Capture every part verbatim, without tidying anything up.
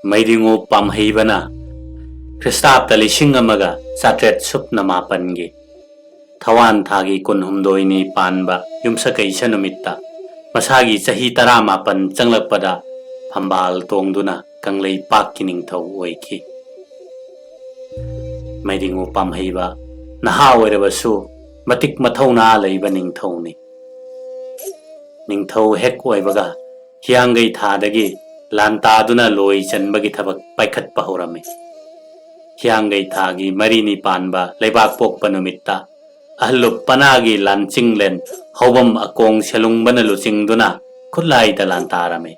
ꯃꯩꯗꯤꯉꯨ ꯄꯥꯝꯍꯩꯕꯅ ꯈ꯭ꯔꯤꯁꯇꯥꯕꯇ ꯂꯤꯁꯤꯡ ꯑꯃꯒ ꯆꯥꯇ꯭ꯔꯦꯠ ꯁꯨꯞꯅ ꯃꯥꯄꯟꯒꯤ ꯊꯋꯥꯟ ꯊꯥꯒꯤ ꯀꯨꯟꯍꯨꯝꯗꯣꯏꯅꯤ ꯄꯥꯟꯕ ꯌꯨꯝꯁꯀꯩꯁ ꯅꯨꯃꯤꯠꯇ ꯃꯁꯥꯒꯤ ꯆꯍꯤ ꯇꯔꯥꯃꯥꯄꯟ ꯆꯪꯂꯛꯄꯗ ꯐꯝꯕꯥꯜ ꯇꯣꯡꯗꯨꯅ ꯀꯪꯂꯩꯄꯥꯛꯀꯤ ꯅꯤꯡꯊꯧ ꯑꯣꯏꯈꯤ꯫ ꯃꯩꯗꯤꯉꯨ ꯄꯥꯝꯍꯩꯕ ꯅꯍꯥ ꯑꯣꯏꯔꯕꯁꯨ ꯃꯇꯤꯛ ꯃꯊꯧꯅꯥ ꯂꯩꯕ ꯅꯤꯡꯊꯧꯅꯤ꯫ ꯅꯤꯡꯊꯧ ꯍꯦꯛ ꯑꯣꯏꯕꯒ ꯍꯤꯌꯥꯡꯒꯩ ꯊꯥꯗꯒꯤ ꯂꯥꯟ ꯇꯥꯗꯨꯅ ꯂꯣꯏ ꯆꯟꯕꯒꯤ ꯊꯕꯛ ꯄꯥꯏꯈꯠꯄ ꯍꯧꯔꯝꯃꯤ꯫ ꯍꯤꯌꯥꯡꯒꯩ ꯊꯥꯒꯤ ꯃꯔꯤꯅꯤ ꯄꯥꯟꯕ ꯂꯩꯕꯥꯛ ꯄꯣꯛꯄ ꯅꯨꯃꯤꯠꯇ ꯑꯍꯜꯂꯨꯞ ꯄꯅꯥꯒꯤ ꯂꯥꯟꯆꯤꯡꯂꯦꯟ ꯍꯧꯕꯝ ꯑꯀꯣꯡ ꯁꯦꯂꯨꯡꯕꯅ ꯂꯨꯆꯤꯡꯗꯨꯅ ꯈꯨꯠꯂꯥꯏꯗ ꯂꯥꯟ ꯇꯥꯔꯝꯃꯤ꯫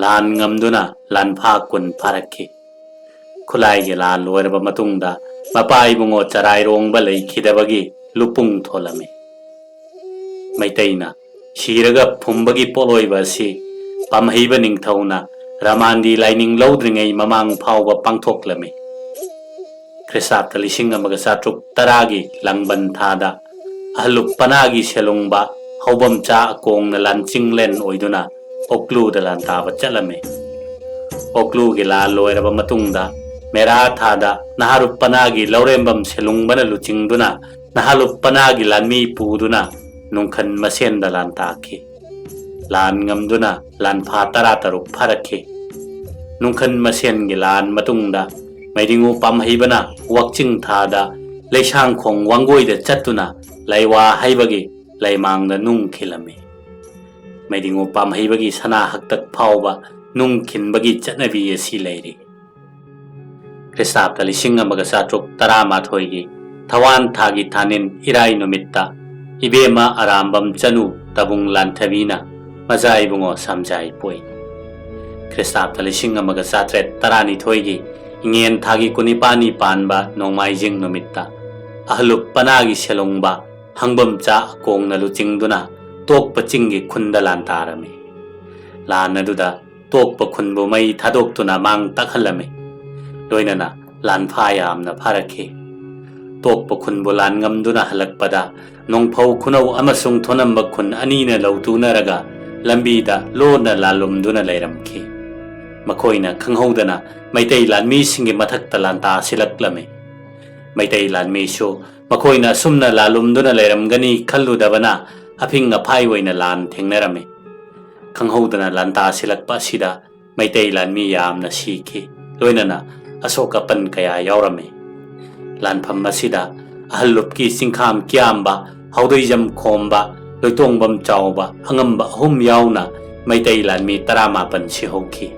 ꯂꯥꯟ ꯉꯝꯗꯨꯅ ꯂꯥꯟꯐꯥ ꯀꯨꯟ ꯐꯥꯔꯛꯈꯤ꯫ ꯈꯨꯠꯂꯥꯏꯒꯤ ꯂꯥꯟ ꯂꯣꯏꯔꯕ ꯃꯇꯨꯡꯗ ꯃꯄꯥ ꯏꯕꯨꯡꯉꯣ ꯆꯔꯥꯏꯔꯣꯡꯕ ꯂꯩꯈꯤꯗꯕꯒꯤ ꯂꯨꯄꯨꯡ ꯊꯣꯜꯂꯝꯃꯤ꯫ ꯃꯩꯇꯩꯅ ꯁꯤꯔꯒ ꯐꯨꯝꯕꯒꯤ ꯄꯣꯠꯂꯣꯏꯕ ꯑꯁꯤ ꯄꯥꯝꯍꯩꯕ ꯅꯤꯡꯊꯧꯅ ꯔꯃꯥꯟꯗꯤ ꯂꯥꯏꯅꯤꯡ ꯂꯧꯗ꯭ꯔꯤꯉꯩ ꯃꯃꯥꯡ ꯐꯥꯎꯕ ꯄꯥꯡꯊꯣꯛꯂꯝꯃꯤ꯫ ꯈ꯭ꯔꯤꯁꯇꯥꯕꯇ ꯂꯤꯁꯤꯡ ꯑꯃꯒ ꯆꯥꯇ꯭ꯔꯨꯛ ꯇꯔꯥꯒꯤ ꯂꯥꯡꯕꯟ ꯊꯥꯗ ꯑꯍꯜꯂꯨꯞ ꯄꯅꯥꯒꯤ ꯁꯦꯂꯨꯡꯕ ꯍꯧꯕꯝꯆꯥ ꯑꯀꯣꯡꯅ ꯂꯥꯟꯆꯤꯡꯂꯦꯟ ꯑꯣꯏꯗꯨꯅ ꯑꯣꯛꯂꯨꯗ ꯂꯥꯟ ꯇꯥꯕ ꯆꯠꯂꯝꯃꯤ꯫ ꯑꯣꯛꯂꯨꯒꯤ ꯂꯥꯟ ꯂꯣꯏꯔꯕ ꯃꯇꯨꯡꯗ ꯃꯦꯔꯥ ꯊꯥꯗ ꯅꯍꯥꯔꯨꯞ ꯄꯅꯥꯒꯤ ꯂꯧꯔꯦꯝꯕꯝ ꯁꯦꯂꯨꯡꯕꯅ ꯂꯨꯆꯤꯡꯗꯨꯅ ꯅꯍꯥꯔꯨꯞ ꯄꯅꯥꯒꯤ ꯂꯥꯟꯃꯤ ꯄꯨꯗꯨꯅ ꯅꯨꯡꯈꯟ ꯃꯁꯦꯟꯗ ꯂꯥꯟ ꯇꯥꯈꯤ꯫ ꯂꯥꯟ ꯉꯝꯗꯨꯅ ꯂꯥꯟꯐꯥ ꯇꯔꯥ ꯇꯔꯨꯛ ꯐꯥꯔꯛꯈꯤ꯫ ꯅꯨꯡꯈꯟ ꯃꯁꯦꯟꯒꯤ ꯂꯥꯟ ꯃꯇꯨꯡꯗ ꯃꯩꯗꯤꯉꯨ ꯄꯥꯝꯍꯩꯕꯅ ꯋꯥꯛꯆꯤꯡ ꯊꯥꯗ ꯂꯩꯁꯥꯡꯈꯣꯡ ꯋꯥꯡꯒꯣꯏꯗ ꯆꯠꯇꯨꯅ ꯂꯩꯋꯥ ꯍꯩꯕꯒꯤ ꯂꯩꯃꯥꯡꯗ ꯅꯨꯡ ꯈꯤꯜꯂꯝꯃꯤ꯫ ꯃꯩꯗꯤꯉꯨ ꯄꯥꯝꯍꯩꯕꯒꯤ ꯁꯅꯥ ꯍꯛꯇꯛ ꯐꯥꯎꯕ ꯅꯨꯡ ꯈꯤꯟꯕꯒꯤ ꯆꯠꯅꯕꯤ ꯑꯁꯤ ꯂꯩꯔꯤ꯫ ꯈ꯭ꯔꯤꯁꯇꯥꯕꯇ ꯂꯤꯁꯤꯡ ꯑꯃꯒ ꯆꯥꯇ꯭ꯔꯨꯛ ꯇꯔꯥꯃꯥꯊꯣꯏꯒꯤ ꯊꯋꯥꯟ ꯊꯥꯒꯤ ꯊꯥꯅꯤꯟ ꯏꯔꯥꯏ ꯅꯨꯃꯤꯠꯇ ꯏꯕꯦꯝꯃ ꯑꯔꯥꯝꯕꯝ ꯆꯅꯨ ꯇꯕꯨꯡ ꯂꯥꯟꯊꯕꯤꯅ ꯃꯆꯥ ꯏꯕꯨꯡꯉꯣ ꯁꯝꯖꯥꯏ ꯄꯣꯛꯏ꯫ ꯈ꯭ꯔꯤꯁꯇꯥꯕꯇ ꯂꯤꯁꯤꯡ ꯑꯃꯒ ꯆꯥꯇ꯭ꯔꯦꯠ ꯇꯔꯥꯅꯤꯊꯣꯏꯒꯤ ꯏꯉꯦꯟ ꯊꯥꯒꯤ ꯀꯨꯟꯅꯤꯄꯥꯟꯅꯤ ꯄꯥꯟꯕ ꯅꯣꯡꯃꯥꯏꯖꯤꯡ ꯅꯨꯃꯤꯠꯇ ꯑꯍꯜꯂꯨꯞ ꯄꯅꯥꯒꯤ ꯁꯦꯂꯨꯡꯕ ꯍꯪꯕꯝꯆꯥ ꯑꯀꯣꯡꯅ ꯂꯨꯆꯤꯡꯗꯨꯅ ꯇꯣꯛꯄ ꯆꯤꯡꯒꯤ ꯈꯨꯟꯗ ꯂꯥꯟ ꯇꯥꯔꯝꯃꯤ꯫ ꯂꯥꯟ ꯑꯗꯨꯗ ꯇꯣꯛꯄ ꯈꯨꯟꯕꯨ ꯃꯩ ꯊꯥꯗꯣꯛꯇꯨꯅ ꯃꯥꯡ ꯇꯥꯛꯍꯜꯂꯝꯃꯤ꯫ ꯂꯣꯏꯅꯅ ꯂꯥꯟꯐꯥ ꯌꯥꯝꯅ ꯐꯥꯔꯛꯈꯤ꯫ ꯇꯣꯛꯄ ꯈꯨꯟꯕꯨ ꯂꯥꯟ ꯉꯝꯗꯨꯅ ꯍꯜꯂꯛꯄꯗ ꯅꯣꯡꯐꯧ ꯈꯨꯅꯧ ꯑꯃꯁꯨꯡ ꯊꯣꯅꯝꯕ ꯈꯨꯟ ꯑꯅꯤꯅ ꯂꯧꯇꯨꯅꯔꯒ ꯂꯝꯕꯤꯗ ꯂꯣꯟꯅ ꯂꯥꯜꯂꯨꯝꯗꯨꯅ ꯂꯩꯔꯝꯈꯤ꯫ ꯃꯈꯣꯏꯅ ꯈꯪꯍꯧꯗꯅ ꯃꯩꯇꯩ ꯂꯥꯟꯃꯤꯁꯤꯡꯒꯤ ꯃꯊꯛꯇ ꯂꯥꯟꯇꯥ ꯁꯤꯜꯂꯛꯂꯝꯃꯤ꯫ ꯃꯩꯇꯩ ꯂꯥꯟꯃꯤꯁꯨ ꯃꯈꯣꯏꯅ ꯑꯁꯨꯝꯅ ꯂꯥꯜꯂꯨꯝꯗꯨꯅ ꯂꯩꯔꯝꯒꯅꯤ ꯈꯜꯂꯨꯗꯕꯅ ꯑꯐꯤꯡ ꯑꯐꯥꯏ ꯑꯣꯏꯅ ꯂꯥꯟ ꯊꯦꯡꯅꯔꯝꯃꯤ꯫ ꯈꯪꯍꯧꯗꯅ ꯂꯥꯟꯇꯥ ꯁꯤꯜꯂꯛꯄ ꯑꯁꯤꯗ ꯃꯩꯇꯩ ꯂꯥꯟꯃꯤ ꯌꯥꯝꯅ ꯁꯤꯈꯤ, ꯂꯣꯏꯅꯅ ꯑꯁꯣꯛ ꯑꯄꯟ ꯀꯌꯥ ꯌꯥꯎꯔꯝꯃꯤ꯫ ꯂꯥꯟꯐꯝ ꯑꯁꯤꯗ ꯑꯍꯜ ꯂꯨꯞꯀꯤ ꯆꯤꯡꯈꯥꯝ ꯀꯤꯌꯥꯝꯕ, ꯍꯥꯎꯗꯩꯖꯝ ꯈꯣꯝꯕ, ꯂꯣꯏꯇꯣꯡꯕꯝ ꯆꯥꯎꯕ, ꯑꯉꯝꯕ ꯑꯍꯨꯝ ꯌꯥꯎꯅ ꯃꯩꯇꯩ ꯂꯥꯟꯃꯤ ꯇꯔꯥꯃꯥꯄꯟ ꯁꯤꯍꯧꯈꯤ꯫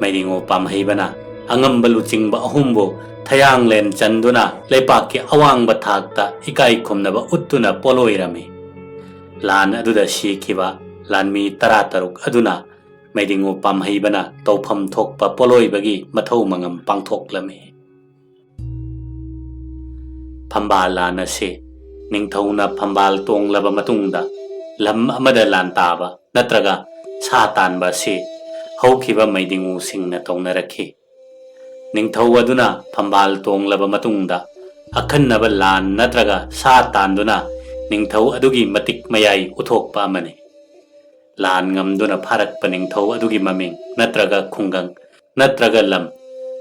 ꯃꯩꯗꯤꯉꯣ ꯄꯥꯝꯍꯩꯕꯅ ꯑꯉꯝꯕ ꯂꯨꯆꯤꯡꯕ ꯑꯍꯨꯝꯕꯨ ꯊꯌꯥꯡꯂꯦꯟ ꯆꯟꯗꯨꯅ ꯂꯩꯄꯥꯛꯀꯤ ꯑꯋꯥꯡꯕ ꯊꯥꯛꯇ ꯏꯀꯥꯏ ꯈꯨꯝꯅꯕ ꯎꯠꯇꯨꯅ ꯄꯣꯠꯂꯣꯏꯔꯝꯃꯤ꯫ ꯂꯥꯟ ꯑꯗꯨꯗ ꯁꯤꯈꯤꯕ ꯂꯥꯟꯃꯤ ꯇꯔꯥꯇꯔꯨꯛ ꯑꯗꯨꯅ ꯃꯩꯗꯤꯉꯣ ꯄꯥꯝꯍꯩꯕꯅ ꯇꯧꯐꯝ ꯊꯣꯛꯄ ꯄꯣꯠꯂꯣꯏꯕꯒꯤ ꯃꯊꯧ ꯃꯉꯝ ꯄꯥꯡꯊꯣꯛꯂꯝꯃꯤ꯫ ꯐꯝꯕꯥꯜ ꯂꯥꯟ ꯑꯁꯤ ꯅꯤꯡꯊꯧꯅ ꯐꯝꯕꯥꯜ ꯇꯣꯡꯂꯕ ꯃꯇꯨꯡꯗ ꯂꯝ ꯑꯃꯗ ꯂꯥꯟ ꯇꯥꯕ ꯅꯠꯇ꯭ꯔꯒ ꯁꯥ ꯇꯥꯟꯕ ꯑꯁꯤ ꯍꯧꯈꯤꯕ ꯃꯩꯗꯤꯉꯨꯁꯤꯡꯅ ꯇꯧꯅꯔꯛꯈꯤ꯫ ꯅꯤꯡꯊꯧ ꯑꯗꯨꯅ ꯐꯝꯕꯥꯜ ꯇꯣꯡꯂꯕ ꯃꯇꯨꯡꯗ ꯑꯈꯟꯅꯕ ꯂꯥꯟ ꯅꯠꯇ꯭ꯔꯒ ꯁꯥ ꯇꯥꯟꯗꯨꯅ ꯅꯤꯡꯊꯧ ꯑꯗꯨꯒꯤ ꯃꯇꯤꯛ ꯃꯌꯥꯏ ꯎꯠꯊꯣꯛꯄ ꯑꯃꯅꯤ꯫ ꯂꯥꯟ ꯉꯝꯗꯨꯅ ꯐꯥꯔꯛꯄ ꯅꯤꯡꯊꯧ ꯑꯗꯨꯒꯤ ꯃꯃꯤꯡ ꯅꯠꯇ꯭ꯔꯒ ꯈꯨꯡꯒꯪ ꯅꯠꯇ꯭ꯔꯒ ꯂꯝ,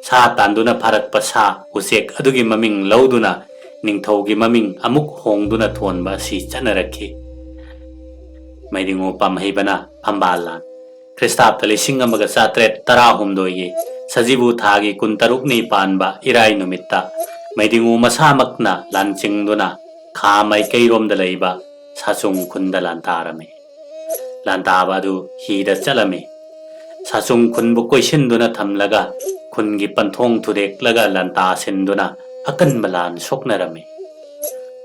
ꯁꯥ ꯇꯥꯟꯗꯨꯅ ꯐꯥꯔꯛꯄ ꯁꯥ, ꯎꯆꯦꯛ ꯑꯗꯨꯒꯤ ꯃꯃꯤꯡ ꯂꯧꯗꯨꯅ ꯅꯤꯡꯊꯧꯒꯤ ꯃꯃꯤꯡ ꯑꯃꯨꯛ ꯍꯣꯡꯗꯨꯅ ꯊꯣꯟꯕ ꯑꯁꯤ ꯆꯠꯅꯔꯛꯈꯤ꯫ ꯃꯩꯗꯤꯉꯣ ꯄꯥꯝꯍꯩꯕꯅ ꯐꯝꯕꯥꯜ ꯂꯥꯟ, ꯈ꯭ꯔꯤꯁꯇꯥꯕꯗ ꯂꯤꯁꯤꯡ ꯑꯃꯒ ꯆꯥꯇ꯭ꯔꯦꯠ ꯇꯔꯥꯍꯨꯝꯗꯣꯏꯒꯤ ꯁꯖꯤꯕꯨ ꯊꯥꯒꯤ ꯀꯨꯟꯇꯔꯨꯛꯅꯤ ꯄꯥꯟꯕ ꯏꯔꯥꯏ ꯅꯨꯃꯤꯠꯇ ꯃꯩꯗꯤꯉꯣ ꯃꯁꯥꯃꯛꯅ ꯂꯥꯟꯆꯤꯡꯗꯨꯅ ꯈꯥ ꯃꯥꯏꯀꯩꯔꯣꯝꯗ ꯂꯩꯕ ꯁꯥꯆꯨꯡ ꯈꯨꯟꯗ ꯂꯥꯟꯇꯥꯔꯝꯃꯤ꯫ ꯂꯥꯟꯇꯥꯕ ꯑꯗꯨ ꯍꯤꯗ ꯆꯠꯂꯝꯃꯤ꯫ ꯁꯥꯆꯨꯡ ꯈꯨꯟꯕꯨ ꯀꯣꯏꯁꯤꯟꯗꯨꯅ ꯊꯝꯂꯒ ꯈꯨꯟꯒꯤ ꯄꯟꯊꯣꯡ ꯊꯨꯗꯦꯛꯂꯒ ꯂꯥꯟꯇꯥ ꯁꯤꯟꯗꯨꯅ ꯑꯀꯟꯕ ꯂꯥꯟ ꯁꯣꯛꯅꯔꯝꯃꯤ꯫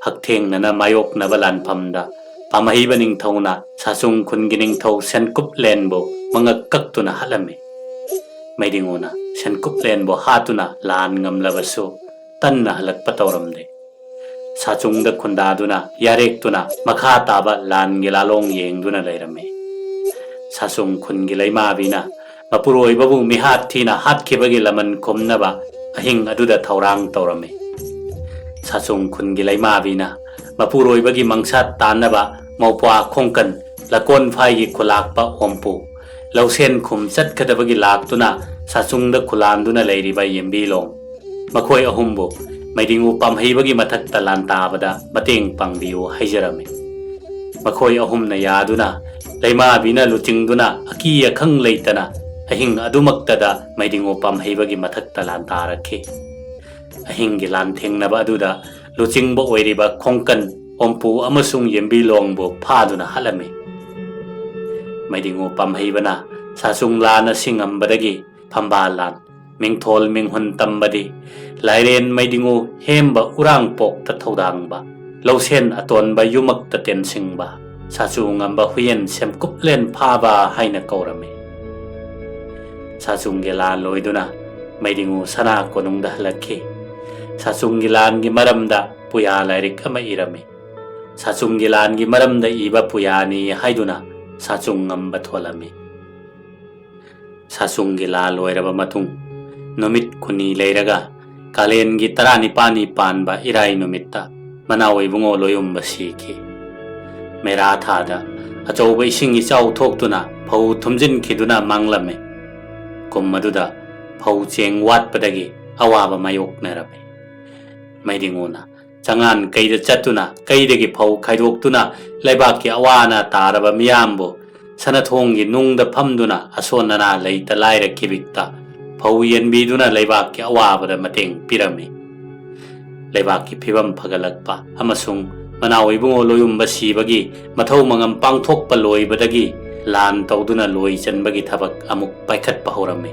ꯍꯛꯊꯦꯡꯅꯅ ꯃꯥꯌꯣꯛꯅꯕ ꯂꯥꯟꯐꯝꯗ ꯄꯥꯝꯍꯩꯕ ꯅꯤꯡꯊꯧꯅ ꯁꯥꯆꯨꯡ ꯈꯨꯟꯒꯤ ꯅꯤꯡꯊꯧ ꯁꯦꯟꯀꯨꯞꯂꯦꯟꯕꯨ ꯃꯉꯛ ꯀꯛꯇꯨꯅ ꯍꯥꯠꯂꯝꯃꯤ꯫ ꯃꯩꯗꯤꯉꯨꯅ ꯁꯦꯟꯀꯨꯞꯂꯦꯟꯕꯨ ꯍꯥꯠꯇꯨꯅ ꯂꯥꯟ ꯉꯝꯂꯕꯁꯨ ꯇꯟꯅ ꯍꯜꯂꯛꯄ ꯇꯧꯔꯝꯗꯦ꯫ ꯁꯥꯆꯨꯡꯗ ꯈꯨꯟꯗꯥꯗꯨꯅ ꯌꯥꯔꯦꯛꯇꯨꯅ ꯃꯈꯥ ꯇꯥꯕ ꯂꯥꯟꯒꯤ ꯂꯥꯂꯣꯡ ꯌꯦꯡꯗꯨꯅ ꯂꯩꯔꯝꯃꯤ꯫ ꯁꯥꯆꯨꯡ ꯈꯨꯟꯒꯤ ꯂꯩꯃꯥꯕꯤꯅ ꯃꯄꯨꯔꯣꯏꯕꯕꯨ ꯃꯤꯍꯥꯠ ꯊꯤꯅ ꯍꯥꯠꯈꯤꯕꯒꯤ ꯂꯃꯟ ꯈꯨꯝꯅꯕ ꯑꯍꯤꯡ ꯑꯗꯨꯗ ꯊꯧꯔꯥꯡ ꯇꯧꯔꯝꯃꯤ꯫ ꯁꯥꯆꯨꯡ ꯈꯨꯟꯒꯤ ꯂꯩꯃꯥꯕꯤꯅ ꯃꯄꯨꯔꯣꯏꯕꯒꯤ ꯃꯪꯁꯥꯠ ꯇꯥꯟꯅꯕ ꯃꯧꯄ꯭ꯋꯥ ꯈꯣꯡꯀꯟ, ꯂꯀꯣꯟꯐꯥꯏꯒꯤ ꯈꯨꯂꯥꯛꯄ ꯑꯣꯝꯄꯨ, ꯂꯧꯁꯦꯟ ꯈꯨꯝ ꯆꯠꯀꯗꯕꯒꯤ ꯂꯥꯛꯇꯨꯅ ꯁꯥꯆꯨꯡꯗ ꯈꯨꯂꯥꯟꯗꯨꯅ ꯂꯩꯔꯤꯕ ꯌꯦꯝꯕꯤꯂꯣꯡ, ꯃꯈꯣꯏ ꯑꯍꯨꯝꯕꯨ ꯃꯩꯗꯤꯡꯉꯨ ꯄꯥꯝꯍꯩꯕꯒꯤ ꯃꯊꯛꯇ ꯂꯥꯟ ꯇꯥꯕꯗ ꯃꯇꯦꯡ ꯄꯥꯡꯕꯤꯌꯨ ꯍꯥꯏꯖꯔꯝꯃꯤ꯫ ꯃꯈꯣꯏ ꯑꯍꯨꯝꯅ ꯌꯥꯗꯨꯅ ꯂꯩꯃꯥꯕꯤꯅ ꯂꯨꯆꯤꯡꯗꯨꯅ ꯑꯀꯤ ꯑꯈꯪ ꯂꯩꯇꯅ ꯑꯍꯤꯡ ꯑꯗꯨꯃꯛꯇꯗ ꯃꯩꯗꯤꯡꯉꯨ ꯄꯥꯝꯍꯩꯕꯒꯤ ꯃꯊꯛꯇ ꯂꯥꯟ ꯇꯥꯔꯛꯈꯤ꯫ ꯑꯍꯤꯡꯒꯤ ꯂꯥꯟ ꯊꯦꯡꯅꯕ ꯑꯗꯨꯗ ꯂꯨꯆꯤꯡꯕ ꯑꯣꯏꯔꯤꯕ ꯈꯣꯡꯀꯟ, ꯑꯣꯝꯄꯨ ꯑꯃꯁꯨꯡ ꯌꯦꯝꯕꯤꯂꯣꯡꯕꯨ ꯐꯥꯗꯨꯅ ꯍꯥꯠꯂꯝꯃꯤ꯫ ꯃꯩꯗꯤꯡꯉꯨ ꯄꯥꯝꯍꯩꯕꯅ ꯁꯥꯆꯨꯡ ꯂꯥꯟ ꯑꯁꯤ ꯉꯝꯕꯗꯒꯤ ꯐꯝꯕꯥꯜ ꯂꯥꯟ, ꯃꯤꯡꯊꯣꯜ ꯃꯤꯡꯍꯨꯟ ꯇꯝꯕꯗꯤ, ꯂꯥꯏꯔꯦꯟ ꯃꯩꯗꯤꯡꯉꯨ ꯍꯦꯝꯕ ꯎꯔꯥꯡꯄꯣꯛꯇ ꯊꯧꯗꯥꯡꯕ, ꯂꯧꯁꯦꯟ ꯑꯇꯣꯟꯕ ꯌꯨꯃꯛꯇ ꯇꯦꯟꯁꯤꯡꯕ, ꯁꯥꯆꯨ ꯉꯝꯕ ꯍꯨꯌꯦꯟ ꯁꯦꯝꯀꯨꯞꯂꯦꯟ ꯐꯥꯕ ꯍꯥꯏꯅ ꯀꯧꯔꯝꯃꯤ꯫ ꯁꯥꯆꯨꯡꯒꯤ ꯂꯥꯟ ꯂꯣꯏꯗꯨꯅ ꯃꯩꯗꯤꯡꯉꯨ ꯁꯅꯥ ꯀꯣꯅꯨꯡꯗ ꯍꯜꯂꯛꯈꯤ꯫ ꯁꯥꯆꯨꯡꯒꯤ ꯂꯥꯟꯒꯤ ꯃꯔꯝꯗ ꯄꯨꯌꯥ ꯂꯥꯏꯔꯤꯛ ꯑꯃ ꯏꯔꯝꯃꯤ꯫ ꯁꯥꯆꯨꯡꯒꯤ ꯂꯥꯟꯒꯤ ꯃꯔꯝꯗ ꯏꯕ ꯄꯨꯌꯥꯅꯤ ꯍꯥꯏꯗꯨꯅ ꯁꯥꯆꯨꯡ ꯉꯝꯕ ꯊꯣꯜꯂꯝꯃꯤ꯫ ꯁꯥꯆꯨꯡꯒꯤ ꯂꯥꯟ ꯂꯣꯏꯔꯕ ꯃꯇꯨꯡ ꯅꯨꯃꯤꯠ ꯀꯨꯟꯅꯤ ꯂꯩꯔꯒ ꯀꯥꯂꯦꯟꯒꯤ ꯇꯔꯥꯅꯤꯄꯥꯜꯅꯤ ꯄꯥꯟꯕ ꯏꯔꯥꯏ ꯅꯨꯃꯤꯠꯇ ꯃꯅꯥꯎ ꯏꯕꯨꯡꯉꯣ ꯂꯣꯌꯨꯝꯕ ꯁꯤꯈꯤ꯫ ꯃꯦꯔꯥ ꯊꯥꯗ ꯑꯆꯧꯕ ꯏꯁꯤꯡ ꯏꯆꯥꯎ ꯊꯣꯛꯇꯨꯅ ꯐꯧ ꯊꯨꯝꯖꯤꯟꯈꯤꯗꯨꯅ ꯃꯥꯡꯂꯝꯃꯤ꯫ ꯀꯨꯝ ꯑꯗꯨꯗ ꯐꯧ ꯆꯦꯡ ꯋꯥꯠꯄꯗꯒꯤ ꯑꯋꯥꯕ ꯃꯥꯌꯣꯛꯅꯔꯝꯃꯤ꯫ ꯃꯩꯗꯤꯡꯉꯨꯅ ꯆꯉꯥꯟ ꯀꯩꯗ ꯆꯠꯇꯨꯅ ꯀꯩꯗꯒꯤ ꯐꯧ ꯈꯥꯏꯗꯣꯛꯇꯨꯅ ꯂꯩꯕꯥꯛꯀꯤ ꯑꯋꯥ ꯑꯅꯥ ꯇꯥꯔꯕ ꯃꯤꯌꯥꯝꯕꯨ ꯁꯅꯥꯊꯣꯡꯒꯤ ꯅꯨꯡꯗ ꯐꯝꯗꯨꯅ ꯑꯁꯣꯟ ꯑꯅꯥ ꯂꯩꯇ ꯂꯥꯏꯔ ꯀꯤꯕꯤꯛꯇ ꯐꯧ ꯌꯦꯟꯕꯤꯗꯨꯅ ꯂꯩꯕꯥꯛꯀꯤ ꯑꯋꯥꯕꯗ ꯃꯇꯦꯡ ꯄꯤꯔꯝꯃꯤ꯫ ꯂꯩꯕꯥꯛꯀꯤ ꯐꯤꯕꯝ ꯐꯒꯠꯂꯛꯄ ꯑꯃꯁꯨꯡ ꯃꯅꯥꯎ ꯏꯕꯨꯡꯉꯣ ꯂꯣꯌꯨꯝꯕ ꯁꯤꯕꯒꯤ ꯃꯊꯧ ꯃꯉꯝ ꯄꯥꯡꯊꯣꯛꯄ ꯂꯣꯏꯕꯗꯒꯤ ꯂꯥꯟ ꯇꯧꯗꯨꯅ ꯂꯣꯏ ꯆꯟꯕꯒꯤ ꯊꯕꯛ ꯑꯃꯨꯛ ꯄꯥꯏꯈꯠꯄ ꯍꯧꯔꯝꯃꯤ꯫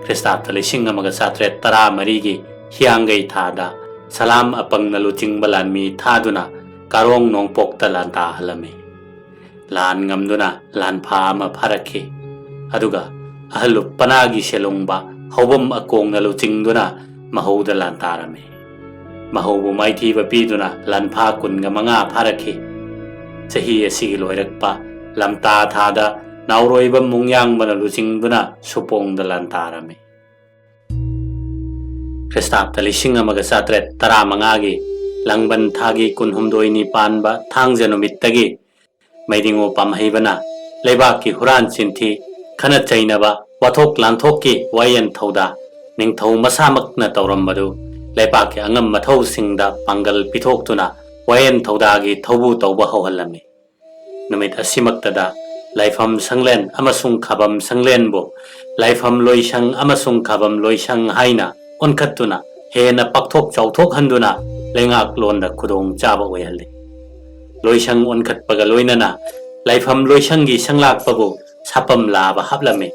ꯈ꯭ꯔꯤꯁꯇꯥꯕꯇ ꯂꯤꯁꯤꯡ ꯑꯃꯒ ꯆꯥꯇ꯭ꯔꯦꯠ ꯇꯔꯥ ꯃꯔꯤꯒꯤ ꯍꯤꯌꯥꯡꯒꯩ ꯊꯥꯗ ꯁꯂꯥꯝ ꯑꯄꯪꯅ ꯂꯨꯆꯤꯡꯕ ꯂꯥꯟꯃꯤ ꯊꯥꯗꯨꯅ ꯀꯥꯔꯣꯡ ꯅꯣꯡꯄꯣꯛꯇ ꯂꯥꯟꯗꯥꯍꯜꯂꯝꯃꯤ꯫ ꯂꯥꯟ ꯉꯝꯗꯨꯅ ꯂꯥꯟꯐꯥ ꯑꯃ ꯐꯥꯔꯛꯈꯤ꯫ ꯑꯗꯨꯒ ꯑꯍꯜꯂꯨꯞ ꯄꯅꯥꯒꯤ ꯁꯦꯂꯨꯡꯕ ꯍꯧꯕꯝ ꯑꯀꯣꯡꯅ ꯂꯨꯆꯤꯡꯗꯨꯅ ꯃꯍꯧꯗ ꯂꯥꯟ ꯇꯥꯔꯝꯃꯤ꯫ ꯃꯍꯧꯕꯨ ꯃꯥꯏꯊꯤꯕ ꯄꯤꯗꯨꯅ ꯂꯥꯟꯐꯥ ꯀꯨꯟꯒ ꯃꯉꯥ ꯐꯥꯔꯛꯈꯤ꯫ ꯆꯍꯤ ꯑꯁꯤꯒꯤ ꯂꯣꯏꯔꯛꯄ ꯂꯝꯇꯥ ꯊꯥꯗ ꯅꯥꯎꯔꯣꯏꯕ ꯃꯨꯡꯌꯥꯡꯕꯅ ꯂꯨꯆꯤꯡꯗꯨꯅ ꯁꯨꯄꯣꯡꯗ ꯂꯥꯟ ꯇꯥꯔꯝꯃꯤ꯫ ꯈ꯭ꯔꯤꯁꯇꯥꯕꯇ ꯂꯤꯁꯤꯡ ꯑꯃꯒ ꯆꯥꯇ꯭ꯔꯦꯠ ꯇꯔꯥꯃꯉꯥꯒꯤ ꯂꯥꯡꯕꯟ ꯊꯥꯒꯤ ꯀꯨꯟꯍꯨꯝꯗꯣꯏꯅꯤ ꯄꯥꯟꯕ ꯊꯥꯡꯖ ꯅꯨꯃꯤꯠꯇꯒꯤ ꯃꯩꯗꯤꯡꯉꯨ ꯄꯥꯝꯍꯩꯕꯅ ꯂꯩꯕꯥꯛꯀꯤ ꯍꯨꯔꯥꯟ ꯆꯤꯟꯊꯤ, ꯈꯠꯅ ꯆꯩꯅꯕ, ꯋꯥꯊꯣꯛ ꯂꯥꯟꯊꯣꯛꯀꯤ ꯋꯥꯌꯦꯟ ꯊꯧꯗꯥ ꯅꯤꯡꯊꯧ ꯃꯁꯥꯃꯛꯅ ꯇꯧꯔꯝꯕꯗꯨ ꯂꯩꯕꯥꯛꯀꯤ ꯑꯉꯝ ꯃꯊꯧꯁꯤꯡꯗ ꯄꯥꯡꯒꯜ ꯄꯤꯊꯣꯛꯇꯨꯅ ꯋꯥꯌꯦꯟ ꯊꯧꯗꯥꯒꯤ ꯊꯧꯕꯨ ꯇꯧꯕ ꯍꯧꯍꯜꯂꯝꯃꯤ꯫ ꯅꯨꯃꯤꯠ ꯑꯁꯤꯃꯛꯇꯗ ꯂꯥꯏꯐꯝ ꯁꯪꯂꯦꯟ ꯑꯃꯁꯨꯡ ꯈꯥꯕꯝ ꯁꯪꯂꯦꯟꯕꯨ ꯂꯥꯏꯐꯝ ꯂꯣꯏꯁꯪ ꯑꯃꯁꯨꯡ ꯈꯥꯕꯝ ꯂꯣꯏꯁꯪ ꯍꯥꯏꯅ ꯑꯣꯟꯈꯠꯇꯨꯅ ꯍꯦꯟꯅ ꯄꯥꯛꯊꯣꯛ ꯆꯥꯎꯊꯣꯛꯍꯟꯗꯨꯅ ꯂꯩꯉꯥꯛꯂꯣꯟꯗ ꯈꯨꯗꯣꯡ ꯆꯥꯕ ꯑꯣꯏꯍꯜꯂꯤ꯫ ꯂꯣꯏꯁꯪ ꯑꯣꯟꯈꯠꯄꯒ ꯂꯣꯏꯅꯅ ꯂꯥꯏꯐꯝ ꯂꯣꯏꯁꯪꯒꯤ ꯁꯪꯂꯥꯛꯄꯕꯨ ꯁꯥꯄꯝ ꯂꯥꯕ ꯍꯥꯞꯂꯝꯃꯤ꯫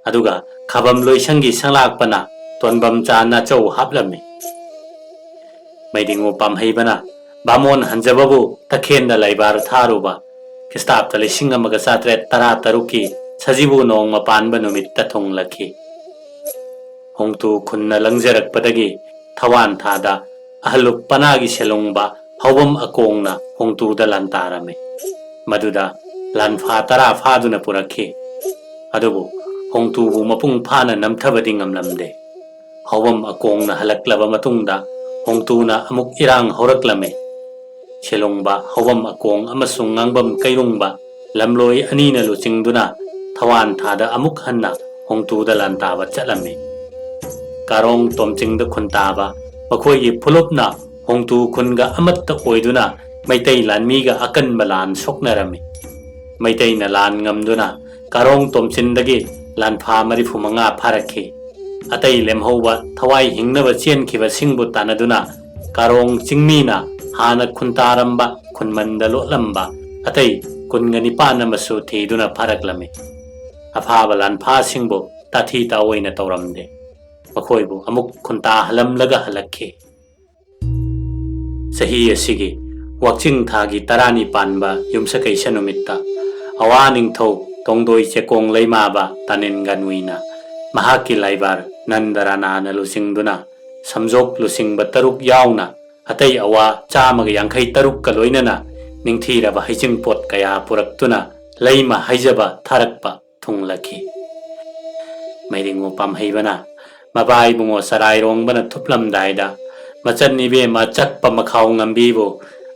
ꯑꯗꯨꯒ ꯈꯥꯕꯝ ꯂꯣꯏꯁꯪꯒꯤ ꯁꯪꯂꯥꯛꯄꯅ ꯇꯣꯟꯕꯝ ꯆꯥ ꯅꯥꯆꯧ ꯍꯥꯞꯂꯝꯃꯤ꯫ ꯃꯩꯗꯤꯡꯉꯨ ꯄꯥꯝꯍꯩꯕꯅ ꯕꯥꯃꯣꯟ ꯍꯟꯖꯕꯕꯨ ꯇꯈꯦꯟꯗ ꯂꯩꯕꯥꯔ ꯊꯥꯔꯨꯕ ꯈ꯭ꯔꯤꯁꯇꯥꯕꯗ ꯂꯤꯁꯤꯡ ꯑꯃꯒ ꯆꯥꯇ꯭ꯔꯦꯠ ꯇꯔꯥ ꯇꯔꯨꯛꯀꯤ ꯁꯖꯤꯕꯨ ꯅꯣꯡꯃ ꯄꯥꯟꯕ ꯅꯨꯃꯤꯠꯇ ꯊꯨꯡꯂꯈꯤ꯫ ꯍꯣꯡꯇꯨ ꯈꯨꯟꯅ ꯂꯪꯖꯔꯛꯄꯗꯒꯤ ꯊꯋꯥꯟ ꯊꯥꯗ ꯑꯍꯜꯂꯨꯞ ꯄꯅꯥꯒꯤ ꯁꯦꯂꯨꯡꯕ ꯍꯧꯕꯝ ꯑꯀꯣꯡꯅ ꯍꯣꯡꯇꯨꯗ ꯂꯥꯟꯇꯥꯔꯝꯃꯤ꯫ ꯃꯗꯨꯗ ꯂꯥꯟꯐꯥ ꯇꯔꯥ ꯐꯥꯗꯨꯅ ꯄꯨꯔꯛꯈꯤ꯫ ꯑꯗꯨꯕꯨ ꯍꯣꯡꯇꯨꯕꯨ ꯃꯄꯨꯡ ꯐꯥꯅ ꯅꯝꯊꯕꯗꯤ ꯉꯝꯂꯝꯗꯦ꯫ ꯍꯧꯕꯝ ꯑꯀꯣꯡꯅ ꯍꯜꯂꯛꯂꯕ ꯃꯇꯨꯡꯗ ꯍꯣꯡꯇꯨꯅ ꯑꯃꯨꯛ ꯏꯔꯥꯡ ꯍꯧꯔꯛꯂꯝꯃꯤ꯫ ꯁꯦꯂꯨꯡꯕ ꯍꯧꯕꯝ ꯑꯀꯣꯡ ꯑꯃꯁꯨꯡ ꯉꯥꯡꯕꯝ ꯀꯩꯔꯨꯡꯕ ꯂꯝꯂꯣꯏ ꯑꯅꯤꯅ ꯂꯨꯆꯤꯡꯗꯨꯅ ꯊꯋꯥꯟ ꯊꯥꯗ ꯑꯃꯨꯛ ꯍꯟꯅ ꯍꯣꯡꯇꯨꯗ ꯂꯥꯟꯇꯥꯕ ꯆꯠꯂꯝꯃꯤ꯫ ꯀꯥꯔꯣꯡ ꯇꯣꯝꯆꯤꯡꯗ ꯈꯨꯟꯇꯥꯕ ꯃꯈꯣꯏꯒꯤ ꯐꯨꯂꯨꯞꯅ ꯍꯣꯡꯇꯨ ꯈꯨꯟꯒ ꯑꯃꯠꯇ ꯑꯣꯏꯗꯨꯅ ꯃꯩꯇꯩ ꯂꯥꯟꯃꯤꯒ ꯑꯀꯟꯕ ꯂꯥꯟ ꯁꯣꯛꯅꯔꯝꯃꯤ꯫ ꯃꯩꯇꯩꯅ ꯂꯥꯟ ꯉꯝꯗꯨꯅ ꯀꯥꯔꯣꯡ ꯇꯣꯝꯆꯤꯟꯗꯒꯤ ꯂꯥꯟꯐꯥ ꯃꯔꯤꯐꯨ ꯃꯉꯥ ꯐꯥꯔꯛꯈꯤ꯫ ꯑꯇꯩ ꯂꯦꯝꯍꯧꯕ ꯊꯋꯥꯏ ꯍꯤꯡꯅꯕ ꯆꯦꯟꯈꯤꯕꯁꯤꯡꯕꯨ ꯇꯥꯟꯅꯗꯨꯅ ꯀꯥꯔꯣꯡ ꯆꯤꯡꯃꯤꯅ ꯍꯥꯟꯅ ꯈꯨꯟꯇꯥꯔꯝꯕ ꯈꯨꯟꯃꯟꯗ ꯂꯣꯠꯂꯝꯕ ꯑꯇꯩ ꯀꯨꯟꯒ ꯅꯤꯄꯥꯟ ꯑꯃꯁꯨ ꯊꯤꯗꯨꯅ ꯐꯥꯔꯛꯂꯝꯃꯤ꯫ ꯑꯐꯥꯕ ꯂꯥꯟꯐꯥꯁꯤꯡꯕꯨ ꯇꯥꯊꯤ ꯇꯥꯑꯣꯏꯅ ꯇꯧꯔꯝꯗꯦ꯫ ꯃꯈꯣꯏꯕꯨ ꯑꯃꯨꯛ ꯈꯨꯟꯇꯥꯍꯜꯂꯝꯂꯒ ꯍꯜꯂꯛꯈꯤ꯫ ꯆꯍꯤ ꯑꯁꯤꯒꯤ ꯋꯥꯛꯆꯤꯡ ꯊꯥꯒꯤ ꯇꯔꯥꯅꯤ ꯄꯥꯟꯕ ꯌꯨꯝꯁꯀꯩꯁ ꯅꯨꯃꯤꯠꯇ ꯑꯋꯥ ꯅꯤꯡꯊꯧ ꯇꯣꯡꯗꯣꯏ ꯆꯦꯀꯣꯡ ꯂꯩꯃꯥꯕ ꯇꯥꯅꯤꯟ ꯒꯥꯅꯨꯏꯅ ꯃꯍꯥꯛꯀꯤ ꯂꯥꯏꯕꯥꯔ ꯅꯟꯗ ꯔꯥꯅꯥꯅ ꯂꯨꯆꯤꯡꯗꯨꯅ ꯁꯝꯖꯣꯛ ꯂꯨꯆꯤꯡꯕ ꯇꯔꯨꯛ ꯌꯥꯎꯅ ꯑꯇꯩ ꯑꯋꯥ ꯆꯥꯝꯃꯒ ꯌꯥꯡꯈꯩ ꯇꯔꯨꯛꯀ ꯂꯣꯏꯅꯅ ꯅꯤꯡꯊꯤꯔꯕ ꯍꯩꯖꯤꯡꯄꯣꯠ ꯀꯌꯥ ꯄꯨꯔꯛꯇꯨꯅ ꯂꯩꯃ ꯍꯥꯏꯖꯕ ꯊꯥꯔꯛꯄ ꯊꯨꯡꯂꯈꯤ꯫ ꯃꯩꯔꯤꯡꯉꯨ ꯄꯥꯝꯍꯩꯕꯅ ꯃꯕꯥ ꯏꯕꯨꯡꯉꯣ ꯆꯔꯥꯏꯔꯣꯡꯕꯅ ꯊꯨꯞꯂꯝꯗꯥꯏꯗ ꯃꯆꯟ ꯏꯕꯦꯝꯃ ꯆꯛꯄ ꯃꯈꯥꯎ ꯉꯝꯕꯤꯕꯨ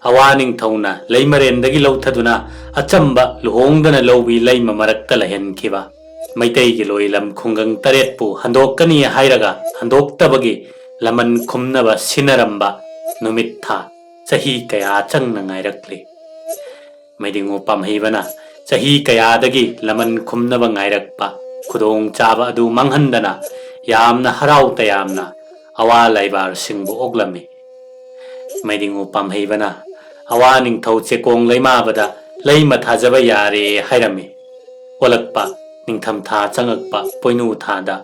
ꯑꯋꯥ ꯅꯤꯡꯊꯧꯅ ꯂꯩꯃꯔꯦꯟꯗꯒꯤ ꯂꯧꯊꯗꯨꯅ ꯑꯆꯝꯕ ꯂꯨꯍꯣꯡꯗꯅ ꯂꯧꯕꯤ ꯂꯩꯃ ꯃꯔꯛꯇ ꯂꯩꯍꯟꯈꯤꯕ ꯃꯩꯇꯩꯒꯤ ꯂꯣꯏꯂꯝ ꯈꯨꯡꯒꯪ ꯇꯔꯦꯠꯄꯨ ꯍꯟꯗꯣꯛꯀꯅꯤ ꯍꯥꯏꯔꯒ ꯍꯟꯗꯣꯛꯇꯕꯒꯤ ꯂꯃꯟ ꯈꯨꯝꯅꯕ ꯁꯤꯟꯅꯔꯝꯕ ꯅꯨꯃꯤꯠ ꯊꯥ ꯆꯍꯤ ꯀꯌꯥ ꯆꯪꯅ ꯉꯥꯏꯔꯛꯂꯤ꯫ ꯃꯩꯗꯤꯡꯉꯨ ꯄꯥꯝꯍꯩꯕꯅ ꯆꯍꯤ ꯀꯌꯥꯗꯒꯤ ꯂꯃꯟ ꯈꯨꯝꯅꯕ ꯉꯥꯏꯔꯛꯄ ꯈꯨꯗꯣꯡ ꯆꯥꯕ ꯑꯗꯨ ꯃꯥꯡꯍꯟꯗꯅ ꯌꯥꯝꯅ ꯍꯔꯥꯎ ꯇꯌꯥꯝꯅ ꯑꯋꯥ ꯂꯥꯏꯕꯥꯔꯁꯤꯡꯕꯨ ꯑꯣꯛꯂꯝꯃꯤ꯫ ꯃꯩꯗꯤꯡꯉꯨ ꯄꯥꯝꯍꯩꯕꯅ ꯑꯋꯥ ꯅꯤꯡꯊꯧ ꯆꯦꯀꯣꯡ ꯂꯩꯃꯥꯕꯗ ꯂꯩꯃ ꯊꯥꯖꯕ ꯌꯥꯔꯦ ꯍꯥꯏꯔꯝꯃꯤ꯫ ꯑꯣꯜꯂꯛꯄ ꯅꯤꯡꯊꯝꯊꯥ ꯆꯪꯉꯛꯄ ꯄꯣꯏꯅꯨ ꯊꯥꯗ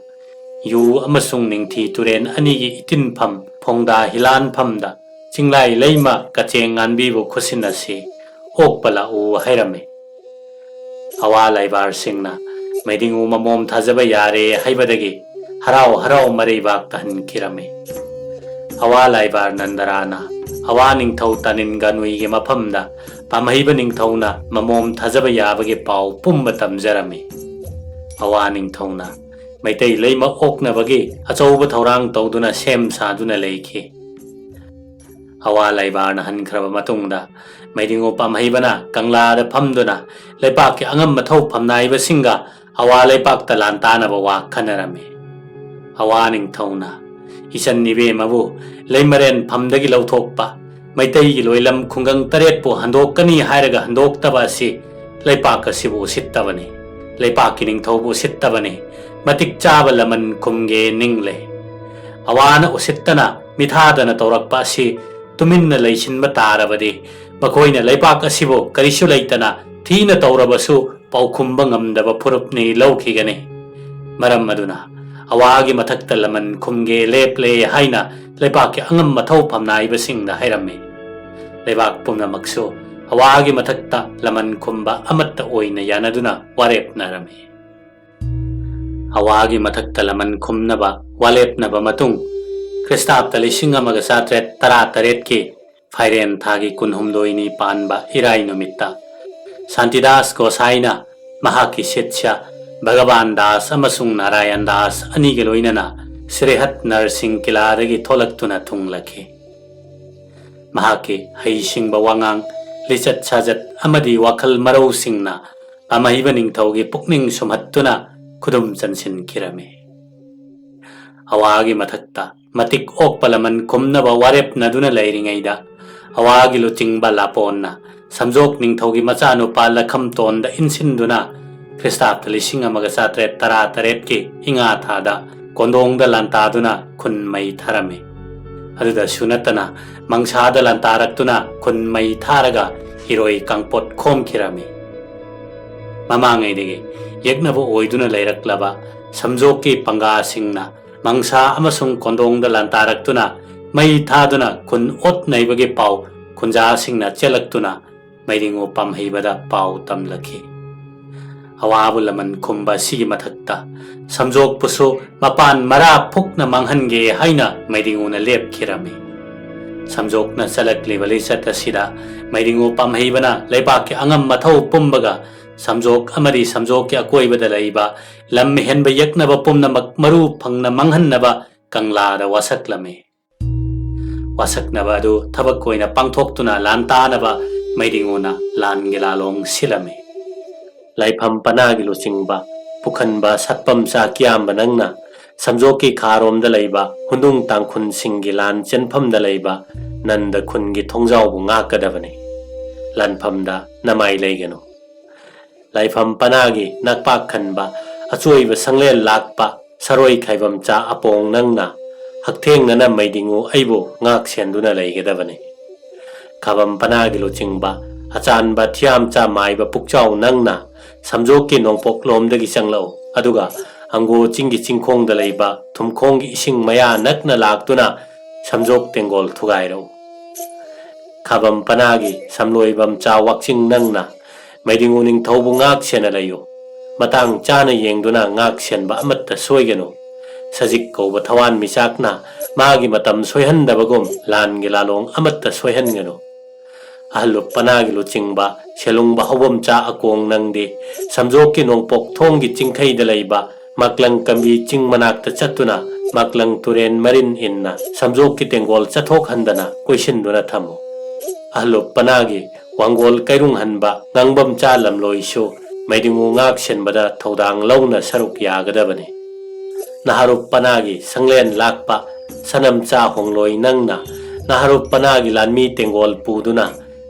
ꯌꯨ ꯑꯃꯁꯨꯡ ꯅꯤꯡꯊꯤ ꯇꯨꯔꯦꯟ ꯑꯅꯤꯒꯤ ꯏꯇꯤꯟꯐꯝ ꯐꯣꯡꯗꯥ ꯍꯤꯂꯥꯟꯐꯝꯗ ꯆꯤꯡꯂꯥꯏ ꯂꯩꯃ ꯀꯆꯦꯡ ꯉꯥꯟꯕꯤꯕꯨ ꯈꯨꯠꯁꯤꯟꯅꯁꯤ, ꯑꯣꯛꯄ ꯂꯥꯛꯎ ꯍꯥꯏꯔꯝꯃꯤ꯫ ꯑꯋꯥ ꯂꯥꯏꯕꯥꯔꯁꯤꯡꯅ ꯃꯩꯗꯤꯡꯉꯨ ꯃꯃꯣꯝ ꯊꯥꯖꯕ ꯌꯥꯔꯦ ꯍꯥꯏꯕꯗꯒꯤ ꯍꯔꯥꯎ ꯍꯔꯥꯎ ꯃꯔꯩꯕꯥꯛ ꯇꯥꯍꯟꯈꯤꯔꯝꯃꯤ꯫ ꯑꯋꯥ ꯂꯥꯏꯕꯥꯔ ꯅꯟꯗꯔꯥꯅ ꯑꯋꯥ ꯅꯤꯡꯊꯧ ꯇꯥꯅꯤꯟ ꯒꯥꯅꯨꯏꯒꯤ ꯃꯐꯝꯗ ꯄꯥꯝꯍꯩꯕ ꯅꯤꯡꯊꯧꯅ ꯃꯃꯣꯝ ꯊꯥꯖꯕ ꯌꯥꯕꯒꯤ ꯄꯥꯎ ꯄꯨꯝꯕ ꯇꯝꯖꯔꯝꯃꯤ꯫ ꯑꯋꯥ ꯅꯤꯡꯊꯧꯅ ꯃꯩꯇꯩ ꯂꯩꯃ ꯑꯣꯛꯅꯕꯒꯤ ꯑꯆꯧꯕ ꯊꯧꯔꯥꯡ ꯇꯧꯗꯨꯅ ꯁꯦꯝ ꯁꯥꯗꯨꯅ ꯂꯩꯈꯤ꯫ ꯑꯋꯥ ꯂꯥꯏꯕꯥꯔꯅ ꯍꯟꯈ꯭ꯔꯕ ꯃꯇꯨꯡꯗ ꯃꯩꯗꯤꯡꯉꯨ ꯄꯥꯝꯍꯩꯕꯅ ꯀꯪꯂꯥꯗ ꯐꯝꯗꯨꯅ ꯂꯩꯄꯥꯛꯀꯤ ꯑꯉꯝ ꯑꯊꯧ ꯐꯝꯅꯥꯏꯕꯁꯤꯡꯒ ꯑꯋꯥ ꯂꯩꯄꯥꯛꯇ ꯂꯥꯟꯇꯥꯅꯕ ꯋꯥ ꯈꯟꯅꯔꯝꯃꯤ꯫ ꯑꯋꯥ ꯅꯤꯡꯊꯧꯅ ꯏꯆꯟ ꯏꯕꯦꯝꯃꯕꯨ ꯂꯩꯃꯔꯦꯟ ꯐꯝꯗꯒꯤ ꯂꯧꯊꯣꯛꯄ ꯃꯩꯇꯩꯒꯤ ꯂꯣꯏꯂꯝ ꯈꯨꯡꯒꯪ ꯇꯔꯦꯠꯄꯨ ꯍꯟꯗꯣꯛꯀꯅꯤ ꯍꯥꯏꯔꯒ ꯍꯟꯗꯣꯛꯇꯕ ꯑꯁꯤ ꯂꯩꯄꯥꯛ ꯑꯁꯤꯕꯨ ꯎꯁꯤꯠꯇꯕꯅꯤ, ꯂꯩꯄꯥꯛꯀꯤ ꯅꯤꯡꯊꯧꯕꯨ ꯎꯁꯤꯠꯇꯕꯅꯤ, ꯃꯇꯤꯛ ꯆꯥꯕ ꯂꯃꯟ ꯈꯨꯝꯒꯦ ꯅꯤꯡꯂꯦ꯫ ꯑꯋꯥꯅ ꯎꯁꯤꯠꯇꯅ ꯃꯤꯊꯥꯗꯅ ꯇꯧꯔꯛꯄ ꯑꯁꯤ ꯇꯨꯃꯤꯟꯅ ꯂꯩꯁꯤꯟꯕ ꯇꯥꯔꯕꯗꯤ ꯃꯈꯣꯏꯅ ꯂꯩꯄꯥꯛ ꯑꯁꯤꯕꯨ ꯀꯔꯤꯁꯨ ꯂꯩꯇꯅ ꯊꯤꯅ ꯇꯧꯔꯕꯁꯨ ꯄꯥꯎꯈꯨꯝꯕ ꯉꯝꯗꯕ ꯐꯨꯔꯨꯞꯅꯤ ꯂꯧꯈꯤꯒꯅꯤ꯫ ꯃꯔꯝ ꯑꯗꯨꯅ ꯑꯋꯥꯒꯤ ꯃꯊꯛꯇ ꯂꯃꯟ ꯈꯨꯝꯒꯦ ꯂꯦꯞꯂꯦ ꯍꯥꯏꯅ ꯂꯩꯕꯥꯛꯀꯤ ꯑꯉꯝ ꯑꯊꯧ ꯐꯝꯅꯥꯏꯕꯁꯤꯡꯗ ꯍꯥꯏꯔꯝꯃꯤ꯫ ꯂꯩꯕꯥꯛ ꯄꯨꯝꯅꯃꯛꯁꯨ ꯑꯋꯥꯒꯤ ꯃꯊꯛꯇ ꯂꯃꯟ ꯈꯨꯝꯕ ꯑꯃꯠꯇ ꯑꯣꯏꯅ ꯌꯥꯅꯗꯨꯅ ꯋꯥꯔꯦꯞꯅꯔꯝꯃꯤ꯫ ꯑꯋꯥꯒꯤ ꯃꯊꯛꯇ ꯂꯃꯟ ꯈꯨꯝꯅꯕ ꯋꯥꯔꯦꯞꯅꯕ ꯃꯇꯨꯡ, ꯈ꯭ꯔꯤꯁꯇꯥꯕꯇ ꯂꯤꯁꯤꯡ ꯑꯃꯒ ꯆꯥꯇ꯭ꯔꯦꯠ ꯇꯔꯥ ꯇꯔꯦꯠꯀꯤ ꯐꯥꯏꯔꯦꯟ ꯊꯥꯒꯤ ꯀꯨꯟꯍꯨꯝꯗꯣꯏꯅꯤ ꯄꯥꯟꯕ ꯏꯔꯥꯏ ꯅꯨꯃꯤꯠꯇ ꯁꯥꯟꯇꯤꯗꯥꯁ ꯒꯣꯁꯥꯏꯅ ꯃꯍꯥꯛꯀꯤ ꯁꯤꯠꯁ꯭ꯌ ꯚꯒꯕꯥꯟ ꯗꯥꯁ ꯑꯃꯁꯨꯡ ꯅꯥꯔꯥꯌꯟ ꯗꯥꯁ ꯑꯅꯤꯒ ꯂꯣꯏꯅꯅ ꯁ꯭ꯔꯤꯍꯠ ꯅꯔꯁꯤꯡ ꯀꯤꯂꯥꯗꯒꯤ ꯊꯣꯛꯂꯛꯇꯨꯅ ꯊꯨꯡꯂꯈꯤ꯫ ꯃꯍꯥꯛꯀꯤ ꯍꯩꯁꯤꯡꯕ ꯋꯥꯉꯥꯡ, ꯂꯤꯆꯠ ꯁꯥꯖꯠ ꯑꯃꯗꯤ ꯋꯥꯈꯜ ꯃꯔꯧꯁꯤꯡꯅ ꯄꯥꯝꯍꯩꯕ ꯅꯤꯡꯊꯧꯒꯤ ꯄꯨꯛꯅꯤꯡ ꯁꯨꯝꯍꯠꯇꯨꯅ ꯈꯨꯗꯨꯝ ꯆꯟꯁꯤꯟꯈꯤꯔꯝꯃꯤ꯫ ꯑꯋꯥꯒꯤ ꯃꯊꯛꯇ ꯃꯇꯤꯛ ꯑꯣꯛꯄ ꯂꯃꯟ ꯈꯨꯝꯅꯕ ꯋꯥꯔꯦꯞꯅꯗꯨꯅ ꯂꯩꯔꯤꯉꯩꯗ, ꯑꯋꯥꯒꯤ ꯂꯨꯆꯤꯡꯕ ꯂꯥꯄꯣꯟꯅ ꯁꯝꯖꯣꯛ ꯅꯤꯡꯊꯧꯒꯤ ꯃꯆꯥꯅꯨꯄꯥ ꯂꯈꯝꯇꯣꯟꯗ ꯏꯟꯁꯤꯟꯗꯨꯅ ꯈ꯭ꯔꯤꯁꯇꯥꯕꯇ ꯂꯤꯁꯤꯡ ꯑꯃꯒ ꯆꯥꯇ꯭ꯔꯦꯠ ꯇꯔꯥ ꯇꯔꯦꯠꯀꯤ ꯏꯉꯥ ꯊꯥꯗ ꯀꯣꯟꯗꯣꯡꯗ ꯂꯥꯟꯇꯥꯗꯨꯅ ꯈꯨꯟ ꯃꯩ ꯊꯥꯔꯝꯃꯤ꯫ ꯑꯗꯨꯗꯁꯨ ꯅꯠꯇꯅ ꯃꯪꯁꯥꯗ ꯂꯥꯟꯇꯥꯔꯛꯇꯨꯅ ꯈꯨꯟ ꯃꯩ ꯊꯥꯔꯒ ꯏꯔꯣꯏ ꯀꯥꯡꯄꯣꯠ ꯈꯣꯝꯈꯤꯔꯝꯃꯤ꯫ ꯃꯃꯥꯡꯉꯩꯗꯒꯤ ꯌꯦꯛꯅꯕ ꯑꯣꯏꯗꯨꯅ ꯂꯩꯔꯛꯂꯕ ꯁꯝꯖꯣꯛꯀꯤ ꯄꯪꯒꯥꯁꯤꯡꯅ ꯃꯪꯁꯥ ꯑꯃꯁꯨꯡ ꯀꯣꯟꯗꯣꯡꯗ ꯂꯥꯟꯇꯥꯔꯛꯇꯨꯅ ꯃꯩ ꯊꯥꯗꯨꯅ ꯈꯨꯟ ꯑꯣꯠ ꯅꯩꯕꯒꯤ ꯄꯥꯎ ꯈꯨꯟꯖꯥꯁꯤꯡꯅ ꯆꯦꯜꯂꯛꯇꯨꯅ ꯃꯩꯗꯤꯡꯉꯨ ꯄꯥꯝꯍꯩꯕꯗ ꯄꯥꯎ ꯇꯝꯂꯛꯈꯤ꯫ ꯑꯋꯥꯕ ꯂꯃꯟ ꯈꯨꯝꯕ ꯑꯁꯤꯒꯤ ꯃꯊꯛꯇ ꯁꯝꯖꯣꯛꯄꯨꯁꯨ ꯃꯄꯥꯟ ꯃꯔꯥ ꯐꯨꯛꯅ ꯃꯥꯡꯍꯟꯒꯦ ꯍꯥꯏꯅ ꯃꯩꯗꯤꯡꯉꯨꯅ ꯂꯦꯞꯈꯤꯔꯝꯃꯤ꯫ ꯁꯝꯖꯣꯛꯅ ꯆꯠꯂꯛꯂꯤꯕ ꯂꯤꯆꯠ ꯑꯁꯤꯗ ꯃꯩꯗꯤꯡꯉꯨ ꯄꯥꯝꯍꯩꯕꯅ ꯂꯩꯕꯥꯛꯀꯤ ꯑꯉꯝ ꯑꯊꯧ ꯄꯨꯝꯕꯒ ꯁꯝꯖꯣꯛ ꯑꯃꯗꯤ ꯁꯝꯖꯣꯛꯀꯤ ꯑꯀꯣꯏꯕꯗ ꯂꯩꯕ ꯂꯝ ꯍꯦꯟꯕ ꯌꯦꯛꯅꯕ ꯄꯨꯝꯅꯃꯛ ꯃꯔꯨ ꯐꯪꯅ ꯃꯥꯡꯍꯟꯅꯕ ꯀꯪꯂꯥꯗ ꯋꯥꯁꯛꯂꯝꯃꯤ꯫ ꯋꯥꯁꯛꯅꯕ ꯑꯗꯨ ꯊꯕꯛ ꯑꯣꯏꯅ ꯄꯥꯡꯊꯣꯛꯇꯨꯅ ꯂꯥꯟ ꯇꯥꯅꯕ ꯃꯩꯗꯤꯡꯉꯨꯅ ꯂꯥꯟꯒꯤ ꯂꯥꯂꯣꯡ ꯁꯤꯜꯂꯝꯃꯤ꯫ ꯂꯥꯏꯐꯝ ꯄꯅꯥꯒꯤ ꯂꯨꯆꯤꯡꯕ ꯄꯨꯈꯟꯕ ꯁꯠꯄꯝꯆꯥ ꯀꯤꯌꯥꯝꯕ ꯅꯪꯅ ꯁꯝꯖꯣꯛꯀꯤ ꯈꯥꯔꯣꯝꯗ ꯂꯩꯕ ꯍꯨꯟꯗꯨꯡ ꯇꯥꯡꯈꯨꯟꯁꯤꯡꯒꯤ ꯂꯥꯟ ꯆꯦꯟꯐꯝꯗ ꯂꯩꯕ ꯅꯟꯗ ꯈꯨꯟꯒꯤ ꯊꯣꯡꯖꯥꯎꯕꯨ ꯉꯥꯛꯀꯗꯕꯅꯤ꯫ ꯂꯥꯟꯐꯝꯗ ꯅꯃꯥꯏ ꯂꯩꯒꯅꯨ꯫ ꯂꯥꯏꯐꯝ ꯄꯅꯥꯒꯤ ꯅꯛꯄꯥꯛ ꯈꯟꯕ ꯑꯆꯣꯏꯕ ꯁꯪꯂꯦꯟ ꯂꯥꯛꯄ ꯁꯔꯣꯏ ꯈꯥꯏꯕꯝꯆꯥ ꯑꯄꯣꯡ ꯅꯪꯅ ꯍꯛꯊꯦꯡꯅꯅ ꯃꯩꯗꯤꯡꯉꯨ ꯑꯩꯕꯨ ꯉꯥꯛ ꯁꯦꯟꯗꯨꯅ ꯂꯩꯒꯗꯕꯅꯤ꯫ ꯈꯥꯕꯝ ꯄꯅꯥꯒꯤ ꯂꯨꯆꯤꯡꯕ ꯑꯆꯥꯟꯕ ꯊꯤꯌꯥꯝꯆꯥ ꯃꯥꯏꯕ ꯄꯨꯛꯆꯥꯎ ꯅꯪꯅ ꯁꯝꯖꯣꯛꯀꯤ ꯅꯣꯡꯄꯣꯛꯂꯣꯝꯗꯒꯤ ꯆꯪꯂꯛꯎ, ꯑꯗꯨꯒ ꯑꯪꯒꯣ ꯆꯤꯡꯒꯤ ꯆꯤꯡꯈꯣꯡꯗ ꯂꯩꯕ ꯊꯨꯝꯈꯣꯡꯒꯤ ꯏꯁꯤꯡ ꯃꯌꯥ ꯅꯛꯅ ꯂꯥꯛꯇꯨꯅ ꯁꯝꯖꯣꯛ ꯇꯦꯡꯒꯣꯜ ꯊꯨꯒꯥꯏꯔꯛꯎ꯫ ꯈꯥꯕꯝ ꯄꯅꯥꯒꯤ ꯁꯝꯂꯣꯏꯕꯝꯆꯥ ꯋꯥꯛꯆꯤꯡ ꯅꯪꯅ ꯃꯩꯗꯤꯡꯉꯨ ꯅꯤꯡꯊꯧꯕꯨ ꯉꯥꯛ ꯁꯦꯟꯅ ꯂꯩꯌꯨ꯫ ꯃꯇꯥꯡ ꯆꯥꯅ ꯌꯦꯡꯗꯨꯅ ꯉꯥꯛ ꯁꯦꯟꯕ ꯑꯃꯠꯇ ꯁꯣꯏꯒꯅꯨ꯫ ꯁꯖꯤꯛ ꯀꯧꯕ ꯊꯋꯥꯟ ꯃꯤꯆꯥꯛꯅ ꯃꯥꯒꯤ ꯃꯇꯝ ꯁꯣꯏꯍꯟꯗꯕꯒꯨꯝ ꯂꯥꯟꯒꯤ ꯂꯥꯂꯣꯡ ꯑꯃꯠꯇ ꯁꯣꯏꯍꯟꯒꯅꯨ꯫ ꯑꯍꯜ ꯂꯨꯞ ꯄꯅꯥꯒꯤ ꯂꯨꯆꯤꯡꯕ ꯁꯦꯂꯨꯡꯕ ꯍꯧꯕꯝꯆꯥ ꯑꯀꯣꯡ ꯅꯪꯗꯤ ꯁꯝꯖꯣꯛꯀꯤ ꯅꯣꯡꯄꯣꯛ ꯊꯣꯡꯒꯤ ꯆꯤꯡꯈꯩꯗ ꯂꯩꯕ ꯃꯥꯛꯂꯪ ꯀꯝꯕꯤ ꯆꯤꯡ ꯃꯅꯥꯛꯇ ꯆꯠꯇꯨꯅ ꯃꯥꯛꯂꯪ ꯇꯨꯔꯦꯟ ꯃꯔꯤꯟ ꯏꯟꯅ ꯁꯝꯖꯣꯛꯀꯤ ꯇꯦꯡꯒꯣꯜ ꯆꯠꯊꯣꯛꯍꯟꯗꯅ ꯀꯣꯏꯁꯤꯟꯗꯨꯅ ꯊꯝꯃꯨ꯫ ꯑꯍꯜꯂꯨꯞ ꯄꯅꯥꯒꯤ ꯋꯥꯡꯒꯣꯜ ꯀꯩꯔꯨꯡ ꯍꯟꯕ ꯉꯥꯡꯕꯝꯆꯥ ꯂꯝꯂꯣꯏꯁꯨ ꯃꯩꯗꯤꯡꯉꯨ ꯉꯥꯛ ꯁꯦꯟꯕꯗ ꯊꯧꯗꯥꯡ ꯂꯧꯅ ꯁꯔꯨꯛ ꯌꯥꯒꯗꯕꯅꯤ꯫ ꯅꯍꯥꯔꯨꯞ ꯄꯅꯥꯒꯤ ꯁꯪꯂꯦꯟ ꯂꯥꯛꯄ ꯁꯅꯝꯆꯥ ꯍꯣꯡꯂꯣꯏ ꯅꯪꯅ ꯅꯍꯥꯔꯨꯞ ꯄꯅꯥꯒꯤ ꯂꯥꯟꯃꯤ ꯇꯦꯡꯒꯣꯜ ꯄꯨꯗꯨꯅ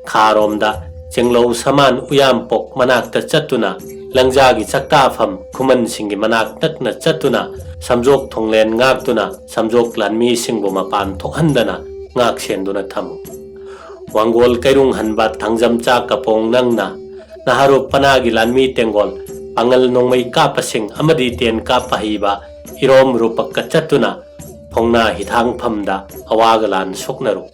ꯈꯥꯔꯣꯝꯗ ꯆꯦꯡꯂꯧ ꯁꯃꯥꯟ ꯎꯌꯥꯝꯄꯣꯛ ꯃꯅꯥꯛꯇ ꯆꯠꯇꯨꯅ, ꯂꯪꯖꯥꯒꯤ ꯆꯥꯛꯇꯥꯐꯝ ꯈꯨꯃꯟꯁꯤꯡꯒꯤ ꯃꯅꯥꯛ ꯅꯛꯅ ꯆꯠꯇꯨꯅ, ꯁꯝꯖꯣꯛ ꯊꯣꯡꯂꯦꯟ ꯉꯥꯛꯇꯨꯅ ꯁꯝꯖꯣꯛ ꯂꯥꯟꯃꯤꯁꯤꯡꯕꯨ ꯃꯄꯥꯟ ꯊꯣꯛꯍꯟꯗꯅ ꯉꯥꯛ ꯁꯦꯟꯗꯨꯅ ꯊꯝꯃꯨ꯫ ꯋꯥꯡꯒꯣꯜ ꯀꯩꯔꯨꯡ ꯍꯟꯕ ꯊꯥꯡꯖꯝꯆꯥ ꯀꯄꯣꯡ ꯅꯪꯅ ꯅꯍꯥꯔꯨꯞ ꯄꯅꯥꯒꯤ ꯂꯥꯟꯃꯤ ꯇꯦꯡꯒꯣꯜ ꯄꯥꯡꯒꯜ ꯅꯣꯡꯃꯩ ꯀꯥꯞꯄꯁꯤꯡ ꯑꯃꯗꯤ ꯇꯦꯟ ꯀꯥꯞꯄ ꯍꯩꯕ ꯏꯔꯣꯝ ꯔꯨꯄꯛꯀ ꯆꯠꯇꯨꯅ ꯐꯧꯅꯥ ꯍꯤꯊꯥꯡꯐꯝꯗ ꯑꯋꯥꯒ ꯂꯥꯟ ꯁꯣꯛꯅꯔꯨ꯫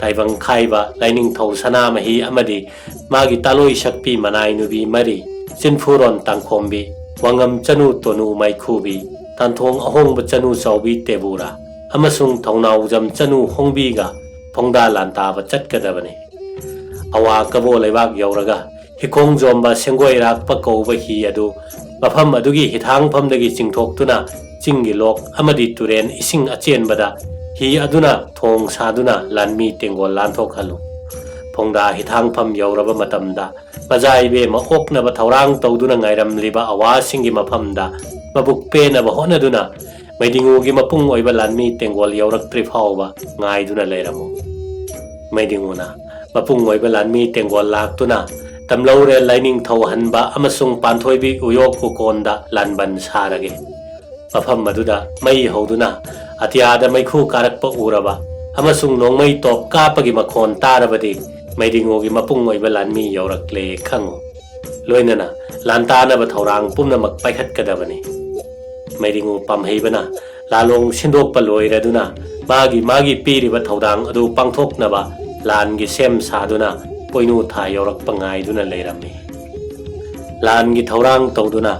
ꯇꯥꯏꯕꯪ ꯈꯥꯏꯕ ꯂꯥꯏꯅꯤꯡꯊꯧ ꯁꯅꯥꯃꯍꯤ ꯑꯃꯗꯤ ꯃꯥꯒꯤ ꯇꯥꯂꯣꯏ ꯁꯛꯄꯤ ꯃꯅꯥꯏ ꯅꯨꯕꯤ ꯃꯔꯤ, ꯆꯤꯟꯐꯨꯔꯣꯟ ꯇꯥꯡꯈꯣꯝꯕꯤ, ꯋꯥꯉꯝ ꯆꯅꯨ ꯇꯣꯅꯨ ꯃꯩꯈꯨꯕꯤ, ꯇꯥꯟꯊꯣꯡ ꯑꯍꯣꯡꯕ ꯆꯅꯨ ꯆꯥꯎꯕꯤ ꯇꯦꯕꯨꯔꯥ ꯑꯃꯁꯨꯡ ꯊꯧꯅꯥꯎꯖꯝ ꯆꯅꯨ ꯍꯣꯡꯕꯤꯒ ꯐꯣꯡꯗꯥ ꯂꯥꯟꯇꯥꯕ ꯆꯠꯀꯗꯕꯅꯤ꯫ ꯑꯋꯥ ꯀꯕꯣ ꯂꯩꯕꯥꯛ ꯌꯧꯔꯒ ꯍꯤꯈꯣꯡ ꯖꯣꯝꯕ ꯁꯦꯡꯒꯣꯏꯔꯥꯛꯄ ꯀꯧꯕ ꯍꯤ ꯑꯗꯨ ꯃꯐꯝ ꯑꯗꯨꯒꯤ ꯍꯤꯊꯥꯡꯐꯝꯗꯒꯤ ꯆꯤꯡꯊꯣꯛꯇꯨꯅ ꯆꯤꯡꯒꯤ ꯂꯣꯛ ꯑꯃꯗꯤ ꯇꯨꯔꯦꯟ ꯏꯁꯤꯡ ꯑꯆꯦꯟꯕꯗ ꯍꯤ ꯑꯗꯨꯅ ꯊꯣꯡ ꯁꯥꯗꯨꯅ ꯂꯥꯟꯃꯤ ꯇꯦꯡꯒꯣꯜ ꯂꯥꯟꯊꯣꯛꯍꯜꯂꯨ꯫ ꯐꯣꯡꯗꯥ ꯍꯤꯊꯥꯡꯐꯝ ꯌꯧꯔꯕ ꯃꯇꯝꯗ ꯃꯖꯥ ꯏꯕꯦꯝꯃ ꯑꯣꯛꯅꯕ ꯊꯧꯔꯥꯡ ꯇꯧꯗꯨꯅ ꯉꯥꯏꯔꯝꯂꯤꯕ ꯑꯋꯥꯁꯤꯡꯒꯤ ꯃꯐꯝꯗ ꯃꯕꯨꯛ ꯄꯦꯟꯅꯕ ꯍꯣꯠꯅꯗꯨꯅ ꯃꯩꯗꯤꯡꯉꯨꯒꯤ ꯃꯄꯨꯡ ꯑꯣꯏꯕ ꯂꯥꯟꯃꯤ ꯇꯦꯡꯒꯣꯜ ꯌꯧꯔꯛꯇ꯭ꯔꯤ ꯐꯥꯎꯕ ꯉꯥꯏꯗꯨꯅ ꯂꯩꯔꯝꯃꯨ꯫ ꯃꯩꯗꯤꯡꯉꯨꯅ ꯃꯄꯨꯡ ꯑꯣꯏꯕ ꯂꯥꯟꯃꯤ ꯇꯦꯡꯒꯣꯜ ꯂꯥꯛꯇꯨꯅ ꯇꯝꯂꯧꯔꯦꯜ ꯂꯥꯏꯅꯤꯡꯊꯧ ꯍꯟꯕ ꯑꯃꯁꯨꯡ ꯄꯥꯟꯊꯣꯏꯕꯤ ꯎꯌꯣꯛ ꯎꯀꯣꯟꯗ ꯂꯥꯟꯕꯟ ꯁꯥꯔꯒꯦ꯫ ꯃꯐꯝ ꯑꯗꯨꯗ ꯃꯩ ꯍꯧꯗꯨꯅ ꯑꯇꯤꯌꯥꯗ ꯃꯩꯈꯨ ꯀꯥꯔꯛꯄ ꯎꯔꯕ ꯑꯃꯁꯨꯡ ꯅꯣꯡꯃꯩ ꯇꯣꯞ ꯀꯥꯞꯄꯒꯤ ꯃꯈꯣꯟ ꯇꯥꯔꯕꯗꯤ ꯃꯩꯗꯤꯡꯉꯨꯒꯤ ꯃꯄꯨꯡ ꯑꯣꯏꯕ ꯂꯥꯟꯃꯤ ꯌꯧꯔꯛꯂꯦ ꯈꯪꯉꯨ꯫ ꯂꯣꯏꯅꯅ ꯂꯥꯟꯇꯥꯅꯕ ꯊꯧꯔꯥꯡ ꯄꯨꯝꯅꯃꯛ ꯄꯥꯏꯈꯠꯀꯗꯕꯅꯤ꯫ ꯃꯩꯗꯤꯡꯉꯨ ꯄꯥꯝꯍꯩꯕꯅ ꯂꯥꯂꯣꯡ ꯁꯤꯟꯗꯣꯛꯄ ꯂꯣꯏꯔꯗꯨꯅ ꯃꯥꯒꯤ ꯃꯥꯒꯤ ꯄꯤꯔꯤꯕ ꯊꯧꯗꯥꯡ ꯑꯗꯨ ꯄꯥꯡꯊꯣꯛꯅꯕ ꯂꯥꯟꯒꯤ ꯁꯦꯝ ꯁꯥꯗꯨꯅ ꯄꯣꯏꯅꯨ ꯊꯥ ꯌꯧꯔꯛꯄ ꯉꯥꯏꯗꯨꯅ ꯂꯩꯔꯝꯃꯤ꯫ ꯂꯥꯟꯒꯤ ꯊꯧꯔꯥꯡ ꯇꯧꯗꯨꯅ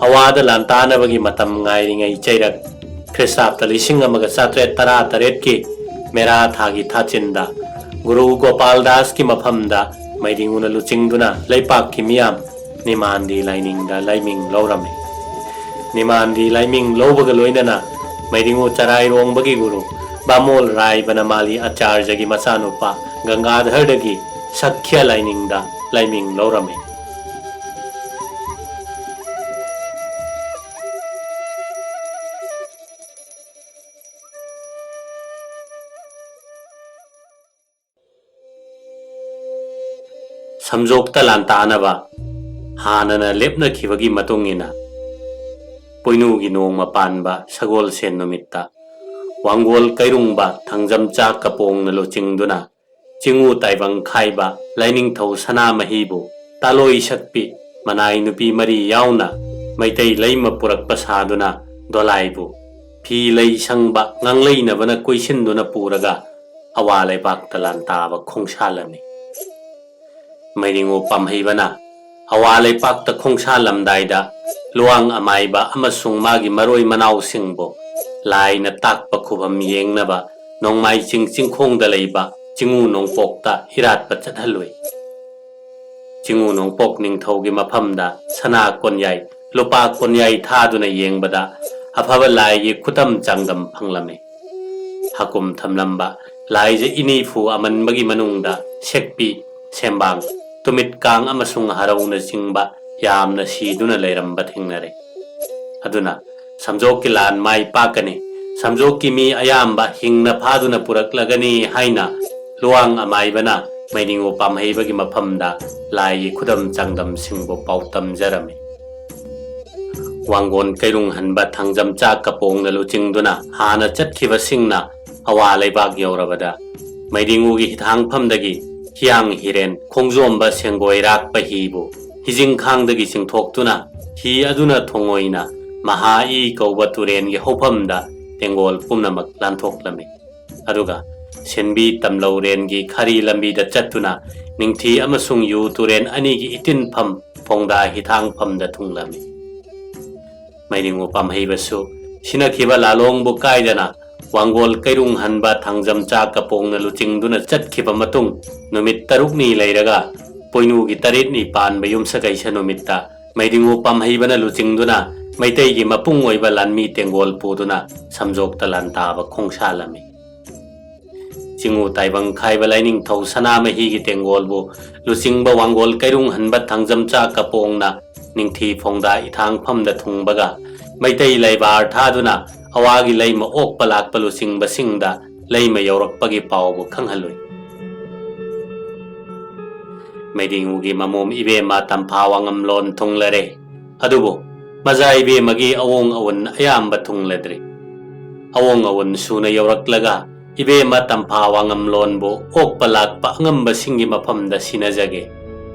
ꯑꯋꯥꯗ ꯂꯥꯟꯇꯥꯅꯕꯒꯤ ꯃꯇꯝ ꯉꯥꯏꯔꯤꯉꯩ ꯆꯩꯔꯛ ꯈ꯭ꯔꯤꯁꯇꯥꯕꯇ ꯂꯤꯁꯤꯡ ꯑꯃꯒ ꯆꯥꯇ꯭ꯔꯦꯠ ꯇꯔꯥ ꯇꯔꯦꯠꯀꯤ ꯃꯦꯔꯥ ꯊꯥꯒꯤ ꯊꯥꯆꯤꯟꯗ ꯒꯨꯔꯨ ꯒꯣꯄꯥꯜ ꯗꯥꯁꯀꯤ ꯃꯐꯝꯗ ꯃꯩꯗꯤꯡꯉꯨꯅ ꯂꯨꯆꯤꯡꯗꯨꯅ ꯂꯩꯄꯥꯛꯀꯤ ꯃꯤꯌꯥꯝ ꯅꯤꯃꯥꯟꯗꯤ ꯂꯥꯏꯅꯤꯡꯗ ꯂꯥꯏꯃꯤꯡ ꯂꯧꯔꯝꯃꯤ꯫ ꯅꯤꯃꯥꯟꯗꯤ ꯂꯥꯏꯃꯤꯡ ꯂꯧꯕꯒ ꯂꯣꯏꯅꯅ ꯃꯩꯗꯤꯡꯉꯨ ꯆꯔꯥꯏꯔꯣꯡꯕꯒꯤ ꯒꯨꯔꯨ ꯕꯥꯃꯣꯜ ꯔꯥꯏ ꯕꯅꯃꯥꯂꯤ ꯑꯆꯥꯔꯖꯒꯤ ꯃꯆꯥꯅꯨꯄꯥ ꯒꯪꯒꯥꯙꯔꯗꯒꯤ ꯁꯛꯈ꯭ꯌ ꯂꯥꯏꯅꯤꯡꯗ ꯂꯥꯏꯃꯤꯡ ꯂꯧꯔꯝꯃꯤ꯫ ꯁꯝꯖꯣꯛꯇ ꯂꯥꯟꯇꯥꯅꯕ ꯍꯥꯟꯅꯅ ꯂꯦꯞꯅꯈꯤꯕꯒꯤ ꯃꯇꯨꯡ ꯏꯟꯅ, ꯄꯣꯏꯅꯨꯒꯤ ꯅꯣꯡꯃ ꯄꯥꯟꯕ ꯁꯒꯣꯜꯁꯦꯟ ꯅꯨꯃꯤꯠꯇ, ꯋꯥꯡꯒꯣꯜ ꯀꯩꯔꯨꯡꯕ ꯊꯥꯡꯖꯝꯆꯥ ꯀꯄꯣꯡꯅ ꯂꯨꯆꯤꯡꯗꯨꯅ, ꯆꯤꯡꯉꯨ ꯇꯥꯏꯕꯪ ꯈꯥꯏꯕ ꯂꯥꯏꯅꯤꯡꯊꯧ ꯁꯅꯥꯃꯍꯤꯕꯨ, ꯇꯥꯂꯣꯏ ꯁꯛꯄꯤ ꯃꯅꯥꯏ ꯅꯨꯄꯤ ꯃꯔꯤ ꯌꯥꯎꯅ, ꯃꯩꯇꯩ ꯂꯩꯃ ꯄꯨꯔꯛꯄ ꯁꯥꯗꯨꯅ, ꯗꯣꯂꯥꯏꯕꯨ ꯐꯤ ꯂꯩ ꯁꯪꯕ ꯉꯥꯡꯂꯩꯅꯕꯅ ꯀꯣꯏꯁꯤꯟꯗꯨꯅ ꯄꯨꯔꯒ, ꯑꯋꯥ ꯂꯩꯄꯥꯛꯇ ꯂꯥꯟꯇꯥꯕ ꯈꯣꯡꯁꯥꯜꯂꯝꯃꯤ꯫ ꯃꯩꯔꯤꯉꯨ ꯄꯥꯝꯍꯩꯕꯅ ꯑꯋꯥ ꯂꯩꯄꯥꯛꯇ ꯈꯣꯡꯁꯥꯜꯂꯝꯗꯥꯏꯗ, ꯂꯨꯋꯥꯡ ꯑꯃꯥꯏꯕ ꯑꯃꯁꯨꯡ ꯃꯥꯒꯤ ꯃꯔꯣꯏ ꯃꯅꯥꯎꯁꯤꯡꯕꯨ ꯂꯥꯏꯅ ꯇꯥꯛꯄ ꯈꯨꯕꯝ ꯌꯦꯡꯅꯕ ꯅꯣꯡꯃꯥꯏ ꯆꯤꯡ ꯆꯤꯡꯈꯣꯡꯗ ꯂꯩꯕ ꯆꯤꯡꯉꯨ ꯅꯣꯡꯄꯣꯛꯇ ꯏꯔꯥꯠꯄ ꯆꯠꯍꯜꯂꯨꯏ꯫ ꯆꯤꯡꯉꯨ ꯅꯣꯡꯄꯣꯛ ꯅꯤꯡꯊꯧꯒꯤ ꯃꯐꯝꯗ ꯁꯅꯥ ꯀꯣꯟꯌꯥꯏ, ꯂꯨꯄꯥ ꯀꯣꯟꯌꯥꯏ ꯊꯥꯗꯨꯅ ꯌꯦꯡꯕꯗ, ꯑꯐꯕ ꯂꯥꯏꯒꯤ ꯈꯨꯗꯝ ꯆꯥꯡꯗꯝ ꯐꯪꯂꯝꯃꯤ꯫ ꯍꯥꯀꯨꯝ ꯊꯝꯂꯝꯕ ꯂꯥꯏꯖ ꯏꯅꯤꯐꯨ ꯑꯃꯟꯕꯒꯤ ꯃꯅꯨꯡꯗ ꯁꯦꯛꯄꯤ, ꯁꯦꯝꯕꯥꯡ, ꯇꯨꯃꯤꯠ ꯀꯥꯡ ꯑꯃꯁꯨꯡ ꯍꯔꯧꯅꯆꯤꯡꯕ ꯌꯥꯝꯅ ꯁꯤꯗꯨꯅ ꯂꯩꯔꯝꯕ ꯊꯦꯡꯅꯔꯦ꯫ ꯑꯗꯨꯅ ꯁꯝꯖꯣꯛꯀꯤ ꯂꯥꯟ ꯃꯥꯏ ꯄꯥꯛꯀꯅꯤ, ꯁꯝꯖꯣꯛꯀꯤ ꯃꯤ ꯑꯌꯥꯝꯕ ꯍꯤꯡꯅ ꯐꯥꯗꯨꯅ ꯄꯨꯔꯛꯂꯒꯅꯤ ꯍꯥꯏꯅ ꯂꯨꯋꯥꯡ ꯑꯃꯥꯏꯕꯅ ꯃꯩꯅꯤꯡꯉꯨ ꯄꯥꯝꯍꯩꯕꯒꯤ ꯃꯐꯝꯗ ꯂꯥꯏꯒꯤ ꯈꯨꯗꯝ ꯆꯥꯡꯗꯝꯁꯤꯡꯕꯨ ꯄꯥꯎꯇꯝꯖꯔꯝꯃꯤ꯫ ꯋꯥꯡꯒꯣꯟ ꯀꯩꯔꯨꯡ ꯍꯟꯕ ꯊꯥꯡꯖꯝꯆꯥ ꯀꯄꯣꯡꯅ ꯂꯨꯆꯤꯡꯗꯨꯅ ꯍꯥꯟꯅ ꯆꯠꯈꯤꯕꯁꯤꯡꯅ ꯑꯋꯥ ꯂꯩꯕꯥꯛ ꯌꯧꯔꯕꯗ, ꯃꯩꯔꯤꯉꯨꯒꯤ ꯍꯤꯊꯥꯡꯐꯝꯗꯒꯤ ꯍꯤꯌꯥꯡ ꯍꯤꯔꯦꯟ ꯈꯣꯡꯖꯣꯝꯕ ꯁꯦꯡꯒꯣꯏ ꯔꯥꯛꯄ ꯍꯤꯕꯨ ꯍꯤꯖꯤꯡꯈꯥꯡꯗꯒꯤ ꯆꯤꯡꯊꯣꯛꯇꯨꯅ, ꯍꯤ ꯑꯗꯨꯅ ꯊꯣꯡꯉꯣꯏꯅ ꯃꯍꯥ ꯏ ꯀꯧꯕ ꯇꯨꯔꯦꯟꯒꯤ ꯍꯧꯐꯝꯗ ꯇꯦꯡꯒꯣꯜ ꯄꯨꯝꯅꯃꯛ ꯂꯥꯟꯊꯣꯛꯂꯝꯃꯤ꯫ ꯑꯗꯨꯒ ꯁꯦꯟꯕꯤ ꯇꯝꯂꯧꯔꯦꯟꯒꯤ ꯈꯥꯔꯤ ꯂꯝꯕꯤꯗ ꯆꯠꯇꯨꯅ ꯅꯤꯡꯊꯤ ꯑꯃꯁꯨꯡ ꯌꯨ ꯇꯨꯔꯦꯟ ꯑꯅꯤꯒꯤ ꯏꯇꯤꯟꯐꯝ ꯐꯣꯡꯗꯥ ꯍꯤꯊꯥꯡꯐꯝꯗ ꯊꯨꯡꯂꯝꯃꯤ꯫ ꯃꯩꯔꯤꯉꯨ ꯄꯥꯝꯍꯩꯕꯁꯨ ꯁꯤꯅꯈꯤꯕ ꯂꯥꯂꯣꯡꯕꯨ ꯀꯥꯏꯗꯅ ꯋꯥꯡꯒꯣꯜ ꯀꯩꯔꯨꯡ ꯍꯟꯕ ꯊꯥꯡꯖꯝꯆꯥ ꯀꯄꯣꯡꯅ ꯂꯨꯆꯤꯡꯗꯨꯅ ꯆꯠꯈꯤꯕ ꯃꯇꯨꯡ, ꯅꯨꯃꯤꯠ ꯇꯔꯨꯛꯅꯤ ꯂꯩꯔꯒ, ꯄꯣꯏꯅꯨꯒꯤ ꯇꯔꯦꯠꯅꯤ ꯄꯥꯟꯕ ꯌꯨꯝꯁꯀꯩꯁ ꯅꯨꯃꯤꯠꯇ ꯃꯩꯔꯤꯉꯨ ꯄꯥꯝꯍꯩꯕꯅ ꯂꯨꯆꯤꯡꯗꯨꯅ ꯃꯩꯇꯩꯒꯤ ꯃꯄꯨꯡ ꯑꯣꯏꯕ ꯂꯥꯟꯃꯤ ꯇꯦꯡꯒꯣꯜ ꯄꯨꯗꯨꯅ ꯁꯝꯖꯣꯛꯇ ꯂꯥꯟꯇꯥꯕ ꯈꯣꯡꯁꯥꯜꯂꯝꯃꯤ꯫ ꯆꯤꯡꯉꯨ ꯇꯥꯏꯕꯪ ꯈꯥꯏꯕ ꯂꯥꯏꯅꯤꯡꯊꯧ ꯁꯅꯥꯃꯍꯤꯒꯤ ꯇꯦꯡꯒꯣꯜꯕꯨ ꯂꯨꯆꯤꯡꯕ ꯋꯥꯡꯒꯣꯜ ꯀꯩꯔꯨꯡ ꯍꯟꯕ ꯊꯥꯡꯖꯝꯆꯥ ꯀꯄꯣꯡꯅ ꯅꯤꯡꯊꯤ ꯐꯣꯡꯗꯥ ꯏꯊꯥꯡꯐꯝꯗ ꯊꯨꯡꯕꯒ, ꯃꯩꯇꯩ ꯂꯩꯕꯥꯔ ꯊꯥꯗꯨꯅ ꯑꯋꯥꯒꯤ ꯂꯩꯃ ꯑꯣꯛꯄ ꯂꯥꯛꯄ ꯂꯨꯆꯤꯡꯕꯁꯤꯡꯗ ꯂꯩꯃ ꯌꯧꯔꯛꯄꯒꯤ ꯄꯥꯎꯕꯨ ꯈꯪꯍꯜꯂꯨꯏ꯫ ꯃꯩꯗꯤꯡꯉꯨꯒꯤ ꯃꯃꯣꯝ ꯏꯕꯦꯝꯃ ꯇꯝꯐꯥ ꯋꯥꯉꯝꯂꯣꯟ ꯊꯨꯡꯂꯔꯦ꯫ ꯑꯗꯨꯕꯨ ꯃꯖꯥ ꯏꯕꯦꯝꯃꯒꯤ ꯑꯋꯣꯡ ꯑꯋꯨꯟ ꯑꯌꯥꯝꯕ ꯊꯨꯡꯂꯗ꯭ꯔꯤ꯫ ꯑꯋꯣꯡ ꯑꯋꯨꯟ ꯁꯨꯅ ꯌꯧꯔꯛꯂꯒ ꯏꯕꯦꯝꯃ ꯇꯝꯐꯥ ꯋꯥꯉꯝꯂꯣꯟꯕꯨ ꯑꯣꯛꯄ ꯂꯥꯛꯄ ꯑꯉꯝꯕꯁꯤꯡꯒꯤ ꯃꯐꯝꯗ ꯁꯤꯟꯅꯖꯒꯦ꯫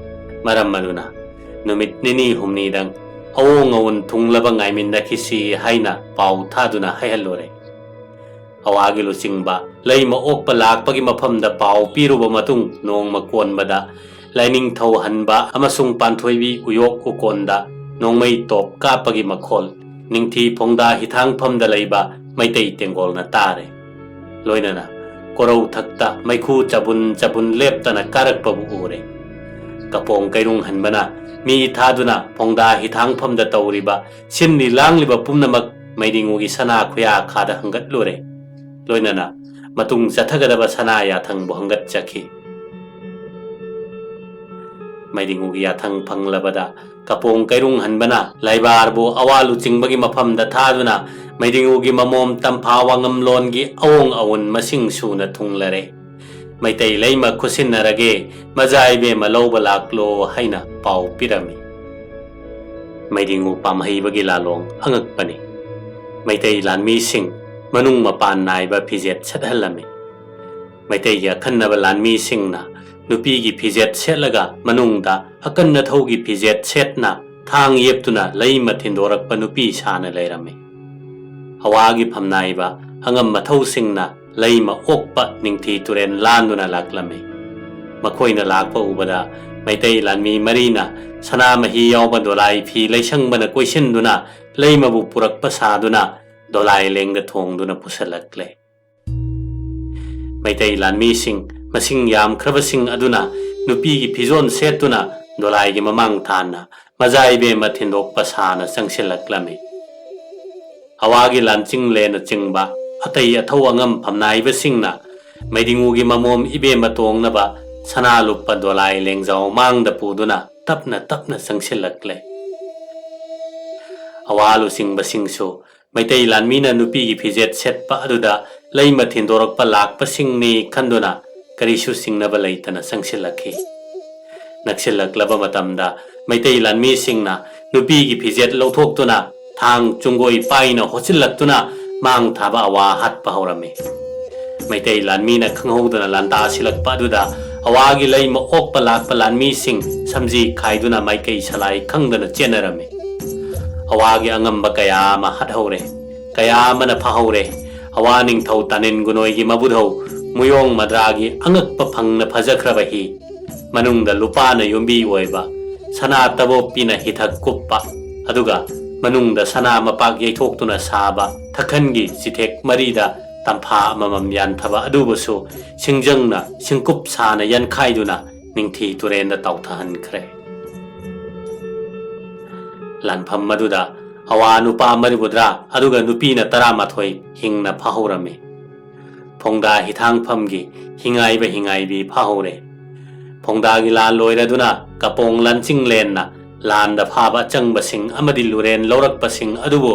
ꯃꯔꯝ ꯑꯗꯨꯅ ꯅꯨꯃꯤꯠ ꯅꯤꯅꯤ ꯍꯨꯝꯅꯤꯗꯪ ꯑꯋꯣꯡ ꯑꯋꯨꯟ ꯊꯨꯡꯂꯕ ꯉꯥꯏꯃꯤꯟꯅꯈꯤꯁꯤ ꯍꯥꯏꯅ ꯄꯥꯎ ꯊꯥꯗꯨꯅ ꯍꯥꯏꯍꯜꯂꯨꯔꯦ꯫ ꯑꯋꯥꯒꯤ ꯂꯨꯆꯤꯡꯕ ꯂꯩꯃ ꯑꯣꯛꯄ ꯂꯥꯛꯄꯒꯤ ꯃꯐꯝꯗ ꯄꯥꯎ ꯄꯤꯔꯨꯕ ꯃꯇꯨꯡ, ꯅꯣꯡꯃ ꯀꯣꯟꯕꯗ ꯂꯥꯏꯅꯤꯡꯊꯧ ꯍꯟꯕ ꯑꯃꯁꯨꯡ ꯄꯥꯟꯊꯣꯏꯕꯤ ꯎꯌꯣꯛ ꯎꯀꯣꯟꯗ ꯅꯣꯡꯃꯩ ꯇꯣꯞ ꯀꯥꯞꯄꯒꯤ ꯃꯈꯣꯜ ꯅꯤꯡꯊꯤ ꯐꯣꯡꯗꯥ ꯍꯤꯊꯥꯡꯐꯝꯗ ꯂꯩꯕ ꯃꯩꯇꯩ ꯇꯦꯡꯒꯣꯜꯅ ꯇꯥꯔꯦ꯫ ꯂꯣꯏꯅꯅ ꯀꯣꯔꯧ ꯊꯛꯇ ꯃꯩꯈꯨ ꯆꯕꯨꯟ ꯆꯕꯨꯟ ꯂꯦꯞꯇꯅ ꯀꯥꯔꯛꯄꯕꯨ ꯎꯔꯦ꯫ ꯀꯄꯣꯡ ꯀꯩꯔꯨꯡ ꯍꯟꯕꯅ ꯃꯤ ꯊꯥꯗꯨꯅ ꯐꯣꯡꯗꯥ ꯍꯤꯊꯥꯡꯐꯝꯗ ꯇꯧꯔꯤꯕ ꯁꯤꯟꯂꯤ ꯂꯥꯡꯂꯤꯕ ꯄꯨꯝꯅꯃꯛ ꯃꯩꯗꯤꯡꯉꯨꯒꯤ ꯁꯅꯥ ꯈꯨꯌꯥꯈꯥꯗ ꯍꯪꯒꯠꯂꯨꯔꯦ꯫ ꯂꯣꯏꯅꯅ ꯃꯇꯨꯡ ꯆꯠꯊꯒꯗꯕ ꯁꯅꯥ ꯌꯥꯊꯪꯕꯨ ꯍꯪꯒꯠꯆꯈꯤ꯫ ꯃꯩꯗꯤꯡꯉꯨꯒꯤ ꯌꯥꯊꯪ ꯐꯪꯂꯕꯗ ꯀꯄꯣꯡ ꯀꯩꯔꯨꯡ ꯍꯟꯕꯅ ꯂꯩꯕꯥꯔꯕꯨ ꯑꯋꯥ ꯂꯨꯆꯤꯡꯕꯒꯤ ꯃꯐꯝꯗ ꯊꯥꯗꯨꯅ ꯃꯩꯗꯤꯡꯉꯨꯒꯤ ꯃꯃꯣꯝ ꯇꯝꯐꯥ ꯋꯥꯉꯝꯂꯣꯟꯒꯤ ꯑꯋꯣꯡ ꯑꯋꯨꯟ ꯃꯁꯤꯡ ꯁꯨꯅ ꯊꯨꯡꯂꯔꯦ꯫ ꯃꯩꯇꯩ ꯂꯩꯃ ꯈꯨꯠꯁꯤꯟꯅꯔꯒꯦ, ꯃꯖꯥ ꯏꯕꯦꯝꯃ ꯂꯧꯕ ꯂꯥꯛꯂꯣ ꯍꯥꯏꯅ ꯄꯥꯎ ꯄꯤꯔꯝꯃꯤ꯫ ꯃꯩꯗꯤꯡꯉꯨ ꯄꯥꯝꯍꯩꯕꯒꯤ ꯂꯥꯂꯣꯡ ꯑꯉꯛꯄꯅꯤ꯫ ꯃꯩꯇꯩ ꯂꯥꯟꯃꯤꯁꯤꯡ ꯃꯅꯨꯡ ꯃꯄꯥꯟ ꯅꯥꯏꯕ ꯐꯤꯖꯦꯠ ꯁꯦꯠꯍꯜꯂꯝꯃꯤ꯫ ꯃꯩꯇꯩꯒꯤ ꯑꯈꯟꯅꯕ ꯂꯥꯟꯃꯤꯁꯤꯡꯅ ꯅꯨꯄꯤꯒꯤ ꯐꯤꯖꯦꯠ ꯁꯦꯠꯂꯒ ꯃꯅꯨꯡꯗ ꯑꯀꯟ ꯑꯊꯧꯒꯤ ꯐꯤꯖꯦꯠ ꯁꯦꯠꯅ ꯊꯥꯡ ꯌꯦꯞꯇꯨꯅ ꯂꯩꯃ ꯊꯤꯟꯗꯣꯔꯛꯄ ꯅꯨꯄꯤ ꯁꯥꯅ ꯂꯩꯔꯝꯃꯤ꯫ ꯑꯋꯥꯒꯤ ꯐꯝꯅꯥꯏꯕ ꯑꯉꯝ ꯑꯊꯧꯁꯤꯡꯅ ꯂꯩꯃ ꯑꯣꯛꯄ ꯅꯤꯡꯊꯤ ꯇꯨꯔꯦꯜ ꯂꯥꯟꯗꯨꯅ ꯂꯥꯛꯂꯝꯃꯤ꯫ ꯃꯈꯣꯏꯅ ꯂꯥꯛꯄ ꯎꯕꯗ ꯃꯩꯇꯩ ꯂꯥꯟꯃꯤ ꯃꯔꯤꯅ ꯁꯅꯥꯃꯍꯤ ꯌꯥꯎꯕ ꯗꯣꯂꯥꯏ ꯐꯤ ꯂꯩꯁꯪꯕꯅ ꯀꯣꯏꯁꯤꯟꯗꯨꯅ ꯂꯩꯃꯕꯨ ꯄꯨꯔꯛꯄ ꯁꯥꯗꯨꯅ ꯗꯣꯂꯥꯏ ꯂꯦꯡꯗ ꯊꯣꯡꯗꯨꯅ ꯄꯨꯁꯤꯜꯂꯛꯂꯦ꯫ ꯃꯩꯇꯩ ꯂꯥꯟꯃꯤꯁꯤꯡ ꯃꯁꯤꯡ ꯌꯥꯝꯈ꯭ꯔꯕꯁꯤꯡ ꯑꯗꯨꯅ ꯅꯨꯄꯤꯒꯤ ꯐꯤꯖꯣꯜ ꯁꯦꯠꯇꯨꯅ ꯗꯣꯂꯥꯏꯒꯤ ꯃꯃꯥꯡ ꯊꯥꯟꯅ ꯃꯖꯥ ꯏꯕꯦꯝꯃ ꯊꯤꯟꯗꯣꯛꯄ ꯁꯥꯅ ꯆꯪꯁꯤꯜꯂꯛꯂꯝꯃꯤ꯫ ꯑꯋꯥꯒꯤ ꯂꯥꯟꯆꯤꯡꯂꯦꯅꯆꯤꯡꯕ ꯑꯇꯩ ꯑꯊꯧ ꯑꯉꯝ ꯐꯝꯅꯥꯏꯕꯁꯤꯡꯅ ꯃꯩꯗꯤꯡꯉꯨꯒꯤ ꯃꯃꯣꯝ ꯏꯕꯦꯝꯃ ꯇꯣꯡꯅꯕ ꯁꯅꯥ ꯂꯨꯄꯥ ꯗꯣꯂꯥꯏ ꯂꯦꯡꯖꯥꯎ ꯃꯥꯡꯗ ꯄꯨꯗꯨꯅ ꯇꯞꯅ ꯇꯞꯅ ꯆꯪꯁꯤꯜꯂꯛꯂꯦ꯫ ꯑꯋꯥ ꯂꯨꯆꯤꯡꯕꯁꯤꯡꯁꯨ ꯃꯩꯇꯩ ꯂꯥꯟꯃꯤꯅ ꯅꯨꯄꯤꯒꯤ ꯐꯤꯖꯦꯠ ꯁꯦꯠꯄ ꯑꯗꯨꯗ ꯂꯩꯃ ꯊꯤꯟꯗꯣꯔꯛꯄ ꯂꯥꯛꯄꯁꯤꯡꯅꯤ ꯈꯟꯗꯨꯅ ꯀꯔꯤꯁꯨ ꯆꯤꯡꯅꯕ ꯂꯩꯇꯅ ꯆꯪꯁꯤꯜꯂꯛꯈꯤ꯫ ꯅꯛꯁꯤꯜꯂꯛꯂꯕ ꯃꯇꯝꯗ ꯃꯩꯇꯩ ꯂꯥꯟꯃꯤꯁꯤꯡꯅ ꯅꯨꯄꯤꯒꯤ ꯐꯤꯖꯦꯠ ꯂꯧꯊꯣꯛꯇꯨꯅ ꯊꯥꯡ ꯆꯨꯡꯒꯣꯏ ꯄꯥꯏꯅ ꯍꯣꯠꯆꯤꯜꯂꯛꯇꯨꯅ ꯃꯥꯡ ꯊꯥꯕ ꯑꯋꯥ ꯍꯥꯠꯄ ꯍꯧꯔꯝꯃꯤ꯫ ꯃꯩꯇꯩ ꯂꯥꯟꯃꯤꯅ ꯈꯪꯍꯧꯗꯅ ꯂꯥꯟꯗꯥ ꯁꯤꯜꯂꯛꯄ ꯑꯗꯨꯗ ꯑꯋꯥꯒꯤ ꯂꯩꯃ ꯑꯣꯛꯄ ꯂꯥꯛꯄ ꯂꯥꯟꯃꯤꯁꯤꯡ ꯁꯝꯖꯤ ꯈꯥꯏꯗꯨꯅ ꯃꯥꯏꯀꯩ ꯁꯂꯥꯏ ꯈꯪꯗꯅ ꯆꯦꯟꯅꯔꯝꯃꯤ꯫ ꯑꯋꯥꯒꯤ ꯑꯉꯝꯕ ꯀꯌꯥ ꯑꯃ ꯍꯥꯠꯍꯧꯔꯦ, ꯀꯌꯥ ꯑꯃꯅ ꯐꯥꯍꯧꯔꯦ꯫ ꯑꯋꯥ ꯅꯤꯡꯊꯧ ꯇꯥꯅꯤꯟ ꯒꯨꯅꯣꯏꯒꯤ ꯃꯕꯨꯙꯧ ꯃꯨꯌꯣꯡ ꯃꯗ꯭ꯔꯥꯒꯤ ꯑꯉꯛꯄ ꯐꯪꯅ ꯐꯖꯈ꯭ꯔꯕ ꯍꯤ, ꯃꯅꯨꯡꯗ ꯂꯨꯄꯥꯅ ꯌꯨꯝꯕꯤ ꯑꯣꯏꯕ, ꯁꯅꯥ ꯇꯕꯣꯞꯄꯤꯅ ꯍꯤꯊꯛ ꯀꯨꯞꯄ, ꯑꯗꯨꯒ ꯃꯅꯨꯡꯗ ꯁꯅꯥ ꯃꯄꯥꯛ ꯌꯩꯊꯣꯛꯇꯨꯅ ꯁꯥꯕ ꯊꯛꯈꯟꯒꯤ ꯆꯤꯊꯦꯛ ꯃꯔꯤꯗ ꯇꯝꯐꯥ ꯑꯃꯃꯝ ꯌꯥꯟꯊꯕ ꯑꯗꯨꯕꯨꯁꯨ ꯁꯤꯡꯖꯪꯅ ꯁꯤꯡꯀꯨꯞ ꯁꯥꯅ ꯌꯥꯟꯈꯥꯏꯗꯨꯅ ꯅꯤꯡꯊꯤ ꯇꯨꯔꯦꯟꯗ ꯇꯥꯎꯊꯍꯟꯈ꯭ꯔꯦ꯫ ꯂꯥꯟꯐꯝ ꯑꯗꯨꯗ ꯑꯋꯥ ꯅꯨꯄꯥ ꯃꯔꯤꯐꯨꯇꯔꯥ ꯑꯗꯨꯒ ꯅꯨꯄꯤꯅ ꯇꯔꯥꯃꯥꯊꯣꯏ ꯍꯤꯡꯅ ꯐꯥꯍꯧꯔꯝꯃꯤ꯫ ꯐꯣꯡꯗꯥ ꯍꯤꯊꯥꯡꯐꯝꯒꯤ ꯍꯤꯡꯉꯥꯏꯕ ꯍꯤꯡꯉꯥꯏꯕꯤ ꯐꯥꯍꯧꯔꯦ꯫ ꯐꯣꯡꯗꯥꯒꯤ ꯂꯥꯟ ꯂꯣꯏꯔꯗꯨꯅ ꯀꯄꯣꯡ ꯂꯟꯆꯤꯡꯂꯦꯟꯅ ꯂꯥꯟꯗ ꯐꯥꯕ ꯑꯆꯪꯕꯁꯤꯡ ꯑꯃꯗꯤ ꯂꯨꯔꯦꯟ ꯂꯧꯔꯛꯄꯁꯤꯡ ꯑꯗꯨꯕꯨ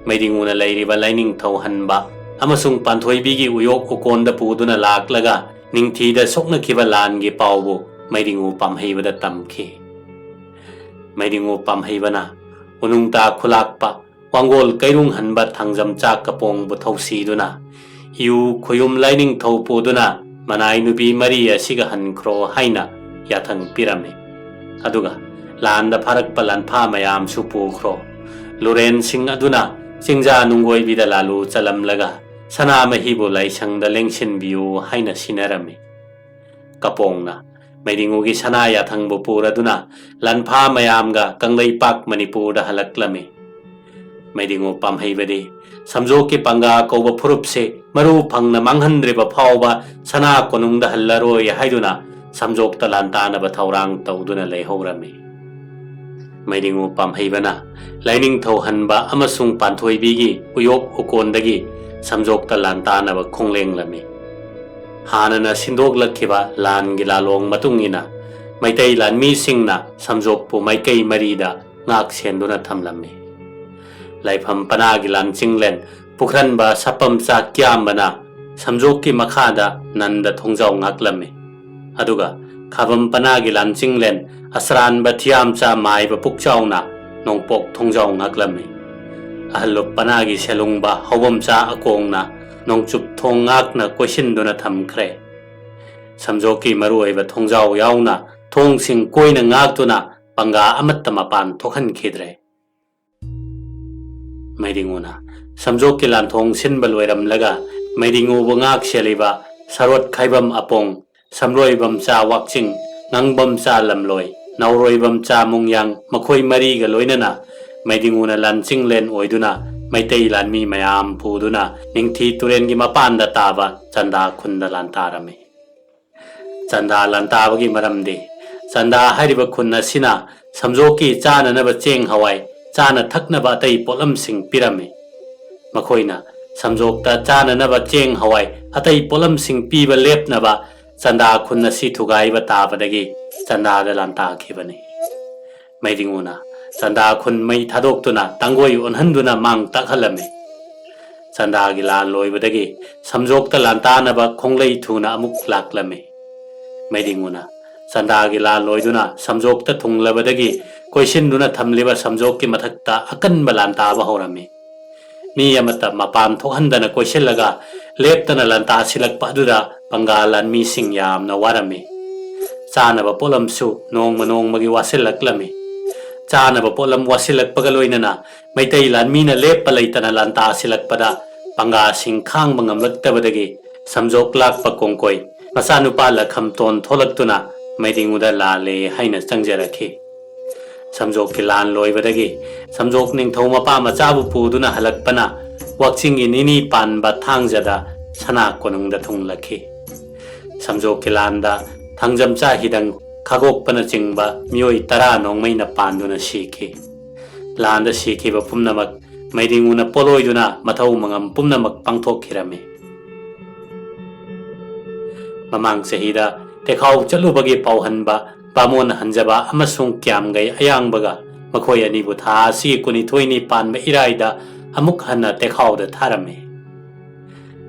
ꯃꯩꯗꯤꯡꯉꯨꯅ ꯂꯩꯔꯤꯕ ꯂꯥꯏꯅꯤꯡꯊꯧ ꯍꯟꯕ ꯑꯃꯁꯨꯡ ꯄꯥꯟꯊꯣꯏꯕꯤꯒꯤ ꯎꯌꯣꯛ ꯎꯀꯣꯟꯗ ꯄꯨꯗꯨꯅ ꯂꯥꯛꯂꯒ ꯅꯤꯡꯊꯤꯗ ꯁꯣꯛꯅꯈꯤꯕ ꯂꯥꯟꯒꯤ ꯄꯥꯎꯕꯨ ꯃꯩꯗꯤꯡꯉꯨ ꯄꯥꯝꯍꯩꯕꯗ ꯇꯝꯈꯤ꯫ ꯃꯩꯗꯤꯡꯉꯨ ꯄꯥꯝꯍꯩꯕꯅ ꯎꯅꯨꯡꯇꯥ ꯈꯨꯂꯥꯛꯄ, ꯋꯥꯡꯒꯣꯜ ꯀꯩꯔꯨꯡ ꯍꯟꯕ ꯊꯥꯡꯖꯝ ꯆꯥꯛ ꯀꯄꯣꯡꯕꯨ ꯊꯧꯁꯤꯗꯨꯅ ꯏꯌꯨ ꯈꯣꯌꯨꯝ ꯂꯥꯏꯅꯤꯡꯊꯧ ꯄꯨꯗꯨꯅ ꯃꯅꯥꯏ ꯅꯨꯄꯤ ꯃꯔꯤ ꯑꯁꯤꯒ ꯍꯟꯈ꯭ꯔꯣ ꯍꯥꯏꯅ ꯌꯥꯊꯪ ꯄꯤꯔꯝꯃꯤ꯫ ꯑꯗꯨꯒ ꯂꯥꯟꯗ ꯐꯥꯔꯛꯄ ꯂꯥꯟꯐꯥ ꯃꯌꯥꯝꯁꯨ ꯄꯨꯈ꯭ꯔꯣ꯫ ꯂꯨꯔꯦꯟꯁꯤꯡ ꯑꯗꯨꯅ ꯆꯤꯡꯖꯥ ꯅꯨꯡꯒꯣꯏꯕꯤꯗ ꯂꯥꯂꯨ ꯆꯠꯂꯝꯂꯒ ꯁꯅꯥꯃꯍꯤꯕꯨ ꯂꯥꯏꯁꯪꯗ ꯂꯦꯡꯁꯤꯟꯕꯤꯌꯨ ꯍꯥꯏꯅ ꯁꯤꯟꯅꯔꯝꯃꯤ꯫ ꯀꯄꯣꯡꯅ ꯃꯩꯗꯤꯡꯉꯨꯒꯤ ꯁꯅꯥ ꯌꯥꯊꯪꯕꯨ ꯄꯨꯔꯗꯨꯅ ꯂꯥꯟꯐꯥ ꯃꯌꯥꯝꯒ ꯀꯪꯂꯩꯄꯥꯛ ꯃꯅꯤꯄꯨꯔꯗ ꯍꯜꯂꯛꯂꯝꯃꯤ꯫ ꯃꯩꯗꯤꯡꯉꯨ ꯄꯥꯝꯍꯩꯕꯗꯤ ꯁꯝꯖꯣꯛꯀꯤ ꯄꯪꯒꯥ ꯀꯧꯕ ꯐꯨꯔꯨꯞꯁꯦ ꯃꯔꯨ ꯐꯪꯅ ꯃꯥꯡꯍꯟꯗ꯭ꯔꯤꯕ ꯐꯥꯎꯕ ꯁꯅꯥ ꯀꯣꯅꯨꯡꯗ ꯍꯜꯂꯔꯣꯏ ꯍꯥꯏꯗꯨꯅ ꯁꯝꯖꯣꯛꯇ ꯂꯥꯟꯇꯥꯅꯕ ꯊꯧꯔꯥꯡ ꯇꯧꯗꯨꯅ ꯂꯩꯍꯧꯔꯝꯃꯤ꯫ ꯃꯩꯗꯤꯡꯉꯨ ꯄꯥꯝꯍꯩꯕꯅ ꯂꯥꯏꯅꯤꯡꯊꯧ ꯍꯟꯕ ꯑꯃꯁꯨꯡ ꯄꯥꯟꯊꯣꯏꯕꯤꯒꯤ ꯎꯌꯣꯛ ꯎꯀꯣꯟꯗꯒꯤ ꯁꯝꯖꯣꯛꯇ ꯂꯥꯟꯇꯥꯅꯕ ꯈꯣꯡꯂꯦꯡꯂꯝꯃꯤ꯫ ꯍꯥꯟꯅꯅ ꯁꯤꯟꯗꯣꯛꯂꯛꯈꯤꯕ ꯂꯥꯟꯒꯤ ꯂꯥꯂꯣꯡ ꯃꯇꯨꯡ ꯏꯟꯅ ꯃꯩꯇꯩ ꯂꯥꯟꯃꯤꯁꯤꯡꯅ ꯁꯝꯖꯣꯛꯄꯨ ꯃꯥꯏꯀꯩ ꯃꯔꯤꯗ ꯉꯥꯛ ꯁꯦꯟꯗꯨꯅ ꯊꯝꯂꯝꯃꯤ꯫ ꯂꯥꯏꯐꯝ ꯄꯅꯥꯒꯤ ꯂꯥꯟꯆꯤꯡꯂꯦꯟ ꯄꯨꯈ꯭ꯔꯟꯕ ꯁꯄꯝꯆꯥ ꯀ꯭ꯌꯥꯝꯕꯅ ꯁꯝꯖꯣꯛꯀꯤ ꯃꯈꯥꯗ ꯅꯟꯗ ꯊꯣꯡꯖꯥꯎ ꯉꯥꯛꯂꯝꯃꯤ꯫ ꯑꯗꯨꯒ ꯈꯥꯕꯝ ꯄꯅꯥꯒꯤ ꯂꯥꯟꯆꯤꯡꯂꯦꯟ ꯑꯁꯔꯥꯟꯕ ꯊꯤꯌꯥꯝꯆꯥ ꯃꯥꯏꯕ ꯄꯨꯛꯆꯥꯎꯅ ꯅꯣꯡꯄꯣꯛ ꯊꯣꯡꯖꯥꯎ ꯉꯥꯛꯂꯝꯃꯤ꯫ ꯑꯍꯜꯂꯨꯞ ꯄꯅꯥꯒꯤ ꯁꯦꯂꯨꯡꯕ ꯍꯧꯕꯝꯆꯥ ꯑꯀꯣꯡꯅ ꯅꯣꯡꯆꯨꯞ ꯊꯣꯡ ꯉꯥꯛꯅ ꯀꯣꯏꯁꯤꯟꯗꯨꯅ ꯊꯝꯈ꯭ꯔꯦ꯫ ꯁꯝꯖꯣꯛꯀꯤ ꯃꯔꯨꯑꯣꯏꯕ ꯊꯣꯡꯖꯥꯎ ꯌꯥꯎꯅ ꯊꯣꯡꯁꯤꯡ ꯀꯣꯏꯅ ꯉꯥꯛꯇꯨꯅ ꯄꯪꯒꯥ ꯑꯃꯠꯇ ꯃꯄꯥꯟ ꯊꯣꯛꯍꯟꯈꯤꯗ꯭ꯔꯦ꯫ ꯃꯩꯗꯤꯡꯉꯨꯅ ꯁꯝꯖꯣꯛꯀꯤ ꯂꯥꯟꯊꯣꯡ ꯁꯤꯟꯕ ꯂꯣꯏꯔꯝꯂꯒ ꯃꯩꯗꯤꯡꯉꯨꯕꯨ ꯉꯥꯛ ꯁꯦꯜꯂꯤꯕ ꯁꯔꯣꯠ ꯈꯥꯏꯕꯝ ꯑꯄꯣꯡ, ꯁꯝꯂꯣꯏꯕꯝꯆꯥ ꯋꯥꯛꯆꯤꯡ, ꯉꯥꯡꯕꯝꯆꯥ ꯂꯝꯂꯣꯏ, ꯅꯥꯎꯔꯣꯏꯕꯝꯆꯥ ꯃꯨꯡꯌꯥꯡ, ꯃꯈꯣꯏ ꯃꯔꯤꯒ ꯂꯣꯏꯅꯅ ꯃꯩꯗꯤꯡꯉꯨꯅ ꯂꯥꯟꯆꯤꯡꯂꯦꯟ ꯑꯣꯏꯗꯨꯅ ꯃꯩꯇꯩ ꯂꯥꯟꯃꯤ ꯃꯌꯥꯝ ꯄꯨꯗꯨꯅ ꯅꯤꯡꯊꯤ ꯇꯨꯔꯦꯟꯒꯤ ꯃꯄꯥꯟꯗ ꯇꯥꯕ ꯆꯟꯗꯥ ꯈꯨꯟꯗ ꯂꯥꯟꯇꯥꯔꯝꯃꯤ꯫ ꯆꯟꯗꯥ ꯂꯥꯟꯇꯥꯕꯒꯤ ꯃꯔꯝꯗꯤ, ꯆꯟꯗꯥ ꯍꯥꯏꯔꯤꯕ ꯈꯨꯟ ꯑꯁꯤꯅ ꯁꯝꯖꯣꯛꯀꯤ ꯆꯥꯅꯅꯕ ꯆꯦꯡ ꯍꯋꯥꯏ, ꯆꯥꯅ ꯊꯛꯅꯕ ꯑꯇꯩ ꯄꯣꯠꯂꯝꯁꯤꯡ ꯄꯤꯔꯝꯃꯤ꯫ ꯃꯈꯣꯏꯅ ꯁꯝꯖꯣꯛꯇ ꯆꯥꯅꯅꯕ ꯆꯦꯡ ꯍꯋꯥꯏ, ꯑꯇꯩ ꯄꯣꯠꯂꯝꯁꯤꯡ ꯄꯤꯕ ꯂꯦꯞꯅꯕ ꯆꯟꯗꯥ ꯈꯨꯟ ꯑꯁꯤ ꯊꯨꯒꯥꯏꯕ ꯇꯥꯕꯗꯒꯤ ꯆꯟꯗꯥꯗ ꯂꯥꯟꯇꯥꯈꯤꯕꯅꯤ꯫ ꯃꯩꯗꯤꯡꯉꯨꯅ ꯆꯟꯗꯥ ꯈꯨꯟ ꯃꯩ ꯊꯥꯗꯣꯛꯇꯨꯅ ꯇꯥꯡꯒꯣꯏ ꯑꯣꯟꯍꯟꯗꯨꯅ ꯃꯥꯡ ꯇꯥꯛꯍꯜꯂꯝꯃꯤ꯫ ꯆꯟꯗꯥꯒꯤ ꯂꯥꯟ ꯂꯣꯏꯕꯗꯒꯤ ꯁꯝꯖꯣꯛꯇ ꯂꯥꯟꯇꯥꯅꯕ ꯈꯣꯡꯂꯩ ꯊꯨꯅ ꯑꯃꯨꯛ ꯂꯥꯛꯂꯝꯃꯤ꯫ ꯃꯩꯗꯤꯡꯉꯨꯅ ꯆꯟꯗꯥꯒꯤ ꯂꯥꯟ ꯂꯣꯏꯗꯨꯅ ꯁꯝꯖꯣꯛꯇ ꯊꯨꯡꯂꯕꯗꯒꯤ ꯀꯣꯏꯁꯤꯟꯗꯨꯅ ꯊꯝꯂꯤꯕ ꯁꯝꯖꯣꯛꯀꯤ ꯃꯊꯛꯇ ꯑꯀꯟꯕ ꯂꯥꯟꯇꯥꯕ ꯍꯧꯔꯝꯃꯤ꯫ ꯃꯤ ꯑꯃꯠꯇ ꯃꯄꯥꯟ ꯊꯣꯛꯍꯟꯗꯅ ꯀꯣꯏꯁꯤꯜꯂꯒ ꯂꯦꯞꯇꯅ ꯂꯥꯟꯇꯥ ꯁꯤꯜꯂꯛꯄ ꯑꯗꯨꯗ ꯄꯪꯒꯥ ꯂꯥꯟꯃꯤꯁꯤꯡ ꯌꯥꯝꯅ ꯋꯥꯔꯝꯃꯤ꯫ ꯆꯥꯅꯕ ꯄꯣꯠꯂꯝꯁꯨ ꯅꯣꯡꯃ ꯅꯣꯡꯃꯒꯤ ꯋꯥꯁꯤꯜꯂꯛꯂꯝꯃꯤ꯫ ꯆꯥꯅꯕ ꯄꯣꯠꯂꯝ ꯋꯥꯁꯤꯜꯂꯛꯄꯒ ꯂꯣꯏꯅꯅ ꯃꯩꯇꯩ ꯂꯥꯟꯃꯤꯅ ꯂꯦꯞꯄ ꯂꯩꯇꯅ ꯂꯥꯟꯇꯥ ꯁꯤꯜꯂꯛꯄꯗ ꯄꯪꯒꯥꯁꯤꯡ ꯈꯥꯡꯕ ꯉꯝꯂꯛꯇꯕꯗꯒꯤ ꯁꯝꯖꯣꯛ ꯂꯥꯛꯄ ꯀꯣꯡꯀꯣꯏ ꯃꯆꯥꯅꯨꯄꯥ ꯂꯈꯝꯇꯣꯟ ꯊꯣꯛꯂꯛꯇꯨꯅ ꯃꯩꯗꯤꯡꯉꯨꯗ ꯂꯥꯜꯂꯦ ꯍꯥꯏꯅ ꯆꯪꯖꯔꯛꯈꯤ꯫ ꯁꯝꯖꯣꯛꯀꯤ ꯂꯥꯟ ꯂꯣꯏꯕꯗꯒꯤ ꯁꯝꯖꯣꯛ ꯅꯤꯡꯊꯧ ꯃꯄꯥ ꯃꯆꯥꯕꯨ ꯄꯨꯗꯨꯅ ꯍꯜꯂꯛꯄꯅ ꯋꯥꯛꯆꯤꯡꯒꯤ ꯅꯤꯅꯤ ꯄꯥꯟꯕ ꯊꯥꯡꯖꯗ ꯁꯅꯥ ꯀꯣꯅꯨꯡꯗ ꯊꯨꯡꯂꯛꯈꯤ꯫ ꯁꯝꯖꯣꯛꯀꯤ ꯂꯥꯟꯗ ꯊꯥꯡꯖꯝꯆꯥ ꯍꯤꯗꯪ ꯈꯥꯒꯣꯛꯄꯅꯆꯤꯡꯕ ꯃꯤꯑꯣꯏ ꯇꯔꯥ ꯅꯣꯡꯃꯩꯅ ꯄꯥꯟꯗꯨꯅ ꯁꯤꯈꯤ꯫ ꯂꯥꯟꯗ ꯁꯤꯈꯤꯕ ꯄꯨꯝꯅꯃꯛ ꯃꯩꯗꯤꯡꯉꯨꯅ ꯄꯣꯠꯂꯣꯏꯗꯨꯅ ꯃꯊꯧ ꯃꯉꯝ ꯄꯨꯝꯅꯃꯛ ꯄꯥꯡꯊꯣꯛꯈꯤꯔꯝꯃꯤ꯫ ꯃꯃꯥꯡ ꯆꯍꯤꯗ ꯇꯦꯈꯥꯎ ꯆꯠꯂꯨꯕꯒꯤ ꯄꯥꯎꯍꯟꯕ ꯕꯥꯃꯣꯟ ꯍꯟꯖꯕ ꯑꯃꯁꯨꯡ ꯀ꯭ꯌꯥꯝꯒꯩ ꯑꯌꯥꯡꯕꯒ ꯃꯈꯣꯏ ꯑꯅꯤꯕꯨ ꯊꯥ ꯑꯁꯤꯒꯤ ꯀꯨꯟꯅꯤꯊꯣꯏꯅꯤ ꯄꯥꯟꯕ ꯏꯔꯥꯏꯗ ꯑꯃꯨꯛ ꯍꯟꯅ ꯇꯦꯈꯥꯎꯗ ꯊꯥꯔꯝꯃꯤ꯫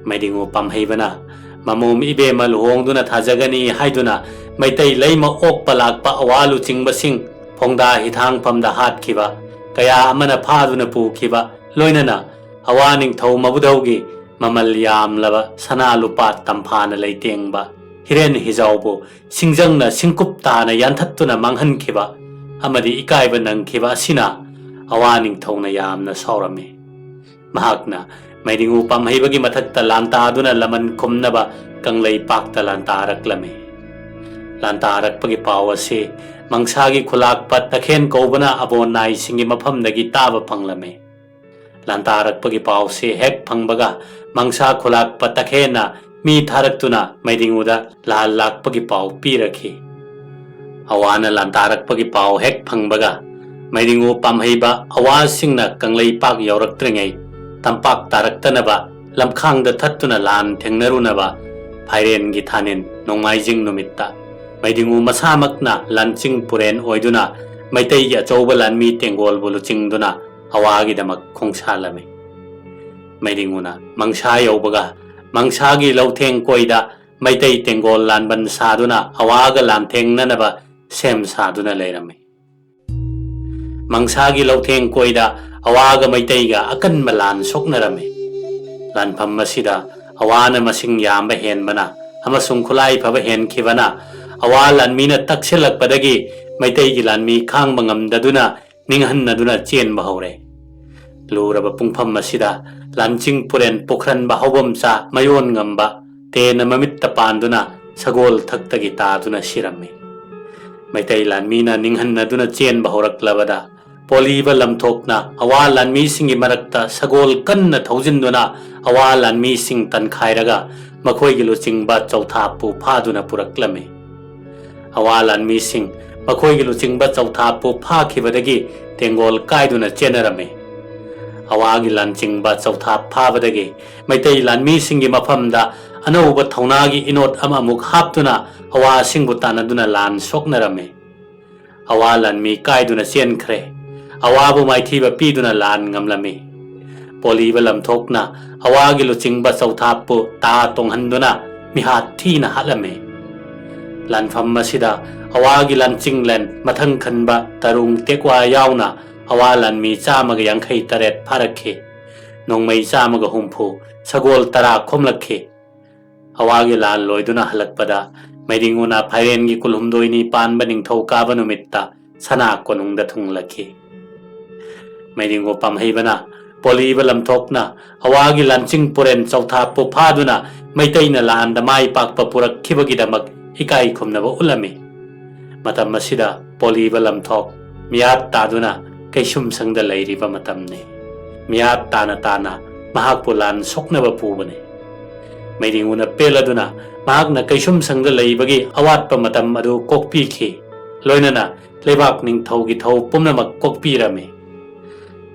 ꯃꯩꯗꯤꯡꯉꯨ ꯄꯥꯝꯍꯩꯕꯅ ꯃꯃꯣꯝ ꯏꯕꯦꯝꯃ ꯂꯨꯍꯣꯡꯗꯨꯅ ꯊꯥꯖꯒꯅꯤ ꯍꯥꯏꯗꯨꯅ ꯃꯩꯇꯩ ꯂꯩꯃ ꯑꯣꯛꯄ ꯂꯥꯛꯄ ꯑꯋꯥ ꯂꯨꯆꯤꯡꯕꯁꯤꯡ ꯐꯣꯡꯗꯥ ꯍꯤꯊꯥꯡꯐꯝꯗ ꯍꯥꯠꯈꯤꯕ, ꯀꯌꯥ ꯑꯃꯅ ꯐꯥꯗꯨꯅ ꯄꯨꯈꯤꯕ, ꯂꯣꯏꯅꯅ ꯑꯋꯥ ꯅꯤꯡꯊꯧ ꯃꯕꯨꯙꯧꯒꯤ ꯃꯃꯜ ꯌꯥꯝꯂꯕ ꯁꯅꯥ ꯂꯨꯄꯥ ꯇꯝꯐꯥꯅ ꯂꯩꯇꯦꯡꯕ ꯍꯤꯔꯦꯟ ꯍꯤꯖꯥꯎꯕꯨ ꯁꯤꯡꯖꯪꯅ ꯁꯤꯡꯀꯨꯞ ꯇꯥꯅ ꯌꯥꯟꯊꯠꯇꯨꯅ ꯃꯥꯡꯍꯟꯈꯤꯕ ꯑꯃꯗꯤ ꯏꯀꯥꯏꯕ ꯅꯪꯈꯤꯕ ꯑꯁꯤꯅ ꯑꯋꯥ ꯅꯤꯡꯊꯧꯅ ꯌꯥꯝꯅ ꯁꯥꯎꯔꯝꯃꯤ꯫ ꯃꯍꯥꯛꯅ ꯃꯩꯗꯤꯡꯉꯨ ꯄꯥꯝꯍꯩꯕꯒꯤ ꯃꯊꯛꯇ ꯂꯥꯟꯇꯥꯗꯨꯅ ꯂꯃꯟ ꯈꯨꯝꯅꯕ ꯀꯪꯂꯩꯄꯥꯛꯇ ꯂꯥꯟꯇꯥꯔꯛꯂꯝꯃꯤ꯫ ꯂꯥꯟꯇꯥꯔꯛꯄꯒꯤ ꯄꯥꯎ ꯑꯁꯤ ꯃꯪꯁꯥꯒꯤ ꯈꯨꯂꯥꯛꯄ ꯇꯈꯦꯟ ꯀꯧꯕꯅ ꯑꯕꯣꯟꯅꯥꯏꯁꯤꯡꯒꯤ ꯃꯐꯝꯗꯒꯤ ꯇꯥꯕ ꯐꯪꯂꯝꯃꯤ꯫ ꯂꯥꯟꯇꯥꯔꯛꯄꯒꯤ ꯄꯥꯎꯁꯤ ꯍꯦꯛ ꯐꯪꯕꯒ ꯃꯪꯁꯥ ꯈꯨꯂꯥꯛꯄ ꯇꯈꯦꯟꯅ ꯃꯤ ꯊꯥꯔꯛꯇꯨꯅ ꯃꯩꯗꯤꯡꯉꯨꯗ ꯂꯥꯟ ꯂꯥꯛꯄꯒꯤ ꯄꯥꯎ ꯄꯤꯔꯛꯈꯤ꯫ ꯑꯋꯥꯅ ꯂꯥꯟꯇꯥꯔꯛꯄꯒꯤ ꯄꯥꯎ ꯍꯦꯛ ꯐꯪꯕꯒ ꯃꯩꯗꯤꯡꯉꯨ ꯄꯥꯝꯍꯩꯕ ꯑꯋꯥꯁꯤꯡꯅ ꯀꯪꯂꯩꯄꯥꯛ ꯌꯧꯔꯛꯇ꯭ꯔꯤꯉꯩ ꯇꯝꯄꯥꯛ ꯇꯥꯔꯛꯇꯅꯕ ꯂꯝꯈꯥꯡꯗ ꯊꯠꯇꯨꯅ ꯂꯥꯟ ꯊꯦꯡꯅꯔꯨꯅꯕ ꯐꯥꯏꯔꯦꯟꯒꯤ ꯊꯥꯅꯤꯟ ꯅꯣꯡꯃꯥꯏꯖꯤꯡ ꯅꯨꯃꯤꯠꯇ ꯃꯩꯗꯤꯡꯉꯨ ꯃꯁꯥꯃꯛꯅ ꯂꯥꯟꯆꯤꯡ ꯄꯨꯔꯦꯟ ꯑꯣꯏꯗꯨꯅ ꯃꯩꯇꯩꯒꯤ ꯑꯆꯧꯕ ꯂꯥꯟꯃꯤ ꯇꯦꯡꯒꯣꯜꯕꯨ ꯂꯨꯆꯤꯡꯗꯨꯅ ꯑꯋꯥꯒꯤꯗꯃꯛ ꯈꯣꯡꯁꯥꯜꯂꯝꯃꯤ꯫ ꯃꯩꯗꯤꯡꯉꯨꯅ ꯃꯪꯁꯥ ꯌꯧꯕꯒ ꯃꯪꯁꯥꯒꯤ ꯂꯧꯊꯦꯡ ꯀꯣꯏꯗ ꯃꯩꯇꯩ ꯇꯦꯡꯒꯣꯜ ꯂꯥꯟꯕꯟ ꯁꯥꯗꯨꯅ ꯑꯋꯥꯒ ꯂꯥꯟꯊꯦꯡꯅꯅꯕ ꯁꯦꯝ ꯁꯥꯗꯨꯅ ꯂꯩꯔꯝꯃꯤ꯫ ꯃꯪꯁꯥꯒꯤ ꯂꯧꯊꯦꯡ ꯀꯣꯏꯗ ꯑꯋꯥꯒ ꯃꯩꯇꯩꯒ ꯑꯀꯟꯕ ꯂꯥꯟ ꯁꯣꯛꯅꯔꯝꯃꯤ꯫ ꯂꯥꯟꯐꯝ ꯑꯁꯤꯗ ꯑꯋꯥꯅ ꯃꯁꯤꯡ ꯌꯥꯝꯕ ꯍꯦꯟꯕꯅ ꯑꯃꯁꯨꯡ ꯈꯨꯠꯂꯥꯏ ꯐꯕ ꯍꯦꯟꯈꯤꯕꯅ ꯑꯋꯥ ꯂꯥꯟꯃꯤꯅ ꯇꯛꯁꯤꯜꯂꯛꯄꯗꯒꯤ ꯃꯩꯇꯩꯒꯤ ꯂꯥꯟꯃꯤ ꯈꯥꯡꯕ ꯉꯝꯗꯗꯨꯅ ꯅꯤꯡꯍꯟꯅꯗꯨꯅ ꯆꯦꯟꯕ ꯍꯧꯔꯦ꯫ ꯂꯨꯔꯕ ꯄꯨꯡꯐꯝ ꯑꯁꯤꯗ ꯂꯥꯟꯆꯤꯡ ꯄꯨꯔꯦꯟ ꯄꯨꯈ꯭ꯔꯟꯕ ꯍꯧꯕꯝꯆꯥ ꯃꯌꯣꯟ ꯉꯝꯕ ꯇꯦꯟꯅ ꯃꯃꯤꯠꯇ ꯄꯥꯟꯗꯨꯅ ꯁꯒꯣꯜ ꯊꯛꯇꯒꯤ ꯇꯥꯗꯨꯅ ꯁꯤꯔꯝꯃꯤ꯫ ꯃꯩꯇꯩ ꯂꯥꯟꯃꯤꯅ ꯅꯤꯡꯍꯟꯅꯗꯨꯅ ꯆꯦꯟꯕ ꯍꯧꯔꯛꯂꯕꯗ ꯄꯣꯂꯤꯕ ꯂꯝꯊꯣꯛꯅ ꯑꯋꯥ ꯂꯥꯟꯃꯤꯁꯤꯡꯒꯤ ꯃꯔꯛꯇ ꯁꯒꯣꯜ ꯀꯟꯅ ꯊꯧꯖꯤꯟꯗꯨꯅ ꯑꯋꯥ ꯂꯥꯟꯃꯤꯁꯤꯡ ꯇꯟꯈꯥꯏꯔꯒ ꯃꯈꯣꯏꯒꯤ ꯂꯨꯆꯤꯡꯕ ꯆꯧꯊꯥꯞꯄꯨ ꯐꯥꯗꯨꯅ ꯄꯨꯔꯛꯂꯝꯃꯤ꯫ ꯑꯋꯥ ꯂꯥꯟꯃꯤꯁꯤꯡ ꯃꯈꯣꯏꯒꯤ ꯂꯨꯆꯤꯡꯕ ꯆꯧꯊꯥꯞꯄꯨ ꯐꯥꯈꯤꯕꯗꯒꯤ ꯇꯦꯡꯒꯣꯜ ꯀꯥꯏꯗꯨꯅ ꯆꯦꯟꯅꯔꯝꯃꯤ꯫ ꯑꯋꯥꯒꯤ ꯂꯥꯟꯆꯤꯡꯕ ꯆꯧꯊꯥꯞ ꯐꯥꯕꯗꯒꯤ ꯃꯩꯇꯩ ꯂꯥꯟꯃꯤꯁꯤꯡꯒꯤ ꯃꯐꯝꯗ ꯑꯅꯧꯕ ꯊꯧꯅꯥꯒꯤ ꯏꯅꯣꯠ ꯑꯃꯃꯨꯛ ꯍꯥꯞꯇꯨꯅ ꯑꯋꯥꯁꯤꯡꯕꯨ ꯇꯥꯟꯅꯗꯨꯅ ꯂꯥꯟ ꯁꯣꯛꯅꯔꯝꯃꯤ꯫ ꯑꯋꯥ ꯂꯥꯟꯃꯤ ꯀꯥꯏꯗꯨꯅ ꯆꯦꯟꯈ꯭ꯔꯦ꯫ ꯑꯋꯥꯕꯨ ꯃꯥꯏꯊꯤꯕ ꯄꯤꯗꯨꯅ ꯂꯥꯟ ꯉꯝꯂꯝꯃꯤ꯫ ꯄꯣꯂꯤꯕ ꯂꯝꯊꯣꯛꯅ ꯑꯋꯥꯒꯤ ꯂꯨꯆꯤꯡꯕ ꯆꯧꯊꯥꯞꯄꯨ ꯇꯥ ꯇꯣꯡꯍꯟꯗꯨꯅ ꯃꯤꯍꯥꯠ ꯊꯤꯅ ꯍꯥꯠꯂꯝꯃꯤ꯫ ꯂꯥꯟꯐꯝ ꯑꯁꯤꯗ ꯑꯋꯥꯒꯤ ꯂꯥꯟꯆꯤꯡꯂꯦꯟ ꯃꯊꯪ ꯈꯟꯕ ꯇꯔꯨꯡ ꯇꯦꯛꯋꯥ ꯌꯥꯎꯅ ꯑꯋꯥ ꯂꯥꯟꯃꯤ ꯆꯥꯝꯃꯒ ꯌꯥꯡꯈꯩ ꯇꯔꯦꯠ ꯐꯥꯔꯛꯈꯤ꯫ ꯅꯣꯡꯃꯩ ꯆꯥꯝꯃꯒ ꯍꯨꯝꯐꯨ, ꯁꯒꯣꯜ ꯇꯔꯥ ꯈꯣꯝꯂꯛꯈꯤ꯫ ꯑꯋꯥꯒꯤ ꯂꯥꯟ ꯂꯣꯏꯗꯨꯅ ꯍꯜꯂꯛꯄꯗ ꯃꯩꯗꯤꯡꯉꯨꯅ ꯐꯥꯏꯔꯦꯟꯒꯤ ꯀꯨꯟꯍꯨꯝꯗꯣꯏꯅꯤ ꯄꯥꯟꯕ ꯅꯤꯡꯊꯧ ꯀꯥꯕ ꯅꯨꯃꯤꯠꯇ ꯁꯅꯥ ꯀꯣꯅꯨꯡꯗ ꯊꯨꯡꯂꯛꯈꯤ꯫ ꯃꯩꯗꯤꯡꯉꯨ ꯄꯥꯝꯍꯩꯕꯅ ꯄꯣꯂꯤꯕ ꯂꯝꯊꯣꯛꯅ ꯑꯋꯥꯒꯤ ꯂꯥꯟꯆꯤꯡ ꯄꯨꯔꯦꯟ ꯆꯧꯊꯥꯞꯄꯨ ꯐꯥꯗꯨꯅ ꯃꯩꯇꯩꯅ ꯂꯥꯟꯗ ꯃꯥꯏ ꯄꯥꯛꯄ ꯄꯨꯔꯛꯈꯤꯕꯒꯤꯗꯃꯛ ꯏꯀꯥꯏ ꯈꯨꯝꯅꯕ ꯎꯠꯂꯝꯃꯤ꯫ ꯃꯇꯝ ꯑꯁꯤꯗ ꯄꯣꯂꯤꯕ ꯂꯝꯊꯣꯛ ꯃꯤꯌꯥꯠ ꯇꯥꯗꯨꯅ ꯀꯩꯁꯨꯝꯁꯪꯗ ꯂꯩꯔꯤꯕ ꯃꯇꯝꯅꯤ꯫ ꯃꯤꯌꯥꯠ ꯇꯥꯅ ꯇꯥꯅ ꯃꯍꯥꯛꯄꯨ ꯂꯥꯟ ꯁꯣꯛꯅꯕ ꯄꯨꯕꯅꯤ꯫ ꯃꯩꯗꯤꯡꯉꯨꯅ ꯄꯦꯜꯂꯗꯨꯅ ꯃꯍꯥꯛꯅ ꯀꯩꯁꯨꯝꯁꯪꯗ ꯂꯩꯕꯒꯤ ꯑꯋꯥꯠꯄ ꯃꯇꯝ ꯑꯗꯨ ꯀꯣꯛꯄꯤꯈꯤ꯫ ꯂꯣꯏꯅꯅ ꯂꯩꯕꯥꯛ ꯅꯤꯡꯊꯧꯒꯤ ꯊꯧ ꯄꯨꯝꯅꯃꯛ ꯀꯣꯛꯄꯤꯔꯝꯃꯤ꯫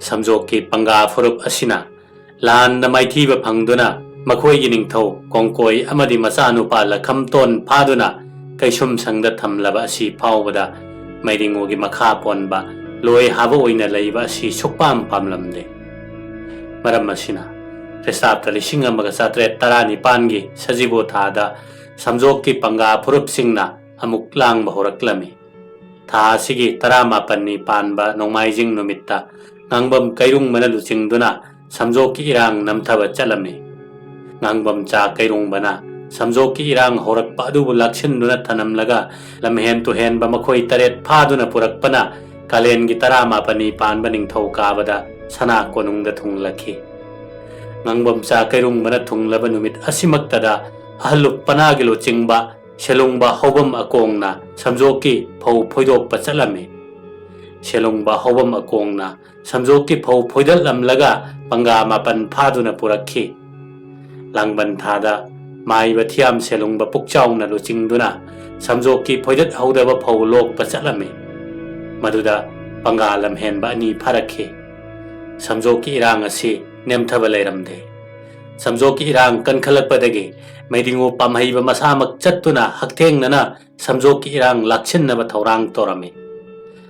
ꯁꯝꯖꯣꯛꯀꯤ ꯄꯪꯒꯥ ꯐꯨꯔꯨꯞ ꯑꯁꯤꯅ ꯂꯥꯟꯗ ꯃꯥꯏꯊꯤꯕ ꯐꯪꯗꯨꯅ ꯃꯈꯣꯏꯒꯤ ꯅꯤꯡꯊꯧ ꯀꯣꯡꯀꯣꯏ ꯑꯃꯗꯤ ꯃꯆꯥꯅꯨꯄꯥ ꯂꯈꯝꯇꯣꯟ ꯐꯥꯗꯨꯅ ꯀꯩꯁꯨꯝꯁꯪꯗ ꯊꯝꯂꯕ ꯑꯁꯤ ꯐꯥꯎꯕꯗ ꯃꯩꯗꯤꯡꯉꯨꯒꯤ ꯃꯈꯥ ꯄꯣꯟꯕ ꯂꯣꯏ ꯍꯥꯕ ꯑꯣꯏꯅ ꯂꯩꯕ ꯑꯁꯤ ꯁꯨꯛꯄꯥꯝ ꯄꯥꯝꯂꯝꯗꯦ꯫ ꯃꯔꯝ ꯑꯁꯤꯅ ꯈ꯭ꯔꯤꯁꯇꯥꯕꯇ ꯂꯤꯁꯤꯡ ꯑꯃꯒ ꯆꯥꯇ꯭ꯔꯦꯠ ꯇꯔꯥꯅꯤꯄꯥꯟꯒꯤ ꯁꯖꯤꯕꯨ ꯊꯥꯗ ꯁꯝꯖꯣꯛꯀꯤ ꯄꯪꯒꯥ ꯐꯨꯔꯨꯞꯁꯤꯡꯅ ꯑꯃꯨꯛ ꯂꯥꯡꯕ ꯍꯧꯔꯛꯂꯝꯃꯤ꯫ ꯊꯥ ꯑꯁꯤꯒꯤ ꯇꯔꯥꯃꯥꯄꯟꯅꯤ ꯄꯥꯟꯕ ꯅꯣꯡꯃꯥꯏꯖꯤꯡ ꯅꯨꯃꯤꯠꯇ ꯉꯥꯡꯕꯝ ꯀꯩꯔꯨꯡꯕꯅ ꯂꯨꯆꯤꯡꯗꯨꯅ ꯁꯝꯖꯣꯛꯀꯤ ꯏꯔꯥꯡ ꯅꯝꯊꯕ ꯆꯠꯂꯝꯃꯤ꯫ ꯉꯥꯡꯕꯝꯆꯥ ꯀꯩꯔꯨꯡꯕꯅ ꯁꯝꯖꯣꯛꯀꯤ ꯏꯔꯥꯡ ꯍꯧꯔꯛꯄ ꯑꯗꯨꯕꯨ ꯂꯥꯛꯁꯤꯟꯗꯨꯅ ꯊꯅꯝꯂꯒ ꯂꯝꯍꯦꯟ ꯇꯨꯍꯦꯟꯕ ꯃꯈꯣꯏ ꯇꯔꯦꯠ ꯐꯥꯗꯨꯅ ꯄꯨꯔꯛꯄꯅ ꯀꯥꯂꯦꯟꯒꯤ ꯇꯔꯥꯃꯥꯄꯟꯅꯤ ꯄꯥꯟꯕ ꯅꯤꯡꯊꯧ ꯀꯥꯕꯗ ꯁꯅꯥ ꯀꯣꯅꯨꯡꯗ ꯊꯨꯡꯂꯛꯈꯤ꯫ ꯉꯥꯡꯕꯝꯆꯥ ꯀꯩꯔꯨꯡꯕꯅ ꯊꯨꯡꯂꯕ ꯅꯨꯃꯤꯠ ꯑꯁꯤꯃꯛꯇꯗ ꯑꯍꯜꯂꯨꯞ ꯄꯅꯥꯒꯤ ꯂꯨꯆꯤꯡꯕ ꯁꯦꯂꯨꯡꯕ ꯍꯧꯕꯝ ꯑꯀꯣꯡꯅ ꯁꯝꯖꯣꯛꯀꯤ ꯐꯧ ꯐꯣꯏꯗꯣꯛꯄ ꯆꯠꯂꯝꯃꯤ꯫ ꯁꯦꯂꯨꯡꯕ ꯍꯧꯕꯝ ꯑꯀꯣꯡꯅ ꯁꯝꯖꯣꯛꯀꯤ ꯐꯧ ꯐꯣꯏꯗꯠꯂꯝꯂꯒ ꯄꯪꯒꯥ ꯃꯥꯄꯟ ꯐꯥꯗꯨꯅ ꯄꯨꯔꯛꯈꯤ꯫ ꯂꯥꯡꯕꯟ ꯊꯥꯗ ꯃꯥꯏꯕ ꯊꯤꯌꯥꯝ ꯁꯦꯂꯨꯡꯕ ꯄꯨꯛꯆꯥꯎꯅ ꯂꯨꯆꯤꯡꯗꯨꯅ ꯁꯝꯖꯣꯛꯀꯤ ꯐꯣꯏꯗꯠ ꯍꯧꯗꯕ ꯐꯧ ꯂꯣꯛꯄ ꯆꯠꯂꯝꯃꯤ꯫ ꯃꯗꯨꯗ ꯄꯪꯒꯥ ꯂꯝꯍꯦꯟꯕ ꯑꯅꯤ ꯐꯥꯔꯛꯈꯤ꯫ ꯁꯝꯖꯣꯛꯀꯤ ꯏꯔꯥꯡ ꯑꯁꯤ ꯅꯦꯝꯊꯕ ꯂꯩꯔꯝꯗꯦ꯫ ꯁꯝꯖꯣꯛꯀꯤ ꯏꯔꯥꯡ ꯀꯟꯈꯠꯂꯛꯄꯗꯒꯤ ꯃꯩꯗꯤꯡꯉꯨ ꯄꯥꯝꯍꯩꯕ ꯃꯁꯥꯃꯛ ꯆꯠꯇꯨꯅ ꯍꯛꯊꯦꯡꯅꯅ ꯁꯝꯖꯣꯛꯀꯤ ꯏꯔꯥꯡ ꯂꯥꯛꯁꯤꯟꯅꯕ ꯊꯧꯔꯥꯡ ꯇꯧꯔꯝꯃꯤ꯫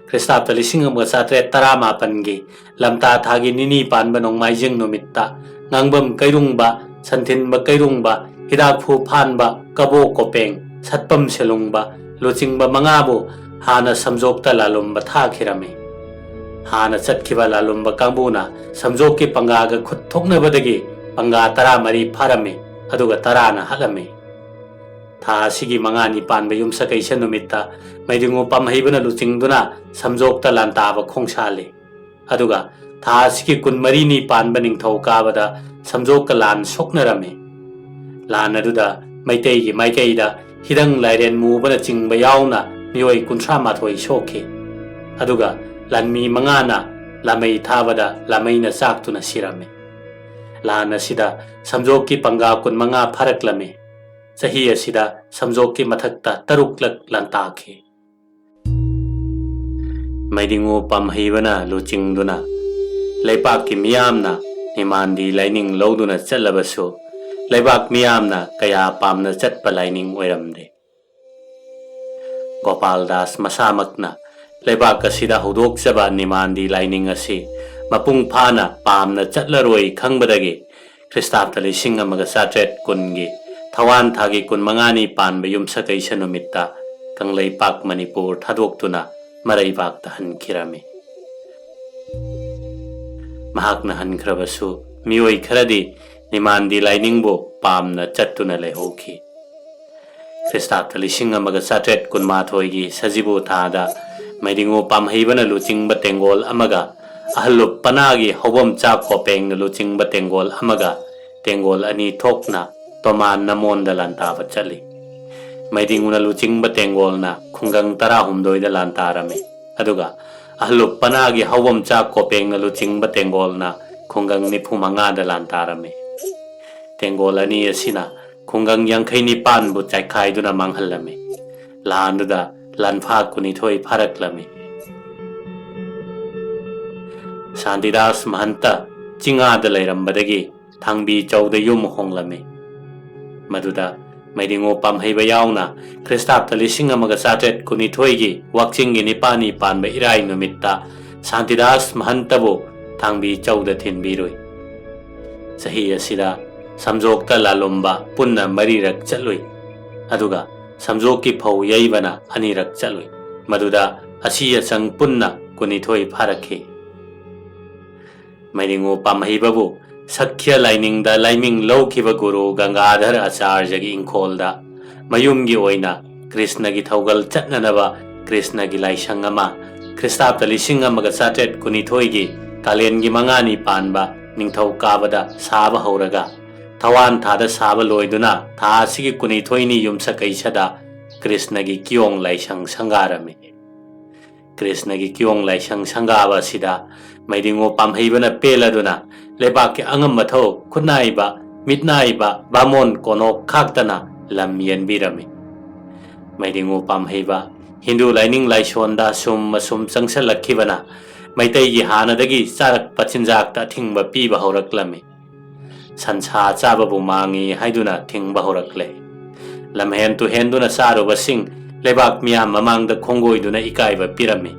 ꯈ꯭ꯔꯤꯁꯇꯥꯕꯇ ꯂꯤꯁꯤꯡ ꯑꯃꯒ ꯆꯥꯇ꯭ꯔꯦꯠ ꯇꯔꯥꯃꯥꯄꯟꯒꯤ ꯂꯝꯇꯥ ꯊꯥꯒꯤ ꯅꯤꯅꯤ ꯄꯥꯟꯕ ꯅꯣꯡꯃꯥꯏꯖꯤꯡ ꯅꯨꯃꯤꯠꯇ ꯉꯥꯡꯕꯝ ꯀꯩꯔꯨꯡꯕ, ꯁꯟꯊꯤꯟꯕ ꯀꯩꯔꯨꯡꯕ, ꯍꯤꯗꯥꯛꯐꯨ ꯐꯥꯟꯕ, ꯀꯕꯣ ꯀꯣꯄꯦꯡ, ꯁꯠꯄꯝ ꯁꯦꯂꯨꯡꯕ, ꯂꯨꯆꯤꯡꯕ ꯃꯉꯥꯕꯨ ꯍꯥꯟꯅ ꯁꯝꯖꯣꯛꯇ ꯂꯥꯂꯨꯝꯕ ꯊꯥꯈꯤꯔꯝꯃꯤ꯫ ꯍꯥꯟꯅ ꯆꯠꯈꯤꯕ ꯂꯥꯂꯨꯝꯕ ꯀꯥꯡꯕꯨꯅ ꯁꯝꯖꯣꯛꯀꯤ ꯄꯪꯒꯥꯒ ꯈꯨꯠ ꯊꯣꯛꯅꯕꯗꯒꯤ ꯄꯪꯒꯥ ꯇꯔꯥꯃꯔꯤ ꯐꯥꯔꯝꯃꯤ, ꯑꯗꯨꯒ ꯇꯔꯥꯅ ꯍꯥꯠꯂꯝꯃꯤ꯫ ꯊꯥ ꯑꯁꯤꯒꯤ ꯃꯉꯥꯅꯤ ꯄꯥꯟꯕ ꯌꯨꯝꯁꯀꯩꯁ ꯅꯨꯃꯤꯠꯇ ꯃꯩꯗꯤꯡꯉꯨ ꯄꯥꯝꯍꯩꯕꯅ ꯂꯨꯆꯤꯡꯗꯨꯅ ꯁꯝꯖꯣꯛꯇ ꯂꯥꯟꯇꯥꯕ ꯈꯣꯡꯁꯥꯜꯂꯤ꯫ ꯑꯗꯨꯒ ꯊꯥ ꯑꯁꯤꯒꯤ ꯀꯨꯟꯃꯔꯤꯅꯤ ꯄꯥꯟꯕ ꯅꯤꯡꯊꯧ ꯀꯥꯕꯗ ꯁꯝꯖꯣꯛꯀ ꯂꯥꯟ ꯁꯣꯛꯅꯔꯝꯃꯤ꯫ ꯂꯥꯟ ꯑꯗꯨꯗ ꯃꯩꯇꯩꯒꯤ ꯃꯥꯏꯀꯩꯗ ꯍꯤꯗꯪ ꯂꯥꯏꯔꯦꯟ ꯃꯨꯕꯅꯆꯤꯡꯕ ꯌꯥꯎꯅ ꯃꯤꯑꯣꯏ ꯀꯨꯟꯊ꯭ꯔꯥ ꯃꯥꯊꯣꯏ ꯁꯣꯛꯈꯤ꯫ ꯑꯗꯨꯒ ꯂꯥꯟꯃꯤ ꯃꯉꯥꯅ ꯂꯥꯃꯩ ꯊꯥꯕꯗ ꯂꯥꯃꯩꯅ ꯆꯥꯛꯇꯨꯅ ꯁꯤꯔꯝꯃꯤ꯫ ꯂꯥꯟ ꯑꯁꯤꯗ ꯁꯝꯖꯣꯛꯀꯤ ꯄꯪꯒꯥ ꯀꯨꯟꯃꯉꯥ ꯐꯥꯔꯛꯂꯝꯃꯤ꯫ ꯆꯍꯤ ꯑꯁꯤꯗ ꯁꯝꯖꯣꯛꯀꯤ ꯃꯊꯛꯇ ꯇꯔꯨꯛꯂꯛ ꯂꯥꯟꯇꯥꯈꯤ꯫ ꯃꯩꯗꯤꯡꯉꯨ ꯄꯥꯝꯍꯩꯕꯅ ꯂꯨꯆꯤꯡꯗꯨꯅ ꯂꯩꯄꯥꯛꯀꯤ ꯃꯤꯌꯥꯝꯅ ꯅꯤꯃꯥꯟꯗꯤ ꯂꯥꯏꯅꯤꯡ ꯂꯧꯗꯨꯅ ꯆꯠꯂꯕꯁꯨ, ꯂꯩꯕꯥꯛ ꯃꯤꯌꯥꯝꯅ ꯀꯌꯥ ꯄꯥꯝꯅ ꯆꯠꯄ ꯂꯥꯏꯅꯤꯡ ꯑꯣꯏꯔꯝꯗꯦ꯫ ꯒꯣꯄꯥꯜ ꯗꯥꯁ ꯃꯁꯥꯃꯛꯅ ꯂꯩꯕꯥꯛ ꯑꯁꯤꯗ ꯍꯧꯗꯣꯛꯆꯕ ꯅꯤꯃꯥꯟꯗꯤ ꯂꯥꯏꯅꯤꯡ ꯑꯁꯤ ꯃꯄꯨꯡ ꯐꯥꯅ ꯄꯥꯝꯅ ꯆꯠꯂꯔꯣꯏ ꯈꯪꯕꯗꯒꯤ, ꯈ꯭ꯔꯤꯁꯇꯥꯕꯇ ꯂꯤꯁꯤꯡ ꯑꯃꯒ ꯆꯥꯇ꯭ꯔꯦꯠ ꯀꯨꯟꯒꯤ ꯊꯋꯥꯟ ꯊꯥꯒꯤ ꯀꯨꯟꯃꯉꯥꯅꯤ ꯄꯥꯟꯕ ꯌꯨꯝꯁꯀꯩꯁ ꯅꯨꯃꯤꯠꯇ ꯀꯪꯂꯩꯄꯥꯛ ꯃꯅꯤꯄꯨꯔ ꯊꯥꯗꯣꯛꯇꯨꯅ ꯃꯔꯩꯕꯥꯛꯇ ꯍꯟꯈꯤꯔꯝꯃꯤ꯫ ꯃꯍꯥꯛꯅ ꯍꯟꯈ꯭ꯔꯕꯁꯨ, ꯃꯤꯑꯣꯏ ꯈꯔꯗꯤ ꯅꯤꯃꯥꯟꯗꯤ ꯂꯥꯏꯅꯤꯡꯕꯨ ꯄꯥꯝꯅ ꯆꯠꯇꯨꯅ ꯂꯩꯍꯧꯈꯤ꯫ ꯈ꯭ꯔꯤꯁꯇꯥꯕꯇ ꯂꯤꯁꯤꯡ ꯑꯃꯒ ꯆꯥꯇ꯭ꯔꯦꯠ ꯀꯨꯟꯃꯥꯊꯣꯏꯒꯤ ꯁꯖꯤꯕꯨ ꯊꯥꯗ ꯃꯩꯗꯤꯡꯉꯨ ꯄꯥꯝꯍꯩꯕꯅ ꯂꯨꯆꯤꯡꯕ ꯇꯦꯡꯒꯣꯜ ꯑꯃꯒ ꯑꯍꯜꯂꯨꯞ ꯄꯅꯥꯒꯤ ꯍꯧꯕꯝꯆꯥ ꯀꯣꯄꯦꯡꯅ ꯂꯨꯆꯤꯡꯕ ꯇꯦꯡꯒꯣꯜ ꯑꯃꯒ ꯇꯦꯡꯒꯣꯜ ꯑꯅꯤ ꯊꯣꯛꯅ ꯇꯣꯃꯥꯟ ꯅꯃꯣꯟꯗ ꯂꯥꯟꯇꯥꯕ ꯆꯠꯂꯤ꯫ ꯃꯩꯗꯤꯡꯉꯨꯅ ꯂꯨꯆꯤꯡꯕ ꯇꯦꯡꯒꯣꯜꯅ ꯈꯨꯡꯒꯪ ꯇꯔꯥꯍꯨꯝꯗꯣꯏꯗ ꯂꯥꯟꯇꯥꯔꯝꯃꯤ, ꯑꯗꯨꯒ ꯑꯍꯜꯂꯨꯞ ꯄꯅꯥꯒꯤ ꯍꯧꯕꯝꯆꯥ ꯀꯣꯄꯦꯡꯅ ꯂꯨꯆꯤꯡꯕ ꯇꯦꯡꯒꯣꯜꯅ ꯈꯨꯡꯒꯪ ꯅꯤꯐꯨ ꯃꯉꯥꯗ ꯂꯥꯟꯇꯥꯔꯝꯃꯤ꯫ ꯇꯦꯡꯒꯣꯜ ꯑꯅꯤ ꯑꯁꯤꯅ ꯈꯨꯡꯒꯪ ꯌꯥꯡꯈꯩ ꯅꯤꯄꯥꯟꯕꯨ ꯆꯥꯏꯈꯥꯏꯗꯨꯅ ꯃꯥꯡꯍꯜꯂꯝꯃꯤ꯫ ꯂꯥꯟꯗꯨꯗ ꯂꯥꯟꯐꯥ ꯀꯨꯟꯅꯤꯊꯣꯏ ꯐꯥꯔꯛꯂꯝꯃꯤ꯫ ꯁꯥꯟꯇꯤꯗꯥꯁ ꯃꯍꯟꯇ ꯆꯤꯡꯉꯥꯗ ꯂꯩꯔꯝꯕꯗꯒꯤ ꯊꯥꯡꯕꯤ ꯆꯧꯗ ꯌꯨꯝ ꯍꯣꯡꯂꯝꯃꯤ꯫ ꯃꯗꯨꯗ ꯃꯩꯗꯤꯡꯉꯨ ꯄꯥꯝꯍꯩꯕ ꯌꯥꯎꯅ ꯈ꯭ꯔꯤꯁꯇꯥꯕꯇ ꯂꯤꯁꯤꯡ ꯑꯃꯒ ꯆꯥꯇ꯭ꯔꯦꯠ ꯀꯨꯟꯅꯤꯊꯣꯏꯒꯤ ꯋꯥꯛꯆꯤꯡꯒꯤ ꯅꯤꯄꯥꯜꯅꯤ ꯄꯥꯟꯕ ꯏꯔꯥꯏ ꯅꯨꯃꯤꯠꯇ ꯁꯥꯟꯇꯤꯗꯥꯁ ꯃꯍꯟꯇꯕꯨ ꯊꯥꯡꯕꯤ ꯆꯧꯗ ꯊꯤꯟꯕꯤꯔꯨꯏ꯫ ꯆꯍꯤ ꯑꯁꯤꯗ ꯁꯝꯖꯣꯛꯇ ꯂꯥꯂꯨꯝꯕ ꯄꯨꯟꯅ ꯃꯔꯤꯔꯛ ꯆꯠꯂꯨꯏ꯫ ꯑꯗꯨꯒ ꯁꯝꯖꯣꯛꯀꯤ ꯐꯧ ꯌꯩꯕꯅ ꯑꯅꯤꯔꯛ ꯆꯠꯂꯨꯏ꯫ ꯃꯗꯨꯗ ꯑꯁꯤ ꯑꯆꯪ ꯄꯨꯟꯅ ꯀꯨꯟꯅꯤꯊꯣꯏ ꯐꯥꯔꯛꯈꯤ꯫ ꯃꯩꯗꯤꯡꯉꯨ ꯄꯥꯝꯍꯩꯕꯕꯨ ꯁꯛꯈ꯭ꯌ ꯂꯥꯏꯅꯤꯡꯗ ꯂꯥꯏꯃꯤꯡ ꯂꯧꯈꯤꯕ ꯒꯨꯔꯨ ꯒꯪꯒꯥꯙꯔ ꯑꯆꯥꯔꯌꯒꯤ ꯏꯪꯈꯣꯜꯗ ꯃꯌꯨꯝꯒꯤ ꯑꯣꯏꯅ ꯀ꯭ꯔꯤꯁꯅꯒꯤ ꯊꯧꯒꯜ ꯆꯠꯅꯅꯕ ꯀ꯭ꯔꯤꯁꯅꯒꯤ ꯂꯥꯏꯁꯪ ꯑꯃ ꯈ꯭ꯔꯤꯁꯇꯥꯕꯇ ꯂꯤꯁꯤꯡ ꯑꯃꯒ ꯆꯥꯇ꯭ꯔꯦꯠ ꯀꯨꯟꯅꯤꯊꯣꯏꯒꯤ ꯀꯥꯂꯦꯟꯒꯤ ꯃꯉꯥꯅꯤ ꯄꯥꯟꯕ ꯅꯤꯡꯊꯧꯀꯥꯕꯗ ꯁꯥꯕ ꯍꯧꯔꯒ ꯊꯋꯥꯟ ꯊꯥꯗ ꯁꯥꯕ ꯂꯣꯏꯗꯨꯅ ꯊꯥ ꯑꯁꯤꯒꯤ ꯀꯨꯟꯅꯤꯊꯣꯏꯅꯤ ꯌꯨꯝꯁꯀꯩꯁꯗ ꯀ꯭ꯔꯤꯁꯅꯒꯤ ꯀꯤꯌꯣꯡ ꯂꯥꯏꯁꯪ ꯁꯪꯒꯥꯔꯝꯃꯤ꯫ ꯀ꯭ꯔꯤꯁꯅꯒꯤ ꯀꯤꯌꯣꯡ ꯂꯥꯏꯁꯪ ꯁꯪꯒꯥꯕ ꯑꯁꯤꯗ ꯃꯩꯗꯤꯡꯉꯨ ꯄꯥꯝꯍꯩꯕꯅ ꯄꯦꯜꯂꯗꯨꯅ ꯂꯩꯕꯥꯛꯀꯤ ꯑꯉꯝꯕ ꯊꯧ ꯈꯨꯠꯅꯥꯏꯕ, ꯃꯤꯠꯅꯥꯏꯕ, ꯕꯥꯃꯣꯟ ꯀꯣꯅꯣꯛ ꯈꯥꯛꯇꯅ ꯂꯝ ꯌꯦꯟꯕꯤꯔꯝꯃꯤ꯫ ꯃꯩꯗꯤꯡꯉꯨ ꯄꯥꯝꯍꯩꯕ ꯍꯤꯟꯗꯨ ꯂꯥꯏꯅꯤꯡ ꯂꯥꯏꯁꯣꯟꯗ ꯑꯁꯨꯝ ꯑꯁꯨꯝ ꯆꯪꯁꯤꯜꯂꯛꯈꯤꯕꯅ ꯃꯩꯇꯩꯒꯤ ꯍꯥꯟꯅꯗꯒꯤ ꯆꯥꯔꯛꯄ ꯆꯤꯟꯖꯥꯛꯇ ꯑꯊꯤꯡꯕ ꯄꯤꯕ ꯍꯧꯔꯛꯂꯝꯃꯤ꯫ ꯁꯟꯁꯥ ꯆꯥꯕꯕꯨ ꯃꯥꯡꯏ ꯍꯥꯏꯗꯨꯅ ꯊꯤꯡꯕ ꯍꯧꯔꯛꯂꯦ꯫ ꯂꯝꯍꯦꯟ ꯇꯨꯍꯦꯟꯗꯨꯅ ꯆꯥꯔꯨꯕꯁꯤꯡ ꯂꯩꯕꯥꯛ ꯃꯤꯌꯥꯝ ꯃꯃꯥꯡꯗ ꯈꯣꯡꯒꯣꯏꯗꯨꯅ ꯏꯀꯥꯏꯕ ꯄꯤꯔꯝꯃꯤ꯫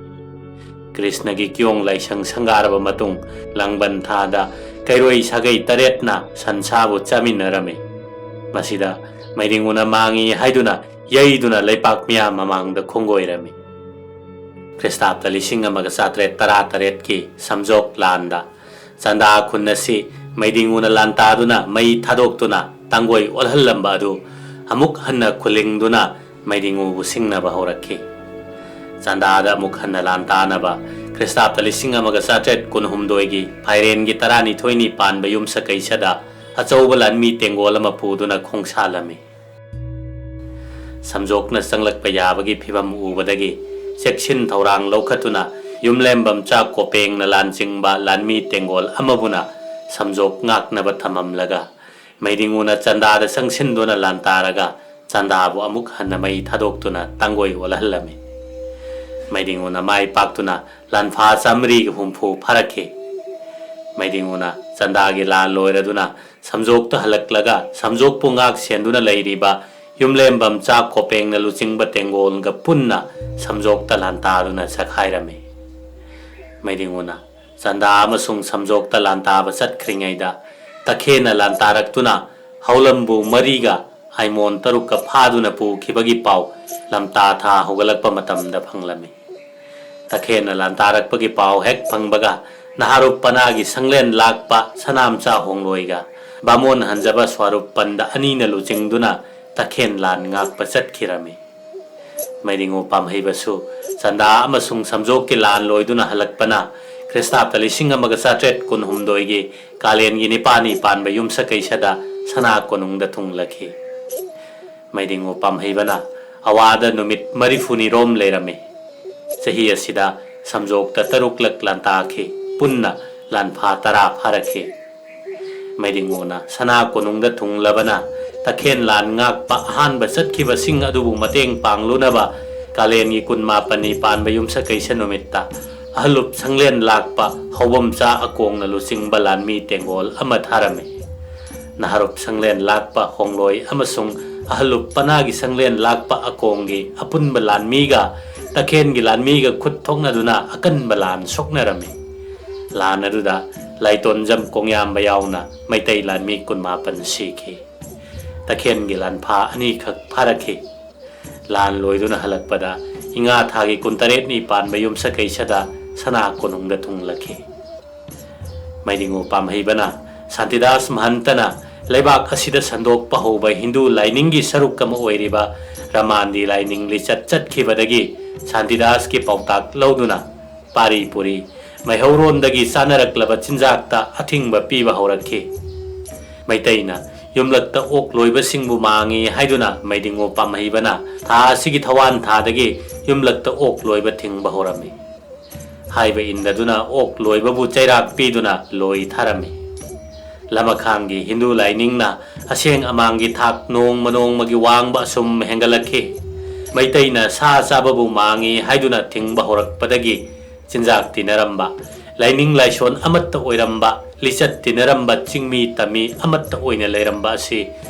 ꯀ꯭ꯔꯤꯁꯅꯒꯤ ꯀꯤꯌꯣꯡ ꯂꯥꯏꯁꯪ ꯁꯪꯒꯥꯔꯕ ꯃꯇꯨꯡ ꯂꯥꯡꯕꯟ ꯊꯥꯗ ꯀꯩꯔꯣꯏ ꯁꯥꯒꯩ ꯇꯔꯦꯠꯅ ꯁꯟꯁꯥꯕꯨ ꯆꯥꯃꯤꯟꯅꯔꯝꯃꯤ꯫ ꯃꯁꯤꯗ ꯃꯩꯗꯤꯡꯉꯨꯅ ꯃꯥꯡꯏ ꯍꯥꯏꯗꯨꯅ ꯌꯩꯗꯨꯅ ꯂꯩꯄꯥꯛ ꯃꯤꯌꯥꯝ ꯃꯃꯥꯡꯗ ꯈꯣꯡꯒꯣꯏꯔꯝꯃꯤ꯫ ꯈ꯭ꯔꯤꯁꯇꯥꯕꯇ ꯂꯤꯁꯤꯡ ꯑꯃꯒ ꯆꯥꯇ꯭ꯔꯦꯠ ꯇꯔꯥ ꯇꯔꯦꯠꯀꯤ ꯁꯝꯖꯣꯛ ꯂꯥꯟꯗ ꯆꯥꯟꯗꯥ ꯈꯨꯟ ꯑꯁꯤ ꯃꯩꯗꯤꯡꯉꯨꯅ ꯂꯥꯟꯇꯥꯗꯨꯅ ꯃꯩ ꯊꯥꯗꯣꯛꯇꯨꯅ ꯇꯥꯡꯒꯣꯏ ꯑꯣꯜꯍꯜꯂꯝꯕ ꯑꯗꯨ ꯑꯃꯨꯛ ꯍꯟꯅ ꯈꯨꯂꯤꯡꯗꯨꯅ ꯃꯩꯗꯤꯡꯉꯨꯕꯨ ꯁꯤꯡꯅꯕ ꯍꯧꯔꯛꯈꯤ꯫ ꯆꯥꯟꯗꯥꯗ ꯑꯃꯨꯛ ꯍꯟꯅ ꯂꯥꯟ ꯇꯥꯅꯕ ꯈ꯭ꯔꯤꯁꯇꯥꯕꯇ ꯂꯤꯁꯤꯡ ꯑꯃꯒ ꯆꯥꯇ꯭ꯔꯦꯠ ꯀꯨꯟꯍꯨꯝꯗꯣꯏꯒꯤ ꯐꯥꯏꯔꯦꯟꯒꯤ ꯇꯔꯥꯅꯤꯊꯣꯏꯅꯤ ꯄꯥꯟꯕ ꯌꯨꯝꯁꯀꯩꯁꯗ ꯑꯆꯧꯕ ꯂꯥꯟꯃꯤ ꯇꯦꯡꯒꯣꯜ ꯑꯃ ꯄꯨꯗꯨꯅ ꯈꯣꯡꯁꯥꯜꯂꯝꯃꯤ꯫ ꯁꯝꯖꯣꯛꯅ ꯆꯪꯂꯛꯄ ꯌꯥꯕꯒꯤ ꯐꯤꯚꯝ ꯎꯕꯗꯒꯤ ꯆꯦꯛꯁꯤꯟ ꯊꯧꯔꯥꯡ ꯂꯧꯈꯠꯇꯨꯅ ꯌꯨꯝꯂꯦꯝꯕꯝꯆꯥ ꯀꯣꯄꯦꯡꯅ ꯂꯥꯟꯆꯤꯡꯕ ꯂꯥꯟꯃꯤ ꯇꯦꯡꯒꯣꯜ ꯑꯃꯕꯨꯅ ꯁꯝꯖꯣꯛ ꯉꯥꯛꯅꯕ ꯊꯝꯃꯝꯂꯒ ꯃꯩꯗꯤꯡꯉꯨꯅ ꯆꯥꯟꯗꯥꯗ ꯆꯪꯁꯤꯟꯗꯨꯅ ꯂꯥꯟꯇꯥꯔꯒ ꯆꯟꯗꯥꯕꯨ ꯑꯃꯨꯛ ꯍꯟꯅ ꯃꯩ ꯊꯥꯗꯣꯛꯇꯨꯅ ꯇꯥꯡꯒꯣꯏ ꯑꯣꯜꯍꯜꯂꯝꯃꯤ꯫ ꯃꯩꯗꯤꯡꯉꯨꯅ ꯃꯥꯏ ꯄꯥꯛꯇꯨꯅ ꯂꯥꯟꯐꯥ ꯆꯥꯃꯔꯤꯒ ꯍꯨꯝꯐꯨ ꯐꯥꯔꯛꯈꯤ꯫ ꯃꯩꯗꯤꯡꯉꯨꯅ ꯆꯟꯗꯥꯒꯤ ꯂꯥꯟ ꯂꯣꯏꯔꯗꯨꯅ ꯁꯝꯖꯣꯛꯇ ꯍꯜꯂꯛꯂꯒ ꯁꯝꯖꯣꯛꯄꯨ ꯉꯥꯛ ꯁꯦꯟꯗꯨꯅ ꯂꯩꯔꯤꯕ ꯌꯨꯝꯂꯦꯝꯕꯝ ꯆꯥꯛ ꯀꯣꯄꯦꯡꯅ ꯂꯨꯆꯤꯡꯕ ꯇꯦꯡꯒꯣꯜꯒ ꯄꯨꯟꯅ ꯁꯝꯖꯣꯛꯇ ꯂꯥꯟꯇꯥꯗꯨꯅ ꯆꯈꯥꯏꯔꯝꯃꯤ꯫ ꯃꯩꯗꯤꯡꯉꯨꯅ ꯆꯟꯗꯥ ꯑꯃꯁꯨꯡ ꯁꯝꯖꯣꯛꯇ ꯂꯥꯟꯇꯥꯕ ꯆꯠꯈ꯭ꯔꯤꯉꯩꯗ ꯇꯈꯦꯟꯅ ꯂꯥꯟꯇꯥꯔꯛꯇꯨꯅ ꯍꯧꯂꯝꯕꯨ ꯃꯔꯤꯒ ꯑꯥꯏꯃꯣꯟ ꯇꯔꯨꯛꯀ ꯐꯥꯗꯨꯅ ꯄꯨꯈꯤꯕꯒꯤ ꯄꯥꯎ ꯂꯝꯇꯥ ꯊꯥ ꯍꯧꯒꯠꯂꯛꯄ ꯃꯇꯝꯗ ꯐꯪꯂꯝꯃꯤ꯫ ꯇꯈꯦꯟꯅ ꯂꯥꯟꯇꯥꯔꯛꯄꯒꯤ ꯄꯥꯎ ꯍꯦꯛ ꯐꯪꯕꯒ ꯅꯍꯥꯔꯨꯞ ꯄꯅꯥꯒꯤ ꯁꯪꯂꯦꯟ ꯂꯥꯛꯄ ꯁꯅꯥꯝꯆꯥ ꯍꯣꯡꯂꯣꯏꯒ ꯕꯥꯃꯣꯟ ꯍꯟꯖꯕ ꯁ꯭ꯋꯥꯔꯨꯞ ꯄꯟꯗ ꯑꯅꯤꯅ ꯂꯨꯆꯤꯡꯗꯨꯅ ꯇꯈꯦꯟ ꯂꯥꯟ ꯉꯥꯛꯄ ꯆꯠꯈꯤꯔꯝꯃꯤ꯫ ꯃꯩꯗꯤꯡꯉꯨ ꯄꯥꯝꯍꯩꯕꯁꯨ ꯆꯟꯗꯥ ꯑꯃꯁꯨꯡ ꯁꯝꯖꯣꯛꯀꯤ ꯂꯥꯟ ꯂꯣꯏꯗꯨꯅ ꯍꯜꯂꯛꯄꯅ ꯈ꯭ꯔꯤꯁꯇꯥꯕꯇ ꯂꯤꯁꯤꯡ ꯑꯃꯒ ꯆꯥꯇ꯭ꯔꯦꯠ ꯀꯨꯟꯍꯨꯝꯗꯣꯏꯒꯤ ꯀꯥꯂꯦꯟꯒꯤ ꯅꯤꯄꯥꯅꯤ ꯄꯥꯟꯕ ꯌꯨꯝꯁꯀꯩꯁꯗ ꯁꯅꯥ ꯀꯣꯅꯨꯡꯗ ꯊꯨꯡꯂꯈꯤ꯫ ꯃꯩꯗꯤꯡꯉꯨ ꯄꯥꯝꯍꯩꯕꯅ ꯑꯋꯥꯗ ꯅꯨꯃꯤꯠ ꯃꯔꯤꯐꯨꯅꯤꯔꯣꯝ ꯂꯩꯔꯝꯃꯤ꯫ ꯆꯍꯤ ꯑꯁꯤꯗ ꯁꯝꯖꯣꯛꯇ ꯇꯔꯨꯛꯂꯛ ꯂꯥꯟꯇꯥꯈꯤ꯫ ꯄꯨꯟꯅ ꯂꯥꯟꯐꯥ ꯇꯔꯥ ꯐꯥꯔꯛꯈꯤ꯫ ꯃꯩꯗꯤꯡꯉꯨꯅ ꯁꯅꯥ ꯀꯣꯅꯨꯡꯗ ꯊꯨꯡꯂꯕꯅ ꯇꯈꯦꯟ ꯂꯥꯟ ꯉꯥꯛꯄ ꯑꯍꯥꯟꯕ ꯆꯠꯈꯤꯕꯁꯤꯡ ꯑꯗꯨꯕꯨ ꯃꯇꯦꯡ ꯄꯥꯡꯂꯨꯅꯕ ꯀꯥꯂꯦꯟꯒꯤ ꯀꯨꯟꯃꯥꯄꯟꯅꯤ ꯄꯥꯟꯕ ꯌꯨꯝꯁꯀꯩꯁ ꯅꯨꯃꯤꯠꯇ ꯑꯍꯜꯂꯨꯞ ꯁꯪꯂꯦꯟ ꯂꯥꯛꯄ ꯍꯧꯕꯝꯆꯥ ꯑꯀꯣꯡꯅ ꯂꯨꯆꯤꯡꯕ ꯂꯥꯟꯃꯤ ꯇꯦꯡꯒꯣꯜ ꯑꯃ ꯊꯥꯔꯝꯃꯤ꯫ ꯅꯍꯥꯔꯨꯞ ꯁꯪꯂꯦꯟ ꯂꯥꯛꯄ ꯍꯣꯡꯂꯣꯏ ꯑꯃꯁꯨꯡ ꯑꯍꯜꯂꯨꯞ ꯄꯅꯥꯒꯤ ꯁꯪꯂꯦꯟ ꯂꯥꯛꯄ ꯑꯀꯣꯡꯒꯤ ꯑꯄꯨꯟꯕ ꯂꯥꯟꯃꯤꯒ ꯇꯈꯦꯟꯒꯤ ꯂꯥꯟꯃꯤꯒ ꯈꯨꯠ ꯊꯣꯛꯅꯗꯨꯅ ꯑꯀꯟꯕ ꯂꯥꯟ ꯁꯣꯛꯅꯔꯝꯃꯤ꯫ ꯂꯥꯟ ꯑꯗꯨꯗ ꯂꯥꯏꯇꯣꯟꯖꯝ ꯀꯣꯡꯌꯥꯝꯕ ꯌꯥꯎꯅ ꯃꯩꯇꯩ ꯂꯥꯟꯃꯤ ꯀꯨꯟꯃꯥꯄꯟ ꯁꯤꯈꯤ꯫ ꯇꯈꯦꯟꯒꯤ ꯂꯥꯟꯐꯥ ꯑꯅꯤꯈꯛ ꯐꯥꯔꯛꯈꯤ꯫ ꯂꯥꯟ ꯂꯣꯏꯗꯨꯅ ꯍꯜꯂꯛꯄꯗ ꯏꯉꯥ ꯊꯥꯒꯤ ꯀꯨꯟꯇꯔꯦꯠꯅꯤ ꯄꯥꯟꯕ ꯌꯨꯝꯁꯀꯩꯁꯗ ꯁꯅꯥ ꯀꯣꯅꯨꯡꯗ ꯊꯨꯡꯂꯛꯈꯤ꯫ ꯃꯩꯗꯤꯡꯉꯨ ꯄꯥꯝꯍꯩꯕꯅ ꯁꯥꯟꯇꯤꯗꯥꯁ ꯃꯍꯟꯇꯅ ꯂꯩꯕꯥꯛ ꯑꯁꯤꯗ ꯁꯟꯗꯣꯛꯄ ꯍꯧꯕ ꯍꯤꯟꯗꯨ ꯂꯥꯏꯅꯤꯡꯒꯤ ꯁꯔꯨꯛ ꯑꯃ ꯑꯣꯏꯔꯤꯕ ꯔꯃꯥꯟꯗꯤ ꯂꯥꯏꯅꯤꯡ ꯂꯤꯆꯠ ꯆꯠꯈꯤꯕꯗꯒꯤ ꯁꯥꯟꯇꯤꯗꯥꯁꯀꯤ ꯄꯥꯎꯇꯥꯛ ꯂꯧꯗꯨꯅ ꯄꯥꯔꯤ ꯄꯨꯔꯤ ꯃꯩꯍꯧꯔꯣꯟꯗꯒꯤ ꯆꯥꯅꯔꯛꯂꯕ ꯆꯤꯟꯖꯥꯛꯇ ꯑꯊꯤꯡꯕ ꯄꯤꯕ ꯍꯧꯔꯛꯈꯤ꯫ ꯃꯩꯇꯩꯅ ꯌꯨꯝꯂꯛꯇ ꯑꯣꯛ ꯂꯣꯏꯕꯁꯤꯡꯕꯨ ꯃꯥꯡꯉꯤ ꯍꯥꯏꯗꯨꯅ ꯃꯩꯗꯤꯡꯉꯨ ꯄꯥꯝꯍꯩꯕꯅ ꯊꯥ ꯑꯁꯤꯒꯤ ꯊꯧꯋꯥꯟ ꯊꯥꯗꯒꯤ ꯌꯨꯝꯂꯛꯇ ꯑꯣꯛ ꯂꯣꯏꯕ ꯊꯤꯡꯕ ꯍꯧꯔꯝꯃꯤ꯫ ꯍꯥꯏꯕ ꯏꯟꯗꯗꯨꯅ ꯑꯣꯛ ꯂꯣꯏꯕꯕꯨ ꯆꯩꯔꯥꯛ ꯄꯤꯗꯨꯅ ꯂꯣꯏ ꯊꯥꯔꯝꯃꯤ꯫ ꯂꯃꯈꯥꯡꯒꯤ ꯍꯤꯟꯗꯨ ꯂꯥꯏꯅꯤꯡꯅ ꯑꯁꯦꯡ ꯑꯃꯥꯡꯒꯤ ꯊꯥꯛ ꯅꯣꯡꯃ ꯅꯣꯡꯃꯒꯤ ꯋꯥꯡꯕ ꯑꯁꯨꯝ ꯍꯦꯟꯒꯠꯂꯛꯈꯤ꯫ ꯃꯩꯇꯩꯅ ꯁꯥ ꯆꯥꯕꯕꯨ ꯃꯥꯡꯏ ꯍꯥꯏꯗꯨꯅ ꯊꯤꯡꯕ ꯍꯧꯔꯛꯄꯗꯒꯤ ꯆꯤꯟꯖꯥꯛ ꯇꯤꯟꯅꯔꯝꯕ, ꯂꯥꯏꯅꯤꯡ ꯂꯥꯏꯁꯣꯟ ꯑꯃꯠꯇ ꯑꯣꯏꯔꯝꯕ, ꯂꯤꯆꯠ ꯇꯤꯟꯅꯔꯝꯕ ꯆꯤꯡꯃꯤ ꯇꯝꯃꯤ ꯑꯃꯠꯇ ꯑꯣꯏꯅ ꯂꯩꯔꯝꯕ ꯑꯁꯤ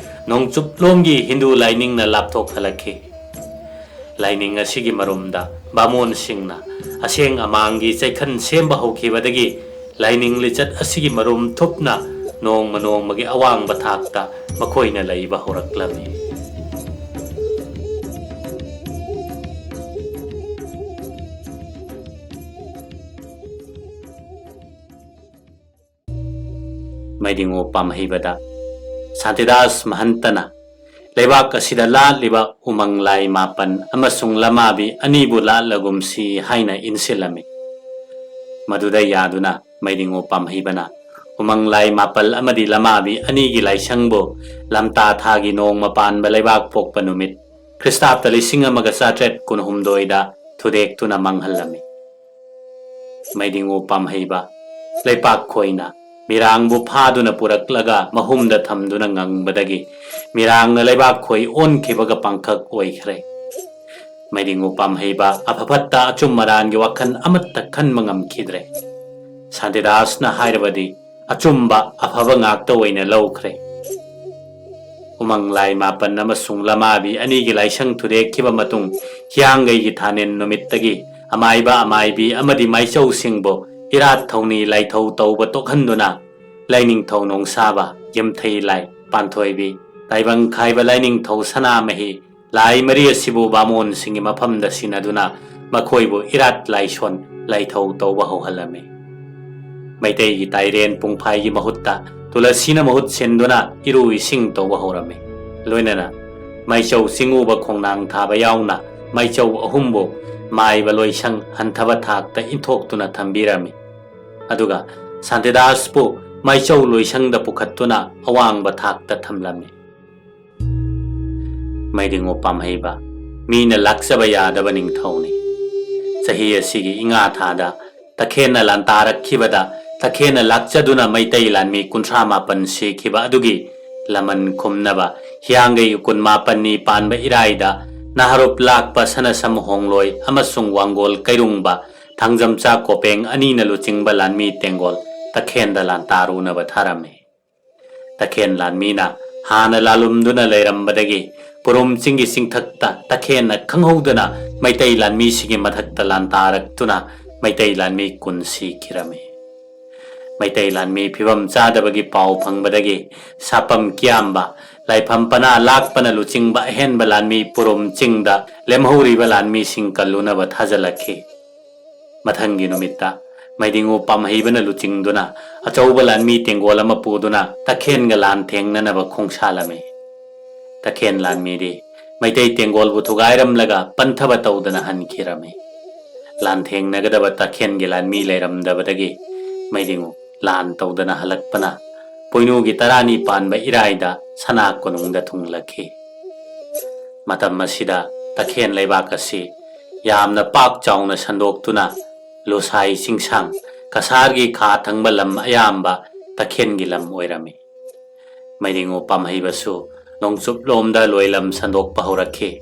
ꯅꯣꯡꯆꯨꯞꯂꯣꯝꯒꯤ ꯍꯤꯟꯗꯨ ꯂꯥꯏꯅꯤꯡꯅ ꯂꯥꯞꯊꯣꯛꯍꯜꯂꯛꯈꯤ꯫ ꯂꯥꯏꯅꯤꯡ ꯑꯁꯤꯒꯤ ꯃꯔꯨꯝꯗ ꯕꯥꯃꯣꯟꯁꯤꯡꯅ ꯑꯁꯦꯡ ꯑꯃꯥꯡꯒꯤ ꯆꯩꯈꯟ ꯁꯦꯝꯕ ꯍꯧꯈꯤꯕꯗꯒꯤ ꯂꯥꯏꯅꯤꯡ ꯂꯤꯆꯠ ꯑꯁꯤꯒꯤ ꯃꯔꯨꯝ ꯊꯨꯞꯅ ꯅꯣꯡꯃ ꯅꯣꯡꯃꯒꯤ ꯑꯋꯥꯡꯕ ꯊꯥꯛꯇ ꯃꯈꯣꯏꯅ ꯂꯩꯕ ꯍꯧꯔꯛꯂꯝꯃꯤ꯫ ꯃꯩꯗꯤꯡꯉꯨ ꯄꯥꯝꯍꯩꯕꯗ ꯁꯥꯟꯇꯤꯗꯥꯁ ꯃꯍꯟꯇꯅ ꯂꯩꯕꯥꯛ ꯑꯁꯤꯗ ꯂꯥꯠꯂꯤꯕ ꯎꯃꯪ ꯂꯥꯏ ꯃꯥꯄꯟ ꯑꯃꯁꯨꯡ ꯂꯃꯥꯕꯤ ꯑꯅꯤꯕꯨ ꯂꯥꯠꯂꯒꯨꯝꯁꯤ ꯍꯥꯏꯅ ꯏꯟꯁꯤꯜꯂꯝꯃꯤ꯫ ꯃꯗꯨꯗ ꯌꯥꯗꯨꯅ ꯃꯩꯗꯤꯡꯉꯨ ꯄꯥꯝꯍꯩꯕꯅ ꯎꯃꯪ ꯂꯥꯏ ꯃꯥꯄꯜ ꯑꯃꯗꯤ ꯂꯃꯥꯕꯤ ꯑꯅꯤꯒꯤ ꯂꯥꯏꯁꯪꯕꯨ ꯂꯝꯇꯥ ꯊꯥꯒꯤ ꯅꯣꯡꯃ ꯄꯥꯟꯕ ꯂꯩꯕꯥꯛ ꯄꯣꯛꯄ ꯅꯨꯃꯤꯠ, ꯈ꯭ꯔꯤꯁꯇꯥꯕꯇ ꯂꯤꯁꯤꯡ ꯑꯃꯒ ꯆꯥꯇ꯭ꯔꯦꯠ ꯀꯨꯟꯍꯨꯝꯗꯣꯏꯗ ꯊꯨꯗꯦꯛꯇꯨꯅ ꯃꯥꯡꯍꯜꯂꯝꯃꯤ꯫ ꯃꯩꯗꯤꯡꯉꯨ ꯄꯥꯝꯍꯩꯕ ꯂꯩꯄꯥꯛ ꯈꯣꯏꯅ ꯃꯤꯔꯥꯡꯕꯨ ꯐꯥꯗꯨꯅ ꯄꯨꯔꯛꯂꯒ ꯃꯍꯨꯝꯗ ꯊꯝꯗꯨꯅ ꯉꯪꯕꯗꯒꯤ ꯃꯤꯔꯥꯡꯅ ꯂꯩꯕꯥꯛ ꯈꯣꯏ ꯑꯣꯟꯈꯤꯕꯒ ꯄꯥꯡꯈꯛ ꯑꯣꯏꯈ꯭ꯔꯦ꯫ ꯃꯩꯗꯤꯡꯉꯨ ꯄꯥꯝꯍꯩꯕ ꯑꯐ ꯐꯠꯇ ꯑꯆꯨꯝ ꯑꯔꯥꯟꯒꯤ ꯋꯥꯈꯜ ꯑꯃꯠꯇ ꯈꯟꯕ ꯉꯝꯈꯤꯗ꯭ꯔꯦ꯫ ꯁꯥꯟꯇꯤꯗꯥꯁꯅ ꯍꯥꯏꯔꯕꯗꯤ ꯑꯆꯨꯝꯕ ꯑꯐꯕ ꯉꯥꯛꯇ ꯑꯣꯏꯅ ꯂꯧꯈ꯭ꯔꯦ꯫ ꯎꯃꯪ ꯂꯥꯏ ꯃꯥꯄꯟ ꯑꯃꯁꯨꯡ ꯂꯃꯥꯕꯤ ꯑꯅꯤꯒꯤ ꯂꯥꯏꯁꯪ ꯊꯨꯗꯦꯛꯈꯤꯕ ꯃꯇꯨꯡ, ꯍꯤꯌꯥꯡꯒꯩꯒꯤ ꯊꯥꯅꯤꯟ ꯅꯨꯃꯤꯠꯇꯒꯤ ꯑꯃꯥꯏꯕ ꯑꯃꯥꯏꯕꯤ ꯑꯃꯗꯤ ꯃꯥꯏꯆꯧꯁꯤꯡꯕꯨ ꯏꯔꯥꯠ ꯊꯧꯅꯤ ꯂꯥꯏꯊꯧ ꯇꯧꯕ ꯇꯣꯛꯍꯟꯗꯨꯅ, ꯂꯥꯏꯅꯤꯡꯊꯧ ꯅꯣꯡꯁꯥꯕ, ꯌꯦꯝꯊꯩ ꯂꯥꯏ, ꯄꯥꯟꯊꯣꯏꯕꯤ, ꯇꯥꯏꯕꯪ ꯈꯥꯏꯕ ꯂꯥꯏꯅꯤꯡꯊꯧ ꯁꯅꯥꯃꯍꯤ, ꯂꯥꯏ ꯃꯔꯤ ꯑꯁꯤꯕꯨ ꯕꯥꯃꯣꯟꯁꯤꯡꯒꯤ ꯃꯐꯝꯗ ꯁꯤꯟꯅꯗꯨꯅ ꯃꯈꯣꯏꯕꯨ ꯏꯔꯥꯠ ꯂꯥꯏꯁꯣꯟ ꯂꯥꯏꯊꯧ ꯇꯧꯕ ꯍꯧꯍꯜꯂꯝꯃꯤ꯫ ꯃꯩꯇꯩꯒꯤ ꯇꯥꯏꯔꯦꯟ ꯄꯨꯡꯐꯥꯏꯒꯤ ꯃꯍꯨꯠꯇ ꯇꯨꯂꯁꯤꯅ ꯃꯍꯨꯠ ꯁꯤꯟꯗꯨꯅ ꯏꯔꯨ ꯏꯁꯤꯡ ꯇꯧꯕ ꯍꯧꯔꯝꯃꯤ꯫ ꯂꯣꯏꯅꯅ ꯃꯥꯏꯆꯧ ꯆꯤꯡꯎꯕ ꯈꯣꯡꯅꯥꯡ ꯊꯥꯕ ꯌꯥꯎꯅ ꯃꯥꯏꯆꯧ ꯑꯍꯨꯝꯕꯨ ꯃꯥꯏꯕ ꯂꯣꯏꯁꯪ ꯍꯟꯊꯕ ꯊꯥꯛꯇ ꯏꯟꯊꯣꯛꯇꯨꯅ ꯊꯝꯕꯤꯔꯝꯃꯤ꯫ ꯑꯗꯨꯒ ꯁꯥꯟꯇꯤꯗꯥꯁꯄꯨ ꯃꯥꯏꯆꯧ ꯂꯣꯏꯁꯪꯗ ꯄꯨꯈꯠꯇꯨꯅ ꯑꯋꯥꯡꯕ ꯊꯥꯛꯇ ꯊꯝꯂꯝꯃꯤ꯫ ꯃꯩꯗꯤꯡꯉꯨ ꯄꯥꯝꯍꯩꯕ ꯃꯤꯅ ꯂꯥꯛꯆꯕ ꯌꯥꯗꯕ ꯅꯤꯡꯊꯧꯅꯤ꯫ ꯆꯍꯤ ꯑꯁꯤꯒꯤ ꯏꯉꯥ ꯊꯥꯗ ꯇꯈꯦꯟꯅ ꯂꯥꯟꯇꯥꯔꯛꯈꯤꯕꯗ ꯇꯈꯦꯟꯅ ꯂꯥꯛꯆꯗꯨꯅ ꯃꯩꯇꯩ ꯂꯥꯟꯃꯤ ꯀꯨꯟꯊ꯭ꯔꯥ ꯃꯥꯄꯟ ꯁꯤꯈꯤꯕ ꯑꯗꯨꯒꯤ ꯂꯃꯟ ꯈꯨꯝꯅꯕ ꯍꯤꯌꯥꯡꯒꯩ ꯀꯨꯟꯃꯥꯄꯟꯅꯤ ꯄꯥꯟꯕ ꯏꯔꯥꯏꯗ ꯅꯍꯥꯔꯣꯞ ꯂꯥꯛꯄ ꯁꯅꯁꯝ ꯍꯣꯡꯂꯣꯏ ꯑꯃꯁꯨꯡ ꯋꯥꯡꯒꯣꯜ ꯀꯩꯔꯨꯡꯕ ꯊꯥꯡꯖꯝꯆꯥ ꯀꯣꯄꯦꯡ ꯑꯅꯤꯅ ꯂꯨꯆꯤꯡꯕ ꯂꯥꯟꯃꯤ ꯇꯦꯡꯒꯣꯜ ꯇꯈꯦꯟꯗ ꯂꯥꯟꯇꯥꯔꯨꯅꯕ ꯊꯥꯔꯝꯃꯤ꯫ ꯇꯈꯦꯟ ꯂꯥꯟꯃꯤꯅ ꯍꯥꯟꯅ ꯂꯥꯜꯂꯨꯝꯗꯨꯅ ꯂꯩꯔꯝꯕꯗꯒꯤ ꯄꯨꯔꯨꯝ ꯆꯤꯡꯒꯤ ꯆꯤꯡꯊꯛꯇ ꯇꯈꯦꯟꯅ ꯈꯪꯍꯧꯗꯅ ꯃꯩꯇꯩ ꯂꯥꯟꯃꯤꯁꯤꯡꯒꯤ ꯃꯊꯛꯇ ꯂꯥꯟꯇꯥꯔꯛꯇꯨꯅ ꯃꯩꯇꯩ ꯂꯥꯟꯃꯤ ꯀꯨꯟ ꯁꯤꯈꯤꯔꯝꯃꯤ꯫ ꯃꯩꯇꯩ ꯂꯥꯟꯃꯤ ꯐꯤꯕꯝ ꯆꯥꯗꯕꯒꯤ ꯄꯥꯎ ꯐꯪꯕꯗꯒꯤ ꯁꯥꯄꯝ ꯀꯤꯌꯥꯝꯕ, ꯂꯥꯏꯐꯝ ꯄꯅꯥ ꯂꯥꯛꯄꯅ ꯂꯨꯆꯤꯡꯕ ꯑꯍꯦꯟꯕ ꯂꯥꯟꯃꯤ ꯄꯨꯔꯨꯝ ꯆꯤꯡꯗ ꯂꯦꯝꯍꯧꯔꯤꯕ ꯂꯥꯟꯃꯤꯁꯤꯡ ꯀꯜꯂꯨꯅꯕ ꯊꯥꯖꯤꯜꯂꯛꯈꯤ꯫ ꯃꯊꯪꯒꯤ ꯅꯨꯃꯤꯠꯇ ꯃꯩꯗꯤꯡꯉꯨ ꯄꯥꯝꯍꯩꯕꯅ ꯂꯨꯆꯤꯡꯗꯨꯅ ꯑꯆꯧꯕ ꯂꯥꯟꯃꯤ ꯇꯦꯡꯒꯣꯜ ꯑꯃ ꯄꯨꯗꯨꯅ ꯇꯈꯦꯟꯒ ꯂꯥꯟ ꯊꯦꯡꯅꯅꯕ ꯈꯣꯡꯁꯥꯜꯂꯝꯃꯤ꯫ ꯇꯈꯦꯟ ꯂꯥꯟꯃꯤꯗꯤ ꯃꯩꯇꯩ ꯇꯦꯡꯒꯣꯜꯕꯨ ꯊꯨꯒꯥꯏꯔꯝꯂꯒ ꯄꯟꯊꯕ ꯇꯧꯗꯅ ꯍꯟꯈꯤꯔꯝꯃꯤ꯫ ꯂꯥꯟ ꯊꯦꯡꯅꯒꯗꯕ ꯇꯈꯦꯟꯒꯤ ꯂꯥꯟꯃꯤ ꯂꯩꯔꯝꯗꯕꯗꯒꯤ ꯃꯩꯗꯤꯡꯉꯨ ꯂꯥꯟ ꯇꯧꯗꯅ ꯍꯜꯂꯛꯄꯅ ꯄꯣꯏꯅꯨꯒꯤ ꯇꯔꯥꯅꯤ ꯄꯥꯟꯕ ꯏꯔꯥꯏꯗ ꯁꯅꯥ ꯀꯣꯅꯨꯡꯗ ꯊꯨꯡꯂꯛꯈꯤ꯫ ꯃꯇꯝ ꯑꯁꯤꯗ ꯇꯈꯦꯟ ꯂꯩꯕꯥꯛ ꯑꯁꯤ ꯌꯥꯝꯅ ꯄꯥꯛ ꯆꯥꯎꯅ ꯁꯟꯗꯣꯛꯇꯨꯅ ꯂꯨꯁꯥꯏ ꯆꯤꯡꯁꯥꯡ, ꯀꯁꯥꯔꯒꯤ ꯈꯥ ꯊꯪꯕ ꯂꯝ ꯑꯌꯥꯝꯕ ꯇꯈꯦꯟꯒꯤ ꯂꯝ ꯑꯣꯏꯔꯝꯃꯤ꯫ ꯃꯩꯗꯤꯡꯉꯨ ꯄꯥꯝꯍꯩꯕꯁꯨ ꯅꯣꯡꯆꯨꯞꯂꯣꯝꯗ ꯂꯣꯏꯂꯝ ꯁꯟꯗꯣꯛꯄ ꯍꯧꯔꯛꯈꯤ꯫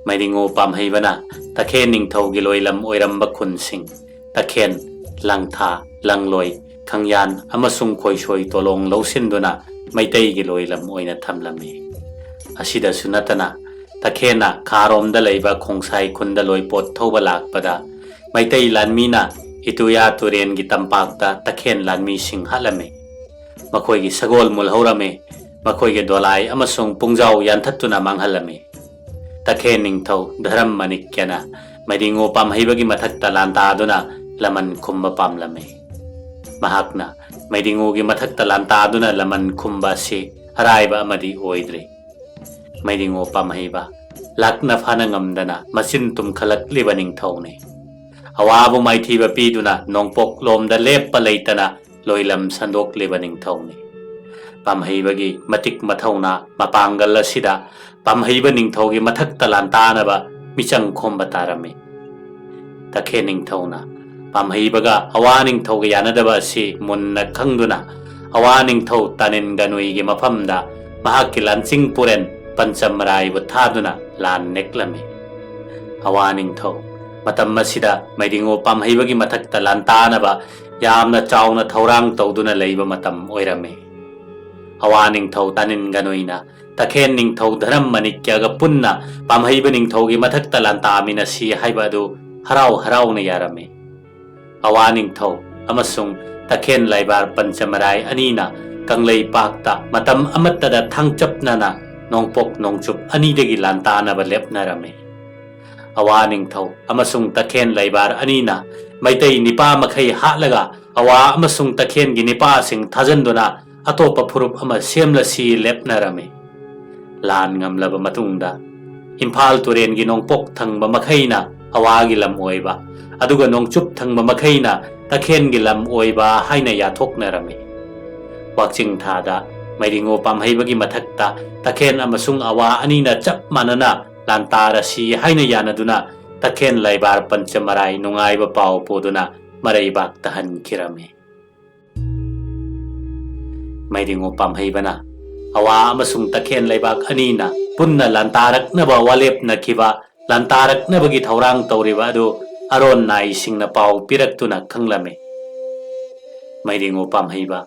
ꯃꯩꯗꯤꯡꯉꯨ ꯄꯥꯝꯍꯩꯕꯅ ꯇꯈꯦꯟ ꯅꯤꯡꯊꯧꯒꯤ ꯂꯣꯏꯂꯝ ꯑꯣꯏꯔꯝꯕ ꯈꯨꯟꯁꯤꯡ ꯇꯈꯦꯟ, ꯂꯪꯊꯥ, ꯂꯪꯂꯣꯏ, ꯈꯪꯌꯥꯟ ꯑꯃꯁꯨꯡ ꯈꯣꯏꯁꯣꯏ ꯇꯣꯂꯣꯡ ꯂꯧꯁꯤꯟꯗꯨꯅ ꯃꯩꯇꯩꯒꯤ ꯂꯣꯏꯂꯝ ꯑꯣꯏꯅ ꯊꯝꯂꯝꯃꯤ꯫ ꯑꯁꯤꯗꯁꯨ ꯅꯠꯇꯅ ꯇꯈꯦꯟꯅ ꯈꯥꯔꯣꯝꯗ ꯂꯩꯕ ꯈꯣꯡꯁꯥꯏ ꯈꯨꯟꯗ ꯂꯣꯏꯄꯣꯠ ꯊꯧꯕ ꯂꯥꯛꯄꯗ ꯃꯩꯇꯩ ꯂꯥꯟꯃꯤꯅ ꯏꯇꯨꯌꯥ ꯇꯨꯔꯦꯟꯒꯤ ꯇꯝꯄꯥꯛꯇ ꯇꯈꯦꯟ ꯂꯥꯟꯃꯤꯁꯤꯡ ꯍꯥꯠꯂꯝꯃꯤ꯫ ꯃꯈꯣꯏꯒꯤ ꯁꯒꯣꯜ ꯃꯨꯜꯍꯧꯔꯝꯃꯤ꯫ ꯃꯈꯣꯏꯒꯤ ꯗꯣꯂꯥꯏ ꯑꯃꯁꯨꯡ ꯄꯨꯡꯖꯥꯎ ꯌꯥꯟꯊꯠꯇꯨꯅ ꯃꯥꯡꯍꯜꯂꯝꯃꯤ꯫ ꯇꯈꯦꯟ ꯅꯤꯡꯊꯧ ꯙꯔꯝ ꯃꯅꯤꯛꯌꯅ ꯃꯩꯗꯤꯡꯉꯨ ꯄꯥꯝꯍꯩꯕꯒꯤ ꯃꯊꯛꯇ ꯂꯥꯟꯗꯥꯗꯨꯅ ꯂꯃꯟ ꯈꯨꯝꯕ ꯄꯥꯝꯂꯝꯃꯤ꯫ ꯃꯍꯥꯛꯅ ꯃꯩꯗꯤꯡꯉꯨꯒꯤ ꯃꯊꯛꯇ ꯂꯥꯟꯗꯥꯗꯨꯅ ꯂꯃꯟ ꯈꯨꯝꯕ ꯑꯁꯤ ꯑꯔꯥꯏꯕ ꯑꯃꯗꯤ ꯑꯣꯏꯗ꯭ꯔꯤ꯫ ꯃꯩꯗꯤꯡꯉꯨ ꯄꯥꯝꯍꯩꯕ ꯂꯥꯛꯅ ꯐꯥꯅ ꯉꯝꯗꯅ ꯃꯆꯤꯟ ꯇꯨꯝꯈꯠꯂꯛꯂꯤꯕ ꯅꯤꯡꯊꯧꯅꯤ꯫ ꯑꯋꯥꯕ ꯃꯥꯏꯊꯤꯕ ꯄꯤꯗꯨꯅ ꯅꯣꯡꯄꯣꯛꯂꯣꯝꯗ ꯂꯦꯞꯄ ꯂꯩꯇꯅ ꯂꯣꯏꯂꯝ ꯁꯟꯗꯣꯛꯂꯤꯕ ꯅꯤꯡꯊꯧꯅꯤ꯫ ꯄꯥꯝꯍꯩꯕꯒꯤ ꯃꯇꯤꯛ ꯃꯊꯧꯅꯥ ꯃꯄꯥꯡꯒꯜ ꯑꯁꯤꯗ ꯄꯥꯝꯍꯩꯕ ꯅꯤꯡꯊꯧꯒꯤ ꯃꯊꯛꯇ ꯂꯥꯟꯇꯥꯅꯕ ꯃꯤꯆꯪ ꯈꯣꯝꯕ ꯇꯥꯔꯝꯃꯤ꯫ ꯇꯈꯦꯟ ꯅꯤꯡꯊꯧꯅ ꯄꯥꯝꯍꯩꯕꯒ ꯑꯋꯥ ꯅꯤꯡꯊꯧꯒ ꯌꯥꯅꯗꯕ ꯑꯁꯤ ꯃꯨꯟꯅ ꯈꯪꯗꯨꯅ, ꯑꯋꯥ ꯅꯤꯡꯊꯧ ꯇꯥꯅꯤꯟ ꯒꯅꯨꯏꯒꯤ ꯃꯐꯝꯗ ꯃꯍꯥꯛꯀꯤ ꯂꯥꯟꯆꯤꯡ ꯄꯨꯔꯦꯟ ꯄꯟꯆꯃꯔꯥꯏꯕꯨ ꯊꯥꯗꯨꯅ ꯂꯥꯟ ꯅꯦꯛꯂꯝꯃꯤ꯫ ꯑꯋꯥ ꯅꯤꯡꯊꯧ ꯃꯇꯝ ꯑꯁꯤꯗ ꯃꯩꯗꯤꯡꯉꯣ ꯄꯥꯝꯍꯩꯕꯒꯤ ꯃꯊꯛꯇ ꯂꯥꯟꯇꯥꯅꯕ ꯌꯥꯝꯅ ꯆꯥꯎꯅ ꯊꯧꯔꯥꯡ ꯇꯧꯗꯨꯅ ꯂꯩꯕ ꯃꯇꯝ ꯑꯣꯏꯔꯝꯃꯤ꯫ ꯑꯋꯥ ꯅꯤꯡꯊꯧ ꯇꯥꯅꯤꯟ ꯒꯅꯨꯏꯅ ꯇꯈꯦꯟ ꯅꯤꯡꯊꯧ ꯙꯔꯝ ꯃꯅꯤꯛꯌꯒ ꯄꯨꯟꯅ ꯄꯥꯝꯍꯩꯕ ꯅꯤꯡꯊꯧꯒꯤ ꯃꯊꯛꯇ ꯂꯥꯟꯇꯥꯃꯤꯟꯅꯁꯤ ꯍꯥꯏꯕ ꯑꯗꯨ ꯍꯔꯥꯎ ꯍꯔꯥꯎꯅ ꯌꯥꯔꯝꯃꯤ꯫ ꯑꯋꯥ ꯅꯤꯡꯊꯧ ꯑꯃꯁꯨꯡ ꯇꯈꯦꯟ ꯂꯩꯕꯥꯔ ꯄꯟꯆꯃꯔꯥꯏ ꯑꯅꯤꯅ ꯀꯪꯂꯩꯄꯥꯛꯇ ꯃꯇꯝ ꯑꯃꯠꯇꯗ ꯊꯥꯡꯆꯞꯅꯅ ꯅꯣꯡꯄꯣꯛ ꯅꯣꯡꯆꯨꯞ ꯑꯅꯤꯗꯒꯤ ꯂꯥꯟꯇꯥꯅꯕ ꯂꯦꯞꯅꯔꯝꯃꯤ꯫ ꯑꯋꯥ ꯅꯤꯡꯊꯧ ꯑꯃꯁꯨꯡ ꯇꯈꯦꯟ ꯂꯩꯕꯥꯔ ꯑꯅꯤꯅ ꯃꯩꯇꯩ ꯅꯤꯄꯥ ꯃꯈꯩ ꯍꯥꯠꯂꯒ ꯑꯋꯥ ꯑꯃꯁꯨꯡ ꯇꯈꯦꯟꯒꯤ ꯅꯤꯄꯥꯁꯤꯡ ꯊꯥꯖꯟꯗꯨꯅ ꯑꯇꯣꯞꯄ ꯐꯨꯔꯨꯞ ꯑꯃ ꯁꯦꯝꯂꯁꯤ ꯂꯦꯞꯅꯔꯝꯃꯤ꯫ ꯂꯥꯟ ꯉꯝꯂꯕ ꯃꯇꯨꯡꯗ ꯏꯝꯐꯥꯜ ꯇꯨꯔꯦꯟꯒꯤ ꯅꯣꯡꯄꯣꯛ ꯊꯪꯕ ꯃꯈꯩꯅ ꯑꯋꯥꯒꯤ ꯂꯝ ꯑꯣꯏꯕ, ꯑꯗꯨꯒ ꯅꯣꯡꯆꯨꯞ ꯊꯪꯕ ꯃꯈꯩꯅ ꯇꯈꯦꯟꯒꯤ ꯂꯝ ꯑꯣꯏꯕ ꯍꯥꯏꯅ ꯌꯥꯊꯣꯛꯅꯔꯝꯃꯤ꯫ ꯋꯥꯛꯆꯤꯡ ꯊꯥꯗ ꯃꯩꯔꯤꯉꯣ ꯄꯥꯝꯍꯩꯕꯒꯤ ꯃꯊꯛꯇ ꯇꯈꯦꯟ ꯑꯃꯁꯨꯡ ꯑꯋꯥ ꯑꯅꯤꯅ ꯆꯞ ꯃꯥꯟꯅꯅ ꯂꯥꯟꯇꯥꯔꯁꯤ ꯍꯥꯏꯅ ꯌꯥꯅꯗꯨꯅ ꯇꯈꯦꯟ ꯂꯩꯕꯥꯔ ꯄꯟꯆꯃꯔꯥꯏ ꯅꯨꯡꯉꯥꯏꯕ ꯄꯥꯎ ꯄꯨꯗꯨꯅ ꯃꯔꯩꯕꯥꯛꯇ ꯍꯟꯈꯤꯔꯝꯃꯤ꯫ ꯃꯩꯔꯤꯉꯣ ꯄꯥꯝꯍꯩꯕꯅ ꯑꯋꯥ ꯑꯃꯁꯨꯡ ꯇꯈꯦꯟ ꯂꯩꯕꯥꯛ ꯑꯅꯤꯅ ꯄꯨꯟꯅ ꯂꯥꯟꯇꯥꯔꯛꯅꯕ ꯋꯥꯂꯦꯞꯅꯈꯤꯕ, ꯂꯥꯟꯇꯥꯔꯛꯅꯕꯒꯤ ꯊꯧꯔꯥꯡ ꯇꯧꯔꯤꯕ ꯑꯗꯨ ꯑꯔꯣꯟ ꯅꯥꯏꯁꯤꯡꯅ ꯄꯥꯎ ꯄꯤꯔꯛꯇꯨꯅ ꯈꯪꯂꯝꯃꯤ꯫ ꯃꯩꯔꯤꯉꯣ ꯄꯥꯝꯍꯩꯕ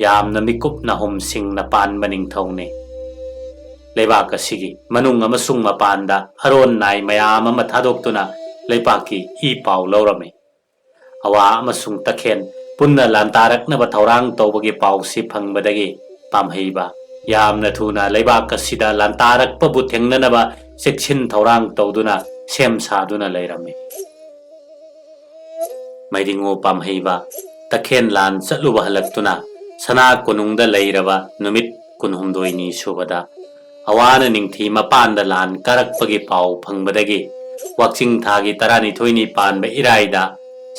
ꯌꯥꯝꯅ ꯃꯤꯀꯨꯞ ꯅꯥꯍꯨꯝꯁꯤꯡꯅ ꯄꯥꯟꯕ ꯅꯤꯡꯊꯧꯅꯤ꯫ ꯂꯩꯕꯥꯛ ꯑꯁꯤꯒꯤ ꯃꯅꯨꯡ ꯑꯃꯁꯨꯡ ꯃꯄꯥꯟꯗ ꯑꯔꯣꯟ ꯅꯥꯏ ꯃꯌꯥꯝ ꯑꯃ ꯊꯥꯗꯣꯛꯇꯨꯅ ꯂꯩꯕꯥꯛꯀꯤ ꯏ ꯄꯥꯎ ꯂꯧꯔꯝꯃꯤ꯫ ꯑꯋꯥ ꯑꯃꯁꯨꯡ ꯇꯈꯦꯟ ꯄꯨꯟꯅ ꯂꯥꯟꯇꯥꯔꯛꯅꯕ ꯊꯧꯔꯥꯡ ꯇꯧꯕꯒꯤ ꯄꯥꯎꯁꯤ ꯐꯪꯕꯗꯒꯤ ꯄꯥꯝꯍꯩꯕ ꯌꯥꯝꯅ ꯊꯨꯅ ꯂꯩꯕꯥꯛ ꯑꯁꯤꯗ ꯂꯥꯟꯇꯥꯔꯛꯄꯕꯨ ꯊꯦꯡꯅꯅꯕ ꯆꯦꯛꯁꯤꯟ ꯊꯧꯔꯥꯡ ꯇꯧꯗꯨꯅ ꯁꯦꯝ ꯁꯥꯗꯨꯅ ꯂꯩꯔꯝꯃꯤ꯫ ꯃꯩꯔꯤꯉꯣ ꯄꯥꯝꯍꯩꯕ ꯇꯈꯦꯟ ꯂꯥꯟ ꯆꯠꯂꯨꯕ ꯍꯜꯂꯛꯇꯨꯅ ꯁꯅꯥ ꯀꯣꯅꯨꯡꯗ ꯂꯩꯔꯕ ꯅꯨꯃꯤꯠ ꯀꯨꯟꯍꯨꯝꯗꯣꯏꯅꯤ ꯁꯨꯕꯗ ꯑꯋꯥꯅ ꯅꯤꯡꯊꯤ ꯃꯄꯥꯟꯗ ꯂꯥꯟ ꯀꯥꯔꯛꯄꯒꯤ ꯄꯥꯎ ꯐꯪꯕꯗꯒꯤ ꯋꯥꯛꯆꯤꯡ ꯊꯥꯒꯤ ꯇꯔꯥꯅꯤꯊꯣꯏꯅꯤ ꯄꯥꯟꯕ ꯏꯔꯥꯏꯗ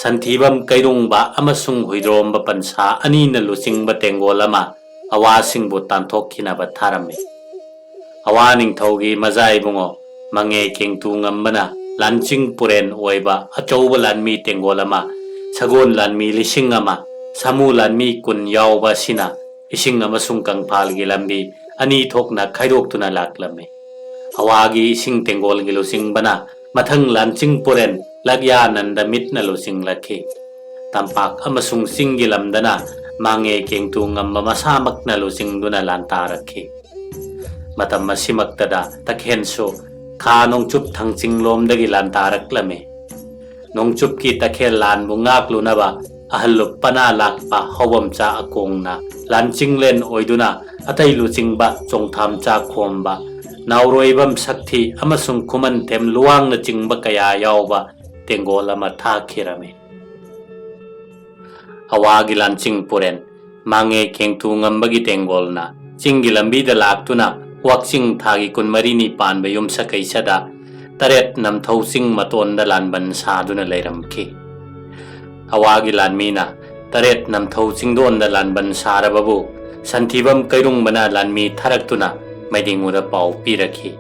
ꯁꯟꯊꯤꯕꯝ ꯀꯩꯔꯣꯡꯕ ꯑꯃꯁꯨꯡ ꯍꯨꯏꯗ꯭ꯔꯣꯝꯕ ꯄꯟꯁꯥ ꯑꯅꯤꯅ ꯂꯨꯆꯤꯡꯕ ꯇꯦꯡꯒꯣꯜ ꯑꯃ ꯑꯋꯥꯁꯤꯡꯕꯨ ꯇꯥꯟꯊꯣꯛꯈꯤꯅꯕ ꯊꯥꯔꯝꯃꯤ꯫ ꯑꯋꯥ ꯅꯤꯡꯊꯧꯒꯤ ꯃꯖꯥ ꯏꯕꯨꯡꯉꯣ ꯃꯉꯦ ꯀꯦꯡꯇꯨ ꯉꯝꯕꯅ ꯂꯥꯟꯆꯤꯡ ꯄꯨꯔꯦꯟ ꯑꯣꯏꯕ ꯑꯆꯧꯕ ꯂꯥꯟꯃꯤ ꯇꯦꯡꯒꯣꯜ ꯑꯃ ꯁꯒꯣꯜ ꯂꯥꯟꯃꯤ ꯂꯤꯁꯤꯡ ꯑꯃ, ꯁꯥꯃꯨ ꯂꯥꯟꯃꯤ ꯀꯨꯟ ꯌꯥꯎꯕ ꯑꯁꯤꯅ ꯏꯁꯤꯡ ꯑꯃꯁꯨꯡ ꯀꯪꯐꯥꯜꯒꯤ ꯂꯝꯕꯤ ꯑꯅꯤ ꯊꯣꯛꯅ ꯈꯥꯏꯗꯣꯛꯇꯨꯅ ꯂꯥꯛꯂꯝꯃꯤ꯫ ꯑꯋꯥꯒꯤ ꯏꯁꯤꯡ ꯇꯦꯡꯒꯣꯜꯒꯤ ꯂꯨꯆꯤꯡꯕꯅ ꯃꯊꯪ ꯂꯥꯟꯆꯤꯡ ꯄꯨꯔꯦꯟ ꯂꯛꯌꯥꯅꯟꯗ ꯃꯤꯠꯅ ꯂꯨꯆꯤꯡꯂꯛꯈꯤ꯫ ꯇꯝꯄꯥꯛ ꯑꯃꯁꯨꯡ ꯆꯤꯡꯒꯤ ꯂꯝꯗꯅ ꯃꯥꯡꯉꯦ ꯀꯦꯡꯇꯨ ꯉꯝꯕ ꯃꯁꯥꯃꯛꯅ ꯂꯨꯆꯤꯡꯗꯨꯅ ꯂꯥꯟꯇꯥꯔꯛꯈꯤ꯫ ꯃꯇꯝ ꯑꯁꯤꯃꯛꯇꯗ ꯇꯈꯦꯟꯁꯨ ꯈꯥ ꯅꯣꯡꯆꯨꯞ ꯊꯪꯆꯤꯡꯂꯣꯝꯗꯒꯤ ꯂꯥꯟꯇꯥꯔꯛꯂꯝꯃꯤ꯫ ꯅꯣꯡꯆꯨꯞꯀꯤ ꯇꯈꯦꯜ ꯂꯥꯟꯕꯨ ꯉꯥꯛꯂꯨꯅꯕ ꯑꯍꯜ ꯂꯨꯞ ꯄꯅꯥ ꯂꯥꯛꯄ ꯍꯧꯕꯝꯆꯥ ꯑꯀꯣꯡꯅ ꯂꯥꯟꯆꯤꯡꯂꯦꯟ ꯑꯣꯏꯗꯨꯅ ꯑꯇꯩ ꯂꯨꯆꯤꯡꯕ ꯆꯣꯡꯊꯥꯝꯆꯥ ꯈꯣꯝꯕ, ꯅꯥꯎꯔꯣꯏꯕꯝ ꯁꯛꯊꯤ ꯑꯃꯁꯨꯡ ꯈꯨꯃꯟꯊꯦꯝ ꯂꯨꯋꯥꯡꯅꯆꯤꯡꯕ ꯀꯌꯥ ꯌꯥꯎꯕ ꯇꯦꯡꯒꯣꯜ ꯑꯃ ꯊꯥꯈꯤꯔꯝꯃꯤ꯫ ꯑꯋꯥꯒꯤ ꯂꯥꯟꯆꯤꯡ ꯄꯨꯔꯦꯟ ꯃꯥꯡꯉꯦ ꯀꯦꯡꯇꯨ ꯉꯝꯕꯒꯤ ꯇꯦꯡꯒꯣꯜꯅ ꯆꯤꯡꯒꯤ ꯂꯝꯕꯤꯗ ꯂꯥꯛꯇꯨꯅ ꯋꯥꯛꯆꯤꯡ ꯊꯥꯒꯤ ꯀꯨꯟꯃꯔꯤꯅꯤ ꯄꯥꯟꯕ ꯌꯨꯝꯁꯀꯩꯁꯗ ꯇꯔꯦꯠ ꯅꯝꯊꯧ ꯆꯤꯡ ꯃꯇꯣꯟꯗ ꯂꯥꯟꯕꯟ ꯁꯥꯗꯨꯅ ꯂꯩꯔꯝꯈꯤ꯫ ꯑꯋꯥꯒꯤ ꯂꯥꯟꯃꯤꯅ ꯇꯔꯦꯠ ꯅꯝꯊꯧ ꯆꯤꯡꯗꯣꯟꯗ ꯂꯥꯟꯕꯟ ꯁꯥꯔꯕꯕꯨ ꯁꯟꯊꯤꯕꯝ ꯀꯩꯔꯨꯡꯕꯅ ꯂꯥꯟꯃꯤ ꯊꯥꯔꯛꯇꯨꯅ ꯃꯩꯗꯤꯡꯉꯨꯗ ꯄꯥꯎ ꯄꯤꯔꯛꯈꯤ꯫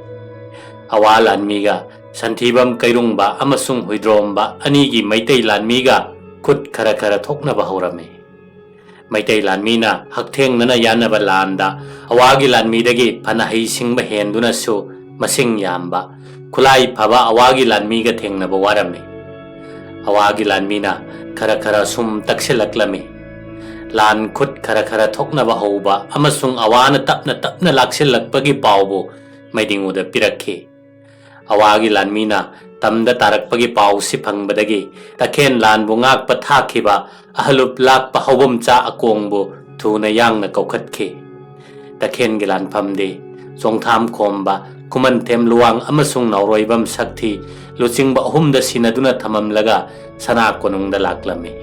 ꯑꯋꯥ ꯂꯥꯟꯃꯤꯒ ꯁꯟꯊꯤꯕꯝ ꯀꯩꯔꯨꯡꯕ ꯑꯃꯁꯨꯡ ꯍꯨꯏꯗ꯭ꯔꯣꯝꯕ ꯑꯅꯤꯒꯤ ꯃꯩꯇꯩ ꯂꯥꯟꯃꯤꯒ ꯈꯨꯠ ꯈꯔ ꯈꯔ ꯊꯣꯛꯅꯕ ꯍꯧꯔꯝꯃꯤ꯫ ꯃꯩꯇꯩ ꯂꯥꯟꯃꯤꯅ ꯍꯛꯊꯦꯡꯅꯅ ꯌꯥꯅꯕ ꯂꯥꯟꯗ ꯑꯋꯥꯒꯤ ꯂꯥꯟꯃꯤꯗꯒꯤ ꯐꯅ ꯍꯩꯁꯤꯡꯕ ꯍꯦꯟꯗꯨꯅꯁꯨ ꯃꯁꯤꯡ ꯌꯥꯝꯕ, ꯈꯨꯠꯂꯥꯏ ꯐꯕ ꯑꯋꯥꯒꯤ ꯂꯥꯟꯃꯤꯒ ꯊꯦꯡꯅꯕ ꯋꯥꯔꯝꯃꯤ꯫ ꯑꯋꯥꯒꯤ ꯂꯥꯟꯃꯤꯅ ꯈꯔ ꯈꯔ ꯁꯨꯝ ꯇꯛꯁꯤꯜꯂꯛꯂꯝꯃꯤ꯫ ꯂꯥꯟ ꯈꯨꯠ ꯈꯔ ꯈꯔ ꯊꯣꯛꯅꯕ ꯍꯧꯕ ꯑꯃꯁꯨꯡ ꯑꯋꯥꯅ ꯇꯞꯅ ꯇꯞꯅ ꯂꯥꯛꯁꯤꯜꯂꯛꯄꯒꯤ ꯄꯥꯎꯕꯨ ꯃꯩꯗꯤꯡꯉꯨꯗ ꯄꯤꯔꯛꯈꯤ꯫ ꯑꯋꯥꯒꯤ ꯂꯥꯟꯃꯤꯅ ꯇꯝꯗ ꯇꯥꯔꯛꯄꯒꯤ ꯄꯥꯎꯁꯤ ꯐꯪꯕꯗꯒꯤ ꯇꯈꯦꯟ ꯂꯥꯟꯕꯨ ꯉꯥꯛꯄ ꯊꯥꯈꯤꯕ ꯑꯍꯂꯨꯞ ꯂꯥꯛꯄ ꯍꯧꯕꯝꯆꯥ ꯑꯀꯣꯡꯕꯨ ꯊꯨꯅ ꯌꯥꯡꯅ ꯀꯧꯈꯠꯈꯤ꯫ ꯇꯈꯦꯟꯒꯤ ꯂꯥꯟꯐꯝꯗꯤ ꯆꯣꯡꯊꯥꯝ ꯈꯣꯝꯕ, ꯈꯨꯃꯟꯊꯦꯝ ꯂꯨꯋꯥꯡ ꯑꯃꯁꯨꯡ ꯅꯥꯎꯔꯣꯏꯕꯝ ꯁꯛꯊꯤ ꯂꯨꯆꯤꯡꯕ ꯑꯍꯨꯝꯗ ꯁꯤꯟꯅꯗꯨꯅ ꯊꯝꯃꯝꯂꯒ ꯁꯅꯥ ꯀꯣꯅꯨꯡꯗ ꯂꯥꯛꯂꯝꯃꯤ꯫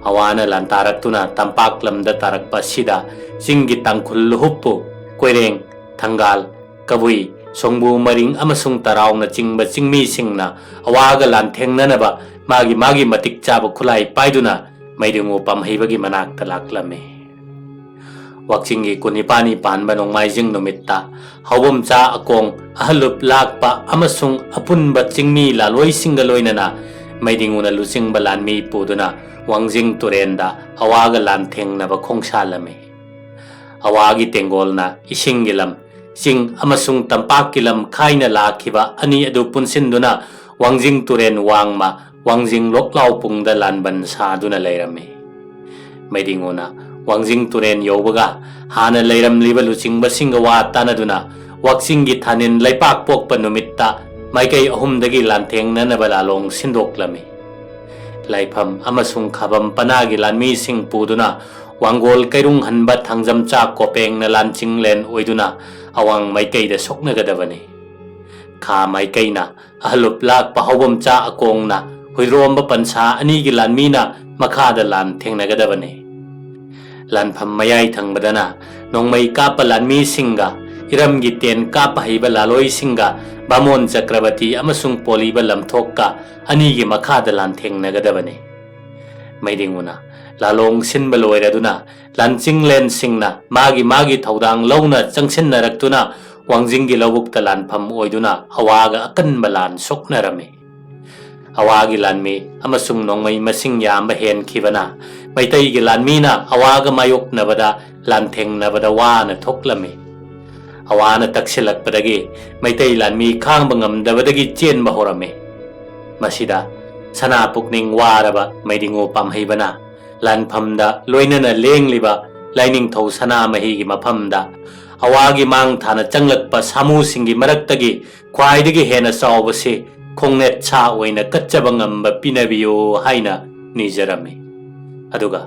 ꯑꯋꯥꯅ ꯂꯥꯟꯇꯥꯔꯛꯇꯨꯅ ꯇꯝꯄꯥꯛ ꯂꯝꯗ ꯇꯥꯔꯛꯄ ꯑꯁꯤꯗ ꯆꯤꯡꯒꯤ ꯇꯥꯡꯈꯨꯜ ꯂꯨꯍꯨꯞꯄꯨ ꯀꯣꯏꯔꯦꯡ, ꯊꯪꯒꯥꯜ, ꯀꯕꯨꯏ, ꯁꯣꯡꯕꯨ ꯃꯔꯤꯡ ꯑꯃꯁꯨꯡ ꯇꯔꯥꯎꯅꯆꯤꯡꯕ ꯆꯤꯡꯃꯤꯁꯤꯡꯅ ꯑꯋꯥꯒ ꯂꯥꯟꯊꯦꯡꯅꯅꯕ ꯃꯥꯒꯤ ꯃꯥꯒꯤ ꯃꯇꯤꯛ ꯆꯥꯕ ꯈꯨꯠꯂꯥꯏ ꯄꯥꯏꯗꯨꯅ ꯃꯩꯗꯤꯡꯉꯨ ꯄꯥꯝꯍꯩꯕꯒꯤ ꯃꯅꯥꯛꯇ ꯂꯥꯛꯂꯝꯃꯤ꯫ ꯋꯥꯛꯆꯤꯡꯒꯤ ꯀꯨꯟꯅꯤꯄꯥꯟꯅꯤ ꯄꯥꯟꯕ ꯅꯣꯡꯃꯥꯏꯖꯤꯡ ꯅꯨꯃꯤꯠꯇ ꯍꯧꯕꯝꯆꯥ ꯑꯀꯣꯡ, ꯑꯍꯜꯂꯨꯞ ꯂꯥꯛꯄ ꯑꯃꯁꯨꯡ ꯑꯄꯨꯟꯕ ꯆꯤꯡꯃꯤ ꯂꯥꯂꯣꯏꯁꯤꯡꯒ ꯂꯣꯏꯅꯅ ꯃꯩꯗꯤꯡꯉꯨꯅ ꯂꯨꯆꯤꯡꯕ ꯂꯥꯟꯃꯤ ꯄꯨꯗꯨꯅ ꯋꯥꯡꯖꯤꯡ ꯇꯨꯔꯦꯟꯗ ꯑꯋꯥꯒ ꯂꯥꯟꯊꯦꯡꯅꯕ ꯈꯣꯡꯁꯥꯜꯂꯝꯃꯤ꯫ ꯑꯋꯥꯒꯤ ꯇꯦꯡꯒꯣꯜꯅ ꯏꯁꯤꯡꯒꯤ ꯂꯝ, ꯆꯤꯡ ꯑꯃꯁꯨꯡ ꯇꯝꯄꯥꯛꯀꯤ ꯂꯝ ꯈꯥꯏꯅ ꯂꯥꯛꯈꯤꯕ ꯑꯅꯤ ꯑꯗꯨ ꯄꯨꯟꯁꯤꯟꯗꯨꯅ ꯋꯥꯡꯖꯤꯡ ꯇꯨꯔꯦꯟ ꯋꯥꯡꯃ, ꯋꯥꯡꯖꯤꯡ ꯂꯣꯛꯂꯥꯎ ꯄꯨꯡꯗ ꯂꯥꯟꯕꯟ ꯁꯥꯗꯨꯅ ꯂꯩꯔꯝꯃꯤ꯫ ꯃꯩꯗꯤꯡꯉꯨꯅ ꯋꯥꯡꯖꯤꯡ ꯇꯨꯔꯦꯟ ꯌꯧꯕꯒ ꯍꯥꯟꯅ ꯂꯩꯔꯝꯂꯤꯕ ꯂꯨꯆꯤꯡꯕꯁꯤꯡꯒ ꯋꯥ ꯇꯥꯅꯗꯨꯅ ꯋꯥꯛꯆꯤꯡꯒꯤ ꯊꯥꯅꯤꯟ ꯂꯩꯄꯥꯛ ꯄꯣꯛꯄ ꯅꯨꯃꯤꯠꯇ ꯃꯥꯏꯀꯩ ꯑꯍꯨꯝꯗꯒꯤ ꯂꯥꯟꯊꯦꯡꯅꯅꯕ ꯂꯥꯂꯣꯡ ꯁꯤꯟꯗꯣꯛꯂꯝꯃꯤ꯫ ꯂꯥꯏꯐꯝ ꯑꯃꯁꯨꯡ ꯈꯥꯕꯝ ꯄꯅꯥꯒꯤ ꯂꯥꯟꯃꯤꯁꯤꯡ ꯄꯨꯗꯨꯅ ꯋꯥꯡꯒꯣꯜ ꯀꯩꯔꯨꯡ ꯍꯟꯕ ꯊꯥꯡꯖꯝꯆꯥ ꯀꯣꯄꯦꯡꯅ ꯂꯥꯟꯆꯤꯡꯂꯦꯟ ꯑꯣꯏꯗꯨꯅ ꯑꯋꯥꯡ ꯃꯥꯏꯀꯩꯗ ꯁꯣꯛꯅꯒꯗꯕꯅꯤ꯫ ꯈꯥ ꯃꯥꯏꯀꯩꯅ ꯑꯍꯜꯂꯨꯞ ꯂꯥꯛꯄ ꯍꯧꯕꯝꯆꯥ ꯑꯀꯣꯡꯅ ꯍꯨꯏꯗ꯭ꯔꯣꯝꯕ ꯄꯟꯁꯥ ꯑꯅꯤꯒꯤ ꯂꯥꯟꯃꯤꯅ ꯃꯈꯥꯗ ꯂꯥꯟ ꯊꯦꯡꯅꯒꯗꯕꯅꯤ꯫ ꯂꯥꯟꯐꯝ ꯃꯌꯥꯏ ꯊꯪꯕꯗꯅ ꯅꯣꯡꯃꯩ ꯀꯥꯞꯄ ꯂꯥꯟꯃꯤꯁꯤꯡꯒ ꯏꯔꯝꯒꯤ ꯇꯦꯟ ꯀꯥꯞꯄ ꯍꯩꯕ ꯂꯥꯂꯣꯏꯁꯤꯡꯒ ꯕꯥꯃꯣꯟ ꯆꯀ꯭ꯔꯕꯇꯤ ꯑꯃꯁꯨꯡ ꯄꯣꯂꯤꯕ ꯂꯝꯊꯣꯛꯀ ꯑꯅꯤꯒꯤ ꯃꯈꯥꯗ ꯂꯥꯟꯊꯦꯡꯅꯒꯗꯕꯅꯤ꯫ ꯃꯩꯗꯤꯡꯉꯨꯅ ꯂꯥꯂꯣꯡ ꯁꯤꯟꯕ ꯂꯣꯏꯔꯗꯨꯅ ꯂꯥꯟꯆꯤꯡꯂꯦꯟꯁꯤꯡꯅ ꯃꯥꯒꯤ ꯃꯥꯒꯤ ꯊꯧꯗꯥꯡ ꯂꯧꯅ ꯆꯪꯁꯤꯟꯅꯔꯛꯇꯨꯅ ꯋꯥꯡꯖꯤꯡꯒꯤ ꯂꯧꯕꯨꯛꯇ ꯂꯥꯟꯐꯝ ꯑꯣꯏꯗꯨꯅ ꯑꯋꯥꯒ ꯑꯀꯟꯕ ꯂꯥꯟ ꯁꯣꯛꯅꯔꯝꯃꯤ꯫ ꯑꯋꯥꯒꯤ ꯂꯥꯟꯃꯤ ꯑꯃꯁꯨꯡ ꯅꯣꯡꯃꯩ ꯃꯁꯤꯡ ꯌꯥꯝꯕ ꯍꯦꯟꯈꯤꯕꯅ ꯃꯩꯇꯩꯒꯤ ꯂꯥꯟꯃꯤꯅ ꯑꯋꯥꯒ ꯃꯥꯌꯣꯛꯅꯕꯗ ꯂꯥꯟꯊꯦꯡꯅꯕꯗ ꯋꯥꯅ ꯊꯣꯛꯂꯝꯃꯤ꯫ ꯑꯋꯥꯅ ꯇꯛꯁꯤꯜꯂꯛꯄꯗꯒꯤ ꯃꯩꯇꯩ ꯂꯥꯟꯃꯤ ꯈꯥꯡꯕ ꯉꯝꯗꯕꯗꯒꯤ ꯆꯦꯟꯕ ꯍꯧꯔꯝꯃꯤ꯫ ꯃꯁꯤꯗ ꯁꯅꯥ ꯄꯨꯛꯅꯤꯡ ꯋꯥꯔꯕ ꯃꯩꯗꯤꯡꯉꯨ ꯄꯥꯝꯍꯩꯕꯅ ꯂꯥꯟꯐꯝꯗ ꯂꯣꯏꯅꯅ ꯂꯦꯡꯂꯤꯕ ꯂꯥꯏꯅꯤꯡꯊꯧ ꯁꯅꯥꯃꯍꯤꯒꯤ ꯃꯐꯝꯗ ꯑꯋꯥꯒꯤ ꯃꯥꯡ ꯊꯥꯅ ꯆꯪꯂꯛꯄ ꯁꯥꯃꯨꯁꯤꯡꯒꯤ ꯃꯔꯛꯇꯒꯤ ꯈ꯭ꯋꯥꯏꯗꯒꯤ ꯍꯦꯟꯅ ꯆꯥꯎꯕꯁꯤ ꯈꯣꯡꯅꯦꯠ ꯁꯥ ꯑꯣꯏꯅ ꯀꯠꯆꯕ ꯉꯝꯕ ꯄꯤꯅꯕꯤꯌꯨ ꯍꯥꯏꯅ ꯅꯤꯖꯔꯝꯃꯤ꯫ ꯑꯗꯨꯒ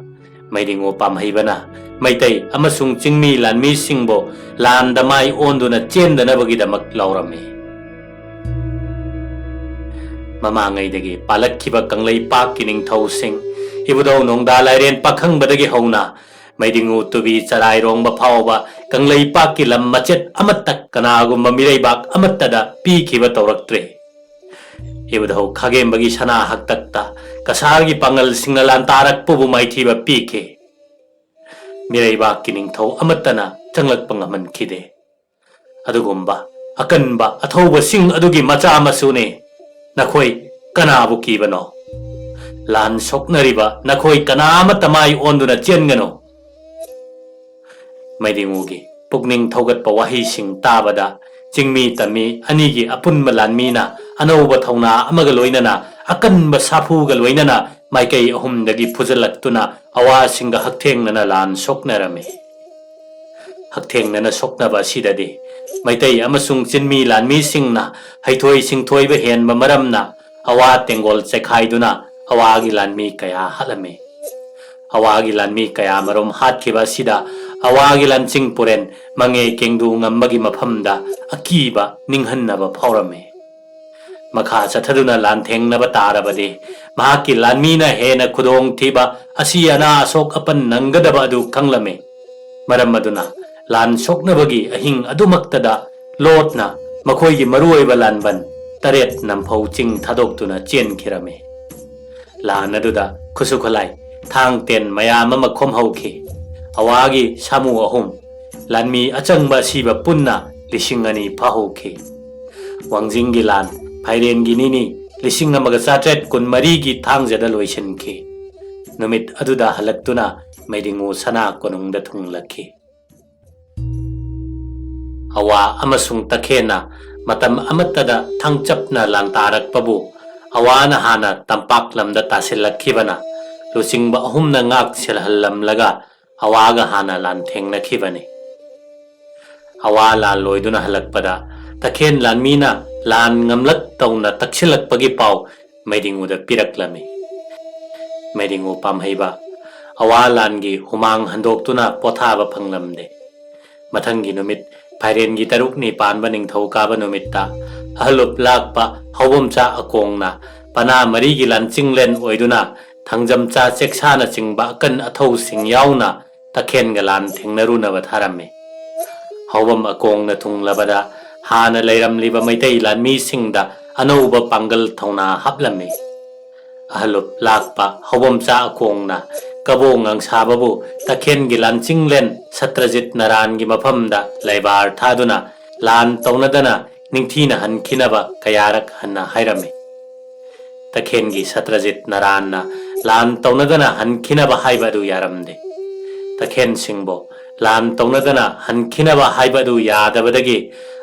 ꯃꯩꯗꯤꯡꯉꯨ ꯄꯥꯝꯍꯩꯕꯅ ꯃꯩꯇꯩ ꯑꯃꯁꯨꯡ ꯆꯤꯡꯃꯤ ꯂꯥꯟꯃꯤꯁꯤꯡꯕꯨ ꯂꯥꯟꯗ ꯃꯥꯏ ꯑꯣꯟꯗꯨꯅ ꯆꯦꯟꯗꯅꯕꯒꯤꯗꯃꯛ ꯂꯥꯎꯔꯝꯃꯤ꯫ ꯃꯃꯥꯡꯉꯩꯗꯒꯤ ꯄꯥꯜꯂꯛꯈꯤꯕ ꯀꯪꯂꯩꯄꯥꯛꯀꯤ ꯅꯤꯡꯊꯧꯁꯤꯡ, ꯏꯕꯨꯙꯧ ꯅꯣꯡꯗꯥ ꯂꯥꯏꯔꯦꯟ ꯄꯥꯈꯪꯕꯗꯒꯤ ꯍꯧꯅ ꯃꯩꯗꯤꯡꯉꯨ ꯇꯨꯕꯤ ꯆꯔꯥꯏꯔꯣꯡꯕ ꯐꯥꯎꯕ ꯀꯪꯂꯩꯄꯥꯛꯀꯤ ꯂꯝ ꯃꯆꯦꯠ ꯑꯃꯠꯇ ꯀꯅꯥꯒꯨꯝꯕ ꯃꯤꯔꯩꯕꯥꯛ ꯑꯃꯠꯇꯗ ꯄꯤꯈꯤꯕ ꯇꯧꯔꯛꯇ꯭ꯔꯤ꯫ ꯏꯕꯨꯙꯧ ꯈꯥꯒꯦꯝꯕꯒꯤ ꯁꯅꯥ ꯍꯛꯇꯛꯇ ꯀꯁꯥꯔꯒꯤ ꯄꯥꯡꯒꯜꯁꯤꯡꯅ ꯂꯥꯟꯇꯥꯔꯛꯄꯕꯨ ꯃꯥꯏꯊꯤꯕ ꯄꯤꯈꯤ꯫ ꯃꯤꯔꯩꯕꯥꯛꯀꯤ ꯅꯤꯡꯊꯧ ꯑꯃꯠꯇꯅ ꯆꯪꯂꯛꯄ ꯉꯝꯍꯟꯈꯤꯗꯦ꯫ ꯑꯗꯨꯒꯨꯝꯕ ꯑꯀꯟꯕ ꯑꯊꯧꯕꯁꯤꯡ ꯑꯗꯨꯒꯤ ꯃꯆꯥ ꯃꯁꯨꯅꯤ ꯅꯈꯣꯏ ꯀꯅꯥꯕꯨ ꯀꯤꯕꯅꯣ? ꯂꯥꯟ ꯁꯣꯛꯅꯔꯤꯕ ꯅꯈꯣꯏ ꯀꯅꯥ ꯑꯃꯠꯇ ꯃꯥꯏ ꯑꯣꯟꯗꯨꯅ ꯆꯦꯟꯒꯅꯨ꯫ ꯃꯩꯗꯤꯉꯨꯒꯤ ꯄꯨꯛꯅꯤꯡ ꯊꯧꯒꯠꯄ ꯋꯥꯍꯩꯁꯤꯡ ꯇꯥꯕꯗ, ꯆꯤꯡꯃꯤ ꯇꯝꯃꯤ ꯑꯅꯤꯒꯤ ꯑꯄꯨꯟꯕ ꯂꯥꯟꯃꯤꯅ ꯑꯅꯧꯕ ꯊꯧꯅꯥ ꯑꯃꯒ ꯂꯣꯏꯅꯅ, ꯑꯀꯟꯕ ꯁꯥꯐꯨꯒ ꯂꯣꯏꯅꯅ ꯃꯥꯏꯀꯩ ꯑꯍꯨꯝꯗꯒꯤ ꯐꯨꯖꯜꯂꯛꯇꯨꯅ ꯑꯋꯥꯁꯤꯡꯒ ꯍꯛꯊꯦꯡꯅꯅ ꯂꯥꯟ ꯁꯣꯛꯅꯔꯝꯃꯤ꯫ ꯍꯛꯊꯦꯡꯅꯅ ꯁꯣꯛꯅꯕ ꯑꯁꯤꯗꯗꯤ ꯃꯩꯇꯩ ꯑꯃꯁꯨꯡ ꯆꯤꯟꯃꯤ ꯂꯥꯟꯃꯤꯁꯤꯡꯅ ꯍꯩꯊꯣꯏ ꯁꯤꯡꯊꯣꯏꯕ ꯍꯦꯟꯕ ꯃꯔꯝꯅ ꯑꯋꯥ ꯇꯦꯡꯒꯣꯜ ꯆꯦꯈꯥꯏꯗꯨꯅ ꯑꯋꯥꯒꯤ ꯂꯥꯟꯃꯤ ꯀꯌꯥ ꯍꯥꯠꯂꯝꯃꯤ꯫ ꯑꯋꯥꯒꯤ ꯂꯥꯟꯃꯤ ꯀꯌꯥ ꯃꯔꯨꯝ ꯍꯥꯠꯈꯤꯕ ꯑꯁꯤꯗ ꯑꯋꯥꯒꯤ ꯂꯥꯟꯆꯤꯡ ꯄꯨꯔꯦꯟ ꯃꯉꯦ ꯀꯦꯡꯗꯨ ꯉꯝꯕꯒꯤ ꯃꯐꯝꯗ ꯑꯀꯤꯕ ꯅꯤꯡꯍꯟꯅꯕ ꯐꯥꯎꯔꯝꯃꯤ꯫ ꯃꯈꯥ ꯆꯠꯊꯗꯨꯅ ꯂꯥꯟꯊꯦꯡꯅꯕ ꯇꯥꯔꯕꯗꯤ ꯃꯍꯥꯛꯀꯤ ꯂꯥꯟꯃꯤꯅ ꯍꯦꯟꯅ ꯈꯨꯗꯣꯡ ꯊꯤꯕ, ꯑꯁꯤ ꯑꯅꯥ ꯑꯁꯣꯛ ꯑꯄꯟ ꯅꯪꯒꯗꯕ ꯑꯗꯨ ꯈꯪꯂꯝꯃꯤ꯫ ꯃꯔꯝ ꯑꯗꯨꯅ ꯂꯥꯟ ꯁꯣꯛꯅꯕꯒꯤ ꯑꯍꯤꯡ ꯑꯗꯨꯃꯛꯇꯗ ꯂꯣꯠꯅ ꯃꯈꯣꯏꯒꯤ ꯃꯔꯨꯑꯣꯏꯕ ꯂꯥꯟꯕꯟ ꯇꯔꯦꯠ ꯅꯝꯐꯧ ꯆꯤꯡ ꯊꯥꯗꯣꯛꯇꯨꯅ ꯆꯦꯟꯈꯤꯔꯝꯃꯤ꯫ ꯂꯥꯟ ꯑꯗꯨꯗ ꯈꯨꯠꯁꯨ ꯈꯨꯠꯂꯥꯏ, ꯊꯥꯡ ꯇꯦꯟ ꯃꯌꯥꯝ ꯑꯃ ꯈꯣꯝꯍꯧꯈꯤ꯫ ꯑꯋꯥꯒꯤ ꯁꯥꯃꯨ ꯑꯍꯨꯝ, ꯂꯥꯟꯃꯤ ꯑꯆꯪꯕ ꯑꯁꯤꯕ ꯄꯨꯟꯅ ꯂꯤꯁꯤꯡ ꯑꯅꯤ ꯐꯥꯍꯧꯈꯤ꯫ ꯋꯥꯡꯖꯤꯡꯒꯤ ꯂꯥꯟ ꯐꯥꯏꯔꯦꯟꯒꯤ ꯅꯤꯅꯤ ꯂꯤꯁꯤꯡ ꯑꯃꯒ ꯆꯥꯇ꯭ꯔꯦꯠ ꯀꯨꯟꯃꯔꯤꯒꯤ ꯊꯥꯡꯖꯗ ꯂꯣꯏꯁꯤꯟꯈꯤ꯫ ꯅꯨꯃꯤꯠ ꯑꯗꯨꯗ ꯍꯜꯂꯛꯇꯨꯅ ꯃꯩꯗꯤꯉꯨ ꯁꯅꯥ ꯀꯣꯅꯨꯡꯗ ꯊꯨꯡꯂꯛꯈꯤ꯫ ꯑꯋꯥ ꯑꯃꯁꯨꯡ ꯇꯈꯦꯟꯅ ꯃꯇꯝ ꯑꯃꯠꯇꯗ ꯊꯥꯡꯆꯞꯅ ꯂꯥꯟꯇꯥꯔꯛꯄꯕꯨ ꯑꯋꯥꯅ ꯍꯥꯟꯅ ꯇꯝꯄꯥꯛ ꯂꯝꯗ ꯇꯥꯁꯤꯜꯂꯛꯈꯤꯕꯅ ꯂꯨꯆꯤꯡꯕ ꯑꯍꯨꯝꯅ ꯉꯥꯛ ꯁꯦꯜꯍꯜꯂꯝꯂꯒ ꯑꯋꯥꯒ ꯍꯥꯟꯅ ꯂꯥꯟ ꯊꯦꯡꯅꯈꯤꯕꯅꯤ꯫ ꯑꯋꯥ ꯂꯥꯟ ꯂꯣꯏꯗꯨꯅ ꯍꯜꯂꯛꯄꯗ ꯇꯈꯦꯟ ꯂꯥꯟꯃꯤꯅ ꯂꯥꯟ ꯉꯝꯂꯛ ꯇꯧꯅ ꯇꯛꯁꯤꯜꯂꯛꯄꯒꯤ ꯄꯥꯎ ꯃꯩꯗꯤꯡꯉꯨꯗ ꯄꯤꯔꯛꯂꯝꯃꯤ꯫ ꯃꯩꯗꯤꯡꯉꯨ ꯄꯥꯝꯍꯩꯕ ꯑꯋꯥ ꯂꯥꯟꯒꯤ ꯍꯨꯃꯥꯡ ꯍꯟꯗꯣꯛꯇꯨꯅ ꯄꯣꯊꯥꯕ ꯐꯪꯂꯝꯗꯦ꯫ ꯃꯊꯪꯒꯤ ꯅꯨꯃꯤꯠ ꯐꯥꯏꯔꯦꯟꯒꯤ ꯇꯔꯨꯛꯅꯤ ꯄꯥꯟꯕ ꯅꯤꯡꯊꯧꯀꯥꯕ ꯅꯨꯃꯤꯠꯇ ꯑꯍꯜꯂꯨꯞ ꯂꯥꯛꯄ ꯍꯧꯕꯝꯆꯥ ꯑꯀꯣꯡꯅ ꯄꯅꯥ ꯃꯔꯤꯒꯤ ꯂꯥꯟꯆꯤꯡꯂꯦꯟ ꯑꯣꯏꯗꯨꯅ ꯊꯥꯡꯖꯝꯆꯥ ꯆꯦꯛꯁꯥꯅꯆꯤꯡꯕ ꯑꯀꯟ ꯑꯊꯧꯁꯤꯡ ꯌꯥꯎꯅ ꯇꯈꯦꯟꯒ ꯂꯥꯟ ꯊꯦꯡꯅꯔꯨꯅꯕ ꯊꯥꯔꯝꯃꯤ꯫ ꯍꯧꯕꯝ ꯑꯀꯣꯡꯅ ꯊꯨꯡꯂꯕꯗ ꯍꯥꯟꯅ ꯂꯩꯔꯝꯂꯤꯕ ꯃꯩꯇꯩ ꯂꯥꯟꯃꯤꯁꯤꯡꯗ ꯑꯅꯧꯕ ꯄꯥꯡꯒꯜ ꯊꯧꯅꯥ ꯍꯥꯞꯂꯝꯃꯤ꯫ ꯑꯍꯜꯂꯨꯞ ꯂꯥꯛꯄ ꯍꯧꯕꯝꯆꯥ ꯑꯀꯣꯡꯅ ꯀꯕꯣ ꯉꯥꯡꯁꯥꯕꯕꯨ ꯇꯈꯦꯟꯒꯤ ꯂꯥꯟꯆꯤꯡꯂꯦꯟ ꯁꯇ꯭ꯔꯖꯤꯠ ꯅꯔꯥꯟꯒꯤ ꯃꯐꯝꯗ ꯂꯩꯕꯥꯔ ꯊꯥꯗꯨꯅ ꯂꯥꯟ ꯇꯧꯅꯗꯅ ꯅꯤꯡꯊꯤꯅ ꯍꯟꯈꯤꯅꯕ ꯀꯌꯥꯔꯛ ꯍꯟꯅ ꯍꯥꯏꯔꯝꯃꯤ꯫ ꯇꯈꯦꯟꯒꯤ ꯁꯇ꯭ꯔꯖꯤꯠ ꯅꯔꯥꯟꯅ ꯂꯥꯟ ꯇꯧꯅꯗꯅ ꯍꯟꯈꯤꯅꯕ ꯍꯥꯏꯕ ꯑꯗꯨ ꯌꯥꯔꯝꯗꯦ꯫ ꯇꯈꯦꯟꯁꯤꯡꯕꯨ ꯂꯥꯟ ꯇꯧꯅꯗꯅ ꯍꯟꯈꯤꯅꯕ ꯍꯥꯏꯕ ꯑꯗꯨ ꯌꯥꯗꯕꯗꯒꯤ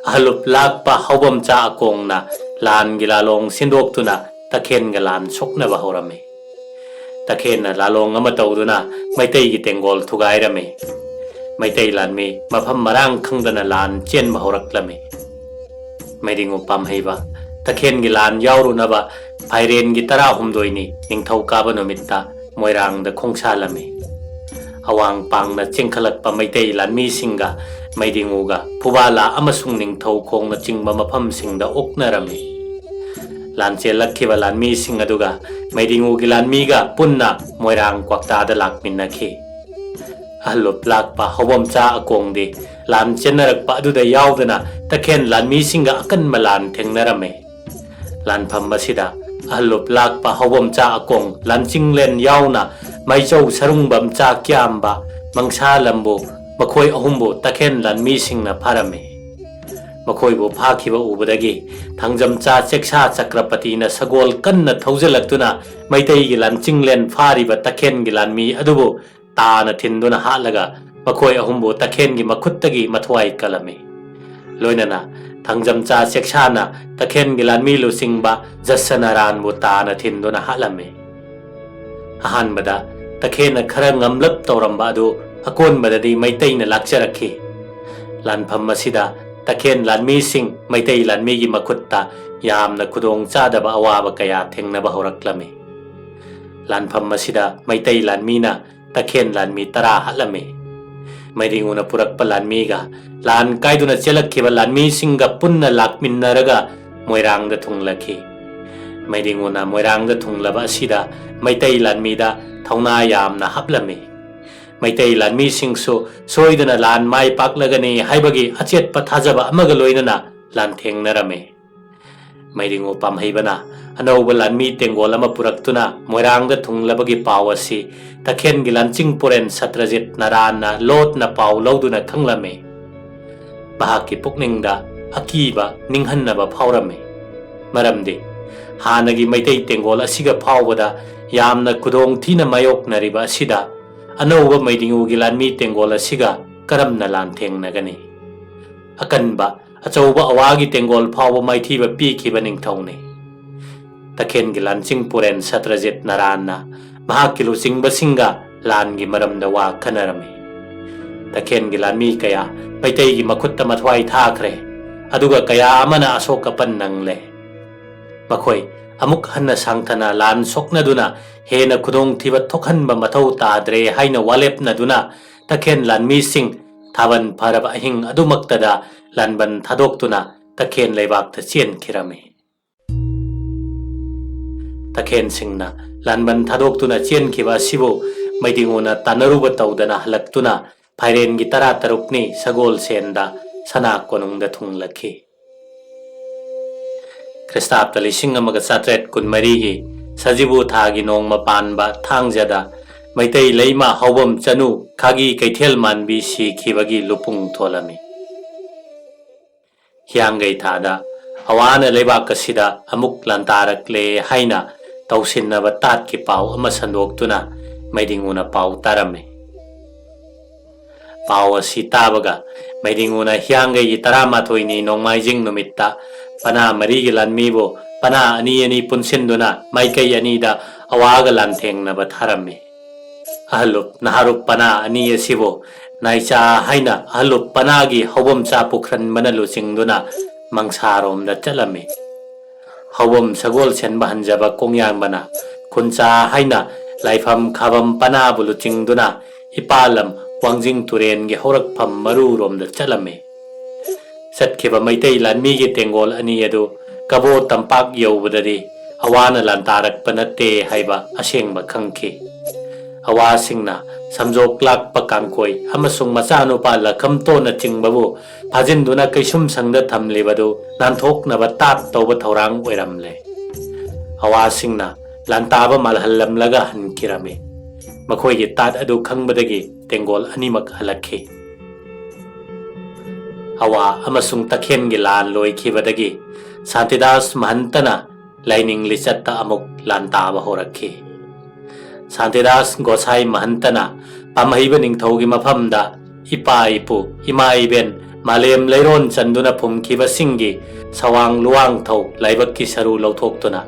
ꯑꯍꯜꯂꯨꯞ ꯂꯥꯛꯄ ꯍꯧꯕꯝꯆꯥ ꯑꯀꯣꯡꯅ ꯂꯥꯟꯒꯤ ꯂꯥꯂꯣꯡ ꯁꯤꯟꯗꯣꯛꯇꯨꯅ ꯇꯈꯦꯟꯒ ꯂꯥꯟ ꯁꯣꯛꯅꯕ ꯍꯧꯔꯝꯃꯤ꯫ ꯇꯈꯦꯟꯅ ꯂꯥꯂꯣꯡ ꯑꯃ ꯇꯧꯗꯨꯅ ꯃꯩꯇꯩꯒꯤ ꯇꯦꯡꯒꯣꯜ ꯊꯨꯒꯥꯏꯔꯝꯃꯤ꯫ ꯃꯩꯇꯩ ꯂꯥꯟꯃꯤ ꯃꯐꯝ ꯃꯔꯥꯡ ꯈꯪꯗꯅ ꯂꯥꯟ ꯆꯦꯟꯕ ꯍꯧꯔꯛꯂꯝꯃꯤ꯫ ꯃꯩꯗꯤꯡꯉꯨ ꯄꯥꯝꯍꯩꯕ ꯇꯈꯦꯟꯒꯤ ꯂꯥꯟ ꯌꯥꯎꯔꯨꯅꯕ ꯐꯥꯏꯔꯦꯟꯒꯤ ꯇꯔꯥꯍꯨꯝꯗꯣꯏꯅꯤ ꯅꯤꯡꯊꯧꯀꯥꯕ ꯅꯨꯃꯤꯠꯇ ꯃꯣꯏꯔꯥꯡꯗ ꯈꯣꯡꯁꯥꯜꯂꯝꯃꯤ꯫ ꯑꯋꯥꯡ ꯄꯥꯡꯅ ꯆꯦꯟꯈꯠꯂꯛꯄ ꯃꯩꯇꯩ ꯂꯥꯟꯃꯤꯁꯤꯡꯒ ꯃꯩꯗꯤꯡꯉꯨꯒ ꯐꯨꯕꯥꯂꯥ ꯑꯃꯁꯨꯡ ꯅꯤꯡꯊꯧꯈꯣꯡꯅꯆꯤꯡꯕ ꯃꯐꯝꯁꯤꯡꯗ ꯑꯣꯛꯅꯔꯝꯃꯤ꯫ ꯂꯥꯟꯆꯦꯜꯂꯛꯈꯤꯕ ꯂꯥꯟꯃꯤꯁꯤꯡ ꯑꯗꯨꯒ ꯃꯩꯗꯤꯡꯉꯨꯒꯤ ꯂꯥꯟꯃꯤꯒ ꯄꯨꯟꯅ ꯃꯣꯏꯔꯥꯡ ꯀ꯭ꯋꯥꯛꯇꯥꯗ ꯂꯥꯛꯃꯤꯟꯅꯈꯤ꯫ ꯑꯍꯜꯂꯨꯞ ꯂꯥꯛꯄ ꯍꯧꯕꯝꯆꯥ ꯑꯀꯣꯡꯗꯤ ꯂꯥꯟ ꯆꯦꯟꯅꯔꯛꯄ ꯑꯗꯨꯗ ꯌꯥꯎꯗꯅ ꯇꯈꯦꯟ ꯂꯥꯟꯃꯤꯁꯤꯡꯒ ꯑꯀꯟꯕ ꯂꯥꯟ ꯊꯦꯡꯅꯔꯝꯃꯤ꯫ ꯂꯥꯟꯐꯝ ꯑꯁꯤꯗ ꯑꯍꯜꯂꯨꯞ ꯂꯥꯛꯄ ꯍꯧꯕꯝꯆꯥ ꯑꯀꯣꯡ ꯂꯥꯟꯆꯤꯡꯂꯦꯟ ꯌꯥꯎꯅ ꯃꯩꯆꯧ ꯁꯔꯨꯡꯕꯝꯆꯥ ꯀ꯭ꯌꯥꯝꯕ ꯃꯪꯁꯥ ꯂꯝꯕꯨ ꯃꯈꯣꯏ ꯑꯍꯨꯝꯕꯨ ꯇꯈꯦꯟ ꯂꯥꯟꯃꯤꯁꯤꯡꯅ ꯐꯥꯔꯝꯃꯤ꯫ ꯃꯈꯣꯏꯕꯨ ꯐꯥꯈꯤꯕ ꯎꯕꯗꯒꯤ ꯊꯥꯡꯖꯝꯆꯥ ꯆꯦꯛꯁꯥ ꯆꯀ꯭ꯔꯄꯇꯤꯅ ꯁꯒꯣꯜ ꯀꯟꯅ ꯊꯧꯖꯤꯜꯂꯛꯇꯨꯅ ꯃꯩꯇꯩꯒꯤ ꯂꯥꯟꯆꯤꯡꯂꯦꯟ ꯐꯥꯔꯤꯕ ꯇꯈꯦꯟꯒꯤ ꯂꯥꯟꯃꯤ ꯑꯗꯨꯕꯨ ꯇꯥꯅ ꯊꯤꯟꯗꯨꯅ ꯍꯥꯠꯂꯒ ꯃꯈꯣꯏ ꯑꯍꯨꯝꯕꯨ ꯇꯈꯦꯟꯒꯤ ꯃꯈꯨꯠꯇꯒꯤ ꯃꯊ꯭ꯋꯥꯏ ꯀꯜꯂꯝꯃꯤ꯫ ꯂꯣꯏꯅꯅ ꯊꯥꯡꯖꯝꯆꯥ ꯆꯦꯛꯁꯥꯅ ꯇꯈꯦꯟꯒꯤ ꯂꯥꯟꯃꯤ ꯂꯨꯆꯤꯡꯕ ꯖꯁꯅꯥꯔꯥꯟꯕꯨ ꯇꯥꯅ ꯊꯤꯟꯗꯨꯅ ꯍꯥꯠꯂꯝꯃꯤ꯫ ꯑꯍꯥꯟꯕꯗ ꯇꯈꯦꯟꯅ ꯈꯔ ꯉꯝꯂꯞ ꯇꯧꯔꯝꯕ ꯑꯗꯨ ꯑꯀꯣꯟꯕꯗꯗꯤ ꯃꯩꯇꯩꯅ ꯂꯥꯛꯆꯔꯛꯈꯤ꯫ ꯂꯥꯟꯐꯝ ꯑꯁꯤꯗ ꯇꯈꯦꯟ ꯂꯥꯟꯃꯤꯁꯤꯡ ꯃꯩꯇꯩ ꯂꯥꯟꯃꯤꯒꯤ ꯃꯈꯨꯠꯇ ꯌꯥꯝꯅ ꯈꯨꯗꯣꯡ ꯆꯥꯗꯕ ꯑꯋꯥꯕ ꯀꯌꯥ ꯊꯦꯡꯅꯕ ꯍꯧꯔꯛꯂꯝꯃꯤ꯫ ꯂꯥꯟꯐꯝ ꯑꯁꯤꯗ ꯃꯩꯇꯩ ꯂꯥꯟꯃꯤꯅ ꯇꯈꯦꯟ ꯂꯥꯟꯃꯤ ꯇꯔꯥ ꯍꯥꯠꯂꯝꯃꯤ꯫ ꯃꯩꯗꯤꯡꯉꯨꯅ ꯄꯨꯔꯛꯄ ꯂꯥꯟꯃꯤꯒ ꯂꯥꯟ ꯀꯥꯏꯗꯨꯅ ꯆꯦꯜꯂꯛꯈꯤꯕ ꯂꯥꯟꯃꯤꯁꯤꯡꯒ ꯄꯨꯟꯅ ꯂꯥꯛꯃꯤꯟꯅꯔꯒ ꯃꯣꯏꯔꯥꯡꯗ ꯊꯨꯡꯂꯈꯤ꯫ ꯃꯩꯗꯤꯡꯉꯨꯅ ꯃꯣꯏꯔꯥꯡꯗ ꯊꯨꯡꯂꯕ ꯑꯁꯤꯗ ꯃꯩꯇꯩ ꯂꯥꯟꯃꯤꯗ ꯊꯧꯅꯥ ꯌꯥꯝꯅ ꯍꯥꯞꯂꯝꯃꯤ꯫ ꯃꯩꯇꯩ ꯂꯥꯟꯃꯤꯁꯤꯡꯁꯨ ꯁꯣꯏꯗꯅ ꯂꯥꯟ ꯃꯥꯏ ꯄꯥꯛꯂꯒꯅꯤ ꯍꯥꯏꯕꯒꯤ ꯑꯆꯦꯠꯄ ꯊꯥꯖꯕ ꯑꯃꯒ ꯂꯣꯏꯅꯅ ꯂꯥꯟꯊꯦꯡꯅꯔꯝꯃꯤ꯫ ꯃꯩꯗꯤꯡꯉꯨ ꯄꯥꯝꯍꯩꯕꯅ ꯑꯅꯧꯕ ꯂꯥꯟꯃꯤ ꯇꯦꯡꯒꯣꯜ ꯑꯃ ꯄꯨꯔꯛꯇꯨꯅ ꯃꯣꯏꯔꯥꯡꯗ ꯊꯨꯡꯂꯕꯒꯤ ꯄꯥꯎ ꯑꯁꯤ ꯇꯈꯦꯟꯒꯤ ꯂꯥꯟꯆꯤꯡ ꯄꯨꯔꯦꯟ ꯁꯇ꯭ꯔꯖꯤꯠ ꯅꯔꯥꯟꯅ ꯂꯣꯠꯅ ꯄꯥꯎ ꯂꯧꯗꯨꯅ ꯈꯪꯂꯝꯃꯤ꯫ ꯃꯍꯥꯛꯀꯤ ꯄꯨꯛꯅꯤꯡꯗ ꯑꯀꯤꯕ ꯅꯤꯡꯍꯟꯅꯕ ꯐꯥꯎꯔꯝꯃꯤ꯫ ꯃꯔꯝꯗꯤ ꯍꯥꯟꯅꯒꯤ ꯃꯩꯇꯩ ꯇꯦꯡꯒꯣꯜ ꯑꯁꯤꯒ ꯐꯥꯎꯕꯗ ꯌꯥꯝꯅ ꯈꯨꯗꯣꯡ ꯊꯤꯅ ꯃꯥꯌꯣꯛꯅꯔꯤꯕ ꯑꯁꯤꯗ ꯑꯅꯧꯕ ꯃꯩꯗꯤꯡꯎꯒꯤ ꯂꯥꯟꯃꯤ ꯇꯦꯡꯒꯣꯜ ꯑꯁꯤꯒ ꯀꯔꯝꯅ ꯂꯥꯟꯊꯦꯡꯅꯒꯅꯤ? ꯑꯀꯟꯕ ꯑꯆꯧꯕ ꯑꯋꯥꯒꯤ ꯇꯦꯡꯒꯣꯜ ꯐꯥꯎꯕ ꯃꯥꯏꯊꯤꯕ ꯄꯤꯈꯤꯕ ꯅꯤꯡꯊꯧꯅꯤ꯫ ꯇꯈꯦꯟꯒꯤ ꯂꯥꯟꯆꯤꯡ ꯄꯨꯔꯦꯟ ꯁꯇ꯭ꯔꯖꯤꯠ ꯅꯔꯥꯟꯅ ꯃꯍꯥꯛꯀꯤ ꯂꯨꯆꯤꯡꯕꯁꯤꯡꯒ ꯂꯥꯟꯒꯤ ꯃꯔꯝꯗ ꯋꯥ ꯈꯟꯅꯔꯝꯃꯤ꯫ ꯇꯈꯦꯟꯒꯤ ꯂꯥꯟꯃꯤ ꯀꯌꯥ ꯃꯩꯇꯩꯒꯤ ꯃꯈꯨꯠꯇ ꯃꯊ꯭ꯋꯥꯏ ꯊꯥꯈ꯭ꯔꯦ, ꯑꯗꯨꯒ ꯀꯌꯥ ꯑꯃꯅ ꯑꯁꯣꯛ ꯑꯄꯟ ꯅꯪꯂꯦ꯫ ꯃꯈꯣꯏ ꯑꯃꯨꯛ ꯍꯟꯅ ꯁꯥꯡꯊꯅ ꯂꯥꯟ ꯁꯣꯛꯅꯗꯨꯅ ꯍꯦꯟꯅ ꯈꯨꯗꯣꯡꯊꯤꯕ ꯊꯣꯛꯍꯟꯕ ꯃꯊꯧ ꯇꯥꯗ꯭ꯔꯦ ꯍꯥꯏꯅ ꯋꯥꯂꯦꯞꯅꯗꯨꯅ ꯇꯈꯦꯟ ꯂꯥꯟꯃꯤꯁꯤꯡ ꯊꯥꯕꯜ ꯐꯔꯕ ꯑꯍꯤꯡ ꯑꯗꯨꯃꯛꯇꯗ ꯂꯥꯟꯕꯟ ꯊꯥꯗꯣꯛꯇꯨꯅ ꯇꯈꯦꯟ ꯂꯩꯕꯥꯛꯇ ꯆꯦꯟꯈꯤꯔꯝꯃꯤ꯫ ꯇꯈꯦꯟꯁꯤꯡꯅ ꯂꯥꯟꯕꯟ ꯊꯥꯗꯣꯛꯇꯨꯅ ꯆꯦꯟꯈꯤꯕ ꯑꯁꯤꯕꯨ ꯃꯩꯗꯤꯡꯉꯨꯅ ꯇꯥꯟꯅꯔꯨꯕ ꯇꯧꯗꯅ ꯍꯜꯂꯛꯇꯨꯅ ꯐꯥꯏꯔꯦꯟꯒꯤ ꯇꯔꯥ ꯇꯔꯨꯛꯅꯤ ꯁꯒꯣꯜꯁꯦꯟꯗ ꯁꯅꯥ ꯀꯣꯅꯨꯡꯗ ꯊꯨꯡꯂꯛꯈꯤ꯫ ꯈ꯭ꯔꯤꯁꯇꯥꯕꯇ ꯂꯤꯁꯤꯡ ꯑꯃꯒ ꯆꯥꯇ꯭ꯔꯦꯠ ꯀꯨꯟꯃꯔꯤꯒꯤ ꯁꯖꯤꯕꯨ ꯊꯥꯒꯤ ꯅꯣꯡꯃ ꯄꯥꯟꯕ ꯊꯥꯡꯖꯗ ꯃꯩꯇꯩ ꯂꯩꯃ ꯍꯧꯕꯝ ꯆꯅꯨ ꯈꯥꯒꯤ ꯀꯩꯊꯦꯜ ꯃꯥꯟꯕꯤ ꯁꯤꯈꯤꯕꯒꯤ ꯂꯨꯄꯨꯡ ꯊꯣꯜꯂꯝꯃꯤ꯫ ꯍꯤꯌꯥꯡꯒꯩ ꯊꯥꯗ ꯑꯋꯥꯅ ꯂꯩꯕꯥꯛ ꯑꯁꯤꯗ ꯑꯃꯨꯛ ꯂꯥꯟꯇꯥꯔꯛꯂꯦ ꯍꯥꯏꯅ ꯇꯧꯁꯤꯟꯅꯕ ꯇꯥꯠꯀꯤ ꯄꯥꯎ ꯑꯃ ꯁꯟꯗꯣꯛꯇꯨꯅ ꯃꯩꯗꯤꯡꯉꯨꯅ ꯄꯥꯎ ꯇꯥꯔꯝꯃꯤ꯫ ꯄꯥꯎ ꯑꯁꯤ ꯇꯥꯕꯒ ꯃꯩꯗꯤꯡꯉꯨꯅ ꯍꯤꯌꯥꯡꯒꯩꯒꯤ ꯇꯔꯥꯃꯥꯊꯣꯏꯅꯤ ꯅꯣꯡꯃꯥꯏꯖꯤꯡ ꯅꯨꯃꯤꯠꯇ ꯄꯅꯥ ꯃꯔꯤꯒꯤ ꯂꯥꯟꯃꯤꯕꯨ ꯄꯅꯥ ꯑꯅꯤ ꯑꯅꯤ ꯄꯨꯟꯁꯤꯟꯗꯨꯅ ꯃꯥꯏꯀꯩ ꯑꯅꯤꯗ ꯑꯋꯥꯒ ꯂꯥꯟꯊꯦꯡꯅꯕ ꯊꯥꯔꯝꯃꯤ꯫ ꯑꯍꯜꯂꯨꯞ ꯅꯍꯥꯔꯨꯞ ꯄꯅꯥ ꯑꯅꯤ ꯑꯁꯤꯕꯨ ꯅꯥꯏꯆꯥ ꯍꯥꯏꯅ ꯑꯍꯜꯂꯨꯞ ꯄꯅꯥꯒꯤ ꯍꯧꯕꯝꯆꯥ ꯄꯨꯈ꯭ꯔꯟꯕꯅ ꯂꯨꯆꯤꯡꯗꯨꯅ ꯃꯪꯁꯥꯔꯣꯝꯗ ꯆꯠꯂꯝꯃꯤ꯫ ꯍꯧꯕꯝ ꯁꯒꯣꯜ ꯁꯦꯟꯕ ꯍꯟꯖꯕ ꯀꯣꯡꯌꯥꯟꯕꯅ ꯈꯨꯟꯆꯥ ꯍꯥꯏꯅ ꯂꯥꯏꯐꯝ ꯈꯥꯕꯝ ꯄꯅꯥꯕꯨ ꯂꯨꯆꯤꯡꯗꯨꯅ ꯏꯄꯥꯂꯝ ꯋꯥꯡꯖꯤꯡ ꯇꯨꯔꯦꯟꯒꯤ ꯍꯧꯔꯛꯐꯝ ꯃꯔꯨꯔꯣꯝꯗ ꯆꯠꯂꯝꯃꯤ꯫ ꯆꯠꯈꯤꯕ ꯃꯩꯇꯩ ꯂꯥꯟꯃꯤꯒꯤ ꯇꯦꯡꯒꯣꯜ ꯑꯅꯤ ꯑꯗꯨ ꯀꯕꯣ ꯇꯝꯄꯥꯛ ꯌꯧꯕꯗꯗꯤ ꯑꯋꯥꯅ ꯂꯥꯟꯗꯥꯔꯛꯄ ꯅꯠꯇꯦ ꯍꯥꯏꯕ ꯑꯁꯦꯡꯕ ꯈꯪꯈꯤ꯫ ꯑꯋꯥꯁꯤꯡꯅ ꯁꯝꯖꯣꯛ ꯂꯥꯛꯄ ꯀꯥꯡꯀꯣꯏ ꯑꯃꯁꯨꯡ ꯃꯆꯥꯅꯨꯄꯥ ꯂꯈꯝꯇꯣꯟꯅꯆꯤꯡꯕꯕꯨ ꯐꯥꯖꯤꯟꯗꯨꯅ ꯀꯩꯁꯨꯝꯁꯪꯗ ꯊꯝꯂꯤꯕꯗꯨ ꯅꯥꯟꯊꯣꯛꯅꯕ ꯇꯥꯠ ꯇꯧꯕ ꯊꯧꯔꯥꯡ ꯑꯣꯏꯔꯝꯂꯦ꯫ ꯑꯋꯥꯁꯤꯡꯅ ꯂꯥꯟꯇꯥꯕ ꯃꯥꯜꯍꯜꯂꯝꯂꯒ ꯍꯟꯈꯤꯔꯝꯃꯤ꯫ ꯃꯈꯣꯏꯒꯤ ꯇꯥꯠ ꯑꯗꯨ ꯈꯪꯕꯗꯒꯤ ꯇꯦꯡꯒꯣꯜ ꯑꯅꯤꯃꯛ ꯍꯜꯂꯛꯈꯤ꯫ ꯑꯋꯥ ꯑꯃꯁꯨꯡ ꯇꯈꯦꯟꯒꯤ ꯂꯥꯟ ꯂꯣꯏꯈꯤꯕꯗꯒꯤ ꯁꯥꯟꯇꯤꯗꯥꯁ ꯃꯍꯟꯇꯅ ꯂꯥꯏꯅꯤꯡ ꯂꯤꯆꯠꯇ ꯑꯃꯨꯛ ꯂꯥꯟꯗꯥꯕ ꯍꯧꯔꯛꯈꯤ꯫ ꯁꯥꯟꯇꯤꯗꯥꯁ ꯒꯣꯁꯥꯏ ꯃꯍꯟꯇꯅ ꯄꯥꯝꯍꯩꯕ ꯅꯤꯡꯊꯧꯒꯤ ꯃꯐꯝꯗ ꯏꯄꯥ ꯏꯄꯨ, ꯏꯃꯥ ꯏꯕꯦꯟ, ꯃꯥꯂꯦꯝ ꯂꯩꯔꯣꯟ ꯆꯟꯗꯨꯅ ꯐꯨꯝꯈꯤꯕꯁꯤꯡꯒꯤ ꯁꯋꯥꯡ ꯂꯨꯋꯥꯡꯊꯧ ꯂꯥꯏꯕꯛꯀꯤ ꯁꯔꯨ ꯂꯧꯊꯣꯛꯇꯨꯅ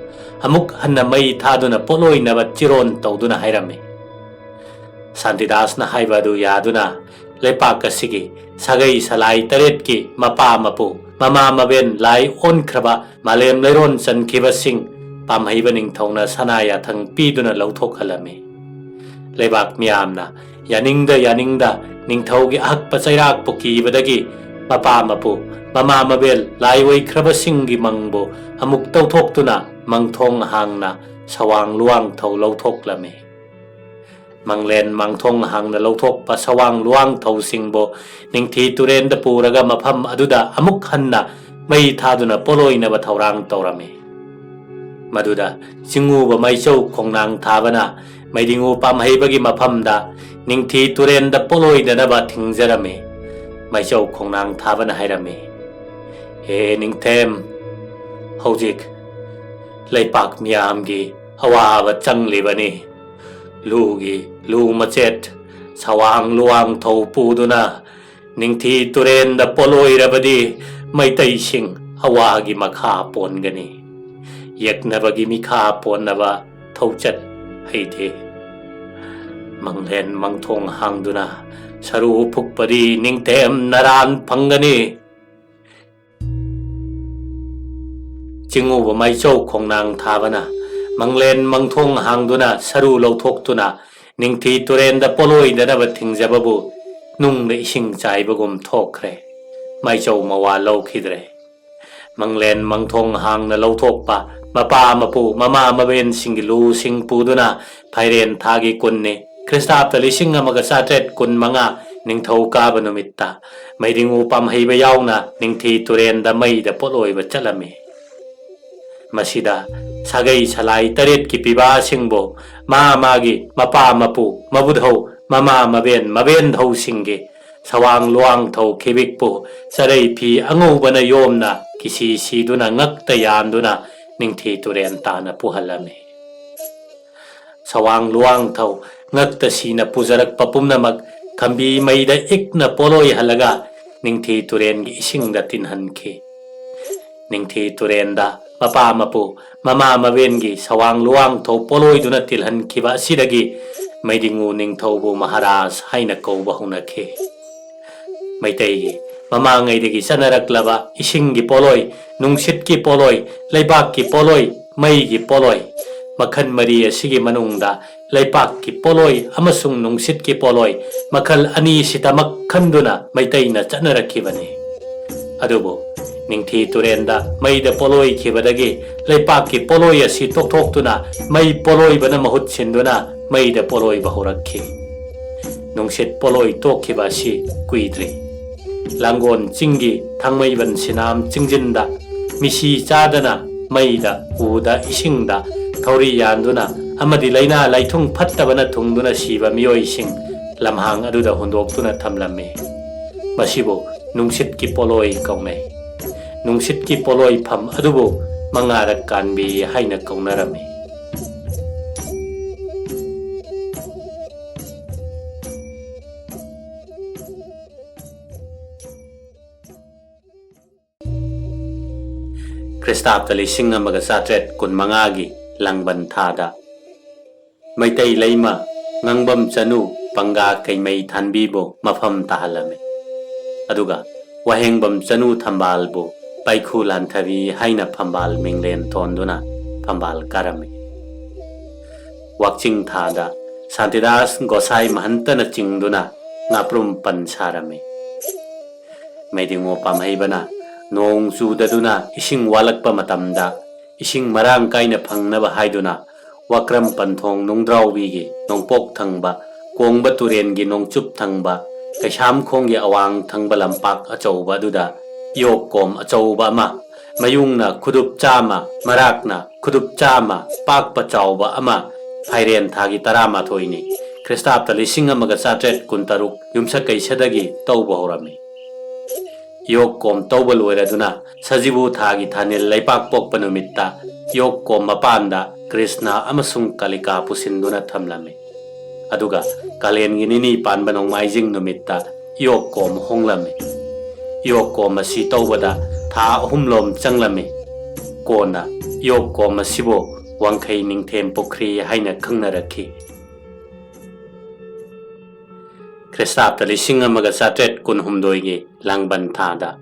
ꯑꯃꯨꯛ ꯍꯟꯅ ꯃꯩ ꯊꯥꯗꯨꯅ ꯄꯣꯠꯂꯣꯏꯅꯕ ꯆꯤꯔꯣꯟ ꯇꯧꯗꯨꯅ ꯍꯥꯏꯔꯝꯃꯤ꯫ ꯁꯥꯟꯇꯤꯗꯥꯁꯅ ꯍꯥꯏꯕ ꯑꯗꯨ ꯌꯥꯗꯨꯅ ꯂꯩꯄꯥꯛ ꯑꯁꯤꯒꯤ ꯁꯥꯒꯩ ꯁꯂꯥꯏ ꯇꯔꯦꯠꯀꯤ ꯃꯄꯥ ꯃꯄꯨ, ꯃꯃꯥ ꯃꯕꯦꯟ ꯂꯥꯏ ꯑꯣꯟꯈ꯭ꯔꯕ ꯃꯥꯂꯦꯝ ꯂꯩꯔꯣꯟ ꯆꯟꯈꯤꯕꯁꯤꯡ ꯄꯥꯝꯍꯩꯕ ꯅꯤꯡꯊꯧꯅ ꯁꯅꯥ ꯌꯥꯊꯪ ꯄꯤꯗꯨꯅ ꯂꯧꯊꯣꯛꯍꯜꯂꯝꯃꯤ꯫ ꯂꯩꯕꯥꯛ ꯃꯤꯌꯥꯝꯅ ꯌꯥꯅꯤꯡꯗ ꯌꯥꯅꯤꯡꯗ ꯅꯤꯡꯊꯧꯒꯤ ꯑꯍꯛꯄ ꯆꯩꯔꯥꯛꯄꯨ ꯀꯤꯕꯗꯒꯤ ꯃꯄꯥ ꯃꯄꯨ, ꯃꯃꯥ ꯃꯕꯦꯜ ꯂꯥꯏ ꯑꯣꯏꯈ꯭ꯔꯕꯁꯤꯡꯒꯤ ꯃꯪꯕꯨ ꯑꯃꯨꯛ ꯇꯧꯊꯣꯛꯇꯨꯅ ꯃꯪꯊꯣꯡ ꯍꯥꯡꯅ ꯁꯋꯥꯡ ꯂꯨꯋꯥꯡꯊꯧ ꯂꯧꯊꯣꯛꯂꯝꯃꯤ꯫ ꯃꯪꯂꯦꯟ ꯃꯥꯡꯊꯣꯡ ꯍꯥꯡꯅ ꯂꯧꯊꯣꯛꯄ ꯁꯋꯥꯡ ꯂꯨꯋꯥꯡꯊꯧꯁꯤꯡꯕꯨ ꯅꯤꯡꯊꯤ ꯇꯨꯔꯦꯟꯗ ꯄꯨꯔꯒ ꯃꯐꯝ ꯑꯗꯨꯗ ꯑꯃꯨꯛ ꯍꯟꯅ ꯃꯩ ꯊꯥꯗꯨꯅ ꯄꯣꯠꯂꯣꯏꯅꯕ ꯊꯧꯔꯥꯡ ꯇꯧꯔꯝꯃꯤ꯫ ꯃꯗꯨꯗ ꯆꯤꯡꯉꯨꯕ ꯃꯥꯏꯆꯧ ꯈꯣꯡꯅꯥꯡ ꯊꯥꯕꯅ ꯃꯩꯗꯤꯡꯉꯨ ꯄꯥꯝꯍꯩꯕꯒꯤ ꯃꯐꯝꯗ ꯅꯤꯡꯊꯤ ꯇꯨꯔꯦꯟꯗ ꯄꯣꯠꯂꯣꯏꯗꯅꯕ ꯊꯤꯡꯖꯔꯝꯃꯤ꯫ ꯃꯥꯏꯆꯧ ꯈꯣꯡꯅꯥꯡ ꯊꯥꯕꯅ ꯍꯥꯏꯔꯝꯃꯤ, "ꯍꯦ ꯅꯤꯡꯊꯦꯝ, ꯍꯧꯖꯤꯛ ꯂꯩꯄꯥꯛ ꯃꯤꯌꯥꯝꯒꯤ ꯑꯋꯥꯕ ꯆꯪꯂꯤꯕꯅꯤ꯫ ꯂꯨꯒꯤ ꯂꯨ ꯃꯆꯦꯠ ꯁꯋꯥꯡ ꯂꯨꯋꯥꯡꯊꯧ ꯄꯨꯗꯨꯅ ꯅꯤꯡꯊꯤ ꯇꯨꯔꯦꯟꯗ ꯄꯣꯠꯂꯣꯏꯔꯕꯗꯤ ꯃꯩꯇꯩꯁꯤꯡ ꯑꯋꯥꯒꯤ ꯃꯈꯥ ꯄꯣꯟꯒꯅꯤ꯫ ꯌꯦꯛꯅꯕꯒꯤ ꯃꯤꯈꯥ ꯄꯣꯟꯅꯕ ꯊꯧꯆꯠ ꯍꯩꯗꯦ꯫ ꯃꯪꯂꯦꯟ ꯃꯪꯊꯣꯡ ꯍꯥꯡꯗꯨꯅ ꯁꯔꯨ ꯐꯨꯛꯄꯗꯤ ꯅꯤꯡꯊꯦꯝ ꯅꯔꯥꯟ ꯐꯪꯒꯅꯤ"꯫ ꯆꯤꯡꯉꯨꯕ ꯃꯥꯏꯆꯧ ꯈꯣꯡꯅꯥꯡ ꯊꯥꯕꯅ ꯃꯪꯂꯦꯟ ꯃꯪꯊꯣꯡ ꯍꯥꯡꯗꯨꯅ ꯁꯔꯨ ꯂꯧꯊꯣꯛꯇꯨꯅ ꯅꯤꯡꯊꯤ ꯇꯨꯔꯦꯟꯗ ꯄꯣꯠꯂꯣꯏꯗꯅꯕ ꯊꯤꯡꯖꯕꯕꯨ ꯅꯨꯡꯅ ꯏꯁꯤꯡ ꯆꯥꯏꯕꯒꯨꯝ ꯊꯣꯛꯈ꯭ꯔꯦ꯫ ꯃꯥꯏꯆꯧ ꯃꯋꯥ ꯂꯧꯈꯤꯗ꯭ꯔꯦ꯫ ꯃꯪꯂꯦꯟ ꯃꯪꯊꯣꯡ ꯍꯥꯡꯅ ꯂꯧꯊꯣꯛꯄ ꯃꯄꯥ ꯃꯄꯨ ꯃꯃꯥ ꯃꯕꯦꯟꯁꯤꯡꯒꯤ ꯂꯨꯁꯤꯡ ꯄꯨꯗꯨꯅ ꯐꯥꯏꯔꯦꯟ ꯊꯥꯒꯤ ꯀꯨꯟꯅꯤ, ꯈ꯭ꯔꯤꯁꯇꯥꯕꯇ ꯂꯤꯁꯤꯡ ꯑꯃꯒ ꯆꯥꯇ꯭ꯔꯦꯠ ꯀꯨꯟ ꯃꯉꯥ ꯅꯤꯡꯊꯧ ꯀꯥꯕ ꯅꯨꯃꯤꯠꯇ ꯃꯩꯗꯤꯡꯉꯨ ꯄꯥꯝꯍꯩꯕ ꯌꯥꯎꯅ ꯅꯤꯡꯊꯤ ꯇꯨꯔꯦꯟꯗ ꯃꯩꯗ ꯄꯣꯠꯂꯣꯏꯕ ꯆꯠꯂꯝꯃꯤ꯫ ꯃꯁꯤꯗ ꯁꯥꯒꯩ ꯁꯂꯥꯏ ꯇꯔꯦꯠꯀꯤ ꯄꯤꯕꯥꯁꯤꯡꯕꯨ ꯃꯥ ꯃꯥꯒꯤ ꯃꯄꯥ ꯃꯄꯨ ꯃꯕꯨꯙꯧ ꯃꯃꯥ ꯃꯕꯦꯟ ꯃꯕꯦꯟꯙꯧꯁꯤꯡꯒꯤ ꯁꯋꯥꯡ ꯂꯨꯋꯥꯡꯊꯧ ꯈꯤꯕꯤꯛꯄꯨ ꯆꯔꯩ ꯐꯤ ꯑꯉꯧꯕꯅ ꯌꯣꯝꯅ ꯀꯤꯁꯤ ꯁꯤꯗꯨꯅ ꯉꯛꯇ ꯌꯥꯟꯗꯨꯅ ꯅꯤꯡꯊꯤ ꯇꯨꯔꯦꯟ ꯇꯥꯅ ꯄꯨꯍꯜꯂꯝꯃꯤ꯫ ꯁꯋꯥꯡ ꯂꯨꯋꯥꯡꯊꯧ ꯉꯛꯇ ꯁꯤꯅ ꯄꯨꯖꯔꯛꯄ ꯄꯨꯝꯅꯃꯛ ꯈꯝꯕꯤ ꯃꯩꯗ ꯏꯛꯅ ꯄꯣꯂꯣꯏꯍꯜꯂꯒ ꯅꯤꯡꯊꯤ ꯇꯨꯔꯦꯟꯒꯤ ꯏꯁꯤꯡꯗ ꯇꯤꯟꯍꯟꯈꯤ꯫ ꯅꯤꯡꯊꯤ ꯇꯨꯔꯦꯟꯗ ꯃꯄꯥ ꯃꯄꯨ ꯃꯃꯥ ꯃꯕꯦꯟꯒꯤ ꯁꯋꯥꯡ ꯂꯨꯋꯥꯡꯊꯧ ꯄꯣꯂꯣꯏꯗꯨꯅ ꯇꯤꯜꯍꯟꯈꯤꯕ ꯑꯁꯤꯗꯒꯤ ꯃꯩꯗꯤꯡꯉꯨ ꯅꯤꯡꯊꯧꯕꯨ ꯃꯍꯥꯔꯥꯖ ꯍꯥꯏꯅ ꯀꯧꯕ ꯍꯧꯅꯈꯤ꯫ ꯃꯩꯇꯩꯒꯤ ꯃꯃꯥꯡꯉꯩꯗꯒꯤ ꯆꯠꯅꯔꯛꯂꯕ ꯏꯁꯤꯡꯒꯤ ꯄꯣꯂꯣꯏ, ꯅꯨꯡꯁꯤꯠꯀꯤ ꯄꯣꯂꯣꯏ, ꯂꯩꯕꯥꯛꯀꯤ ꯄꯣꯂꯣꯏ, ꯃꯩꯒꯤ ꯄꯣꯂꯣꯏ, ꯃꯈꯜ ꯃꯔꯤ ꯑꯁꯤꯒꯤ ꯃꯅꯨꯡꯗ ꯂꯩꯄꯥꯛꯀꯤ ꯄꯣꯂꯣꯏ ꯑꯃꯁꯨꯡ ꯅꯨꯡꯁꯤꯠꯀꯤ ꯄꯣꯂꯣꯏ ꯃꯈꯜ ꯑꯅꯤꯁꯤꯗꯃꯛ ꯈꯟꯗꯨꯅ ꯃꯩꯇꯩꯅ ꯆꯠꯅꯔꯛꯈꯤꯕꯅꯤ꯫ ꯑꯗꯨꯕꯨ ꯅꯤꯡꯊꯤ ꯇꯨꯔꯦꯟꯗ ꯃꯩꯗ ꯄꯣꯂꯣꯏꯈꯤꯕꯗꯒꯤ ꯂꯩꯄꯥꯛꯀꯤ ꯄꯣꯂꯣꯏ ꯑꯁꯤ ꯇꯣꯛꯊꯣꯛꯇꯨꯅ ꯃꯩ ꯄꯣꯂꯣꯏꯕꯅ ꯃꯍꯨꯠ ꯁꯤꯟꯗꯨꯅ ꯃꯩꯗ ꯄꯣꯂꯣꯏꯕ ꯍꯧꯔꯛꯈꯤ꯫ ꯅꯨꯡꯁꯤꯠ ꯄꯣꯂꯣꯏ ꯇꯣꯛꯈꯤꯕ ꯑꯁꯤ ꯀꯨꯏꯗ꯭ꯔꯤ꯫ ꯂꯥꯡꯒꯣꯜ ꯆꯤꯡꯒꯤ ꯊꯥꯡꯃꯩꯕꯟ ꯁꯤꯅꯥꯝ ꯆꯤꯡꯖꯤꯟꯗ ꯃꯤꯁꯤ ꯆꯥꯗꯅ ꯃꯩꯗ, ꯎꯗ, ꯏꯁꯤꯡꯗ ꯊꯧꯔꯤ ꯌꯥꯟꯗꯨꯅ ꯑꯃꯗꯤ ꯂꯥꯏꯅꯥ ꯂꯥꯏꯊꯨꯡ ꯐꯠꯇꯕꯅ ꯊꯨꯡꯗꯨꯅ ꯁꯤꯕ ꯃꯤꯑꯣꯏꯁꯤꯡ ꯂꯝꯍꯥꯡ ꯑꯗꯨꯗ ꯍꯨꯟꯗꯣꯛꯇꯨꯅ ꯊꯝꯂꯝꯃꯤ꯫ ꯃꯁꯤꯕꯨ ꯅꯨꯡꯁꯤꯠꯀꯤ ꯄꯣꯂꯣꯏ ꯀꯧꯅꯩ꯫ ꯅꯨꯡꯁꯤꯠꯀꯤ ꯄꯣꯂꯣꯏꯐꯝ ꯑꯗꯨꯕꯨ ꯃꯉꯥꯔꯛ ꯀꯥꯟꯕꯤ ꯍꯥꯏꯅ ꯀꯧꯅꯔꯝꯃꯤ꯫ ꯈ꯭ꯔꯤꯁꯇꯥꯕꯇ ꯂꯤꯁꯤꯡ ꯑꯃꯒ ꯆꯥꯇ꯭ꯔꯦꯠ ꯀꯨꯟꯃꯉꯥꯒꯤ ꯂꯥꯡꯕꯟ ꯊꯥꯗ ꯃꯩꯇꯩ ꯂꯩꯃ ꯉꯥꯡꯕꯝ ꯆꯅꯨ ꯄꯪꯒꯥ ꯀꯩꯃꯩ ꯊꯥꯟꯕꯤꯕꯨ ꯃꯐꯝ ꯇꯥꯍꯜꯂꯝꯃꯤ꯫ ꯑꯗꯨꯒ ꯋꯥꯍꯦꯡꯕꯝ ꯆꯅꯨ ꯊꯝꯕꯥꯜꯕꯨ ꯄꯥꯏꯈꯨ ꯂꯥꯟꯊꯕꯤ ꯍꯥꯏꯅ ꯐꯝꯕꯥꯜ ꯃꯤꯡꯂꯦꯟ ꯊꯣꯟꯗꯨꯅ ꯐꯝꯕꯥꯜ ꯀꯥꯔꯝꯃꯤ꯫ ꯋꯥꯛꯆꯤꯡ ꯊꯥꯗ ꯁꯥꯟꯇꯤꯗꯥꯁ ꯒꯣꯁꯥꯏ ꯃꯍꯟꯇꯅ ꯆꯤꯡꯗꯨꯅ ꯉꯥꯄ꯭ꯔꯨꯝ ꯄꯟ ꯁꯥꯔꯝꯃꯤ꯫ ꯃꯩꯗꯤꯡꯉꯣ ꯄꯥꯝꯍꯩꯕꯅ ꯅꯣꯡ ꯆꯨꯗꯗꯨꯅ ꯏꯁꯤꯡ ꯋꯥꯠꯂꯛꯄ ꯃꯇꯝꯗ ꯏꯁꯤꯡ ꯃꯔꯥꯡ ꯀꯥꯏꯅ ꯐꯪꯅꯕ ꯍꯥꯏꯗꯨꯅ ꯋꯥꯀ꯭ꯔꯝ ꯄꯟꯊꯣꯡ ꯅꯨꯡꯗ꯭ꯔꯥꯎꯕꯤꯒꯤ ꯅꯣꯡꯄꯣꯛ ꯊꯪꯕ, ꯀꯣꯡꯕ ꯇꯨꯔꯦꯟꯒꯤ ꯅꯣꯡꯆꯨꯞ ꯊꯪꯕ, ꯀꯩꯁꯥꯝꯈꯣꯡꯒꯤ ꯑꯋꯥꯡ ꯊꯪꯕ ꯂꯝꯄꯥꯛ ꯑꯆꯧꯕ ꯑꯗꯨꯗ ꯏꯌꯣꯛ ꯀꯣꯝ ꯑꯆꯧꯕ ꯑꯃ, ꯃꯌꯨꯡꯅ ꯈꯨꯗꯨꯞ ꯆꯥꯝꯃ, ꯃꯔꯥꯛꯅ ꯈꯨꯗꯨꯞ ꯆꯥꯝꯃ ꯄꯥꯛꯄ ꯆꯥꯎꯕ ꯑꯃ, ꯐꯥꯏꯔꯦꯟ ꯊꯥꯒꯤ ꯇꯔꯥꯃꯥꯊꯣꯏꯅꯤ, ꯈ꯭ꯔꯤꯁꯇꯥꯕꯇ ꯂꯤꯁꯤꯡ ꯑꯃꯒ ꯆꯥꯇ꯭ꯔꯦꯠ ꯀꯨꯟꯇꯔꯨꯛ ꯌꯨꯝꯁꯀꯩꯁꯗꯒꯤ ꯇꯧꯕ ꯍꯧꯔꯝꯃꯤ꯫ ꯌꯣꯛ ꯀꯣꯝ ꯇꯧꯕ ꯂꯣꯏꯔꯗꯨꯅ ꯁꯖꯤꯕꯨ ꯊꯥꯒꯤ ꯊꯥꯅꯤꯜ ꯂꯩꯄꯥꯛ ꯄꯣꯛꯄ ꯅꯨꯃꯤꯠꯇ ꯌꯣꯛ ꯀꯣꯝ ꯃꯄꯥꯟꯗ ꯀ꯭ꯔꯤꯁꯅ ꯑꯃꯁꯨꯡ ꯀꯥꯂꯤꯀꯥ ꯄꯨꯁꯤꯟꯗꯨꯅ ꯊꯝꯂꯝꯃꯤ꯫ ꯑꯗꯨꯒ ꯀꯥꯂꯦꯟꯒꯤ ꯅꯤꯅꯤ ꯄꯥꯟꯕ ꯅꯣꯡꯃꯥꯏꯖꯤꯡ ꯅꯨꯃꯤꯠꯇ ꯌꯣꯛ ꯀꯣꯝ ꯍꯣꯡꯂꯝꯃꯤ꯫ ꯌꯣꯛ ꯀꯣꯝ ꯑꯁꯤ ꯇꯧꯕꯗ ꯊꯥ ꯑꯍꯨꯝꯂꯣꯝ ꯆꯪꯂꯝꯃꯤ꯫ ꯀꯣꯟꯅ ꯌꯣꯛ ꯀꯣꯝ ꯑꯁꯤꯕꯨ ꯋꯥꯡꯈꯩ ꯅꯤꯡꯊꯦꯝ ꯄꯨꯈ꯭ꯔꯤ ꯍꯥꯏꯅ ꯈꯪꯅꯔꯛꯈꯤ꯫ ꯈ꯭ꯔꯤꯁꯇꯥꯕꯇ ꯂꯤꯁꯤꯡ ꯑꯃꯒ ꯆꯥꯇ꯭ꯔꯦꯠ ꯀꯨꯟꯍꯨꯝꯗꯣꯏꯒꯤ ꯂꯥꯡꯕꯟ ꯊꯥꯗ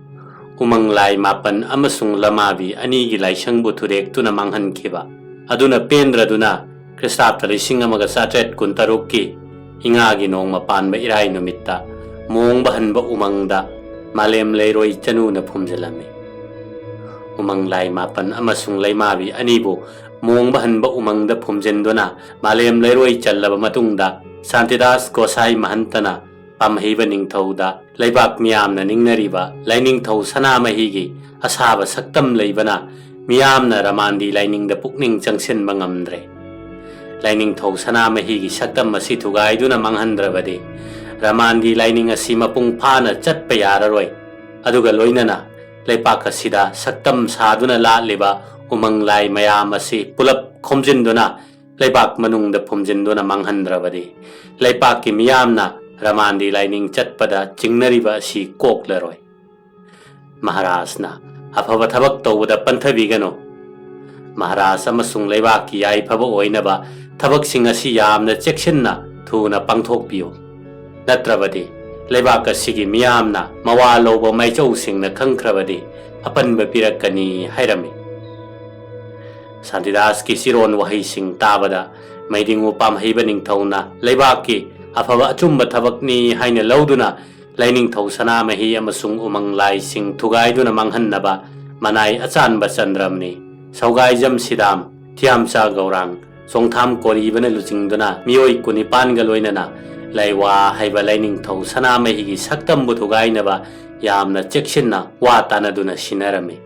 ꯎꯃꯪ ꯂꯥꯏ ꯃꯥꯄꯟ ꯑꯃꯁꯨꯡ ꯂꯃꯥꯕꯤ ꯑꯅꯤꯒꯤ ꯂꯥꯏꯁꯪꯕꯨ ꯊꯨꯗꯦꯛꯇꯨꯅ ꯃꯥꯡꯍꯟꯈꯤꯕ ꯑꯗꯨꯅ ꯄꯦꯟꯗ꯭ꯔꯗꯨꯅ ꯈ꯭ꯔꯤꯁꯇꯥꯕꯇ ꯂꯤꯁꯤꯡ ꯑꯃꯒ ꯆꯥꯇ꯭ꯔꯦꯠ ꯀꯨꯟꯇꯔꯨꯛꯀꯤ ꯏꯉꯥꯒꯤ ꯅꯣꯡꯃ ꯄꯥꯟꯕ ꯏꯔꯥꯏ ꯅꯨꯃꯤꯠꯇ ꯃꯣꯡꯕ ꯍꯟꯕ ꯎꯃꯪꯗ ꯃꯥꯂꯦꯝ ꯂꯩꯔꯣꯏ ꯆꯅꯨꯅ ꯐꯨꯝꯖꯤꯜꯂꯝꯃꯤ꯫ ꯎꯃꯪ ꯂꯥꯏ ꯃꯥꯄꯟ ꯑꯃꯁꯨꯡ ꯂꯩꯃꯥꯕꯤ ꯑꯅꯤꯕꯨ ꯃꯣꯡꯕ ꯍꯟꯕ ꯎꯃꯪꯗ ꯐꯨꯝꯖꯤꯟꯗꯨꯅ ꯃꯥꯂꯦꯝ ꯂꯩꯔꯣꯏ ꯆꯜꯂꯕ ꯃꯇꯨꯡꯗ ꯁꯥꯟꯇꯤꯗꯥꯁ ꯒꯣꯁꯥꯏ ꯃꯍꯟꯇꯅ ꯄꯥꯝꯍꯩꯕ ꯅꯤꯡꯊꯧꯗ ꯂꯩꯕꯥꯛ ꯃꯤꯌꯥꯝꯅ ꯅꯤꯡꯅꯔꯤꯕ ꯂꯥꯏꯅꯤꯡꯊꯧ ꯁꯅꯥꯃꯍꯤꯒꯤ ꯑꯁꯥꯕ ꯁꯛꯇꯝ ꯂꯩꯕꯅ ꯃꯤꯌꯥꯝꯅ ꯔꯃꯥꯟꯗꯤ ꯂꯥꯏꯅꯤꯡꯗ ꯄꯨꯛꯅꯤꯡ ꯆꯪꯁꯤꯟꯕ ꯉꯝꯗ꯭ꯔꯦ꯫ ꯂꯥꯏꯅꯤꯡꯊꯧ ꯁꯅꯥꯃꯍꯤꯒꯤ ꯁꯛꯇꯝ ꯑꯁꯤ ꯊꯨꯒꯥꯏꯗꯨꯅ ꯃꯥꯡꯍꯟꯗ꯭ꯔꯕꯗꯤ ꯔꯃꯥꯟꯗꯤ ꯂꯥꯏꯅꯤꯡ ꯑꯁꯤ ꯃꯄꯨꯡ ꯐꯥꯅ ꯆꯠꯄ ꯌꯥꯔꯔꯣꯏ꯫ ꯑꯗꯨꯒ ꯂꯣꯏꯅꯅ ꯂꯩꯄꯥꯛ ꯑꯁꯤꯗ ꯁꯛꯇꯝ ꯁꯥꯗꯨꯅ ꯂꯥꯠꯂꯤꯕ ꯎꯃꯪ ꯂꯥꯏ ꯃꯌꯥꯝ ꯑꯁꯤ ꯄꯨꯂꯞ ꯈꯣꯝꯖꯤꯟꯗꯨꯅ ꯂꯩꯕꯥꯛ ꯃꯅꯨꯡꯗ ꯐꯨꯝꯖꯤꯟꯗꯨꯅ ꯃꯥꯡꯍꯟꯗ꯭ꯔꯕꯗꯤ ꯂꯩꯄꯥꯛꯀꯤ ꯃꯤꯌꯥꯝꯅ ꯔꯃꯥꯟꯗꯤ ꯂꯥꯏꯅꯤꯡ ꯆꯠꯄꯗ ꯆꯤꯡꯅꯔꯤꯕ ꯑꯁꯤ ꯀꯣꯛꯂꯔꯣꯏ꯫ ꯃꯍꯥꯔꯥꯖꯅ ꯑꯐꯕ ꯊꯕꯛ ꯇꯧꯕꯗ ꯄꯟꯊꯕꯤꯒꯅꯨ꯫ ꯃꯍꯥꯔꯥꯖ ꯑꯃꯁꯨꯡ ꯂꯩꯕꯥꯛꯀꯤ ꯌꯥꯏꯐꯕ ꯑꯣꯏꯅꯕ ꯊꯕꯛꯁꯤꯡ ꯑꯁꯤ ꯌꯥꯝꯅ ꯆꯦꯛꯁꯤꯟꯅ ꯊꯨꯅ ꯄꯥꯡꯊꯣꯛꯄꯤꯌꯨ꯫ ꯅꯠꯇ꯭ꯔꯕꯗꯤ ꯂꯩꯕꯥꯛ ꯑꯁꯤꯒꯤ ꯃꯤꯌꯥꯝꯅ ꯃꯋꯥ ꯂꯧꯕ ꯃꯥꯏꯆꯧꯁꯤꯡꯅ ꯈꯪꯈ꯭ꯔꯕꯗꯤ ꯑꯄꯟꯕ ꯄꯤꯔꯛꯀꯅꯤ ꯍꯥꯏꯔꯝꯃꯤ꯫ ꯁꯥꯟꯇꯤꯗꯥꯁꯀꯤ ꯆꯤꯔꯣꯟ ꯋꯥꯍꯩꯁꯤꯡ ꯇꯥꯕꯗ ꯃꯩꯗꯤꯡꯉꯨ ꯄꯥꯝꯍꯩꯕ ꯅꯤꯡꯊꯧꯅ ꯂꯩꯕꯥꯛꯀꯤ ꯑꯐꯕ ꯑꯆꯨꯝꯕ ꯊꯕꯛꯅꯤ ꯍꯥꯏꯅ ꯂꯧꯗꯨꯅ ꯂꯥꯏꯅꯤꯡꯊꯧ ꯁꯅꯥꯃꯍꯤ ꯑꯃꯁꯨꯡ ꯎꯃꯪ ꯂꯥꯏꯁꯤꯡ ꯊꯨꯒꯥꯏꯗꯨꯅ ꯃꯥꯡꯍꯟꯅꯕ ꯃꯅꯥꯏ ꯑꯆꯥꯟꯕ ꯆꯟꯗ꯭ꯔꯝꯅꯤ, ꯁꯧꯒꯥꯏꯖꯝ ꯁꯤꯗꯥꯝ, ꯊꯤꯌꯥꯝꯆꯥ ꯒꯧꯔꯥꯡ, ꯆꯣꯡꯊꯥꯝ ꯀꯣꯔꯤꯕꯅ ꯂꯨꯆꯤꯡꯗꯨꯅ ꯃꯤꯑꯣꯏ ꯀꯨꯟꯅꯤꯄꯥꯟꯒ ꯂꯣꯏꯅꯅ ꯂꯩꯋꯥ ꯍꯥꯏꯕ ꯂꯥꯏꯅꯤꯡꯊꯧ ꯁꯅꯥꯃꯍꯤꯒꯤ ꯁꯛꯇꯝꯕꯨ ꯊꯨꯒꯥꯏꯅꯕ ꯌꯥꯝꯅ ꯆꯦꯛꯁꯤꯟꯅ ꯋꯥ ꯇꯥꯅꯗꯨꯅ ꯁꯤꯟꯅꯔꯝꯃꯤ꯫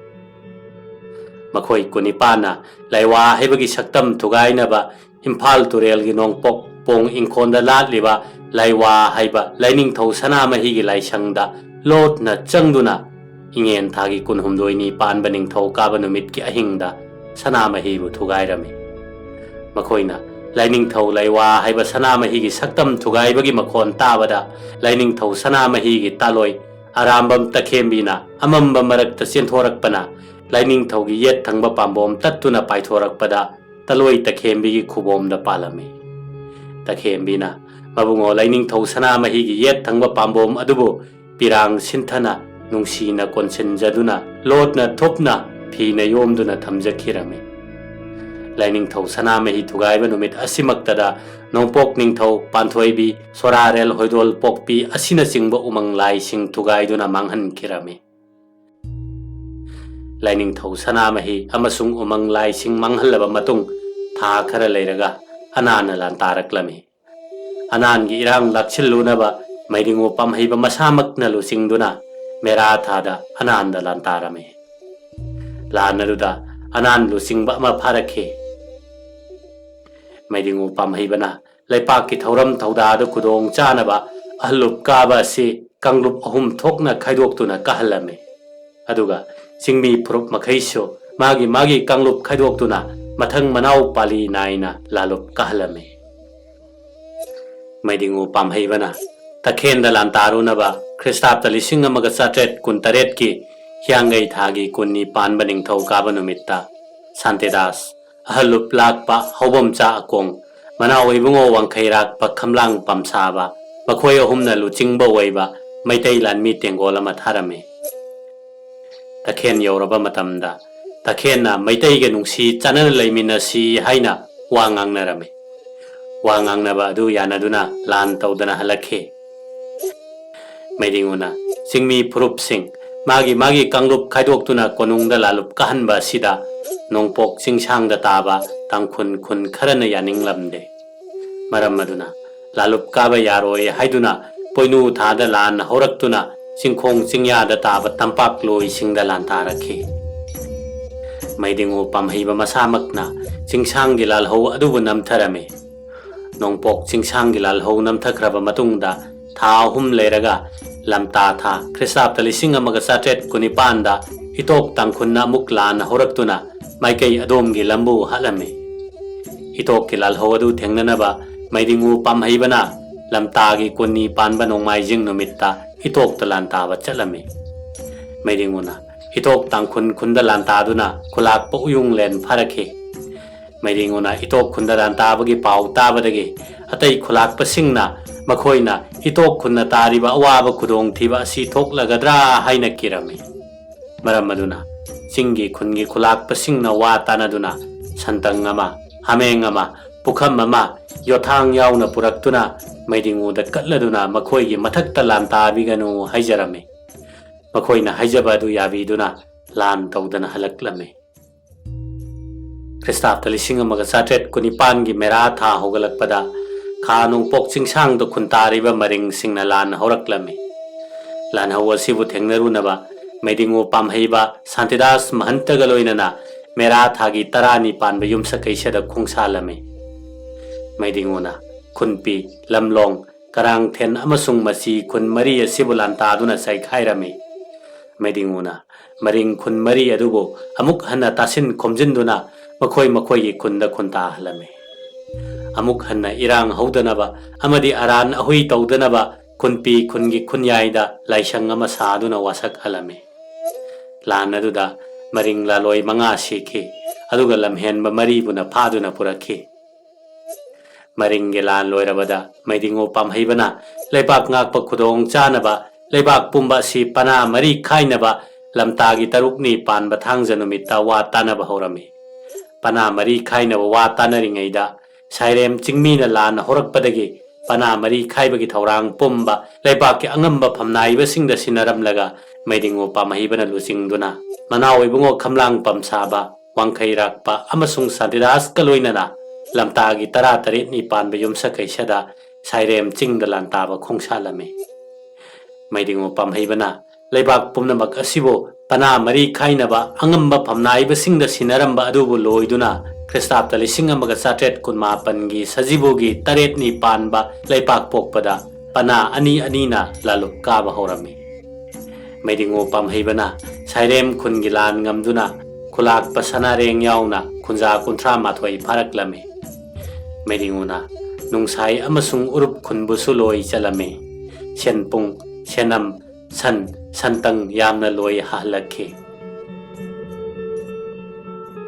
ꯃꯈꯣꯏ ꯀꯨꯟꯅꯤꯄꯥꯟꯅ ꯂꯩꯋꯥ ꯍꯥꯏꯕꯒꯤ ꯁꯛꯇꯝ ꯊꯨꯒꯥꯏꯅꯕ ꯏꯝꯐꯥꯜ ꯇꯨꯔꯦꯜꯒꯤ ꯅꯣꯡꯄꯣꯛ ꯄꯣꯡ ꯏꯪꯈꯣꯜꯗ ꯂꯥꯠꯂꯤꯕ ꯂꯩꯋꯥ ꯍꯥꯏꯕ ꯂꯥꯏꯅꯤꯡꯊꯧ ꯁꯅꯥꯃꯍꯤꯒꯤ ꯂꯥꯏꯁꯪꯗ ꯂꯣꯠꯅ ꯆꯪꯗꯨꯅ ꯏꯉꯦꯟ ꯊꯥꯒꯤ ꯀꯨꯟꯍꯨꯝꯗꯣꯏꯅꯤ ꯄꯥꯟꯕ ꯅꯤꯡꯊꯧ ꯀꯥꯕ ꯅꯨꯃꯤꯠꯀꯤ ꯑꯍꯤꯡꯗ ꯁꯅꯥꯃꯍꯤꯕꯨ ꯊꯨꯒꯥꯏꯔꯝꯃꯤ꯫ ꯃꯈꯣꯏꯅ ꯂꯥꯏꯅꯤꯡꯊꯧ ꯂꯩꯋꯥ ꯍꯥꯏꯕ ꯁꯅꯥꯃꯍꯤꯒꯤ ꯁꯛꯇꯝ ꯊꯨꯒꯥꯏꯕꯒꯤ ꯃꯈꯣꯟ ꯇꯥꯕꯗ ꯂꯥꯏꯅꯤꯡꯊꯧ ꯁꯅꯥꯃꯍꯤꯒꯤ ꯇꯥꯂꯣꯏ ꯑꯔꯥꯝꯕꯝ ꯇꯈꯦꯝꯕꯤꯅ ꯑꯃꯝꯕ ꯃꯔꯛꯇ ꯆꯦꯟꯊꯣꯔꯛꯄꯅ ꯂꯥꯏꯅꯤꯡꯊꯧꯒꯤ ꯌꯦꯠ ꯊꯪꯕ ꯄꯥꯝꯕꯣꯝ ꯇꯠꯇꯨꯅ ꯄꯥꯏꯊꯣꯔꯛꯄꯗ ꯇꯥꯂꯣꯏ ꯇꯈꯦꯝꯕꯤꯒꯤ ꯈꯨꯕꯣꯝꯗ ꯄꯥꯜꯂꯝꯃꯤ꯫ ꯇꯈꯦꯝꯕꯤꯅ ꯃꯕꯨꯡꯉꯣ ꯂꯥꯏꯅꯤꯡꯊꯧ ꯁꯅꯥꯃꯍꯤꯒꯤ ꯌꯦꯠ ꯊꯪꯕ ꯄꯥꯝꯕꯣꯝ ꯑꯗꯨꯕꯨ ꯄꯤꯔꯥꯡ ꯁꯤꯟꯊꯅ ꯅꯨꯡꯁꯤꯅ ꯀꯣꯟꯁꯤꯟꯖꯗꯨꯅ ꯂꯣꯠꯅ ꯊꯨꯞꯅ ꯐꯤꯅ ꯌꯣꯝꯗꯨꯅ ꯊꯝꯖꯈꯤꯔꯝꯃꯤ꯫ ꯂꯥꯏꯅꯤꯡꯊꯧ ꯁꯅꯥꯃꯍꯤ ꯊꯨꯒꯥꯏꯕ ꯅꯨꯃꯤꯠ ꯑꯁꯤꯃꯛꯇꯗ ꯅꯣꯡꯄꯣꯛ ꯅꯤꯡꯊꯧ ꯄꯥꯟꯊꯣꯏꯕꯤ, ꯁꯣꯔꯥꯔꯦꯜ ꯍꯣꯏꯗꯣꯜ ꯄꯣꯛꯄꯤ ꯑꯁꯤꯅꯆꯤꯡꯕ ꯎꯃꯪ ꯂꯥꯏꯁꯤꯡ ꯊꯨꯒꯥꯏꯗꯨꯅ ꯃꯥꯡꯍꯟꯈꯤꯔꯝꯃꯤ꯫ ꯂꯥꯏꯅꯤꯡꯊꯧ ꯁꯅꯥꯃꯍꯤ ꯑꯃꯁꯨꯡ ꯎꯃꯪ ꯂꯥꯏꯁꯤꯡ ꯃꯥꯡꯍꯜꯂꯕ ꯃꯇꯨꯡ ꯊꯥ ꯈꯔ ꯂꯩꯔꯒ ꯑꯅꯥꯟꯅ ꯂꯥꯟ ꯇꯥꯔꯛꯂꯝꯃꯤ꯫ ꯑꯅꯥꯟꯒꯤ ꯏꯔꯥꯡ ꯂꯥꯛꯁꯤꯜꯂꯨꯅꯕ ꯃꯩꯗꯤꯡꯉꯨ ꯄꯥꯝꯍꯩꯕ ꯃꯁꯥꯃꯛꯅ ꯂꯨꯆꯤꯡꯗꯨꯅ ꯃꯦꯔꯥ ꯊꯥꯗ ꯑꯅꯥꯟꯗ ꯂꯥꯟ ꯇꯥꯔꯝꯃꯤ꯫ ꯂꯥꯟ ꯑꯗꯨꯗ ꯑꯅꯥꯟ ꯂꯨꯆꯤꯡꯕ ꯑꯃ ꯐꯥꯔꯛꯈꯤ꯫ ꯃꯩꯗꯤꯡꯉꯨ ꯄꯥꯝꯍꯩꯕꯅ ꯂꯩꯄꯥꯛꯀꯤ ꯊꯧꯔꯝ ꯊꯧꯗꯥꯗ ꯈꯨꯗꯣꯡ ꯆꯥꯅꯕ ꯑꯍꯜꯂꯨꯞ ꯀꯥꯕ ꯑꯁꯤ ꯀꯥꯡꯂꯨꯞ ꯑꯍꯨꯝ ꯊꯣꯛꯅ ꯈꯥꯏꯗꯣꯛꯇꯨꯅ ꯀꯥꯍꯜꯂꯝꯃꯤ꯫ ꯑꯗꯨꯒ ꯆꯤꯡꯃꯤ ꯐꯨꯔꯨꯞ ꯃꯈꯩꯁꯨ ꯃꯥꯒꯤ ꯃꯥꯒꯤ ꯀꯥꯡꯂꯨꯞ ꯈꯥꯏꯗꯣꯛꯇꯨꯅ ꯃꯊꯪ ꯃꯅꯥꯎ ꯄꯥꯂꯤ ꯅꯥꯏꯅ ꯂꯥꯂꯨꯞ ꯀꯥꯍꯜꯂꯝꯃꯤ꯫ ꯃꯩꯗꯤꯡꯉꯨ ꯄꯥꯝꯍꯩꯕꯅ ꯇꯈꯦꯟꯗ ꯂꯥꯟꯇꯥꯔꯨꯅꯕ ꯈ꯭ꯔꯤꯁꯇꯥꯕꯇ ꯂꯤꯁꯤꯡ ꯑꯃꯒ ꯆꯥꯇ꯭ꯔꯦꯠ ꯀꯨꯟꯇꯔꯦꯠꯀꯤ ꯍꯤꯌꯥꯡꯒꯩ ꯊꯥꯒꯤ ꯀꯨꯟꯅꯤ ꯄꯥꯟꯕ ꯅꯤꯡꯊꯧ ꯀꯥꯕ ꯅꯨꯃꯤꯠꯇ ꯁꯥꯟꯇꯤꯗꯥꯁ, ꯑꯍꯜꯂꯨꯞ ꯂꯥꯛꯄ ꯍꯧꯕꯝꯆꯥ ꯑꯀꯣꯡ, ꯃꯅꯥꯎ ꯏꯕꯨꯡꯉꯣ ꯋꯥꯡꯈꯩꯔꯥꯛꯄ ꯈꯝꯂꯥꯡ ꯄꯥꯝꯁꯥꯕ, ꯃꯈꯣꯏ ꯑꯍꯨꯝꯅ ꯂꯨꯆꯤꯡꯕ ꯑꯣꯏꯕ ꯃꯩꯇꯩ ꯂꯥꯟꯃꯤ ꯇꯦꯡꯒꯣꯜ ꯑꯃ ꯊꯥꯔꯝꯃꯤ꯫ ꯇꯈꯦꯟ ꯌꯧꯔꯕ ꯃꯇꯝꯗ ꯇꯈꯦꯟꯅ ꯃꯩꯇꯩꯒ ꯅꯨꯡꯁꯤ ꯆꯥꯟꯅꯅ ꯂꯩꯃꯤꯟꯅꯁꯤ ꯍꯥꯏꯅ ꯋꯥ ꯉꯥꯡꯅꯔꯝꯃꯤ꯫ ꯋꯥ ꯉꯥꯡꯅꯕ ꯑꯗꯨ ꯌꯥꯅꯗꯨꯅ ꯂꯥꯟ ꯇꯧꯗꯅ ꯍꯜꯂꯛꯈꯤ꯫ ꯃꯩꯗꯤꯡꯉꯨꯅ ꯆꯤꯡꯃꯤ ꯐꯨꯔꯨꯞꯁꯤꯡ ꯃꯥꯒꯤ ꯃꯥꯒꯤ ꯀꯥꯡꯂꯨꯞ ꯈꯥꯏꯗꯣꯛꯇꯨꯅ ꯀꯣꯅꯨꯡꯗ ꯂꯥꯂꯨꯞ ꯀꯥꯍꯟꯕ ꯑꯁꯤꯗ ꯅꯣꯡꯄꯣꯛ ꯆꯤꯡꯁꯥꯡꯗ ꯇꯥꯕ ꯇꯥꯡꯈꯨꯜ ꯈꯨꯟ ꯈꯔꯅ ꯌꯥꯅꯤꯡꯂꯝꯗꯦ꯫ ꯃꯔꯝ ꯑꯗꯨꯅ ꯂꯥꯂꯨꯞ ꯀꯥꯕ ꯌꯥꯔꯣꯏ ꯍꯥꯏꯗꯨꯅ ꯄꯣꯏꯅꯨ ꯊꯥꯗ ꯂꯥꯟ ꯍꯧꯔꯛꯇꯨꯅ ꯆꯤꯡꯈꯣꯡ ꯆꯤꯡꯌꯥꯗ ꯇꯥꯕ ꯇꯝꯄꯥꯛ ꯂꯣꯏꯁꯤꯡꯗ ꯂꯥꯟ ꯇꯥꯔꯛꯈꯤ꯫ ꯃꯩꯗꯤꯡꯉꯨ ꯄꯥꯝꯍꯩꯕ ꯃꯁꯥꯃꯛꯅ ꯆꯤꯡꯁꯥꯡꯒꯤ ꯂꯥꯜꯍꯧ ꯑꯗꯨꯕꯨ ꯅꯝꯊꯔꯝꯃꯤ꯫ ꯅꯣꯡꯄꯣꯛ ꯆꯤꯡꯁꯥꯡꯒꯤ ꯂꯥꯜꯍꯧ ꯅꯝꯊꯈ꯭ꯔꯕ ꯃꯇꯨꯡꯗ ꯊꯥ ꯑꯍꯨꯝ ꯂꯩꯔꯒ ꯂꯝꯇꯥ ꯊꯥ ꯈ꯭ꯔꯤꯁꯇꯥꯕꯇ ꯂꯤꯁꯤꯡ ꯑꯃꯒ ꯆꯥꯇ꯭ꯔꯦꯠ ꯀꯨꯟꯅꯤꯄꯥꯟꯗ ꯏꯇꯣꯛ ꯇꯥꯡꯈꯨꯜꯅ ꯑꯃꯨꯛ ꯂꯥꯟꯅ ꯍꯧꯔꯛꯇꯨꯅ ꯃꯥꯏꯀꯩ ꯑꯗꯣꯝꯒꯤ ꯂꯝꯕꯨ ꯍꯥꯠꯂꯝꯃꯤ꯫ ꯏꯇꯣꯛꯀꯤ ꯂꯥꯜꯍꯧ ꯑꯗꯨ ꯊꯦꯡꯅꯅꯕ ꯃꯩꯗꯤꯡꯉꯨ ꯄꯥꯝꯍꯩꯕꯅ ꯂꯝꯇꯥꯒꯤ ꯀꯨꯟꯅꯤ ꯄꯥꯟꯕ ꯅꯣꯡꯃꯥꯏꯖꯤꯡ ꯅꯨꯃꯤꯠꯇ ꯏꯇꯣꯛꯇ ꯂꯥꯟ ꯇꯥꯕ ꯆꯠꯂꯝꯃꯤ꯫ ꯃꯩꯗꯤꯡꯉꯨꯅ ꯏꯇꯣꯛ ꯇꯥꯡꯈꯨꯜ ꯈꯨꯟꯗ ꯂꯥꯟ ꯇꯥꯗꯨꯅ ꯈꯨꯂꯥꯛꯄ ꯎꯌꯨꯡꯂꯦꯟ ꯐꯥꯔꯛꯈꯤ꯫ ꯃꯩꯗꯤꯡꯉꯨꯅ ꯏꯇꯣꯛ ꯈꯨꯟꯗ ꯂꯥꯟ ꯇꯥꯕꯒꯤ ꯄꯥꯎ ꯇꯥꯕꯗꯒꯤ ꯑꯇꯩ ꯈꯨꯂꯥꯛꯄꯁꯤꯡꯅ ꯃꯈꯣꯏꯅ ꯏꯇꯣꯛ ꯈꯨꯟꯅ ꯇꯥꯔꯤꯕ ꯑꯋꯥꯕ ꯈꯨꯗꯣꯡꯊꯤꯕ ꯑꯁꯤ ꯊꯣꯛꯂꯒꯗ꯭ꯔꯥ ꯍꯥꯏꯅ ꯀꯤꯔꯝꯃꯤ꯫ ꯃꯔꯝ ꯑꯗꯨꯅ ꯆꯤꯡꯒꯤ ꯈꯨꯟꯒꯤ ꯈꯨꯂꯥꯛꯄꯁꯤꯡꯅ ꯋꯥ ꯇꯥꯅꯗꯨꯅ ꯁꯟꯇꯪ ꯑꯃ, ꯍꯥꯃꯦꯡ ꯑꯃ, ꯄꯨꯈꯝ ꯑꯃ, ꯌꯣꯊꯥꯡ ꯌꯥꯎꯅ ꯄꯨꯔꯛꯇꯨꯅ ꯃꯩꯗꯤꯡꯉꯨꯗ ꯀꯠꯂꯗꯨꯅ ꯃꯈꯣꯏꯒꯤ ꯃꯊꯛꯇ ꯂꯥꯟ ꯇꯥꯕꯤꯒꯅꯨ ꯍꯥꯏꯖꯔꯝꯃꯤ꯫ ꯃꯈꯣꯏꯅ ꯍꯥꯏꯖꯕ ꯑꯗꯨ ꯌꯥꯕꯤꯗꯨꯅ ꯂꯥꯟ ꯇꯧꯗꯅ ꯍꯜꯂꯛꯂꯝꯃꯤ꯫ ꯈ꯭ꯔꯤꯁꯇꯥꯕꯇ ꯂꯤꯁꯤꯡ ꯑꯃꯒ ꯆꯥꯇ꯭ꯔꯦꯠ ꯀꯨꯟꯅꯤꯄꯥꯟꯒꯤ ꯃꯦꯔꯥ ꯊꯥ ꯍꯧꯒꯠꯂꯛꯄꯗ ꯈꯥ ꯅꯣꯡꯄꯣꯛ ꯆꯤꯡꯁꯥꯡꯗ ꯈꯨꯟꯇꯥꯔꯤꯕ ꯃꯔꯤꯡꯁꯤꯡꯅ ꯂꯥꯟ ꯍꯧꯔꯛꯂꯝꯃꯤ꯫ ꯂꯥꯟꯍꯧ ꯑꯁꯤꯕꯨ ꯊꯦꯡꯅꯔꯨꯅꯕ ꯃꯩꯗꯤꯡꯉꯨ ꯄꯥꯝꯍꯩꯕ ꯁꯥꯟꯇꯤꯗꯥꯁ ꯃꯍꯟꯇꯒ ꯂꯣꯏꯅꯅ ꯃꯦꯔꯥ ꯊꯥꯒꯤ ꯇꯔꯥꯅꯤ ꯄꯥꯟꯕ ꯌꯨꯝꯁꯀꯩꯁꯗ ꯈꯣꯡꯁꯥꯜꯂꯝꯃꯤ꯫ ꯃꯩꯗꯤꯡꯉꯨꯅ ꯈꯨꯟꯄꯤ, ꯂꯝꯂꯣꯡ, ꯀꯔꯥꯡꯊꯦꯟ ꯑꯃꯁꯨꯡ ꯃꯆꯤ ꯈꯨꯟ ꯃꯔꯤ ꯑꯁꯤꯕꯨ ꯂꯥꯟꯇꯥꯗꯨꯅ ꯆꯥꯏꯈꯥꯏꯔꯝꯃꯤ꯫ ꯃꯩꯗꯤꯡꯉꯨꯅ ꯃꯔꯤꯡ ꯈꯨꯟ ꯃꯔꯤ ꯑꯗꯨꯕꯨ ꯑꯃꯨꯛ ꯍꯟꯅ ꯇꯥꯁꯤꯟ ꯈꯣꯝꯖꯤꯟꯗꯨꯅ ꯃꯈꯣꯏ ꯃꯈꯣꯏꯒꯤ ꯈꯨꯟꯗ ꯈꯨꯟꯇꯥꯍꯜꯂꯝꯃꯤ꯫ ꯑꯃꯨꯛ ꯍꯟꯅ ꯏꯔꯥꯡ ꯍꯧꯗꯅꯕ ꯑꯃꯗꯤ ꯑꯔꯥꯟ ꯑꯍꯨꯏ ꯇꯧꯗꯅꯕ ꯈꯨꯟꯄꯤ ꯈꯨꯟꯒꯤ ꯈꯨꯟꯌꯥꯏꯗ ꯂꯥꯏꯁꯪ ꯑꯃ ꯁꯥꯗꯨꯅ ꯋꯥꯁꯛꯍꯜꯂꯝꯃꯤ꯫ ꯂꯥꯟ ꯑꯗꯨꯗ ꯃꯔꯤꯡ ꯂꯥꯂꯣꯏ ꯃꯉꯥ ꯁꯤꯈꯤ, ꯑꯗꯨꯒ ꯂꯝꯍꯦꯟꯕ ꯃꯔꯤꯕꯨꯅ ꯐꯥꯗꯨꯅ ꯄꯨꯔꯛꯈꯤ꯫ ꯃꯔꯤꯡꯒꯤ ꯂꯥꯟ ꯂꯣꯏꯔꯕꯗ ꯃꯩꯗꯤꯡꯉꯨ ꯄꯥꯝꯍꯩꯕꯅ ꯂꯩꯕꯥꯛ ꯉꯥꯛꯄ ꯈꯨꯗꯣꯡ ꯆꯥꯅꯕ ꯂꯩꯕꯥꯛ ꯄꯨꯝꯕ ꯑꯁꯤ ꯄꯅꯥ ꯃꯔꯤ ꯈꯥꯏꯅꯕ ꯂꯝꯇꯥꯒꯤ ꯇꯔꯨꯛꯅꯤ ꯄꯥꯟꯕ ꯊꯥꯡꯖ ꯅꯨꯃꯤꯠꯇ ꯋꯥ ꯇꯥꯅꯕ ꯍꯧꯔꯝꯃꯤ꯫ ꯄꯅꯥ ꯃꯔꯤ ꯈꯥꯏꯅꯕ ꯋꯥ ꯇꯥꯅꯔꯤꯉꯩꯗ ꯁꯥꯏꯔꯦꯝ ꯆꯤꯡꯃꯤꯅ ꯂꯥꯟꯅ ꯍꯧꯔꯛꯄꯗꯒꯤ ꯄꯅꯥ ꯃꯔꯤ ꯈꯥꯏꯕꯒꯤ ꯊꯧꯔꯥꯡ ꯄꯨꯝꯕ ꯂꯩꯕꯥꯛꯀꯤ ꯑꯉꯝꯕ ꯐꯝꯅꯥꯏꯕꯁꯤꯡꯗ ꯁꯤꯟꯅꯔꯝꯂꯒ ꯃꯩꯗꯤꯡꯉꯨ ꯄꯥꯝꯍꯩꯕꯅ ꯂꯨꯆꯤꯡꯗꯨꯅ ꯃꯅꯥꯎ ꯏꯕꯨꯡꯉꯣ ꯈꯝꯂꯥꯡ ꯄꯝꯁꯥꯕ, ꯋꯥꯡꯈꯩꯔꯥꯛꯄ ꯑꯃꯁꯨꯡ ꯁꯥꯟꯇꯤꯗꯥꯁꯀ ꯂꯣꯏꯅꯅ ꯂꯝꯇꯥꯒꯤ ꯇꯔꯥꯇꯔꯦꯠꯅꯤ ꯄꯥꯟꯕ ꯌꯨꯝꯁꯀꯩꯁꯗ ꯁꯥꯏꯔꯦꯝ ꯆꯤꯡꯗ ꯂꯥꯟꯇꯥꯕ ꯈꯣꯡꯁꯥꯜꯂꯝꯃꯤ꯫ ꯃꯩꯗꯤꯡꯉꯨ ꯄꯥꯝꯍꯩꯕꯅ ꯂꯩꯕꯥꯛ ꯄꯨꯝꯅꯃꯛ ꯑꯁꯤꯕꯨ ꯄꯅꯥ ꯃꯔꯤ ꯈꯥꯏꯅꯕ ꯑꯉꯝꯕ ꯐꯝꯅꯥꯏꯕꯁꯤꯡꯗ ꯁꯤꯟꯅꯔꯝꯕ ꯑꯗꯨꯕꯨ ꯂꯣꯏꯗꯨꯅ ꯈ꯭ꯔꯤꯁꯇꯥꯕꯇ ꯂꯤꯁꯤꯡ ꯑꯃꯒ ꯆꯥꯇ꯭ꯔꯦꯠ ꯀꯨꯟꯃꯥꯄꯟꯒꯤ ꯁꯖꯤꯕꯨꯒꯤ ꯇꯔꯦꯠꯅꯤ ꯄꯥꯟꯕ ꯂꯩꯄꯥꯛ ꯄꯣꯛꯄꯗ ꯄꯅꯥ ꯑꯅꯤ ꯑꯅꯤꯅ ꯂꯥꯂꯨꯞ ꯀꯥꯕ ꯍꯧꯔꯝꯃꯤ꯫ ꯃꯩꯗꯤꯡꯉꯨ ꯄꯥꯝꯍꯩꯕꯅ ꯁꯥꯏꯔꯦꯝ ꯈꯨꯟꯒꯤ ꯂꯥꯟ ꯉꯝꯗꯨꯅ ꯈꯨꯂꯥꯛꯄ ꯁꯅꯥꯔꯦꯡ ꯌꯥꯎꯅ ꯈꯨꯟꯖꯥ ꯀꯨꯟꯊ꯭ꯔꯥ ꯃꯥꯊꯣꯏ ꯐꯥꯔꯛꯂꯝꯃꯤ꯫ ꯃꯩꯗꯤꯡꯉꯨꯅ ꯅꯨꯡꯁꯥꯏ ꯑꯃꯁꯨꯡ ꯎꯔꯨꯞ ꯈꯨꯟꯕꯨꯁꯨ ꯂꯣꯏ ꯆꯠꯂꯝꯃꯤ꯫ ꯁꯦꯟꯄꯨꯡ, ꯁꯦꯅꯝ, ꯁꯟ, ꯁꯟꯇꯪ ꯌꯥꯝꯅ ꯂꯣꯏ ꯍꯥꯍꯜꯂꯛꯈꯤ꯫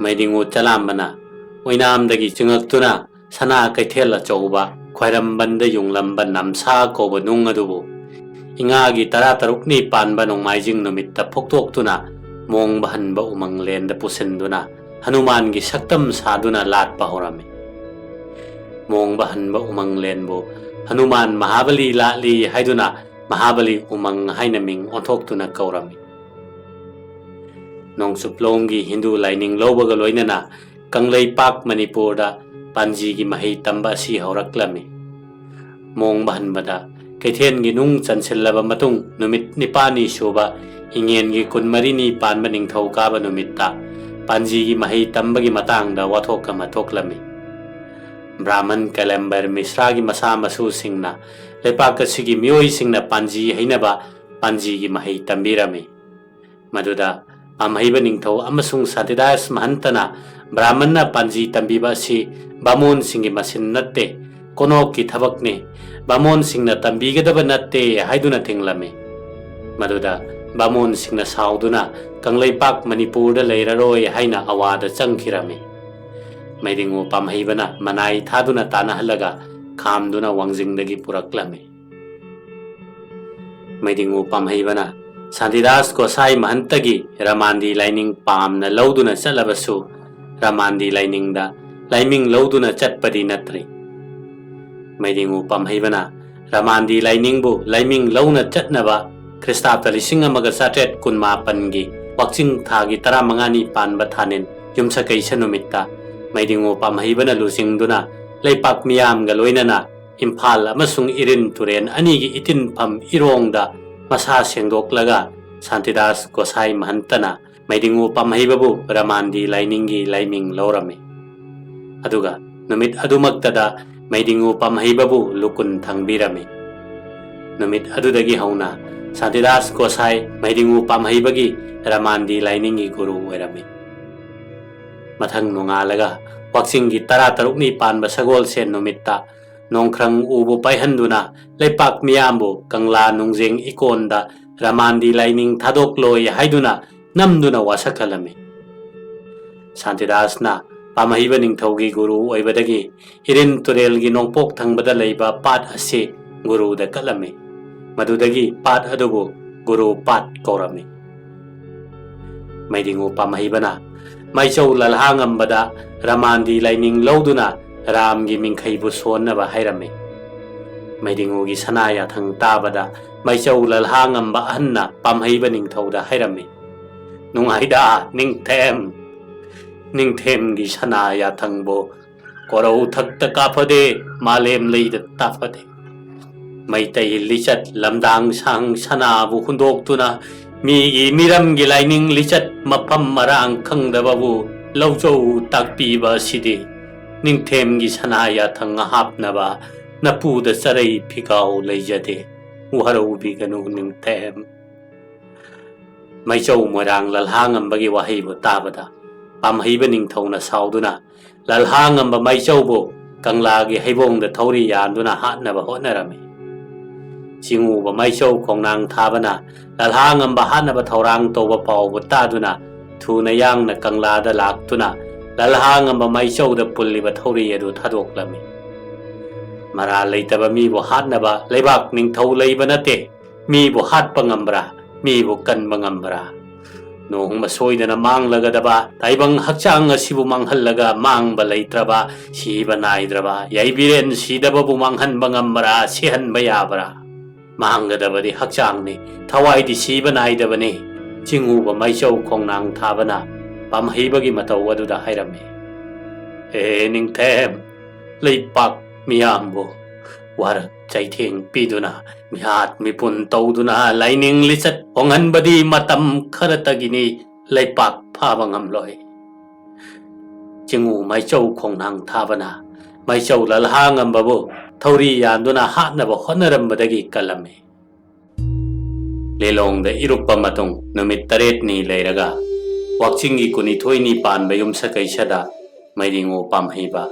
ꯃꯩꯗꯤꯡꯉꯨ ꯆꯂꯥꯝꯕꯅ ꯑꯣꯏꯅꯥꯝꯗꯒꯤ ꯆꯤꯡꯉꯛꯇꯨꯅ ꯁꯅꯥ ꯀꯩꯊꯦꯜ ꯑꯆꯧꯕ ꯈ꯭ꯋꯥꯏꯔꯝꯕꯟꯗ ꯌꯨꯡꯂꯝꯕ ꯅꯝꯁꯥ ꯀꯧꯕ ꯅꯨꯡ ꯑꯗꯨꯕꯨ ꯏꯉꯥꯒꯤ ꯇꯔꯥꯇꯔꯨꯛꯅꯤ ꯄꯥꯟꯕ ꯅꯣꯡꯃꯥꯏꯖꯤꯡ ꯅꯨꯃꯤꯠꯇ ꯐꯨꯛꯇꯣꯛꯇꯨꯅ ꯃꯣꯡꯕ ꯍꯟꯕ ꯎꯃꯪꯂꯦꯟꯗ ꯄꯨꯁꯤꯟꯗꯨꯅ ꯍꯅꯨꯃꯥꯟꯒꯤ ꯁꯛꯇꯝ ꯁꯥꯗꯨꯅ ꯂꯥꯠꯄ ꯍꯧꯔꯝꯃꯤ꯫ ꯃꯣꯡꯕ ꯍꯟꯕ ꯎꯃꯪꯂꯦꯟꯕꯨ ꯍꯅꯨꯃꯥꯟ ꯃꯍꯥꯕꯂꯤ ꯂꯥꯠꯂꯤ ꯍꯥꯏꯗꯨꯅ ꯃꯍꯥꯕꯂꯤ ꯎꯃꯪ ꯍꯥꯏꯅ ꯃꯤꯡ ꯑꯣꯟꯊꯣꯛꯇꯨꯅ ꯀꯧꯔꯝꯃꯤ꯫ ꯅꯣꯡꯆꯨꯞꯂꯣꯝꯒꯤ ꯍꯤꯟꯗꯨ ꯂꯥꯏꯅꯤꯡ ꯂꯧꯕꯒ ꯂꯣꯏꯅꯅ ꯀꯪꯂꯩꯄꯥꯛ ꯃꯅꯤꯄꯨꯔꯗ ꯄꯥꯟꯖꯤꯒꯤ ꯃꯍꯩ ꯇꯝꯕ ꯑꯁꯤ ꯍꯧꯔꯛꯂꯝꯃꯤ꯫ ꯃꯣꯡꯕ ꯍꯟꯕꯗ ꯀꯩꯊꯦꯜꯒꯤ ꯅꯨꯡ ꯆꯟꯁꯤꯜꯂꯕ ꯃꯇꯨꯡ ꯅꯨꯃꯤꯠ ꯅꯤꯄꯥꯜꯅꯤ ꯁꯨꯕ ꯏꯉꯦꯟꯒꯤ ꯀꯨꯟꯃꯔꯤꯅꯤ ꯄꯥꯟꯕ ꯅꯤꯡꯊꯧꯀꯥꯕ ꯅꯨꯃꯤꯠꯇ ꯄꯥꯟꯖꯤꯒꯤ ꯃꯍꯩ ꯇꯝꯕꯒꯤ ꯃꯇꯥꯡꯗ ꯋꯥꯊꯣꯛ ꯑꯃ ꯊꯣꯛꯂꯝꯃꯤ꯫ ꯕ꯭ꯔꯥꯍꯃꯟ ꯀꯂꯦꯝꯕꯔ ꯃꯤꯁ꯭ꯔꯥꯒꯤ ꯃꯁꯥ ꯃꯁꯨꯁꯤꯡꯅ ꯂꯩꯄꯥꯛ ꯑꯁꯤꯒꯤ ꯃꯤꯑꯣꯏꯁꯤꯡꯅ ꯄꯥꯟꯖꯤ ꯍꯩꯅꯕ ꯄꯥꯟꯖꯤꯒꯤ ꯃꯍꯩ ꯇꯝꯕꯤꯔꯝꯃꯤ꯫ ꯃꯗꯨꯗ ꯄꯥꯝꯍꯩꯕ ꯅꯤꯡꯊꯧ ꯑꯃꯁꯨꯡ ꯁꯥꯟꯇꯤꯗꯥꯁ ꯃꯍꯟꯇꯅ ꯕ꯭ꯔꯥꯍꯃꯟꯅ ꯄꯥꯟꯖꯤ ꯇꯝꯕꯤꯕ ꯑꯁꯤ ꯕꯥꯃꯣꯟꯁꯤꯡꯒꯤ ꯃꯁꯤꯟ ꯅꯠꯇꯦ, ꯀꯣꯅꯣꯛꯀꯤ ꯊꯕꯛꯅꯤ, ꯕꯥꯃꯣꯟꯁꯤꯡꯅ ꯇꯝꯕꯤꯒꯗꯕ ꯅꯠꯇꯦ ꯍꯥꯏꯗꯨꯅ ꯊꯤꯡꯂꯝꯃꯤ꯫ ꯃꯗꯨꯗ ꯕꯥꯃꯣꯟꯁꯤꯡꯅ ꯁꯥꯎꯗꯨꯅ ꯀꯪꯂꯩꯄꯥꯛ ꯃꯅꯤꯄꯨꯔꯗ ꯂꯩꯔꯔꯣꯏ ꯍꯥꯏꯅ ꯑꯋꯥꯗ ꯆꯪꯈꯤꯔꯝꯃꯤ꯫ ꯃꯩꯗꯤꯡꯉꯨ ꯄꯥꯝꯍꯩꯕꯅ ꯃꯅꯥꯏ ꯊꯥꯗꯨꯅ ꯇꯥꯟꯅꯍꯜꯂꯒ ꯈꯥꯝꯗꯨꯅ ꯋꯥꯡꯖꯤꯡꯗꯒꯤ ꯄꯨꯔꯛꯂꯝꯃꯤ꯫ ꯃꯩꯗꯤꯡꯉꯨ ꯄꯥꯝꯍꯩꯕꯅ ꯁꯥꯟꯇꯤꯗꯥꯁ ꯒꯣꯁꯥꯏ ꯃꯍꯟꯇꯒꯤ ꯔꯃꯥꯟꯗꯤ ꯂꯥꯏꯅꯤꯡ ꯄꯥꯝꯅ ꯂꯧꯗꯨꯅ ꯆꯠꯂꯕꯁꯨ ꯔꯃꯥꯟꯗꯤ ꯂꯥꯏꯅꯤꯡꯗ ꯂꯥꯏꯃꯤꯡ ꯂꯧꯗꯨꯅ ꯆꯠꯄꯗꯤ ꯅꯠꯇ꯭ꯔꯤ꯫ ꯃꯩꯗꯤꯡꯉꯨ ꯄꯥꯝꯍꯩꯕꯅ ꯔꯃꯥꯟꯗꯤ ꯂꯥꯏꯅꯤꯡꯕꯨ ꯂꯥꯏꯃꯤꯡ ꯂꯧꯅ ꯆꯠꯅꯕ ꯈ꯭ꯔꯤꯁꯇꯥꯕꯗ ꯂꯤꯁꯤꯡ ꯑꯃꯒ ꯆꯥꯇ꯭ꯔꯦꯠ ꯀꯨꯟꯃꯥꯄꯟꯒꯤ ꯋꯥꯛꯆꯤꯡ ꯊꯥꯒꯤ ꯇꯔꯥꯃꯉꯥꯅꯤ ꯄꯥꯟꯕ ꯊꯥꯅꯤꯟ ꯌꯨꯝꯁꯀꯩꯁ ꯅꯨꯃꯤꯠꯇ ꯃꯩꯗꯤꯡꯉꯨ ꯄꯥꯝꯍꯩꯕꯅ ꯂꯨꯆꯤꯡꯗꯨꯅ ꯂꯩꯄꯥꯛ ꯃꯤꯌꯥꯝꯒ ꯂꯣꯏꯅꯅ ꯏꯝꯐꯥꯜ ꯑꯃꯁꯨꯡ ꯏꯔꯤꯟ ꯇꯨꯔꯦꯟ ꯑꯅꯤꯒꯤ ꯏꯇꯤꯟꯐꯝ ꯏꯔꯣꯡꯗ ꯃꯁꯥ ꯁꯦꯡꯗꯣꯛꯂꯒ ꯁꯥꯟꯇꯤꯗꯥꯁ ꯒꯣꯁꯥꯏ ꯃꯍꯟꯇꯅ ꯃꯩꯗꯤꯡꯉꯨ ꯄꯥꯝꯍꯩꯕꯕꯨ ꯔꯃꯥꯟꯗꯤ ꯂꯥꯏꯅꯤꯡꯒꯤ ꯂꯥꯏꯃꯤꯡ ꯂꯧꯔꯝꯃꯤ꯫ ꯑꯗꯨꯒ ꯅꯨꯃꯤꯠ ꯑꯗꯨꯃꯛꯇꯗ ꯃꯩꯗꯤꯡꯉꯨ ꯄꯥꯝꯍꯩꯕꯕꯨ ꯂꯨꯀꯨꯟ ꯊꯪꯕꯤꯔꯝꯃꯤ꯫ ꯅꯨꯃꯤꯠ ꯑꯗꯨꯗꯒꯤ ꯍꯧꯅ ꯁꯥꯟꯇꯤꯗꯥꯁ ꯒꯣꯁꯥꯏ ꯃꯩꯗꯤꯡꯉꯨ ꯄꯥꯝꯍꯩꯕꯒꯤ ꯔꯃꯥꯟꯗꯤ ꯂꯥꯏꯅꯤꯡꯒꯤ ꯒꯨꯔꯨ ꯑꯣꯏꯔꯝꯃꯤ꯫ ꯃꯊꯪ ꯅꯣꯡꯉꯥꯜꯂꯒ ꯋꯥꯛꯆꯤꯡꯒꯤ ꯇꯔꯥ ꯇꯔꯨꯛꯅꯤ ꯄꯥꯟꯕ ꯁꯒꯣꯜꯁꯦꯟ ꯅꯨꯃꯤꯠꯇ ꯅꯣꯡꯈ꯭ꯔꯪ ꯎꯕꯨ ꯄꯥꯏꯍꯟꯗꯨꯅ ꯂꯩꯄꯥꯛ ꯃꯤꯌꯥꯝꯕꯨ ꯀꯪꯂꯥ ꯅꯨꯡꯖꯦꯡ ꯏꯀꯣꯟꯗ ꯔꯃꯥꯟꯗꯤ ꯂꯥꯏꯅꯤꯡ ꯊꯥꯗꯣꯛꯂꯣꯏ ꯍꯥꯏꯗꯨꯅ ꯅꯝꯗꯨꯅ ꯋꯥꯁꯛꯍꯜꯂꯝꯃꯤ꯫ ꯁꯥꯟꯇꯤꯗꯥꯁꯅ ꯄꯥꯝꯍꯩꯕ ꯅꯤꯡꯊꯧꯒꯤ ꯒꯨꯔꯨ ꯑꯣꯏꯕꯗꯒꯤ ꯏꯔꯤꯟ ꯇꯨꯔꯦꯜꯒꯤ ꯅꯣꯡꯄꯣꯛ ꯊꯪꯕꯗ ꯂꯩꯕ ꯄꯥꯠ ꯑꯁꯤ ꯒꯨꯔꯨꯗ ꯀꯠꯂꯝꯃꯤ꯫ ꯃꯗꯨꯗꯒꯤ ꯄꯥꯠ ꯑꯗꯨꯕꯨ ꯒꯨꯔꯨ ꯄꯥꯠ ꯀꯧꯔꯝꯃꯤ꯫ ꯃꯩꯗꯤꯡꯉꯨ ꯄꯥꯝꯍꯩꯕꯅ ꯃꯥꯏꯆꯧ ꯂꯜꯍꯥꯉꯝꯕꯗ ꯔꯃꯥꯟꯗꯤ ꯂꯥꯏꯅꯤꯡ ꯂꯧꯗꯨꯅ ꯔꯥꯝꯒꯤ ꯃꯤꯡꯈꯩꯕꯨ ꯁꯣꯟꯅꯕ ꯍꯥꯏꯔꯝꯃꯤ꯫ ꯃꯩꯗꯤꯡꯉꯨꯒꯤ ꯁꯅꯥ ꯌꯥꯊꯪ ꯇꯥꯕꯗ ꯃꯥꯏꯆꯧ ꯂꯜꯍꯥꯉꯝꯕ ꯑꯍꯟꯅ ꯄꯥꯝꯍꯩꯕ ꯅꯤꯡꯊꯧꯗ ꯍꯥꯏꯔꯝꯃꯤ, "ꯅꯨꯡꯉꯥꯏꯗ ꯅꯤꯡꯊꯦꯝ, ꯅꯤꯡꯊꯦꯝꯒꯤ ꯁꯅꯥ ꯌꯥꯊꯪꯕꯨ ꯀꯣꯔꯧ ꯊꯛꯇ ꯀꯥꯐꯗꯦ, ꯃꯥꯂꯦꯝ ꯂꯩꯗ ꯇꯥꯐꯗꯦ꯫ ꯃꯩꯇꯩ ꯂꯤꯆꯠ ꯂꯝꯗꯥꯡ ꯁꯥꯡ ꯁꯅꯥꯕꯨ ꯍꯨꯟꯗꯣꯛꯇꯨꯅ ꯃꯤꯒꯤ ꯃꯤꯔꯝꯒꯤ ꯂꯥꯏꯅꯤꯡ ꯂꯤꯆꯠ ꯃꯐꯝ ꯃꯔꯥꯡ ꯈꯪꯗꯕꯕꯨ ꯂꯧꯖꯧ ꯇꯥꯛꯄꯤꯕ ꯑꯁꯤꯗꯤ ꯅꯤꯡꯊꯦꯝꯒꯤ ꯁꯅꯥ ꯌꯥꯊꯪ ꯍꯥꯞꯅꯕ ꯅꯄꯨꯗ ꯆꯔꯩ ꯐꯤꯒꯥꯎ ꯂꯩꯖꯗꯦ꯫ ꯋꯥꯔꯧꯕꯤꯒꯅꯨ ꯅꯤꯡꯊꯦꯝ꯫" ꯃꯩꯆꯧ ꯃꯣꯏꯔꯥꯡ ꯂꯜꯍꯥꯉꯝꯕꯒꯤ ꯋꯥꯍꯩꯕꯨ ꯇꯥꯕꯗ ꯄꯥꯝꯍꯩꯕ ꯅꯤꯡꯊꯧꯅ ꯁꯥꯎꯗꯨꯅ ꯂꯜꯍꯥꯉꯝꯕ ꯃꯩꯆꯧꯕꯨ ꯀꯪꯂꯥꯒꯤ ꯍꯩꯕꯣꯡꯗ ꯊꯧꯔꯤ ꯌꯥꯟꯗꯨꯅ ꯍꯥꯠꯅꯕ ꯍꯣꯠꯅꯔꯝꯃꯤ꯫ ꯆꯤꯡꯉꯨꯕ ꯃꯩꯆꯧ ꯈꯣꯡꯅꯥꯡ ꯊꯥꯕꯅ ꯂꯜꯍꯥꯉꯝꯕ ꯍꯥꯠꯅꯕ ꯊꯧꯔꯥꯡ ꯇꯧꯕ ꯄꯥꯎꯕꯨ ꯇꯥꯗꯨꯅ ꯊꯨꯅ ꯌꯥꯡꯅ ꯀꯪꯂꯥꯗ ꯂꯥꯛꯇꯨꯅ ꯂꯜꯍꯥꯉꯝꯕ ꯃꯩꯆꯧꯗ ꯄꯨꯜꯂꯤꯕ ꯊꯧꯔꯤ ꯑꯗꯨ ꯊꯥꯗꯣꯛꯂꯝꯃꯤ꯫ ꯃꯔꯥꯜ ꯂꯩꯇꯕ ꯃꯤꯕꯨ ꯍꯥꯠꯅꯕ ꯂꯩꯕꯥꯛ ꯅꯤꯡꯊꯧ ꯂꯩꯕ ꯅꯠꯇꯦ꯫ ꯃꯤꯕꯨ ꯍꯥꯠꯄ ꯉꯝꯕ꯭ꯔꯥ? ꯃꯤꯕꯨ ꯀꯟꯕ ꯉꯝꯕ꯭ꯔꯥ? ꯅꯣꯡꯃ ꯁꯣꯏꯗꯅ ꯃꯥꯡꯂꯒꯗꯕ ꯇꯥꯏꯕꯪ ꯍꯛꯆꯥꯡ ꯑꯁꯤꯕꯨ ꯃꯥꯡꯍꯜꯂꯒ ꯃꯥꯡꯕ ꯂꯩꯇ꯭ꯔꯕ, ꯁꯤꯕ ꯅꯥꯏꯗ꯭ꯔꯕ ꯌꯥꯏꯕꯤꯔꯦꯟ ꯁꯤꯗꯕꯕꯨ ꯃꯥꯡꯍꯟꯕ ꯉꯝꯕ꯭ꯔꯥ? ꯁꯤꯍꯟꯕ ꯌꯥꯕ꯭ꯔꯥ? ꯃꯥꯡꯒꯗꯕꯗꯤ ꯍꯛꯆꯥꯡꯅꯤ, ꯊꯋꯥꯏꯗꯤ ꯁꯤꯕ ꯅꯥꯏꯗꯕꯅꯤ꯫ ꯆꯤꯡꯉꯨꯕ ꯃꯩꯆꯧ ꯈꯣꯡꯅꯥꯡ ꯊꯥꯕꯅ ꯄꯥꯝꯍꯩꯕꯒꯤ ꯃꯇꯧ ꯑꯗꯨꯗ ꯍꯥꯏꯔꯝꯃꯤ꯫ ꯍꯦ ꯅꯤꯡꯊꯦꯝ, ꯂꯩꯄꯥꯛ ꯃꯤꯌꯥꯝꯕꯨ ꯋꯥꯔꯛ ꯆꯩꯊꯦꯡ ꯄꯤꯗꯨꯅ, ꯃꯤꯍꯥꯠ ꯃꯤꯄꯨꯟ ꯇꯧꯗꯨꯅ ꯂꯥꯏꯅꯤꯡ ꯂꯤꯆꯠ ꯍꯣꯡꯍꯟꯕꯗꯤ ꯃꯇꯝ ꯈꯔꯇꯒꯤꯅꯤ, ꯂꯩꯄꯥꯛ ꯐꯥꯕ ꯉꯝꯂꯣꯏ꯫ ꯆꯤꯡꯉꯨ ꯃꯩꯆꯧ ꯈꯣꯡꯅꯥꯡ ꯊꯥꯕꯅ ꯃꯩꯆꯧ ꯂꯜꯍꯥꯉꯝꯕꯕꯨ ꯊꯧꯔꯤ ꯌꯥꯟꯗꯨꯅ ꯍꯥꯠꯅꯕ ꯍꯣꯠꯅꯔꯝꯕꯗꯒꯤ ꯀꯜꯂꯝꯃꯤ꯫ ꯂꯤꯂꯣꯡꯗ ꯏꯔꯨꯞꯄ ꯃꯇꯨꯡ ꯅꯨꯃꯤꯠ ꯇꯔꯦꯠꯅꯤ ꯂꯩꯔꯒ, ꯋꯥꯛꯆꯤꯡꯒꯤ ꯀꯨꯟꯅꯤꯊꯣꯏꯅꯤ ꯄꯥꯟꯕ ꯌꯨꯝꯁꯀꯩꯁꯗ ꯃꯩꯔꯤꯉꯨ ꯄꯥꯝꯍꯩꯕ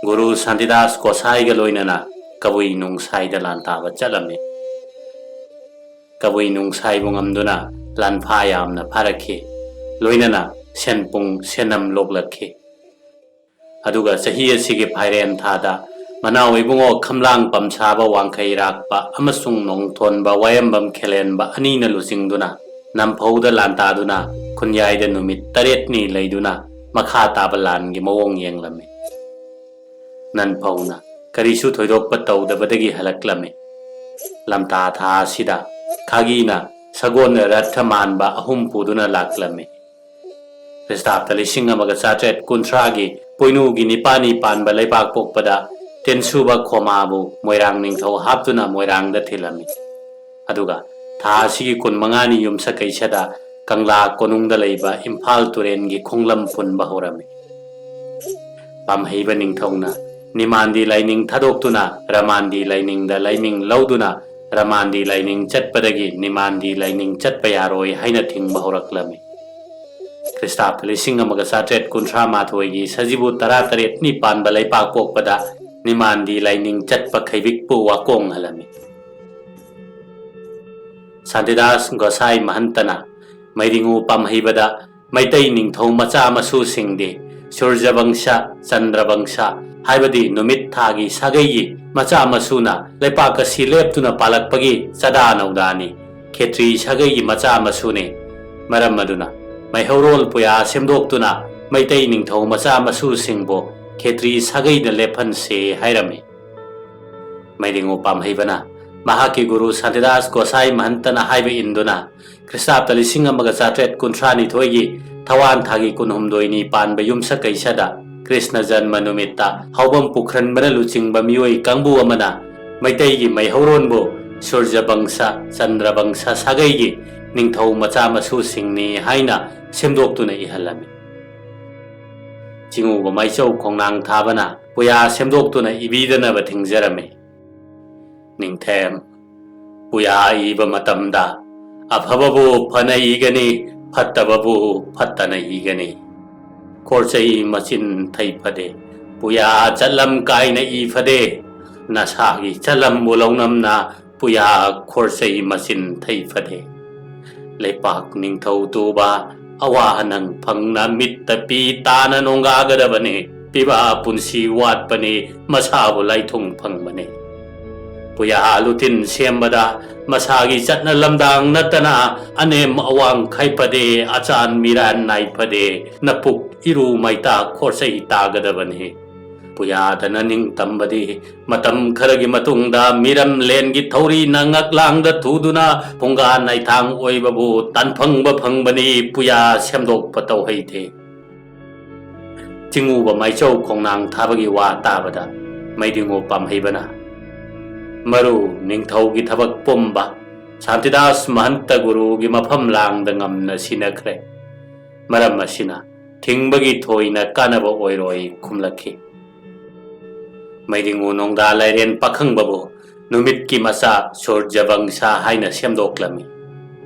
ꯒꯨꯔꯨ ꯁꯥꯟꯇꯤꯗꯥꯁ ꯒꯣꯁꯥꯏꯒ ꯂꯣꯏꯅꯅ ꯀꯕꯨꯏ ꯅꯨꯡꯁꯥꯏꯗ ꯂꯥꯟꯇꯥꯕ ꯆꯠꯂꯝꯃꯤ꯫ ꯀꯕꯨꯏ ꯅꯨꯡꯁꯥꯏꯕꯨ ꯉꯝꯗꯨꯅ ꯂꯥꯟꯐꯥ ꯌꯥꯝꯅ ꯐꯥꯔꯛꯈꯤ꯫ ꯂꯣꯏꯅꯅ ꯁꯦꯟꯄꯨꯡ ꯁꯦꯟꯅꯝ ꯂꯣꯛꯂꯛꯈꯤ꯫ ꯑꯗꯨꯒ ꯆꯍꯤ ꯑꯁꯤꯒꯤ ꯐꯥꯏꯔꯦꯟ ꯊꯥꯗ ꯃꯅꯥꯎ ꯏꯕꯨꯡꯉꯣ ꯈꯝꯂꯥꯡ ꯄꯝꯁꯥꯕ ꯋꯥꯡꯈꯩꯔꯥꯛꯄ ꯑꯃꯁꯨꯡ ꯅꯣꯡꯊꯣꯟꯕ ꯋꯥꯌꯦꯝꯕꯝ ꯈꯦꯂꯦꯟꯕ ꯑꯅꯤꯅ ꯂꯨꯆꯤꯡꯗꯨꯅ ꯅꯝꯐꯧꯗ ꯂꯥꯟꯇꯥꯗꯨꯅ ꯈꯨꯟꯌꯥꯏꯗ ꯅꯨꯃꯤꯠ ꯇꯔꯦꯠꯅꯤ ꯂꯩꯗꯨꯅ ꯃꯈꯥ ꯇꯥꯕ ꯂꯥꯟꯒꯤ ꯃꯑꯣꯡ ꯌꯦꯡꯂꯝꯃꯤ꯫ ꯅꯟꯐꯧꯅ ꯀꯔꯤꯁꯨ ꯊꯣꯏꯗꯣꯛꯄ ꯇꯧꯗꯕꯗꯒꯤ ꯍꯜꯂꯛꯂꯝꯃꯤ꯫ ꯂꯝꯇꯥ ꯊꯥ ꯑꯁꯤꯗ ꯈꯥꯒꯤꯅ ꯁꯒꯣꯜ ꯔꯊ ꯃꯥꯟꯕ ꯑꯍꯨꯝ ꯄꯨꯗꯨꯅ ꯂꯥꯛꯂꯝꯃꯤ꯫ ꯈ꯭ꯔꯤꯁꯇꯥꯕꯇ ꯂꯤꯁꯤꯡ ꯑꯃꯒ ꯆꯥꯇ꯭ꯔꯦꯠ ꯀꯨꯟꯊ꯭ꯔꯥꯒꯤ ꯄꯣꯏꯅꯨꯒꯤ ꯅꯤꯄꯥꯅꯤ ꯄꯥꯟꯕ ꯂꯩꯄꯥꯛꯄꯣꯛꯄꯗ ꯇꯦꯟꯁꯨꯕ ꯈꯣꯃꯥꯕꯨ ꯃꯣꯏꯔꯥꯡ ꯅꯤꯡꯊꯧ ꯍꯥꯞꯇꯨꯅ ꯃꯣꯏꯔꯥꯡꯗ ꯊꯤꯜꯂꯝꯃꯤ꯫ ꯑꯗꯨꯒ ꯊꯥ ꯑꯁꯤꯒꯤ ꯀꯨꯟꯃꯉꯥꯅꯤ ꯌꯨꯝꯁꯀꯩꯁꯗ ꯀꯪꯂꯥ ꯀꯣꯅꯨꯡꯗ ꯂꯩꯕ ꯏꯝꯐꯥꯜ ꯇꯨꯔꯦꯟꯒꯤ ꯈꯣꯡꯂꯝ ꯄꯨꯟꯕ ꯍꯧꯔꯝꯃꯤ꯫ ꯄꯥꯝꯍꯩꯕ ꯅꯤꯡꯊꯧꯅ ꯅꯤꯃꯥꯟꯗꯤ ꯂꯥꯏꯅꯤꯡ ꯊꯥꯗꯣꯛꯇꯨꯅ ꯔꯃꯥꯟꯗꯤ ꯂꯥꯏꯅꯤꯡꯗ ꯂꯥꯏꯃꯤꯡ ꯂꯧꯗꯨꯅ ꯔꯃꯥꯟꯗꯤ ꯂꯥꯏꯅꯤꯡ ꯆꯠꯄꯗꯒꯤ ꯅꯤꯃꯥꯟꯗꯤ ꯂꯥꯏꯅꯤꯡ ꯆꯠꯄ ꯌꯥꯔꯣꯏ ꯍꯥꯏꯅ ꯊꯤꯡꯕ ꯍꯧꯔꯛꯂꯝꯃꯤ꯫ ꯈ꯭ꯔꯤꯁꯇꯥꯕꯇ ꯂꯤꯁꯤꯡ ꯑꯃꯒ ꯆꯥꯇ꯭ꯔꯦꯠ ꯀꯨꯟꯊ꯭ꯔꯥ ꯃꯥꯊꯣꯏꯒꯤ ꯁꯖꯤꯕꯨ ꯇꯔꯥꯇꯔꯦꯠꯅꯤ ꯄꯥꯟꯕ ꯂꯩꯄꯥꯛꯄꯣꯛꯄꯗ ꯅꯤꯃꯥꯟꯗꯤ ꯂꯥꯏꯅꯤꯡ ꯆꯠꯄ ꯈꯩꯕꯤꯛꯄꯨ ꯋꯥꯀꯣꯡꯍꯜꯂꯝꯃꯤ꯫ ꯁꯥꯟꯇꯤꯗꯥꯁ ꯒꯣꯁꯥꯏ ꯃꯍꯟꯇꯅ ꯃꯩꯔꯤꯉꯨ ꯄꯥꯝꯍꯩꯕꯗ ꯃꯩꯇꯩ ꯅꯤꯡꯊꯧ ꯃꯆꯥ ꯃꯁꯨꯁꯤꯡꯗꯤ ꯁꯨꯔꯖꯕꯪꯁ, ꯆꯟꯗ꯭ꯔꯕꯪꯁ, ꯍꯥꯏꯕꯗꯤ ꯅꯨꯃꯤꯠ ꯊꯥꯒꯤ ꯁꯥꯒꯩꯒꯤ ꯃꯆꯥ ꯃꯁꯨꯅ ꯂꯩꯄꯥꯛ ꯑꯁꯤ ꯂꯦꯞꯇꯨꯅ ꯄꯥꯜꯂꯛꯄꯒꯤ ꯆꯗꯥ ꯅꯧꯗꯥꯅꯤ꯫ ꯈꯦꯇ꯭ꯔꯤ ꯁꯥꯒꯩꯒꯤ ꯃꯆꯥ ꯃꯁꯨꯅꯤ꯫ ꯃꯔꯝ ꯑꯗꯨꯅ ꯃꯩꯍꯧꯔꯣꯜ ꯄꯨꯌꯥ ꯁꯦꯝꯗꯣꯛꯇꯨꯅ ꯃꯩꯇꯩ ꯅꯤꯡꯊꯧ ꯃꯆꯥ ꯃꯁꯨꯁꯤꯡꯕꯨ ꯈꯦꯇ꯭ꯔꯤ ꯁꯥꯒꯩꯗ ꯂꯦꯞꯍꯟꯁꯦ ꯍꯥꯏꯔꯝꯃꯤ꯫ ꯃꯩꯔꯤꯉꯨ ꯄꯥꯝꯍꯩꯕꯅ ꯃꯍꯥꯛꯀꯤ ꯒꯨꯔꯨ ꯁꯥꯟꯇꯤꯗꯥꯁ ꯒꯣꯁꯥꯏ ꯃꯍꯟꯇꯅ ꯍꯥꯏꯕ ꯏꯟꯗꯨꯅ ꯈ꯭ꯔꯤꯁꯇꯥꯕꯇ ꯂꯤꯁꯤꯡ ꯑꯃꯒ ꯆꯥꯇ꯭ꯔꯦꯠ ꯀꯨꯟꯊ꯭ꯔꯥꯅꯤꯊꯣꯏꯒꯤ ꯊꯋꯥꯟ ꯊꯥꯒꯤ ꯀꯨꯟꯍꯨꯝꯗꯣꯏꯅꯤ ꯄꯥꯟꯕ ꯌꯨꯝꯁꯀꯩꯁꯗ ꯀ꯭ꯔꯤꯁꯅ ꯖꯟꯃ ꯅꯨꯃꯤꯠꯇ ꯍꯥꯎꯕꯝ ꯄꯨꯈ꯭ꯔꯟꯕꯅ ꯂꯨꯆꯤꯡꯕ ꯃꯤꯑꯣꯏ ꯀꯥꯡꯕꯨ ꯑꯃꯅ ꯃꯩꯇꯩꯒꯤ ꯃꯩꯍꯧꯔꯣꯟꯕꯨ ꯁꯨꯔꯖꯕꯪꯁ, ꯆꯟꯗ꯭ꯔꯕꯪꯁ ꯁꯥꯒꯩꯒꯤ ꯅꯤꯡꯊꯧ ꯃꯆꯥ ꯃꯁꯨꯁꯤꯡꯅꯤ ꯍꯥꯏꯅ ꯁꯦꯝꯗꯣꯛꯇꯨꯅ ꯏꯍꯜꯂꯝꯃꯤ꯫ ꯆꯤꯉꯨꯕ ꯃꯥꯏꯆꯧ ꯈꯣꯡꯅꯥꯡ ꯊꯥꯕꯅ ꯄꯨꯌꯥ ꯁꯦꯝꯗꯣꯛꯇꯨꯅ ꯏꯕꯤꯗꯅꯕ ꯊꯤꯡꯖꯔꯝꯃꯤ꯫ ꯅꯤꯡꯊꯦꯝ, ꯄꯨꯌꯥ ꯏꯕ ꯃꯇꯝꯗ ꯑꯐꯕꯕꯨ ꯐꯅ ꯏꯒꯅꯤ, ꯐꯠꯇꯕꯕꯨ ꯐꯠꯇꯅ ꯏꯒꯅꯤ꯫ ꯈꯣꯔꯆꯩ ꯃꯆꯤꯟ ꯊꯩ ꯐꯗꯦ, ꯄꯨꯌꯥ ꯆꯠꯂꯝ ꯀꯥꯏꯅ ꯏ ꯐꯗꯦ, ꯅꯁꯥꯒꯤ ꯆꯠꯂꯝꯕꯨ ꯂꯧꯅꯝꯅ ꯄꯨꯌꯥ ꯈꯣꯔꯆꯩ ꯃꯆꯤꯟ ꯊꯩ ꯐꯗꯦ꯫ ꯂꯩꯄꯥꯛ ꯅꯤꯡꯊꯧ ꯇꯨꯕ ꯑꯋꯥ ꯅꯪ ꯐꯪꯅ ꯃꯤꯠꯇ ꯄꯤ ꯇꯥꯅ ꯅꯣꯡꯒꯥꯒꯗꯕꯅꯤ꯫ ꯄꯤꯕ ꯄꯨꯟꯁꯤ ꯋꯥꯠꯄꯅꯤ, ꯃꯁꯥꯕꯨ ꯂꯥꯏꯊꯨꯡ ꯐꯪꯕꯅꯤ꯫ ꯄꯨꯌꯥ ꯂꯨꯇꯤꯟ ꯁꯦꯝꯕꯗ ꯃꯁꯥꯒꯤ ꯆꯠꯅ ꯂꯝꯗꯥꯡ ꯅꯠꯇꯅ ꯑꯅꯦꯝ ꯑꯋꯥꯡ ꯈꯥꯏꯄꯗꯦ, ꯑꯆꯥꯟ ꯃꯤꯔꯥꯟ ꯅꯥꯏꯐꯗꯦ, ꯅꯄꯨꯛ ꯏꯔꯨ ꯃꯩꯇꯥ ꯈꯣꯔꯆꯩ ꯇꯥꯒꯗꯕꯅꯤ꯫ ꯄꯨꯌꯥꯗꯅ ꯅꯤꯡꯇꯝꯕꯗꯤ ꯃꯇꯝ ꯈꯔꯒꯤ ꯃꯇꯨꯡꯗ ꯃꯤꯔꯝꯂꯦꯟꯒꯤ ꯊꯧꯔꯤꯅ ꯉꯛꯂꯥꯡꯗ ꯊꯨꯗꯨꯅ ꯐꯨꯡꯒꯥ ꯅꯥꯏꯊꯥꯡ ꯑꯣꯏꯕꯕꯨ ꯇꯥꯟꯐꯪꯕ ꯐꯪꯕꯅꯤ, ꯄꯨꯌꯥ ꯁꯦꯝꯗꯣꯛꯄ ꯇꯧꯍꯩꯗꯦ꯫ ꯆꯤꯡꯉꯨꯕ ꯃꯥꯏꯆꯧ ꯈꯣꯡꯅꯥꯡ ꯊꯥꯕꯒꯤ ꯋꯥ ꯇꯥꯕꯗ ꯃꯩꯗꯤꯡꯉꯨ ꯄꯥꯝꯍꯩꯕꯅ, "ꯃꯔꯨ ꯅꯤꯡꯊꯧꯒꯤ ꯊꯕꯛ ꯄꯨꯝꯕ ꯁꯥꯟꯇꯤꯗꯥꯁ ꯃꯍꯟꯇ ꯒꯨꯔꯨꯒꯤ ꯃꯐꯝ ꯂꯥꯡꯗ ꯉꯝꯅ ꯁꯤꯟꯅꯈ꯭ꯔꯦ꯫ ꯃꯔꯝ ꯑꯁꯤꯅ ꯊꯤꯡꯕꯒꯤ ꯊꯣꯏꯅ ꯀꯥꯟꯅꯕ ꯑꯣꯏꯔꯣꯏ" ꯈꯨꯝꯂꯛꯈꯤ꯫ ꯃꯩꯗꯤꯡꯉꯨ ꯅꯣꯡꯗꯥ ꯂꯥꯏꯔꯦꯟ ꯄꯥꯈꯪꯕꯕꯨ ꯅꯨꯃꯤꯠꯀꯤ ꯃꯆꯥ ꯁꯨꯔꯖꯕꯪꯁꯥ ꯍꯥꯏꯅ ꯁꯦꯝꯗꯣꯛꯂꯝꯃꯤ꯫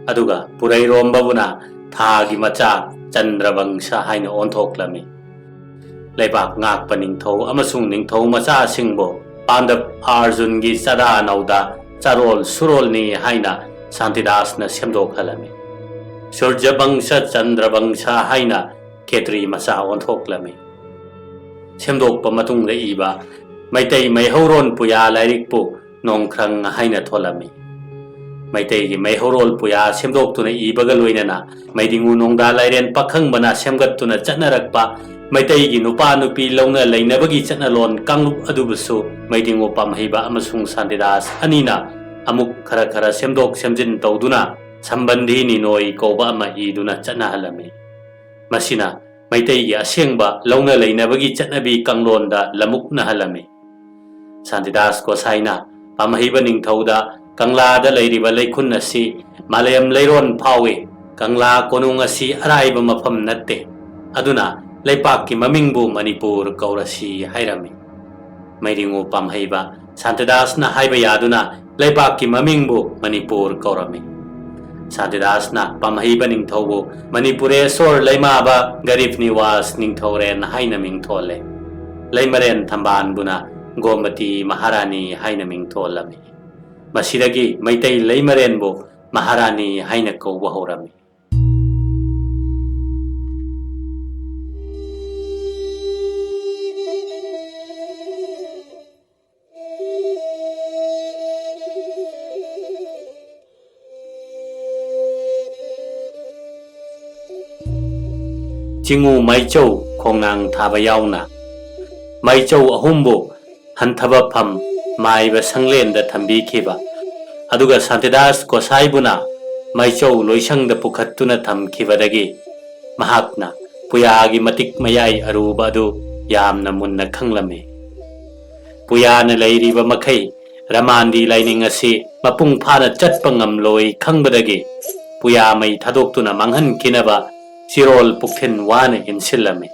ꯑꯗꯨꯒ ꯄꯨꯔꯩꯔꯣꯝꯕꯕꯨꯅ ꯊꯥꯒꯤ ꯃꯆꯥ ꯆꯟꯗ꯭ꯔꯕꯪꯁꯥ ꯍꯥꯏꯅ ꯑꯣꯟꯊꯣꯛꯂꯝꯃꯤ꯫ ꯂꯩꯕꯥꯛ ꯉꯥꯛꯄ ꯅꯤꯡꯊꯧ ꯑꯃꯁꯨꯡ ꯅꯤꯡꯊꯧ ꯃꯆꯥꯁꯤꯡꯕꯨ ꯄꯥꯟꯗꯕ ꯑꯥꯔꯖꯨꯟꯒꯤ ꯆꯥꯗꯥ ꯅꯧꯗꯥ ꯆꯥꯔꯣꯜ ꯁꯨꯔꯣꯜꯅꯤ ꯍꯥꯏꯅ ꯁꯥꯟꯇꯤꯗꯥꯁꯅ ꯁꯦꯝꯗꯣꯛꯍꯜꯂꯝꯃꯤ꯫ ꯁꯨꯔꯖꯕꯪꯁ ꯆꯟꯗ꯭ꯔꯕꯪꯁ ꯍꯥꯏꯅ ꯈꯦꯇ꯭ꯔꯤ ꯃꯆꯥ ꯑꯣꯟꯊꯣꯛꯂꯝꯃꯤ꯫ ꯁꯦꯝꯗꯣꯛꯄ ꯃꯇꯨꯡꯗ ꯏꯕ ꯃꯩꯇꯩ ꯃꯩꯍꯧꯔꯣꯟ ꯄꯨꯌꯥ ꯂꯥꯏꯔꯤꯛꯄꯨ ꯅꯣꯡꯈ꯭ꯔꯪ ꯍꯥꯏꯅ ꯊꯣꯜꯂꯝꯃꯤ꯫ ꯃꯩꯇꯩꯒꯤ ꯃꯩꯍꯧꯔꯣꯜ ꯄꯨꯌꯥ ꯁꯦꯝꯗꯣꯛꯇꯨꯅ ꯏꯕꯒ ꯂꯣꯏꯅꯅ ꯃꯩꯗꯤꯡꯉꯨ ꯅꯣꯡꯗꯥ ꯂꯥꯏꯔꯦꯟ ꯄꯥꯈꯪꯕꯅ ꯁꯦꯝꯒꯠꯇꯨꯅ ꯆꯠꯅꯔꯛꯄ ꯃꯩꯇꯩꯒꯤ ꯅꯨꯄꯥ ꯅꯨꯄꯤ ꯂꯧꯅ ꯂꯩꯅꯕꯒꯤ ꯆꯠꯅꯂꯣꯟ ꯀꯥꯡꯂꯨꯞ ꯑꯗꯨꯕꯨꯁꯨ ꯃꯩꯗꯤꯡꯉꯨ ꯄꯥꯝꯍꯩꯕ ꯑꯃꯁꯨꯡ ꯁꯥꯟꯇꯤꯗꯥꯁ ꯑꯅꯤꯅ ꯑꯃꯨꯛ ꯈꯔ ꯈꯔ ꯁꯦꯝꯗꯣꯛ ꯁꯦꯝꯖꯤꯟ ꯇꯧꯗꯨꯅ ꯁꯝꯕꯟꯙꯤ ꯅꯤꯅꯣꯏ ꯀꯧꯕ ꯑꯃ ꯏꯗꯨꯅ ꯆꯠꯅꯍꯜꯂꯝꯃꯤ꯫ ꯃꯁꯤꯅ ꯃꯩꯇꯩꯒꯤ ꯑꯁꯦꯡꯕ ꯂꯧꯅ ꯂꯩꯅꯕꯒꯤ ꯆꯠꯅꯕꯤ ꯀꯥꯡꯂꯣꯟꯗ ꯂꯃꯨꯛꯅꯍꯜꯂꯝꯃꯤ꯫ ꯁꯥꯟꯇꯤꯗꯥꯁ ꯒꯣꯁꯥꯏꯅ ꯄꯥꯝꯍꯩꯕ ꯅꯤꯡꯊꯧꯗ ꯀꯪꯂꯥꯗ ꯂꯩꯔꯤꯕ ꯂꯩꯈꯨꯟ ꯑꯁꯤ ꯃꯥꯂꯦꯝ ꯂꯩꯔꯣꯟ ꯐꯥꯎꯏ, ꯀꯪꯂꯥ ꯀꯣꯅꯨꯡ ꯑꯁꯤ ꯑꯔꯥꯏꯕ ꯃꯐꯝ ꯅꯠꯇꯦ, ꯑꯗꯨꯅ ꯂꯩꯄꯥꯛꯀꯤ ꯃꯃꯤꯡꯕꯨ ꯃꯅꯤꯄꯨꯔ ꯀꯧꯔꯁꯤ ꯍꯥꯏꯔꯝꯃꯤ꯫ ꯃꯩꯔꯤꯉꯨ ꯄꯥꯝꯍꯩꯕ ꯁꯥꯟꯇꯤꯗꯥꯁꯅ ꯍꯥꯏꯕ ꯌꯥꯗꯨꯅ ꯂꯩꯕꯥꯛꯀꯤ ꯃꯃꯤꯡꯕꯨ ꯃꯅꯤꯄꯨꯔ ꯀꯧꯔꯝꯃꯤ꯫ ꯁꯥꯟꯇꯤꯗꯥꯁꯅ ꯄꯥꯝꯍꯩꯕ ꯅꯤꯡꯊꯧꯕꯨ ꯃꯅꯤꯄꯨꯔꯦꯁꯣꯔ ꯂꯩꯃꯥꯕ ꯒꯔꯤꯕ ꯅꯤꯋꯥꯁ ꯅꯤꯡꯊꯧꯔꯦꯟ ꯍꯥꯏꯅ ꯃꯤꯡꯊꯣꯜꯂꯦ꯫ ꯂꯩꯃꯔꯦꯟ ꯊꯝꯕꯥꯜꯕꯨꯅ ꯒꯣꯃꯇꯤ ꯃꯍꯥꯔꯥꯅꯤ ꯍꯥꯏꯅ ꯃꯤꯡꯊꯣꯜꯂꯝꯃꯤ꯫ ꯃꯁꯤꯗꯒꯤ ꯃꯩꯇꯩ ꯂꯩꯃꯔꯦꯟꯕꯨ ꯃꯍꯥꯔꯥꯅꯤ ꯍꯥꯏꯅ ꯀꯧꯕ ꯍꯧꯔꯝꯃꯤ꯫ ꯆꯤꯡꯉꯨ ꯃꯥꯏꯆꯧ ꯈꯣꯡꯅꯥꯡ ꯊꯥꯕ ꯌꯥꯎꯅ ꯃꯥꯏꯆꯧ ꯑꯍꯨꯝꯕꯨ ꯍꯟꯊꯕ ꯐꯝ ꯃꯥꯏꯕ ꯁꯪꯂꯦꯟꯗ ꯊꯝꯕꯤꯈꯤꯕ, ꯑꯗꯨꯒ ꯁꯥꯟꯇꯤꯗꯥꯁ ꯒꯣꯁꯥꯏꯕꯨꯅ ꯃꯥꯏꯆꯧ ꯂꯣꯏꯁꯪꯗ ꯄꯨꯈꯠꯇꯨꯅ ꯊꯝꯈꯤꯕꯗꯒꯤ ꯃꯍꯥꯛꯅ ꯄꯨꯌꯥꯒꯤ ꯃꯇꯤꯛ ꯃꯌꯥꯏ ꯑꯔꯨꯕ ꯑꯗꯨ ꯌꯥꯝꯅ ꯃꯨꯟꯅ ꯈꯪꯂꯝꯃꯤ꯫ ꯄꯨꯌꯥꯅ ꯂꯩꯔꯤꯕ ꯃꯈꯩ ꯔꯃꯥꯟꯗꯤ ꯂꯥꯏꯅꯤꯡ ꯑꯁꯤ ꯃꯄꯨꯡ ꯐꯥꯅ ꯆꯠꯄ ꯉꯝꯂꯣꯏ ꯈꯪꯕꯗꯒꯤ ꯄꯨꯌꯥ ꯃꯩ ꯊꯥꯗꯣꯛꯇꯨꯅ ꯃꯥꯡꯍꯟꯈꯤꯅꯕ ꯆꯤꯔꯣꯜ ꯄꯨꯛꯊꯤꯟ ꯋꯥꯅ ꯏꯟꯁꯤꯜꯂꯝꯃꯤ꯫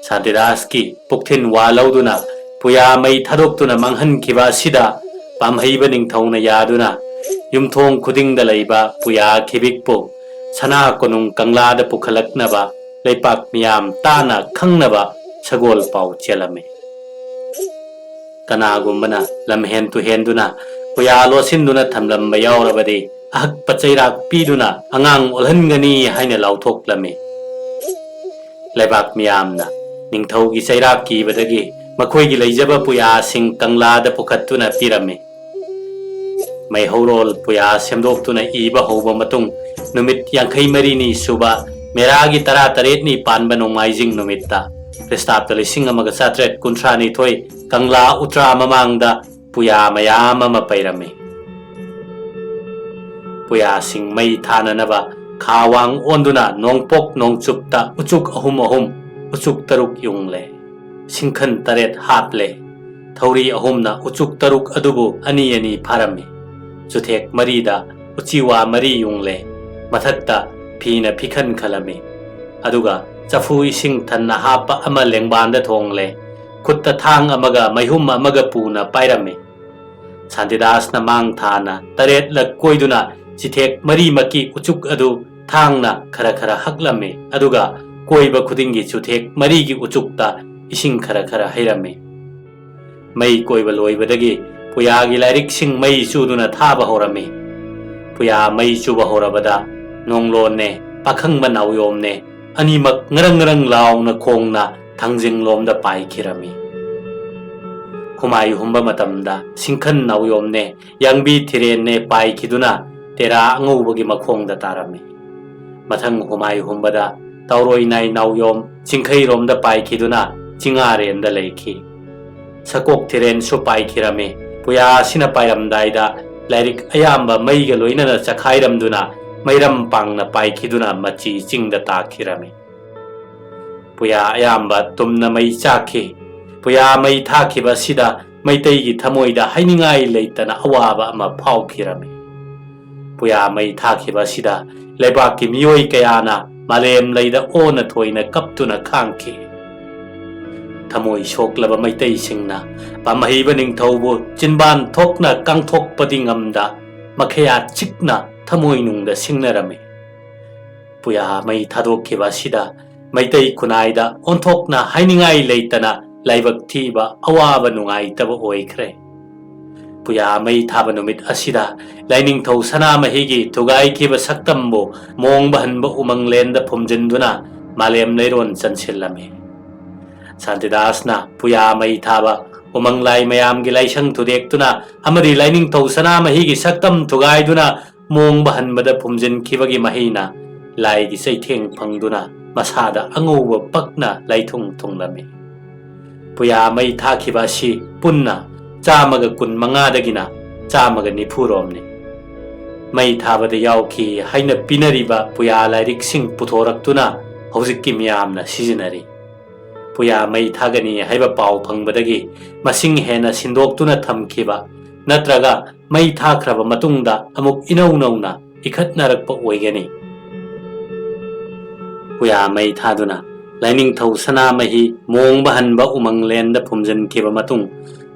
ꯁꯥꯟꯇꯤꯗꯥꯁꯀꯤ ꯄꯨꯛꯊꯤꯟ ꯋꯥ ꯂꯧꯗꯨꯅ ꯄꯨꯌꯥ ꯃꯩ ꯊꯥꯗꯣꯛꯇꯨꯅ ꯃꯥꯡꯍꯟꯈꯤꯕ ꯑꯁꯤꯗ ꯄꯥꯝꯍꯩꯕ ꯅꯤꯡꯊꯧꯅ ꯌꯥꯗꯨꯅ ꯌꯨꯝꯊꯣꯡ ꯈꯨꯗꯤꯡꯗ ꯂꯩꯕ ꯄꯨꯌꯥ ꯈꯤꯕꯤꯛꯄꯨ ꯁꯅꯥ ꯀꯣꯅꯨꯡ ꯀꯪꯂꯥꯗ ꯄꯨꯈꯠꯂꯛꯅꯕ ꯂꯩꯄꯥꯛ ꯃꯤꯌꯥꯝ ꯇꯥꯅ ꯈꯪꯅꯕ ꯁꯒꯣꯜ ꯄꯥꯎ ꯆꯦꯜꯂꯝꯃꯤ꯫ ꯀꯅꯥꯒꯨꯝꯕꯅ ꯂꯝꯍꯦꯟ ꯇꯨꯍꯦꯟꯗꯨꯅ ꯄꯨꯌꯥ ꯂꯣꯠꯁꯤꯟꯗꯨꯅ ꯊꯝꯂꯝꯕ ꯌꯥꯎꯔꯕꯗꯤ ꯑꯍꯛꯄ ꯆꯩꯔꯥꯛ ꯄꯤꯗꯨꯅ ꯑꯉꯥꯡ ꯑꯣꯜꯍꯟꯒꯅꯤ ꯍꯥꯏꯅ ꯂꯥꯎꯊꯣꯛꯂꯝꯃꯤ꯫ ꯂꯩꯕꯥꯛ ꯃꯤꯌꯥꯝꯅ ꯅꯤꯡꯊꯧꯒꯤ ꯆꯩꯔꯥꯛ ꯀꯤꯕꯗꯒꯤ ꯃꯈꯣꯏꯒꯤ ꯂꯩꯖꯕ ꯄꯨꯌꯥꯁꯤꯡ ꯀꯪꯂꯥꯗ ꯄꯨꯈꯠꯇꯨꯅ ꯄꯤꯔꯝꯃꯤ꯫ ꯃꯩꯍꯧꯔꯣꯜ ꯄꯨꯌꯥ ꯁꯦꯝꯗꯣꯛꯇꯨꯅ ꯏꯕ ꯍꯧꯕ ꯃꯇꯨꯡ ꯅꯨꯃꯤꯠ ꯌꯥꯡꯈꯩ ꯃꯔꯤꯅꯤ ꯁꯨꯕ ꯃꯦꯔꯥꯒꯤ ꯇꯔꯥꯇꯔꯦꯠꯅꯤ ꯄꯥꯟꯕ ꯅꯣꯡꯃꯥꯏꯖꯤꯡ ꯅꯨꯃꯤꯠꯇ, ꯈ꯭ꯔꯤꯁꯇꯥꯕꯗ ꯂꯤꯁꯤꯡ ꯑꯃꯒ ꯆꯥꯇ꯭ꯔꯦꯠ ꯀꯨꯟꯊ꯭ꯔꯥ ꯅꯤꯊꯣꯏ, ꯀꯪꯂꯥ ꯎꯇ꯭ꯔꯥ ꯃꯃꯥꯡꯗ ꯄꯨꯌꯥ ꯃꯌꯥꯝ ꯑꯃ ꯄꯩꯔꯝꯃꯤ꯫ ꯄꯨꯌꯥꯁꯤꯡ ꯃꯩ ꯊꯥꯅꯅꯕ ꯈꯥ ꯋꯥꯡ ꯑꯣꯟꯗꯨꯅ ꯅꯣꯡꯄꯣꯛ ꯅꯣꯡꯆꯨꯞꯇ ꯎꯆꯨꯛ ꯑꯍꯨꯝ ꯑꯍꯨꯝ, ꯎꯆꯨꯛ ꯇꯔꯨꯛ ꯌꯨꯡꯂꯦ꯫ ꯁꯤꯡꯈꯟ ꯇꯔꯦꯠ ꯍꯥꯞꯂꯦ꯫ ꯊꯧꯔꯤ ꯑꯍꯨꯝꯅ ꯎꯆꯨꯛ ꯇꯔꯨꯛ ꯑꯗꯨꯕꯨ ꯑꯅꯤ ꯑꯅꯤ ꯐꯥꯔꯝꯃꯤ꯫ ꯆꯨꯊꯦꯛ ꯃꯔꯤꯗ ꯎꯆꯤꯋꯥ ꯃꯔꯤ ꯌꯨꯡꯂꯦ꯫ ꯃꯊꯛꯇ ꯐꯤꯅ ꯐꯤꯈꯟ ꯈꯜꯂꯝꯃꯤ꯫ ꯑꯗꯨꯒ ꯆꯐꯨ ꯏꯁꯤꯡ ꯊꯟꯅ ꯍꯥꯞꯄ ꯑꯃ ꯂꯦꯡꯕꯥꯟꯗ ꯊꯣꯡꯂꯦ꯫ ꯈꯨꯠꯇ ꯊꯥꯡ ꯑꯃꯒ ꯃꯩꯍꯨꯝ ꯑꯃꯒ ꯄꯨꯅ ꯄꯥꯏꯔꯝꯃꯤ꯫ ꯁꯥꯟꯇꯤꯗꯥꯁꯅ ꯃꯥꯡ ꯊꯥꯅ ꯇꯔꯦꯠꯂꯛ ꯀꯣꯏꯗꯨꯅ ꯆꯤꯊꯦꯛ ꯃꯔꯤꯃꯛꯀꯤ ꯎꯆꯨꯛ ꯑꯗꯨ ꯊꯥꯡꯅ ꯈꯔ ꯈꯔ ꯍꯛꯂꯝꯃꯤ, ꯑꯗꯨꯒ ꯀꯣꯏꯕ ꯈꯨꯗꯤꯡꯒꯤ ꯆꯨꯊꯦꯛ ꯃꯔꯤꯒꯤ ꯎꯆꯨꯛꯇ ꯏꯁꯤꯡ ꯈꯔ ꯈꯔ ꯍꯩꯔꯝꯃꯤ꯫ ꯃꯩ ꯀꯣꯏꯕ ꯂꯣꯏꯕꯗꯒꯤ ꯄꯨꯌꯥꯒꯤ ꯂꯥꯏꯔꯤꯛꯁꯤꯡ ꯃꯩ ꯆꯨꯗꯨꯅ ꯊꯥꯕ ꯍꯧꯔꯝꯃꯤ꯫ ꯄꯨꯌꯥ ꯃꯩ ꯆꯨꯕ ꯍꯧꯔꯕꯗ ꯅꯣꯡꯂꯣꯟꯅꯦ, ꯄꯥꯈꯪꯕ ꯅꯥꯎꯌꯣꯝꯅꯦ, ꯑꯅꯤꯃꯛ ꯉꯔꯪ ꯉꯔꯪ ꯂꯥꯎꯅ ꯈꯣꯡꯅ ꯊꯥꯡꯖꯤꯡꯂꯣꯝꯗ ꯄꯥꯏꯈꯤꯔꯝꯃꯤ꯫ ꯍꯨꯃꯥꯏ ꯍꯨꯝꯕ ꯃꯇꯝꯗ ꯁꯤꯡꯈꯟ ꯅꯥꯎꯌꯣꯝꯅꯦ, ꯌꯥꯡꯕꯤ ꯊꯤꯔꯦꯟꯅꯦ ꯄꯥꯏꯈꯤꯗꯨꯅ ꯇꯦꯔꯥ ꯑꯉꯧꯕꯒꯤ ꯃꯈꯣꯡꯗ ꯇꯥꯔꯝꯃꯤ꯫ ꯃꯊꯪ ꯍꯨꯃꯥꯏ ꯍꯨꯝꯕꯗ ꯇꯥꯎꯔꯣꯏ ꯅꯥꯏ ꯅꯥꯎꯌꯣꯝ ꯆꯤꯡꯈꯩꯔꯣꯝꯗ ꯄꯥꯏꯈꯤꯗꯨꯅ ꯆꯤꯡꯉꯥꯔꯦꯟꯗ ꯂꯩꯈꯤ꯫ ꯁꯀꯣꯛ ꯊꯤꯔꯦꯟꯁꯨ ꯄꯥꯏꯈꯤꯔꯝꯃꯤ꯫ ꯄꯨꯌꯥ ꯑꯁꯤꯅ ꯄꯥꯏꯔꯝꯗꯥꯏꯗ ꯂꯥꯏꯔꯤꯛ ꯑꯌꯥꯝꯕ ꯃꯩꯒ ꯂꯣꯏꯅꯅ ꯆꯈꯥꯏꯔꯝꯗꯨꯅ ꯃꯩꯔꯝ ꯄꯥꯡꯅ ꯄꯥꯏꯈꯤꯗꯨꯅ ꯃꯆꯤ ꯆꯤꯡꯗ ꯇꯥꯈꯤꯔꯝꯃꯤ꯫ ꯄꯨꯌꯥ ꯑꯌꯥꯝꯕ ꯇꯨꯝꯅ ꯃꯩ ꯆꯥꯛꯈꯤ꯫ ꯄꯨꯌꯥ ꯃꯩ ꯊꯥꯈꯤꯕ ꯑꯁꯤꯗ ꯃꯩꯇꯩꯒꯤ ꯊꯃꯣꯏꯗ ꯍꯥꯏꯅꯤꯡꯉꯥꯏ ꯂꯩꯇꯅ ꯑꯋꯥꯕ ꯑꯃ ꯐꯥꯎꯈꯤꯔꯝꯃꯤ꯫ ꯄꯨꯌꯥ ꯃꯩ ꯊꯥꯈꯤꯕ ꯑꯁꯤꯗ ꯂꯩꯕꯥꯛꯀꯤ ꯃꯤꯑꯣꯏ ꯀꯌꯥꯅ ꯃꯥꯂꯦꯝ ꯂꯩꯗ ꯑꯣꯅ ꯊꯣꯏꯅ ꯀꯞꯇꯨꯅ ꯈꯥꯡꯈꯤ꯫ ꯊꯃꯣꯏ ꯁꯣꯛꯂꯕ ꯃꯩꯇꯩꯁꯤꯡꯅ ꯄꯥꯝꯍꯩꯕ ꯅꯤꯡꯊꯧꯕꯨ ꯆꯤꯟꯕꯥꯟ ꯊꯣꯛꯅ ꯀꯥꯡꯊꯣꯛꯄꯗꯤ ꯉꯝꯗ ꯃꯈꯌꯥ ꯆꯤꯛꯅ ꯊꯃꯣꯏꯅꯨꯡꯗ ꯁꯤꯡꯅꯔꯝꯃꯤ꯫ ꯄꯨꯌꯥ ꯃꯩ ꯊꯥꯗꯣꯛꯈꯤꯕ ꯑꯁꯤꯗ ꯃꯩꯇꯩ ꯈꯨꯟꯅꯥꯏꯗ ꯑꯣꯟꯊꯣꯛꯅ ꯍꯥꯏꯅꯤꯡꯉꯥꯏ ꯂꯩꯇꯅ ꯂꯥꯏꯕꯛ ꯊꯤꯕ, ꯑꯋꯥꯕ, ꯅꯨꯡꯉꯥꯏꯇꯕ ꯑꯣꯏꯈ꯭ꯔꯦ꯫ ꯄꯨꯌꯥ ꯃꯩ ꯊꯥꯕ ꯅꯨꯃꯤꯠ ꯑꯁꯤꯗ ꯂꯥꯏꯅꯤꯡꯊꯧ ꯁꯅꯥꯃꯍꯤꯒꯤ ꯊꯨꯒꯥꯏꯈꯤꯕ ꯁꯛꯇꯝꯕꯨ ꯃꯣꯡꯕ ꯍꯟꯕ ꯎꯃꯪꯂꯦꯟꯗ ꯐꯨꯝꯖꯤꯟꯗꯨꯅ ꯃꯥꯂꯦꯝ ꯂꯩꯔꯣꯟ ꯆꯟꯁꯤꯜꯂꯝꯃꯤ꯫ ꯁꯥꯟꯇꯤꯗꯥꯁꯅ ꯄꯨꯌꯥ ꯃꯩ ꯊꯥꯕ ꯎꯃꯪ ꯂꯥꯏ ꯃꯌꯥꯝꯒꯤ ꯂꯥꯏꯁꯪ ꯊꯨꯗꯦꯛꯇꯨꯅ ꯑꯃꯗꯤ ꯂꯥꯏꯅꯤꯡꯊꯧ ꯁꯅꯥꯃꯍꯤꯒꯤ ꯁꯛꯇꯝ ꯊꯨꯒꯥꯏꯗꯨꯅ ꯃꯣꯡꯕ ꯍꯟꯕꯗ ꯐꯨꯝꯖꯤꯟꯈꯤꯕꯒꯤ ꯃꯍꯩꯅ ꯂꯥꯏꯒꯤ ꯆꯩꯊꯦꯡ ꯐꯪꯗꯨꯅ ꯃꯁꯥꯗ ꯑꯉꯧꯕ ꯄꯛꯅ ꯂꯥꯏꯊꯨꯡ ꯊꯨꯡꯂꯝꯃꯤ꯫ ꯄꯨꯌꯥ ꯃꯩ ꯊꯥꯈꯤꯕ ꯑꯁꯤ ꯄꯨꯟꯅ ꯆꯥꯝꯃꯒ ꯀꯨꯟ ꯃꯉꯥꯗꯒꯤꯅ ꯆꯥꯝꯃꯒ ꯅꯤꯐꯨ ꯔꯣꯝꯅꯤ꯫ ꯃꯩ ꯊꯥꯕꯗ ꯌꯥꯎꯈꯤ ꯍꯥꯏꯅ ꯄꯤꯅꯔꯤꯕ ꯄꯨꯌꯥ ꯂꯥꯏꯔꯤꯛꯁꯤꯡ ꯄꯨꯊꯣꯔꯛꯇꯨꯅ ꯍꯧꯖꯤꯛꯀꯤ ꯃꯤꯌꯥꯝꯅ ꯁꯤꯖꯤꯟꯅꯔꯤ꯫ ꯄꯨꯌꯥ ꯃꯩ ꯊꯥꯒꯅꯤ ꯍꯥꯏꯕ ꯄꯥꯎ ꯐꯪꯕꯗꯒꯤ ꯃꯁꯤꯡ ꯍꯦꯟꯅ ꯁꯤꯟꯗꯣꯛꯇꯨꯅ ꯊꯝꯈꯤꯕ ꯅꯠꯇ꯭ꯔꯒ ꯃꯩ ꯊꯥꯈ꯭ꯔꯕ ꯃꯇꯨꯡꯗ ꯑꯃꯨꯛ ꯏꯅꯧ ꯅꯧꯅ ꯏꯈꯠꯅꯔꯛꯄ ꯑꯣꯏꯒꯅꯤ꯫ ꯄꯨꯌꯥ ꯃꯩ ꯊꯥꯗꯨꯅ ꯂꯥꯏꯅꯤꯡꯊꯧ ꯁꯅꯥꯃꯍꯤ ꯃꯣꯡꯕ ꯍꯟꯕ ꯎꯃꯪꯂꯦꯟꯗ ꯐꯨꯝꯖꯤꯟꯈꯤꯕ ꯃꯇꯨꯡ,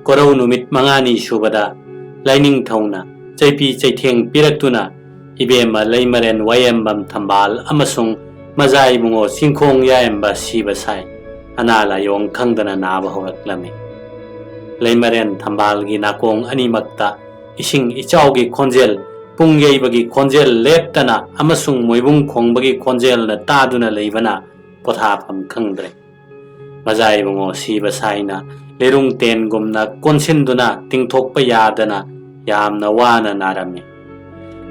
ꯀꯣꯔꯧ ꯅꯨꯃꯤꯠ ꯃꯉꯥꯅꯤ ꯁꯨꯕꯗ ꯂꯥꯏꯅꯤꯡꯊꯧꯅ ꯆꯩꯕꯤ ꯆꯩꯊꯦꯡ ꯄꯤꯔꯛꯇꯨꯅ ꯏꯕꯦꯝꯃ ꯂꯩꯃꯔꯦꯟ ꯋꯥꯌꯦꯝꯕꯝ ꯊꯝꯕꯥꯜ ꯑꯃꯁꯨꯡ ꯃꯖꯥ ꯏꯕꯨꯡꯉꯣ ꯆꯤꯡꯈꯣꯡ ꯌꯥꯏꯝꯕ ꯁꯤꯕ ꯁꯥꯏ ꯑꯅꯥ ꯂꯥꯏꯌꯣꯡ ꯈꯪꯗꯅ ꯅꯥꯕ ꯍꯧꯔꯛꯂꯝꯃꯤ꯫ ꯂꯩꯃꯔꯦꯟ ꯊꯝꯕꯥꯜꯒꯤ ꯅꯥꯀꯣꯡ ꯑꯅꯤꯃꯛꯇ ꯏꯁꯤꯡ ꯏꯆꯥꯎꯒꯤ ꯈꯣꯟꯖꯦꯜ, ꯄꯨꯡ ꯌꯩꯕꯒꯤ ꯈꯣꯟꯖꯦꯜ ꯂꯦꯞꯇꯅ ꯑꯃꯁꯨꯡ ꯃꯣꯏꯕꯨꯡ ꯈꯣꯡꯕꯒꯤ ꯈꯣꯟꯖꯦꯜꯅ ꯇꯥꯗꯨꯅ ꯂꯩꯕꯅ ꯄꯣꯊꯥꯐꯝ ꯈꯪꯗ꯭ꯔꯦ꯫ ꯃꯖꯥ ꯏꯕꯨꯡꯉꯣ ꯁꯤꯕ ꯁꯥꯏꯅ ꯂꯤꯔꯨꯡ ꯇꯦꯟꯒꯨꯝꯅ ꯀꯣꯟꯁꯤꯟꯗꯨꯅ ꯇꯤꯡꯊꯣꯛꯄ ꯌꯥꯗꯅ ꯌꯥꯝꯅ ꯋꯥꯅ ꯅꯥꯔꯝꯃꯤ꯫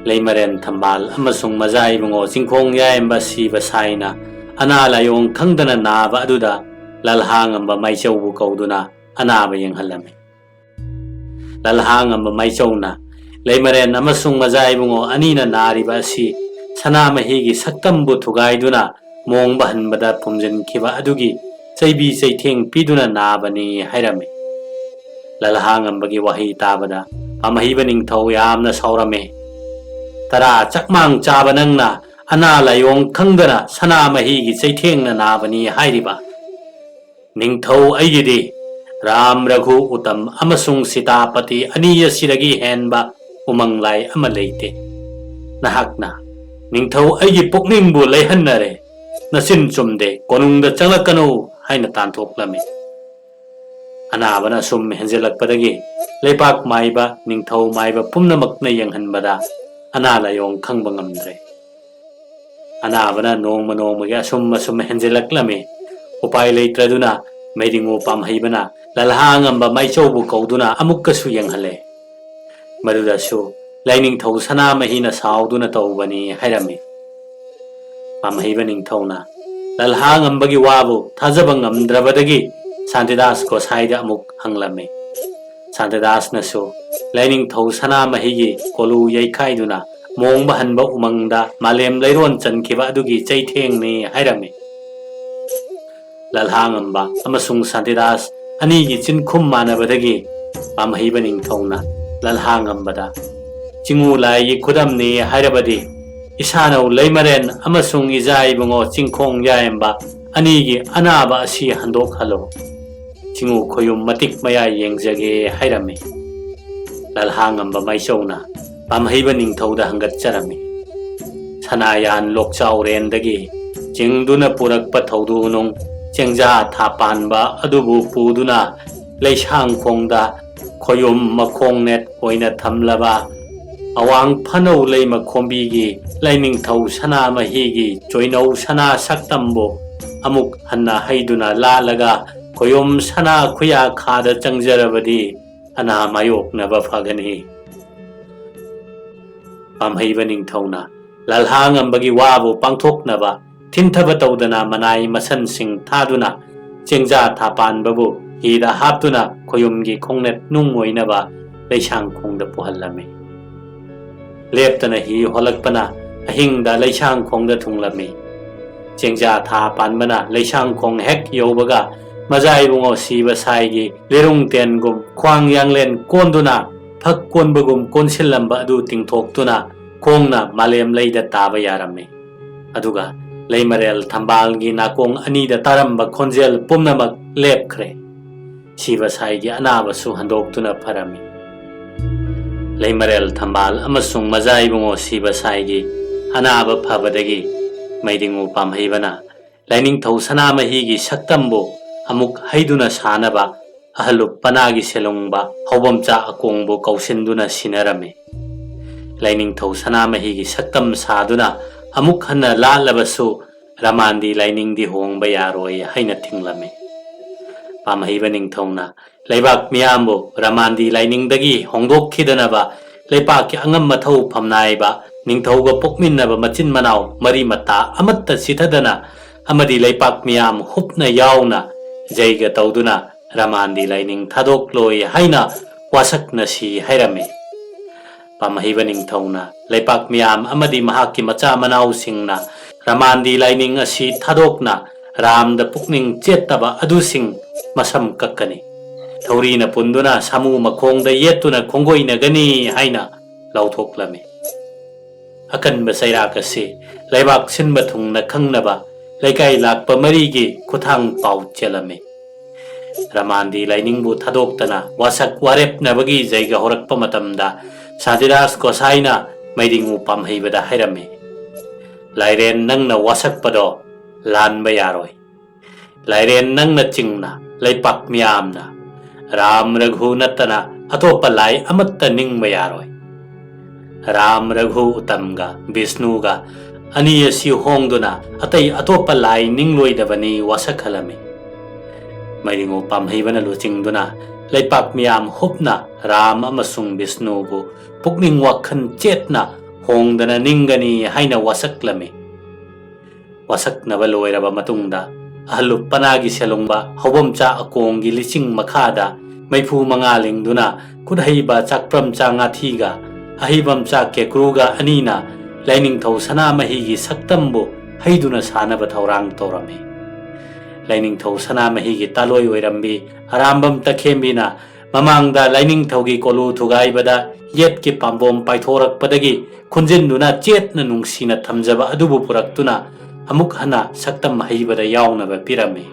ꯂꯩꯃꯔꯦꯟ ꯊꯝꯕꯥꯜ ꯑꯃꯁꯨꯡ ꯃꯖꯥ ꯏꯕꯨꯡꯉꯣ ꯆꯤꯡꯈꯣꯡ ꯌꯥꯏꯝꯕ ꯁꯤꯕ ꯁꯥꯏꯅ ꯑꯅꯥ ꯂꯥꯏꯌꯣꯡ ꯈꯪꯗꯅ ꯅꯥꯕ ꯑꯗꯨꯗ ꯂꯜꯍꯥꯉꯝꯕ ꯃꯥꯏꯆꯧꯕꯨ ꯀꯧꯗꯨꯅ ꯑꯅꯥꯕ ꯌꯦꯡꯍꯜꯂꯝꯃꯤ꯫ ꯂꯜꯍꯥꯉꯝꯕ ꯃꯥꯏꯆꯧꯅ ꯂꯩꯃꯔꯦꯟ ꯑꯃꯁꯨꯡ ꯃꯖꯥ ꯏꯕꯨꯡꯉꯣ ꯑꯅꯤꯅ ꯅꯥꯔꯤꯕ ꯑꯁꯤ ꯁꯅꯥꯃꯍꯤꯒꯤ ꯁꯛꯇꯝꯕꯨ ꯊꯨꯒꯥꯏꯗꯨꯅ ꯃꯣꯡꯕ ꯍꯟꯕꯗ ꯐꯨꯝꯖꯤꯟꯈꯤꯕ ꯑꯗꯨꯒꯤ ꯆꯩꯕꯤ ꯆꯩꯊꯦꯡ ꯄꯤꯗꯨꯅ ꯅꯥꯕꯅꯤ ꯍꯥꯏꯔꯝꯃꯤ꯫ ꯂꯜꯍꯥꯉꯝꯕꯒꯤ ꯋꯥꯍꯩ ꯇꯥꯕꯗ ꯄꯥꯝꯍꯩꯕ ꯅꯤꯡꯊꯧ ꯌꯥꯝꯅ ꯁꯥꯎꯔꯝꯃꯤ꯫ "ꯇꯔꯥ ꯆꯥꯛꯃꯥꯡ ꯆꯥꯕ ꯅꯪꯅ ꯑꯅꯥ ꯂꯥꯏꯌꯣꯡ ꯈꯪꯗꯅ ꯁꯅꯥꯃꯍꯤꯒꯤ ꯆꯩꯊꯦꯡꯅ ꯅꯥꯕꯅꯤ ꯍꯥꯏꯔꯤꯕ? ꯅꯤꯡꯊꯧ ꯑꯩꯒꯤꯗꯤ ꯔꯥꯝ, ꯔꯘꯨ, ꯎꯇꯝ ꯑꯃꯁꯨꯡ ꯁꯤꯇꯥꯄꯇꯤ ꯑꯅꯤ ꯑꯁꯤꯗꯒꯤ ꯍꯦꯟꯕ ꯎꯃꯪ ꯂꯥꯏ ꯑꯃ ꯂꯩꯇꯦ꯫ ꯅꯍꯥꯛꯅ ꯅꯤꯡꯊꯧ ꯑꯩꯒꯤ ꯄꯨꯛꯅꯤꯡꯕꯨ ꯂꯩꯍꯟꯅꯔꯦ꯫ ꯅꯆꯤꯟ ꯆꯨꯝꯗꯦ, ꯀꯣꯅꯨꯡꯗ ꯆꯪꯂꯛꯀꯅꯨ" ꯍꯥꯏꯅ ꯇꯥꯟꯊꯣꯛꯂꯝꯃꯤ꯫ ꯑꯅꯥꯕꯅ ꯑꯁꯨꯝ ꯍꯦꯟꯖꯤꯜꯂꯛꯄꯗꯒꯤ ꯂꯩꯄꯥꯛ ꯃꯥꯏꯕ, ꯅꯤꯡꯊꯧ ꯃꯥꯏꯕ ꯄꯨꯝꯅꯃꯛꯅ ꯌꯦꯡꯍꯟꯕꯗ ꯑꯅꯥ ꯂꯥꯏꯌꯣꯡ ꯈꯪꯕ ꯉꯝꯗ꯭ꯔꯦ꯫ ꯑꯅꯥꯕꯅ ꯅꯣꯡꯃ ꯅꯣꯡꯃꯒꯤ ꯑꯁꯨꯝ ꯑꯁꯨꯝ ꯍꯦꯟꯖꯤꯜꯂꯛꯂꯝꯃꯤ꯫ ꯎꯄꯥꯏ ꯂꯩꯇ꯭ꯔꯗꯨꯅ ꯃꯩꯔꯤꯉꯨ ꯄꯥꯝꯍꯩꯕꯅ ꯂꯜꯍꯥꯉꯝꯕ ꯃꯥꯏꯆꯧꯕꯨ ꯀꯧꯗꯨꯅ ꯑꯃꯨꯛꯀꯁꯨ ꯌꯦꯡꯍꯜꯂꯦ꯫ ꯃꯗꯨꯗꯁꯨ ꯂꯥꯏꯅꯤꯡꯊꯧ ꯁꯅꯥꯃꯍꯤꯅ ꯁꯥꯎꯗꯨꯅ ꯇꯧꯕꯅꯤ ꯍꯥꯏꯔꯝꯃꯤ꯫ ꯄꯥꯝꯍꯩꯕ ꯅꯤꯡꯊꯧꯅ ꯂꯜꯍꯥꯉꯝꯕꯒꯤ ꯋꯥꯕꯨ ꯊꯥꯖꯕ ꯉꯝꯗ꯭ꯔꯕꯗꯒꯤ ꯁꯥꯟꯇꯤꯗꯥꯁ ꯒꯣꯁꯥꯏꯗ ꯑꯃꯨꯛ ꯍꯪꯂꯝꯃꯤ꯫ ꯁꯥꯟꯇꯤꯗꯥꯁꯅꯁꯨ ꯂꯥꯏꯅꯤꯡꯊꯧ ꯁꯅꯥꯃꯍꯤꯒꯤ ꯀꯣꯂꯨ ꯌꯩꯈꯥꯏꯗꯨꯅ ꯃꯣꯡꯕ ꯍꯟꯕ ꯎꯃꯪꯗ ꯃꯥꯂꯦꯝ ꯂꯩꯔꯣꯟ ꯆꯟꯈꯤꯕ ꯑꯗꯨꯒꯤ ꯆꯩꯊꯦꯡꯅꯤ ꯍꯥꯏꯔꯝꯃꯤ꯫ ꯂꯜꯍꯥꯉꯝꯕ ꯑꯃꯁꯨꯡ ꯁꯥꯟꯇꯤꯗꯥꯁ ꯑꯅꯤꯒꯤ ꯆꯤꯟꯈꯨꯝ ꯃꯥꯟꯅꯕꯗꯒꯤ ꯄꯥꯝꯍꯩꯕ ꯅꯤꯡꯊꯧꯅ ꯂꯜꯍꯥꯉꯝꯕꯗ, "ꯆꯤꯡꯉꯨ ꯂꯥꯏꯒꯤ ꯈꯨꯗꯝꯅꯤ ꯍꯥꯏꯔꯕꯗꯤ ꯏꯁꯥꯅꯧ ꯂꯩꯃꯔꯦꯟ ꯑꯃꯁꯨꯡ ꯏꯖꯥ ꯏꯕꯨꯡꯉꯣ ꯆꯤꯡꯈꯣꯡ ꯌꯥꯏꯝꯕ ꯑꯅꯤꯒꯤ ꯑꯅꯥꯕ ꯑꯁꯤ ꯍꯟꯗꯣꯛꯍꯜꯂꯣ꯫ ꯆꯤꯡꯉꯨ ꯈꯣꯌꯨꯝ ꯃꯇꯤꯛ ꯃꯌꯥ ꯌꯦꯡꯖꯒꯦ ꯍꯥꯏꯔꯝꯃꯤ꯫ ꯂꯜꯍꯥꯉꯝꯕ ꯃꯥꯏꯆꯧꯅ ꯄꯥꯝꯍꯩꯕ ꯅꯤꯡꯊꯧꯗ ꯍꯪꯒꯠꯆꯔꯝꯃꯤ꯫ ꯁꯅꯥꯌꯥꯟ ꯂꯣꯛꯆꯥꯎꯔꯦꯟꯗꯒꯤ ꯆꯤꯡꯗꯨꯅ ꯄꯨꯔꯛꯄ ꯊꯧꯗꯨ ꯅꯨꯡ ꯆꯦꯡꯖꯥ ꯊꯥ ꯄꯥꯟꯕ ꯑꯗꯨꯕꯨ ꯄꯨꯗꯨꯅ ꯂꯩꯁꯥꯡꯈꯣꯡꯗ ꯈꯣꯌꯨꯝ ꯃꯈꯣꯡꯅꯦꯠ ꯑꯣꯏꯅ ꯊꯝꯂꯕ ꯑꯋꯥꯡ ꯐꯅꯧ ꯂꯩꯃ ꯈꯣꯝꯕꯤꯒꯤ ꯂꯥꯏꯅꯤꯡꯊꯧ ꯁꯅꯥꯃꯍꯤꯒꯤ ꯆꯣꯏꯅꯧ ꯁꯅꯥ ꯁꯛꯇꯝꯕꯨ ꯑꯃꯨꯛ ꯍꯟꯅ ꯍꯩꯗꯨꯅ ꯂꯥꯠꯂꯒ ꯈꯣꯌꯨꯝ ꯁꯅꯥ ꯈꯨꯌꯥ ꯈꯥꯗ ꯆꯪꯖꯔꯕꯗꯤ ꯑꯅꯥ ꯃꯥꯌꯣꯛꯅꯕ ꯐꯒꯅꯤ꯫ ꯄꯥꯝꯍꯩꯕ ꯅꯤꯡꯊꯧꯅ ꯂꯜꯍꯥꯉꯝꯕꯒꯤ ꯋꯥꯕꯨ ꯄꯥꯡꯊꯣꯛꯅꯕ ꯊꯤꯟꯊꯕ ꯇꯧꯗꯅ ꯃꯅꯥꯏ ꯃꯁꯟꯁꯤꯡ ꯊꯥꯗꯨꯅ ꯆꯦꯡꯖꯥ ꯊꯥ ꯄꯥꯟꯕꯕꯨ ꯍꯤꯗ ꯍꯥꯞꯇꯨꯅ ꯈꯣꯌꯨꯝꯒꯤ ꯈꯣꯡꯅꯦꯠ ꯅꯨꯡ ꯑꯣꯏꯅꯕ ꯂꯩꯁꯥꯡꯈꯣꯡꯗ ꯄꯨꯍꯜꯂꯝꯃꯤ꯫ ꯂꯦꯞꯇꯅ ꯍꯤ ꯍꯣꯜꯂꯛꯄꯅ ꯑꯍꯤꯡꯗ ꯂꯩꯁꯥꯡꯈꯣꯡꯗ ꯊꯨꯡꯂꯝꯃꯤ꯫ ꯆꯦꯡꯖꯥ ꯊꯥ ꯄꯥꯟꯕꯅ ꯂꯩꯁꯥꯡꯈꯣꯡ ꯍꯦꯛ ꯌꯧꯕꯒ ꯃꯖꯥ ꯏꯕꯨꯡꯉꯣ ꯁꯤꯕ ꯁꯥꯏꯒꯤ ꯂꯤꯔꯨꯡ ꯇꯦꯟꯒꯨꯝ ꯈ꯭ꯋꯥꯡ ꯌꯥꯡꯂꯦꯟ ꯀꯣꯟꯗꯨꯅ ꯐꯛ ꯀꯣꯟꯕꯒꯨꯝ ꯀꯣꯟꯁꯤꯜꯂꯝꯕ ꯑꯗꯨ ꯇꯤꯡꯊꯣꯛꯇꯨꯅ ꯈꯣꯡꯅ ꯃꯥꯂꯦꯝ ꯂꯩꯗ ꯇꯥꯕ ꯌꯥꯔꯝꯃꯤ꯫ ꯑꯗꯨꯒ ꯂꯩꯃꯔꯦꯜ ꯊꯝꯕꯥꯜꯒꯤ ꯅꯥꯀꯣꯡ ꯑꯅꯤꯗ ꯇꯥꯔꯝꯕ ꯈꯣꯟꯖꯦꯜ ꯄꯨꯝꯅꯃꯛ ꯂꯦꯞꯈ꯭ꯔꯦ꯫ ꯁꯤꯕ ꯁꯥꯏꯒꯤ ꯑꯅꯥꯕꯁꯨ ꯍꯟꯗꯣꯛꯇꯨꯅ ꯐꯔꯝꯃꯤ꯫ ꯂꯩꯃꯔꯦꯜ ꯊꯝꯕꯥꯜ ꯑꯃꯁꯨꯡ ꯃꯖꯥ ꯏꯕꯨꯡꯉꯣ ꯁꯤꯕ ꯁꯥꯏꯒꯤ ꯑꯅꯥꯕ ꯐꯕꯗꯒꯤ ꯃꯩꯗꯤꯡꯉꯨ ꯄꯥꯝꯍꯩꯕꯅ ꯂꯥꯏꯅꯤꯡꯊꯧ ꯁꯅꯥꯃꯍꯤꯒꯤ ꯁꯛꯇꯝꯕꯨ ꯑꯃꯨꯛ ꯍꯩꯗꯨꯅ ꯁꯥꯅꯕ ꯑꯍꯜꯂꯨꯞ ꯄꯅꯥꯒꯤ ꯁꯦꯂꯨꯡꯕ ꯍꯧꯕꯝꯆꯥ ꯑꯀꯣꯡꯕꯨ ꯀꯧꯁꯤꯟꯗꯨꯅ ꯁꯤꯟꯅꯔꯝꯃꯤ꯫ ꯂꯥꯏꯅꯤꯡꯊꯧ ꯁꯅꯥꯃꯍꯤꯒꯤ ꯁꯛꯇꯝ ꯁꯥꯗꯨꯅ ꯑꯃꯨꯛ ꯍꯟꯅ ꯂꯥꯠꯂꯕꯁꯨ ꯔꯃꯥꯟꯗꯤ ꯂꯥꯏꯅꯤꯡꯗꯤ ꯍꯣꯡꯕ ꯌꯥꯔꯣꯏ ꯍꯥꯏꯅ ꯊꯤꯡꯂꯝꯃꯤ꯫ ꯄꯥꯝꯍꯩꯕ ꯅꯤꯡꯊꯧꯅ ꯂꯩꯕꯥꯛ ꯃꯤꯌꯥꯝꯕꯨ ꯔꯃꯥꯟꯗꯤ ꯂꯥꯏꯅꯤꯡꯗꯒꯤ ꯍꯣꯡꯗꯣꯛꯈꯤꯗꯅꯕ ꯂꯩꯄꯥꯛꯀꯤ ꯑꯉꯝ ꯑꯊꯧ ꯐꯝꯅꯥꯏꯕ ꯅꯤꯡꯊꯧꯒ ꯄꯣꯛꯃꯤꯟꯅꯕ ꯃꯆꯤꯟ ꯃꯅꯥꯎ ꯃꯔꯤ ꯃꯇꯥ ꯑꯃꯠꯇ ꯆꯤꯊꯗꯅ ꯑꯃꯗꯤ ꯂꯩꯄꯥꯛ ꯃꯤꯌꯥꯝ ꯍꯨꯞꯅ ꯌꯥꯎꯅ ꯖꯩꯒ ꯇꯧꯗꯨꯅ ꯔꯃꯥꯟꯗꯤ ꯂꯥꯏꯅꯤꯡ ꯊꯥꯗꯣꯛꯂꯣꯏ ꯍꯥꯏꯅ ꯋꯥꯁꯛꯅꯁꯤ ꯍꯥꯏꯔꯝꯃꯤ꯫ ꯄꯥꯝꯍꯩꯕ ꯅꯤꯡꯊꯧꯅ ꯂꯩꯄꯥꯛ ꯃꯤꯌꯥꯝ ꯑꯃꯗꯤ ꯃꯍꯥꯛꯀꯤ ꯃꯆꯥ ꯃꯅꯥꯎꯁꯤꯡꯅ ꯔꯃꯥꯟꯗꯤ ꯂꯥꯏꯅꯤꯡ ꯑꯁꯤ ꯊꯥꯗꯣꯛꯅ ꯔꯥꯝꯗ ꯄꯨꯛꯅꯤꯡ ꯆꯦꯠꯇꯕ ꯑꯗꯨꯁꯤꯡ ꯃꯁꯝ ꯀꯛꯀꯅꯤ꯫ ꯊꯧꯔꯤꯅ ꯄꯨꯟꯗꯨꯅ ꯁꯥꯃꯨ ꯃꯈꯣꯡꯗ ꯌꯦꯠꯇꯨꯅ ꯈꯣꯡꯒꯣꯏꯅꯒꯅꯤ ꯍꯥꯏꯅ ꯂꯥꯎꯊꯣꯛꯂꯝꯃꯤ꯫ ꯑꯀꯟꯕ ꯆꯩꯔꯥꯛ ꯑꯁꯤ ꯂꯩꯕꯥꯛ ꯁꯤꯟꯕ ꯊꯨꯡꯅ ꯈꯪꯅꯕ ꯂꯩꯀꯥꯏ ꯂꯥꯛꯄ ꯃꯔꯤꯒꯤ ꯈꯨꯠꯊꯥꯡ ꯄꯥꯎ ꯆꯦꯜꯂꯝꯃꯤ꯫ ꯔꯃꯥꯟꯗꯤ ꯂꯥꯏꯅꯤꯡꯕꯨ ꯊꯥꯗꯣꯛꯇꯅ ꯋꯥꯁꯛ ꯋꯥꯔꯦꯞꯅꯕꯒꯤ ꯖꯩꯒ ꯍꯧꯔꯛꯄ ꯃꯇꯝꯗ ꯁꯥꯟꯇꯤꯗꯥꯁ ꯒꯣꯁꯥꯏꯅ ꯃꯩꯔꯤꯉꯨ ꯄꯥꯝꯍꯩꯕꯗ ꯍꯥꯏꯔꯝꯃꯤ, "ꯂꯥꯏꯔꯦꯟ ꯅꯪꯅ ꯋꯥꯁꯛꯄꯗꯣ ꯂꯥꯟꯕ ꯌꯥꯔꯣꯏ꯫ ꯂꯥꯏꯔꯦꯟ ꯅꯪꯅ ꯆꯤꯡꯅ ꯂꯩꯄꯥꯛ ꯃꯤꯌꯥꯝꯅ ꯔꯥꯝ ꯔꯘꯨ ꯅꯠꯇꯅ ꯑꯇꯣꯞꯄ ꯂꯥꯏ ꯑꯃꯠꯇ ꯅꯤꯡꯕ ꯌꯥꯔꯣꯏ꯫ ꯔꯥꯝ ꯔꯘꯨ ꯎꯇꯝꯒ ꯕꯤꯁꯅꯨꯒ ꯑꯅꯤ ꯑꯁꯤ ꯍꯣꯡꯗꯨꯅ ꯑꯇꯩ ꯑꯇꯣꯞꯄ ꯂꯥꯏ ꯅꯤꯡꯂꯣꯏꯗꯕꯅꯤ" ꯋꯥꯁꯛꯍꯜꯂꯝꯃꯤ꯫ ꯃꯩꯔꯤꯉꯨ ꯄꯥꯝꯍꯩꯕꯅ ꯂꯨꯆꯤꯡꯗꯨꯅ ꯂꯩꯄꯥꯛ ꯃꯤꯌꯥꯝ ꯍꯨꯞꯅ ꯔꯥꯝ ꯑꯃꯁꯨꯡ ꯕꯤꯁꯅꯨꯕꯨ ꯄꯨꯛꯅꯤꯡ ꯋꯥꯈꯜ ꯆꯦꯠꯅ ꯍꯣꯡꯗꯅ ꯅꯤꯡꯒꯅꯤ ꯍꯥꯏꯅ ꯋꯥꯁꯛꯂꯝꯃꯤ꯫ ꯋꯥꯁꯛꯅꯕ ꯂꯣꯏꯔꯕ ꯃꯇꯨꯡꯗ ꯑꯍꯜꯂꯨꯞ ꯄꯅꯥꯒꯤ ꯁꯦꯂꯨꯡꯕ ꯍꯧꯕꯝꯆꯥ ꯑꯀꯣꯡꯒꯤ ꯂꯤꯆꯤꯡ ꯃꯈꯥꯗ ꯃꯩꯐꯨ ꯃꯉꯥ ꯂꯤꯡꯗꯨꯅ ꯈꯨꯠꯍꯩꯕ ꯆꯥꯛꯄ꯭ꯔꯝꯆꯥ ꯉꯥꯊꯤꯒ ꯑꯍꯩꯕꯝꯆꯥ ꯀꯦꯀ꯭ꯔꯨꯒ ꯑꯅꯤꯅ ꯂꯥꯏꯅꯤꯡꯊꯧ ꯁꯅꯥꯃꯍꯤꯒꯤ ꯁꯛꯇꯝꯕꯨ ꯍꯩꯗꯨꯅ ꯁꯥꯅꯕ ꯊꯧꯔꯥꯡ ꯇꯧꯔꯝꯃꯤ꯫ ꯂꯥꯏꯅꯤꯡꯊꯧ ꯁꯅꯥꯃꯍꯤꯒꯤ ꯇꯥꯂꯣꯏ ꯑꯣꯏꯔꯝꯕꯤ ꯑꯔꯥꯝꯕꯝ ꯇꯈꯦꯝꯕꯤꯅ ꯃꯃꯥꯡꯗ ꯂꯥꯏꯅꯤꯡꯊꯧꯒꯤ ꯀꯣꯂꯨ ꯊꯨꯒꯥꯏꯕꯗ ꯌꯦꯠꯀꯤ ꯄꯥꯝꯕꯣꯝ ꯄꯥꯏꯊꯣꯔꯛꯄꯗꯒꯤ ꯈꯨꯟꯖꯤꯟꯗꯨꯅ ꯆꯦꯠꯅ ꯅꯨꯡꯁꯤꯅ ꯊꯝꯖꯕ ꯑꯗꯨꯕꯨ ꯄꯨꯔꯛꯇꯨꯅ ꯑꯃꯨꯛ ꯍꯟꯅ ꯁꯛꯇꯝ ꯍꯩꯕꯗ ꯌꯥꯎꯅꯕ ꯄꯤꯔꯝꯃꯤ꯫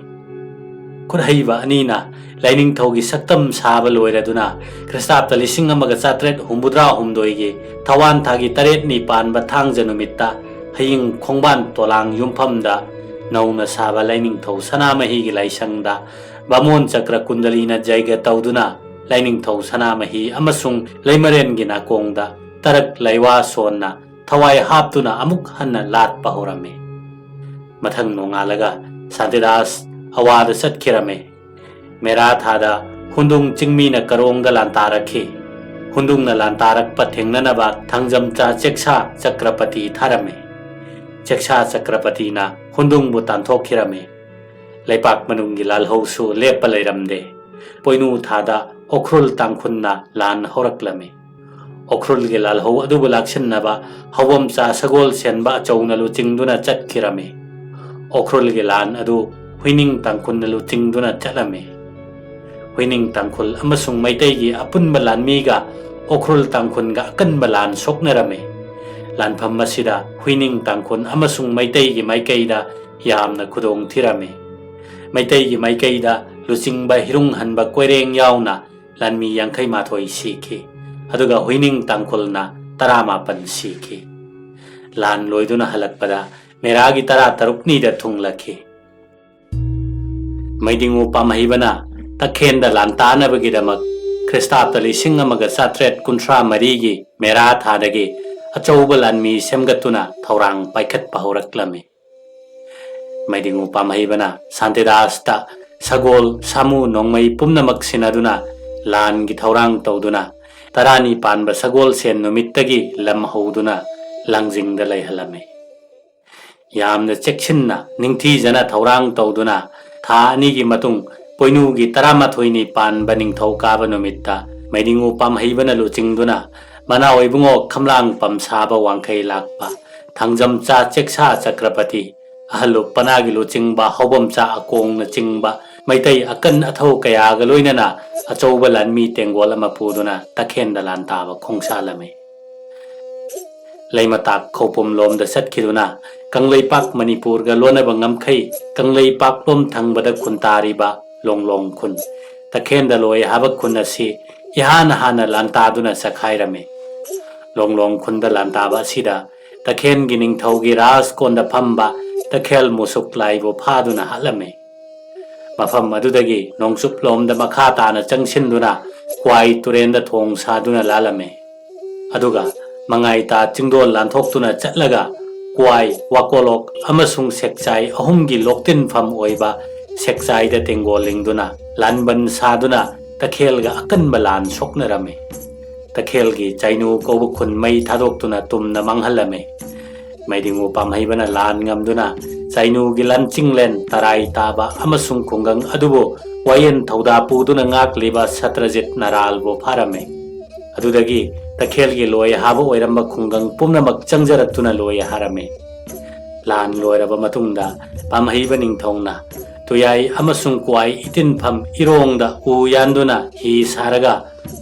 ꯈꯨꯠꯍꯩꯕ ꯑꯅꯤꯅ ꯂꯥꯏꯅꯤꯡꯊꯧꯒꯤ ꯁꯛꯇꯝ ꯁꯥꯕ ꯂꯣꯏꯔꯗꯨꯅ ꯈ꯭ꯔꯤꯁꯇꯥꯕꯇ ꯂꯤꯁꯤꯡ ꯑꯃꯒ ꯆꯥꯇ꯭ꯔꯦꯠ ꯍꯨꯝꯐꯨꯇꯔꯥ ꯍꯨꯝꯗꯣꯏꯒꯤ ꯊꯋꯥꯟ ꯊꯥꯒꯤ ꯇꯔꯦꯠꯅꯤ ꯄꯥꯟꯕ ꯊꯥꯡꯖ ꯅꯨꯃꯤꯠꯇ ꯍꯌꯤꯡ ꯈꯣꯡꯕꯥꯟ ꯇꯣꯂꯥꯡ ꯌꯨꯝꯐꯝꯗ ꯅꯧꯅ ꯁꯥꯕ ꯂꯥꯏꯅꯤꯡꯊꯧ ꯁꯅꯥꯃꯍꯤꯒꯤ ꯂꯥꯏꯁꯪꯗ ꯕꯥꯃꯣꯟ ꯆꯀ꯭ꯔ ꯀꯨꯟꯗꯂꯤꯅ ꯖꯩꯒ ꯇꯧꯗꯨꯅ ꯂꯥꯏꯅꯤꯡꯊꯧ ꯁꯅꯥꯃꯍꯤ ꯑꯃꯁꯨꯡ ꯂꯩꯃꯔꯦꯟꯒꯤ ꯅꯥꯀꯣꯡꯗ ꯇꯔꯛ ꯂꯩꯋꯥ ꯁꯣꯟꯅ ꯊꯋꯥꯏ ꯍꯥꯞꯇꯨꯅ ꯑꯃꯨꯛ ꯍꯟꯅ ꯂꯥꯠꯄ ꯍꯧꯔꯝꯃꯤ꯫ ꯃꯊꯪ ꯅꯣꯡꯉꯥꯜꯂꯒ ꯁꯥꯟꯇꯤꯗꯥꯁ ꯑꯋꯥꯗ ꯆꯠꯈꯤꯔꯝꯃꯤ꯫ ꯃꯦꯔꯥ ꯊꯥꯗ ꯍꯨꯟꯗꯨꯡ ꯆꯤꯡꯃꯤꯅ ꯀꯔꯣꯡꯗ ꯂꯥꯟꯇꯥꯔꯛꯈꯤ꯫ ꯍꯨꯟꯗꯨꯡꯅ ꯂꯥꯟꯇꯥꯔꯛꯄ ꯊꯦꯡꯅꯅꯕ ꯊꯥꯡꯖꯝꯆꯥ ꯆꯦꯛꯁꯥ ꯆꯀ꯭ꯔꯄꯇꯤ ꯊꯥꯔꯝꯃꯤ꯫ ꯆꯦꯛꯁꯥ ꯆꯀ꯭ꯔꯄꯇꯤꯅ ꯍꯨꯟꯗꯨꯡꯕꯨ ꯇꯥꯟꯊꯣꯛꯈꯤꯔꯝꯃꯤ꯫ ꯂꯩꯄꯥꯛ ꯃꯅꯨꯡꯒꯤ ꯂꯥꯜꯍꯧꯁꯨ ꯂꯦꯞꯄ ꯂꯩꯔꯝꯗꯦ꯫ ꯄꯣꯏꯅꯨ ꯊꯥꯗ ꯎꯈ꯭ꯔꯨꯜ ꯇꯥꯡꯈꯨꯜꯅ ꯂꯥꯟ ꯍꯧꯔꯛꯂꯝꯃꯤ꯫ ꯎꯈ꯭ꯔꯨꯜꯒꯤ ꯂꯥꯜꯍꯧ ꯑꯗꯨꯕꯨ ꯂꯥꯛꯁꯤꯟꯅꯕ ꯍꯧꯕꯝꯆꯥ ꯁꯒꯣꯜ ꯁꯦꯟꯕ ꯑꯆꯧꯅ ꯂꯨꯆꯤꯡꯗꯨꯅ ꯆꯠꯈꯤꯔꯝꯃꯤ꯫ ꯎꯈ꯭ꯔꯨꯜꯒꯤ ꯂꯥꯟ ꯑꯗꯨ ꯍꯨꯏꯅꯤꯡ ꯇꯥꯡꯈꯨꯜꯅ ꯂꯨꯆꯤꯡꯗꯨꯅ ꯆꯠꯂꯝꯃꯤ꯫ ꯍꯨꯏꯅꯤꯡ ꯇꯥꯡꯈꯨꯜ ꯑꯃꯁꯨꯡ ꯃꯩꯇꯩꯒꯤ ꯑꯄꯨꯟꯕ ꯂꯥꯟꯃꯤꯒ ꯎꯈ꯭ꯔꯨꯜ ꯇꯥꯡꯈꯨꯜꯒ ꯑꯀꯟꯕ ꯂꯥꯟ ꯁꯣꯛꯅꯔꯝꯃꯤ꯫ ꯂꯥꯟꯐꯝ ꯑꯁꯤꯗ ꯍꯨꯏꯅꯤꯡ ꯇꯥꯡꯈꯨꯜ ꯑꯃꯁꯨꯡ ꯃꯩꯇꯩꯒꯤ ꯃꯥꯏꯀꯩꯗ ꯌꯥꯝꯅ ꯈꯨꯗꯣꯡ ꯊꯤꯔꯝꯃꯤ꯫ ꯃꯩꯇꯩꯒꯤ ꯃꯥꯏꯀꯩꯗ ꯂꯨꯆꯤꯡꯕ ꯍꯤꯔꯨꯡ ꯍꯟꯕ ꯀꯣꯏꯔꯦꯡ ꯌꯥꯎꯅ ꯂꯥꯟꯃꯤ ꯌꯥꯡꯈꯩ ꯃꯥꯊꯣꯏ ꯁꯤꯈꯤ, ꯑꯗꯨꯒ ꯍꯨꯏꯅꯤꯡ ꯇꯥꯡꯈꯨꯜꯅ ꯇꯔꯥꯃꯥꯄꯟ ꯁꯤꯈꯤ꯫ ꯂꯥꯟ ꯂꯣꯏꯗꯨꯅ ꯍꯜꯂꯛꯄꯗ ꯃꯦꯔꯥꯒꯤ ꯇꯔꯥ ꯇꯔꯨꯛꯅꯤꯗ ꯊꯨꯡꯂꯛꯈꯤ꯫ ꯃꯩꯗꯤꯡꯉꯨ ꯄꯥꯝꯍꯩꯕꯅ ꯇꯈꯦꯟꯗ ꯂꯥꯟꯇꯥꯅꯕꯒꯤꯗꯃꯛ ꯈ꯭ꯔꯤꯁꯇꯥꯕꯇ ꯂꯤꯁꯤꯡ ꯑꯃꯒ ꯆꯥꯇ꯭ꯔꯦꯠ ꯀꯨꯟꯊ꯭ꯔꯥ ꯃꯔꯤꯒꯤ ꯃꯦꯔꯥ ꯊꯥꯗꯒꯤ ꯑꯆꯧꯕ ꯂꯥꯟꯃꯤ ꯁꯦꯝꯒꯠꯇꯨꯅ ꯊꯧꯔꯥꯡ ꯄꯥꯏꯈꯠꯄ ꯍꯧꯔꯛꯂꯝꯃꯤ꯫ ꯃꯩꯗꯤꯡꯉꯨ ꯄꯥꯝꯍꯩꯕꯅ ꯁꯥꯟꯇꯤꯗꯥꯁꯇ ꯁꯒꯣꯜ, ꯁꯥꯃꯨ, ꯅꯣꯡꯃꯩ ꯄꯨꯝꯅꯃꯛ ꯁꯤꯟꯅꯗꯨꯅ ꯂꯥꯟꯒꯤ ꯊꯧꯔꯥꯡ ꯇꯧꯗꯨꯅ ꯇꯔꯥꯅꯤ ꯄꯥꯟꯕ ꯁꯒꯣꯜꯁꯦꯟ ꯅꯨꯃꯤꯠꯇꯒꯤ ꯂꯝ ꯍꯧꯗꯨꯅ ꯂꯥꯡꯖꯤꯡꯗ ꯂꯩꯍꯜꯂꯝꯃꯤ꯫ ꯌꯥꯝꯅ ꯆꯦꯛꯁꯤꯟꯅ ꯅꯤꯡꯊꯤꯖꯅ ꯊꯧꯔꯥꯡ ꯇꯧꯗꯨꯅ ꯊꯥ ꯑꯅꯤꯒꯤ ꯃꯇꯨꯡ ꯄꯣꯏꯅꯨꯒꯤ ꯇꯔꯥꯃꯥꯊꯣꯏꯅꯤ ꯄꯥꯟꯕ ꯅꯤꯡꯊꯧꯀꯥꯕ ꯅꯨꯃꯤꯠꯇ ꯃꯩꯗꯤꯡꯉꯨ ꯄꯥꯝꯍꯩꯕꯅ ꯂꯨꯆꯤꯡꯗꯨꯅ ꯃꯅꯥꯎ ꯏꯕꯨꯡꯉꯣ ꯈꯝꯂꯥꯡ ꯄꯝꯁꯥꯕ ꯋꯥꯡꯈꯩ ꯂꯥꯛꯄ, ꯊꯥꯡꯖꯝꯆꯥ ꯆꯦꯛꯁꯥ ꯆꯀ꯭ꯔꯄꯇꯤ, ꯑꯍꯜ ꯂꯨꯞ ꯄꯅꯥꯒꯤ ꯂꯨꯆꯤꯡꯕ ꯍꯥꯎꯕꯝꯆꯥ ꯑꯀꯣꯡꯅꯆꯤꯡꯕ ꯃꯩꯇꯩ ꯑꯀꯟ ꯑꯊꯧ ꯀꯌꯥꯒ ꯂꯣꯏꯅꯅ ꯑꯆꯧꯕ ꯂꯥꯟꯃꯤ ꯇꯦꯡꯒꯣꯜ ꯑꯃ ꯄꯨꯗꯨꯅ ꯇꯈꯦꯟꯗ ꯂꯥꯟꯇꯥꯕ ꯈꯣꯡꯁꯥꯜꯂꯝꯃꯤ꯫ ꯂꯩꯃꯇꯥꯛ ꯈꯧꯄꯨꯝ ꯂꯣꯝꯗ ꯆꯠꯈꯤꯗꯨꯅ ꯀꯪꯂꯩꯄꯥꯛ ꯃꯅꯤꯄꯨꯔꯒ ꯂꯣꯟꯅꯕ ꯉꯝꯈꯩ ꯀꯪꯂꯩꯄꯥꯛꯂꯣꯝ ꯊꯪꯕꯗ ꯈꯨꯟꯇꯥꯔꯤꯕ ꯂꯣꯡꯂꯣꯡ ꯈꯨꯟ, ꯇꯈꯦꯟꯗ ꯂꯣꯏ ꯍꯥꯕ ꯈꯨꯟ ꯑꯁꯤ ꯏꯍꯥꯟ ꯍꯥꯟꯅ ꯂꯥꯟꯇꯥꯗꯨꯅ ꯆꯈꯥꯏꯔꯝꯃꯤ꯫ ꯂꯣꯡꯂꯣꯡ ꯈꯨꯟꯗ ꯂꯥꯟꯇꯥꯕ ꯑꯁꯤꯗ ꯇꯈꯦꯟꯒꯤ ꯅꯤꯡꯊꯧꯒꯤ ꯔꯥꯖꯀꯣꯟꯗ ꯐꯝꯕ ꯇꯈꯦꯜ ꯃꯨꯁꯨꯛ ꯂꯥꯏꯕꯨ ꯐꯥꯗꯨꯅ ꯍꯥꯠꯂꯝꯃꯤ꯫ ꯃꯐꯝ ꯑꯗꯨꯗꯒꯤ ꯅꯣꯡꯆꯨꯞꯂꯣꯝꯗ ꯃꯈꯥ ꯇꯥꯅ ꯆꯪꯁꯤꯟꯗꯨꯅ ꯀ꯭ꯋꯥꯏ ꯇꯨꯔꯦꯟꯗ ꯊꯣꯡ ꯁꯥꯗꯨꯅ ꯂꯥꯜꯂꯝꯃꯤ꯫ ꯑꯗꯨꯒ ꯃꯉꯥꯏꯇꯥ ꯆꯤꯡꯗꯣꯜ ꯂꯥꯟꯊꯣꯛꯇꯨꯅ ꯆꯠꯂꯒ ꯀ꯭ꯋꯥꯏ, ꯋꯥꯀꯣꯂꯣꯛ ꯑꯃꯁꯨꯡ ꯁꯦꯛꯆꯥꯏ ꯑꯍꯨꯝꯒꯤ ꯂꯣꯛꯇꯤꯟꯐꯝ ꯑꯣꯏꯕ ꯁꯦꯛꯆꯥꯏꯗ ꯇꯦꯡꯒꯣꯜ ꯂꯤꯡꯗꯨꯅ ꯂꯥꯟꯕꯟ ꯁꯥꯗꯨꯅ ꯇꯈꯦꯜꯒ ꯑꯀꯟꯕ ꯂꯥꯟ ꯁꯣꯛꯅꯔꯝꯃꯤ꯫ ꯇꯈꯦꯜꯒꯤ ꯆꯥꯏꯅꯨ ꯀꯧꯕ ꯈꯨꯟ ꯃꯩ ꯊꯥꯗꯣꯛꯇꯨꯅ ꯇꯨꯝꯅ ꯃꯥꯡꯍꯜꯂꯝꯃꯤ꯫ ꯃꯩꯗꯤꯡꯉꯨ ꯄꯥꯝꯍꯩꯕꯅ ꯂꯥꯟ ꯉꯝꯗꯨꯅ ꯆꯥꯏꯅꯨꯒꯤ ꯂꯟꯆꯤꯡꯂꯦꯟ ꯇꯔꯥꯏ ꯇꯥꯕ ꯑꯃꯁꯨꯡ ꯈꯨꯡꯒꯪ ꯑꯗꯨꯕꯨ ꯋꯥꯌꯦꯟ ꯊꯧꯗꯥ ꯄꯨꯗꯨꯅ ꯉꯥꯛꯂꯤꯕ ꯁꯇ꯭ꯔꯖꯤꯠ ꯅꯔꯥꯜꯕꯨ ꯐꯥꯔꯝꯃꯤ꯫ ꯑꯗꯨꯗꯒꯤ ꯇꯈꯦꯜꯒꯤ ꯂꯣꯏ ꯍꯥꯕ ꯑꯣꯏꯔꯝꯕ ꯈꯨꯡꯒꯪ ꯄꯨꯝꯅꯃꯛ ꯆꯪꯖꯔꯛꯇꯨꯅ ꯂꯣꯏ ꯍꯥꯔꯝꯃꯤ꯫ ꯂꯥꯟ ꯂꯣꯏꯔꯕ ꯃꯇꯨꯡꯗ ꯄꯥꯝꯍꯩꯕ ꯅꯤꯡꯊꯧꯅ ꯇꯨꯌꯥꯏ ꯑꯃꯁꯨꯡ ꯀ꯭ꯋꯥꯏ ꯏꯇꯤꯟꯐꯝ ꯏꯔꯣꯡꯗ ꯎ ꯌꯥꯟꯗꯨꯅ ꯍꯤ ꯁꯥꯔꯒ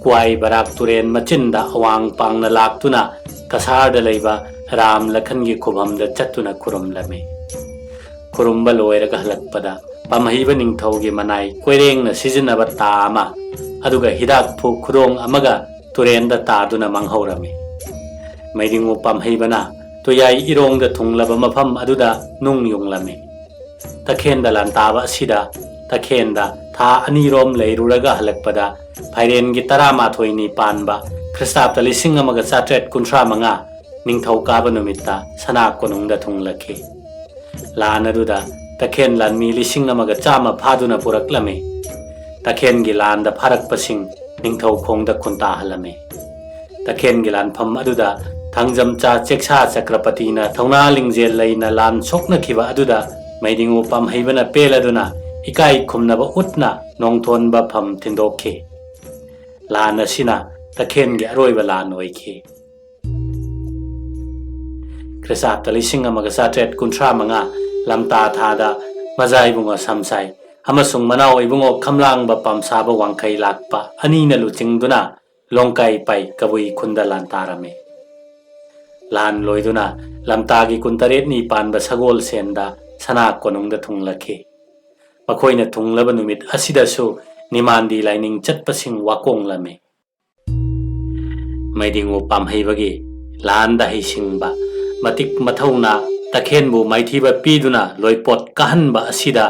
ꯀ꯭ꯋꯥꯏ ꯕꯔꯥꯛ ꯇꯨꯔꯦꯟ ꯃꯆꯤꯟꯗ ꯑꯋꯥꯡ ꯄꯥꯡꯅ ꯂꯥꯛꯇꯨꯅ ꯀꯁꯥꯔꯗ ꯂꯩꯕ ꯔꯥꯝ ꯂꯈꯟꯒꯤ ꯈꯨꯕꯝꯗ ꯆꯠꯇꯨꯅ ꯈꯨꯔꯨꯝꯂꯝꯃꯤ꯫ ꯈꯨꯔꯨꯝꯕ ꯂꯣꯏꯔꯒ ꯍꯜꯂꯛꯄꯗ ꯄꯥꯝꯍꯩꯕ ꯅꯤꯡꯊꯧꯒꯤ ꯃꯅꯥꯏ ꯀꯣꯏꯔꯦꯡꯅ ꯁꯤꯖꯤꯟꯅꯕ ꯇꯥ ꯑꯃ, ꯑꯗꯨꯒ ꯍꯤꯗꯥꯛꯐꯨ ꯈꯨꯗꯣꯡ ꯑꯃꯒ ꯇꯨꯔꯦꯟꯗ ꯇꯥꯗꯨꯅ ꯃꯥꯡꯍꯧꯔꯝꯃꯤ꯫ ꯃꯩꯗꯤꯡꯉꯨ ꯄꯥꯝꯍꯩꯕꯅ ꯇꯨꯌꯥꯏ ꯏꯔꯣꯡꯗ ꯊꯨꯡꯂꯕ ꯃꯐꯝ ꯑꯗꯨꯗ ꯅꯨꯡ ꯌꯨꯡꯂꯝꯃꯤ꯫ ꯇꯈꯦꯟꯗ ꯂꯥꯟꯇꯥꯕ ꯑꯁꯤꯗ ꯇꯈꯦꯟꯗ ꯊꯥ ꯑꯅꯤꯔꯣꯝ ꯂꯩꯔꯨꯔꯒ ꯍꯜꯂꯛꯄꯗ ꯐꯥꯏꯔꯦꯟꯒꯤ ꯇꯔꯥꯃꯥꯊꯣꯏꯅꯤ ꯄꯥꯟꯕ ꯈ꯭ꯔꯤꯁꯇꯥꯕꯇ ꯂꯤꯁꯤꯡ ꯑꯃꯒ ꯆꯥꯇ꯭ꯔꯦꯠ ꯀꯨꯟꯊ꯭ꯔꯥ ꯃꯉꯥ ꯅꯤꯡꯊꯧꯀꯥꯕ ꯅꯨꯃꯤꯠꯇ ꯁꯅꯥ ꯀꯣꯅꯨꯡꯗ ꯊꯨꯡꯂꯛꯈꯤ꯫ ꯂꯥꯟ ꯑꯗꯨꯗ ꯇꯈꯦꯟ ꯂꯥꯟꯃꯤ ꯂꯤꯁꯤꯡ ꯑꯃꯒ ꯆꯥꯝꯃ ꯐꯥꯗꯨꯅ ꯄꯨꯔꯛꯂꯝꯃꯤ꯫ ꯇꯈꯦꯟꯒꯤ ꯂꯥꯟꯗ ꯐꯥꯔꯛꯄꯁꯤꯡ ꯅꯤꯡꯊꯧ ꯈꯣꯡꯗ ꯈꯨꯟꯇꯥꯍꯜꯂꯝꯃꯤ꯫ ꯇꯈꯦꯟꯒꯤ ꯂꯥꯟꯐꯝ ꯑꯗꯨꯗ ꯊꯥꯡꯖꯝꯆꯥ ꯆꯦꯛꯁꯥ ꯆꯀ꯭ꯔꯄꯇꯤꯅ ꯊꯧꯅꯥ ꯂꯤꯡꯖꯦꯜ ꯂꯩꯅ ꯂꯥꯟ ꯁꯣꯛꯅꯈꯤꯕ ꯑꯗꯨꯗ ꯃꯩꯗꯤꯡꯉꯨ ꯄꯥꯝꯍꯩꯕꯅ ꯄꯦꯜꯂꯗꯨꯅ ꯏꯀꯥꯏ ꯈꯨꯝꯅꯕ ꯎꯠꯅ ꯅꯣꯡꯊꯣꯟꯕ ꯐꯝ ꯊꯤꯟꯗꯣꯛꯈꯤ꯫ ꯂꯥꯟ ꯑꯁꯤꯅ ꯇꯈꯦꯟꯒꯤ ꯑꯔꯣꯏꯕ ꯂꯥꯟ ꯑꯣꯏꯈꯤ꯫ ꯈ꯭ꯔꯤꯁꯇꯥꯕꯇ ꯂꯤꯁꯤꯡ ꯑꯃꯒ ꯆꯥꯇ꯭ꯔꯦꯠ ꯀꯨꯟꯊ꯭ꯔꯥ ꯃꯉꯥ ꯂꯝꯇꯥ ꯊꯥꯗ ꯃꯖꯥ ꯏꯕꯨꯡꯉꯣ ꯁꯝꯁꯥꯏ ꯑꯃꯁꯨꯡ ꯃꯅꯥꯎ ꯏꯕꯨꯡꯉꯣ ꯈꯝꯂꯥꯡꯕ ꯄꯥꯝꯁꯥꯕ ꯋꯥꯡꯈꯩ ꯂꯥꯛꯄ ꯑꯅꯤꯅ ꯂꯨꯆꯤꯡꯗꯨꯅ ꯂꯣꯡꯀꯥꯏ ꯄꯥꯏ ꯀꯕꯨꯏ ꯈꯨꯟꯗ ꯂꯥꯟ ꯇꯥꯔꯝꯃꯤ꯫ ꯂꯥꯟ ꯂꯣꯏꯗꯨꯅ ꯂꯝꯇꯥꯒꯤ ꯀꯨꯟꯇꯔꯦꯠꯅꯤ ꯄꯥꯟꯕ ꯁꯒꯣꯜꯁꯦꯟꯗ ꯁꯅꯥ ꯀꯣꯅꯨꯡꯗ ꯊꯨꯡꯂꯛꯈꯤ꯫ ꯃꯈꯣꯏꯅ ꯊꯨꯡꯂꯕ ꯅꯨꯃꯤꯠ ꯑꯁꯤꯗꯁꯨ ꯅꯤꯃꯥꯟꯗꯤ ꯂꯥꯏꯅꯤꯡ ꯆꯠꯄꯁꯤꯡ ꯋꯥꯀꯣꯡꯂꯝꯃꯤ꯫ ꯃꯩꯗꯤꯡꯉꯨ ꯄꯥꯝꯍꯩꯕꯒꯤ ꯂꯥꯟꯗ ꯍꯩꯁꯤꯡꯕ, ꯃꯇꯤꯛ ꯃꯊꯧꯅ ꯇꯈꯦꯟꯕꯨ ꯃꯥꯏꯊꯤꯕ ꯄꯤꯗꯨꯅ ꯂꯣꯏꯄꯣꯠ ꯀꯥꯍꯟꯕ ꯑꯁꯤꯗ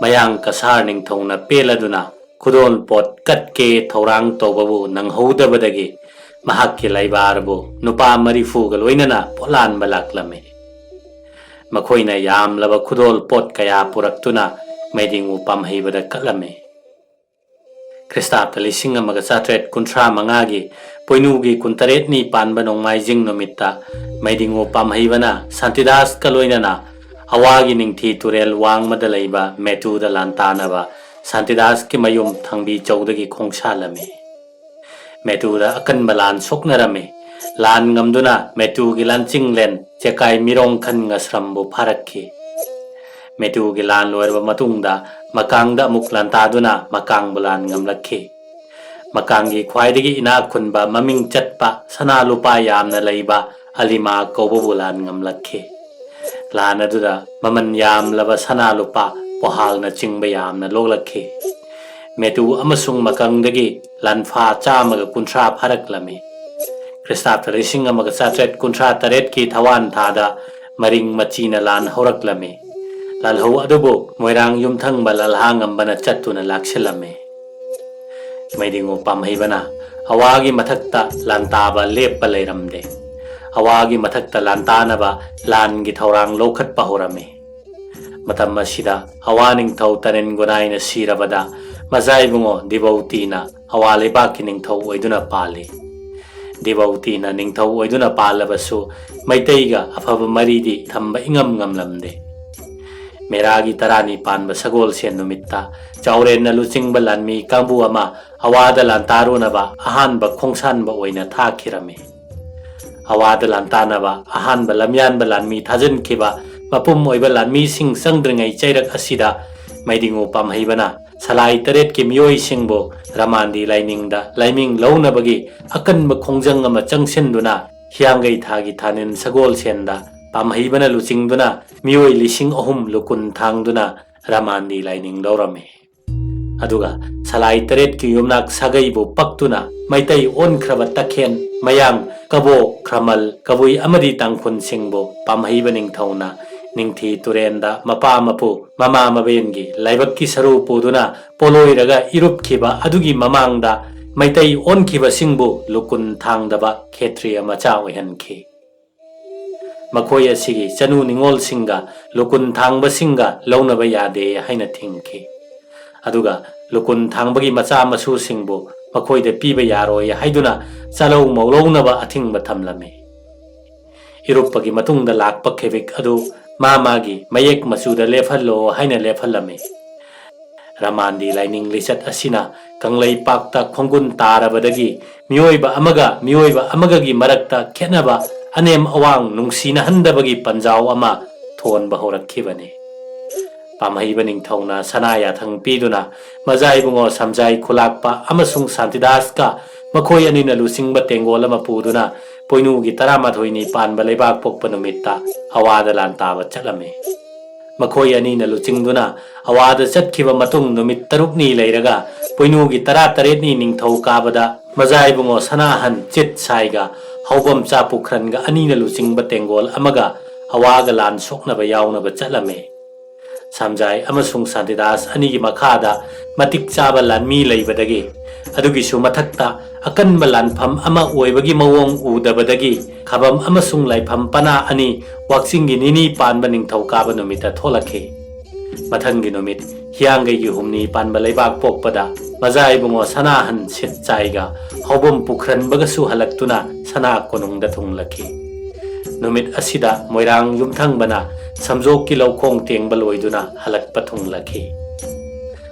ꯃꯌꯥꯡ ꯀꯁꯥꯔ ꯅꯤꯡꯊꯧꯅ ꯄꯦꯜꯂꯗꯨꯅ ꯈꯨꯗꯣꯜ ꯄꯣꯠ ꯀꯠꯀꯦ ꯊꯧꯔꯥꯡ ꯇꯧꯕꯕꯨ ꯅꯪꯍꯧꯗꯕꯗꯒꯤ ꯃꯍꯥꯛꯀꯤ ꯂꯩꯕꯥꯔꯕꯨ ꯅꯨꯄꯥ ꯃꯔꯤꯐꯨꯒ ꯂꯣꯏꯅꯅ ꯄꯣꯠꯂꯥꯟꯕ ꯂꯥꯛꯂꯝꯃꯤ꯫ ꯃꯈꯣꯏꯅ ꯌꯥꯝꯂꯕ ꯈꯨꯗꯣꯜ ꯄꯣꯠ ꯀꯌꯥ ꯄꯨꯔꯛꯇꯨꯅ ꯃꯩꯗꯤꯡꯉꯨ ꯄꯥꯝꯍꯩꯕꯗ ꯀꯠꯂꯝꯃꯤ꯫ ꯈ꯭ꯔꯤꯁꯇꯥꯕꯇ ꯂꯤꯁꯤꯡ ꯑꯃꯒ ꯆꯥꯇ꯭ꯔꯦꯠ ꯀꯨꯟꯊ꯭ꯔꯥ ꯃꯉꯥꯒꯤ ꯄꯣꯏꯅꯨꯒꯤ ꯀꯨꯟꯇꯔꯦꯠꯅꯤ ꯄꯥꯟꯕ ꯅꯣꯡꯃꯥꯏꯖꯤꯡ ꯅꯨꯃꯤꯠꯇ ꯃꯩꯗꯤꯡꯉꯨ ꯄꯥꯝꯍꯩꯕꯅ ꯁꯥꯟꯇꯤꯗꯥꯁꯀ ꯂꯣꯏꯅꯅ ꯑꯋꯥꯒꯤ ꯅꯤꯡꯊꯤ ꯇꯨꯔꯦꯜ ꯋꯥꯡꯃꯗ ꯂꯩꯕ ꯃꯦꯇꯨꯗ ꯂꯥꯟꯇꯥꯅꯕ ꯁꯥꯟꯇꯤꯗꯥꯁꯀꯤ ꯃꯌꯨꯝ ꯊꯥꯡꯕꯤ ꯆꯧꯗꯒꯤ ꯈꯣꯡꯁꯥꯜꯂꯝꯃꯤ꯫ ꯃꯦꯇꯨꯗ ꯑꯀꯟꯕ ꯂꯥꯟ ꯁꯣꯛꯅꯔꯝꯃꯤ꯫ ꯂꯥꯟ ꯉꯝꯗꯨꯅ ꯃꯦꯇꯨꯒꯤ ꯂꯥꯟꯆꯤꯡꯂꯦꯟ ꯆꯦꯀꯥꯏ ꯃꯤꯔꯣꯡꯈꯟ ꯉꯁ꯭ꯔꯝꯕꯨ ꯐꯥꯔꯛꯈꯤ꯫ ꯃꯦꯇꯨꯒꯤ ꯂꯥꯟ ꯂꯣꯏꯔꯕ ꯃꯇꯨꯡꯗ ꯃꯀꯥꯡꯗ ꯑꯃꯨꯛ ꯂꯥꯟꯇꯥꯗꯨꯅ ꯃꯀꯥꯡꯕꯨ ꯂꯥꯟ ꯉꯝꯂꯛꯈꯤ꯫ ꯃꯀꯥꯡꯒꯤ ꯈ꯭ꯋꯥꯏꯗꯒꯤ ꯏꯅꯥꯛ ꯈꯨꯟꯕ, ꯃꯃꯤꯡ ꯆꯠꯄ, ꯁꯅꯥ ꯂꯨꯄꯥ ꯌꯥꯝꯅ ꯂꯩꯕ ꯑꯂꯤꯃꯥ ꯀꯧꯕꯕꯨ ꯂꯥꯟ ꯉꯝꯂꯛꯈꯤ꯫ ꯂꯥꯟ ꯑꯗꯨꯗ ꯃꯃꯜ ꯌꯥꯝꯂꯕ ꯁꯅꯥ ꯂꯨꯄꯥ, ꯄꯣꯍꯥꯜꯅ ꯆꯤꯡꯕ ꯌꯥꯝꯅ ꯂꯣꯛꯂꯛꯈꯤ꯫ ꯃꯦꯇꯨ ꯑꯃꯁꯨꯡ ꯃꯀꯪꯗꯒꯤ ꯂꯥꯟꯐꯥ ꯆꯥꯝꯃꯒ ꯀꯨꯟꯊ꯭ꯔꯥ ꯐꯥꯔꯛꯂꯝꯃꯤ꯫ ꯈ꯭ꯔꯤꯁꯇꯥꯕꯇ ꯂꯤꯁꯤꯡ ꯑꯃꯒ ꯆꯥꯇ꯭ꯔꯦꯠ ꯀꯨꯟꯊ꯭ꯔꯥ ꯇꯔꯦꯠꯀꯤ ꯊꯋꯥꯟ ꯊꯥꯗ ꯃꯔꯤꯡ ꯃꯆꯤꯅ ꯂꯥꯟ ꯍꯧꯔꯛꯂꯝꯃꯤ꯫ ꯂꯥꯜꯍꯧ ꯑꯗꯨꯕꯨ ꯃꯣꯏꯔꯥꯡ ꯌꯨꯝꯊꯪꯕ ꯂꯜꯍꯥꯉꯝꯕꯅ ꯆꯠꯇꯨꯅ ꯂꯥꯛꯁꯤꯜꯂꯝꯃꯤ꯫ ꯃꯩꯗꯤꯡꯉꯨ ꯄꯥꯝꯍꯩꯕꯅ ꯑꯋꯥꯒꯤ ꯃꯊꯛꯇ ꯂꯥꯟꯇꯥꯕ ꯂꯦꯞꯄ ꯂꯩꯔꯝꯗꯦ꯫ ꯑꯋꯥꯒꯤ ꯃꯊꯛꯇ ꯂꯥꯟꯇꯥꯅꯕ ꯂꯥꯟꯒꯤ ꯊꯧꯔꯥꯡ ꯂꯧꯈꯠꯄ ꯍꯧꯔꯝꯃꯤ꯫ ꯃꯇꯝ ꯑꯁꯤꯗ ꯑꯋꯥ ꯅꯤꯡꯊꯧ ꯇꯔꯦꯟ ꯒꯨꯅꯥꯏꯅ ꯁꯤꯔꯕꯗ ꯃꯖꯥꯏꯕꯨꯡꯉꯣ ꯗꯤꯕꯧꯇꯤꯅ ꯑꯋꯥ ꯂꯩꯕꯥꯛꯀꯤ ꯅꯤꯡꯊꯧ ꯑꯣꯏꯗꯨꯅ ꯄꯥꯜꯂꯤ꯫ ꯗꯤꯕꯧꯇꯤꯅ ꯅꯤꯡꯊꯧ ꯑꯣꯏꯗꯨꯅ ꯄꯥꯜꯂꯕꯁꯨ ꯃꯩꯇꯩꯒ ꯑꯐꯕ ꯃꯔꯤꯗꯤ ꯊꯝꯕ ꯏꯉꯝ ꯉꯝꯂꯝꯗꯦ꯫ ꯃꯦꯔꯥꯒꯤ ꯇꯔꯥꯅꯤ ꯄꯥꯟꯕ ꯁꯒꯣꯜꯁꯦꯟ ꯅꯨꯃꯤꯠꯇ ꯆꯥꯎꯔꯦꯟꯅ ꯂꯨꯆꯤꯡꯕ ꯂꯥꯟꯃꯤ ꯀꯥꯡꯕꯨ ꯑꯃ ꯑꯋꯥꯗ ꯂꯥꯟꯇꯥꯔꯨꯅꯕ ꯑꯍꯥꯟꯕ ꯈꯣꯡꯁꯥꯟꯕ ꯑꯣꯏꯅ ꯊꯥꯈꯤꯔꯝꯃꯤ꯫ ꯑꯋꯥꯗ ꯂꯥꯟꯇꯥꯅꯕ ꯑꯍꯥꯟꯕ ꯂꯝꯌꯥꯟꯕ ꯂꯥꯟꯃꯤ ꯊꯥꯖꯤꯟꯈꯤꯕ ꯃꯄꯨꯝ ꯑꯣꯏꯕ ꯂꯥꯟꯃꯤꯁꯤꯡ ꯆꯪꯗ꯭ꯔꯤꯉꯩ ꯆꯩꯔꯛ ꯑꯁꯤꯗ ꯃꯩꯗꯤꯡꯉꯨ ꯄꯥꯝꯍꯩꯕꯅ ꯁꯂꯥꯏ ꯇꯔꯦꯠꯀꯤ ꯃꯤꯑꯣꯏꯁꯤꯡꯕꯨ ꯔꯃꯥꯟꯗꯤ ꯂꯥꯏꯅꯤꯡꯗ ꯂꯥꯏꯃꯤꯡ ꯂꯧꯅꯕꯒꯤ ꯑꯀꯟꯕ ꯈꯣꯡꯖꯪ ꯑꯃ ꯆꯪꯁꯤꯟꯗꯨꯅ ꯍꯤꯌꯥꯡꯒꯩ ꯊꯥꯒꯤ ꯊꯥꯅꯤꯟ ꯁꯒꯣꯜꯁꯦꯟꯗ ꯄꯥꯝꯍꯩꯕꯅ ꯂꯨꯆꯤꯡꯗꯨꯅ ꯃꯤꯑꯣꯏ ꯂꯤꯁꯤꯡ ꯑꯍꯨꯝ ꯂꯨꯀꯨꯟ ꯊꯥꯡꯗꯨꯅ ꯔꯃꯥꯟꯗꯤ ꯂꯥꯏꯅꯤꯡ ꯂꯧꯔꯝꯃꯤ꯫ ꯑꯗꯨꯒ ꯁꯂꯥꯏ ꯇꯔꯦꯠꯀꯤ ꯌꯨꯝꯅꯥꯛ ꯁꯥꯒꯩꯕꯨ ꯄꯛꯇꯨꯅ ꯃꯩꯇꯩ ꯑꯣꯟꯈ꯭ꯔꯕ ꯇꯈꯦꯟ, ꯃꯌꯥꯡ, ꯀꯕꯣ, ꯈ꯭ꯔꯃꯜ, ꯀꯕꯨꯏ ꯑꯃꯗꯤ ꯇꯥꯡꯈꯨꯜꯁꯤꯡꯕꯨ ꯄꯥꯝꯍꯩꯕ ꯅꯤꯡꯊꯧꯅ ꯅꯤꯡꯊꯤ ꯇꯨꯔꯦꯟꯗ ꯃꯄꯥ ꯃꯄꯨ ꯃꯃꯥ ꯃꯕꯦꯟꯒꯤ ꯂꯥꯏꯕꯛꯀꯤ ꯁꯔꯨ ꯄꯨꯗꯨꯅ ꯄꯣꯂꯣꯏꯔꯒ ꯏꯔꯨꯞꯈꯤꯕ ꯑꯗꯨꯒꯤ ꯃꯃꯥꯡꯗ ꯃꯩꯇꯩ ꯑꯣꯟꯈꯤꯕꯁꯤꯡꯕꯨ ꯂꯨꯀꯨꯟ ꯊꯥꯡꯗꯕ ꯈꯦꯇ꯭ꯔꯤꯌ ꯃꯆꯥ ꯑꯣꯏꯍꯟꯈꯤ꯫ ꯃꯈꯣꯏ ꯑꯁꯤꯒꯤ ꯆꯅꯨ ꯅꯤꯉꯣꯜꯁꯤꯡꯒ ꯂꯨꯀꯨꯟ ꯊꯥꯡꯕꯁꯤꯡꯒ ꯂꯧꯅꯕ ꯌꯥꯗꯦ ꯍꯥꯏꯅ ꯊꯤꯡꯈꯤ꯫ ꯑꯗꯨꯒ ꯂꯨꯀꯨꯟ ꯊꯥꯡꯕꯒꯤ ꯃꯆꯥ ꯃꯁꯨꯁꯤꯡꯕꯨ ꯃꯈꯣꯏꯗ ꯄꯤꯕ ꯌꯥꯔꯣꯏ ꯍꯥꯏꯗꯨꯅ ꯆꯥꯂꯧ ꯃꯧꯂꯧꯅꯕ ꯑꯊꯤꯡꯕ ꯊꯝꯂꯝꯃꯤ꯫ ꯏꯔꯨꯞꯄꯒꯤ ꯃꯇꯨꯡꯗ ꯂꯥꯛꯄ ꯈꯦꯕꯤꯛ ꯑꯗꯨ ꯃꯥ ꯃꯥꯒꯤ ꯃꯌꯦꯛ ꯃꯆꯨꯗ ꯂꯦꯞꯍꯜꯂꯣ ꯍꯥꯏꯅ ꯂꯦꯞꯍꯜꯂꯝꯃꯤ꯫ ꯔꯃꯥꯟꯗꯤ ꯂꯥꯏꯅꯤꯡ ꯂꯤꯆꯠ ꯑꯁꯤꯅ ꯀꯪꯂꯩꯄꯥꯛꯇ ꯈꯣꯡꯒꯨꯟ ꯇꯥꯔꯕꯗꯒꯤ ꯃꯤꯑꯣꯏꯕ ꯑꯃꯒ ꯃꯤꯑꯣꯏꯕ ꯑꯃꯒꯒꯤ ꯃꯔꯛꯇ ꯈꯦꯠꯅꯕ, ꯑꯅꯦꯝ ꯑꯋꯥꯡ ꯅꯨꯡꯁꯤꯅꯍꯟꯗꯕꯒꯤ ꯄꯟꯖꯥꯎ ꯑꯃ ꯊꯣꯟꯕ ꯍꯧꯔꯛꯈꯤꯕꯅꯤ꯫ ꯄꯥꯝꯍꯩꯕ ꯅꯤꯡꯊꯧꯅ ꯁꯅꯥ ꯌꯥꯊꯪ ꯄꯤꯗꯨꯅ ꯃꯖꯥꯏꯕꯨꯡꯉꯣ ꯁꯝꯖꯥꯏ ꯈꯨꯂꯥꯛꯄ ꯑꯃꯁꯨꯡ ꯁꯥꯟꯇꯤꯗꯥꯁꯀ ꯃꯈꯣꯏ ꯑꯅꯤꯅ ꯂꯨꯆꯤꯡꯕ ꯇꯦꯡꯒꯣꯜ ꯑꯃ ꯄꯨꯗꯨꯅ ꯄꯣꯏꯅꯨꯒꯤ ꯇꯔꯥꯃꯥꯊꯣꯏꯅꯤ ꯄꯥꯟꯕ ꯂꯩꯕꯥꯛ ꯄꯣꯛꯄ ꯅꯨꯃꯤꯠꯇ ꯑꯋꯥꯗ ꯂꯥꯟ ꯇꯥꯕ ꯆꯠꯂꯝꯃꯤ꯫ ꯃꯈꯣꯏ ꯑꯅꯤꯅ ꯂꯨꯆꯤꯡꯗꯨꯅ ꯑꯋꯥꯗ ꯆꯠꯈꯤꯕ ꯃꯇꯨꯡ ꯅꯨꯃꯤꯠ ꯇꯔꯨꯛꯅꯤ ꯂꯩꯔꯒ ꯄꯣꯏꯅꯨꯒꯤ ꯇꯔꯥꯇꯔꯦꯠꯅꯤ ꯅꯤꯡꯊꯧ ꯀꯥꯕꯗ ꯃꯖꯥ ꯏꯕꯨꯡꯉꯣ ꯁꯅꯥꯍꯟ ꯆꯤꯠ ꯁꯥꯏꯒ ꯍꯧꯕꯝ ꯆꯥ ꯄꯨꯈ꯭ꯔꯟꯒ ꯑꯅꯤꯅ ꯂꯨꯆꯤꯡꯕ ꯇꯦꯡꯒꯣꯜ ꯑꯃꯒ ꯑꯋꯥꯒ ꯂꯥꯟ ꯁꯣꯛꯅꯕ ꯌꯥꯎꯅꯕ ꯆꯠꯂꯝꯃꯤ꯫ ꯁꯥꯝꯖꯥꯏ ꯑꯃꯁꯨꯡ ꯁꯥꯟꯇꯤꯗꯥꯁ ꯑꯅꯤꯒꯤ ꯃꯈꯥꯗ ꯃꯇꯤꯛ ꯆꯥꯕ ꯂꯥꯟꯃꯤ ꯂꯩꯕꯗꯒꯤ, ꯑꯗꯨꯒꯤꯁꯨ ꯃꯊꯛꯇ ꯑꯀꯟꯕ ꯂꯥꯟꯐꯝ ꯑꯃ ꯑꯣꯏꯕꯒꯤ ꯃꯑꯣꯡ ꯎꯗꯕꯗꯒꯤ, ꯈꯥꯕꯝ ꯑꯃꯁꯨꯡ ꯂꯥꯏꯐꯝ ꯄꯅꯥ ꯑꯅꯤ ꯋꯥꯛꯆꯤꯡꯒꯤ ꯅꯤꯅꯤ ꯄꯥꯟꯕ ꯅꯤꯡꯊꯧ ꯀꯥꯕ ꯅꯨꯃꯤꯠꯇ ꯊꯣꯛꯂꯛꯈꯤ꯫ ꯃꯊꯪꯒꯤ ꯅꯨꯃꯤꯠ ꯍꯤꯌꯥꯡꯒꯩꯒꯤ ꯍꯨꯝꯅꯤ ꯄꯥꯟꯕ ꯂꯩꯕꯥꯛ ꯄꯣꯛꯄꯗ ꯃꯖꯥ ꯏꯕꯨꯡꯉꯣ ꯁꯅꯥꯍꯟ ꯁꯤꯠ ꯆꯥꯏꯒ ꯍꯧꯕꯝ ꯄꯨꯈ꯭ꯔꯟꯕꯒꯁꯨ ꯍꯜꯂꯛꯇꯨꯅ ꯁꯅꯥ ꯀꯣꯅꯨꯡꯗ ꯊꯨꯡꯂꯛꯈꯤ꯫ ꯅꯨꯃꯤꯠ ꯑꯁꯤꯗ ꯃꯣꯏꯔꯥꯡ ꯌꯨꯝꯊꯪꯕꯅ ꯁꯝꯖꯣꯛꯀꯤ ꯂꯧꯈꯣꯡ ꯇꯦꯡꯕ ꯂꯣꯏꯗꯨꯅ ꯍꯜꯂꯛꯄ ꯊꯨꯡꯂꯈꯤ꯫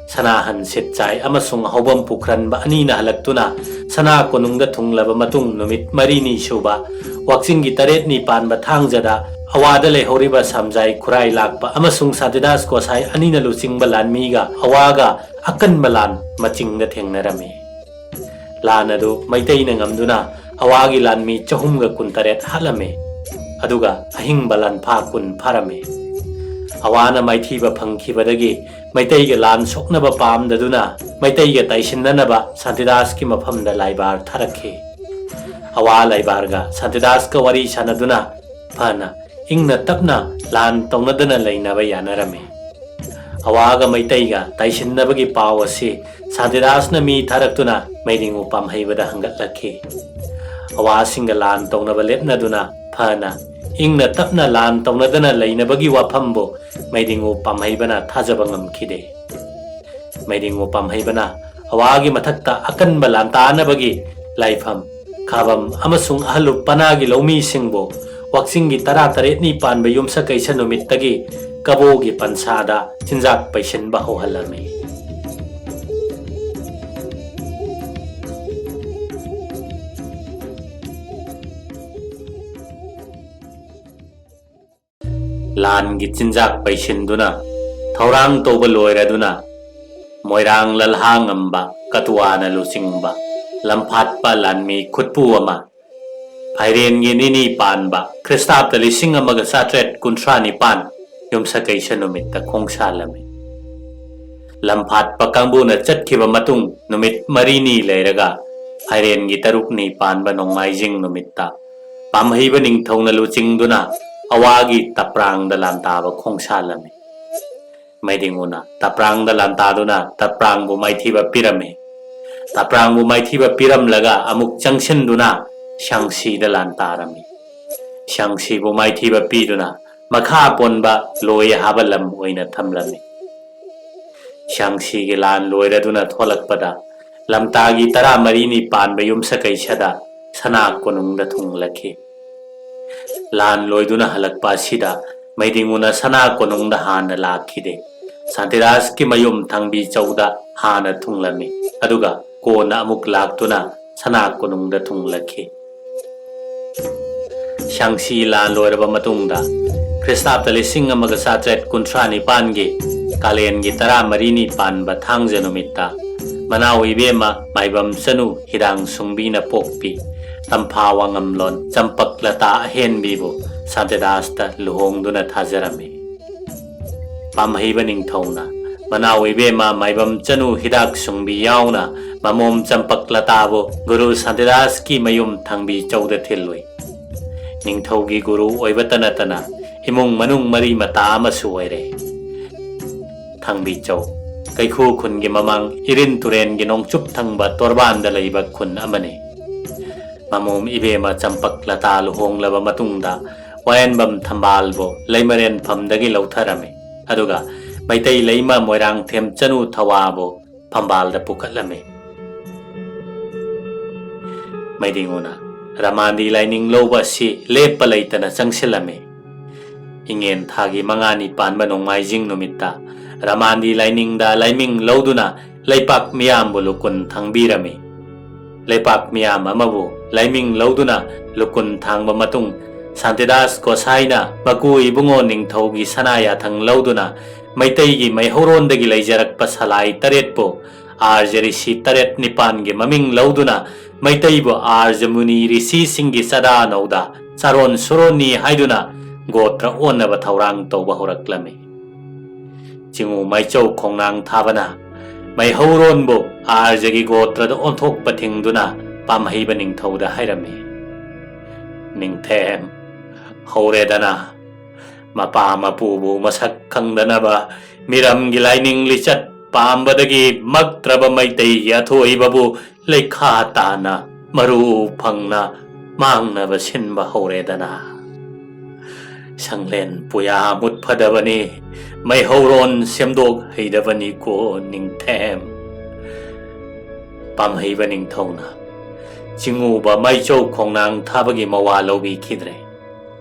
ꯁꯅꯥꯍꯟ ꯁꯤꯠꯆꯥꯏ ꯑꯃꯁꯨꯡ ꯍꯧꯕꯝ ꯄꯨꯈ꯭ꯔꯟꯕ ꯑꯅꯤꯅ ꯍꯜꯂꯛꯇꯨꯅ ꯁꯅꯥ ꯀꯣꯅꯨꯡꯗ ꯊꯨꯡꯂꯕ ꯃꯇꯨꯡ ꯅꯨꯃꯤꯠ ꯃꯔꯤꯅꯤ ꯁꯨꯕ ꯋꯥꯛꯆꯤꯡꯒꯤ ꯇꯔꯦꯠꯅꯤ ꯄꯥꯟꯕ ꯊꯥꯡꯖꯗ ꯑꯋꯥꯗ ꯂꯩꯍꯧꯔꯤꯕ ꯁꯥꯝꯖꯥꯏ ꯈꯨꯔꯥꯏ ꯂꯥꯛꯄ ꯑꯃꯁꯨꯡ ꯁꯥꯟꯇꯤꯗꯥꯁ ꯒꯣꯁꯥꯏ ꯑꯅꯤꯅ ꯂꯨꯆꯤꯡꯕ ꯂꯥꯟꯃꯤꯒ ꯑꯋꯥꯒ ꯑꯀꯟꯕ ꯂꯥꯟ ꯃꯆꯤꯡꯗ ꯊꯦꯡꯅꯔꯝꯃꯤ꯫ ꯂꯥꯟ ꯑꯗꯨ ꯃꯩꯇꯩꯅ ꯉꯝꯗꯨꯅ ꯑꯋꯥꯒꯤ ꯂꯥꯟꯃꯤ ꯆꯍꯨꯝꯒ ꯀꯨꯟꯇꯔꯦꯠ ꯍꯥꯠꯂꯝꯃꯤ, ꯑꯗꯨꯒ ꯑꯍꯤꯡꯕ ꯂꯥꯟꯐꯥ ꯀꯨꯟ ꯐꯥꯔꯝꯃꯤ꯫ ꯑꯋꯥꯅ ꯃꯥꯏꯊꯤꯕ ꯐꯪꯈꯤꯕꯗꯒꯤ ꯃꯩꯇꯩꯒ ꯂꯥꯟ ꯁꯣꯛꯅꯕ ꯄꯥꯝꯗꯗꯨꯅ ꯃꯩꯇꯩꯒ ꯇꯥꯏꯁꯤꯟꯅꯅꯕ ꯁꯥꯟꯇꯤꯗꯥꯁꯀꯤ ꯃꯐꯝꯗ ꯂꯥꯏꯕꯥꯔ ꯊꯥꯔꯛꯈꯤ꯫ ꯑꯋꯥ ꯂꯥꯏꯕꯥꯔꯒ ꯁꯥꯟꯇꯤꯗꯥꯁꯀ ꯋꯥꯔꯤ ꯁꯥꯟꯅꯗꯨꯅ ꯐꯅ ꯏꯪꯅ ꯇꯞꯅ ꯂꯥꯟ ꯇꯧꯅꯗꯅ ꯂꯩꯅꯕ ꯌꯥꯅꯔꯝꯃꯤ꯫ ꯑꯋꯥꯒ ꯃꯩꯇꯩꯒ ꯇꯥꯏꯁꯤꯟꯅꯕꯒꯤ ꯄꯥꯎ ꯑꯁꯤ ꯁꯥꯟꯇꯤꯗꯥꯁꯅ ꯃꯤ ꯊꯥꯔꯛꯇꯨꯅ ꯃꯩꯗꯤꯡꯉꯨ ꯄꯥꯝꯍꯩꯕꯗ ꯍꯪꯒꯠꯂꯛꯈꯤ꯫ ꯑꯋꯥꯁꯤꯡꯒ ꯂꯥꯟ ꯇꯧꯅꯕ ꯂꯦꯞꯅꯗꯨꯅ ꯐꯅ ꯏꯪꯅ ꯇꯞꯅ ꯂꯥꯟ ꯇꯧꯅꯗꯅ ꯂꯩꯅꯕꯒꯤ ꯋꯥꯐꯝꯕꯨ ꯃꯩꯗꯤꯡꯉꯨ ꯄꯥꯝꯍꯩꯕꯅ ꯊꯥꯖꯕ ꯉꯝꯈꯤꯗꯦ꯫ ꯃꯩꯗꯤꯡꯉꯨ ꯄꯥꯝꯍꯩꯕꯅ ꯑꯋꯥꯒꯤ ꯃꯊꯛꯇ ꯑꯀꯟꯕ ꯂꯥꯟꯇꯥꯅꯕꯒꯤ ꯂꯥꯏꯐꯝ, ꯈꯥꯕꯝ ꯑꯃꯁꯨꯡ ꯑꯍꯜꯂꯨꯞ ꯄꯅꯥꯒꯤ ꯂꯧꯃꯤꯁꯤꯡꯕꯨ ꯋꯥꯛꯆꯤꯡꯒꯤ ꯇꯔꯥꯇꯔꯦꯠꯅꯤ ꯄꯥꯟꯕ ꯌꯨꯝꯁꯀꯩꯁ ꯅꯨꯃꯤꯠꯇꯒꯤ ꯀꯕꯣꯒꯤ ꯄꯟꯁꯥꯗ ꯆꯤꯟꯖꯥꯛ ꯄꯩꯁꯤꯟꯕ ꯍꯧꯍꯜꯂꯝꯃꯤ꯫ ꯂꯥꯟꯒꯤ ꯆꯤꯟꯖꯥꯛ ꯄꯩꯁꯤꯟꯗꯨꯅ ꯊꯧꯔꯥꯡ ꯇꯧꯕ ꯂꯣꯏꯔꯗꯨꯅ ꯃꯣꯏꯔꯥꯡ ꯂꯜꯍꯥꯉꯝꯕ ꯀꯇꯨꯋꯥꯅ ꯂꯨꯆꯤꯡꯕ ꯂꯝꯐꯥꯠꯄ ꯂꯥꯟꯃꯤ ꯈꯨꯠꯄꯨ ꯑꯃ ꯐꯥꯏꯔꯦꯟꯒꯤ ꯅꯤꯅꯤ ꯄꯥꯟꯕ ꯈ꯭ꯔꯤꯁꯇꯥꯕꯗ ꯂꯤꯁꯤꯡ ꯑꯃꯒ ꯆꯥꯇ꯭ꯔꯦꯠ ꯀꯨꯟꯊ꯭ꯔꯥ ꯅꯤꯄꯥꯟ ꯌꯨꯝꯁꯀꯩꯁ ꯅꯨꯃꯤꯠꯇ ꯈꯣꯡꯁꯥꯜꯂꯝꯃꯤ꯫ ꯂꯝꯐꯥꯠꯄ ꯀꯥꯡꯕꯨꯅ ꯆꯠꯈꯤꯕ ꯃꯇꯨꯡ ꯅꯨꯃꯤꯠ ꯃꯔꯤꯅꯤ ꯂꯩꯔꯒ ꯐꯥꯏꯔꯦꯟꯒꯤ ꯇꯔꯨꯛꯅꯤ ꯄꯥꯟꯕ ꯅꯣꯡꯃꯥꯏꯖꯤꯡ ꯅꯨꯃꯤꯠꯇ ꯄꯥꯝꯍꯩꯕ ꯅꯤꯡꯊꯧꯅ ꯂꯨꯆꯤꯡꯗꯨꯅ ꯑꯋꯥꯒꯤ ꯇꯄ꯭ꯔꯥꯡꯗ ꯂꯥꯟꯇꯥꯕ ꯈꯣꯡꯁꯥꯜꯂꯝꯃꯤ꯫ ꯃꯩꯗꯤꯡꯉꯨꯅ ꯇꯄ꯭ꯔꯥꯡꯗ ꯂꯥꯟꯇꯥꯗꯨꯅ ꯇꯄ꯭ꯔꯥꯡꯕꯨ ꯃꯥꯏꯊꯤꯕ ꯄꯤꯔꯝꯃꯤ꯫ ꯇꯄ꯭ꯔꯥꯡꯕꯨ ꯃꯥꯏꯊꯤꯕ ꯄꯤꯔꯝꯂꯒ ꯑꯃꯨꯛ ꯆꯪꯁꯤꯟꯗꯨꯅ ꯁ꯭ꯌꯥꯡꯁꯤꯗ ꯂꯥꯟꯇꯥꯔꯝꯃꯤ꯫ ꯁ꯭ꯌꯥꯡꯁꯤꯕꯨ ꯃꯥꯏꯊꯤꯕ ꯄꯤꯗꯨꯅ ꯃꯈꯥ ꯄꯣꯟꯕ ꯂꯣꯏ ꯍꯥꯕ ꯂꯝ ꯑꯣꯏꯅ ꯊꯝꯂꯝꯃꯤ꯫ ꯁ꯭ꯌꯥꯡꯁꯤꯒꯤ ꯂꯥꯟ ꯂꯣꯏꯔꯗꯨꯅ ꯊꯣꯛꯂꯛꯄꯗ ꯂꯝꯇꯥꯒꯤ ꯇꯔꯥꯃꯔꯤꯅꯤ ꯄꯥꯟꯕ ꯌꯨꯝꯁꯀꯩꯁꯗ ꯁꯅꯥ ꯀꯣꯅꯨꯡꯗ ꯊꯨꯡꯂꯛꯈꯤ꯫ ꯂꯥꯟ ꯂꯣꯏꯗꯨꯅ ꯍꯜꯂꯛꯄ ꯑꯁꯤꯗ ꯃꯩꯗꯤꯡꯉꯨꯅ ꯁꯅꯥ ꯀꯣꯅꯨꯡꯗ ꯍꯥꯟꯅ ꯂꯥꯛꯈꯤꯗꯦ꯫ ꯁꯥꯟꯇꯤꯗꯥꯁꯀꯤ ꯃꯌꯨꯝ ꯊꯥꯡꯕꯤ ꯆꯧꯗ ꯍꯥꯟꯅ ꯊꯨꯡꯂꯝꯃꯤ, ꯑꯗꯨꯒ ꯀꯣꯟꯅ ꯑꯃꯨꯛ ꯂꯥꯛꯇꯨꯅ ꯁꯅꯥ ꯀꯣꯅꯨꯡꯗ ꯊꯨꯡꯂꯛꯈꯤ꯫ ꯁ꯭ꯌꯥꯡꯁꯤ ꯂꯥꯟ ꯂꯣꯏꯔꯕ ꯃꯇꯨꯡꯗ ꯈ꯭ꯔꯤꯁꯇꯥꯕꯗ ꯂꯤꯁꯤꯡ ꯑꯃꯒ ꯆꯥꯇ꯭ꯔꯦꯠ ꯀꯨꯟꯊ꯭ꯔꯥ ꯅꯤꯄꯥꯟꯒꯤ ꯀꯥꯂꯦꯟꯒꯤ ꯇꯔꯥꯃꯔꯤꯅꯤ ꯄꯥꯟꯕ ꯊꯥꯡꯖ ꯅꯨꯃꯤꯠꯇ ꯃꯅꯥꯎ ꯏꯕꯦꯝꯃ ꯃꯥꯏꯕꯝ ꯆꯅꯨ ꯍꯤꯗꯥꯡ ꯁꯨꯡꯕꯤꯅ ꯄꯣꯛꯄꯤ ꯇꯝꯐꯥ ꯋꯥꯉꯝꯂꯣꯟ ꯆꯝꯄꯛ ꯂꯇꯥ ꯑꯍꯦꯟꯕꯤꯕꯨ ꯁꯥꯟꯇꯤꯗꯥꯁꯇ ꯂꯨꯍꯣꯡꯗꯨꯅ ꯊꯥꯖꯔꯝꯃꯤ꯫ ꯄꯥꯝꯍꯩꯕ ꯅꯤꯡꯊꯧꯅ ꯃꯅꯥꯎ ꯏꯕꯦꯝꯃ ꯃꯥꯏꯕꯝ ꯆꯅꯨ ꯍꯤꯗꯥꯛ ꯁꯨꯡꯕꯤ ꯌꯥꯎꯅ ꯃꯃꯣꯝ ꯆꯝꯄꯛ ꯂꯇꯥꯕꯨ ꯒꯨꯔꯨ ꯁꯥꯟꯇꯤꯗꯥꯁꯀꯤ ꯃꯌꯨꯝ ꯊꯥꯡꯕꯤ ꯆꯧꯗ ꯊꯤꯜꯂꯨꯏ꯫ ꯅꯤꯡꯊꯧꯒꯤ ꯒꯨꯔꯨ ꯑꯣꯏꯕꯇ ꯅꯠꯇꯅ ꯏꯃꯨꯡ ꯃꯅꯨꯡ ꯃꯔꯤ ꯃꯇꯥ ꯑꯃꯁꯨ ꯑꯣꯏꯔꯦ꯫ ꯊꯥꯡꯕꯤ ꯆꯧ, ꯀꯩꯈꯨ ꯈꯨꯟꯒꯤ ꯃꯃꯥꯡ ꯏꯔꯤꯟ ꯇꯨꯔꯦꯟꯒꯤ ꯅꯣꯡꯆꯨꯞ ꯊꯪꯕ ꯇꯣꯔꯕꯥꯟꯗ ꯂꯩꯕ ꯈꯨꯟ ꯑꯃꯅꯤ꯫ ꯃꯃꯣꯝ ꯏꯕꯦꯝꯃ ꯆꯝꯄꯛ ꯂꯇꯥ ꯂꯨꯍꯣꯡꯂꯕ ꯃꯇꯨꯡꯗ ꯋꯥꯌꯦꯟꯕꯝ ꯊꯝꯕꯥꯜꯕꯨ ꯂꯩꯃꯔꯦꯟꯐꯝꯗꯒꯤ ꯂꯧꯊꯔꯝꯃꯤ, ꯑꯗꯨꯒ ꯃꯩꯇꯩ ꯂꯩꯃ ꯃꯣꯏꯔꯥꯡꯊꯦꯝ ꯆꯅꯨ ꯊꯋꯥꯕꯨ ꯐꯝꯕꯥꯜꯗ ꯄꯨꯈꯠꯂꯝꯃꯤ꯫ ꯃꯩꯗꯤꯡꯉꯨꯅ ꯔꯃꯥꯟꯗꯤ ꯂꯥꯏꯅꯤꯡ ꯂꯧꯕ ꯑꯁꯤ ꯂꯦꯞꯄ ꯂꯩꯇꯅ ꯆꯪꯁꯤꯜꯂꯝꯃꯤ꯫ ꯏꯉꯦꯟ ꯊꯥꯒꯤ ꯃꯉꯥꯅꯤ ꯄꯥꯟꯕ ꯅꯣꯡꯃꯥꯏꯖꯤꯡ ꯅꯨꯃꯤꯠꯇ ꯔꯃꯥꯟꯗꯤ ꯂꯥꯏꯅꯤꯡꯗ ꯂꯥꯏꯃꯤꯡ ꯂꯧꯗꯨꯅ ꯂꯩꯄꯥꯛ ꯃꯤꯌꯥꯝꯕꯨ ꯂꯨꯀꯨꯟ ꯊꯥꯡꯕꯤꯔꯝꯃꯤ꯫ ꯂꯩꯄꯥꯛ ꯃꯤꯌꯥꯝ ꯑꯃꯕꯨ ꯂꯥꯏꯃꯤꯡ ꯂꯧꯗꯨꯅ ꯂꯨꯀꯨꯟ ꯊꯥꯡꯕ ꯃꯇꯨꯡ, ꯁꯥꯟꯇꯤꯗꯥꯁ ꯒꯣꯁꯥꯏꯅ ꯃꯀꯨ ꯏꯕꯨꯡꯉꯣ ꯅꯤꯡꯊꯧꯒꯤ ꯁꯅꯥ ꯌꯥꯊꯪ ꯂꯧꯗꯨꯅ ꯃꯩꯇꯩꯒꯤ ꯃꯩꯍꯧꯔꯣꯟꯗꯒꯤ ꯂꯩꯖꯔꯛꯄ ꯁꯂꯥꯏ ꯇꯔꯦꯠꯄꯨ ꯑꯥꯔꯖ ꯔꯤꯁꯤ ꯇꯔꯦꯠ ꯅꯤꯄꯥꯟꯒꯤ ꯃꯃꯤꯡ ꯂꯧꯗꯨꯅ ꯃꯩꯇꯩꯕꯨ ꯑꯥꯔꯖ ꯃꯨꯅꯤ ꯔꯤꯁꯤꯁꯤꯡꯒꯤ ꯆꯥꯗꯥ ꯅꯧꯗꯥ ꯆꯥꯔꯣꯟ ꯁꯨꯔꯣꯟꯅꯤ ꯍꯥꯏꯗꯨꯅ ꯒꯣꯇ꯭ꯔ ꯑꯣꯟꯅꯕ ꯊꯧꯔꯥꯡ ꯇꯧꯕ ꯍꯧꯔꯛꯂꯝꯃꯤ꯫ ꯆꯤꯉꯨ ꯃꯥꯏꯆꯧ ꯈꯣꯡꯅꯥꯡ ꯊꯥꯕꯅ ꯃꯩꯍꯧꯔꯣꯟꯕꯨ ꯑꯥꯔꯖꯒꯤ ꯒꯣꯇ꯭ꯔꯗ ꯑꯣꯟꯊꯣꯛꯄ ꯊꯤꯡꯗꯨꯅ ꯄꯥꯝꯍꯩꯕ ꯅꯤꯡꯊꯧꯗ ꯍꯥꯏꯔꯝꯃꯤ, "ꯅꯤꯡꯊꯦꯝ, ꯍꯧꯔꯦꯗꯅ꯫ ꯃꯄꯥ ꯃꯄꯨꯕꯨ ꯃꯁꯛ ꯈꯪꯗꯅꯕ, ꯃꯤꯔꯝꯒꯤ ꯂꯥꯏꯅꯤꯡ ꯂꯤꯆꯠ ꯄꯥꯝꯕꯗꯒꯤ ꯃꯛꯇ꯭ꯔꯕ ꯃꯩꯇꯩꯒꯤ ꯑꯊꯣꯏꯕꯕꯨ ꯂꯩꯈꯥ ꯇꯥꯅ ꯃꯔꯨ ꯐꯪꯅ ꯃꯥꯡꯅꯕ ꯁꯤꯟꯕ ꯍꯧꯔꯦꯗꯅ꯫ ꯁꯪꯂꯦꯟ ꯄꯨꯌꯥ ꯃꯨꯠꯐꯗꯕꯅꯤ, ꯃꯩꯍꯧꯔꯣꯟ ꯁꯦꯝꯗꯣꯛ ꯍꯩꯗꯕꯅꯤꯀꯣ ꯅꯤꯡꯊꯦꯝ꯫" ꯄꯥꯝꯍꯩꯕ ꯅꯤꯡꯊꯧꯅ ꯆꯤꯉꯨꯕ ꯃꯥꯏꯆꯧ ꯈꯣꯡꯅꯥꯡ ꯊꯥꯕꯒꯤ ꯃꯋꯥ ꯂꯧꯕꯤꯈꯤꯗ꯭ꯔꯦ꯫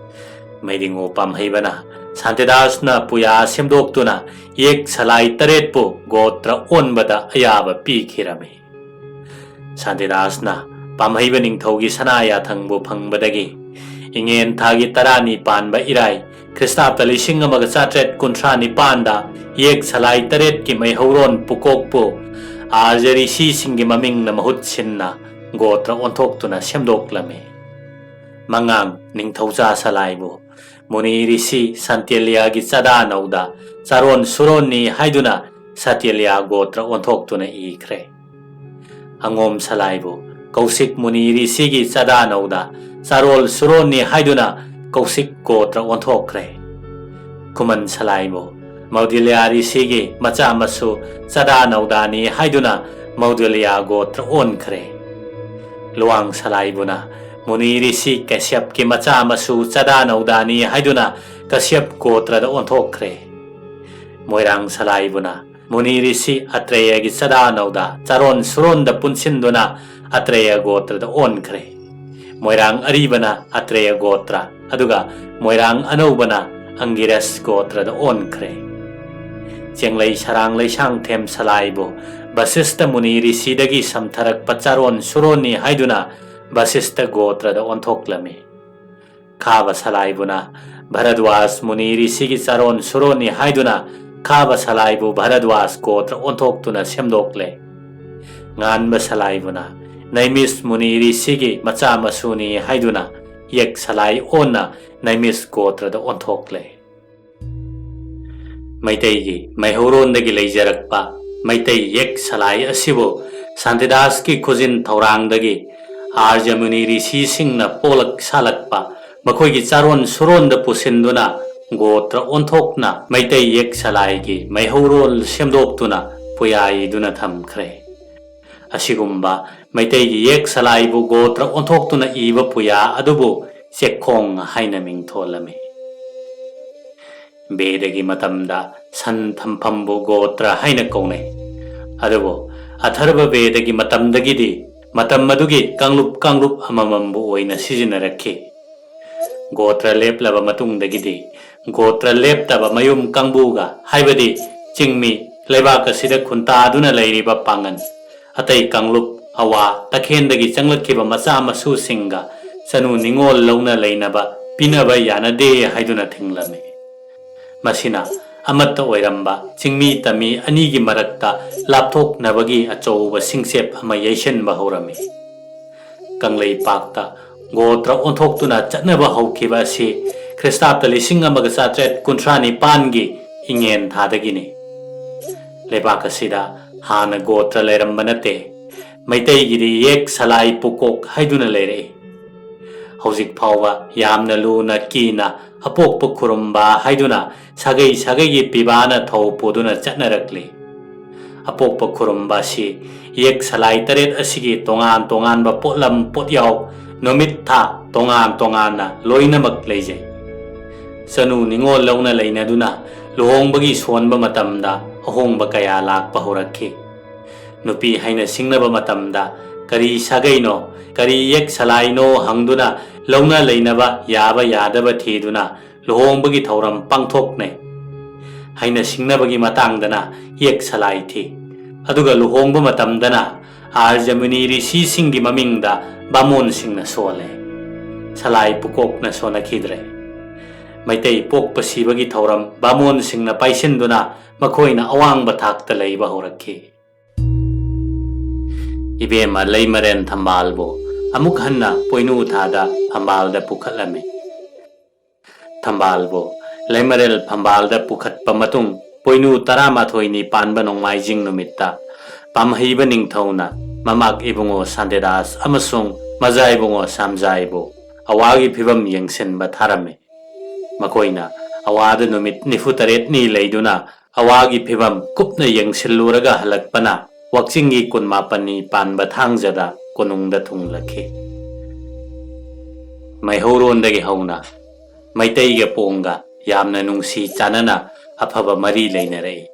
ꯃꯩꯗꯤꯉꯨ ꯄꯥꯝꯍꯩꯕꯅ ꯁꯥꯟꯇꯤꯗꯥꯁꯅ ꯄꯨꯌꯥ ꯁꯦꯝꯗꯣꯛꯇꯨꯅ ꯌꯦꯛ ꯁꯂꯥꯏ ꯇꯔꯦꯠꯄꯨ ꯒꯣꯇ꯭ꯔ ꯑꯣꯟꯕꯗ ꯑꯌꯥꯕ ꯄꯤꯈꯤꯔꯝꯃꯤ꯫ ꯁꯥꯟꯇꯤꯗꯥꯁꯅ ꯄꯥꯝꯍꯩꯕ ꯅꯤꯡꯊꯧꯒꯤ ꯁꯅꯥ ꯌꯥꯊꯪꯕꯨ ꯐꯪꯕꯗꯒꯤ ꯏꯉꯦꯟ ꯊꯥꯒꯤ ꯇꯔꯥꯅꯤ ꯄꯥꯟꯕ ꯏꯔꯥꯏ, ꯈ꯭ꯔꯤꯁꯇꯥꯕꯇ ꯂꯤꯁꯤꯡ ꯑꯃꯒ ꯆꯥꯇ꯭ꯔꯦꯠ ꯀꯨꯟꯊ꯭ꯔꯥ ꯅꯤꯄꯥꯟꯗ ꯌꯦꯛ ꯁꯂꯥꯏ ꯇꯔꯦꯠꯀꯤ ꯃꯩꯍꯧꯔꯣꯟ ꯄꯨꯀꯣꯛꯄꯨ ꯑꯥꯔꯖ ꯔꯤꯁꯤꯁꯤꯡꯒꯤ ꯃꯃꯤꯡꯅ ꯃꯍꯨꯠ ꯁꯤꯟꯅ ꯒꯣꯇ꯭ꯔ ꯑꯣꯟꯊꯣꯛꯇꯨꯅ ꯁꯦꯝꯗꯣꯛꯂꯝꯃꯤ꯫ ꯃꯉꯥꯡ ꯅꯤꯡꯊꯧꯖꯥ ꯁꯂꯥꯏꯕꯨ ꯃꯨꯅꯤ ꯔꯤꯁꯤ ꯁꯟꯇꯦꯂꯤꯌꯥꯒꯤ ꯆꯥꯗꯥ ꯅꯧꯗ ꯆꯥꯔꯣꯟ ꯁꯨꯔꯣꯟꯅꯤ ꯍꯥꯏꯗꯨꯅ ꯁꯇꯦꯂꯤꯌꯥ ꯒꯣꯇ꯭ꯔ ꯑꯣꯟꯊꯣꯛꯇꯨꯅ ꯏꯈ꯭ꯔꯦ꯫ ꯑꯉꯣꯝ ꯁꯂꯥꯏꯕꯨ ꯀꯧꯁꯤꯛ ꯃꯨꯅꯤ ꯔꯤꯁꯤꯒꯤ ꯆꯥꯗꯥ ꯅꯧꯗ ꯆꯥꯔꯣꯜ ꯁꯨꯔꯣꯟꯅꯤ ꯍꯥꯏꯗꯨꯅ ꯀꯧꯁꯤꯛ ꯒꯣꯇ꯭ꯔ ꯑꯣꯟꯊꯣꯛꯈ꯭ꯔꯦ꯫ ꯈꯨꯃꯟ ꯁꯂꯥꯏꯕꯨ ꯃꯧꯗꯤꯂꯤꯌꯥ ꯔꯤꯁꯤꯒꯤ ꯃꯆꯥ ꯃꯁꯨ ꯆꯥꯗꯥ ꯅꯧꯗꯥꯅꯤ ꯍꯥꯏꯗꯨꯅ ꯃꯧꯗꯤꯂꯤꯌꯥ ꯒꯣꯇ꯭ꯔ ꯑꯣꯟꯈ꯭ꯔꯦ꯫ ꯂꯨꯋꯥꯡ ꯁꯂꯥꯏꯕꯨꯅ ꯃꯨꯅꯤ ꯔꯤꯁꯤ ꯀꯩꯁ꯭ꯌꯞꯀꯤ ꯃꯆꯥ ꯃꯁꯨ ꯆꯥꯗꯥ ꯅꯧꯗꯥꯅꯤ ꯍꯥꯏꯗꯨꯅ ꯀꯁ꯭ꯌꯞ ꯒꯣꯇ꯭ꯔꯗ ꯑꯣꯟꯊꯣꯛꯈ꯭ꯔꯦ꯫ ꯃꯣꯏꯔꯥꯡ ꯁꯂꯥꯏꯕꯨꯅ ꯃꯨꯅꯤ ꯔꯤꯁꯤ ꯑꯇ꯭ꯔꯦꯌꯒꯤ ꯆꯥꯗꯥ ꯅꯧꯗ ꯆꯥꯔꯣꯟ ꯁꯨꯔꯣꯟꯗ ꯄꯨꯟꯁꯤꯟꯗꯨꯅ ꯑꯇ꯭ꯔꯦꯌ ꯒꯣꯇ꯭ꯔꯗ ꯑꯣꯟꯈ꯭ꯔꯦ꯫ ꯃꯣꯏꯔꯥꯡ ꯑꯔꯤꯕꯅ ꯑꯇ꯭ꯔꯦꯌ ꯒꯣꯇ꯭ꯔ, ꯑꯗꯨꯒ ꯃꯣꯏꯔꯥꯡ ꯑꯅꯧꯕꯅ ꯑꯪꯒꯤꯔꯁ ꯒꯣꯇ꯭ꯔꯗ ꯑꯣꯟꯈ꯭ꯔꯦ꯫ ꯆꯦꯡꯂꯩ ꯁꯔꯥꯡ ꯂꯩꯁꯥꯡꯊꯦꯝ ꯁꯂꯥꯏꯕꯨ ꯕꯁꯤꯁꯇ ꯃꯨꯅꯤ ꯔꯤꯁꯤꯗꯒꯤ ꯁꯝꯊꯔꯛꯄ ꯆꯥꯔꯣꯟ ꯁꯨꯔꯣꯟꯅꯤ ꯍꯥꯏꯗꯨꯅ ꯕꯁꯤꯁꯇ ꯒꯣꯇ꯭ꯔꯗ ꯑꯣꯟꯊꯣꯛꯂꯝꯃꯤ꯫ ꯈꯥꯕ ꯁꯂꯥꯏꯕꯨꯅ ꯚꯔꯗ꯭ꯋꯥꯖ ꯃꯨꯅꯤ ꯔꯤꯁꯤꯒꯤ ꯆꯥꯔꯣꯟ ꯁꯨꯔꯣꯟꯅꯤ ꯍꯥꯏꯗꯨꯅ ꯈꯥꯕ ꯁꯂꯥꯏꯕꯨ ꯚꯔꯗ꯭ꯋꯥꯖ ꯒꯣꯇ꯭ꯔ ꯑꯣꯟꯊꯣꯛꯇꯨꯅ ꯁꯦꯝꯗꯣꯛꯂꯦ꯫ ꯉꯥꯟꯕ ꯁꯂꯥꯏꯕꯨꯅ ꯅꯩꯃꯤꯁ ꯃꯨꯅꯤ ꯔꯤꯁꯤꯒꯤ ꯃꯆꯥ ꯃꯁꯨꯅꯤ ꯍꯥꯏꯗꯨꯅ ꯌꯦꯛ ꯁꯂꯥꯏ ꯑꯣꯟꯅ ꯅꯩꯃꯤꯁ ꯒꯣꯇ꯭ꯔꯗ ꯑꯣꯟꯊꯣꯛꯂꯦ꯫ ꯃꯩꯇꯩꯒꯤ ꯃꯩꯍꯧꯔꯣꯟꯗꯒꯤ ꯂꯩꯖꯔꯛꯄ ꯃꯩꯇꯩ ꯌꯦꯛ ꯁꯂꯥꯏ ꯑꯁꯤꯕꯨ ꯁꯥꯟꯇꯤꯗꯥꯁꯀꯤ ꯈꯨꯖꯤꯟ ꯊꯧꯔꯥꯡꯗꯒꯤ ꯑꯥꯔꯖꯃꯨꯅꯤ ꯔꯤꯁꯤꯁꯤꯡꯅ ꯄꯣꯛꯂꯛ ꯁꯥꯂꯛꯄ ꯃꯈꯣꯏꯒꯤ ꯆꯥꯔꯣꯟ ꯁꯨꯔꯣꯟꯗ ꯄꯨꯁꯤꯟꯗꯨꯅ ꯒꯣꯇ꯭ꯔ ꯑꯣꯟꯊꯣꯛꯅ ꯃꯩꯇꯩ ꯌꯦꯛ ꯁꯂꯥꯏꯒꯤ ꯃꯩꯍꯧꯔꯣꯜ ꯁꯦꯝꯗꯣꯛꯇꯨꯅ ꯄꯨꯌꯥꯏꯗꯨꯅ ꯊꯝꯈ꯭ꯔꯦ꯫ ꯑꯁꯤꯒꯨꯝꯕ ꯃꯩꯇꯩꯒꯤ ꯌꯦꯛ ꯁꯂꯥꯏꯕꯨ ꯒꯣꯇ꯭ꯔ ꯑꯣꯟꯊꯣꯛꯇꯨꯅ ꯏꯕ ꯄꯨꯌꯥ ꯑꯗꯨꯕꯨ ꯆꯦꯛꯈꯣꯡ ꯍꯥꯏꯅ ꯃꯤꯡꯊꯣꯜꯂꯝꯃꯤ꯫ ꯕꯦꯗꯒꯤ ꯃꯇꯝꯗ ꯁꯟ ꯊꯝꯐꯝꯕꯨ ꯒꯣꯇ꯭ꯔ ꯍꯥꯏꯅ ꯀꯧꯅꯩ꯫ ꯑꯗꯨꯕꯨ ꯑꯊꯔꯕ ꯕꯦꯗꯒꯤ ꯃꯇꯝꯗꯒꯤꯗꯤ ꯃꯇꯝ ꯑꯗꯨꯒꯤ ꯀꯥꯡꯂꯨꯞ ꯀꯥꯡꯂꯨꯞ ꯑꯃꯃꯝꯕꯨ ꯑꯣꯏꯅ ꯁꯤꯖꯤꯟꯅꯔꯛꯈꯤ꯫ ꯒꯣꯇ꯭ꯔ ꯂꯦꯞꯂꯕ ꯃꯇꯨꯡꯗꯒꯤꯗꯤ ꯒꯣꯇ꯭ꯔ ꯂꯦꯞꯇꯕ ꯃꯌꯨꯝ ꯀꯥꯡꯕꯨꯒ, ꯍꯥꯏꯕꯗꯤ ꯆꯤꯡꯃꯤ, ꯂꯩꯕꯥꯛ ꯑꯁꯤꯗ ꯈꯨꯟꯇꯥꯗꯨꯅ ꯂꯩꯔꯤꯕ ꯄꯥꯡꯒꯜ, ꯑꯇꯩ ꯀꯥꯡꯂꯨꯞ, ꯑꯋꯥ ꯇꯈꯦꯟꯗꯒꯤ ꯆꯪꯂꯛꯈꯤꯕ ꯃꯆꯥ ꯃꯁꯨꯁꯤꯡꯒ ꯆꯅꯨ ꯅꯤꯉꯣꯜ ꯂꯧꯅ ꯂꯩꯅꯕ ꯄꯤꯅꯕ ꯌꯥꯅꯗꯦ ꯍꯥꯏꯗꯨꯅ ꯊꯤꯡꯂꯝꯃꯤ꯫ ꯃꯁꯤꯅ ꯑꯃꯠꯇ ꯑꯣꯏꯔꯝꯕ ꯆꯤꯡꯃꯤ ꯇꯝꯃꯤ ꯑꯅꯤꯒꯤ ꯃꯔꯛꯇ ꯂꯥꯞꯊꯣꯛꯅꯕꯒꯤ ꯑꯆꯧꯕ ꯁꯤꯡꯆꯦꯞ ꯑꯃ ꯌꯩꯁꯤꯟꯕ ꯍꯧꯔꯝꯃꯤ꯫ ꯀꯪꯂꯩꯄꯥꯛꯇ ꯒꯣꯇ꯭ꯔ ꯑꯣꯟꯊꯣꯛꯇꯨꯅ ꯆꯠꯅꯕ ꯍꯧꯈꯤꯕ ꯑꯁꯤ ꯈ꯭ꯔꯤꯁꯇꯥꯕꯇ ꯂꯤꯁꯤꯡ ꯑꯃꯒ ꯆꯥꯇ꯭ꯔꯦꯠ ꯀꯨꯟꯊ꯭ꯔꯥ ꯅꯤꯄꯥꯟꯒꯤ ꯏꯉꯦꯟ ꯊꯥꯗꯒꯤꯅꯤ꯫ ꯂꯩꯕꯥꯛ ꯑꯁꯤꯗ ꯍꯥꯟꯅ ꯒꯣꯇ꯭ꯔ ꯂꯩꯔꯝꯕ ꯅꯠꯇꯦ꯫ ꯃꯩꯇꯩꯒꯤꯗꯤ ꯌꯦꯛ ꯁꯂꯥꯏ ꯄꯨꯀꯣꯛ ꯍꯥꯏꯗꯨꯅ ꯂꯩꯔꯛꯏ꯫ ꯍꯧꯖꯤꯛ ꯐꯥꯎꯕ ꯌꯥꯝꯅ ꯂꯨꯅ ꯀꯤꯅ ꯑꯄꯣꯛꯄ ꯈꯨꯔꯨꯝꯕ ꯍꯥꯏꯗꯨꯅ ꯁꯥꯒꯩ ꯁꯥꯒꯩꯒꯤ ꯄꯤꯕꯥꯅ ꯊꯧ ꯄꯨꯗꯨꯅ ꯆꯠꯅꯔꯛꯂꯤ꯫ ꯑꯄꯣꯛꯄ ꯈꯨꯔꯨꯝꯕ ꯑꯁꯤ ꯌꯦꯛ ꯁꯂꯥꯏ ꯇꯔꯦꯠ ꯑꯁꯤꯒꯤ ꯇꯣꯉꯥꯟ ꯇꯣꯉꯥꯟꯕ ꯄꯣꯠꯂꯝ ꯄꯣꯠꯌꯥꯎ, ꯅꯨꯃꯤꯠ ꯊꯥ ꯇꯣꯉꯥꯟ ꯇꯣꯉꯥꯟꯅ ꯂꯣꯏꯅꯃꯛ ꯂꯩꯖꯩ꯫ ꯆꯅꯨ ꯅꯤꯉꯣꯜ ꯂꯧꯅ ꯂꯩꯅꯗꯨꯅ ꯂꯨꯍꯣꯡꯕꯒꯤ ꯁꯣꯟꯕ ꯃꯇꯝꯗ ꯑꯍꯣꯡꯕ ꯀꯌꯥ ꯂꯥꯛꯄ ꯍꯧꯔꯛꯈꯤ꯫ ꯅꯨꯄꯤ ꯍꯥꯏꯅ ꯁꯤꯡꯅꯕ ꯃꯇꯝꯗ ꯀꯔꯤ ꯁꯥꯒꯩꯅꯣ, ꯀꯔꯤ ꯌꯦꯛ ꯁꯂꯥꯏꯅꯣ ꯍꯪꯗꯨꯅ ꯂꯧꯅ ꯂꯩꯅꯕ ꯌꯥꯕ ꯌꯥꯗꯕ ꯊꯤꯗꯨꯅ ꯂꯨꯍꯣꯡꯕꯒꯤ ꯊꯧꯔꯝ ꯄꯥꯡꯊꯣꯛꯅꯩ꯫ ꯍꯥꯏꯅ ꯁꯤꯡꯅꯕꯒꯤ ꯃꯇꯥꯡꯗꯅ ꯌꯦꯛ ꯁꯂꯥꯏ ꯊꯤ꯫ ꯑꯗꯨꯒ ꯂꯨꯍꯣꯡꯕ ꯃꯇꯝꯗꯅ ꯑꯥꯔꯖꯃꯨꯅꯤ ꯔꯤꯁꯤꯁꯤꯡꯒꯤ ꯃꯃꯤꯡꯗ ꯕꯥꯃꯣꯟꯁꯤꯡꯅ ꯁꯣꯜꯂꯦ꯫ ꯁꯂꯥꯏ ꯄꯨꯀꯣꯛꯅ ꯁꯣꯟꯅꯈꯤꯗ꯭ꯔꯦ꯫ ꯃꯩꯇꯩ ꯄꯣꯛꯄ ꯁꯤꯕꯒꯤ ꯊꯧꯔꯝ ꯕꯥꯃꯣꯟꯁꯤꯡꯅ ꯄꯥꯏꯁꯤꯟꯗꯨꯅ ꯃꯈꯣꯏꯅ ꯑꯋꯥꯡꯕ ꯊꯥꯛꯇ ꯂꯩꯕ ꯍꯧꯔꯛꯈꯤ꯫ ꯏꯕꯦꯝꯃ ꯂꯩꯃꯔꯦꯟ ꯊꯝꯕꯥꯜꯕꯨ ꯑꯃꯨꯛ ꯍꯟꯅ ꯄꯣꯏꯅꯨ ꯊꯥꯗ ꯐꯝꯕꯥꯜꯗ ꯄꯨꯈꯠꯂꯝꯃꯤ꯫ ꯊꯝꯕꯥꯜꯕꯨ ꯂꯩꯃꯔꯦꯜ ꯐꯝꯕꯥꯜꯗ ꯄꯨꯈꯠꯄ ꯃꯇꯨꯡ, ꯄꯣꯏꯅꯨ ꯇꯔꯥꯃꯥꯊꯣꯏꯅꯤ ꯄꯥꯟꯕ ꯅꯣꯡꯃꯥꯏꯖꯤꯡ ꯅꯨꯃꯤꯠꯇ ꯄꯥꯝꯍꯩꯕ ꯅꯤꯡꯊꯧꯅ ꯃꯃꯥꯛ ꯏꯕꯨꯡꯉꯣ ꯁꯥꯟꯇꯤꯗꯥꯁ ꯑꯃꯁꯨꯡ ꯃꯖꯥ ꯏꯕꯨꯡꯉꯣ ꯁꯥꯝꯖꯥꯏꯕꯨ ꯑꯋꯥꯒꯤ ꯐꯤꯕꯝ ꯌꯦꯡꯁꯤꯟꯕ ꯊꯥꯔꯝꯃꯤ꯫ ꯃꯈꯣꯏꯅ ꯑꯋꯥꯗ ꯅꯨꯃꯤꯠ ꯅꯤꯐꯨ ꯇꯔꯦꯠꯅꯤ ꯂꯩꯗꯨꯅ ꯑꯋꯥꯒꯤ ꯐꯤꯕꯝ ꯀꯨꯞꯅ ꯌꯦꯡꯁꯤꯜꯂꯨꯔꯒ ꯍꯜꯂꯛꯄꯅ ꯋꯥꯛꯆꯤꯡꯒꯤ ꯀꯨꯟꯃꯥꯄꯟꯅꯤ ꯄꯥꯟꯕ ꯊꯥꯡꯖꯗ ꯀꯣꯅꯨꯡꯗ ꯊꯨꯡꯂꯛꯈꯤ꯫ ꯃꯩꯍꯧꯔꯣꯟꯗꯒꯤ ꯍꯧꯅ ꯃꯩꯇꯩꯒ ꯄꯣꯡꯒ ꯌꯥꯝꯅ ꯅꯨꯡꯁꯤ ꯆꯥꯟꯅꯅ ꯑꯐꯕ ꯃꯔꯤ ꯂꯩꯅꯔꯛꯏ꯫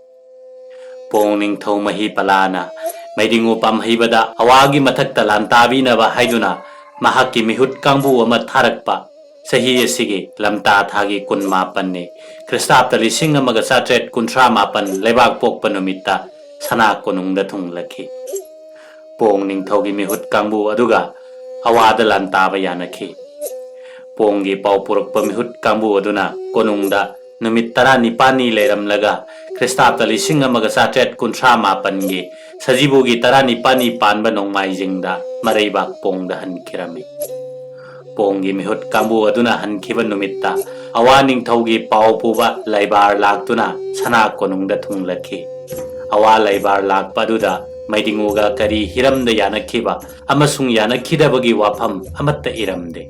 ꯄꯣꯡ ꯅꯤꯡꯊꯧ ꯃꯍꯤ ꯄꯂꯥꯅ ꯃꯩꯗꯤꯡꯉꯨ ꯄꯥꯝꯍꯩꯕꯗ ꯑꯋꯥꯒꯤ ꯃꯊꯛꯇ ꯂꯥꯟꯇꯥꯕꯤꯅꯕ ꯍꯥꯏꯗꯨꯅ ꯃꯍꯥꯛꯀꯤ ꯃꯤꯍꯨꯠ ꯀꯥꯡꯕꯨ ꯑꯃ ꯊꯥꯔꯛꯄ ꯆꯍꯤ ꯑꯁꯤꯒꯤ ꯂꯝꯇꯥ ꯊꯥꯒꯤ ꯀꯨꯟꯃꯥꯄꯟꯅꯤ, ꯈ꯭ꯔꯤꯁꯇꯥꯕꯇ ꯂꯤꯁꯤꯡ ꯑꯃꯒ ꯆꯥꯇ꯭ꯔꯦꯠ ꯀꯨꯟꯊ꯭ꯔꯥ ꯃꯥꯄꯟ ꯂꯩꯕꯥꯛ ꯄꯣꯛꯄ ꯅꯨꯃꯤꯠꯇ ꯁꯅꯥ ꯀꯣꯅꯨꯡꯗ ꯊꯨꯡꯂꯛꯈꯤ꯫ ꯄꯣꯡ ꯅꯤꯡꯊꯧꯒꯤ ꯃꯤꯍꯨꯠ ꯀꯥꯡꯕꯨ ꯑꯗꯨꯒ ꯑꯋꯥꯗ ꯂꯥꯟꯇꯥꯕ ꯌꯥꯅꯈꯤ꯫ ꯄꯣꯡꯒꯤ ꯄꯥꯎ ꯄꯨꯔꯛꯄ ꯃꯤꯍꯨꯠ ꯀꯥꯡꯕꯨ ꯑꯗꯨꯅ ꯀꯣꯅꯨꯡꯗ ꯅꯨꯃꯤꯠ ꯇꯔꯥꯅꯤꯄꯥꯜꯅꯤ ꯂꯩꯔꯝꯂꯒ ꯈ꯭ꯔꯤꯁꯇꯥꯕꯇ ꯂꯤꯁꯤꯡ ꯑꯃꯒ ꯆꯥꯇ꯭ꯔꯦꯠ ꯀꯨꯟꯊ꯭ꯔꯥ ꯃꯥꯄꯟꯒꯤ ꯁꯖꯤꯕꯨꯒꯤ ꯇꯔꯥꯅꯤꯄꯥꯜꯅꯤ ꯄꯥꯟꯕ ꯅꯣꯡꯃꯥꯏꯖꯤꯡꯗ ꯃꯔꯩꯕꯥꯛ ꯄꯣꯡꯗ ꯍꯟꯈꯤꯔꯝꯃꯤ꯫ ꯄꯣꯡꯒꯤ ꯃꯤꯍꯨꯠ ꯀꯥꯡꯕꯨ ꯑꯗꯨꯅ ꯍꯟꯈꯤꯕ ꯅꯨꯃꯤꯠꯇ ꯑꯋꯥ ꯅꯤꯡꯊꯧꯒꯤ ꯄꯥꯎ ꯄꯨꯕ ꯂꯩꯕꯥꯔ ꯂꯥꯛꯇꯨꯅ ꯁꯅꯥ ꯀꯣꯅꯨꯡꯗ ꯊꯨꯡꯂꯛꯈꯤ꯫ ꯑꯋꯥ ꯂꯩꯕꯥꯔ ꯂꯥꯛꯄ ꯑꯗꯨꯗ ꯃꯩꯗꯤꯡꯉꯨꯒ ꯀꯔꯤ ꯍꯤꯔꯝꯗ ꯌꯥꯅꯈꯤꯕ ꯑꯃꯁꯨꯡ ꯌꯥꯅꯈꯤꯗꯕꯒꯤ ꯋꯥꯐꯝ ꯑꯃꯠꯇ ꯏꯔꯝꯗꯦ꯫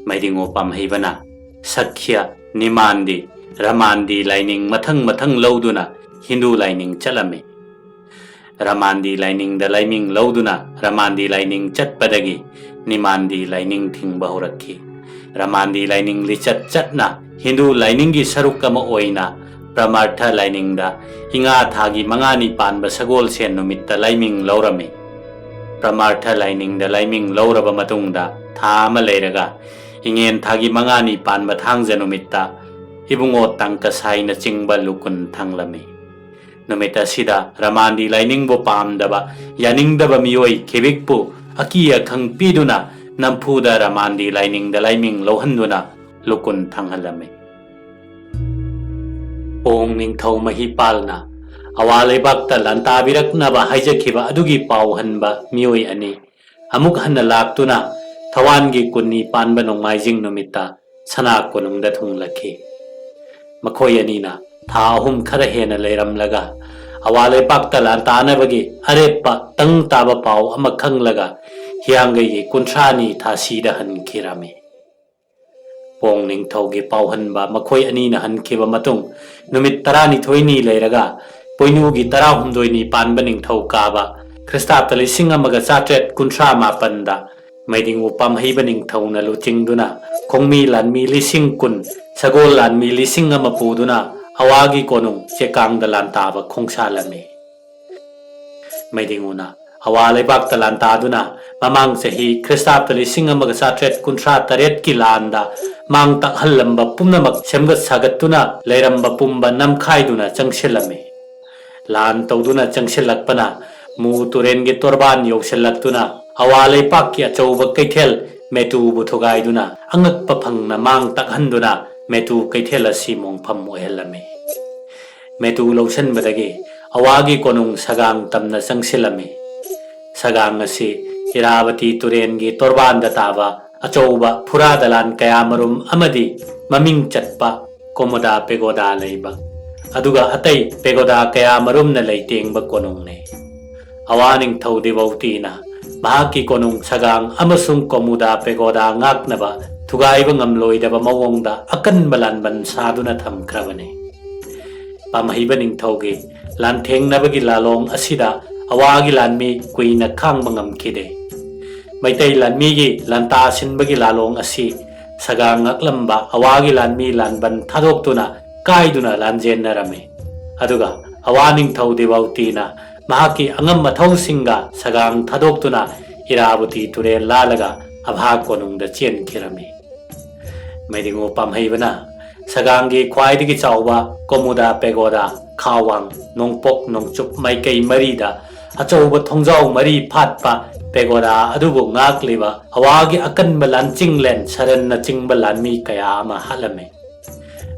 ꯃꯩꯗꯤꯡꯉꯨ ꯄꯥꯝꯍꯩꯕꯅ ꯁꯛꯈ꯭ꯌ, ꯅꯤꯃꯥꯟꯗꯤ, ꯔꯃꯥꯟꯗꯤ ꯂꯥꯏꯅꯤꯡ ꯃꯊꯪ ꯃꯊꯪ ꯂꯧꯗꯨꯅ ꯍꯤꯟꯗꯨ ꯂꯥꯏꯅꯤꯡ ꯆꯠꯂꯝꯃꯤ꯫ ꯔꯃꯥꯟꯗꯤ ꯂꯥꯏꯅꯤꯡꯗ ꯂꯥꯏꯃꯤꯡ ꯂꯧꯗꯨꯅ ꯔꯃꯥꯟꯗꯤ ꯂꯥꯏꯅꯤꯡ ꯆꯠꯄꯗꯒꯤ ꯅꯤꯃꯥꯟꯗꯤ ꯂꯥꯏꯅꯤꯡ ꯊꯤꯡꯕ ꯍꯧꯔꯛꯈꯤ꯫ ꯔꯃꯥꯟꯗꯤ ꯂꯥꯏꯅꯤꯡ ꯂꯤꯆꯠ ꯆꯠꯅ ꯍꯤꯟꯗꯨ ꯂꯥꯏꯅꯤꯡꯒꯤ ꯁꯔꯨꯛ ꯑꯃ ꯑꯣꯏꯅ ꯄ꯭ꯔꯃꯥꯔꯊ ꯂꯥꯏꯅꯤꯡꯗ ꯏꯉꯥ ꯊꯥꯒꯤ ꯃꯉꯥꯅꯤ ꯄꯥꯟꯕ ꯁꯒꯣꯜꯁꯦꯟ ꯅꯨꯃꯤꯠꯇ ꯂꯥꯏꯃꯤꯡ ꯂꯧꯔꯝꯃꯤ꯫ ꯄ꯭ꯔꯃꯥꯔꯊ ꯂꯥꯏꯅꯤꯡꯗ ꯂꯥꯏꯃꯤꯡ ꯂꯧꯔꯕ ꯃꯇꯨꯡꯗ ꯊꯥ ꯑꯃ ꯂꯩꯔꯒ ꯏꯉꯦꯟ ꯊꯥꯒꯤ ꯃꯉꯥꯅꯤ ꯄꯥꯟꯕ ꯊꯥꯡꯖ ꯅꯨꯃꯤꯠꯇ ꯏꯕꯨꯡꯉꯣ ꯇꯥꯡꯀꯁꯥꯏꯅꯆꯤꯡꯕ ꯂꯨꯀꯨꯟ ꯊꯥꯡꯂꯝꯃꯤ꯫ ꯅꯨꯃꯤꯠ ꯑꯁꯤꯗ ꯔꯃꯥꯟꯗꯤ ꯂꯥꯏꯅꯤꯡꯕꯨ ꯄꯥꯝꯗꯕ, ꯌꯥꯅꯤꯡꯗꯕ ꯃꯤꯑꯣꯏ ꯈꯤꯕꯤꯛꯄꯨ ꯑꯀꯤ ꯑꯈꯪ ꯄꯤꯗꯨꯅ ꯅꯝꯐꯨꯗ ꯔꯃꯥꯟꯗꯤ ꯂꯥꯏꯅꯤꯡꯗ ꯂꯥꯏꯃꯤꯡ ꯂꯧꯍꯟꯗꯨꯅ ꯂꯨꯀꯨꯟ ꯊꯥꯡꯍꯜꯂꯝꯃꯤ꯫ ꯄꯣꯡ ꯅꯤꯡꯊꯧ ꯃꯍꯤꯄꯥꯜꯅ ꯑꯋꯥ ꯂꯩꯕꯥꯛꯇ ꯂꯥꯟꯇꯥꯕꯤꯔꯛꯅꯕ ꯍꯥꯏꯖꯈꯤꯕ ꯑꯗꯨꯒꯤ ꯄꯥꯎ ꯍꯟꯕ ꯃꯤꯑꯣꯏ ꯑꯅꯤ ꯑꯃꯨꯛ ꯍꯟꯅ ꯂꯥꯛꯇꯨꯅ ꯊꯋꯥꯟꯒꯤ ꯀꯨꯟꯅꯤ ꯄꯥꯟꯕ ꯅꯣꯡꯃꯥꯏꯖꯤꯡ ꯅꯨꯃꯤꯠꯇ ꯁꯅꯥ ꯀꯣꯅꯨꯡꯗ ꯊꯨꯡꯂꯛꯈꯤ꯫ ꯃꯈꯣꯏ ꯑꯅꯤꯅ ꯊꯥ ꯑꯍꯨꯝ ꯈꯔ ꯍꯦꯟꯅ ꯂꯩꯔꯝꯂꯒ ꯑꯋꯥ ꯂꯩꯄꯥꯛꯇ ꯂꯥꯟꯇꯥꯅꯕꯒꯤ ꯑꯔꯦꯞꯄ ꯇꯪ ꯇꯥꯕ ꯄꯥꯎ ꯑꯃ ꯈꯪꯂꯒ ꯍꯤꯌꯥꯡꯒꯩꯒꯤ ꯀꯨꯟꯊ꯭ꯔꯥꯅꯤ ꯊꯥꯁꯤꯗ ꯍꯟꯈꯤꯔꯝꯃꯤ꯫ ꯄꯣꯡ ꯅꯤꯡꯊꯧꯒꯤ ꯄꯥꯎꯍꯟꯕ ꯃꯈꯣꯏ ꯑꯅꯤꯅ ꯍꯟꯈꯤꯕ ꯃꯇꯨꯡ ꯅꯨꯃꯤꯠ ꯇꯔꯥꯅꯤꯊꯣꯏꯅꯤ ꯂꯩꯔꯒ ꯄꯣꯏꯅꯨꯒꯤ ꯇꯔꯥꯍꯨꯝꯗꯣꯏꯅꯤ ꯄꯥꯟꯕ ꯅꯤꯡꯊꯧ ꯀꯥꯕ ꯈ꯭ꯔꯤꯁꯇꯥꯕꯇ ꯂꯤꯁꯤꯡ ꯑꯃꯒ ꯆꯥꯇ꯭ꯔꯦꯠ ꯀꯨꯟꯊ꯭ꯔꯥ ꯃꯥꯄꯟꯗ ꯃꯩꯗꯤꯡꯉꯨ ꯄꯥꯝꯍꯩꯕ ꯅꯤꯡꯊꯧꯅ ꯂꯨꯆꯤꯡꯗꯨꯅ ꯈꯣꯡꯃꯤ ꯂꯥꯟꯃꯤ ꯂꯤꯁꯤꯡ ꯀꯨꯟ, ꯁꯒꯣꯜ ꯂꯥꯟꯃꯤ ꯂꯤꯁꯤꯡ ꯑꯃ ꯄꯨꯗꯨꯅ ꯑꯋꯥꯒꯤ ꯀꯣꯅꯨꯡ ꯆꯦꯀꯥꯡꯗ ꯂꯥꯟꯇꯥꯕ ꯈꯣꯡꯁꯥꯜꯂꯝꯃꯤ꯫ ꯃꯩꯗꯤꯡꯉꯨꯅ ꯑꯋꯥ ꯂꯩꯕꯥꯛꯇ ꯂꯥꯟꯇꯥꯗꯨꯅ ꯃꯃꯥꯡ ꯆꯍꯤ ꯈ꯭ꯔꯤꯁꯇꯥꯕꯇ ꯂꯤꯁꯤꯡ ꯑꯃꯒ ꯆꯥꯇ꯭ꯔꯦꯠ ꯀꯨꯟꯊ꯭ꯔꯥ ꯇꯔꯦꯠꯀꯤ ꯂꯥꯟꯗ ꯃꯥꯡ ꯇꯥꯛꯍꯜꯂꯝꯕ ꯄꯨꯝꯅꯃꯛ ꯁꯦꯝꯒꯠ ꯁꯥꯒꯠꯇꯨꯅ ꯂꯩꯔꯝꯕ ꯄꯨꯝꯕ ꯅꯝꯈꯥꯏꯗꯨꯅ ꯆꯪꯁꯤꯜꯂꯝꯃꯤ꯫ ꯂꯥꯟ ꯇꯧꯗꯨꯅ ꯆꯪꯁꯤꯜꯂꯛꯄꯅ ꯃꯨ ꯇꯨꯔꯦꯟꯒꯤ ꯇꯣꯔꯕꯥꯟ ꯌꯧꯁꯤꯜꯂꯛꯇꯨꯅ ꯑꯋꯥ ꯂꯩꯄꯥꯛꯀꯤ ꯑꯆꯧꯕ ꯀꯩꯊꯦꯜ ꯃꯦꯇꯨꯕꯨ ꯊꯨꯒꯥꯏꯗꯨꯅ ꯑꯉꯛꯄ ꯐꯪꯅ ꯃꯥꯡ ꯇꯥꯛꯍꯟꯗꯨꯅ ꯃꯦꯇꯨ ꯀꯩꯊꯦꯜ ꯑꯁꯤ ꯃꯣꯡꯐꯝ ꯑꯣꯏꯍꯜꯂꯝꯃꯤ꯫ ꯃꯦꯇꯨ ꯂꯧꯁꯤꯟꯕꯗꯒꯤ ꯑꯋꯥꯒꯤ ꯀꯣꯅꯨꯡ ꯁꯒꯥꯡ ꯇꯝꯅ ꯆꯪꯁꯤꯜꯂꯝꯃꯤ꯫ ꯁꯒꯥꯡ ꯑꯁꯤ ꯏꯔꯥꯕꯇꯤ ꯇꯨꯔꯦꯟꯒꯤ ꯇꯣꯔꯕꯥꯟꯗ ꯇꯥꯕ ꯑꯆꯧꯕ ꯐꯨꯔꯥ ꯗꯂꯥꯟ ꯀꯌꯥꯃꯔꯨꯝ ꯑꯃꯗꯤ ꯃꯃꯤꯡ ꯆꯠꯄ ꯀꯣꯃꯣꯗꯥ ꯄꯦꯒꯣꯗꯥ ꯂꯩꯕ, ꯑꯗꯨꯒ ꯑꯇꯩ ꯄꯦꯒꯣꯗꯥ ꯀꯌꯥꯃꯔꯨꯝꯅ ꯂꯩꯇꯦꯡꯕ ꯀꯣꯅꯨꯡꯅꯤ꯫ ꯑꯋꯥ ꯅꯤꯡꯊꯧ ꯗꯤꯕꯧꯇꯤꯅ ꯃꯍꯥꯛꯀꯤ ꯀꯣꯅꯨꯡ ꯁꯒꯥꯡ ꯑꯃꯁꯨꯡ ꯀꯣꯃꯨꯗꯥ ꯄꯦꯒꯣꯗꯥ ꯉꯥꯛꯅꯕ ꯊꯨꯒꯥꯏꯕ ꯉꯝꯂꯣꯏꯗꯕ ꯃꯑꯣꯡꯗ ꯑꯀꯟꯕ ꯂꯥꯟꯕꯟ ꯁꯥꯗꯨꯅ ꯊꯝꯈ꯭ꯔꯕꯅꯤ꯫ ꯄꯥꯝꯍꯩꯕ ꯅꯤꯡꯊꯧꯒꯤ ꯂꯥꯟꯊꯦꯡꯅꯕꯒꯤ ꯂꯥꯂꯣꯡ ꯑꯁꯤꯗ ꯑꯋꯥꯒꯤ ꯂꯥꯟꯃꯤ ꯀꯨꯏꯅ ꯈꯥꯡꯕ ꯉꯝꯈꯤꯗꯦ꯫ ꯃꯩꯇꯩ ꯂꯥꯟꯃꯤꯒꯤ ꯂꯥꯟꯇꯥ ꯁꯤꯟꯕꯒꯤ ꯂꯥꯂꯣꯡ ꯑꯁꯤ ꯁꯒꯥꯡ ꯉꯥꯛꯂꯝꯕ ꯑꯋꯥꯒꯤ ꯂꯥꯟꯃꯤ ꯂꯥꯟꯕꯟ ꯊꯥꯗꯣꯛꯇꯨꯅ ꯀꯥꯏꯗꯨꯅ ꯂꯥꯟꯖꯦꯟꯅꯔꯝꯃꯤ꯫ ꯑꯗꯨꯒ ꯑꯋꯥ ꯅꯤꯡꯊꯧ ꯗꯤꯕꯧꯇꯤꯅ ꯃꯍꯥꯛꯀꯤ ꯑꯉꯝ ꯑꯊꯧꯁꯤꯡꯒ ꯁꯒꯥꯡ ꯊꯥꯗꯣꯛꯇꯨꯅ ꯏꯔꯥꯕꯇꯤ ꯇꯨꯔꯦꯜ ꯂꯥꯜꯂꯒ ꯑꯚꯥ ꯀꯣꯅꯨꯡꯗ ꯆꯦꯟꯈꯤꯔꯝꯃꯤ꯫ ꯃꯩꯗꯤꯡꯉꯨ ꯄꯥꯝꯍꯩꯕꯅ ꯁꯒꯥꯡꯒꯤ ꯈ꯭ꯋꯥꯏꯗꯒꯤ ꯆꯥꯎꯕ ꯀꯣꯃꯨꯗꯥ ꯄꯦꯒꯣꯗꯥ, ꯈꯥꯋꯥꯡ, ꯅꯣꯡꯄꯣꯛ, ꯅꯣꯡꯆꯨꯞ ꯃꯥꯏꯀꯩ ꯃꯔꯤꯗ ꯑꯆꯧꯕ ꯊꯣꯡꯖꯥꯎ ꯃꯔꯤ ꯐꯥꯠꯄ ꯄꯦꯒꯣꯗꯥ ꯑꯗꯨꯕꯨ ꯉꯥꯛꯂꯤꯕ ꯑꯋꯥꯒꯤ ꯑꯀꯟꯕ ꯂꯥꯟꯆꯤꯡꯂꯦꯟ ꯁꯔꯟꯅꯆꯤꯡꯕ ꯂꯥꯟꯃꯤ ꯀꯌꯥ ꯑꯃ ꯍꯥꯠꯂꯝꯃꯤ꯫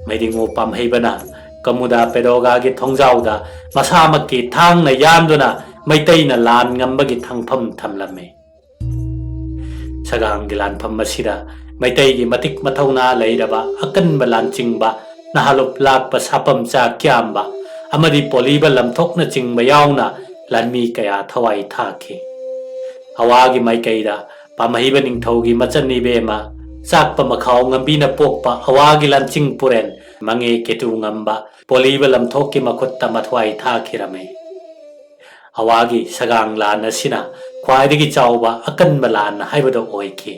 ꯃꯩꯗꯤꯡꯉꯨ ꯄꯥꯝꯍꯩꯕꯅ ꯀꯃꯨꯗꯥ ꯄꯦꯗꯣꯒꯥꯒꯤ ꯊꯣꯡꯖꯥꯎꯗ ꯃꯁꯥꯃꯛꯀꯤ ꯊꯥꯡꯅ ꯌꯥꯟꯗꯨꯅ ꯃꯩꯇꯩꯅ ꯂꯥꯟ ꯉꯝꯕꯒꯤ ꯊꯥꯡꯐꯝ ꯊꯝꯂꯝꯃꯤ꯫ ꯁꯒꯥꯡꯒꯤ ꯂꯥꯟꯐꯝ ꯑꯁꯤꯗ ꯃꯩꯇꯩꯒꯤ ꯃꯇꯤꯛ ꯃꯊꯧꯅꯥ ꯂꯩꯔꯕ ꯑꯀꯟꯕ ꯂꯥꯟꯆꯤꯡꯕ ꯅꯍꯥꯂꯨꯞ ꯂꯥꯛꯄ ꯁꯥꯄꯝꯆꯥ ꯀ꯭ꯌꯥꯝꯕ ꯑꯃꯗꯤ ꯄꯣꯂꯤꯕ ꯂꯝꯊꯣꯛꯅꯆꯤꯡꯕ ꯌꯥꯎꯅ ꯂꯥꯟꯃꯤ ꯀꯌꯥ ꯊꯋꯥꯏ ꯊꯥꯈꯤ꯫ ꯑꯋꯥꯒꯤ ꯃꯥꯏꯀꯩꯗ ꯄꯥꯝꯍꯩꯕ ꯅꯤꯡꯊꯧꯒꯤ ꯃꯆꯟ ꯏꯕꯦꯝꯃ ꯆꯥꯛꯄ ꯃꯈꯥꯎ ꯉꯝꯕꯤꯅ ꯄꯣꯛꯄ ꯑꯋꯥꯒꯤ ꯂꯥꯟꯆꯤꯡ ꯄꯨꯔꯦꯟ ꯃꯉꯦ ꯀꯦꯇꯨ ꯉꯝꯕ ꯄꯣꯂꯤꯕ ꯂꯝꯊꯣꯛꯀꯤ ꯃꯈꯨꯠꯇ ꯃꯊ꯭ꯋꯥꯏ ꯊꯥꯈꯤꯔꯝꯃꯤ꯫ ꯑꯋꯥꯒꯤ ꯁꯒꯥꯡ ꯂꯥꯟ ꯑꯁꯤꯅ ꯈ꯭ꯋꯥꯏꯗꯒꯤ ꯆꯥꯎꯕ ꯑꯀꯟꯕ ꯂꯥꯟ ꯍꯥꯏꯕꯗꯨ ꯑꯣꯏꯈꯤ꯫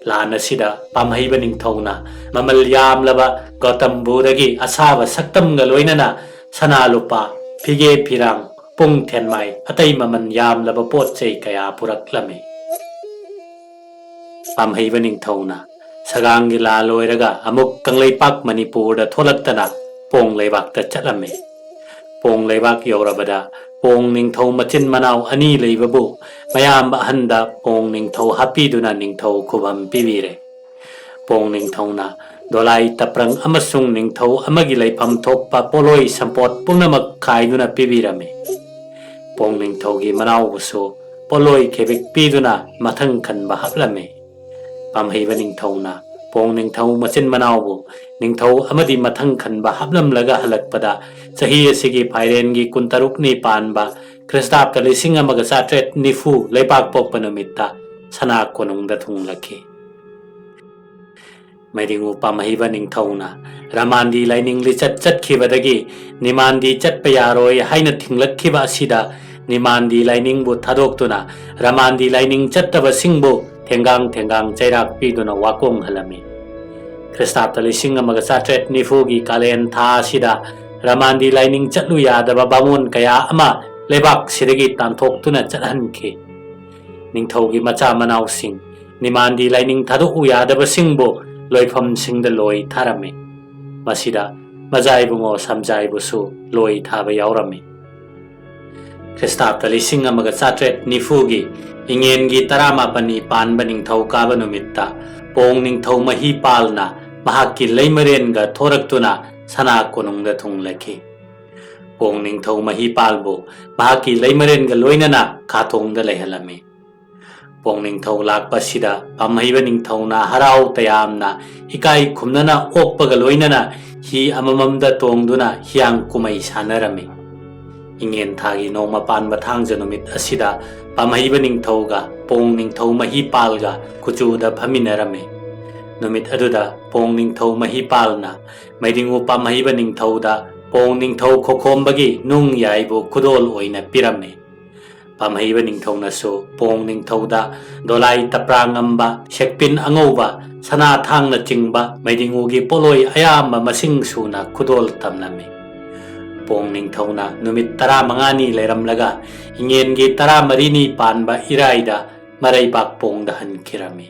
ꯂꯥꯟ ꯑꯁꯤꯗ ꯄꯥꯝꯍꯩꯕ ꯅꯤꯡꯊꯧꯅ ꯃꯃꯜ ꯌꯥꯝꯂꯕ ꯒꯧꯇꯝ ꯕꯨꯙꯒꯤ ꯑꯁꯥꯕ ꯁꯛꯇꯝꯒ ꯂꯣꯏꯅꯅ ꯁꯅꯥ ꯂꯨꯄꯥ, ꯐꯤꯒꯦ ꯐꯤꯔꯥꯡ, ꯄꯨꯡ ꯊꯦꯟꯃꯥꯏ, ꯑꯇꯩ ꯃꯃꯜ ꯌꯥꯝꯂꯕ ꯄꯣꯠ ꯆꯩ ꯀꯌꯥ ꯄꯨꯔꯛꯂꯝꯃꯤ꯫ ꯄꯥꯝꯍꯩꯕ ꯅꯤꯡꯊꯧꯅ ꯁꯒꯥꯡꯒꯤ ꯂꯥ ꯂꯣꯏꯔꯒ ꯑꯃꯨꯛ ꯀꯪꯂꯩꯄꯥꯛ ꯃꯅꯤꯄꯨꯔꯗ ꯊꯣꯛꯂꯛꯇꯅ ꯄꯣꯡ ꯂꯩꯕꯥꯛꯇ ꯆꯠꯂꯝꯃꯤ꯫ ꯄꯣꯡ ꯂꯩꯕꯥꯛ ꯌꯧꯔꯕꯗ ꯄꯣꯡ ꯅꯤꯡꯊꯧ ꯃꯆꯤꯟ ꯃꯅꯥꯎ ꯑꯅꯤ ꯂꯩꯕꯕꯨ ꯃꯌꯥꯝꯕ ꯑꯍꯟꯗ ꯄꯣꯡ ꯅꯤꯡꯊꯧ ꯍꯥꯞꯄꯤꯗꯨꯅ ꯅꯤꯡꯊꯧ ꯈꯨꯕꯝ ꯄꯤꯕꯤꯔꯦ꯫ ꯄꯣꯡ ꯅꯤꯡꯊꯧꯅ ꯗꯣꯂꯥꯏ ꯇꯄ꯭ꯔꯪ ꯑꯃꯁꯨꯡ ꯅꯤꯡꯊꯧ ꯑꯃꯒꯤ ꯂꯩꯐꯝ ꯊꯣꯛꯄ ꯄꯣꯠꯂꯣꯏ ꯁꯝꯄꯣꯠ ꯄꯨꯝꯅꯃꯛ ꯈꯥꯏꯗꯨꯅ ꯄꯤꯕꯤꯔꯝꯃꯤ꯫ ꯄꯣꯡ ꯅꯤꯡꯊꯧꯒꯤ ꯃꯅꯥꯎꯕꯨꯁꯨ ꯄꯣꯠꯂꯣꯏ ꯈꯦꯕꯤꯛ ꯄꯤꯗꯨꯅ ꯃꯊꯪ ꯈꯟꯕ ꯍꯥꯞꯂꯝꯃꯤ꯫ ꯄꯥꯝꯍꯩꯕ ꯅꯤꯡꯊꯧꯅ ꯄꯣꯡ ꯅꯤꯡꯊꯧ ꯃꯆꯤꯟ ꯃꯅꯥꯎꯕꯨ ꯅꯤꯡꯊꯧ ꯑꯃꯗꯤ ꯃꯊꯪ ꯈꯟꯕ ꯍꯥꯞꯂꯝꯂꯒ ꯍꯜꯂꯛꯄꯗ ꯆꯍꯤ ꯑꯁꯤꯒꯤ ꯐꯥꯏꯔꯦꯟꯒꯤ ꯀꯨꯟꯇꯔꯨꯛꯅꯤ ꯄꯥꯟꯕ ꯈ꯭ꯔꯤꯁꯇꯥꯕꯇ ꯂꯤꯁꯤꯡ ꯑꯃꯒ ꯆꯥꯇ꯭ꯔꯦꯠ ꯅꯤꯐꯨ ꯂꯩꯄꯥꯛꯄꯣꯛꯄ ꯅꯨꯃꯤꯠꯇ ꯁꯅꯥ ꯀꯣꯅꯨꯡꯗ ꯊꯨꯡꯂꯛꯈꯤ꯫ ꯃꯩꯗꯤꯡꯉꯨ ꯄꯥꯝꯍꯩꯕ ꯅꯤꯡꯊꯧꯅ ꯔꯃꯥꯟꯗꯤ ꯂꯥꯏꯅꯤꯡ ꯂꯤꯆꯠ ꯆꯠꯈꯤꯕꯗꯒꯤ ꯅꯤꯃꯥꯟꯗꯤ ꯆꯠꯄ ꯌꯥꯔꯣꯏ ꯍꯥꯏꯅ ꯊꯤꯡꯂꯛꯈꯤꯕ ꯑꯁꯤꯗ ꯅꯤꯃꯥꯟꯗꯤ ꯂꯥꯏꯅꯤꯡꯕꯨ ꯊꯥꯗꯣꯛꯇꯨꯅ ꯔꯃꯥꯟꯗꯤ ꯂꯥꯏꯅꯤꯡ ꯆꯠꯇꯕꯁꯤꯡꯕꯨ ꯊꯦꯡꯒꯥꯡ ꯊꯦꯡꯒꯥꯡ ꯆꯩꯔꯥꯛ ꯄꯤꯗꯨꯅ ꯋꯥꯀꯣꯡꯍꯜꯂꯝꯃꯤ꯫ ꯈ꯭ꯔꯤꯁꯇꯥꯕꯇ ꯂꯤꯁꯤꯡ ꯑꯃꯒ ꯆꯥꯇ꯭ꯔꯦꯠ ꯅꯤꯐꯨꯒꯤ ꯀꯥꯂꯦꯟ ꯊꯥ ꯑꯁꯤꯗ ꯔꯃꯥꯟꯗꯤ ꯂꯥꯏꯅꯤꯡ ꯆꯠꯂꯨ ꯌꯥꯗꯕ ꯕꯥꯃꯣꯟ ꯀꯌꯥ ꯑꯃ ꯂꯩꯕꯥꯛꯁꯤꯗꯒꯤ ꯇꯥꯟꯊꯣꯛꯇꯨꯅ ꯆꯠꯍꯟꯈꯤ꯫ ꯅꯤꯡꯊꯧꯒꯤ ꯃꯆꯥ ꯃꯅꯥꯎꯁꯤꯡ ꯅꯤꯃꯥꯟꯗꯤ ꯂꯥꯏꯅꯤꯡ ꯊꯥꯗꯣꯛꯎ ꯌꯥꯗꯕꯁꯤꯡꯕꯨ ꯂꯣꯏꯐꯝꯁꯤꯡꯗ ꯂꯣꯏ ꯊꯥꯔꯝꯃꯤ꯫ ꯃꯁꯤꯗ ꯃꯖꯥꯏꯕꯨꯡꯉꯣ ꯁꯝꯖꯥꯏꯕꯨꯁꯨ ꯂꯣꯏ ꯊꯥꯕ ꯌꯥꯎꯔꯝꯃꯤ꯫ ꯈ꯭ꯔꯤꯁꯇꯥꯕꯇ ꯂꯤꯁꯤꯡ ꯑꯃꯒ ꯆꯥꯇ꯭ꯔꯦꯠ ꯅꯤꯐꯨꯒꯤ ꯏꯉꯦꯟꯒꯤ ꯇꯔꯥꯃꯥꯄꯟꯅꯤ ꯄꯥꯟꯕ ꯅꯤꯡꯊꯧ ꯀꯥꯕ ꯅꯨꯃꯤꯠꯇ ꯄꯣꯡ ꯅꯤꯡꯊꯧ ꯃꯍꯤ ꯄꯥꯜꯅ ꯃꯍꯥꯛꯀꯤ ꯂꯩꯃꯔꯦꯟꯒ ꯊꯣꯔꯛꯇꯨꯅ ꯁꯅꯥ ꯀꯣꯅꯨꯡꯗ ꯊꯨꯡꯂꯈꯤ꯫ ꯄꯣꯡ ꯅꯤꯡꯊꯧ ꯃꯍꯤꯄꯥꯜꯕꯨ ꯃꯍꯥꯛꯀꯤ ꯂꯩꯃꯔꯦꯟꯒ ꯂꯣꯏꯅꯅ ꯈꯥꯊꯣꯡꯗ ꯂꯩꯍꯜꯂꯝꯃꯤ꯫ ꯄꯣꯡ ꯅꯤꯡꯊꯧ ꯂꯥꯛꯄꯁꯤꯗ ꯄꯥꯝꯍꯩꯕ ꯅꯤꯡꯊꯧꯅ ꯍꯔꯥꯎ ꯇꯌꯥꯝꯅ ꯏꯀꯥꯏ ꯈꯨꯝꯅꯅ ꯑꯣꯛꯄꯒ ꯂꯣꯏꯅꯅ ꯍꯤ ꯑꯃꯃꯝꯗ ꯇꯣꯡꯗꯨꯅ ꯍꯤꯌꯥꯡ ꯀꯨꯝꯍꯩ ꯁꯥꯟꯅꯔꯝꯃꯤ꯫ ꯏꯉꯦꯟ ꯊꯥꯒꯤ ꯅꯣꯡꯃ ꯄꯥꯟꯕ ꯊꯥꯡꯖ ꯅꯨꯃꯤꯠ ꯑꯁꯤꯗ ꯄꯥꯝꯍꯩꯕ ꯅꯤꯡꯊꯧꯒ ꯄꯣꯡ ꯅꯤꯡꯊꯧ ꯃꯍꯤꯄꯥꯜꯒ ꯀꯨꯆꯨꯗ ꯐꯝꯃꯤꯟꯅꯔꯝꯃꯤ꯫ ꯅꯨꯃꯤꯠ ꯑꯗꯨꯗ ꯄꯣꯡ ꯅꯤꯡꯊꯧ ꯃꯍꯤꯄꯥꯜꯅ ꯃꯩꯗꯤꯡꯉꯨ ꯄꯥꯝꯍꯩꯕ ꯅꯤꯡꯊꯧꯗ ꯄꯣꯡ ꯅꯤꯡꯊꯧ ꯈꯣꯈꯣꯝꯕꯒꯤ ꯅꯨꯡ ꯌꯥꯏꯕꯨ ꯈꯨꯗꯣꯜ ꯑꯣꯏꯅ ꯄꯤꯔꯝꯃꯤ꯫ ꯄꯥꯝꯍꯩꯕ ꯅꯤꯡꯊꯧꯅꯁꯨ ꯄꯣꯡ ꯅꯤꯡꯊꯧꯗ ꯗꯣꯂꯥꯏ ꯇꯄ꯭ꯔꯥ ꯉꯝꯕ, ꯁꯦꯛꯄꯤꯟ ꯑꯉꯧꯕ, ꯁꯅꯥ ꯊꯥꯡꯅꯆꯤꯡꯕ ꯃꯩꯗꯤꯡꯉꯨꯒꯤ ꯄꯣꯠꯂꯣꯏ ꯑꯌꯥꯝꯕ ꯃꯁꯤꯡ ꯁꯨꯅ ꯈꯨꯗꯣꯜ ꯇꯝꯂꯝꯃꯤ꯫ ꯄꯣꯡ ꯅꯤꯡꯊꯧꯅ ꯅꯨꯃꯤꯠ ꯇꯔꯥꯃꯉꯥꯅꯤ ꯂꯩꯔꯝꯂꯒ ꯏꯉꯦꯟꯒꯤ ꯇꯔꯥꯃꯔꯤꯅꯤ ꯄꯥꯟꯕ ꯏꯔꯥꯏꯗ ꯃꯔꯩꯕꯥꯛ ꯄꯣꯡꯗ ꯍꯟꯈꯤꯔꯝꯃꯤ꯫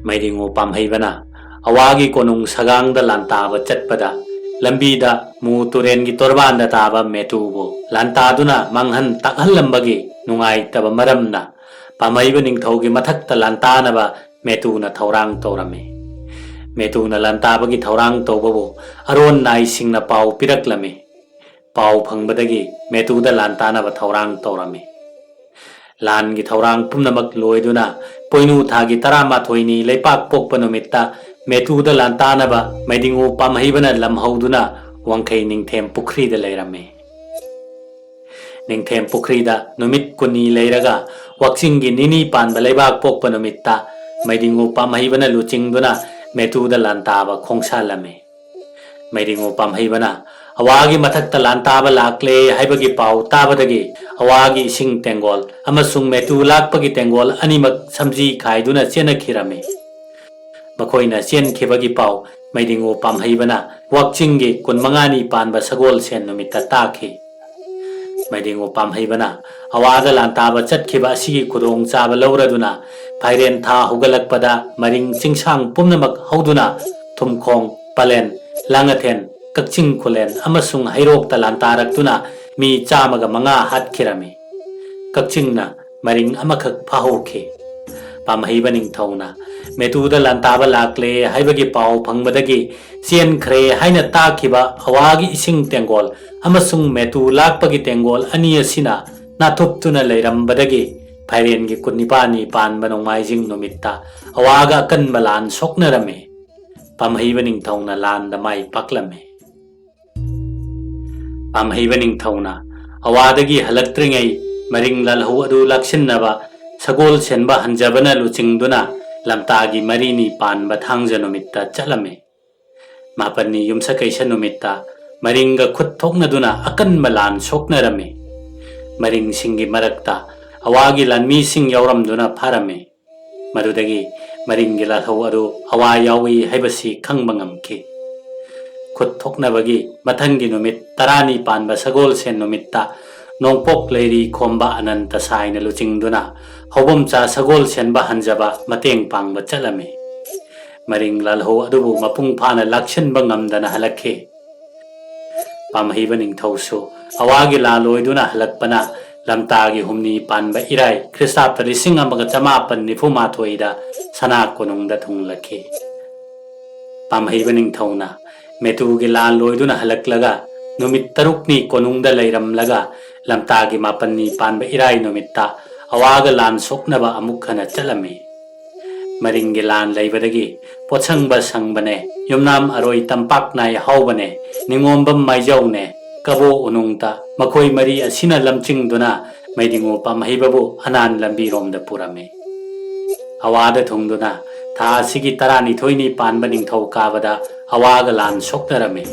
ꯃꯩꯗꯤꯡꯉꯨ ꯄꯥꯝꯍꯩꯕꯅ ꯑꯋꯥꯒꯤ ꯀꯣꯅꯨꯡ ꯁꯒꯥꯡꯗ ꯂꯥꯟꯇꯥꯕ ꯆꯠꯄꯗ ꯂꯝꯕꯤꯗ ꯃꯨ ꯇꯨꯔꯦꯟꯒꯤ ꯇꯣꯔꯕꯥꯟꯗ ꯇꯥꯕ ꯃꯦꯇꯨꯕꯨ ꯂꯥꯟꯇꯥꯗꯨꯅ ꯃꯥꯡꯍꯟ ꯇꯥꯛꯍꯜꯂꯝꯕꯒꯤ ꯅꯨꯡꯉꯥꯏꯇꯕ ꯃꯔꯝꯅ ꯄꯥꯝꯍꯩꯕ ꯅꯤꯡꯊꯧꯒꯤ ꯃꯊꯛꯇ ꯂꯥꯟꯇꯥꯅꯕ ꯃꯦꯇꯨꯅ ꯊꯧꯔꯥꯡ ꯇꯧꯔꯝꯃꯤ꯫ ꯃꯦꯇꯨꯅ ꯂꯥꯟꯇꯥꯕꯒꯤ ꯊꯧꯔꯥꯡ ꯇꯧꯕꯕꯨ ꯑꯔꯣꯟ ꯅꯥꯏꯁꯤꯡꯅ ꯄꯥꯎ ꯄꯤꯔꯛꯂꯝꯃꯤ꯫ ꯄꯥꯎ ꯐꯪꯕꯗꯒꯤ ꯃꯦꯇꯨꯗ ꯂꯥꯟꯇꯥꯅꯕ ꯊꯧꯔꯥꯡ ꯇꯧꯔꯝꯃꯤ꯫ ꯂꯥꯟꯒꯤ ꯊꯧꯔꯥꯡ ꯄꯨꯝꯅꯃꯛ ꯂꯣꯏꯗꯨꯅ ꯄꯣꯏꯅꯨ ꯊꯥꯒꯤ ꯇꯔꯥꯃꯥꯊꯣꯏꯅꯤ ꯂꯩꯄꯥꯛ ꯄꯣꯛꯄ ꯅꯨꯃꯤꯠꯇ ꯃꯦꯇꯨꯗ ꯂꯥꯟꯇꯥꯅꯕ ꯃꯩꯗꯤꯡꯉꯨ ꯄꯥꯝꯍꯩꯕꯅ ꯂꯝꯍꯧꯗꯨꯅ ꯋꯥꯡꯈꯩ ꯅꯤꯡꯊꯦꯝ ꯄꯨꯈ꯭ꯔꯤꯗ ꯂꯩꯔꯝꯃꯤ꯫ ꯅꯤꯡꯊꯦꯝ ꯄꯨꯈ꯭ꯔꯤꯗ ꯅꯨꯃꯤꯠ ꯀꯨꯟꯅꯤ ꯂꯩꯔꯒ ꯋꯥꯛꯆꯤꯡꯒꯤ ꯅꯤꯅꯤ ꯄꯥꯟꯕ ꯂꯩꯕꯥꯛ ꯄꯣꯛꯄ ꯅꯨꯃꯤꯠꯇ ꯃꯩꯗꯤꯡꯉꯨ ꯄꯥꯝꯍꯩꯕꯅ ꯂꯨꯆꯤꯡꯗꯨꯅ ꯃꯦꯇꯨꯗ ꯂꯥꯟꯇꯥꯕ ꯈꯣꯡꯁꯥꯜꯂꯝꯃꯤ꯫ ꯃꯩꯗꯤꯡꯉꯨ ꯄꯥꯝꯍꯩꯕꯅ ꯑꯋꯥꯒꯤ ꯃꯊꯛꯇ ꯂꯥꯟꯇꯥꯕ ꯂꯥꯛꯂꯦ ꯍꯥꯏꯕꯒꯤ ꯄꯥꯎ ꯇꯥꯕꯗꯒꯤ ꯑꯋꯥꯒꯤ ꯏꯁꯤꯡ ꯇꯦꯡꯒꯣꯜ ꯑꯃꯁꯨꯡ ꯃꯦꯇꯨ ꯂꯥꯛꯄꯒꯤ ꯇꯦꯡꯒꯣꯜ ꯑꯅꯤꯃꯛ ꯁꯝꯖꯤ ꯈꯥꯏꯗꯨꯅ ꯆꯦꯟꯅꯈꯤꯔꯝꯃꯤ꯫ ꯃꯈꯣꯏꯅ ꯆꯦꯟꯈꯤꯕꯒꯤ ꯄꯥꯎ ꯃꯩꯗꯤꯡꯉꯨ ꯄꯥꯝꯍꯩꯕꯅ ꯋꯥꯛꯆꯤꯡꯒꯤ ꯀꯨꯟꯃꯉꯥꯅꯤ ꯄꯥꯟꯕ ꯁꯒꯣꯜꯁꯦꯟ ꯅꯨꯃꯤꯠꯇ ꯇꯥꯈꯤ꯫ ꯃꯩꯗꯤꯡꯉꯨ ꯄꯥꯝꯍꯩꯕꯅ ꯑꯋꯥꯗ ꯂꯥꯟꯇꯥꯕ ꯆꯠꯈꯤꯕ ꯑꯁꯤꯒꯤ ꯈꯨꯗꯣꯡꯆꯥꯕ ꯂꯧꯔꯗꯨꯅ ꯐꯥꯏꯔꯦꯟ ꯊꯥ ꯍꯧꯒꯠꯂꯛꯄꯗ ꯃꯔꯤꯡ ꯆꯤꯡꯁꯥꯡ ꯄꯨꯝꯅꯃꯛ ꯍꯧꯗꯨꯅ ꯊꯨꯝꯈꯣꯡ, ꯄꯂꯦꯟ, ꯂꯥꯡꯉꯊꯦꯟ, ꯀꯛꯆꯤꯡ ꯈꯨꯂꯦꯟ ꯑꯃꯁꯨꯡ ꯍꯩꯔꯣꯛꯇ ꯂꯥꯟꯇꯥꯔꯛꯇꯨꯅ ꯃꯤ ꯆꯥꯝꯃꯒ ꯃꯉꯥ ꯍꯥꯠꯈꯤꯔꯝꯃꯤ꯫ ꯀꯛꯆꯤꯡꯅ ꯃꯔꯤꯡ ꯑꯃꯈꯛ ꯐꯥꯍꯧꯈꯤ꯫ ꯄꯥꯝꯍꯩꯕ ꯅꯤꯡꯊꯧꯅ ꯃꯦꯇꯨꯗ ꯂꯥꯟꯇꯥꯕ ꯂꯥꯛꯂꯦ ꯍꯥꯏꯕꯒꯤ ꯄꯥꯎ ꯐꯪꯕꯗꯒꯤ ꯆꯦꯟꯈ꯭ꯔꯦ ꯍꯥꯏꯅ ꯇꯥꯛꯈꯤꯕ ꯑꯋꯥꯒꯤ ꯏꯁꯤꯡ ꯇꯦꯡꯒꯣꯜ ꯑꯃꯁꯨꯡ ꯃꯦꯇꯨ ꯂꯥꯛꯄꯒꯤ ꯇꯦꯡꯒꯣꯜ ꯑꯅꯤ ꯑꯁꯤꯅ ꯅꯥꯊꯨꯞꯇꯨꯅ ꯂꯩꯔꯝꯕꯗꯒꯤ ꯐꯥꯏꯔꯦꯟꯒꯤ ꯀꯨꯟꯅꯤꯄꯥꯜꯅꯤ ꯄꯥꯟꯕ ꯅꯣꯡꯃꯥꯏꯖꯤꯡ ꯅꯨꯃꯤꯠꯇ ꯑꯋꯥꯒ ꯑꯀꯟꯕ ꯂꯥꯟ ꯁꯣꯛꯅꯔꯝꯃꯤ꯫ ꯄꯥꯝꯍꯩꯕ ꯅꯤꯡꯊꯧꯅ ꯂꯥꯟꯗ ꯃꯥꯏ ꯄꯥꯛꯂꯝꯃꯤ꯫ ꯄꯥꯝꯍꯩꯕ ꯅꯤꯡꯊꯧꯅ ꯑꯋꯥꯗꯒꯤ ꯍꯜꯂꯛꯇ꯭ꯔꯤꯉꯩ ꯃꯔꯤꯡ ꯂꯥꯜꯍꯧ ꯑꯗꯨ ꯂꯥꯛꯁꯤꯟꯅꯕ ꯁꯒꯣꯜ ꯁꯦꯟꯕ ꯍꯟꯖꯕꯅ ꯂꯨꯆꯤꯡꯗꯨꯅ ꯂꯝꯇꯥꯒꯤ ꯃꯔꯤꯅꯤ ꯄꯥꯟꯕ ꯊꯥꯡꯖ ꯅꯨꯃꯤꯠꯇ ꯆꯠꯂꯝꯃꯤ꯫ ꯃꯥꯄꯟꯅꯤ ꯌꯨꯝꯁꯀꯩꯁ ꯅꯨꯃꯤꯠꯇ ꯃꯔꯤꯡꯒ ꯈꯨꯠ ꯊꯣꯛꯅꯗꯨꯅ ꯑꯀꯟꯕ ꯂꯥꯟ ꯁꯣꯛꯅꯔꯝꯃꯤ꯫ ꯃꯔꯤꯡꯁꯤꯡꯒꯤ ꯃꯔꯛꯇ ꯑꯋꯥꯒꯤ ꯂꯥꯟꯃꯤꯁꯤꯡ ꯌꯥꯎꯔꯝꯗꯨꯅ ꯐꯥꯔꯝꯃꯤ꯫ ꯃꯗꯨꯗꯒꯤ ꯃꯔꯤꯡꯒꯤ ꯂꯥꯜꯍꯧ ꯑꯗꯨ ꯑꯋꯥ ꯌꯥꯎꯏ ꯍꯥꯏꯕꯁꯤ ꯈꯪꯕ ꯉꯝꯈꯤ꯫ ꯈꯨꯠ ꯊꯣꯛꯅꯕꯒꯤ ꯃꯊꯪꯒꯤ ꯅꯨꯃꯤꯠ ꯇꯔꯥꯅꯤ ꯄꯥꯟꯕ ꯁꯒꯣꯜꯁꯦꯟ ꯅꯨꯃꯤꯠꯇ ꯅꯣꯡꯄꯣꯛ ꯂꯩꯔꯤ ꯈꯣꯝꯕ ꯑꯅꯟꯇ ꯁꯥꯏꯅ ꯂꯨꯆꯤꯡꯗꯨꯅ ꯍꯧꯕꯝꯆꯥ ꯁꯒꯣꯜ ꯁꯦꯟꯕ ꯍꯟꯖꯕ ꯃꯇꯦꯡ ꯄꯥꯡꯕ ꯆꯠꯂꯝꯃꯤ꯫ ꯃꯔꯤꯡ ꯂꯥꯜꯍꯧ ꯑꯗꯨꯕꯨ ꯃꯄꯨꯡ ꯐꯥꯅ ꯂꯥꯛꯁꯤꯟꯕ ꯉꯝꯗꯅ ꯍꯜꯂꯛꯈꯤ꯫ ꯄꯥꯝꯍꯩꯕ ꯅꯤꯡꯊꯧꯁꯨ ꯑꯋꯥꯒꯤ ꯂꯥꯜ ꯑꯣꯏꯗꯨꯅ ꯍꯜꯂꯛꯄꯅ ꯂꯝꯇꯥꯒꯤ ꯍꯨꯝꯅꯤ ꯄꯥꯟꯕ ꯏꯔꯥꯏ ꯈ꯭ꯔꯤꯁꯇꯥꯕꯇ ꯂꯤꯁꯤꯡ ꯑꯃꯒ ꯆꯃꯥꯄꯟ ꯅꯤꯐꯨ ꯃꯥꯊꯣꯏꯗ ꯁꯅꯥ ꯀꯣꯅꯨꯡꯗ ꯊꯨꯡꯂꯛꯈꯤ꯫ ꯄꯥꯝꯍꯩꯕ ꯅꯤꯡꯊꯧꯅ ꯃꯦꯇꯨꯒꯤ ꯂꯥꯟ ꯂꯣꯏꯗꯨꯅ ꯍꯜꯂꯛꯂꯒ ꯅꯨꯃꯤꯠ ꯇꯔꯨꯛꯅꯤ ꯀꯣꯅꯨꯡꯗ ꯂꯩꯔꯝꯂꯒ ꯂꯝꯇꯥꯒꯤ ꯃꯥꯄꯟꯅꯤ ꯄꯥꯟꯕ ꯏꯔꯥꯏ ꯅꯨꯃꯤꯠꯇ ꯑꯋꯥꯒ ꯂꯥꯟ ꯁꯣꯛꯅꯕ ꯑꯃꯨꯛ ꯍꯟꯅ ꯆꯠꯂꯝꯃꯤ꯫ ꯃꯔꯤꯡꯒꯤ ꯂꯥꯟ ꯂꯩꯕꯗꯒꯤ ꯄꯣꯠꯁꯪꯕ ꯁꯪꯕꯅꯦ, ꯌꯨꯝꯅꯥꯝ ꯑꯔꯣꯏ ꯇꯝꯄꯥꯛ ꯅꯥꯏ ꯍꯥꯎꯕꯅꯦ, ꯅꯤꯉꯣꯝꯕꯝ ꯃꯥꯏꯖꯧꯅꯦ, ꯀꯕꯣ ꯎꯅꯨꯡꯇ ꯃꯈꯣꯏ ꯃꯔꯤ ꯑꯁꯤꯅ ꯂꯝꯆꯤꯡꯗꯨꯅ ꯃꯩꯗꯤꯡꯉꯨ ꯄꯥꯝꯍꯩꯕꯕꯨ ꯑꯅꯥꯟ ꯂꯝꯕꯤꯔꯣꯝꯗ ꯄꯨꯔꯝꯃꯤ꯫ ꯑꯋꯥꯗ ꯊꯨꯡꯗꯨꯅ ꯊꯥ ꯑꯁꯤꯒꯤ ꯇꯔꯥꯅꯤꯊꯣꯏꯅꯤ ꯄꯥꯟꯕ ꯅꯤꯡꯊꯧꯀꯥꯕꯗ ꯑꯋꯥꯒ ꯂꯥꯟ ꯁꯣꯛꯅꯔꯝꯃꯤ꯫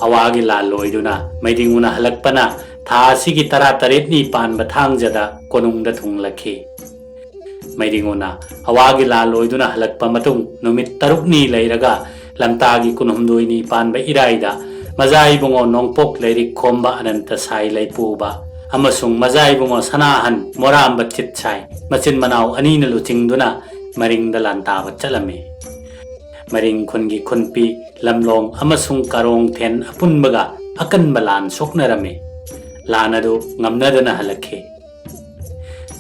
ꯑꯋꯥꯒꯤ ꯂꯥꯟ ꯂꯣꯏꯗꯨꯅ ꯃꯩꯗꯤꯡꯉꯨꯅ ꯍꯜꯂꯛꯄꯅ ꯊꯥ ꯑꯁꯤꯒꯤ ꯇꯔꯥꯇꯔꯦꯠꯅꯤ ꯄꯥꯟꯕ ꯊꯥꯡꯖꯗ ꯀꯣꯅꯨꯡꯗ ꯊꯨꯡꯂꯛꯈꯤ꯫ ꯃꯩꯗꯤꯡꯉꯨꯅ ꯑꯋꯥꯒꯤ ꯂꯥꯟ ꯂꯣꯏꯗꯨꯅ ꯍꯜꯂꯛꯄ ꯃꯇꯨꯡ ꯅꯨꯃꯤꯠ ꯇꯔꯨꯛꯅꯤ ꯂꯩꯔꯒ ꯂꯝꯇꯥꯒꯤ ꯀꯨꯟꯍꯨꯝꯗꯣꯏꯅꯤ ꯄꯥꯟꯕ ꯏꯔꯥꯏꯗ ꯃꯖꯥ ꯏꯕꯨꯡꯉꯣ ꯅꯣꯡꯄꯣꯛ ꯂꯩꯔꯤꯛ ꯈꯣꯝꯕ ꯑꯅꯟꯇ ꯁꯥꯏ ꯂꯩꯄꯨꯕ ꯑꯃꯁꯨꯡ ꯃꯖꯥ ꯏꯕꯨꯡꯉꯣ ꯁꯅꯥꯍꯟ ꯃꯣꯔꯥꯝꯕ ꯆꯤꯠꯁꯥꯏ ꯃꯆꯤꯟ ꯃꯅꯥꯎ ꯑꯅꯤꯅ ꯂꯨꯆꯤꯡꯗꯨꯅ ꯃꯔꯤꯡꯗ ꯂꯥꯟꯇꯥꯕ ꯆꯠꯂꯝꯃꯤ꯫ ꯃꯔꯤꯡ ꯈꯨꯟꯒꯤ ꯈꯨꯟꯄꯤ, ꯂꯝꯂꯣꯡ ꯑꯃꯁꯨꯡ ꯀꯥꯔꯣꯡꯊꯦꯟ ꯑꯄꯨꯟꯕꯒ ꯑꯀꯟꯕ ꯂꯥꯟ ꯁꯣꯛꯅꯔꯝꯃꯤ꯫ ꯂꯥꯟ ꯑꯗꯨ ꯉꯝꯅꯗꯅ ꯍꯜꯂꯛꯈꯤ꯫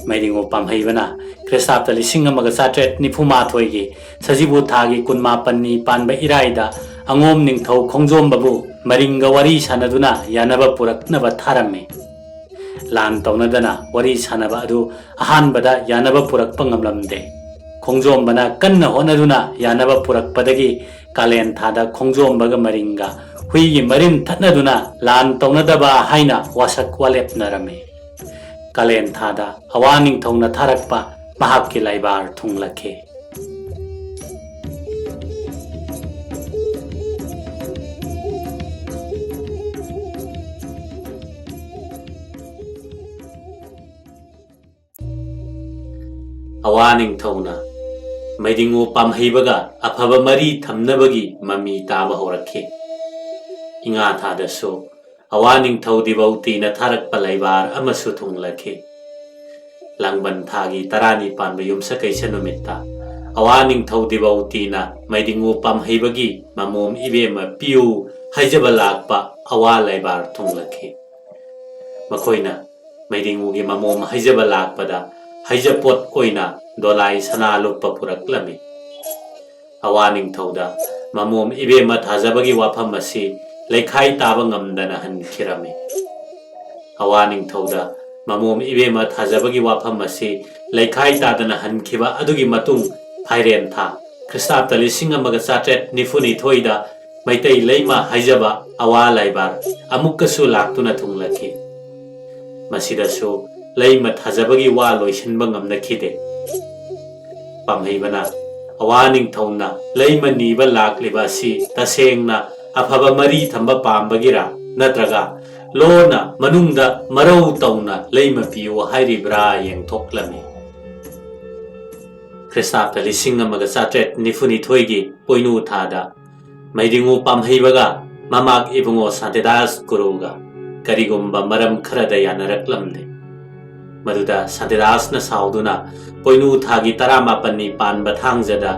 ꯃꯩꯗꯤꯡꯉꯨ ꯄꯥꯝꯍꯩꯕꯅ ꯈ꯭ꯔꯤꯁꯇꯥꯕꯇ ꯂꯤꯁꯤꯡ ꯑꯃꯒ ꯆꯥꯇ꯭ꯔꯦꯠ ꯅꯤꯐꯨ ꯃꯥꯊꯣꯏꯒꯤ ꯁꯖꯤꯕꯨ ꯊꯥꯒꯤ ꯀꯨꯟꯃꯥꯄꯟꯅꯤ ꯄꯥꯟꯕ ꯏꯔꯥꯏꯗ ꯑꯉꯣꯝ ꯅꯤꯡꯊꯧ ꯈꯣꯡꯖꯣꯝꯕꯕꯨ ꯃꯔꯤꯡꯒ ꯋꯥꯔꯤ ꯁꯥꯟꯅꯗꯨꯅ ꯌꯥꯅꯕ ꯄꯨꯔꯛꯅꯕ ꯊꯥꯔꯝꯃꯤ꯫ ꯂꯥꯟ ꯇꯧꯅꯗꯅ ꯋꯥꯔꯤ ꯁꯥꯟꯅꯕ ꯑꯗꯨ ꯑꯍꯥꯟꯕꯗ ꯌꯥꯅꯕ ꯄꯨꯔꯛꯄ ꯉꯝꯂꯝꯗꯦ꯫ ꯈꯣꯡꯖꯣꯝꯕꯅ ꯀꯟꯅ ꯍꯣꯠꯅꯗꯨꯅ ꯌꯥꯅꯕ ꯄꯨꯔꯛꯄꯗꯒꯤ ꯀꯥꯂꯦꯟ ꯊꯥꯗ ꯈꯣꯡꯖꯣꯝꯕꯒ ꯃꯔꯤꯡꯒ ꯍꯨꯏꯒꯤ ꯃꯔꯤꯟ ꯊꯠꯅꯗꯨꯅ ꯂꯥꯟ ꯇꯧꯅꯗꯕ ꯍꯥꯏꯅ ꯋꯥꯁꯛ ꯋꯥꯂꯦꯞꯅꯔꯝꯃꯤ꯫ ꯀꯥꯂꯦꯟ ꯊꯥꯗ ꯑꯋꯥ ꯅꯤꯡꯊꯧꯅ ꯊꯥꯔꯛꯄ ꯃꯍꯥꯛꯀꯤ ꯂꯥꯏꯕꯥꯔ ꯊꯨꯡꯂꯈꯤ꯫ ꯑꯋꯥ ꯅꯤꯡꯊꯧꯅ ꯃꯩꯗꯤꯡꯉꯨ ꯄꯥꯝꯍꯩꯕꯒ ꯑꯐꯕ ꯃꯔꯤ ꯊꯝꯅꯕꯒꯤ ꯃꯃꯤ ꯇꯥꯕ ꯍꯧꯔꯛꯈꯤ꯫ ꯏꯉꯥ ꯊꯥꯗꯁꯨ ꯑꯋꯥ ꯅꯤꯡꯊꯧ ꯗꯤꯕꯧꯇꯤꯅ ꯊꯥꯔꯛꯄ ꯂꯩꯕꯥꯔ ꯑꯃꯁꯨ ꯊꯨꯡꯂꯈꯤ꯫ ꯂꯥꯡꯕꯟ ꯊꯥꯒꯤ ꯇꯔꯥꯅꯤ ꯄꯥꯟꯕ ꯌꯨꯝꯁꯀꯩꯁ ꯅꯨꯃꯤꯠꯇ ꯑꯋꯥ ꯅꯤꯡꯊꯧ ꯗꯤꯕꯧꯇꯤꯅ ꯃꯩꯗꯤꯡꯉꯨ ꯄꯥꯝꯍꯩꯕꯒꯤ ꯃꯃꯣꯝ ꯏꯕꯦꯝꯃ ꯄꯤꯌꯨ ꯍꯥꯏꯖꯕ ꯂꯥꯛꯄ ꯑꯋꯥ ꯂꯩꯕꯥꯔ ꯊꯨꯡꯂꯈꯤ꯫ ꯃꯈꯣꯏꯅ ꯃꯩꯗꯤꯡꯉꯨꯒꯤ ꯃꯃꯣꯝ ꯍꯩꯖꯕ ꯂꯥꯛꯄꯗ ꯍꯩꯖꯄꯣꯠ ꯑꯣꯏꯅ ꯗꯣꯂꯥꯏ ꯁꯅꯥ ꯂꯨꯞꯄ ꯄꯨꯔꯛꯂꯝꯃꯤ꯫ ꯑꯋꯥ ꯅꯤꯡꯊꯧꯗ ꯃꯃꯣꯝ ꯏꯕꯦꯝꯃ ꯊꯥꯖꯕꯒꯤ ꯋꯥꯐꯝ ꯑꯁꯤ ꯂꯩꯈꯥꯏ ꯇꯥꯕ ꯉꯝꯗꯅ ꯍꯟꯈꯤꯔꯝꯃꯤ꯫ ꯑꯋꯥ ꯅꯤꯡꯊꯧꯗ ꯃꯃꯣꯝ ꯏꯕꯦꯝꯃ ꯊꯥꯖꯕꯒꯤ ꯋꯥꯐꯝ ꯑꯁꯤ ꯂꯩꯈꯥꯏ ꯇꯥꯗꯅ ꯍꯟꯈꯤꯕ ꯑꯗꯨꯒꯤ ꯃꯇꯨꯡ ꯐꯥꯏꯔꯦꯟ ꯊꯥ, ꯈ꯭ꯔꯤꯁꯇꯥꯕꯇ ꯂꯤꯁꯤꯡ ꯑꯃꯒ ꯆꯥꯇ꯭ꯔꯦꯠ ꯅꯤꯐꯨ ꯅꯤꯊꯣꯏꯗ ꯃꯩꯇꯩ ꯂꯩꯃ ꯍꯥꯏꯖꯕ ꯑꯋꯥ ꯂꯥꯏꯕꯥꯔ ꯑꯃꯨꯛꯀꯁꯨ ꯂꯥꯛꯇꯨꯅ ꯊꯨꯡꯂꯈꯤ꯫ ꯃꯁꯤꯗꯁꯨ ꯂꯩꯃ ꯊꯥꯖꯕꯒꯤ ꯋꯥ ꯂꯣꯏꯁꯤꯟꯕ ꯉꯝꯅꯈꯤꯗꯦ꯫ ꯄꯥꯝꯍꯩꯕꯅ ꯑꯋꯥ ꯅꯤꯡꯊꯧꯅ ꯂꯩꯃ ꯅꯤꯕ ꯂꯥꯛꯂꯤꯕ ꯑꯁꯤ ꯇꯁꯦꯡꯅ ꯑꯐꯕ ꯃꯔꯤ ꯊꯝꯕ ꯄꯥꯝꯕꯒꯤꯔꯥ, ꯅꯠꯇ꯭ꯔꯒ ꯂꯣꯟꯅ ꯃꯅꯨꯡꯗ ꯃꯔꯧ ꯇꯧꯅ ꯂꯩꯃ ꯄꯤꯌꯨ ꯍꯥꯏꯔꯤꯕ꯭ꯔꯥ ꯌꯦꯡꯊꯣꯛꯂꯝꯃꯤ꯫ ꯈ꯭ꯔꯤꯁꯇꯥꯕꯇ ꯂꯤꯁꯤꯡ ꯑꯃꯒ ꯆꯥꯇ꯭ꯔꯦꯠ ꯅꯤꯐꯨ ꯅꯤꯊꯣꯏꯒꯤ ꯄꯣꯏꯅꯨ ꯊꯥꯗ ꯃꯩꯗꯤꯡꯉꯨ ꯄꯥꯝꯍꯩꯕꯒ ꯃꯃꯥꯛ ꯏꯕꯨꯡꯉꯣ ꯁꯥꯟꯇꯤꯗꯥꯁ ꯒꯨꯔꯨꯒ ꯀꯔꯤꯒꯨꯝꯕ ꯃꯔꯝ ꯈꯔꯗ ꯌꯥꯅꯔꯛꯂꯝꯗꯦ꯫ ꯃꯗꯨꯗ ꯁꯥꯟꯇꯤꯗꯥꯁꯅ ꯁꯥꯎꯗꯨꯅ ꯄꯣꯏꯅꯨ ꯊꯥꯒꯤ ꯇꯔꯥꯃꯥꯄꯟꯅꯤ ꯄꯥꯟꯕ ꯊꯥꯡꯖꯗ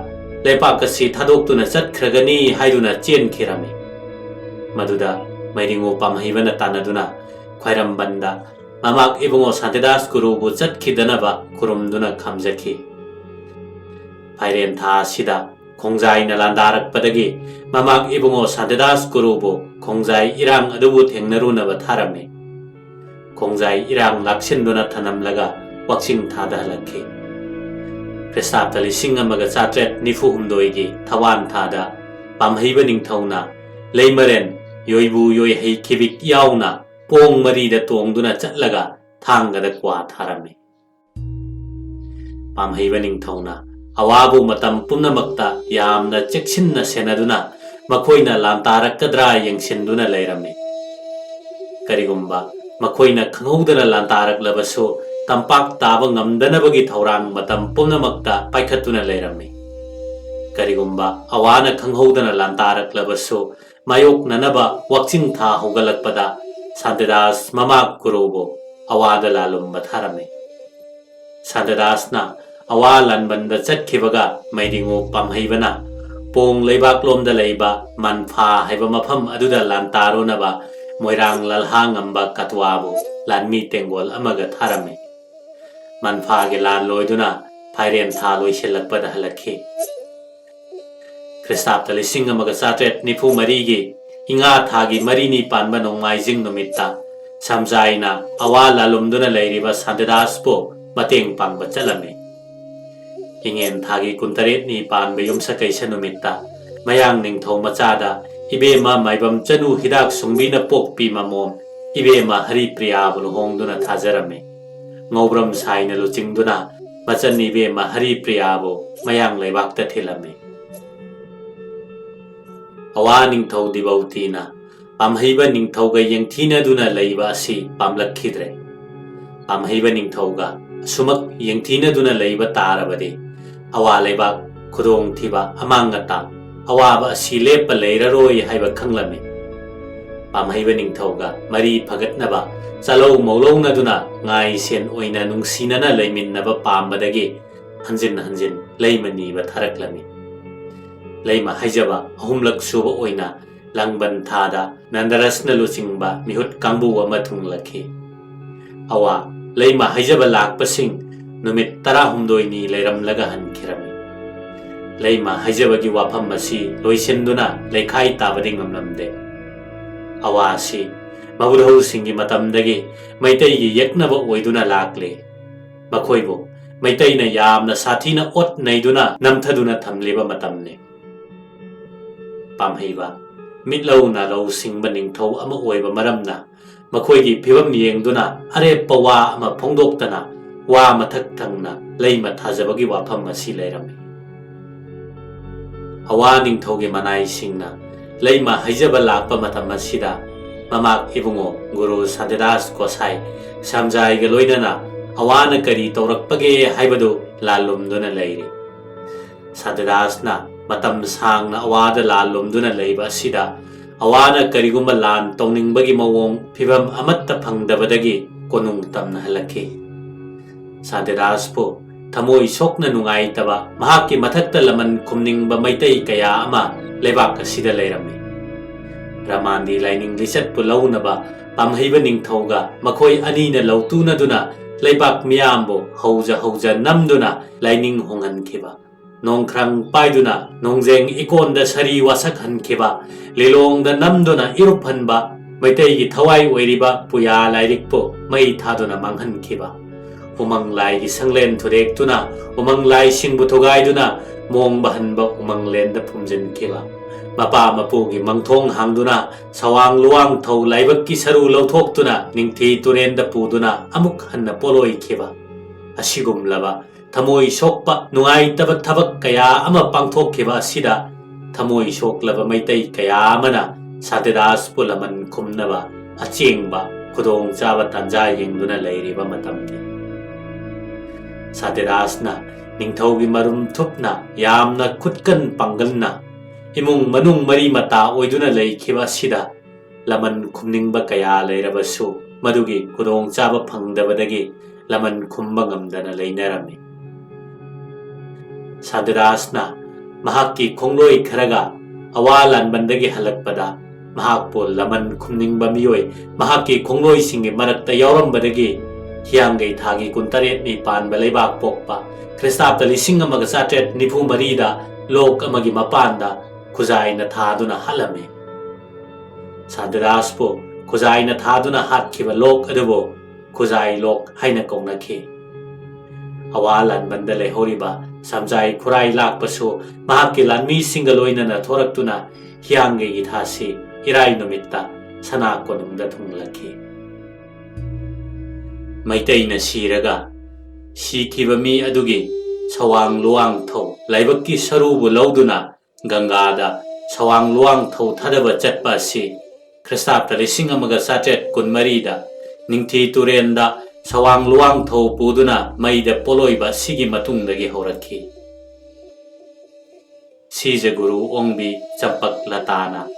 ꯂꯩꯄꯥꯛ ꯑꯁꯤ ꯊꯥꯗꯣꯛꯇꯨꯅ ꯆꯠꯈ꯭ꯔꯒꯅꯤ ꯍꯥꯏꯗꯨꯅ ꯆꯦꯟꯈꯤꯔꯝꯃꯤ꯫ ꯃꯗꯨꯗ ꯃꯩꯗꯤꯡꯉꯨ ꯄꯥꯝꯍꯩꯕꯅ ꯇꯥꯟꯅꯗꯨꯅ ꯈ꯭ꯋꯥꯏꯔꯝꯕꯟꯗ ꯃꯃꯥꯛ ꯏꯕꯨꯡꯉꯣ ꯁꯥꯟꯇꯤꯗꯥꯁ ꯒꯨꯔꯨꯕꯨ ꯆꯠꯈꯤꯗꯅꯕ ꯈꯨꯔꯨꯝꯗꯨꯅ ꯈꯝꯖꯈꯤ꯫ ꯐꯥꯏꯔꯦꯟ ꯊꯥ ꯑꯁꯤꯗ ꯈꯣꯡꯖꯥꯏꯅ ꯂꯥꯟꯗꯥꯔꯛꯄꯗꯒꯤ ꯃꯃꯥꯛ ꯏꯕꯨꯡꯉꯣ ꯁꯥꯟꯇꯤꯗꯥꯁ ꯒꯨꯔꯨꯕꯨ ꯈꯣꯡꯖꯥꯏ ꯏꯔꯥꯡ ꯑꯗꯨꯕꯨ ꯊꯦꯡꯅꯔꯨꯅꯕ ꯊꯥꯔꯝꯃꯤ꯫ ꯈꯣꯡꯖꯥꯏ ꯏꯔꯥꯡ ꯂꯥꯛꯁꯤꯟꯗꯨꯅ ꯊꯅꯝꯂꯒ ꯋꯥꯛꯆꯤꯡ ꯊꯥꯗ ꯍꯜꯂꯛꯈꯤ꯫ ꯈ꯭ꯔꯤꯁꯇꯥꯕꯇ ꯂꯤꯁꯤꯡ ꯑꯃꯒ ꯆꯥꯇ꯭ꯔꯦꯠ ꯅꯤꯐꯨ ꯍꯨꯝꯗꯣꯏꯒꯤ ꯊꯋꯥꯟ ꯊꯥꯗ ꯄꯥꯝꯍꯩꯕ ꯅꯤꯡꯊꯧꯅ ꯂꯩꯃꯔꯦꯟ ꯌꯣꯏꯕꯨ ꯌꯣꯏꯍꯩ ꯈꯤꯕꯤꯛ ꯌꯥꯎꯅ ꯄꯣꯡ ꯃꯔꯤꯗ ꯇꯣꯡꯗꯨꯅ ꯆꯠꯂꯒ ꯊꯥꯡꯒꯗ ꯀ꯭ꯋꯥ ꯊꯥꯔꯝꯃꯤ꯫ ꯄꯥꯝꯍꯩꯕ ꯅꯤꯡꯊꯧꯅ ꯑꯋꯥꯕꯨ ꯃꯇꯝ ꯄꯨꯝꯅꯃꯛꯇ ꯌꯥꯝꯅ ꯆꯦꯛꯁꯤꯟꯅ ꯁꯦꯟꯅꯗꯨꯅ ꯃꯈꯣꯏꯅ ꯂꯥꯟꯇꯥꯔꯛꯀꯗ꯭ꯔꯥ ꯌꯦꯡꯁꯤꯟꯗꯨꯅ ꯂꯩꯔꯝꯃꯤ꯫ ꯀꯔꯤꯒꯨꯝꯕ ꯃꯈꯣꯏꯅ ꯈꯪꯍꯧꯗꯅ ꯂꯥꯟꯇꯥꯔꯛꯂꯕꯁꯨ, ꯇꯝꯄꯥꯛ ꯇꯥꯕ ꯉꯝꯗꯅꯕꯒꯤ ꯊꯧꯔꯥꯡ ꯃꯇꯝ ꯄꯨꯝꯅꯃꯛꯇ ꯄꯥꯏꯈꯠꯇꯨꯅ ꯂꯩꯔꯝꯃꯤ꯫ ꯀꯔꯤꯒꯨꯝꯕ ꯑꯋꯥꯅ ꯈꯪꯍꯧꯗꯅ ꯂꯥꯟꯇꯥꯔꯛꯂꯕꯁꯨ, ꯃꯥꯌꯣꯛꯅꯅꯕ ꯋꯥꯛꯆꯤꯡ ꯊꯥ ꯍꯧꯒꯠꯂꯛꯄꯗ ꯁꯥꯟꯇꯤꯗꯥꯁ ꯃꯃꯥꯛ ꯒꯨꯔꯨꯕꯨ ꯑꯋꯥꯗ ꯂꯥꯜꯂꯨꯝꯕ ꯊꯥꯔꯝꯃꯤ꯫ ꯁꯥꯟꯇꯤꯗꯥꯁꯅ ꯑꯋꯥ ꯂꯥꯟꯕꯟꯗ ꯆꯠꯈꯤꯕꯒ ꯃꯩꯗꯤꯉꯨ ꯄꯥꯝꯍꯩꯕꯅ ꯄꯣꯡ ꯂꯩꯕꯥꯛꯂꯣꯝꯗ ꯂꯩꯕ ꯃꯟꯐꯥ ꯍꯥꯏꯕ ꯃꯐꯝ ꯑꯗꯨꯗ ꯂꯥꯟꯇꯥꯔꯨꯅꯕ ꯃꯣꯏꯔꯥꯡ ꯂꯜꯍꯥ ꯉꯝꯕ ꯀꯇ꯭ꯋꯥꯕꯨ ꯂꯥꯟꯃꯤ ꯇꯦꯡꯒꯣꯜ ꯑꯃꯒ ꯊꯥꯔꯝꯃꯤ꯫ ꯃꯟꯐꯥꯒꯤ ꯂꯥꯟ ꯂꯣꯏꯗꯨꯅ ꯐꯥꯏꯔꯦꯟ ꯊꯥ ꯂꯣꯏꯁꯤꯜꯂꯛꯄꯗ ꯍꯜꯂꯛꯈꯤ꯫ ꯈ꯭ꯔꯤꯁꯇꯥꯕꯇ ꯂꯤꯁꯤꯡ ꯑꯃꯒ ꯆꯥꯇ꯭ꯔꯦꯠ ꯅꯤꯐꯨ ꯃꯔꯤꯒꯤ ꯏꯉꯥ ꯊꯥꯒꯤ ꯃꯔꯤꯅꯤ ꯄꯥꯟꯕ ꯅꯣꯡꯃꯥꯏꯖꯤꯡ ꯅꯨꯃꯤꯠꯇ ꯁꯝꯖꯥꯏꯅ ꯑꯋꯥ ꯂꯥꯂꯨꯝꯗꯨꯅ ꯂꯩꯔꯤꯕ ꯁꯥꯟꯇꯤꯗꯥꯁꯄꯨ ꯃꯇꯦꯡ ꯄꯥꯡꯕ ꯆꯠꯂꯝꯃꯤ꯫ ꯏꯉꯦꯟ ꯊꯥꯒꯤ ꯀꯨꯟꯇꯔꯦꯠꯅꯤ ꯄꯥꯟꯕ ꯌꯨꯝꯁꯀꯩꯁ ꯅꯨꯃꯤꯠꯇ ꯃꯌꯥꯡ ꯅꯤꯡꯊꯧ ꯃꯆꯥꯗ ꯏꯕꯦꯝꯃ ꯃꯥꯏꯕꯝ ꯆꯅꯨ ꯍꯤꯗꯥꯛ ꯁꯨꯡꯕꯤꯅ ꯄꯣꯛꯄꯤ ꯃꯃꯣꯝ ꯏꯕꯦꯝꯃ ꯍꯔꯤꯄ꯭ꯔꯤꯌꯥꯕꯨ ꯂꯨꯍꯣꯡꯗꯨꯅ ꯊꯥꯖꯔꯝꯃꯤ꯫ ꯉꯧꯕ꯭ꯔꯝ ꯁꯥꯏꯅ ꯂꯨꯆꯤꯡꯗꯨꯅ ꯃꯆꯟ ꯏꯕꯦꯝꯃ ꯍꯔꯤꯄ꯭ꯔꯤꯌꯥꯕꯨ ꯃꯌꯥꯡ ꯂꯩꯕꯥꯛꯇ ꯊꯤꯜꯂꯝꯃꯤ꯫ ꯑꯋꯥ ꯅꯤꯡꯊꯧ ꯗꯤꯕꯧꯇꯤꯅ ꯄꯥꯝꯍꯩꯕ ꯅꯤꯡꯊꯧꯒ ꯌꯦꯡꯊꯤꯅꯗꯨꯅ ꯂꯩꯕ ꯑꯁꯤ ꯄꯥꯝꯂꯛꯈꯤꯗ꯭ꯔꯦ꯫ ꯄꯥꯝꯍꯩꯕ ꯅꯤꯡꯊꯧꯒ ꯑꯁꯨꯃꯛ ꯌꯦꯡꯊꯤꯅꯗꯨꯅ ꯂꯩꯕ ꯇꯥꯔꯕꯗꯤ ꯑꯋꯥ ꯂꯩꯕꯥꯛ ꯈꯨꯗꯣꯡꯊꯤꯕ ꯑꯃꯥꯡ ꯑꯇꯥ ꯑꯋꯥꯕ ꯑꯁꯤ ꯂꯦꯞꯄ ꯂꯩꯔꯔꯣꯏ ꯍꯥꯏꯕ ꯈꯪꯂꯝꯃꯤ꯫ ꯄꯥꯝꯍꯩꯕ ꯅꯤꯡꯊꯧꯒ ꯃꯔꯤ ꯐꯒꯠꯅꯕ ꯆꯥꯂꯧ ꯃꯧꯂꯧꯅꯗꯨꯅ ꯉꯥꯏ ꯁꯦꯟ ꯑꯣꯏꯅ ꯅꯨꯡꯁꯤꯅꯅ ꯂꯩꯃꯤꯟꯅꯕ ꯄꯥꯝꯕꯗꯒꯤ ꯍꯟꯖꯤꯟ ꯍꯟꯖꯤꯟ ꯂꯩꯃ ꯅꯤꯕ ꯊꯥꯔꯛꯂꯝꯃꯤ꯫ ꯂꯩꯃ ꯍꯥꯏꯖꯕ ꯑꯍꯨꯝꯂꯛ ꯁꯨꯕ ꯑꯣꯏꯅ ꯂꯥꯡꯕꯟ ꯊꯥꯗ ꯅꯟꯗꯔꯁꯅ ꯂꯨꯆꯤꯡꯕ ꯃꯤꯍꯨꯠ ꯀꯥꯡꯕꯨ ꯑꯃ ꯊꯨꯡꯂꯛꯈꯤ꯫ ꯑꯋꯥ, ꯂꯩꯃ ꯍꯥꯏꯖꯕ ꯂꯥꯛꯄꯁꯤꯡ ꯅꯨꯃꯤꯠ ꯇꯔꯥꯍꯨꯝꯗꯣꯏꯅꯤ ꯂꯩꯔꯝꯂꯒ ꯍꯟꯈꯤꯔꯝꯃꯤ꯫ ꯂꯩꯃ ꯍꯥꯏꯖꯕꯒꯤ ꯋꯥꯐꯝ ꯑꯁꯤ ꯂꯣꯏꯁꯤꯟꯗꯨꯅ ꯂꯩꯈꯥꯏ ꯇꯥꯕꯗꯤ ꯉꯝꯂꯝꯗꯦ꯫ ꯑꯋꯥ ꯑꯁꯤ ꯃꯧꯙꯧꯁꯤꯡꯒꯤ ꯃꯇꯝꯗꯒꯤ ꯃꯩꯇꯩꯒꯤ ꯌꯦꯛꯅꯕ ꯑꯣꯏꯗꯨꯅ ꯂꯥꯛꯂꯤ꯫ ꯃꯈꯣꯏꯕꯨ ꯃꯩꯇꯩꯅ ꯌꯥꯝꯅ ꯁꯥꯊꯤꯅ ꯑꯣꯠ ꯅꯩꯗꯨꯅ ꯅꯝꯊꯗꯨꯅ ꯊꯝꯂꯤꯕ ꯃꯇꯝꯅꯤ꯫ ꯄꯥꯝꯍꯩꯕ, ꯃꯤꯠꯂꯧ ꯅꯥꯂꯧ ꯁꯤꯡꯕ ꯅꯤꯡꯊꯧ ꯑꯃ ꯑꯣꯏꯕ ꯃꯔꯝꯅ, ꯃꯈꯣꯏꯒꯤ ꯐꯤꯕꯝ ꯌꯦꯡꯗꯨꯅ ꯑꯔꯦꯞꯄ ꯋꯥ ꯑꯃ ꯐꯣꯡꯗꯣꯛꯇꯅ ꯋꯥ ꯃꯊꯛ ꯊꯪꯅ ꯂꯩꯃ ꯊꯥꯖꯕꯒꯤ ꯋꯥꯐꯝ ꯑꯁꯤ ꯂꯩꯔꯝꯃꯤ꯫ ꯑꯋꯥ ꯅꯤꯡꯊꯧꯒꯤ ꯃꯅꯥꯏꯁꯤꯡꯅ ꯂꯩꯃ ꯍꯩꯖꯕ ꯂꯥꯛꯄ ꯃꯇꯝ ꯑꯁꯤꯗ ꯃꯃꯥꯛ ꯏꯕꯨꯡꯉꯣ ꯒꯨꯔꯨ ꯁꯥꯟꯇꯤꯗꯥꯁ ꯒꯣꯁꯥꯏ ꯁꯥꯝꯖꯥꯏꯒ ꯂꯣꯏꯅꯅ ꯑꯋꯥꯅ ꯀꯔꯤ ꯇꯧꯔꯛꯄꯒꯦ ꯍꯥꯏꯕꯗꯨ ꯂꯥꯜꯂꯨꯝꯗꯨꯅ ꯂꯩꯔꯤ꯫ ꯁꯥꯟꯇꯤꯗꯥꯁꯅ ꯃꯇꯝ ꯁꯥꯡꯅ ꯑꯋꯥꯗ ꯂꯥꯜꯂꯨꯝꯗꯨꯅ ꯂꯩꯕ ꯑꯁꯤꯗ ꯑꯋꯥꯅ ꯀꯔꯤꯒꯨꯝꯕ ꯂꯥꯟ ꯇꯧꯅꯤꯡꯕꯒꯤ ꯃꯑꯣꯡ ꯐꯤꯚꯝ ꯑꯃꯠꯇ ꯐꯪꯗꯕꯗꯒꯤ ꯀꯣꯅꯨꯡ ꯇꯝꯅ ꯍꯜꯂꯛꯈꯤ꯫ ꯁꯥꯟꯇꯤꯗꯥꯁꯄꯨ ꯊꯃꯣꯏ ꯁꯣꯛꯅ ꯅꯨꯡꯉꯥꯏꯇꯕ ꯃꯍꯥꯛꯀꯤ ꯃꯊꯛꯇ ꯂꯃꯟ ꯈꯨꯝꯅꯤꯡꯕ ꯃꯩꯇꯩ ꯀꯌꯥ ꯑꯃ ꯂꯩꯕꯥꯛ ꯑꯁꯤꯗ ꯂꯩꯔꯝꯃꯤ꯫ ꯔꯃꯥꯟꯗꯤ ꯂꯥꯏꯅꯤꯡ ꯂꯤꯆꯠꯄꯨ ꯂꯧꯅꯕ ꯄꯥꯝꯍꯩꯕ ꯅꯤꯡꯊꯧꯒ ꯃꯈꯣꯏ ꯑꯅꯤꯅ ꯂꯧꯇꯨꯅꯗꯨꯅ ꯂꯩꯕꯥꯛ ꯃꯤꯌꯥꯝꯕꯨ ꯍꯧꯖ ꯍꯧꯖ ꯅꯝꯗꯨꯅ ꯂꯥꯏꯅꯤꯡ ꯍꯣꯡꯍꯟꯈꯤꯕ, ꯅꯣꯡꯈ꯭ꯔꯪ ꯄꯥꯏꯗꯨꯅ ꯅꯣꯡꯖꯦꯡ ꯏꯀꯣꯟꯗ ꯁꯥꯔꯤ ꯋꯥꯁꯛꯍꯟꯈꯤꯕ, ꯂꯤꯂꯣꯡꯗ ꯅꯝꯗꯨꯅ ꯏꯔꯨꯞꯍꯟꯕ, ꯃꯩꯇꯩꯒꯤ ꯊꯋꯥꯏ ꯑꯣꯏꯔꯤꯕ ꯄꯨꯌꯥ ꯂꯥꯏꯔꯤꯛꯄꯨ ꯃꯩ ꯊꯥꯗꯨꯅ ꯃꯥꯡꯍꯟꯈꯤꯕ, ꯎꯃꯪ ꯂꯥꯏꯒꯤ ꯁꯪꯂꯦꯟ ꯊꯨꯗꯦꯛꯇꯨꯅ ꯎꯃꯪ ꯂꯥꯏꯁꯤꯡꯕꯨ ꯊꯨꯒꯥꯏꯗꯨꯅ ꯃꯣꯡꯕ ꯍꯟꯕ ꯎꯃꯪꯂꯦꯟꯗ ꯐꯨꯝꯖꯤꯟꯈꯤꯕ, ꯃꯄꯥ ꯃꯄꯨꯒꯤ ꯃꯪꯊꯣꯡ ꯍꯥꯡꯗꯨꯅ ꯁꯋꯥꯡ ꯂꯨꯋꯥꯡ ꯊꯧ ꯂꯥꯏꯕꯛꯀꯤ ꯁꯔꯨ ꯂꯧꯊꯣꯛꯇꯨꯅ ꯅꯤꯡꯊꯤ ꯇꯨꯔꯦꯟꯗ ꯄꯨꯗꯨꯅ ꯑꯃꯨꯛ ꯍꯟꯅ ꯄꯣꯂꯣꯏꯈꯤꯕ, ꯑꯁꯤꯒꯨꯝꯂꯕ ꯊꯃꯣꯏ ꯁꯣꯛꯄ, ꯅꯨꯡꯉꯥꯏꯇꯕ ꯊꯕꯛ ꯀꯌꯥ ꯑꯃ ꯄꯥꯡꯊꯣꯛꯈꯤꯕ ꯑꯁꯤꯗ ꯊꯃꯣꯏ ꯁꯣꯛꯂꯕ ꯃꯩꯇꯩ ꯀꯌꯥ ꯑꯃꯅ ꯁꯥꯟꯇꯤꯗꯥꯁꯄꯨ ꯂꯃꯟ ꯈꯨꯝꯅꯕ ꯑꯆꯦꯡꯕ ꯈꯨꯗꯣꯡꯆꯥꯕ ꯇꯥꯟꯖꯥ ꯌꯦꯡꯗꯨꯅ ꯂꯩꯔꯤꯕ ꯃꯇꯝꯅꯤ꯫ ꯁꯥꯟꯇꯤꯗꯥꯁꯅ ꯅꯤꯡꯊꯧꯒꯤ ꯃꯔꯨꯝ ꯊꯨꯞꯅ ꯌꯥꯝꯅ ꯈꯨꯠꯀꯟ ꯄꯥꯡꯒꯜꯅ ꯏꯃꯨꯡ ꯃꯅꯨꯡ ꯃꯔꯤ ꯃꯇꯥ ꯑꯣꯏꯗꯨꯅ ꯂꯩꯈꯤꯕ ꯑꯁꯤꯗ ꯂꯃꯟ ꯈꯨꯝꯅꯤꯡꯕ ꯀꯌꯥ ꯂꯩꯔꯕꯁꯨ ꯃꯗꯨꯒꯤ ꯈꯨꯗꯣꯡꯆꯥꯕ ꯐꯪꯗꯕꯗꯒꯤ ꯂꯃꯟ ꯈꯨꯝꯕ ꯉꯝꯗꯅ ꯂꯩꯅꯔꯝꯃꯤ꯫ ꯁꯥꯟꯇꯤꯗꯥꯁꯅ ꯃꯍꯥꯛꯀꯤ ꯈꯣꯡꯂꯣꯏ ꯈꯔꯒ ꯑꯋꯥ ꯂꯥꯟꯕꯟꯗꯒꯤ ꯍꯜꯂꯛꯄꯗ ꯃꯍꯥꯛꯄꯨ ꯂꯃꯟ ꯈꯨꯝꯅꯤꯡꯕ ꯃꯤꯑꯣꯏ ꯃꯍꯥꯛꯀꯤ ꯈꯣꯡꯂꯣꯏꯁꯤꯡꯒꯤ ꯃꯔꯛꯇ ꯌꯥꯎꯔꯝꯕꯗꯒꯤ ꯍꯤꯌꯥꯡꯒꯩ ꯊꯥꯒꯤ ꯀꯨꯟꯇꯔꯦꯠꯅꯤ ꯄꯥꯟꯕ ꯂꯩꯕꯥꯛ ꯄꯣꯛꯄ ꯈ꯭ꯔꯤꯁꯇꯥꯕꯇ ꯂꯤꯁꯤꯡ ꯑꯃꯒ ꯆꯥꯇ꯭ꯔꯦꯠ ꯅꯤꯐꯨ ꯃꯔꯤꯗ ꯂꯣꯛ ꯑꯃꯒꯤ ꯃꯄꯥꯟꯗ ꯈꯨꯖꯥꯏꯅ ꯊꯥꯗꯨꯅ ꯍꯥꯠꯂꯝꯃꯤ꯫ ꯁꯥꯟꯇꯤꯗꯥꯁꯄꯨ ꯈꯨꯖꯥꯏꯅ ꯊꯥꯗꯨꯅ ꯍꯥꯠꯈꯤꯕ ꯂꯣꯛ ꯑꯗꯨꯕꯨ ꯈꯨꯖꯥꯏ ꯂꯣꯛ ꯍꯥꯏꯅ ꯀꯧꯅꯈꯤ꯫ ꯑꯋꯥ ꯂꯥꯟꯕꯟꯗ ꯂꯩꯍꯧꯔꯤꯕ ꯁꯝꯖꯥꯏ ꯈꯨꯔꯥꯏ ꯂꯥꯛꯄꯁꯨ ꯃꯍꯥꯛꯀꯤ ꯂꯥꯟꯃꯤꯁꯤꯡꯒ ꯂꯣꯏꯅꯅ ꯊꯣꯔꯛꯇꯨꯅ ꯍꯤꯌꯥꯡꯒꯩꯒꯤ ꯊꯥꯁꯤ ꯏꯔꯥꯏ ꯅꯨꯃꯤꯠꯇ ꯁꯅꯥ ꯀꯣꯅꯨꯡꯗ ꯊꯨꯡꯂꯈꯤ꯫ ꯃꯩꯇꯩꯅ ꯁꯤꯔꯒ ꯁꯤꯈꯤꯕ ꯃꯤ ꯑꯗꯨꯒꯤ ꯁꯋꯥꯡ ꯂꯨꯋꯥꯡ ꯊꯧ ꯂꯥꯏꯕꯛꯀꯤ ꯁꯔꯨꯕꯨ ꯂꯧꯗꯨꯅ ꯒꯪꯒꯥꯗ ꯁꯋꯥꯡ ꯂꯨꯋꯥꯡ ꯊꯧ ꯊꯥꯗꯕ ꯆꯠꯄ ꯑꯁꯤ ꯈ꯭ꯔꯤꯁꯇꯥꯕꯇ ꯂꯤꯁꯤꯡ ꯑꯃꯒ ꯆꯥꯇ꯭ꯔꯦꯠ ꯀꯨꯟꯃꯔꯤꯗ ꯅꯤꯡꯊꯤ ꯇꯨꯔꯦꯟꯗ ꯁꯋꯥꯡ ꯂꯨꯋꯥꯡ ꯊꯧ ꯄꯨꯗꯨꯅ ꯃꯩꯗ ꯄꯣꯂꯣꯏꯕ ꯑꯁꯤꯒꯤ ꯃꯇꯨꯡꯗꯒꯤ ꯍꯧꯔꯛꯈꯤ꯫ ꯁꯤꯖ ꯒꯨꯔꯨ ꯑꯣꯡꯕꯤ ꯆꯝꯄꯛ ꯂꯇꯥꯅ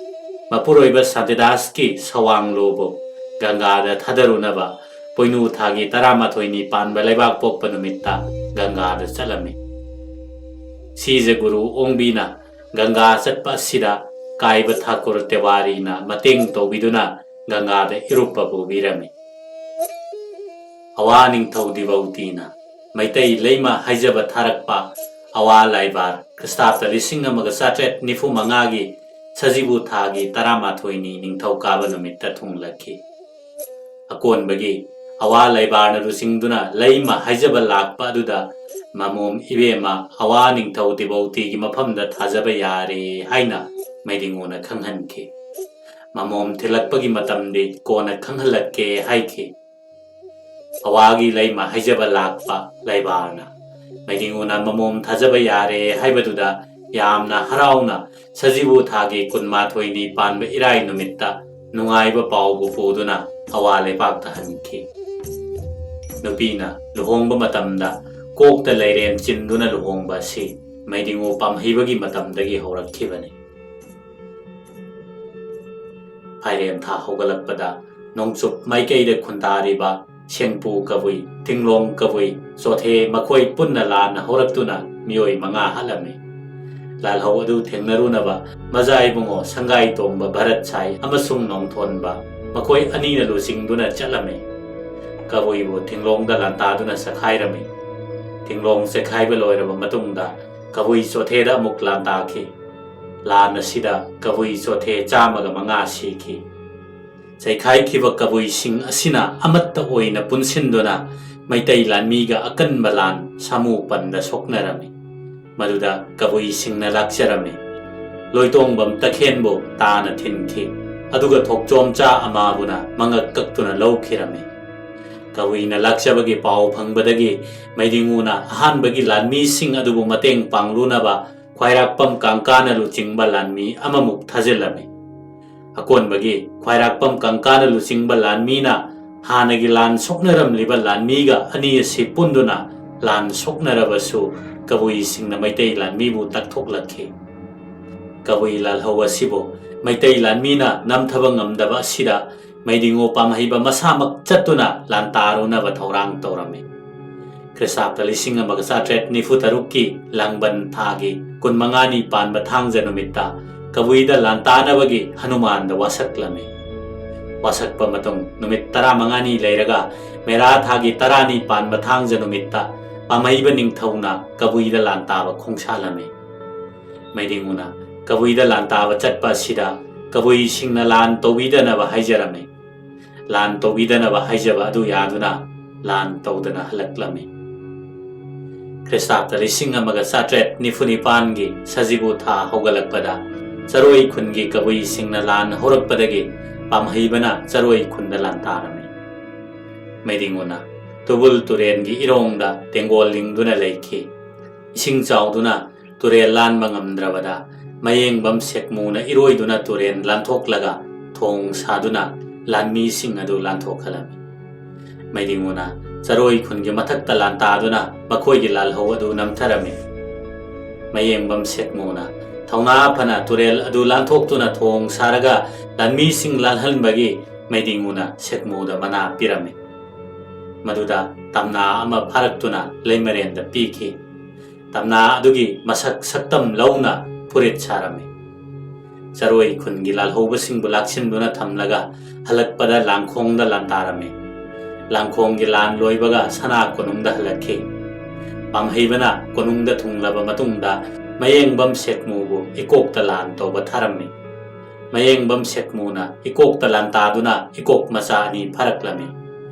ꯃꯄꯨꯔꯣꯏꯕ ꯁꯥꯟꯇꯤꯗꯥꯁꯀꯤ ꯁꯋꯥꯡ ꯂꯨꯕꯨ ꯒꯪꯒꯥꯗ ꯊꯥꯗꯔꯨꯅꯕ ꯄꯣꯏꯅꯨ ꯊꯥꯒꯤ ꯇꯔꯥꯃꯥꯊꯣꯏꯅꯤ ꯄꯥꯟꯕ ꯂꯩꯕꯥꯛ ꯄꯣꯛꯄ ꯅꯨꯃꯤꯠꯇ ꯒꯪꯒꯥꯗ ꯆꯠꯂꯝꯃꯤ꯫ ꯁꯤꯖ ꯒꯨꯔꯨ ꯑꯣꯡꯕꯤꯅ ꯒꯪꯒꯥ ꯆꯠꯄ ꯑꯁꯤꯗ ꯀꯥꯏꯕ ꯊꯥꯀꯨꯔ ꯇꯦꯋꯥꯔꯤꯅ ꯃꯇꯦꯡ ꯇꯧꯕꯤꯗꯨꯅ ꯒꯪꯒꯥꯗ ꯏꯔꯨꯞꯄ ꯄꯨꯕꯤꯔꯝꯃꯤ꯫ ꯑꯋꯥ ꯅꯤꯡꯊꯧ ꯗꯤꯕꯧꯇꯤꯅ ꯃꯩꯇꯩ ꯂꯩꯃ ꯍꯥꯏꯖꯕ ꯊꯥꯔꯛꯄ ꯑꯋꯥ ꯂꯥꯏꯕꯥꯔ ꯈ꯭ꯔꯤꯁꯇꯥꯕꯇ ꯂꯤꯁꯤꯡ ꯑꯃꯒ ꯆꯥꯇ꯭ꯔꯦꯠ ꯅꯤꯐꯨ ꯃꯉꯥꯒꯤ ꯁꯖꯤꯕꯨ ꯊꯥꯒꯤ ꯇꯔꯥꯃꯥꯊꯣꯏꯅꯤ ꯅꯤꯡꯊꯧꯀꯥꯕ ꯅꯨꯃꯤꯠꯇ ꯊꯨꯡꯂꯈꯤ꯫ ꯑꯀꯣꯟꯕꯒꯤ ꯑꯋꯥ ꯂꯩꯕꯥꯔꯅ ꯂꯨꯆꯤꯡꯗꯨꯅ ꯂꯩꯃ ꯍꯥꯏꯖꯕ ꯂꯥꯛꯄ ꯑꯗꯨꯗ ꯃꯃꯣꯝ ꯏꯕꯦꯝꯃ ꯑꯋꯥ ꯅꯤꯡꯊꯧ ꯗꯤꯕꯧꯇꯤꯒꯤ ꯃꯐꯝꯗ ꯊꯥꯖꯕ ꯌꯥꯔꯦ ꯍꯥꯏꯅ ꯃꯩꯗꯤꯉꯨꯅ ꯈꯪꯍꯟꯈꯤ꯫ ꯃꯃꯣꯝ ꯊꯤꯜꯂꯛꯄꯒꯤ ꯃꯇꯝꯗꯤ ꯀꯣꯟꯅ ꯈꯪꯍꯜꯂꯛꯀꯦ ꯍꯥꯏꯈꯤ꯫ ꯑꯋꯥꯒꯤ ꯂꯩꯃ ꯍꯥꯏꯖꯕ ꯂꯥꯛꯄ ꯂꯩꯕꯥꯔꯅ ꯃꯩꯗꯤꯉꯨꯅ ꯃꯃꯣꯝ ꯊꯥꯖꯕ ꯌꯥꯔꯦ ꯍꯥꯏꯕꯗꯨꯗ ꯌꯥꯝꯅ ꯍꯔꯥꯎꯅ ꯁꯖꯤꯕꯨ ꯊꯥꯒꯤ ꯀꯨꯟꯃꯥꯊꯣꯏꯅꯤ ꯄꯥꯟꯕ ꯏꯔꯥꯏ ꯅꯨꯃꯤꯠꯇ ꯅꯨꯡꯉꯥꯏꯕ ꯄꯥꯎꯕꯨ ꯄꯨꯗꯨꯅ ꯑꯋꯥ ꯂꯩꯄꯥꯛꯇ ꯍꯟꯈꯤ꯫ ꯅꯨꯄꯤꯅ ꯂꯨꯍꯣꯡꯕ ꯃꯇꯝꯗ ꯀꯣꯛꯇ ꯂꯩꯔꯦꯟ ꯆꯤꯟꯗꯨꯅ ꯂꯨꯍꯣꯡꯕ ꯑꯁꯤ ꯃꯩꯗꯤꯉꯨ ꯄꯥꯝꯍꯩꯕꯒꯤ ꯃꯇꯝꯗꯒꯤ ꯍꯧꯔꯛꯈꯤꯕꯅꯤ꯫ ꯐꯥꯏꯔꯦꯟ ꯊꯥ ꯍꯧꯒꯠꯂꯛꯄꯗ ꯅꯣꯡꯆꯨꯞ ꯃꯥꯏꯀꯩꯗ ꯈꯨꯟꯗꯥꯔꯤꯕ ꯁꯦꯡꯄꯨ ꯀꯕꯨꯏ, ꯊꯤꯡꯂꯣꯡ ꯀꯕꯨꯏ, ꯆꯣꯊꯦ ꯃꯈꯣꯏ ꯄꯨꯟꯅ ꯂꯥꯟꯅ ꯍꯧꯔꯛꯇꯨꯅ ꯃꯤꯑꯣꯏ ꯃꯉꯥ ꯍꯥꯠꯂꯝꯃꯤ꯫ ꯂꯥꯜꯍꯧ ꯑꯗꯨ ꯊꯦꯡꯅꯔꯨꯅꯕ ꯃꯖꯥ ꯏꯕꯨꯡꯉꯣ ꯁꯪꯒꯥꯏ ꯇꯣꯡꯕ ꯚꯔꯠ ꯁꯥꯏ ꯑꯃꯁꯨꯡ ꯅꯣꯡꯊꯣꯟꯕ ꯃꯈꯣꯏ ꯑꯅꯤꯅ ꯂꯨꯆꯤꯡꯗꯨꯅ ꯆꯠꯂꯝꯃꯤ꯫ ꯀꯕꯨꯏꯕꯨ ꯊꯤꯡꯂꯣꯡꯗ ꯂꯥꯟꯇꯥꯗꯨꯅ ꯆꯈꯥꯏꯔꯝꯃꯤ꯫ ꯊꯤꯡꯂꯣꯡ ꯆꯈꯥꯏꯕ ꯂꯣꯏꯔꯕ ꯃꯇꯨꯡꯗ ꯀꯕꯨꯏ ꯆꯣꯊꯦꯗ ꯑꯃꯨꯛ ꯂꯥꯟꯇꯥꯈꯤ꯫ ꯂꯥꯟ ꯑꯁꯤꯗ ꯀꯕꯨꯏ ꯆꯣꯊꯦ ꯆꯥꯝꯃꯒ ꯃꯉꯥ ꯁꯤꯈꯤ꯫ ꯆꯩꯈꯥꯏꯈꯤꯕ ꯀꯕꯨꯏꯁꯤꯡ ꯑꯁꯤꯅ ꯑꯃꯠꯇ ꯑꯣꯏꯅ ꯄꯨꯟꯁꯤꯟꯗꯨꯅ ꯃꯩꯇꯩ ꯂꯥꯟꯃꯤꯒ ꯑꯀꯟꯕ ꯂꯥꯟ ꯁꯥꯃꯨ ꯄꯟꯗ ꯁꯣꯛꯅꯔꯝꯃꯤ꯫ ꯃꯗꯨꯗ ꯀꯕꯨꯏꯁꯤꯡꯅ ꯂꯥꯛꯆꯔꯝꯃꯤ꯫ ꯂꯣꯏꯇꯣꯡꯕꯝ ꯇꯈꯦꯟꯕꯨ ꯇꯥꯅ ꯊꯤꯟꯈꯤ꯫ ꯑꯗꯨꯒ ꯊꯣꯛꯆꯣꯝꯆꯥ ꯑꯃꯥꯕꯨꯅ ꯃꯉꯛ ꯀꯛꯇꯨꯅ ꯂꯧꯈꯤꯔꯝꯃꯤ꯫ ꯀꯕꯨꯏꯅ ꯂꯥꯛꯆꯕꯒꯤ ꯄꯥꯎ ꯐꯪꯕꯗꯒꯤ ꯃꯩꯗꯤꯡꯉꯨꯅ ꯑꯍꯥꯟꯕꯒꯤ ꯂꯥꯟꯃꯤꯁꯤꯡ ꯑꯗꯨꯕꯨ ꯃꯇꯦꯡ ꯄꯥꯡꯂꯨꯅꯕ ꯈ꯭ꯋꯥꯏꯔꯥꯛꯄꯝ ꯀꯥꯡꯀꯥꯅ ꯂꯨꯆꯤꯡꯕ ꯂꯥꯟꯃꯤ ꯑꯃꯃꯨꯛ ꯊꯥꯖꯤꯜꯂꯝꯃꯤ꯫ ꯑꯀꯣꯟꯕꯒꯤ ꯈ꯭ꯋꯥꯏꯔꯥꯛꯄꯝ ꯀꯥꯡꯀꯥꯅ ꯂꯨꯆꯤꯡꯕ ꯂꯥꯟꯃꯤꯅ ꯍꯥꯟꯅꯒꯤ ꯂꯥꯟ ꯁꯣꯛꯅꯔꯝꯂꯤꯕ ꯂꯥꯟꯃꯤꯒ ꯑꯅꯤ ꯑꯁꯤ ꯄꯨꯟꯗꯨꯅ ꯂꯥꯟ ꯁꯣꯛꯅꯔꯕꯁꯨ ꯀꯕꯨꯏꯁꯤꯡꯅ ꯃꯩꯇꯩ ꯂꯥꯟꯃꯤꯕꯨ ꯇꯛꯊꯣꯛꯂꯛꯈꯤ꯫ ꯀꯕꯨꯏ ꯂꯥꯜꯍꯧ ꯑꯁꯤꯕꯨ ꯃꯩꯇꯩ ꯂꯥꯟꯃꯤꯅ ꯅꯝꯊꯕ ꯉꯝꯗꯕ ꯑꯁꯤꯗ ꯃꯩꯗꯤꯡꯉꯨ ꯄꯥꯝꯍꯩꯕ ꯃꯁꯥꯃꯛ ꯆꯠꯇꯨꯅ ꯂꯥꯟꯇꯥꯔꯨꯅꯕ ꯊꯧꯔꯥꯡ ꯇꯧꯔꯝꯃꯤ꯫ ꯈ꯭ꯔꯤꯁꯇꯥꯕꯇ ꯂꯤꯁꯤꯡ ꯑꯃꯒ ꯆꯥꯇ꯭ꯔꯦꯠ ꯅꯤꯐꯨ ꯇꯔꯨꯛꯀꯤ ꯂꯥꯡꯕꯟ ꯊꯥꯒꯤ ꯀꯨꯟꯃꯉꯥꯅꯤ ꯄꯥꯟꯕ ꯊꯥꯡꯖ ꯅꯨꯃꯤꯠꯇ ꯀꯕꯨꯏꯗ ꯂꯥꯟꯇꯥꯅꯕꯒꯤ ꯍꯅꯨꯃꯥꯟꯗ ꯋꯥꯁꯛꯂꯝꯃꯤ꯫ ꯋꯥꯁꯛꯄ ꯃꯇꯨꯡ ꯅꯨꯃꯤꯠ ꯇꯔꯥꯃꯉꯥꯅꯤ ꯂꯩꯔꯒ ꯃꯦꯔꯥ ꯊꯥꯒꯤ ꯇꯔꯥꯅꯤ ꯄꯥꯟꯕ ꯊꯥꯡꯖ ꯅꯨꯃꯤꯠꯇ ꯄꯥꯝꯍꯩꯕ ꯅꯤꯡꯊꯧꯅ ꯀꯕꯨꯏꯗ ꯂꯥꯟꯇꯥꯕ ꯈꯣꯡꯁꯥꯜꯂꯝꯃꯤ꯫ ꯃꯩꯗꯤꯡꯉꯨꯅ ꯀꯕꯨꯏꯗ ꯂꯥꯟꯇꯥꯕ ꯆꯠꯄ ꯑꯁꯤꯗ ꯀꯕꯨꯏꯁꯤꯡꯅ ꯂꯥꯟ ꯇꯧꯕꯤꯗꯅꯕ ꯍꯥꯏꯖꯔꯝꯃꯤ꯫ ꯂꯥꯟ ꯇꯧꯕꯤꯗꯅꯕ ꯍꯥꯏꯖꯕ ꯑꯗꯨ ꯌꯥꯗꯨꯅ ꯂꯥꯟ ꯇꯧꯗꯅ ꯍꯜꯂꯛꯂꯝꯃꯤ꯫ ꯈ꯭ꯔꯤꯁꯇꯥꯕꯇ ꯂꯤꯁꯤꯡ ꯑꯃꯒ ꯆꯥꯇ꯭ꯔꯦꯠ ꯅꯤꯐꯨ ꯅꯤꯄꯥꯟꯒꯤ ꯁꯖꯤꯕꯨ ꯊꯥ ꯍꯧꯒꯠꯂꯛꯄꯗ ꯆꯔꯣꯏ ꯈꯨꯟꯒꯤ ꯀꯕꯨꯏꯁꯤꯡꯅ ꯂꯥꯟ ꯍꯧꯔꯛꯄꯗꯒꯤ ꯄꯥꯝꯍꯩꯕꯅ ꯆꯔꯣꯏ ꯈꯨꯟꯗ ꯂꯥꯟ ꯇꯥꯔꯝꯃꯤ꯫ ꯃꯩꯗꯤꯡꯉꯨꯅ ꯇꯨꯕꯨꯜ ꯇꯨꯔꯦꯟꯒꯤ ꯏꯔꯣꯡꯗ ꯇꯦꯡꯒꯣꯜ ꯂꯤꯡꯗꯨꯅ ꯂꯩꯈꯤ꯫ ꯏꯁꯤꯡ ꯆꯥꯎꯗꯨꯅ ꯇꯨꯔꯦꯜ ꯂꯥꯟꯕ ꯉꯝꯗ꯭ꯔꯕꯗ ꯃꯌꯦꯡꯕꯝ ꯁꯦꯛꯃꯨꯅ ꯏꯔꯣꯏꯗꯨꯅ ꯇꯨꯔꯦꯜ ꯂꯥꯟꯊꯣꯛꯂꯒ ꯊꯣꯡ ꯁꯥꯗꯨꯅ ꯂꯥꯟꯃꯤꯁꯤꯡ ꯑꯗꯨ ꯂꯥꯟꯊꯣꯛꯍꯜꯂꯝꯃꯤ꯫ ꯃꯩꯗꯤꯡꯉꯨꯅ ꯆꯔꯣꯏ ꯈꯨꯟꯒꯤ ꯃꯊꯛꯇ ꯂꯥꯟꯇꯥꯗꯨꯅ ꯃꯈꯣꯏꯒꯤ ꯂꯥꯜꯍꯧ ꯑꯗꯨ ꯅꯝꯊꯔꯝꯃꯤ꯫ ꯃꯌꯦꯡꯕꯝ ꯁꯦꯛꯃꯨꯅ ꯊꯧꯅꯥ ꯐꯅ ꯇꯨꯔꯦꯜ ꯑꯗꯨ ꯂꯥꯟꯊꯣꯛꯇꯨꯅ ꯊꯣꯡ ꯁꯥꯔꯒ ꯂꯥꯟꯃꯤꯁꯤꯡ ꯂꯥꯜꯍꯟꯕꯒꯤ ꯃꯩꯗꯤꯡꯉꯨꯅ ꯁꯦꯛꯃꯨꯗ ꯃꯅꯥ ꯄꯤꯔꯝꯃꯤ꯫ ꯃꯗꯨꯗ ꯇꯝꯅꯥ ꯑꯃ ꯐꯥꯔꯛꯇꯨꯅ ꯂꯩꯃꯔꯦꯟꯗ ꯄꯤꯈꯤ꯫ ꯇꯝꯅꯥ ꯑꯗꯨꯒꯤ ꯃꯁꯛ ꯁꯛꯇꯝ ꯂꯧꯅ ꯐꯨꯔꯤꯠ ꯁꯥꯔꯝꯃꯤ꯫ ꯆꯔꯣꯏ ꯈꯨꯟꯒꯤ ꯂꯥꯜꯍꯧꯕꯁꯤꯡꯕꯨ ꯂꯥꯛꯁꯤꯟꯗꯨꯅ ꯊꯝꯂꯒ ꯍꯜꯂꯛꯄꯗ ꯂꯥꯡꯈꯣꯡꯗ ꯂꯥꯟꯗꯥꯔꯝꯃꯤ꯫ ꯂꯥꯡꯈꯣꯡꯒꯤ ꯂꯥꯟ ꯂꯣꯏꯕꯒ ꯁꯅꯥ ꯀꯣꯅꯨꯡꯗ ꯍꯜꯂꯛꯈꯤ꯫ ꯄꯥꯝꯍꯩꯕꯅ ꯀꯣꯅꯨꯡꯗ ꯊꯨꯡꯂꯕ ꯃꯇꯨꯡꯗ ꯃꯌꯦꯡꯕꯝ ꯁꯦꯛꯃꯨꯕꯨ ꯏꯀꯣꯛꯇ ꯂꯥꯟ ꯇꯧꯕ ꯊꯥꯔꯝꯃꯤ꯫ ꯃꯌꯦꯡꯕꯝ ꯁꯦꯛꯃꯨꯅ ꯏꯀꯣꯛꯇ ꯂꯥꯟꯇꯥꯗꯨꯅ ꯏꯀꯣꯛ ꯃꯆꯥ ꯑꯅꯤ ꯐꯥꯔꯛꯂꯝꯃꯤ꯫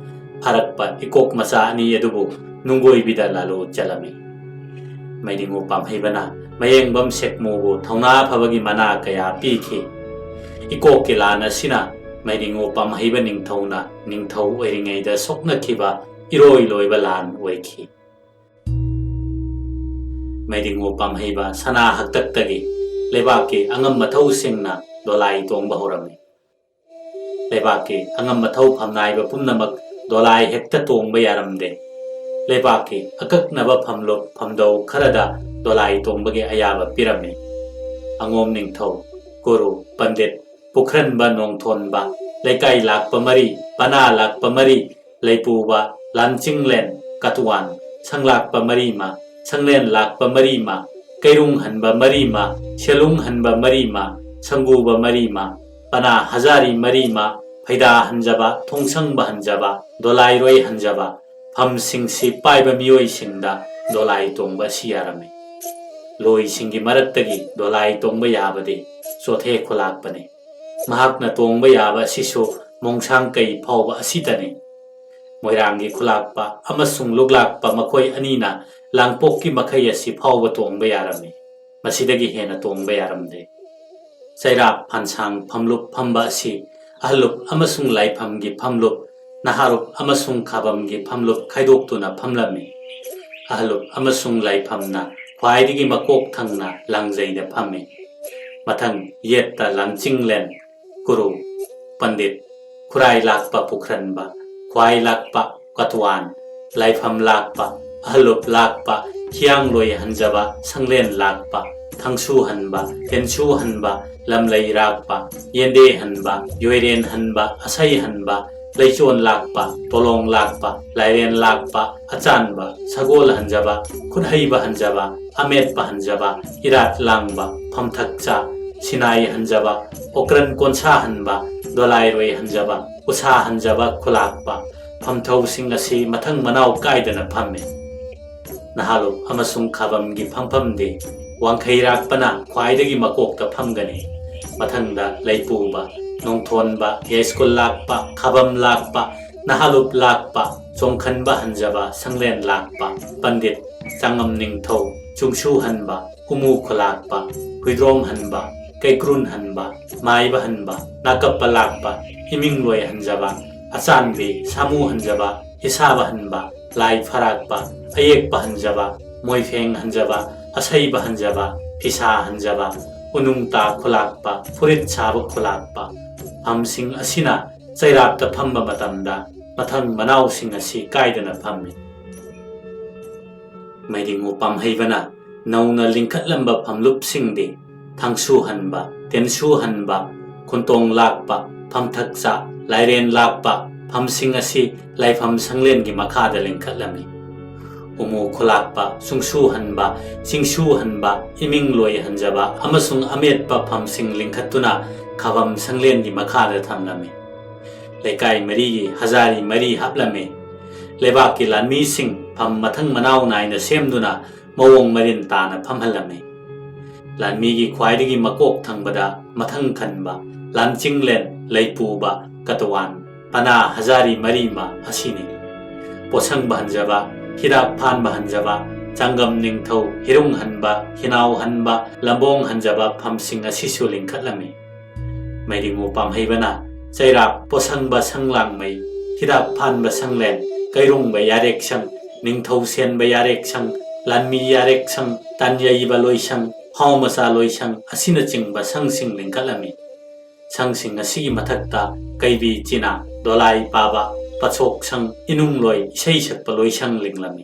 ꯐꯥꯔꯛꯄ ꯏꯀꯣꯛ ꯃꯆꯥ ꯑꯅꯤ ꯑꯗꯨꯕꯨ ꯅꯨꯡꯒꯣꯏꯕꯤꯗ ꯂꯥꯂꯨ ꯆꯠꯂꯝꯃꯤ꯫ ꯃꯩꯗꯤꯡꯉꯨ ꯄꯥꯝꯍꯩꯕꯅ ꯃꯌꯦꯡꯕꯝ ꯁꯦꯛꯃꯨꯕꯨ ꯊꯧꯅꯥ ꯐꯕꯒꯤ ꯃꯅꯥ ꯀꯌꯥ ꯄꯤꯈꯤ꯫ ꯏꯀꯣꯛꯀꯤ ꯂꯥꯟ ꯑꯁꯤꯅ ꯃꯩꯗꯤꯡꯉꯨ ꯄꯥꯝꯍꯩꯕ ꯅꯤꯡꯊꯧꯅ ꯅꯤꯡꯊꯧ ꯑꯣꯏꯔꯤꯉꯩꯗ ꯁꯣꯛꯅꯈꯤꯕ ꯏꯔꯣꯏ ꯂꯣꯏꯕ ꯂꯥꯟ ꯑꯣꯏꯈꯤ꯫ ꯃꯩꯗꯤꯡꯉꯨ ꯄꯥꯝꯍꯩꯕ ꯁꯅꯥ ꯍꯛꯇꯛꯇꯒꯤ ꯂꯩꯕꯥꯛꯀꯤ ꯑꯉꯝ ꯑꯊꯧꯁꯤꯡꯅ ꯗꯣꯂꯥꯏ ꯇꯣꯡꯕ ꯍꯧꯔꯝꯃꯤ꯫ ꯂꯩꯕꯥꯛꯀꯤ ꯑꯉꯝ ꯑꯊꯧ ꯐꯝꯅꯥꯏꯕ ꯄꯨꯝꯅꯃꯛ ꯗꯣꯂꯥꯏ ꯍꯦꯛꯇ ꯇꯣꯡꯕ ꯌꯥꯔꯝꯗꯦ꯫ ꯂꯩꯕꯥꯛꯀꯤ ꯑꯀꯛꯅꯕ ꯐꯝꯂꯨꯞ ꯐꯝꯗꯧ ꯈꯔꯗ ꯗꯣꯂꯥꯏ ꯇꯣꯡꯕꯒꯤ ꯑꯌꯥꯕ ꯄꯤꯔꯝꯃꯤ꯫ ꯑꯉꯣꯝ ꯅꯤꯡꯊꯧ, ꯒꯨꯔꯨ, ꯄꯟꯗꯤꯠ, ꯄꯨꯈ꯭ꯔꯟꯕ, ꯅꯣꯡꯊꯣꯟꯕ, ꯂꯩꯀꯥꯏ ꯂꯥꯛꯄ ꯃꯔꯤ, ꯄꯅꯥ ꯂꯥꯛꯄ ꯃꯔꯤ, ꯂꯩꯄꯨꯕ, ꯂꯥꯟꯆꯤꯡꯂꯦꯟ, ꯀꯇꯨꯋꯥꯟ, ꯁꯪꯂꯥꯛꯄ ꯃꯔꯤꯃ, ꯁꯪꯂꯦꯟ ꯂꯥꯛꯄ ꯃꯔꯤꯃ, ꯀꯩꯔꯨꯡ ꯍꯟꯕ ꯃꯔꯤꯃ, ꯁꯦꯂꯨꯡ ꯍꯟꯕ ꯃꯔꯤꯃ, ꯁꯪꯒꯨꯕ ꯃꯔꯤꯃ, ꯄꯅꯥ ꯍꯖꯥꯔꯤ ꯃꯔꯤꯃ, ꯐꯩꯗꯥ ꯍꯟꯖꯕ, ꯊꯣꯡꯁꯪꯕ ꯍꯟꯖꯕ, ꯗꯣꯂꯥꯏꯔꯣꯏ ꯍꯟꯖꯕ, ꯐꯝꯁꯤꯡꯁꯤ ꯄꯥꯏꯕ ꯃꯤꯑꯣꯏꯁꯤꯡꯗ ꯗꯣꯂꯥꯏ ꯇꯣꯡꯕ ꯑꯁꯤ ꯌꯥꯔꯝꯃꯤ꯫ ꯂꯣꯏꯁꯤꯡꯒꯤ ꯃꯔꯛꯇꯒꯤ ꯗꯣꯂꯥꯏ ꯇꯣꯡꯕ ꯌꯥꯕꯗꯤ ꯆꯣꯊꯦ ꯈꯨꯂꯥꯛꯄꯅꯤ꯫ ꯃꯍꯥꯛꯅ ꯇꯣꯡꯕ ꯌꯥꯕ ꯑꯁꯤꯁꯨ ꯃꯣꯡꯁꯥꯡ ꯀꯩ ꯐꯥꯎꯕ ꯑꯁꯤꯗꯅꯤ꯫ ꯃꯣꯏꯔꯥꯡꯒꯤ ꯈꯨꯂꯥꯛꯄ ꯑꯃꯁꯨꯡ ꯂꯨꯛꯂꯥꯛꯄ ꯃꯈꯣꯏ ꯑꯅꯤꯅ ꯂꯥꯡꯄꯣꯛꯀꯤ ꯃꯈꯩ ꯑꯁꯤ ꯐꯥꯎꯕ ꯇꯣꯡꯕ ꯌꯥꯔꯝꯃꯤ꯫ ꯃꯁꯤꯗꯒꯤ ꯍꯦꯟꯅ ꯇꯣꯡꯕ ꯌꯥꯔꯝꯗꯦ꯫ ꯆꯩꯔꯥꯞ ꯐꯥꯟꯁꯥꯡ ꯐꯝꯂꯨꯞ ꯐꯝꯕ ꯑꯁꯤ ꯑꯍꯜꯂꯨꯞ ꯑꯃꯁꯨꯡ ꯂꯥꯏꯐꯝꯒꯤ ꯐꯝꯂꯨꯞ, ꯅꯍꯥꯔꯨꯞ ꯑꯃꯁꯨꯡ ꯈꯥꯕꯝꯒꯤ ꯐꯝꯂꯨꯞ ꯈꯥꯏꯗꯣꯛꯇꯨꯅ ꯐꯝꯂꯝꯃꯤ꯫ ꯑꯍꯜꯂꯨꯞ ꯑꯃꯁꯨꯡ ꯂꯥꯏꯐꯝꯅ ꯈ꯭ꯋꯥꯏꯗꯒꯤ ꯃꯀꯣꯛ ꯊꯪꯅ ꯂꯥꯡꯖꯩꯗ ꯐꯝꯃꯤ꯫ ꯃꯊꯪ ꯌꯦꯠꯇ ꯂꯥꯟꯆꯤꯡꯂꯦꯟ, ꯀꯨꯔꯨ, ꯄꯟꯗꯤꯠ, ꯈꯨꯔꯥꯏ ꯂꯥꯛꯄ ꯄꯨꯈ꯭ꯔꯟꯕ, ꯈ꯭ꯋꯥꯏ ꯂꯥꯛꯄ ꯀꯇꯨꯋꯥꯟ, ꯂꯥꯏꯐꯝ ꯂꯥꯛꯄ, ꯑꯍꯜꯂꯨꯞ ꯂꯥꯛꯄ, ꯈꯤꯌꯥꯡꯂꯣꯏ ꯍꯟꯖꯕ, ꯁꯪꯂꯦꯟ ꯂꯥꯛꯄ, ꯊꯪꯁꯨ ꯍꯟꯕ, ꯇꯦꯟꯁꯨ ꯍꯟꯕ, ꯂꯝꯂꯩ ꯔꯥꯛꯄ, ꯌꯦꯟꯗꯦ ꯍꯟꯕ, ꯌꯣꯏꯔꯦꯟ ꯍꯟꯕ, ꯑꯁꯩ ꯍꯟꯕ, ꯂꯩꯆꯣꯟ ꯂꯥꯛꯄ, ꯄꯣꯂꯣꯡ ꯂꯥꯛꯄ, ꯂꯥꯏꯔꯦꯟ ꯂꯥꯛꯄ, ꯑꯆꯥꯟꯕ, ꯁꯒꯣꯜ ꯍꯟꯖꯕ, ꯈꯨꯠꯍꯩꯕ ꯍꯟꯖꯕ, ꯑꯃꯦꯠꯄ ꯍꯟꯖꯕ, ꯏꯔꯥꯠ ꯂꯥꯡꯕ, ꯐꯝꯊꯛꯆꯥ, ꯁꯤꯅꯥꯏ ꯍꯟꯖꯕ, ꯑꯣꯀ꯭ꯔꯟ ꯀꯣꯟꯁꯥ ꯍꯟꯕ, ꯗꯣꯂꯥꯏꯔꯣꯏ ꯍꯟꯖꯕ, ꯎꯁꯥ ꯍꯟꯖꯕ ꯈꯨꯂꯥꯛꯄ, ꯐꯝꯊꯧꯁꯤꯡ ꯑꯁꯤ ꯃꯊꯪ ꯃꯅꯥꯎ ꯀꯥꯏꯗꯅ ꯐꯝꯃꯤ꯫ ꯅꯍꯥꯂꯨꯞ ꯑꯃꯁꯨꯡ ꯈꯥꯕꯝꯒꯤ ꯐꯝꯐꯝꯗꯤ ꯋꯥꯡꯈꯩꯔꯥꯛꯄꯅ ꯈ꯭ꯋꯥꯏꯗꯒꯤ ꯃꯀꯣꯛꯇ ꯐꯝꯒꯅꯤ꯫ ꯃꯊꯪꯗ ꯂꯩꯄꯨꯕ, ꯅꯣꯡꯊꯣꯟꯕ, ꯌꯥꯏꯁ꯭ꯀꯨꯜ ꯂꯥꯛꯄ, ꯈꯥꯕꯝ ꯂꯥꯛꯄ, ꯅꯍꯥꯂꯨꯞ ꯂꯥꯛꯄ, ꯆꯣꯡꯈꯟꯕ ꯍꯟꯖꯕ, ꯁꯪꯂꯦꯟ ꯂꯥꯛꯄ, ꯄꯟꯗꯤꯠ, ꯆꯥꯡꯉꯝ ꯅꯤꯡꯊꯧ, ꯆꯨꯡꯁꯨ ꯍꯟꯕ, ꯎꯃꯨ ꯈꯨꯂꯥꯛꯄ, ꯍꯨꯏꯗ꯭ꯔꯣꯝ ꯍꯟꯕ, ꯀꯩꯀ꯭ꯔꯨꯟ ꯍꯟꯕ, ꯃꯥꯏꯕ ꯍꯟꯕ, ꯅꯥꯀꯞꯄ ꯂꯥꯛꯄ, ꯏꯃꯤꯡꯂꯣꯏ ꯍꯟꯖꯕ, ꯑꯆꯥꯟꯕꯤ, ꯁꯥꯃꯨ ꯍꯟꯖꯕ, ꯏꯁꯥꯕ ꯍꯟꯕ, ꯂꯥꯏ ꯐꯔꯥꯛꯄ, ꯑꯌꯦꯛꯄ ꯍꯟꯖꯕ, ꯃꯣꯏꯐꯦꯡ ꯍꯟꯖꯕ, ꯑꯁꯩꯕ ꯍꯟꯖꯕ, ꯐꯤꯁꯥ ꯍꯟꯖꯕ, ꯎꯅꯨꯡꯇꯥ ꯈꯨꯂꯥꯛꯄ, ꯐꯨꯔꯤꯠ ꯁꯥꯕ ꯈꯨꯂꯥꯛꯄ, ꯐꯝꯁꯤꯡ ꯑꯁꯤꯅ ꯆꯩꯔꯥꯛꯇ ꯐꯝꯕ ꯃꯇꯝꯗ ꯃꯊꯪ ꯃꯅꯥꯎꯁꯤꯡ ꯑꯁꯤ ꯀꯥꯏꯗꯅ ꯐꯝꯃꯤ꯫ ꯃꯩꯔꯤꯉꯨ ꯄꯥꯝꯍꯩꯕꯅ ꯅꯧꯅ ꯂꯤꯡꯈꯠꯂꯝꯕ ꯐꯝꯂꯨꯞꯁꯤꯡꯗꯤ ꯊꯥꯡꯁꯨ ꯍꯟꯕ, ꯇꯦꯟꯁꯨ ꯍꯟꯕ, ꯈꯨꯟꯇꯣꯡ ꯂꯥꯛꯄ, ꯐꯝꯊꯛꯆꯥ, ꯂꯥꯏꯔꯦꯟ ꯂꯥꯛꯄ ꯐꯝꯁꯤꯡ ꯑꯁꯤ ꯂꯥꯏꯐꯝ ꯁꯪꯂꯦꯟꯒꯤ ꯃꯈꯥꯗ ꯂꯤꯡꯈꯠꯂꯝꯃꯤ꯫ ꯎꯃꯨ ꯈꯨꯂꯥꯛꯄ, ꯆꯨꯡꯁꯨ ꯍꯟꯕ, ꯆꯤꯡꯁꯨ ꯍꯟꯕ, ꯏꯃꯤꯡ ꯂꯣꯏ ꯍꯟꯖꯕ ꯑꯃꯁꯨꯡ ꯑꯃꯦꯠꯄ ꯐꯝꯁꯤꯡ ꯂꯤꯡꯈꯠꯇꯨꯅ ꯈꯥꯕꯝ ꯁꯪꯂꯦꯟꯒꯤ ꯃꯈꯥꯗ ꯊꯝꯂꯝꯃꯤ꯫ ꯂꯩꯀꯥꯏ ꯃꯔꯤꯒꯤ ꯍꯖꯥꯔꯤ ꯃꯔꯤ ꯍꯥꯞꯂꯝꯃꯤ꯫ ꯂꯩꯕꯥꯛꯀꯤ ꯂꯥꯟꯃꯤꯁꯤꯡ ꯐꯝ ꯃꯊꯪ ꯃꯅꯥꯎ ꯅꯥꯏꯅ ꯁꯦꯝꯗꯨꯅ ꯃꯑꯣꯡ ꯃꯔꯤꯟ ꯇꯥꯅ ꯐꯝꯍꯜꯂꯝꯃꯤ꯫ ꯂꯥꯟꯃꯤꯒꯤ ꯈ꯭ꯋꯥꯏꯗꯒꯤ ꯃꯀꯣꯛ ꯊꯪꯕꯗ ꯃꯊꯪ ꯈꯟꯕ, ꯂꯥꯟꯆꯤꯡꯂꯦꯟ, ꯂꯩꯄꯨꯕ, ꯀꯇꯋꯥꯟ, ꯄꯅꯥ ꯍꯖꯥꯔꯤ ꯃꯔꯤꯃ ꯑꯁꯤꯅꯤ꯫ ꯄꯣꯠꯁꯪꯕ ꯍꯟꯖꯕ, ꯍꯤꯗꯥꯛ ꯐꯥꯟꯕ ꯍꯟꯖꯕ, ꯆꯥꯡꯒꯝ ꯅꯤꯡꯊꯧ, ꯍꯤꯔꯨꯡ ꯍꯟꯕ, ꯍꯤꯅꯥꯎ ꯍꯟꯕ, ꯂꯝꯕꯣꯡ ꯍꯟꯖꯕ ꯐꯝꯁꯤꯡ ꯑꯁꯤꯁꯨ ꯂꯤꯡꯈꯠꯂꯝꯃꯤ꯫ ꯃꯩꯔꯤꯉꯨ ꯄꯥꯝꯍꯩꯕꯅ ꯆꯩꯔꯥꯛ, ꯄꯣꯠꯁꯪꯕ, ꯁꯪꯂꯥꯡꯃꯩ, ꯍꯤꯗꯥꯛ ꯐꯥꯟꯕ ꯁꯪꯂꯦꯟ, ꯀꯩꯔꯨꯡꯕ ꯌꯥꯔꯦꯛꯁꯪ, ꯅꯤꯡꯊꯧ ꯁꯦꯟꯕ ꯌꯥꯔꯦꯛꯁꯪ, ꯂꯥꯟꯃꯤ ꯌꯥꯔꯦꯛꯁꯪ, ꯇꯥꯟꯌꯩꯕ ꯂꯣꯏꯁꯪ, ꯍꯥꯎ ꯃꯆꯥ ꯂꯣꯏꯁꯪ ꯑꯁꯤꯅꯆꯤꯡꯕ ꯁꯪꯁꯤꯡ ꯂꯤꯡꯈꯠꯂꯝꯃꯤ꯫ ꯁꯪꯁꯤꯡ ꯑꯁꯤꯒꯤ ꯃꯊꯛꯇ ꯀꯩꯕꯤ ꯆꯤꯅꯥ, ꯗꯣꯂꯥꯏ ꯄꯥꯕ, ꯄꯠꯁꯣꯛ ꯁꯪ, ꯏꯅꯨꯡꯂꯣꯏ, ꯏꯁꯩ ꯁꯛꯄ ꯂꯣꯏꯁꯪ ꯂꯤꯡꯂꯝꯃꯤ꯫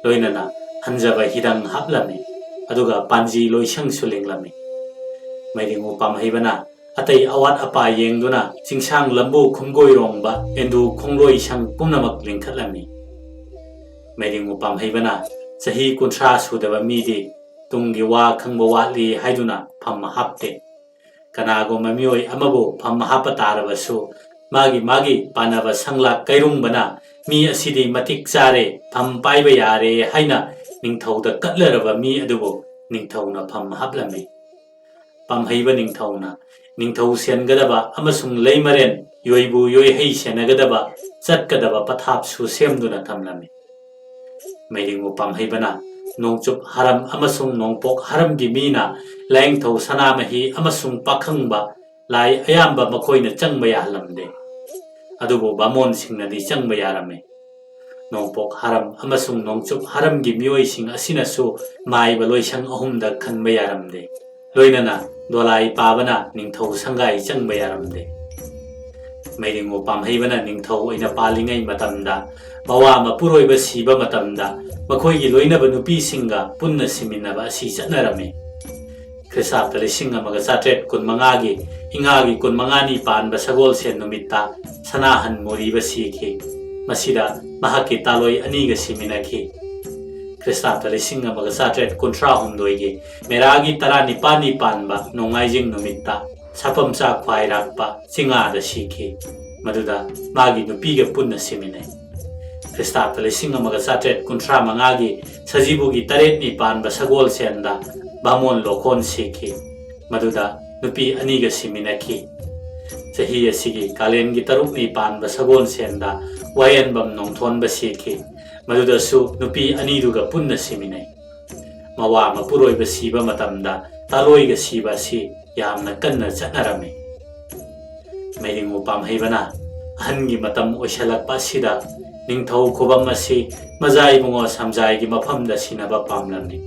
ꯂꯣꯏꯅꯅ ꯍꯟꯖꯕ ꯍꯤꯗꯪ ꯍꯥꯞꯂꯝꯃꯤ꯫ ꯑꯗꯨꯒ ꯄꯥꯟꯖꯤ ꯂꯣꯏꯁꯪꯁꯨ ꯂꯤꯡꯂꯝꯃꯤ꯫ ꯃꯩꯔꯤꯉꯨ ꯄꯥꯝꯍꯩꯕꯅ ꯑꯇꯩ ꯑꯋꯥꯠ ꯑꯄꯥ ꯌꯦꯡꯗꯨꯅ ꯆꯤꯡꯁꯥꯡ ꯂꯝꯕꯨ ꯈꯨꯝꯒꯣꯏꯔꯣꯡꯕ ꯑꯦꯟꯗꯨ ꯈꯣꯡꯂꯣꯏ ꯁꯪ ꯄꯨꯝꯅꯃꯛ ꯂꯤꯡꯈꯠꯂꯝꯃꯤ꯫ ꯃꯩꯔꯤꯡꯉꯨ ꯄꯥꯝꯍꯩꯕꯅ ꯆꯍꯤ ꯀꯨꯟꯊ꯭ꯔꯥ ꯁꯨꯗꯕ ꯃꯤꯗꯤ ꯇꯨꯡꯒꯤ ꯋꯥ ꯈꯪꯕ ꯋꯥꯠꯂꯤ ꯍꯥꯏꯗꯨꯅ ꯐꯝ ꯍꯥꯞꯇꯦ꯫ ꯀꯅꯥꯒꯨꯝꯕ ꯃꯤꯑꯣꯏ ꯑꯃꯕꯨ ꯐꯝ ꯍꯥꯞꯄ ꯇꯥꯔꯕꯁꯨ, ꯃꯥꯒꯤ ꯃꯥꯒꯤ ꯄꯥꯟꯅꯕ ꯁꯪꯂꯥꯛ ꯀꯩꯔꯨꯡꯕꯅ ꯃꯤ ꯑꯁꯤꯗꯤ ꯃꯇꯤꯛ ꯆꯥꯔꯦ, ꯐꯝ ꯄꯥꯏꯕ ꯌꯥꯔꯦ ꯍꯥꯏꯅ ꯅꯤꯡꯊꯧꯗ ꯀꯠꯂꯔꯕ ꯃꯤ ꯑꯗꯨꯕꯨ ꯅꯤꯡꯊꯧꯅ ꯐꯝ ꯍꯥꯞꯂꯝꯃꯤ꯫ ꯄꯥꯝꯍꯩꯕ ꯅꯤꯡꯊꯧꯅ ꯅꯤꯡꯊꯧ ꯁꯦꯟꯒꯗꯕ ꯑꯃꯁꯨꯡ ꯂꯩꯃꯔꯦꯟ, ꯌꯣꯏꯕꯨ ꯌꯣꯏꯍꯩ ꯁꯦꯟꯅꯒꯗꯕ ꯆꯠꯀꯗꯕ ꯄꯊꯥꯞꯁꯨ ꯁꯦꯝꯗꯨꯅ ꯊꯝꯂꯝꯃꯤ꯫ ꯃꯩꯔꯤꯡꯉꯨ ꯄꯥꯝꯍꯩꯕꯅ ꯅꯣꯡꯆꯨꯞ ꯍꯔꯝ ꯑꯃꯁꯨꯡ ꯅꯣꯡꯄꯣꯛ ꯍꯔꯝꯒꯤ ꯃꯤꯅ ꯂꯥꯏꯅꯤꯡꯊꯧ ꯁꯅꯥꯃꯍꯤ ꯑꯃꯁꯨꯡ ꯄꯥꯈꯪꯕ ꯂꯥꯏ ꯑꯌꯥꯝꯕ ꯃꯈꯣꯏꯅ ꯆꯪꯕ ꯌꯥꯍꯜꯂꯝꯗꯦ꯫ ꯑꯗꯨꯕꯨ ꯕꯥꯃꯣꯟꯁꯤꯡꯅꯗꯤ ꯆꯪꯕ ꯌꯥꯔꯝꯃꯤ꯫ ꯅꯣꯡꯄꯣꯛ ꯍꯔꯝ ꯑꯃꯁꯨꯡ ꯅꯣꯡꯆꯨꯞ ꯍꯔꯝꯒꯤ ꯃꯤꯑꯣꯏꯁꯤꯡ ꯑꯁꯤꯅꯁꯨ ꯃꯥꯏꯕ ꯂꯣꯏꯁꯪ ꯑꯍꯨꯝꯗ ꯈꯟꯕ ꯌꯥꯔꯝꯗꯦ꯫ ꯂꯣꯏꯅꯅ ꯗꯣꯂꯥꯏ ꯄꯥꯕꯅ ꯅꯤꯡꯊꯧ ꯁꯪꯒꯥꯏ ꯆꯪꯕ ꯌꯥꯔꯝꯗꯦ꯫ ꯃꯩꯔꯤꯡꯉꯨ ꯄꯥꯝꯍꯩꯕꯅ ꯅꯤꯡꯊꯧ ꯑꯣꯏꯅ ꯄꯥꯜꯂꯤꯉꯩ ꯃꯇꯝꯗ, ꯃꯋꯥ ꯃꯄꯨꯔꯣꯏꯕ ꯁꯤꯕ ꯃꯇꯝꯗ ꯃꯈꯣꯏꯒꯤ ꯂꯣꯏꯅꯕ ꯅꯨꯄꯤꯁꯤꯡꯒ ꯄꯨꯟꯅ ꯁꯤꯃꯤꯟꯅꯕ ꯑꯁꯤ ꯆꯠꯅꯔꯝꯃꯤ꯫ ꯈ꯭ꯔꯤꯁꯇꯥꯕꯗ ꯂꯤꯁꯤꯡ ꯑꯃꯒ ꯆꯥꯇ꯭ꯔꯦꯠ ꯀꯨꯟꯃꯉꯥꯒꯤ ꯏꯉꯥꯒꯤ ꯀꯨꯟꯃꯉꯥꯅꯤ ꯄꯥꯟꯕ ꯁꯒꯣꯜꯁꯦꯟ ꯅꯨꯃꯤꯠꯇ ꯁꯅꯥꯍꯟ ꯃꯣꯔꯤꯕ ꯁꯤꯈꯤ꯫ ꯃꯁꯤꯗ ꯃꯍꯥꯛꯀꯤ ꯇꯥꯂꯣꯏ ꯑꯅꯤꯒ ꯁꯤꯃꯤꯟꯅꯈꯤ꯫ ꯈ꯭ꯔꯤꯁꯇꯥꯕꯗ ꯂꯤꯁꯤꯡ ꯑꯃꯒ ꯆꯥꯇ꯭ꯔꯦꯠ ꯀꯨꯟꯊ꯭ꯔꯥ ꯍꯨꯝꯗꯣꯏꯒꯤ ꯃꯦꯔꯥꯒꯤ ꯇꯔꯥꯅꯤꯄꯥꯜꯅꯤ ꯄꯥꯟꯕ ꯅꯣꯡꯃꯥꯏꯖꯤꯡ ꯅꯨꯃꯤꯠꯇ ꯁꯥꯐꯝꯆꯥ ꯈ꯭ꯋꯥꯏꯔꯥꯛꯄ ꯆꯤꯡꯉꯥꯗ ꯁꯤꯈꯤ꯫ ꯃꯗꯨꯗ ꯃꯥꯒꯤ ꯅꯨꯄꯤꯒ ꯄꯨꯟꯅ ꯁꯤꯃꯤꯟꯅꯩ꯫ ꯈ꯭ꯔꯤꯁꯇꯥꯕꯗ ꯂꯤꯁꯤꯡ ꯑꯃꯒ ꯆꯥꯇ꯭ꯔꯦꯠ ꯀꯨꯟꯊ꯭ꯔꯥ ꯃꯉꯥꯒꯤ ꯁꯖꯤꯕꯨꯒꯤ ꯇꯔꯦꯠꯅꯤ ꯄꯥꯟꯕ ꯁꯒꯣꯜꯁꯦꯟꯗ ꯕꯥꯃꯣꯟ ꯂꯣꯀꯣꯟ ꯁꯤꯈꯤ꯫ ꯃꯗꯨꯗ ꯅꯨꯄꯤ ꯑꯅꯤꯒ ꯁꯤꯃꯤꯟꯅꯈꯤ꯫ ꯆꯍꯤ ꯑꯁꯤꯒꯤ ꯀꯥꯂꯦꯟꯒꯤ ꯇꯔꯨꯛꯅꯤ ꯄꯥꯟꯕ ꯁꯒꯣꯜꯁꯦꯟꯗ ꯋꯥꯌꯦꯟꯕꯝ ꯅꯣꯡꯊꯣꯟꯕ ꯁꯤꯈꯤ꯫ ꯃꯗꯨꯗꯁꯨ ꯅꯨꯄꯤ ꯑꯅꯤꯗꯨꯒ ꯄꯨꯟꯅ ꯁꯤꯃꯤꯟꯅꯩ꯫ ꯃꯋꯥ ꯃꯄꯨꯔꯣꯏꯕ ꯁꯤꯕ ꯃꯇꯝꯗ ꯇꯥꯂꯣꯏꯒ ꯁꯤꯕ ꯑꯁꯤ ꯌꯥꯝꯅ ꯀꯟꯅ ꯆꯠꯅꯔꯝꯃꯤ꯫ ꯃꯩꯔꯤꯡꯉꯨ ꯄꯥꯝꯍꯩꯕꯅ ꯑꯍꯟꯒꯤ ꯃꯇꯝ ꯑꯣꯏꯁꯜꯂꯛꯄ ꯑꯁꯤꯗ ꯅꯤꯡꯊꯧ ꯈꯨꯕꯝ ꯑꯁꯤ ꯃꯖꯥꯏꯕꯨꯡꯉꯣ ꯁꯝꯖꯥꯏꯒꯤ ꯃꯐꯝꯗ ꯁꯤꯟꯅꯕ ꯄꯥꯝꯂꯝꯃꯤ꯫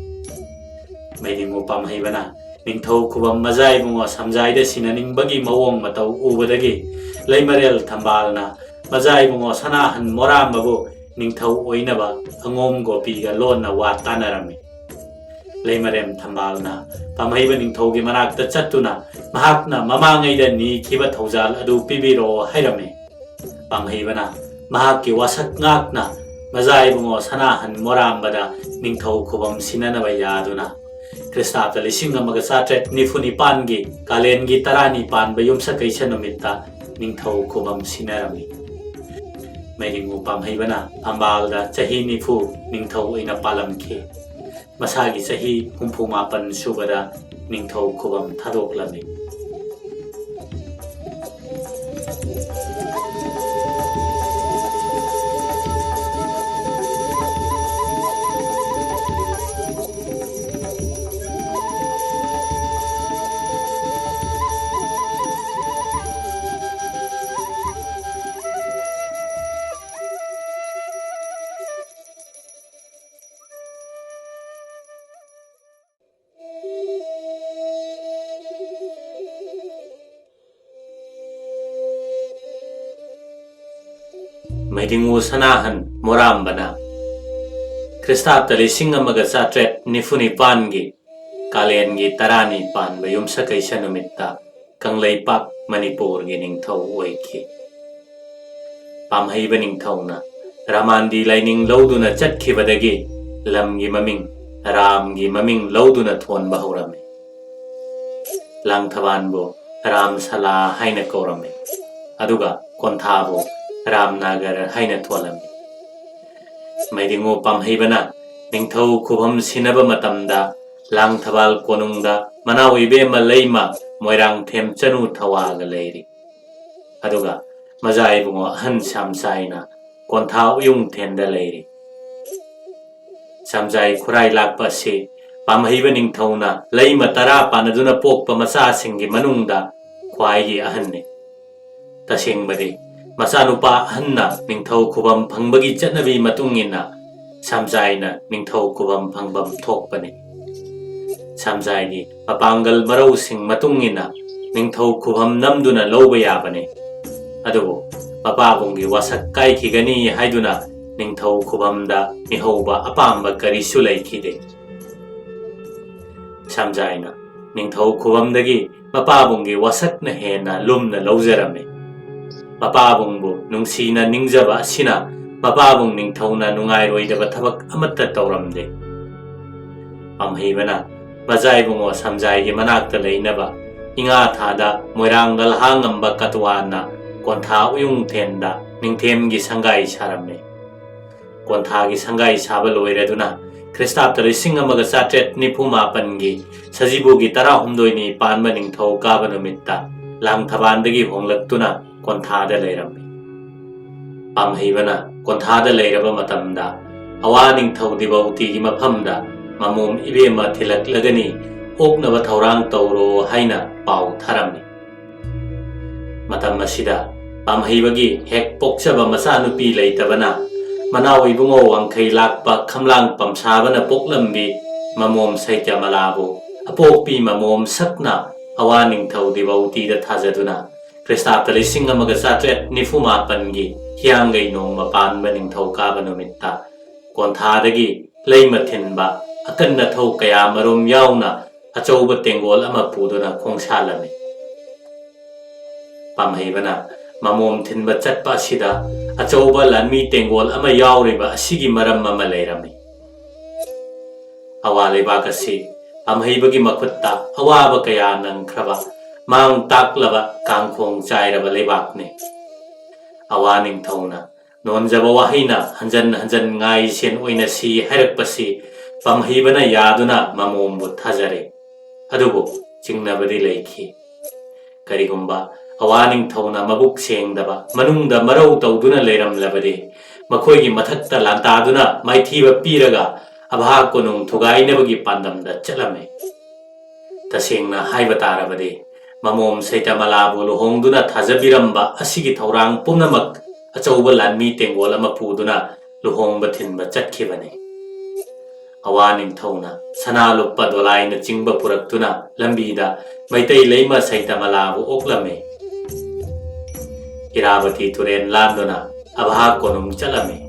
ꯃꯩꯔꯤꯡꯉꯨ ꯄꯥꯝꯍꯩꯕꯅ ꯅꯤꯡꯊꯧ ꯈꯨꯕꯝ ꯃꯖꯥꯏꯕꯨꯡꯉꯣ ꯁꯝꯖꯥꯏꯗ ꯁꯤꯟꯅꯅꯤꯡꯕꯒꯤ ꯃꯑꯣꯡ ꯃꯇꯧ ꯎꯕꯗꯒꯤ ꯂꯩꯃꯔꯦꯜ ꯊꯝꯕꯥꯜꯅ ꯃꯖꯥꯏꯕꯨꯡꯉꯣ ꯁꯅꯥꯍꯟ ꯃꯣꯔꯥꯝꯕꯕꯨ ꯅꯤꯡꯊꯧ ꯑꯣꯏꯅꯕ ꯑꯉꯣꯝ ꯒꯣꯄꯤꯒ ꯂꯣꯟꯅ ꯋꯥ ꯇꯥꯅꯔꯝꯃꯤ꯫ ꯂꯩꯃꯔꯦꯝ ꯊꯝꯕꯥꯜꯅ ꯄꯥꯝꯍꯩꯕ ꯅꯤꯡꯊꯧꯒꯤ ꯃꯅꯥꯛꯇ ꯆꯠꯇꯨꯅ ꯃꯍꯥꯛꯅ ꯃꯃꯥꯡꯉꯩꯗ ꯅꯤꯈꯤꯕ ꯊꯧꯖꯥꯜ ꯑꯗꯨ ꯄꯤꯕꯤꯔꯛꯑꯣ ꯍꯥꯏꯔꯝꯃꯤ꯫ ꯄꯥꯝꯍꯩꯕꯅ ꯃꯍꯥꯛꯀꯤ ꯋꯥꯁꯛ ꯉꯥꯛꯅ ꯃꯖꯥ ꯏꯕꯨꯡꯉꯣ ꯁꯅꯥꯍꯟ ꯃꯣꯔꯥꯝꯕꯗ ꯅꯤꯡꯊꯧ ꯈꯨꯕꯝ ꯁꯤꯟꯅꯅꯕ ꯌꯥꯗꯨꯅ ꯈ꯭ꯔꯤꯁꯇꯥꯕꯗ ꯂꯤꯁꯤꯡ ꯑꯃꯒ ꯆꯥꯇ꯭ꯔꯦꯠ ꯅꯤꯐꯨ ꯅꯤꯄꯥꯟꯒꯤ ꯀꯥꯂꯦꯟꯒꯤ ꯇꯔꯥꯅꯤ ꯄꯥꯟꯕ ꯌꯨꯝꯁꯀꯩꯁ ꯅꯨꯃꯤꯠꯇ ꯅꯤꯡꯊꯧ ꯈꯨꯕꯝ ꯁꯤꯟꯅꯔꯝꯃꯤ꯫ ꯃꯩꯗꯤꯡꯉꯨ ꯄꯥꯝꯍꯩꯕꯅ ꯊꯝꯕꯥꯜꯗ ꯆꯍꯤ ꯅꯤꯐꯨ ꯅꯤꯡꯊꯧ ꯑꯣꯏꯅ ꯄꯥꯜꯂꯝꯈꯤ꯫ ꯃꯁꯥꯒꯤ ꯆꯍꯤ ꯍꯨꯝꯐꯨ ꯃꯥꯄꯟ ꯁꯨꯕꯗ ꯅꯤꯡꯊꯧ ꯈꯨꯕꯝ ꯊꯥꯗꯣꯛꯂꯝꯃꯤ꯫ ꯃꯩꯗꯤꯡꯉꯨ ꯁꯅꯥꯍꯟ ꯃꯣꯔꯥꯝꯕꯅ ꯈ꯭ꯔꯤꯁꯇꯥꯕꯗ ꯂꯤꯁꯤꯡ ꯑꯃꯒ ꯆꯥꯇ꯭ꯔꯦꯠ ꯅꯤꯐꯨ ꯅꯤꯄꯥꯟꯒꯤ ꯀꯥꯂꯦꯟꯒꯤ ꯇꯔꯥꯅꯤ ꯄꯥꯟꯕ ꯌꯨꯝꯁꯀꯩꯁ ꯅꯨꯃꯤꯠꯇ ꯀꯪꯂꯩꯄꯥꯛ ꯃꯅꯤꯄꯨꯔꯒꯤ ꯅꯤꯡꯊꯧ ꯑꯣꯏꯈꯤ꯫ ꯄꯥꯝꯍꯩꯕ ꯅꯤꯡꯊꯧꯅ ꯔꯥꯃꯥꯟꯗꯤ ꯂꯥꯏꯅꯤꯡ ꯂꯧꯗꯨꯅ ꯆꯠꯈꯤꯕꯗꯒꯤ ꯂꯝꯒꯤ ꯃꯃꯤꯡ ꯔꯥꯝꯒꯤ ꯃꯃꯤꯡ ꯂꯧꯗꯨꯅ ꯊꯣꯟꯕ ꯍꯧꯔꯝꯃꯤ꯫ ꯂꯥꯡꯊꯕꯥꯟꯕꯨ ꯔꯥꯝꯁꯂꯥ ꯍꯥꯏꯅ ꯀꯧꯔꯝꯃꯤ, ꯑꯗꯨꯒ ꯀꯣꯟꯊꯥꯕꯨ ꯔꯥꯝꯅꯥꯒꯔ ꯍꯥꯏꯅ ꯊꯣꯜꯂꯝꯃꯤ꯫ ꯃꯩꯗꯤꯡꯉꯨ ꯄꯥꯝꯍꯩꯕꯅ ꯅꯤꯡꯊꯧ ꯈꯨꯕꯝ ꯁꯤꯟꯅꯕ ꯃꯇꯝꯗ ꯂꯥꯡꯊꯕꯥꯜ ꯀꯣꯅꯨꯡꯗ ꯃꯅꯥꯎ ꯏꯕꯦꯝꯃ ꯂꯩꯃ ꯃꯣꯏꯔꯥꯡꯊꯦꯝ ꯆꯅꯨ ꯊꯋꯥꯒ ꯂꯩꯔꯤ꯫ ꯑꯗꯨꯒ ꯃꯖꯥ ꯏꯕꯨꯡꯉꯣ ꯑꯍꯟ ꯁꯥꯝꯆꯥꯏꯅ ꯀꯣꯟꯊꯥ ꯎꯌꯨꯡꯊꯦꯟꯗ ꯂꯩꯔꯤ꯫ ꯁꯥꯝꯆꯥꯏ ꯈꯨꯔꯥꯏ ꯂꯥꯛꯄ ꯑꯁꯤ ꯄꯥꯝꯍꯩꯕ ꯅꯤꯡꯊꯧꯅ ꯂꯩꯃ ꯇꯔꯥ ꯄꯥꯟꯅꯗꯨꯅ ꯄꯣꯛꯄ ꯃꯆꯥꯁꯤꯡꯒꯤ ꯃꯅꯨꯡꯗ ꯈ꯭ꯋꯥꯏꯒꯤ ꯑꯍꯟꯅꯤ꯫ ꯇꯁꯦꯡꯕꯗꯤ, ꯃꯆꯥꯅꯨꯄꯥ ꯑꯍꯟꯅ ꯅꯤꯡꯊꯧ ꯈꯨꯕꯝ ꯐꯪꯕꯒꯤ ꯆꯠꯅꯕꯤ ꯃꯇꯨꯡ ꯏꯟꯅ ꯁꯥꯝꯖꯥꯏꯅ ꯅꯤꯡꯊꯧ ꯈꯨꯕꯝ ꯐꯪꯐꯝ ꯊꯣꯛꯄꯅꯤ꯫ ꯁꯥꯝꯖꯥꯏꯒꯤ ꯃꯄꯥꯡꯒꯜ ꯃꯔꯧꯁꯤꯡ ꯃꯇꯨꯡ ꯏꯟꯅ ꯅꯤꯡꯊꯧ ꯈꯨꯕꯝ ꯅꯝꯗꯨꯅ ꯂꯧꯕ ꯌꯥꯕꯅꯤ꯫ ꯑꯗꯨꯕꯨ ꯃꯄꯥꯕꯨꯡꯒꯤ ꯋꯥꯁꯛ ꯀꯥꯏꯈꯤꯒꯅꯤ ꯍꯥꯏꯗꯨꯅ ꯅꯤꯡꯊꯧ ꯈꯨꯕꯝꯗ ꯃꯤꯍꯧꯕ ꯑꯄꯥꯝꯕ ꯀꯔꯤꯁꯨ ꯂꯩꯈꯤꯗꯦ꯫ ꯁꯝꯖꯥꯏꯅ ꯅꯤꯡꯊꯧ ꯈꯨꯕꯝꯗꯒꯤ ꯃꯄꯥꯕꯨꯡꯒꯤ ꯋꯥꯁꯛꯅ ꯍꯦꯟꯅ ꯂꯨꯝꯅ ꯂꯧꯖꯔꯝꯃꯤ꯫ ꯃꯄꯥꯕꯨꯡꯕꯨ ꯅꯨꯡꯁꯤꯅ ꯅꯤꯡꯖꯕ ꯑꯁꯤꯅ ꯃꯄꯥꯕꯨꯡ ꯅꯤꯡꯊꯧꯅ ꯅꯨꯡꯉꯥꯏꯔꯣꯏꯗꯕ ꯊꯕꯛ ꯑꯃꯠꯇ ꯇꯧꯔꯝꯗꯦ꯫ ꯄꯥꯝꯍꯩꯕꯅ ꯃꯖꯥꯏꯕꯨꯡꯉꯣ ꯁꯝꯖꯥꯏꯒꯤ ꯃꯅꯥꯛꯇ ꯂꯩꯅꯕ ꯏꯉꯥ ꯊꯥꯗ ꯃꯣꯏꯔꯥꯡꯗ ꯂꯍꯥꯉꯝꯕ ꯀꯇꯋꯥꯟꯅ ꯀꯣꯟꯊꯥ ꯎꯌꯨꯡꯊꯦꯟꯗ ꯅꯤꯡꯊꯦꯝꯒꯤ ꯁꯪꯒꯥꯏ ꯁꯥꯔꯝꯃꯤ꯫ ꯀꯣꯟꯊꯥꯒꯤ ꯁꯪꯒꯥꯏ ꯁꯥꯕ ꯂꯣꯏꯔꯗꯨꯅ ꯈ꯭ꯔꯤꯁꯇꯥꯕꯇ ꯂꯤꯁꯤꯡ ꯑꯃꯒ ꯆꯥꯇ꯭ꯔꯦꯠ ꯅꯤꯐꯨ ꯃꯥꯄꯟꯒꯤ ꯁꯖꯤꯕꯨꯒꯤ ꯇꯔꯥꯍꯨꯝꯗꯣꯏꯅꯤ ꯄꯥꯟꯕ ꯅꯤꯡꯊꯧ ꯀꯥꯕ ꯅꯨꯃꯤꯠꯇ ꯂꯥꯡꯊꯕꯥꯟꯗꯒꯤ ꯍꯣꯡꯂꯛꯇꯨꯅ ꯀꯣꯟꯊꯥꯗ ꯂꯩꯔꯝꯃꯤ꯫ ꯄꯥꯝꯍꯩꯕꯅ ꯀꯣꯟꯊꯥꯗ ꯂꯩꯔꯕ ꯃꯇꯝꯗ ꯑꯋꯥ ꯅꯤꯡꯊꯧ ꯗꯤꯕꯧꯇꯤꯒꯤ ꯃꯐꯝꯗ ꯃꯃꯣꯝ ꯏꯕꯦꯝꯃ ꯊꯤꯜꯂꯛꯂꯒꯅꯤ, ꯑꯣꯛꯅꯕ ꯊꯧꯔꯥꯡ ꯇꯧꯔꯣ ꯍꯥꯏꯅ ꯄꯥꯎ ꯊꯥꯔꯝꯃꯤ꯫ ꯃꯇꯝ ꯑꯁꯤꯗ ꯄꯥꯝꯍꯩꯕꯒꯤ ꯍꯦꯛ ꯄꯣꯛꯆꯕ ꯃꯆꯥꯅꯨꯄꯤ ꯂꯩꯇꯕꯅ ꯃꯅꯥꯎ ꯏꯕꯨꯡꯉꯣ ꯋꯥꯡꯈꯩ ꯂꯥꯛꯄ ꯈꯝꯂꯥꯡ ꯄꯝꯁꯥꯕꯅ ꯄꯣꯛꯂꯝꯕꯤ ꯃꯃꯣꯝ ꯁꯩꯇ꯭ꯌꯃꯂꯥꯕꯨ ꯑꯄꯣꯛꯄꯤ ꯃꯃꯣꯝ ꯁꯛꯅ ꯑꯋꯥ ꯅꯤꯡꯊꯧ ꯗꯤꯕꯧꯇꯤꯗ ꯊꯥꯖꯗꯨꯅ ꯈ꯭ꯔꯤꯁꯇꯥꯕꯇ ꯂꯤꯁꯤꯡ ꯑꯃꯒ ꯆꯥꯇ꯭ꯔꯦꯠ ꯅꯤꯐꯨ ꯃꯥꯄꯟꯒꯤ ꯍꯤꯌꯥꯡꯒꯩ ꯅꯣꯡꯃ ꯄꯥꯟꯕ ꯅꯤꯡꯊꯧ ꯀꯥꯕ ꯅꯨꯃꯤꯠꯇ ꯀꯣꯟꯊꯥꯗꯒꯤ ꯂꯩꯃ ꯊꯤꯟꯕ ꯑꯀꯟ ꯑꯊꯧ ꯀꯌꯥ ꯃꯔꯨꯝ ꯌꯥꯎꯅ ꯑꯆꯧꯕ ꯇꯦꯡꯒꯣꯜ ꯑꯃ ꯄꯨꯗꯨꯅ ꯈꯣꯡꯁꯥꯜꯂꯝꯃꯤ꯫ ꯄꯥꯝꯍꯩꯕꯅ ꯃꯃꯣꯝ ꯊꯤꯟꯕ ꯆꯠꯄ ꯑꯁꯤꯗ ꯑꯆꯧꯕ ꯂꯥꯟꯃꯤ ꯇꯦꯡꯒꯣꯜ ꯑꯃ ꯌꯥꯎꯔꯤꯕ ꯑꯁꯤꯒꯤ ꯃꯔꯝ ꯑꯃ ꯂꯩꯔꯝꯃꯤ꯫ ꯑꯋꯥ ꯂꯩꯕꯥꯛ ꯑꯁꯤ ꯄꯥꯝꯍꯩꯕꯒꯤ ꯃꯈꯨꯠꯇ ꯑꯋꯥꯕ ꯀꯌꯥ ꯅꯪꯈ꯭ꯔꯕ, ꯃꯥꯡ ꯇꯥꯛꯂꯕ, ꯀꯥꯡꯈꯣꯡ ꯆꯥꯏꯔꯕ ꯂꯩꯕꯥꯛꯅꯤ꯫ ꯑꯋꯥ ꯅꯤꯡꯊꯧꯅ ꯅꯣꯟꯖꯕ ꯋꯥꯍꯩꯅ ꯍꯟꯖꯟ ꯍꯟꯖꯟ ꯉꯥꯏ ꯁꯦꯟ ꯑꯣꯏꯅ ꯁꯤ ꯍꯥꯏꯔꯛꯄꯁꯤ ꯄꯥꯝꯍꯩꯕꯅ ꯌꯥꯗꯨꯅ ꯃꯃꯣꯝꯕꯨ ꯊꯥꯖꯔꯦ꯫ ꯑꯗꯨꯕꯨ ꯆꯤꯡꯅꯕꯗꯤ ꯂꯩꯈꯤ꯫ ꯀꯔꯤꯒꯨꯝꯕ ꯑꯋꯥ ꯅꯤꯡꯊꯧꯅ ꯃꯕꯨꯛ ꯁꯦꯡꯗꯕ, ꯃꯅꯨꯡꯗ ꯃꯔꯧ ꯇꯧꯗꯨꯅ ꯂꯩꯔꯝꯂꯕꯗꯤ ꯃꯈꯣꯏꯒꯤ ꯃꯊꯛꯇ ꯂꯥꯟꯇꯥꯗꯨꯅ ꯃꯥꯏꯊꯤꯕ ꯄꯤꯔꯒ ꯑꯚꯥ ꯀꯣꯅꯨꯡ ꯊꯨꯒꯥꯏꯅꯕꯒꯤ ꯄꯥꯟꯗꯝꯗ ꯆꯠꯂꯝꯃꯤ꯫ ꯇꯁꯦꯡꯅ ꯍꯥꯏꯕ ꯇꯥꯔꯕꯗꯤ ꯃꯃꯣꯝ ꯁꯩꯇꯃꯂꯥꯕꯨ ꯂꯨꯍꯣꯡꯗꯨꯅ ꯊꯥꯖꯕꯤꯔꯝꯕ ꯑꯁꯤꯒꯤ ꯊꯧꯔꯥꯡ ꯄꯨꯝꯅꯃꯛ ꯑꯆꯧꯕ ꯂꯥꯟꯃꯤ ꯇꯦꯡꯒꯣꯜ ꯑꯃ ꯄꯨꯗꯨꯅ ꯂꯨꯍꯣꯡꯕ ꯊꯤꯟꯕ ꯆꯠꯈꯤꯕꯅꯤ꯫ ꯑꯋꯥ ꯅꯤꯡꯊꯧꯅ ꯁꯅꯥ ꯂꯨꯄꯥ ꯗꯣꯂꯥꯏꯅꯆꯤꯡꯕ ꯄꯨꯔꯛꯇꯨꯅ ꯂꯝꯕꯤꯗ ꯃꯩꯇꯩ ꯂꯩꯃ ꯁꯩꯇꯃꯂꯥꯕꯨ ꯑꯣꯛꯂꯝꯃꯤ꯫ ꯏꯔꯥꯕꯇꯤ ꯇꯨꯔꯦꯜ ꯂꯥꯟꯗꯨꯅ ꯑꯚꯥ ꯀꯣꯅꯨꯡ ꯆꯠꯂꯝꯃꯤ꯫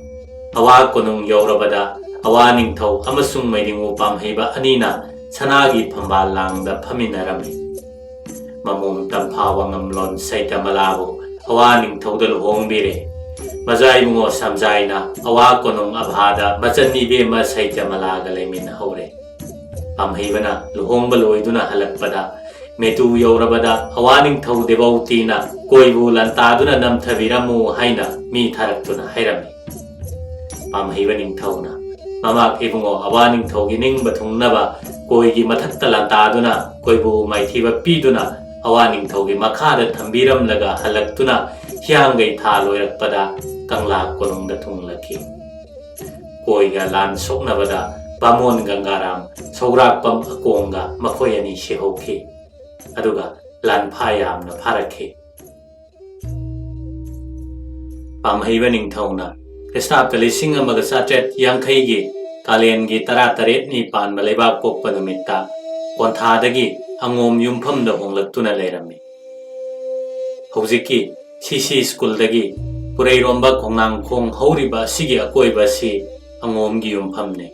ꯑꯋꯥ ꯀꯣꯅꯨꯡ ꯌꯧꯔꯕꯗ ꯑꯋꯥ ꯅꯤꯡꯊꯧ ꯑꯃꯁꯨꯡ ꯃꯩꯔꯤꯉꯨ ꯄꯥꯝꯍꯩꯕ ꯑꯅꯤꯅ ꯁꯅꯥꯒꯤ ꯐꯝꯕꯥꯜ ꯂꯥꯡꯗ ꯐꯝꯃꯤꯟꯅꯔꯝꯃꯤ꯫ ꯃꯃꯣꯝ ꯇꯝꯐꯥ ꯋꯥꯉꯝꯂꯣꯟ ꯁꯩꯇꯃꯂꯥꯕꯨ ꯑꯋꯥ ꯅꯤꯡꯊꯧꯗ ꯂꯨꯍꯣꯡꯕꯤꯔꯦ꯫ ꯃꯖꯥ ꯏꯕꯨꯡꯉꯣ ꯁꯝꯖꯥꯏꯅ ꯑꯋꯥ ꯀꯣꯅꯨꯡ ꯑꯚꯥꯗ ꯃꯆꯟ ꯏꯕꯦꯝꯃ ꯁꯩꯇꯃꯂꯥꯒ ꯂꯩꯃꯤꯟꯅꯍꯧꯔꯦ꯫ ꯄꯥꯝꯍꯩꯕꯅ ꯂꯨꯍꯣꯡꯕ ꯂꯣꯏꯗꯨꯅ ꯍꯜꯂꯛꯄꯗ, ꯃꯦꯇꯨ ꯌꯧꯔꯕꯗ ꯑꯋꯥ ꯅꯤꯡꯊꯧ ꯗꯦꯕꯧꯇꯤꯅ ꯀꯣꯏꯕꯨ ꯂꯥꯟꯇꯥꯗꯨꯅ ꯅꯝꯊꯕꯤꯔꯝꯃꯨ ꯍꯥꯏꯅ ꯃꯤ ꯊꯥꯔꯛꯇꯨꯅ ꯍꯥꯏꯔꯝꯃꯤ꯫ ꯄꯥꯝꯍꯩꯕ ꯅꯤꯡꯊꯧꯅ ꯃꯃꯥꯛ ꯏꯕꯨꯡꯉꯣ ꯑꯋꯥ ꯅꯤꯡꯊꯧꯒꯤ ꯅꯤꯡꯕ ꯊꯨꯡꯅꯕ ꯀꯣꯏꯒꯤ ꯃꯊꯛꯇ ꯂꯥꯟꯇꯥꯗꯨꯅ ꯀꯣꯏꯕꯨ ꯃꯥꯏꯊꯤꯕ ꯄꯤꯗꯨꯅ ꯑꯋꯥ ꯅꯤꯡꯊꯧꯒꯤ ꯃꯈꯥꯗ ꯊꯝꯕꯤꯔꯝꯂꯒ ꯍꯜꯂꯛꯇꯨꯅ ꯍꯤꯌꯥꯡꯒꯩ ꯊꯥ ꯂꯣꯏꯔꯛꯄꯗ ꯀꯪꯂꯥ ꯀꯣꯅꯨꯡꯗ ꯊꯨꯡꯂꯛꯈꯤ꯫ ꯀꯣꯏꯒ ꯂꯥꯟ ꯁꯣꯛꯅꯕꯗ ꯕꯥꯃꯣꯟ ꯒꯪꯒꯥꯔꯥꯝ, ꯁꯧꯒ꯭ꯔꯥꯛꯄꯝ ꯑꯀꯣꯡꯒ ꯃꯈꯣꯏ ꯑꯅꯤ ꯁꯤꯍꯧꯈꯤ꯫ ꯑꯗꯨꯒ ꯂꯥꯟꯐꯥ ꯌꯥꯝꯅ ꯐꯥꯔꯛꯈꯤ꯫ ꯄꯥꯝꯍꯩꯕ ꯅꯤꯡꯊꯧꯅ ꯈ꯭ꯔꯤꯁꯇꯥꯕꯇ ꯂꯤꯁꯤꯡ ꯑꯃꯒ ꯆꯥꯇ꯭ꯔꯦꯠ ꯌꯥꯡꯈꯩꯒꯤ ꯀꯥꯂꯦꯟꯒꯤ ꯇꯔꯥꯇꯔꯦꯠꯅꯤ ꯄꯥꯟꯕ ꯂꯩꯕꯥꯛ ꯄꯣꯛꯄ ꯅꯨꯃꯤꯠꯇ ꯀꯣꯟꯊꯥꯗꯒꯤ ꯑꯉꯣꯝ ꯌꯨꯝꯐꯝꯗ ꯍꯣꯡꯂꯛꯇꯨꯅ ꯂꯩꯔꯝꯃꯤ꯫ ꯍꯧꯖꯤꯛꯀꯤ ꯁꯤ ꯁꯤ ꯁ꯭ꯀꯨꯜꯗꯒꯤ ꯄꯨꯔꯩꯔꯣꯝꯕ ꯈꯣꯡꯅꯥꯡꯈꯣꯡ ꯍꯧꯔꯤꯕ ꯑꯁꯤꯒꯤ ꯑꯀꯣꯏꯕ ꯑꯁꯤ ꯑꯉꯣꯝꯒꯤ ꯌꯨꯝꯐꯝꯅꯤ꯫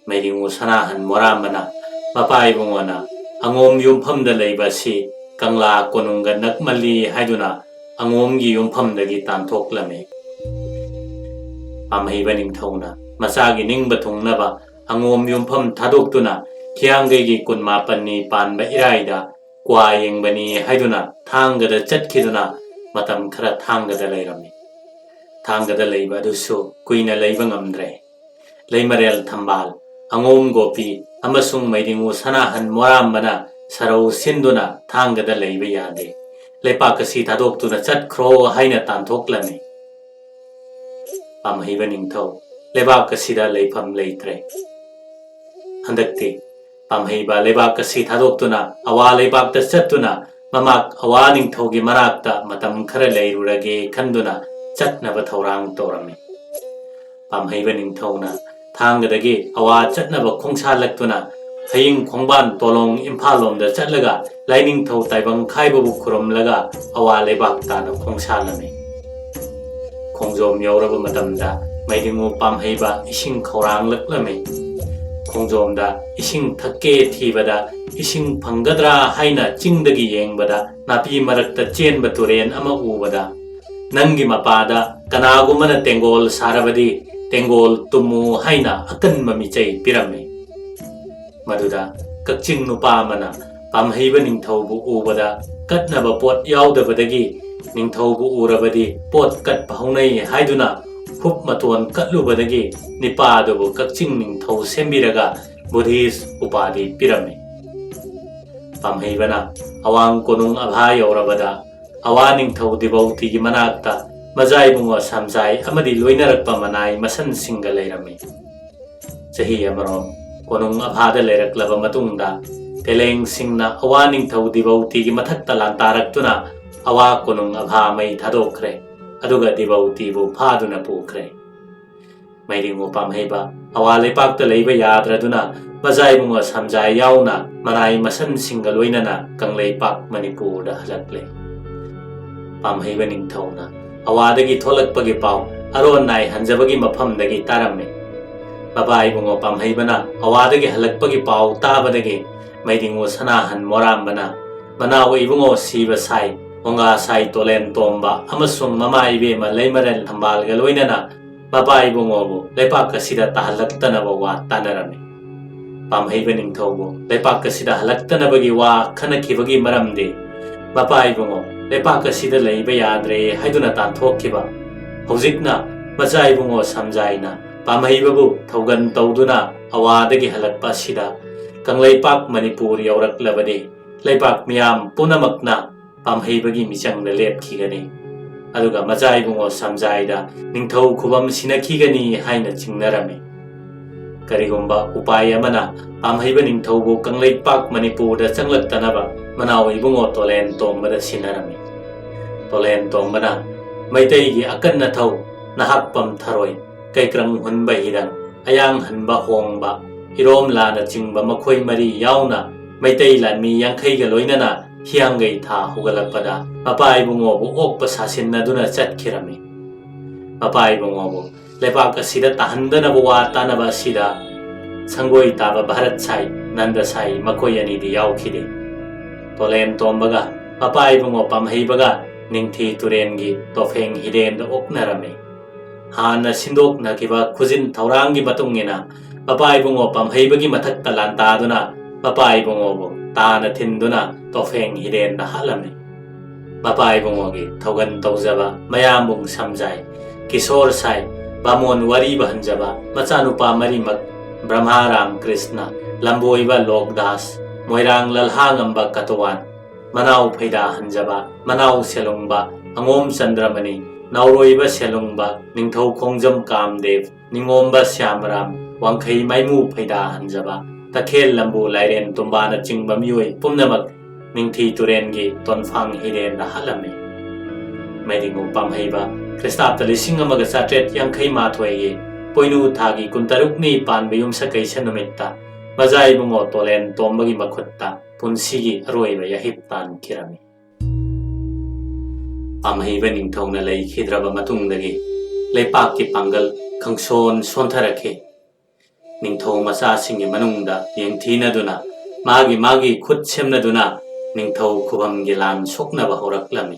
ꯃꯩꯔꯤꯉꯨ ꯁꯅꯥꯍꯟ ꯃꯣꯔꯥꯝꯕꯅ ꯃꯄꯥ ꯏꯕꯨꯡꯉꯣꯅ ꯑꯉꯣꯝ ꯌꯨꯝꯐꯝꯗ ꯂꯩꯕ ꯑꯁꯤ ꯀꯪꯂꯥ ꯀꯣꯅꯨꯡꯒ ꯅꯛꯃꯜꯂꯤ ꯍꯥꯏꯗꯨꯅ ꯑꯉꯣꯝꯒꯤ ꯌꯨꯝꯐꯝꯗꯒꯤ ꯇꯥꯟꯊꯣꯛꯂꯝꯃꯤ꯫ ꯄꯥꯝꯍꯩꯕ ꯅꯤꯡꯊꯧꯅ ꯃꯆꯥꯒꯤ ꯅꯤꯡꯕ ꯊꯨꯡꯅꯕ ꯑꯉꯣꯝ ꯌꯨꯝꯐꯝ ꯊꯥꯗꯣꯛꯇꯨꯅ ꯍꯤꯌꯥꯡꯒꯩꯒꯤ ꯀꯨꯟꯃꯥꯄꯟꯅꯤ ꯄꯥꯟꯕ ꯏꯔꯥꯏꯗ ꯀ꯭ꯋꯥ ꯌꯦꯡꯕꯅꯤ ꯍꯥꯏꯗꯨꯅ ꯊꯥꯡꯒꯗ ꯆꯠꯈꯤꯗꯨꯅ ꯃꯇꯝ ꯈꯔ ꯊꯥꯡꯒꯗ ꯂꯩꯔꯝꯃꯤ꯫ ꯊꯥꯡꯒꯗ ꯂꯩꯕ ꯑꯗꯨꯁꯨ ꯀꯨꯏꯅ ꯂꯩꯕ ꯉꯝꯗ꯭ꯔꯦ꯫ ꯂꯩꯃꯔꯦꯜ ꯊꯝꯕꯥꯜ, ꯑꯉꯣꯝ ꯒꯣꯄꯤ ꯑꯃꯁꯨꯡ ꯃꯩꯔꯤꯉꯨ ꯁꯅꯥꯍꯟ ꯃꯣꯔꯥꯝꯕꯅ ꯁꯔꯧ ꯁꯤꯟꯗꯨꯅ ꯊꯥꯡꯒꯗ ꯂꯩꯕ ꯌꯥꯗꯦ꯫ ꯂꯩꯄꯥꯛ ꯑꯁꯤ ꯊꯥꯗꯣꯛꯇꯨꯅ ꯆꯠꯈ꯭ꯔꯣ ꯍꯥꯏꯅ ꯇꯥꯟꯊꯣꯛꯂꯝꯃꯤ꯫ ꯄꯥꯝꯍꯩꯕ ꯅꯤꯡꯊꯧ ꯂꯩꯕꯥꯛ ꯑꯁꯤꯗ ꯂꯩꯐꯝ ꯂꯩꯇ꯭ꯔꯦ꯫ ꯍꯟꯗꯛꯇꯤ ꯄꯥꯝꯍꯩꯕ ꯂꯩꯕꯥꯛ ꯑꯁꯤ ꯊꯥꯗꯣꯛꯇꯨꯅ ꯑꯋꯥ ꯂꯩꯕꯥꯛꯇ ꯆꯠꯇꯨꯅ ꯃꯃꯥꯛ ꯑꯋꯥ ꯅꯤꯡꯊꯧꯒꯤ ꯃꯅꯥꯛꯇ ꯃꯇꯝ ꯈꯔ ꯂꯩꯔꯨꯔꯒꯦ ꯈꯟꯗꯨꯅ ꯆꯠꯅꯕ ꯊꯧꯔꯥꯡ ꯇꯧꯔꯝꯃꯤ꯫ ꯄꯥꯝꯍꯩꯕ ꯅꯤꯡꯊꯧꯅ ꯊꯥꯡꯒꯗꯒꯤ ꯑꯋꯥ ꯆꯠꯅꯕ ꯈꯣꯡꯁꯥꯜꯂꯛꯇꯨꯅ ꯍꯌꯤꯡ ꯈꯣꯡꯕꯥꯟ ꯇꯣꯂꯣꯡ ꯏꯝꯐꯥꯜ ꯂꯣꯝꯗ ꯆꯠꯂꯒ ꯂꯥꯏꯅꯤꯡꯊꯧ ꯇꯥꯏꯕꯪ ꯈꯥꯏꯕꯕꯨ ꯈꯨꯔꯨꯝꯂꯒ ꯑꯋꯥ ꯂꯩꯕꯥꯛ ꯇꯥꯅ ꯈꯣꯡꯁꯥꯜꯂꯝꯃꯤ꯫ ꯈꯣꯡꯖꯣꯝ ꯌꯧꯔꯕ ꯃꯇꯝꯗ ꯃꯩꯔꯤꯉꯨ ꯄꯥꯝꯍꯩꯕ ꯏꯁꯤꯡ ꯈꯧꯔꯥꯡꯂꯛꯂꯝꯃꯤ꯫ ꯈꯣꯡꯖꯣꯝꯗ ꯏꯁꯤꯡ ꯊꯛꯀꯦ ꯊꯤꯕꯗ, ꯏꯁꯤꯡ ꯐꯪꯒꯗ꯭ꯔꯥ ꯍꯥꯏꯅ ꯆꯤꯡꯗꯒꯤ ꯌꯦꯡꯕꯗ, ꯅꯥꯄꯤ ꯃꯔꯛꯇ ꯆꯦꯟꯕ ꯇꯨꯔꯦꯟ ꯑꯃ ꯎꯕꯗ, "ꯅꯪꯒꯤ ꯃꯄꯥꯗ ꯀꯅꯥꯒꯨꯝꯕꯅ ꯇꯦꯡꯒꯣꯜ ꯁꯥꯔꯕꯗꯤ, ꯇꯦꯡꯒꯣꯜ ꯇꯨꯝꯃꯨ" ꯍꯥꯏꯅ ꯑꯀꯟꯕ ꯃꯤꯆꯩ ꯄꯤꯔꯝꯃꯤ꯫ ꯃꯗꯨꯗ ꯀꯛꯆꯤꯡ ꯅꯨꯄꯥ ꯑꯃꯅ ꯄꯥꯝꯍꯩꯕ ꯅꯤꯡꯊꯧꯕꯨ ꯎꯕꯗ, ꯀꯠꯅꯕ ꯄꯣꯠ ꯌꯥꯎꯗꯕꯗꯒꯤ ꯅꯤꯡꯊꯧꯕꯨ ꯎꯔꯕꯗꯤ ꯄꯣꯠ ꯀꯠꯄ ꯍꯧꯅꯩ ꯍꯥꯏꯗꯨꯅ ꯍꯨꯞ ꯃꯇꯣꯟ ꯀꯠꯂꯨꯕꯗꯒꯤ ꯅꯤꯄꯥ ꯑꯗꯨꯕꯨ ꯀꯛꯆꯤꯡ ꯅꯤꯡꯊꯧ ꯁꯦꯝꯕꯤꯔꯒ ꯕꯨꯙꯤꯁ ꯎꯄꯥꯙꯤ ꯄꯤꯔꯝꯃꯤ꯫ ꯄꯥꯝꯍꯩꯕꯅ ꯑꯋꯥꯡ ꯀꯣꯅꯨꯡ ꯑꯚꯥ ꯌꯧꯔꯕꯗ, ꯑꯋꯥ ꯅꯤꯡꯊꯧ ꯗꯤꯕꯧꯇꯤꯒꯤ ꯃꯅꯥꯛꯇ ꯃꯖꯥ ꯏꯕꯨꯡꯉꯣ ꯁꯝꯖꯥꯏ ꯑꯃꯗꯤ ꯂꯣꯏꯅꯔꯛꯄ ꯃꯅꯥꯏ ꯃꯁꯟꯁꯤꯡꯒ ꯂꯩꯔꯝꯃꯤ꯫ ꯆꯍꯤ ꯑꯃꯔꯣꯝ ꯀꯣꯅꯨꯡ ꯑꯚꯥꯗ ꯂꯩꯔꯛꯂꯕ ꯃꯇꯨꯡꯗ, ꯇꯦꯂꯦꯡꯁꯤꯡꯅ ꯑꯋꯥ ꯅꯤꯡꯊꯧ ꯗꯤꯕꯧꯇꯤꯒꯤ ꯃꯊꯛꯇ ꯂꯥꯟꯗꯥꯔꯛꯇꯨꯅ ꯑꯋꯥ ꯀꯣꯅꯨꯡ ꯑꯚꯥ ꯃꯩ ꯊꯥꯗꯣꯛꯈ꯭ꯔꯦ, ꯑꯗꯨꯒ ꯗꯤꯕꯧꯇꯤꯕꯨ ꯐꯥꯗꯨꯅ ꯄꯨꯈ꯭ꯔꯦ꯫ ꯃꯩꯔꯤꯉꯨ ꯄꯥꯝꯍꯩꯕ ꯑꯋꯥ ꯂꯩꯄꯥꯛꯇ ꯂꯩꯕ ꯌꯥꯗ꯭ꯔꯗꯨꯅ ꯃꯖꯥ ꯏꯕꯨꯡꯉꯣ ꯁꯝꯖꯥꯏ ꯌꯥꯎꯅ ꯃꯅꯥꯏ ꯃꯁꯟꯁꯤꯡꯒ ꯂꯣꯏꯅꯅ ꯀꯪꯂꯩꯄꯥꯛ ꯃꯅꯤꯄꯨꯔꯗ ꯍꯜꯂꯛꯂꯦ꯫ ꯄꯥꯝꯍꯩꯕ ꯅꯤꯡꯊꯧꯅ ꯑꯋꯥꯗꯒꯤ ꯊꯣꯛꯂꯛꯄꯒꯤ ꯄꯥꯎ ꯑꯔꯣꯟ ꯅꯥꯏ ꯍꯟꯖꯕꯒꯤ ꯃꯐꯝꯗꯒꯤ ꯇꯥꯔꯝꯃꯤ꯫ ꯃꯄꯥ ꯏꯕꯨꯡꯉꯣ ꯄꯥꯝꯍꯩꯕꯅ ꯑꯋꯥꯗꯒꯤ ꯍꯜꯂꯛꯄꯒꯤ ꯄꯥꯎ ꯇꯥꯕꯗꯒꯤ ꯃꯩꯔꯤꯉꯨ ꯁꯅꯥꯍꯟ ꯃꯣꯔꯥꯝꯕꯅ ꯃꯅꯥꯎ ꯏꯕꯨꯡꯉꯣ ꯁꯤꯕ ꯁꯥꯏ, ꯃꯣꯡꯒꯥ ꯁꯥꯏ ꯇꯣꯂꯦꯟ ꯇꯣꯝꯕ ꯑꯃꯁꯨꯡ ꯃꯃꯥ ꯏꯕꯦꯝꯃ ꯂꯩꯃꯔꯦꯜ ꯊꯝꯕꯥꯜꯒ ꯂꯣꯏꯅꯅ ꯃꯄꯥ ꯏꯕꯨꯡꯉꯣꯕꯨ ꯂꯩꯄꯥꯛ ꯑꯁꯤꯗ ꯇꯥꯍꯜꯂꯛꯇꯅꯕ ꯋꯥ ꯇꯥꯅꯔꯝꯃꯤ꯫ ꯄꯥꯝꯍꯩꯕ ꯅꯤꯡꯊꯧꯕꯨ ꯂꯩꯄꯥꯛ ꯑꯁꯤꯗ ꯍꯜꯂꯛꯇꯅꯕꯒꯤ ꯋꯥ ꯈꯟꯅꯈꯤꯕꯒꯤ ꯃꯔꯝꯗꯤ, ꯃꯄꯥ ꯏꯕꯨꯡꯉꯣ ꯂꯩꯄꯥꯛ ꯑꯁꯤꯗ ꯂꯩꯕ ꯌꯥꯗ꯭ꯔꯦ ꯍꯥꯏꯗꯨꯅ ꯇꯥꯟꯊꯣꯛꯈꯤꯕ, ꯍꯧꯖꯤꯛꯅ ꯃꯆꯥ ꯏꯕꯨꯡꯉꯣ ꯁꯝꯖꯥꯏꯅ ꯄꯥꯝꯍꯩꯕꯕꯨ ꯊꯧꯒꯟ ꯇꯧꯗꯨꯅ ꯑꯋꯥꯗꯒꯤ ꯍꯜꯂꯛꯄ ꯑꯁꯤꯗ ꯀꯪꯂꯩꯄꯥꯛ ꯃꯅꯤꯄꯨꯔ ꯌꯧꯔꯛꯂꯕꯗꯤ, ꯂꯩꯄꯥꯛ ꯃꯤꯌꯥꯝ ꯄꯨꯝꯅꯃꯛꯅ ꯄꯥꯝꯍꯩꯕꯒꯤ ꯃꯤꯆꯪꯗ ꯂꯦꯞꯈꯤꯒꯅꯤ꯫ ꯑꯗꯨꯒ ꯃꯆꯥ ꯏꯕꯨꯡꯉꯣ ꯁꯝꯖꯥꯏꯗ ꯅꯤꯡꯊꯧ ꯈꯨꯕꯝ ꯁꯤꯟꯅꯈꯤꯒꯅꯤ ꯍꯥꯏꯅ ꯆꯤꯡꯅꯔꯝꯃꯤ꯫ ꯀꯔꯤꯒꯨꯝꯕ ꯎꯄꯥꯏ ꯑꯃꯅ ꯄꯥꯝꯍꯩꯕ ꯅꯤꯡꯊꯧꯕꯨ ꯀꯪꯂꯩꯄꯥꯛ ꯃꯅꯤꯄꯨꯔꯗ ꯆꯪꯂꯛꯇꯅꯕ ꯃꯅꯥꯎ ꯏꯕꯨꯡꯉꯣ ꯇꯣꯂꯦꯟ ꯇꯣꯝꯕꯗ ꯁꯤꯟꯅꯔꯝꯃꯤ꯫ ꯇꯣꯂꯦꯟ ꯇꯣꯝꯕꯅ ꯃꯩꯇꯩꯒꯤ ꯑꯀꯟ ꯑꯊꯧ, ꯅꯍꯥꯛꯄꯝ ꯊꯔꯣꯏ, ꯀꯩꯀ꯭ꯔꯪ ꯍꯨꯟꯕ ꯍꯤꯔꯪ, ꯑꯌꯥꯡ ꯍꯟꯕ ꯍꯣꯡꯕ, ꯏꯔꯣꯝꯂꯥꯅꯆꯤꯡꯕ ꯃꯈꯣꯏ ꯃꯔꯤ ꯌꯥꯎꯅ ꯃꯩꯇꯩ ꯂꯥꯟꯃꯤ ꯌꯥꯡꯈꯩꯒ ꯂꯣꯏꯅꯅ ꯍꯤꯌꯥꯡꯒꯩ ꯊꯥ ꯍꯧꯒꯠꯂꯛꯄꯗ ꯃꯄꯥ ꯏꯕꯨꯡꯉꯣꯕꯨ ꯑꯣꯛꯄ ꯁꯥꯁꯤꯟꯅꯗꯨꯅ ꯆꯠꯈꯤꯔꯝꯃꯤ꯫ ꯃꯄꯥ ꯏꯕꯨꯡꯉꯣꯕꯨ ꯂꯩꯄꯥꯛ ꯑꯁꯤꯗ ꯇꯥꯍꯟꯗꯅꯕ ꯋꯥ ꯇꯥꯅꯕ ꯑꯁꯤꯗ ꯁꯪꯒꯣꯏ ꯇꯥꯕ ꯚꯥꯔꯠ ꯁꯥꯏ, ꯅꯟꯗ ꯁꯥꯏ ꯃꯈꯣꯏ ꯑꯅꯤꯗꯤ ꯌꯥꯎꯈꯤꯗꯦ꯫ ꯇꯣꯂꯦꯟ ꯇꯣꯝꯕꯒ ꯃꯄꯥ ꯏꯕꯨꯡꯉꯣ ꯄꯥꯝꯍꯩꯕꯒ ꯅꯤꯡꯊꯤ ꯇꯨꯔꯦꯟꯒꯤ ꯇꯣꯐꯦꯡ ꯍꯤꯔꯦꯟꯗ ꯑꯣꯛꯅꯔꯝꯃꯤ꯫ ꯍꯥꯟꯅ ꯁꯤꯟꯗꯣꯛꯅꯈꯤꯕ ꯈꯨꯖꯤꯟ ꯊꯧꯔꯥꯡꯒꯤ ꯃꯇꯨꯡ ꯏꯟꯅ ꯃꯄꯥ ꯏꯕꯨꯡꯉꯣ ꯄꯥꯝꯍꯩꯕꯒꯤ ꯃꯊꯛꯇ ꯂꯥꯟꯗꯥꯗꯨꯅ ꯃꯄꯥ ꯏꯕꯨꯡꯉꯣꯕꯨ ꯇꯥꯅ ꯊꯤꯟꯗꯨꯅ ꯇꯣꯐꯦꯡ ꯍꯤꯔꯦꯟꯗ ꯍꯥꯠꯂꯝꯃꯤ꯫ ꯃꯄꯥ ꯏꯕꯨꯡꯉꯣꯒꯤ ꯊꯧꯒꯟ ꯇꯧꯖꯕ ꯃꯌꯥꯝꯕꯨꯡ ꯁꯝꯖꯥꯏ, ꯀꯤꯁꯣꯔ ꯁꯥꯏ, ꯕꯥꯃꯣꯟ ꯋꯥꯔꯤ ꯕꯍꯟꯖꯕ ꯃꯆꯥꯅꯨꯄꯥ ꯃꯔꯤꯃꯛ ꯕ꯭ꯔꯍ꯭ꯃꯥ ꯔꯥꯝ ꯀ꯭ꯔꯤꯁꯅ, ꯂꯝꯕꯣꯏꯕ ꯂꯣꯛꯗꯥꯁ, ꯃꯣꯏꯔꯥꯡ ꯂꯜꯍꯥꯉꯝꯕ ꯀꯇꯋꯥꯟ, ꯃꯅꯥꯎ ꯐꯩꯗꯥ ꯍꯟꯖꯕ, ꯃꯅꯥꯎ ꯁꯦꯂꯨꯡꯕ, ꯑꯉꯣꯝ ꯆꯟꯗ꯭ꯔꯃꯅꯤ, ꯅꯥꯎꯔꯣꯏꯕ ꯁꯦꯂꯨꯡꯕ, ꯅꯤꯡꯊꯧ ꯈꯣꯡꯖꯝ ꯀꯥꯝꯗꯦꯕ, ꯅꯤꯉꯣꯝꯕ ꯁ꯭ꯌꯥꯃꯔꯥꯝ, ꯋꯥꯡꯈꯩ ꯃꯥꯏꯃꯨ ꯐꯩꯗꯥ ꯍꯟꯖꯕ, ꯇꯈꯦꯜ ꯂꯝꯕꯨ ꯂꯥꯏꯔꯦꯟ ꯇꯨꯝꯕꯥꯅꯆꯤꯡꯕ ꯃꯤꯑꯣꯏ ꯄꯨꯝꯅꯃꯛ ꯅꯤꯡꯊꯤ ꯇꯨꯔꯦꯟꯒꯤ ꯇꯣꯟꯐꯥꯡ ꯍꯤꯔꯦꯟꯗ ꯍꯥꯠꯂꯝꯃꯤ꯫ ꯃꯩꯗꯤꯡꯉꯨ ꯄꯥꯝꯍꯩꯕ ꯈ꯭ꯔꯤꯁꯇꯥꯕꯇ ꯂꯤꯁꯤꯡ ꯑꯃꯒ ꯆꯥꯇ꯭ꯔꯦꯠ ꯌꯥꯡꯈꯩ ꯃꯥꯊꯣꯏꯒꯤ ꯄꯣꯏꯅꯨ ꯊꯥꯒꯤ ꯀꯨꯟꯇꯔꯨꯛꯅꯤ ꯄꯥꯟꯕ ꯌꯨꯝꯁꯀꯩꯁ ꯅꯨꯃꯤꯠꯇ ꯃꯖꯥ ꯏꯕꯨꯡꯉꯣ ꯇꯣꯂꯦꯟ ꯇꯣꯝꯕꯒꯤ ꯃꯈꯨꯠꯇ ꯄꯨꯟꯁꯤꯒꯤ ꯑꯔꯣꯏꯕ ꯌꯥꯍꯤꯞ ꯇꯥꯟꯈꯤꯔꯝꯃꯤ꯫ ꯄꯥꯝꯍꯩꯕ ꯅꯤꯡꯊꯧꯅ ꯂꯩꯈꯤꯗ꯭ꯔꯕ ꯃꯇꯨꯡꯗꯒꯤ ꯂꯩꯄꯥꯛꯀꯤ ꯄꯥꯡꯒꯜ ꯈꯪꯁꯣꯟ ꯁꯣꯟꯊꯔꯛꯈꯤ꯫ ꯅꯤꯡꯊꯧ ꯃꯆꯥꯁꯤꯡꯒꯤ ꯃꯅꯨꯡꯗ ꯌꯦꯡꯊꯤꯅꯗꯨꯅ ꯃꯥꯒꯤ ꯃꯥꯒꯤ ꯈꯨꯠ ꯁꯦꯝꯅꯗꯨꯅ ꯅꯤꯡꯊꯧ ꯈꯨꯕꯝꯒꯤ ꯂꯥꯟ ꯁꯣꯛꯅꯕ ꯍꯧꯔꯛꯂꯝꯃꯤ꯫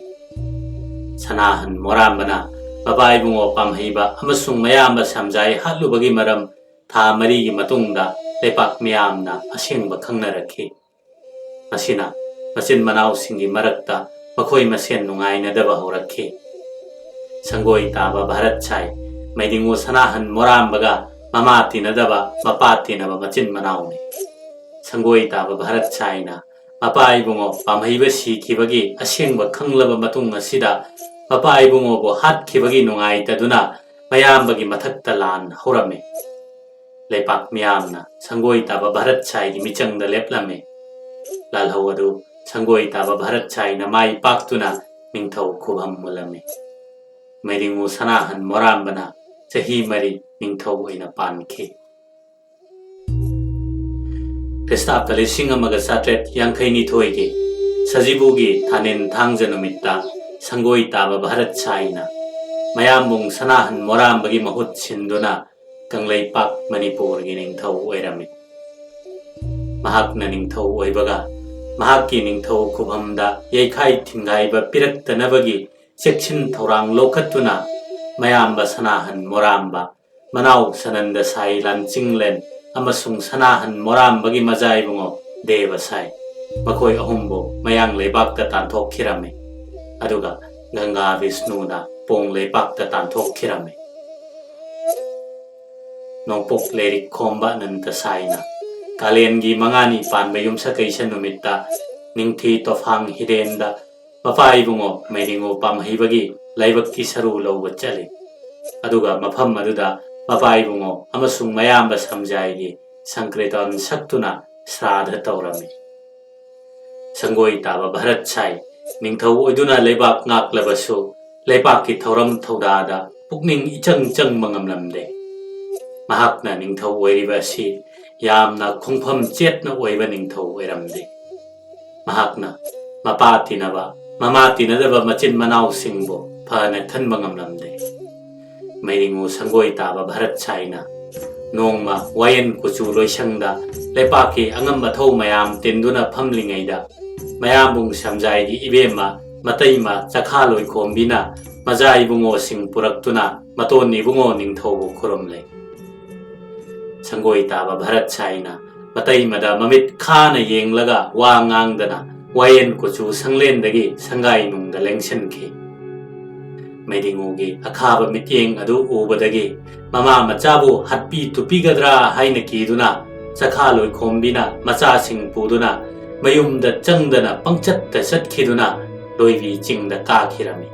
ꯁꯅꯥꯍꯟ ꯃꯣꯔꯥꯝꯕꯅ ꯃꯄꯥ ꯏꯕꯨꯡꯉꯣ ꯄꯥꯝꯍꯩꯕ ꯑꯃꯁꯨꯡ ꯃꯌꯥꯝꯕ ꯁꯝꯖꯥꯏ ꯍꯥꯠꯂꯨꯕꯒꯤ ꯃꯔꯝ ꯊꯥ ꯃꯔꯤꯒꯤ ꯃꯇꯨꯡꯗ ꯂꯩꯄꯥꯛ ꯃꯤꯌꯥꯝꯅ ꯑꯁꯦꯡꯕ ꯈꯪꯅꯔꯛꯈꯤ꯫ ꯃꯁꯤꯅ ꯃꯆꯤꯟ ꯃꯅꯥꯎꯁꯤꯡꯒꯤ ꯃꯔꯛꯇ ꯃꯈꯣꯏ ꯃꯁꯦꯟ ꯅꯨꯡꯉꯥꯏꯅꯗꯕ ꯍꯧꯔꯛꯈꯤ꯫ ꯁꯪꯒꯣꯏ ꯇꯥꯕ ꯚꯥꯔꯠ ꯁꯥꯏ, ꯃꯩꯗꯤꯡꯉꯨ ꯁꯅꯥꯍꯟ ꯃꯣꯔꯥꯝꯕꯒ ꯃꯃꯥ ꯇꯤꯟꯅꯗꯕ ꯃꯄꯥ ꯇꯤꯟꯅꯕ ꯃꯆꯤꯟ ꯃꯅꯥꯎꯅꯤ꯫ ꯁꯪꯒꯣꯏ ꯇꯥꯕ ꯚꯥꯔꯠ ꯁꯥꯏꯅ ꯃꯄꯥ ꯏꯕꯨꯡꯉꯣ ꯄꯥꯝꯍꯩꯕ ꯁꯤꯈꯤꯕꯒꯤ ꯑꯁꯦꯡꯕ ꯈꯪꯂꯕ ꯃꯇꯨꯡ ꯑꯁꯤꯗ ꯃꯄꯥ ꯏꯕꯨꯡꯉꯣꯕꯨ ꯍꯥꯠꯈꯤꯕꯒꯤ ꯅꯨꯡꯉꯥꯏꯇꯗꯨꯅ ꯃꯌꯥꯝꯕꯒꯤ ꯃꯊꯛꯇ ꯂꯥꯟ ꯍꯧꯔꯝꯃꯤ꯫ ꯂꯩꯄꯥꯛ ꯃꯤꯌꯥꯝꯅ ꯁꯪꯒꯣꯏ ꯇꯥꯕ ꯚꯥꯔꯠ ꯁꯥꯏꯒꯤ ꯃꯤꯆꯪꯗ ꯂꯦꯞꯂꯝꯃꯤ꯫ ꯂꯥꯜꯍꯧ ꯑꯗꯨ ꯁꯪꯒꯣꯏ ꯇꯥꯕ ꯚꯥꯔꯠ ꯁꯥꯏꯅ ꯃꯥꯏ ꯄꯥꯛꯇꯨꯅ ꯅꯤꯡꯊꯧ ꯈꯨꯕꯝ ꯃꯨꯜꯂꯝꯃꯤ꯫ ꯃꯩꯗꯤꯡꯉꯨ ꯁꯅꯥꯍꯟ ꯃꯣꯔꯥꯝꯕꯅ ꯆꯍꯤ ꯃꯔꯤ ꯅꯤꯡꯊꯧ ꯑꯣꯏꯅ ꯄꯥꯟꯈꯤ꯫ ꯈ꯭ꯔꯤꯁꯇꯥꯕꯇ ꯂꯤꯁꯤꯡ ꯑꯃꯒ ꯆꯥꯇ꯭ꯔꯦꯠ ꯌꯥꯡꯈꯩ ꯅꯤꯊꯣꯏꯒꯤ ꯁꯖꯤꯕꯨꯒꯤ ꯊꯥꯅꯤꯟ ꯊꯥꯡꯖ ꯅꯨꯃꯤꯠꯇ ꯁꯪꯒꯣꯏ ꯇꯥꯕ ꯚꯥꯔꯠ ꯁꯥꯏꯅ ꯃꯌꯥꯝꯕꯨꯡ ꯁꯅꯥꯍꯟ ꯃꯣꯔꯥꯝꯕꯒꯤ ꯃꯍꯨꯠ ꯁꯤꯟꯗꯨꯅ ꯀꯪꯂꯩꯄꯥꯛ ꯃꯅꯤꯄꯨꯔꯒꯤ ꯅꯤꯡꯊꯧ ꯑꯣꯏꯔꯝꯃꯤ꯫ ꯃꯍꯥꯛꯅ ꯅꯤꯡꯊꯧ ꯑꯣꯏꯕꯒ ꯃꯍꯥꯛꯀꯤ ꯅꯤꯡꯊꯧ ꯈꯨꯕꯝꯗ ꯌꯩꯈꯥꯏ ꯊꯤꯡꯒꯥꯏꯕ ꯄꯤꯔꯛꯇꯅꯕꯒꯤ ꯆꯦꯛꯁꯤꯟ ꯊꯧꯔꯥꯡ ꯂꯧꯈꯠꯇꯨꯅ ꯃꯌꯥꯝꯕ ꯁꯅꯥꯍꯟ ꯃꯣꯔꯥꯝꯕ, ꯃꯅꯥꯎ ꯁꯅꯟꯗ ꯁꯥꯏ ꯂꯥꯟꯆꯤꯡꯂꯦꯟ ꯑꯃꯁꯨꯡ ꯁꯅꯥꯍꯟ ꯃꯣꯔꯥꯝꯕꯒꯤ ꯃꯆꯥ ꯏꯕꯨꯡꯉꯣ ꯗꯦꯕ ꯁꯥꯏ, ꯃꯈꯣꯏ ꯑꯍꯨꯝꯕꯨ ꯃꯌꯥꯡ ꯂꯩꯕꯥꯛꯇ ꯇꯥꯟꯊꯣꯛꯈꯤꯔꯝꯃꯤ꯫ ꯑꯗꯨꯒ ꯒꯪꯒꯥ ꯕꯤꯁꯅꯨꯅ ꯄꯣꯡ ꯂꯩꯄꯥꯛꯇ ꯇꯥꯟꯊꯣꯛꯈꯤꯔꯝꯃꯤ꯫ ꯅꯣꯡꯄꯣꯛ ꯂꯩꯔꯤꯛ ꯈꯣꯝꯕ ꯑꯅꯟꯇ ꯁꯥꯏꯅ ꯀꯥꯂꯦꯟꯒꯤ ꯃꯉꯥꯅꯤ ꯄꯥꯟꯕ ꯌꯨꯝꯁꯀꯩꯁ ꯅꯨꯃꯤꯠꯇ ꯅꯤꯡꯊꯤ ꯇꯣꯐꯥꯡ ꯍꯤꯗꯦꯟꯗ ꯃꯄꯥ ꯏꯕꯨꯡꯉꯣ ꯃꯩꯔꯤꯉꯨ ꯄꯥꯝꯍꯩꯕꯒꯤ ꯂꯥꯏꯕꯛꯀꯤ ꯁꯔꯨ ꯂꯧꯕ ꯆꯠꯂꯤ꯫ ꯑꯗꯨꯒ ꯃꯐꯝ ꯑꯗꯨꯗ ꯃꯄꯥ ꯏꯕꯨꯡꯉꯣ ꯑꯃꯁꯨꯡ ꯃꯌꯥꯝꯕ ꯁꯝꯖꯥꯏꯒꯤ ꯁꯪꯀ꯭ꯔꯤꯇꯟ ꯁꯛꯇꯨꯅ ꯁ꯭ꯔꯥꯗ ꯇꯧꯔꯝꯃꯤ꯫ ꯁꯪꯒꯣꯏ ꯇꯥꯕ ꯚꯥꯔꯠ ꯁꯥꯏ ꯅꯤꯡꯊꯧ ꯑꯣꯏꯗꯨꯅ ꯂꯩꯕꯥꯛ ꯉꯥꯛꯂꯕꯁꯨ ꯂꯩꯕꯥꯛꯀꯤ ꯊꯧꯔꯝ ꯊꯧꯗꯥꯗ ꯄꯨꯛꯅꯤꯡ ꯏꯆꯪ ꯆꯪꯕ ꯉꯝꯂꯝꯗꯦ꯫ ꯃꯍꯥꯛꯅ ꯅꯤꯡꯊꯧ ꯑꯣꯏꯔꯤꯕ ꯑꯁꯤ ꯌꯥꯝꯅ ꯈꯣꯡꯐꯝ ꯆꯦꯠꯅ ꯑꯣꯏꯕ ꯅꯤꯡꯊꯧ ꯑꯣꯏꯔꯝꯗꯦ꯫ ꯃꯍꯥꯛꯅ ꯃꯄꯥ ꯇꯤꯟꯅꯕ, ꯃꯃꯥ ꯇꯤꯟꯅꯗꯕ ꯃꯆꯤꯟ ꯃꯅꯥꯎꯁꯤꯡꯕꯨ ꯐꯅ ꯈꯟꯕ ꯉꯝꯂꯝꯗꯦ꯫ ꯃꯩꯔꯤꯉꯨ ꯁꯪꯒꯣꯏ ꯇꯥꯕ ꯚꯥꯔꯠ ꯁꯥꯏꯅ ꯅꯣꯡꯃ ꯋꯥꯌꯦꯟ ꯀꯨꯆꯨ ꯂꯣꯏꯁꯪꯗ ꯂꯩꯄꯥꯛꯀꯤ ꯑꯉꯝ ꯑꯊꯧ ꯃꯌꯥꯝ ꯇꯤꯟꯗꯨꯅ ꯐꯝꯂꯤꯉꯩꯗ ꯃꯌꯥꯝꯕꯨꯡ ꯁꯝꯖꯥꯏꯒꯤ ꯏꯕꯦꯝꯃ ꯃꯇꯩꯃ ꯆꯈꯥ ꯂꯣꯏꯈꯣꯝꯕꯤꯅ ꯃꯖꯥ ꯏꯕꯨꯡꯉꯣꯁꯤꯡ ꯄꯨꯔꯛꯇꯨꯅ ꯃꯇꯣꯟ ꯏꯕꯨꯡꯉꯣ ꯅꯤꯡꯊꯧꯕꯨ ꯈꯨꯔꯨꯝꯂꯦ꯫ ꯁꯪꯒꯣꯏ ꯇꯥꯕ ꯚꯥꯔꯠ ꯁꯥꯏꯅ ꯃꯇꯩꯃꯗ ꯃꯃꯤꯠ ꯈꯥꯅ ꯌꯦꯡꯂꯒ ꯋꯥ ꯉꯥꯡꯗꯅ ꯋꯥꯌꯦꯟ ꯀꯨꯆꯨ ꯁꯪꯂꯦꯟꯗꯒꯤ ꯁꯪꯒꯥꯏ ꯅꯨꯡꯗ ꯂꯦꯡꯁꯤꯟꯈꯤ꯫ ꯃꯩꯗꯤꯉꯨꯒꯤ ꯑꯈꯥꯕ ꯃꯤꯠꯌꯦꯡ ꯑꯗꯨ ꯎꯕꯗꯒꯤ ꯃꯃꯥ ꯃꯆꯥꯕꯨ ꯍꯥꯠꯄꯤ ꯇꯨꯞꯄꯤꯒꯗ꯭ꯔꯥ ꯍꯥꯏꯅ ꯀꯤꯗꯨꯅ ꯆꯈꯥ ꯂꯣꯏꯈꯣꯝꯕꯤꯅ ꯃꯆꯥꯁꯤꯡ ꯄꯨꯗꯨꯅ ꯃꯌꯨꯝꯗ ꯆꯪꯗꯅ ꯄꯪꯆꯠꯇ ꯆꯠꯈꯤꯗꯨꯅ ꯂꯣꯏꯕꯤ ꯆꯤꯡꯗ ꯀꯥꯈꯤꯔꯝꯃꯤ꯫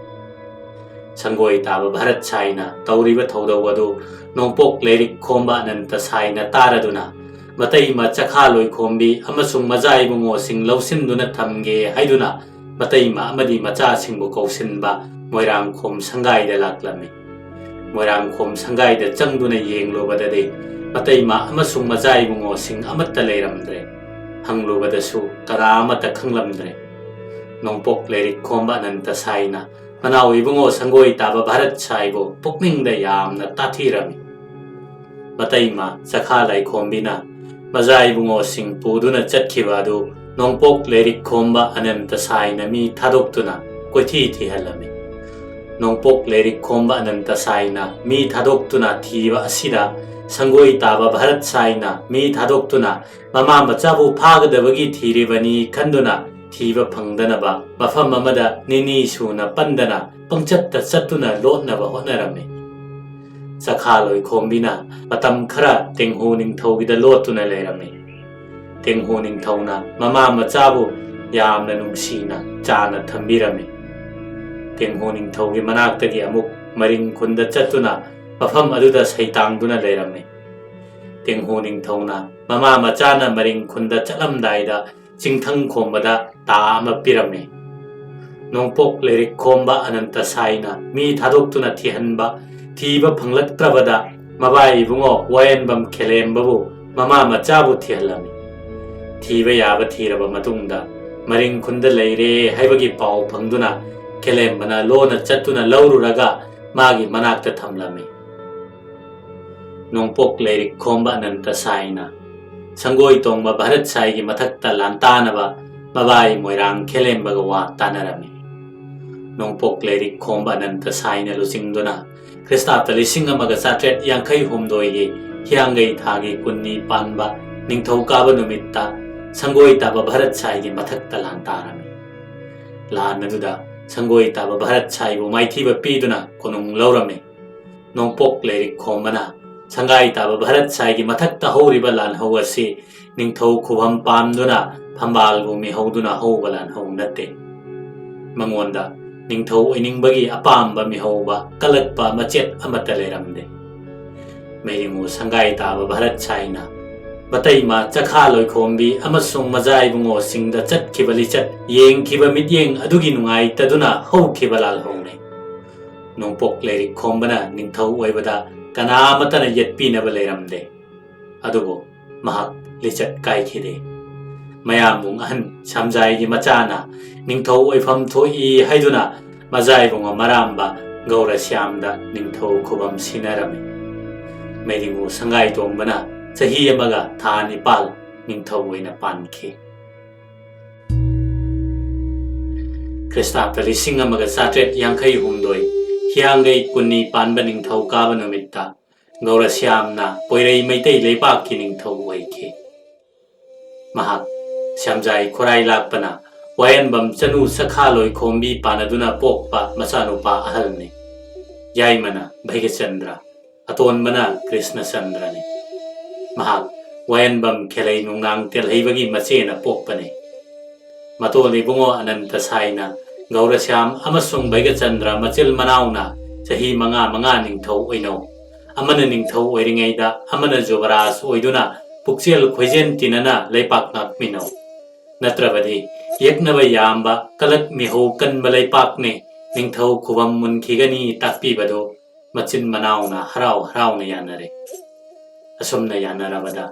ꯁꯪꯒꯣꯏ ꯇꯥꯕ ꯚꯥꯔꯠ ꯁꯥꯏꯅ ꯇꯧꯔꯤꯕ ꯊꯧꯗꯧ ꯑꯗꯨ ꯅꯣꯡꯄꯣꯛ ꯂꯩꯔꯤꯛ ꯈꯣꯝꯕ ꯑꯅꯟꯇ ꯁꯥꯏꯅ ꯇꯥꯔꯗꯨꯅ ꯃꯇꯩꯃ ꯆꯈꯥ ꯂꯣꯏꯈꯣꯝꯕꯤ ꯑꯃꯁꯨꯡ ꯃꯆꯥ ꯏꯕꯨꯡꯉꯣꯁꯤꯡ ꯂꯧꯁꯤꯟꯗꯨꯅ ꯊꯝꯒꯦ ꯍꯥꯏꯗꯨꯅ ꯃꯇꯩꯃ ꯑꯃꯗꯤ ꯃꯆꯥꯁꯤꯡꯕꯨ ꯀꯧꯁꯤꯟꯕ ꯃꯣꯏꯔꯥꯡꯈꯣꯝ ꯁꯪꯒꯥꯏꯗ ꯂꯥꯛꯂꯝꯃꯤ꯫ ꯃꯣꯏꯔꯥꯡꯈꯣꯝ ꯁꯪꯒꯥꯏꯗ ꯆꯪꯗꯨꯅ ꯌꯦꯡꯂꯨꯕꯗꯗꯤ ꯃꯇꯩꯃ ꯑꯃꯁꯨꯡ ꯃꯆꯥ ꯏꯕꯨꯡꯉꯣꯁꯤꯡ ꯑꯃꯠꯇ ꯂꯩꯔꯝꯗ꯭ꯔꯦ꯫ ꯍꯪꯂꯨꯕꯗꯁꯨ ꯀꯅꯥ ꯑꯃꯠꯇ ꯈꯪꯂꯝꯗ꯭ꯔꯦ꯫ ꯅꯣꯡꯄꯣꯛ ꯂꯩꯔꯤꯛ ꯈꯣꯝꯕ ꯑꯅꯟꯇ ꯁꯥꯏꯅ ꯃꯅꯥꯎ ꯏꯕꯨꯡꯉꯣ ꯁꯪꯒꯣꯏ ꯇꯥꯕ ꯚꯥꯔꯠ ꯁꯥꯏꯕꯨ ꯄꯨꯛꯅꯤꯡꯗ ꯌꯥꯝꯅ ꯇꯥꯊꯤꯔꯝꯃꯤ꯫ ꯃꯇꯩꯃ ꯆꯈꯥ ꯂꯩꯈꯣꯝꯕꯤꯅ ꯃꯖꯥ ꯏꯕꯨꯡꯉꯣꯁꯤꯡ ꯄꯨꯗꯨꯅ ꯆꯠꯈꯤꯕ ꯑꯗꯨ ꯅꯣꯡꯄꯣꯛ ꯂꯩꯔꯤꯛ ꯈꯣꯝꯕ ꯑꯅꯟꯇ ꯁꯥꯏꯅ ꯃꯤ ꯊꯥꯗꯣꯛꯇꯨꯅ ꯀꯣꯏꯊꯤ ꯊꯤꯍꯜꯂꯝꯃꯤ꯫ ꯅꯣꯡꯄꯣꯛ ꯂꯩꯔꯤꯛ ꯈꯣꯝꯕ ꯑꯅꯟꯇ ꯁꯥꯏꯅ ꯃꯤ ꯊꯥꯗꯣꯛꯇꯨꯅ ꯊꯤꯕ ꯑꯁꯤꯗ ꯁꯪꯒꯣꯏ ꯇꯥꯕ ꯚꯥꯔꯠ ꯁꯥꯏꯅ ꯃꯤ ꯊꯥꯗꯣꯛꯇꯨꯅ ꯃꯃꯥ ꯃꯆꯥꯕꯨ ꯐꯥꯒꯗꯕꯒꯤ ꯊꯤꯔꯤꯕꯅꯤ ꯈꯟꯗꯨꯅ ꯊꯤꯕ ꯐꯪꯗꯅꯕ ꯃꯐꯝ ꯑꯃꯗ ꯅꯤꯅꯤ ꯁꯨꯅ ꯄꯟꯗꯅ ꯄꯪꯆꯠꯇ ꯆꯠꯇꯨꯅ ꯂꯣꯠꯅꯕ ꯍꯣꯠꯅꯔꯝꯃꯤ꯫ ꯆꯈꯥ ꯂꯣꯏꯈꯣꯝꯕꯤꯅ ꯃꯇꯝ ꯈꯔ ꯇꯦꯡꯍꯨ ꯅꯤꯡꯊꯧꯒꯤꯗ ꯂꯣꯠꯇꯨꯅ ꯂꯩꯔꯝꯃꯤ꯫ ꯇꯦꯡꯍꯨ ꯅꯤꯡꯊꯧꯅ ꯃꯃꯥ ꯃꯆꯥꯕꯨ ꯌꯥꯝꯅ ꯅꯨꯡꯁꯤꯅ ꯆꯥꯅ ꯊꯝꯕꯤꯔꯝꯃꯤ꯫ ꯇꯦꯡꯍꯨ ꯅꯤꯡꯊꯧꯒꯤ ꯃꯅꯥꯛꯇꯒꯤ ꯑꯃꯨꯛ ꯃꯔꯤꯡ ꯈꯨꯟꯗ ꯆꯠꯇꯨꯅ ꯃꯐꯝ ꯑꯗꯨꯗ ꯁꯩꯇꯥꯡꯗꯨꯅ ꯂꯩꯔꯝꯃꯤ꯫ ꯇꯦꯡꯍꯨ ꯅꯤꯡꯊꯧꯅ ꯃꯃꯥ ꯃꯆꯥꯅ ꯃꯔꯤꯡ ꯈꯨꯟꯗ ꯆꯠꯂꯝꯗꯥꯏꯗ ꯆꯤꯡꯊꯪ ꯈꯣꯝꯕꯗ ꯇꯥ ꯑꯃ ꯄꯤꯔꯝꯃꯤ꯫ ꯅꯣꯡꯄꯣꯛ ꯂꯩꯔꯤꯛ ꯈꯣꯝꯕ ꯑꯅꯟꯇ ꯁꯥꯏꯅ ꯃꯤ ꯊꯥꯗꯣꯛꯇꯨꯅ ꯊꯤꯍꯟꯕ, ꯊꯤꯕ ꯐꯪꯂꯛꯇ꯭ꯔꯕꯗ ꯃꯕꯥꯏ ꯏꯕꯨꯡꯉꯣ ꯋꯥꯌꯦꯟꯕꯝ ꯈꯦꯂꯦꯝꯕꯕꯨ ꯃꯃꯥ ꯃꯆꯥꯕꯨ ꯊꯤꯍꯜꯂꯝꯃꯤ꯫ ꯊꯤꯕ ꯌꯥꯕ ꯊꯤꯔꯕ ꯃꯇꯨꯡꯗ ꯃꯔꯤꯡ ꯈꯨꯟꯗ ꯂꯩꯔꯦ ꯍꯥꯏꯕꯒꯤ ꯄꯥꯎ ꯐꯪꯗꯨꯅ ꯈꯦꯂꯦꯝꯕꯅ ꯂꯣꯟꯅ ꯆꯠꯇꯨꯅ ꯂꯧꯔꯨꯔꯒ ꯃꯥꯒꯤ ꯃꯅꯥꯛꯇ ꯊꯝꯂꯝꯃꯤ꯫ ꯅꯣꯡꯄꯣꯛ ꯂꯩꯔꯤꯛ ꯈꯣꯝꯕ ꯑꯅꯟꯇ ꯁꯥꯏꯅ ꯁꯪꯒꯣꯏ ꯇꯣꯡꯕ ꯚꯥꯔꯠ ꯁꯥꯏꯒꯤ ꯃꯊꯛꯇ ꯂꯥꯟꯇꯥꯅꯕ ꯃꯕꯥꯏ ꯃꯣꯏꯔꯥꯡ ꯈꯦꯂꯦꯝꯕꯒ ꯋꯥ ꯇꯥꯅꯔꯝꯃꯤ꯫ ꯅꯣꯡꯄꯣꯛ ꯂꯩꯔꯤꯛ ꯈꯣꯝꯕ ꯑꯅꯟꯇ ꯁꯥꯏꯅ ꯂꯨꯆꯤꯡꯗꯨꯅ ꯈ꯭ꯔꯤꯁꯇꯥꯕꯇ ꯂꯤꯁꯤꯡ ꯑꯃꯒ ꯆꯥꯇ꯭ꯔꯦꯠ ꯌꯥꯡꯈꯩ ꯍꯨꯝꯗꯣꯏꯒꯤ ꯍꯤꯌꯥꯡꯒꯩ ꯊꯥꯒꯤ ꯀꯨꯟꯅꯤ ꯄꯥꯟꯕ ꯅꯤꯡꯊꯧꯀꯥꯕ ꯅꯨꯃꯤꯠꯇ ꯁꯪꯒꯣꯏ ꯇꯥꯕ ꯚꯥꯔꯠ ꯁꯥꯏꯒꯤ ꯃꯊꯛꯇ ꯂꯥꯟ ꯇꯥꯔꯝꯃꯤ꯫ ꯂꯥꯟ ꯑꯗꯨꯗ ꯁꯪꯒꯣꯏ ꯇꯥꯕ ꯚꯥꯔꯠ ꯁꯥꯏꯕꯨ ꯃꯥꯏꯊꯤꯕ ꯄꯤꯗꯨꯅ ꯀꯣꯅꯨꯡ ꯂꯧꯔꯝꯃꯤ꯫ ꯅꯣꯡꯄꯣꯛ ꯂꯩꯔꯤꯛ ꯈꯣꯝꯕꯅ ꯁꯪꯒꯥꯏ ꯇꯥꯕ ꯚꯥꯔꯠ ꯁꯥꯏꯒꯤ ꯃꯊꯛꯇ ꯍꯧꯔꯤꯕ ꯂꯥꯟꯍꯧ ꯑꯁꯤ ꯅꯤꯡꯊꯧ ꯈꯨꯕꯝ ꯄꯥꯝꯗꯨꯅ ꯐꯝꯕꯥꯜꯕꯨ ꯃꯤꯍꯧꯗꯨꯅ ꯍꯧꯕ ꯂꯥꯟꯍꯧ ꯅꯠꯇꯦ꯫ ꯃꯉꯣꯟꯗ ꯅꯤꯡꯊꯧ ꯑꯣꯏꯅꯤꯡꯕꯒꯤ ꯑꯄꯥꯝꯕ ꯃꯤꯍꯧꯕ ꯀꯜꯂꯛꯄ ꯃꯆꯦꯠ ꯑꯃꯠꯇ ꯂꯩꯔꯝꯗꯦ꯫ ꯃꯩꯔꯤꯉꯨ ꯁꯪꯒꯥꯏ ꯇꯥꯕ ꯚꯥꯔꯠ ꯁꯥꯏꯅ ꯃꯇꯩꯃ ꯆꯈꯥ ꯂꯣꯏꯈꯣꯝꯕꯤ ꯑꯃꯁꯨꯡ ꯃꯖꯥ ꯏꯕꯨꯡꯉꯣꯁꯤꯡꯗ ꯆꯠꯈꯤꯕ ꯂꯤꯆꯠ ꯌꯦꯡꯈꯤꯕ ꯃꯤꯠꯌꯦꯡ ꯑꯗꯨꯒꯤ ꯅꯨꯡꯉꯥꯏꯇꯗꯨꯅ ꯍꯧꯈꯤꯕ ꯂꯥꯜꯍꯧꯅꯤ꯫ ꯅꯣꯡꯄꯣꯛ ꯂꯩꯔꯤꯛ ꯈꯣꯝꯕꯅ ꯅꯤꯡꯊꯧ ꯑꯣꯏꯕꯗ ꯀꯅꯥ ꯑꯃꯠꯇꯅ ꯌꯦꯠꯄꯤꯅꯕ ꯂꯩꯔꯝꯗꯦ꯫ ꯑꯗꯨꯕꯨ ꯃꯍꯥꯛ ꯂꯤꯆꯠ ꯀꯥꯏꯈꯤꯗꯦ꯫ ꯃꯌꯥꯝꯕꯨꯡ ꯑꯍꯟ ꯁꯝꯖꯥꯏꯒꯤ ꯃꯆꯥꯅ ꯅꯤꯡꯊꯧ ꯑꯣꯏꯐꯝ ꯊꯣꯛꯏ ꯍꯥꯏꯗꯨꯅ ꯃꯖꯥꯏꯕꯨꯡ ꯃꯔꯥꯝꯕ ꯒꯧꯔꯁ꯭ꯌꯥꯝꯗ ꯅꯤꯡꯊꯧ ꯈꯨꯕꯝ ꯁꯤꯟꯅꯔꯝꯃꯤ꯫ ꯃꯩꯔꯤꯉꯨ ꯁꯪꯒꯥꯏ ꯇꯣꯡꯕꯅ ꯆꯍꯤ ꯑꯃꯒ ꯊꯥ ꯅꯤꯄꯥꯜ ꯅꯤꯡꯊꯧ ꯑꯣꯏꯅ ꯄꯥꯟꯈꯤ꯫ ꯈ꯭ꯔꯤꯁꯇꯥꯕꯗ ꯂꯤꯁꯤꯡ ꯑꯃꯒ ꯆꯥꯇ꯭ꯔꯦꯠ ꯌꯥꯡꯈꯩ ꯍꯨꯝꯗꯣꯏ ꯍꯤꯌꯥꯡꯒꯩ ꯀꯨꯟꯅꯤ ꯄꯥꯟꯕ ꯅꯤꯡꯊꯧ ꯀꯥꯕ ꯅꯨꯃꯤꯠꯇ ꯒꯧꯔꯁ꯭ꯌꯥꯝꯅ ꯄꯣꯏꯔꯩ ꯃꯩꯇꯩ ꯂꯩꯄꯥꯛꯀꯤ ꯅꯤꯡꯊꯧ ꯑꯣꯏꯈꯤ꯫ ꯃꯍꯥꯛ ꯁ꯭ꯌꯥꯝꯖꯥꯏ ꯈꯨꯔꯥꯏ ꯂꯥꯛꯄꯅ ꯋꯥꯌꯦꯟꯕꯝ ꯆꯅꯨ ꯆꯈꯥ ꯂꯣꯏꯈꯣꯝꯕꯤ ꯄꯥꯟꯅꯗꯨꯅ ꯄꯣꯛꯄ ꯃꯆꯥꯅꯨꯄꯥ ꯑꯍꯜꯅꯤ꯫ ꯌꯥꯏꯃꯅ ꯚꯩꯒꯆꯟꯗ꯭ꯔ, ꯑꯇꯣꯟꯕꯅ ꯀ꯭ꯔꯤꯁꯅꯆꯟꯗ꯭ꯔꯅꯤ꯫ ꯃꯍꯥꯛ ꯋꯥꯌꯦꯟꯕꯝ ꯈꯦꯂꯩ ꯅꯨꯡꯅꯥꯡ ꯇꯦꯜꯍꯩꯕꯒꯤ ꯃꯆꯦꯅ ꯄꯣꯛꯄꯅꯤ꯫ ꯃꯇꯣꯜ ꯏꯕꯨꯡꯉꯣ ꯑꯅꯟꯇ ꯁꯥꯏꯅ ꯒꯧꯔꯁ꯭ꯌꯥꯝ ꯑꯃꯁꯨꯡ ꯚꯩꯒꯆꯟꯗ꯭ꯔ ꯃꯆꯤꯜ ꯃꯅꯥꯎꯅ ꯆꯍꯤ ꯃꯉꯥ ꯃꯉꯥ ꯅꯤꯡꯊꯧ ꯑꯣꯏꯅꯧ, ꯑꯃꯅ ꯅꯤꯡꯊꯧ ꯑꯣꯏꯔꯤꯉꯩꯗ ꯑꯃꯅ ꯖꯨꯕꯔꯥꯖ ꯑꯣꯏꯗꯨꯅ ꯄꯨꯛꯆꯦꯜ ꯈꯣꯏꯖꯦꯜ ꯇꯤꯟꯅꯅ ꯂꯩꯄꯥꯛ ꯉꯥꯛꯃꯤꯟꯅꯧ꯫ ꯅꯠꯇ꯭ꯔꯕꯗꯤ ꯌꯦꯛꯅꯕ ꯌꯥꯝꯕ, ꯀꯂꯛ ꯃꯤꯍꯧ ꯀꯟꯕ ꯂꯩꯄꯥꯛꯅꯤ, ꯅꯤꯡꯊꯧ ꯈꯨꯕꯝ ꯃꯨꯟꯈꯤꯒꯅꯤ ꯇꯥꯛꯄꯤꯕꯗꯨ ꯃꯆꯤꯟ ꯃꯅꯥꯎꯅ ꯍꯔꯥꯎ ꯍꯔꯥꯎꯅ ꯌꯥꯅꯔꯦ꯫ ꯑꯁꯨꯝꯅ ꯌꯥꯅꯔꯕꯗ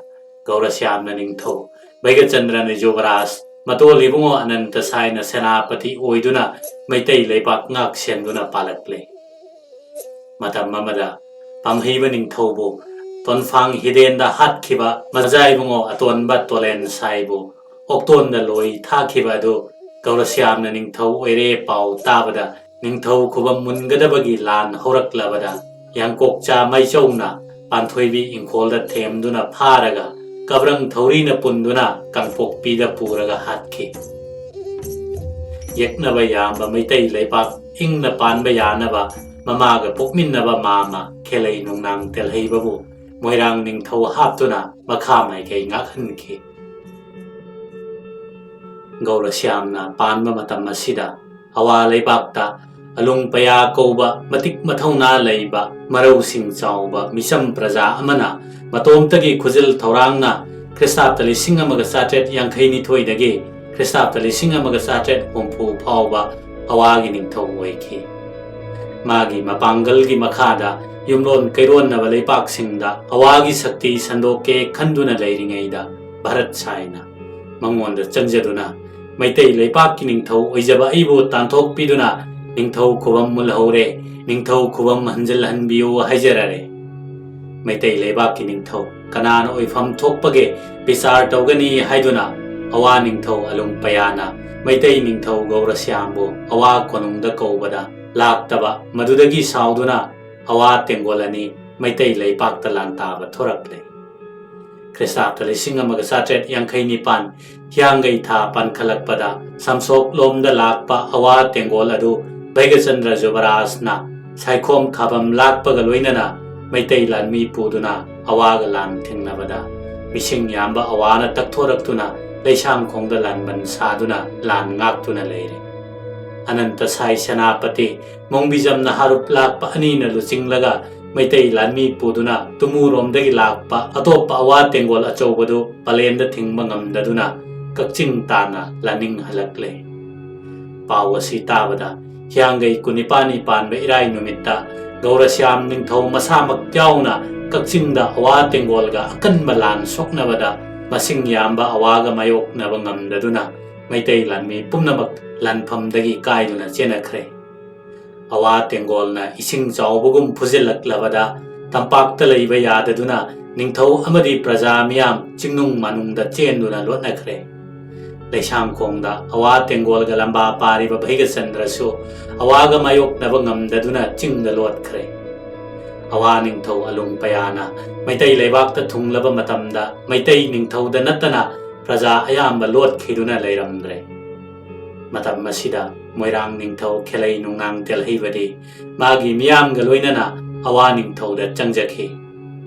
ꯒꯧꯔꯁ꯭ꯌꯥꯝꯅ ꯅꯤꯡꯊꯧ, ꯚꯩꯒꯆꯟꯗ꯭ꯔꯅ ꯌꯨꯕꯔꯥꯖ, ꯃꯇꯣꯜ ꯏꯕꯨꯡꯉꯣ ꯑꯅꯟꯇ ꯁꯥꯏꯅ ꯁꯦꯅꯥꯄꯇꯤ ꯑꯣꯏꯗꯨꯅ ꯃꯩꯇꯩ ꯂꯩꯄꯥꯛ ꯉꯥꯛ ꯁꯦꯟꯗꯨꯅ ꯄꯥꯜꯂꯛꯂꯦ꯫ ꯃꯇꯝ ꯑꯃꯗ ꯄꯥꯝꯍꯩꯕ ꯅꯤꯡꯊꯧꯕꯨ ꯇꯣꯟꯐꯥꯡ ꯍꯤꯗꯦꯟꯗ ꯍꯥꯠꯈꯤꯕ ꯃꯖꯥ ꯏꯕꯨꯡꯉꯣ ꯑꯇꯣꯟꯕ ꯇꯣꯂꯦꯟ ꯁꯥꯏꯕꯨ ꯑꯣꯛꯇꯣꯟꯗ ꯂꯣꯏ ꯊꯥꯈꯤꯕ ꯑꯗꯨ ꯒꯧꯔꯁ꯭ꯌꯥꯝꯅ ꯅꯤꯡꯊꯧ ꯑꯣꯏꯔꯦ ꯄꯥꯎ ꯇꯥꯕꯗ ꯅꯤꯡꯊꯧ ꯈꯨꯕꯝ ꯃꯨꯟꯒꯗꯕꯒꯤ ꯂꯥꯟ ꯍꯧꯔꯛꯂꯕꯗ ꯌꯥꯡꯀꯣꯛꯆꯥ ꯃꯩꯆꯧꯅ ꯄꯥꯟꯊꯣꯏꯕꯤ ꯏꯪꯈꯣꯜꯗ ꯊꯦꯝꯗꯨꯅ ꯐꯥꯔꯒ ꯀꯕ꯭ꯔꯪ ꯊꯧꯔꯤꯅ ꯄꯨꯟꯗꯨꯅ ꯀꯥꯡꯄꯣꯛꯄꯤꯗ ꯄꯨꯔꯒ ꯍꯥꯠꯈꯤ꯫ ꯌꯦꯛꯅꯕ ꯌꯥꯝꯕ ꯃꯩꯇꯩ ꯂꯩꯄꯥꯛ ꯏꯪꯅ ꯄꯥꯟꯕ ꯌꯥꯅꯕ ꯃꯃꯥꯒ ꯄꯣꯛꯃꯤꯟꯅꯕ ꯃꯥꯃ ꯈꯦꯂꯩ ꯅꯨꯡꯅꯥꯡ ꯇꯦꯜꯍꯩꯕꯕꯨ ꯃꯣꯏꯔꯥꯡ ꯅꯤꯡꯊꯧ ꯍꯥꯞꯇꯨꯅ ꯃꯈꯥ ꯃꯥꯏꯀꯩ ꯉꯥꯛꯍꯟꯈꯤ꯫ ꯒꯧꯔꯁ꯭ꯌꯥꯝꯅ ꯄꯥꯟꯕ ꯃꯇꯝ ꯑꯁꯤꯗ ꯑꯋꯥ ꯂꯩꯕꯥꯛꯇ ꯑꯂꯨꯡ ꯄꯌꯥ ꯀꯧꯕ ꯃꯇꯤꯛ ꯃꯊꯧꯅꯥ ꯂꯩꯕ ꯃꯔꯧꯁꯤꯡ ꯆꯥꯎꯕ ꯃꯤꯆꯝ ꯄ꯭ꯔꯖꯥ ꯑꯃꯅ ꯃꯇꯣꯝꯇꯒꯤ ꯈꯨꯖꯤꯜ ꯊꯧꯔꯥꯡꯅ ꯈ꯭ꯔꯤꯁꯇꯥꯕꯇ ꯂꯤꯁꯤꯡ ꯑꯃꯒ ꯆꯥꯇ꯭ꯔꯦꯠ ꯌꯥꯡꯈꯩ ꯅꯤꯊꯣꯏꯗꯒꯤ ꯈ꯭ꯔꯤꯁꯇꯥꯕꯇ ꯂꯤꯁꯤꯡ ꯑꯃꯒ ꯆꯥꯇ꯭ꯔꯦꯠ ꯍꯨꯝꯐꯨ ꯐꯥꯎꯕ ꯑꯋꯥꯒꯤ ꯅꯤꯡꯊꯧ ꯑꯣꯏꯈꯤ꯫ ꯃꯥꯒꯤ ꯃꯄꯥꯡꯒꯜꯒꯤ ꯃꯈꯥꯗ ꯌꯨꯝꯂꯣꯟ ꯀꯩꯔꯣꯟꯅꯕ ꯂꯩꯄꯥꯛꯁꯤꯡꯗ ꯑꯋꯥꯒꯤ ꯁꯛꯇꯤ ꯁꯟꯗꯣꯛꯀꯦ ꯈꯟꯗꯨꯅ ꯂꯩꯔꯤꯉꯩꯗ ꯚꯥꯔꯠ ꯁꯥꯏꯅ ꯃꯉꯣꯟꯗ ꯆꯪꯖꯗꯨꯅ ꯃꯩꯇꯩ ꯂꯩꯄꯥꯛꯀꯤ ꯅꯤꯡꯊꯧ ꯑꯣꯏꯖꯕ ꯑꯩꯕꯨ ꯇꯥꯟꯊꯣꯛꯄꯤꯗꯨꯅ ꯅꯤꯡꯊꯧ ꯈꯨꯕꯝ ꯃꯨꯜꯍꯧꯔꯦ, ꯅꯤꯡꯊꯧ ꯈꯨꯕꯝ ꯍꯟꯖꯤꯜꯍꯟꯕꯤꯌꯨ ꯍꯥꯏꯖꯔꯔꯦ꯫ ꯃꯩꯇꯩ ꯂꯩꯕꯥꯛꯀꯤ ꯅꯤꯡꯊꯧ ꯀꯅꯥꯅ ꯑꯣꯏꯐꯝ ꯊꯣꯛꯄꯒꯦ ꯕꯤꯆꯥꯔ ꯇꯧꯒꯅꯤ ꯍꯥꯏꯗꯨꯅ ꯑꯋꯥ ꯅꯤꯡꯊꯧ ꯑꯂꯨꯡꯄꯌꯥꯅ ꯃꯩꯇꯩ ꯅꯤꯡꯊꯧ ꯒꯧꯔꯁ꯭ꯌꯥꯝꯕꯨ ꯑꯋꯥ ꯀꯣꯅꯨꯡꯗ ꯀꯧꯕꯗ ꯂꯥꯛꯇꯕ ꯃꯗꯨꯗꯒꯤ ꯁꯥꯎꯗꯨꯅ ꯑꯋꯥ ꯇꯦꯡꯒꯣꯜ ꯑꯅꯤ ꯃꯩꯇꯩ ꯂꯩꯄꯥꯛꯇ ꯂꯥꯟꯇꯥꯕ ꯊꯣꯔꯛꯂꯦ꯫ ꯈ꯭ꯔꯤꯁꯇꯥꯕꯗ ꯂꯤꯁꯤꯡ ꯑꯃꯒ ꯆꯥꯇ꯭ꯔꯦꯠ ꯌꯥꯡꯈꯩ ꯅꯤꯄꯥꯟ ꯍꯤꯌꯥꯡꯒꯩ ꯊꯥ ꯄꯥꯟꯈꯠꯂꯛꯄꯗ ꯁꯝꯁꯣꯛꯂꯣꯝꯗ ꯂꯥꯛꯄ ꯑꯋꯥ ꯇꯦꯡꯒꯣꯜ ꯑꯗꯨ ꯚꯩꯒꯆꯟꯗ꯭ꯔ ꯖꯨꯕꯔꯥꯖꯅ ꯁꯥꯏꯈꯣꯝ ꯈꯥꯕꯝ ꯂꯥꯛꯄꯒ ꯂꯣꯏꯅꯅ ꯃꯩꯇꯩ ꯂꯥꯟꯃꯤ ꯄꯨꯗꯨꯅ ꯑꯋꯥꯒ ꯂꯥꯟ ꯊꯦꯡꯅꯕꯗ ꯃꯤꯁꯤꯡ ꯌꯥꯝꯕ ꯑꯋꯥꯅ ꯇꯛꯊꯣꯔꯛꯇꯨꯅ ꯂꯩꯁꯥꯡꯈꯣꯡꯗ ꯂꯥꯟꯕꯟ ꯁꯥꯗꯨꯅ ꯂꯥꯟ ꯉꯥꯛꯇꯨꯅ ꯂꯩꯔꯦ꯫ ꯑꯅꯟꯇ ꯁꯥꯏ ꯁꯦꯅꯥꯄꯇꯤ ꯃꯣꯡꯕꯤꯖꯝꯅ ꯍꯥꯔꯨꯞ ꯂꯥꯛꯄ ꯑꯅꯤꯅ ꯂꯨꯆꯤꯡꯂꯒ ꯃꯩꯇꯩ ꯂꯥꯟꯃꯤ ꯄꯨꯗꯨꯅ ꯇꯨꯃꯨꯔꯣꯝꯗꯒꯤ ꯂꯥꯛꯄ ꯑꯇꯣꯞꯄ ꯑꯋꯥ ꯇꯦꯡꯒꯣꯜ ꯑꯆꯧꯕꯗꯨ ꯄꯂꯦꯟꯗ ꯊꯤꯡꯕ ꯉꯝꯗꯗꯨꯅ ꯀꯛꯆꯤꯡ ꯇꯥꯟꯅ ꯂꯥꯅꯤꯡꯍꯜꯂꯛꯂꯦ꯫ ꯄꯥꯎ ꯑꯁꯤ ꯇꯥꯕꯗ ꯍꯤꯌꯥꯡꯒꯩ ꯀꯨꯟꯅꯤꯄꯥꯜꯅꯤ ꯄꯥꯟꯕ ꯏꯔꯥꯏ ꯅꯨꯃꯤꯠꯇ ꯒꯧꯔꯁ꯭ꯌꯥꯝ ꯅꯤꯡꯊꯧ ꯃꯁꯥꯃꯛ ꯌꯥꯎꯅ ꯀꯛꯆꯤꯡꯗ ꯑꯋꯥ ꯇꯦꯡꯒꯣꯜꯒ ꯑꯀꯟꯕ ꯂꯥꯟ ꯁꯣꯛꯅꯕꯗ ꯃꯁꯤꯡ ꯌꯥꯝꯕ ꯑꯋꯥꯒ ꯃꯥꯌꯣꯛꯅꯕ ꯉꯝꯗꯗꯨꯅ ꯃꯩꯇꯩ ꯂꯥꯟꯃꯤ ꯄꯨꯝꯅꯃꯛ ꯂꯥꯟꯐꯝꯗꯒꯤ ꯀꯥꯏꯗꯨꯅ ꯆꯦꯟꯅꯈ꯭ꯔꯦ꯫ ꯑꯋꯥ ꯇꯦꯡꯒꯣꯜꯅ ꯏꯁꯤꯡ ꯆꯥꯎꯕꯒꯨꯝ ꯐꯨꯖꯤꯜꯂꯛꯂꯕꯗ ꯇꯝꯄꯥꯛꯇ ꯂꯩꯕ ꯌꯥꯗꯗꯨꯅ ꯅꯤꯡꯊꯧ ꯑꯃꯗꯤ ꯄ꯭ꯔꯖꯥ ꯃꯤꯌꯥꯝ ꯆꯤꯡꯅꯨꯡ ꯃꯥꯅꯨꯡꯗ ꯆꯦꯟꯗꯨꯅ ꯂꯣꯠꯅꯈ꯭ꯔꯦ꯫ ꯂꯩꯁꯥꯡꯈꯣꯡꯗ ꯑꯋꯥ ꯇꯦꯡꯒꯣꯜꯒ ꯂꯝꯕꯥ ꯄꯥꯔꯤꯕ ꯚꯩꯒꯆꯟꯗ꯭ꯔꯁꯨ ꯑꯋꯥꯒ ꯃꯥꯌꯣꯛꯅꯕ ꯉꯝꯗꯗꯨꯅ ꯆꯤꯡꯗ ꯂꯣꯠꯈ꯭ꯔꯦ꯫ ꯑꯋꯥ ꯅꯤꯡꯊꯧ ꯑꯂꯨꯡꯄꯌꯥꯅ ꯃꯩꯇꯩ ꯂꯩꯕꯥꯛꯇ ꯊꯨꯡꯂꯕ ꯃꯇꯝꯗ ꯃꯩꯇꯩ ꯅꯤꯡꯊꯧꯗ ꯅꯠꯇꯅ ꯄ꯭ꯔꯖꯥ ꯑꯌꯥꯝꯕ ꯂꯣꯠꯈꯤꯗꯨꯅ ꯂꯩꯔꯝꯗ꯭ꯔꯦ꯫ ꯃꯇꯝ ꯑꯁꯤꯗ ꯃꯣꯏꯔꯥꯡ ꯅꯤꯡꯊꯧ ꯈꯦꯂꯩ ꯅꯨꯡꯅꯥꯡ ꯇꯦꯜꯍꯩꯕꯗꯤ ꯃꯥꯒꯤ ꯃꯤꯌꯥꯝꯒ ꯂꯣꯏꯅꯅ ꯑꯋꯥ ꯅꯤꯡꯊꯧꯗ ꯆꯪꯖꯈꯤ꯫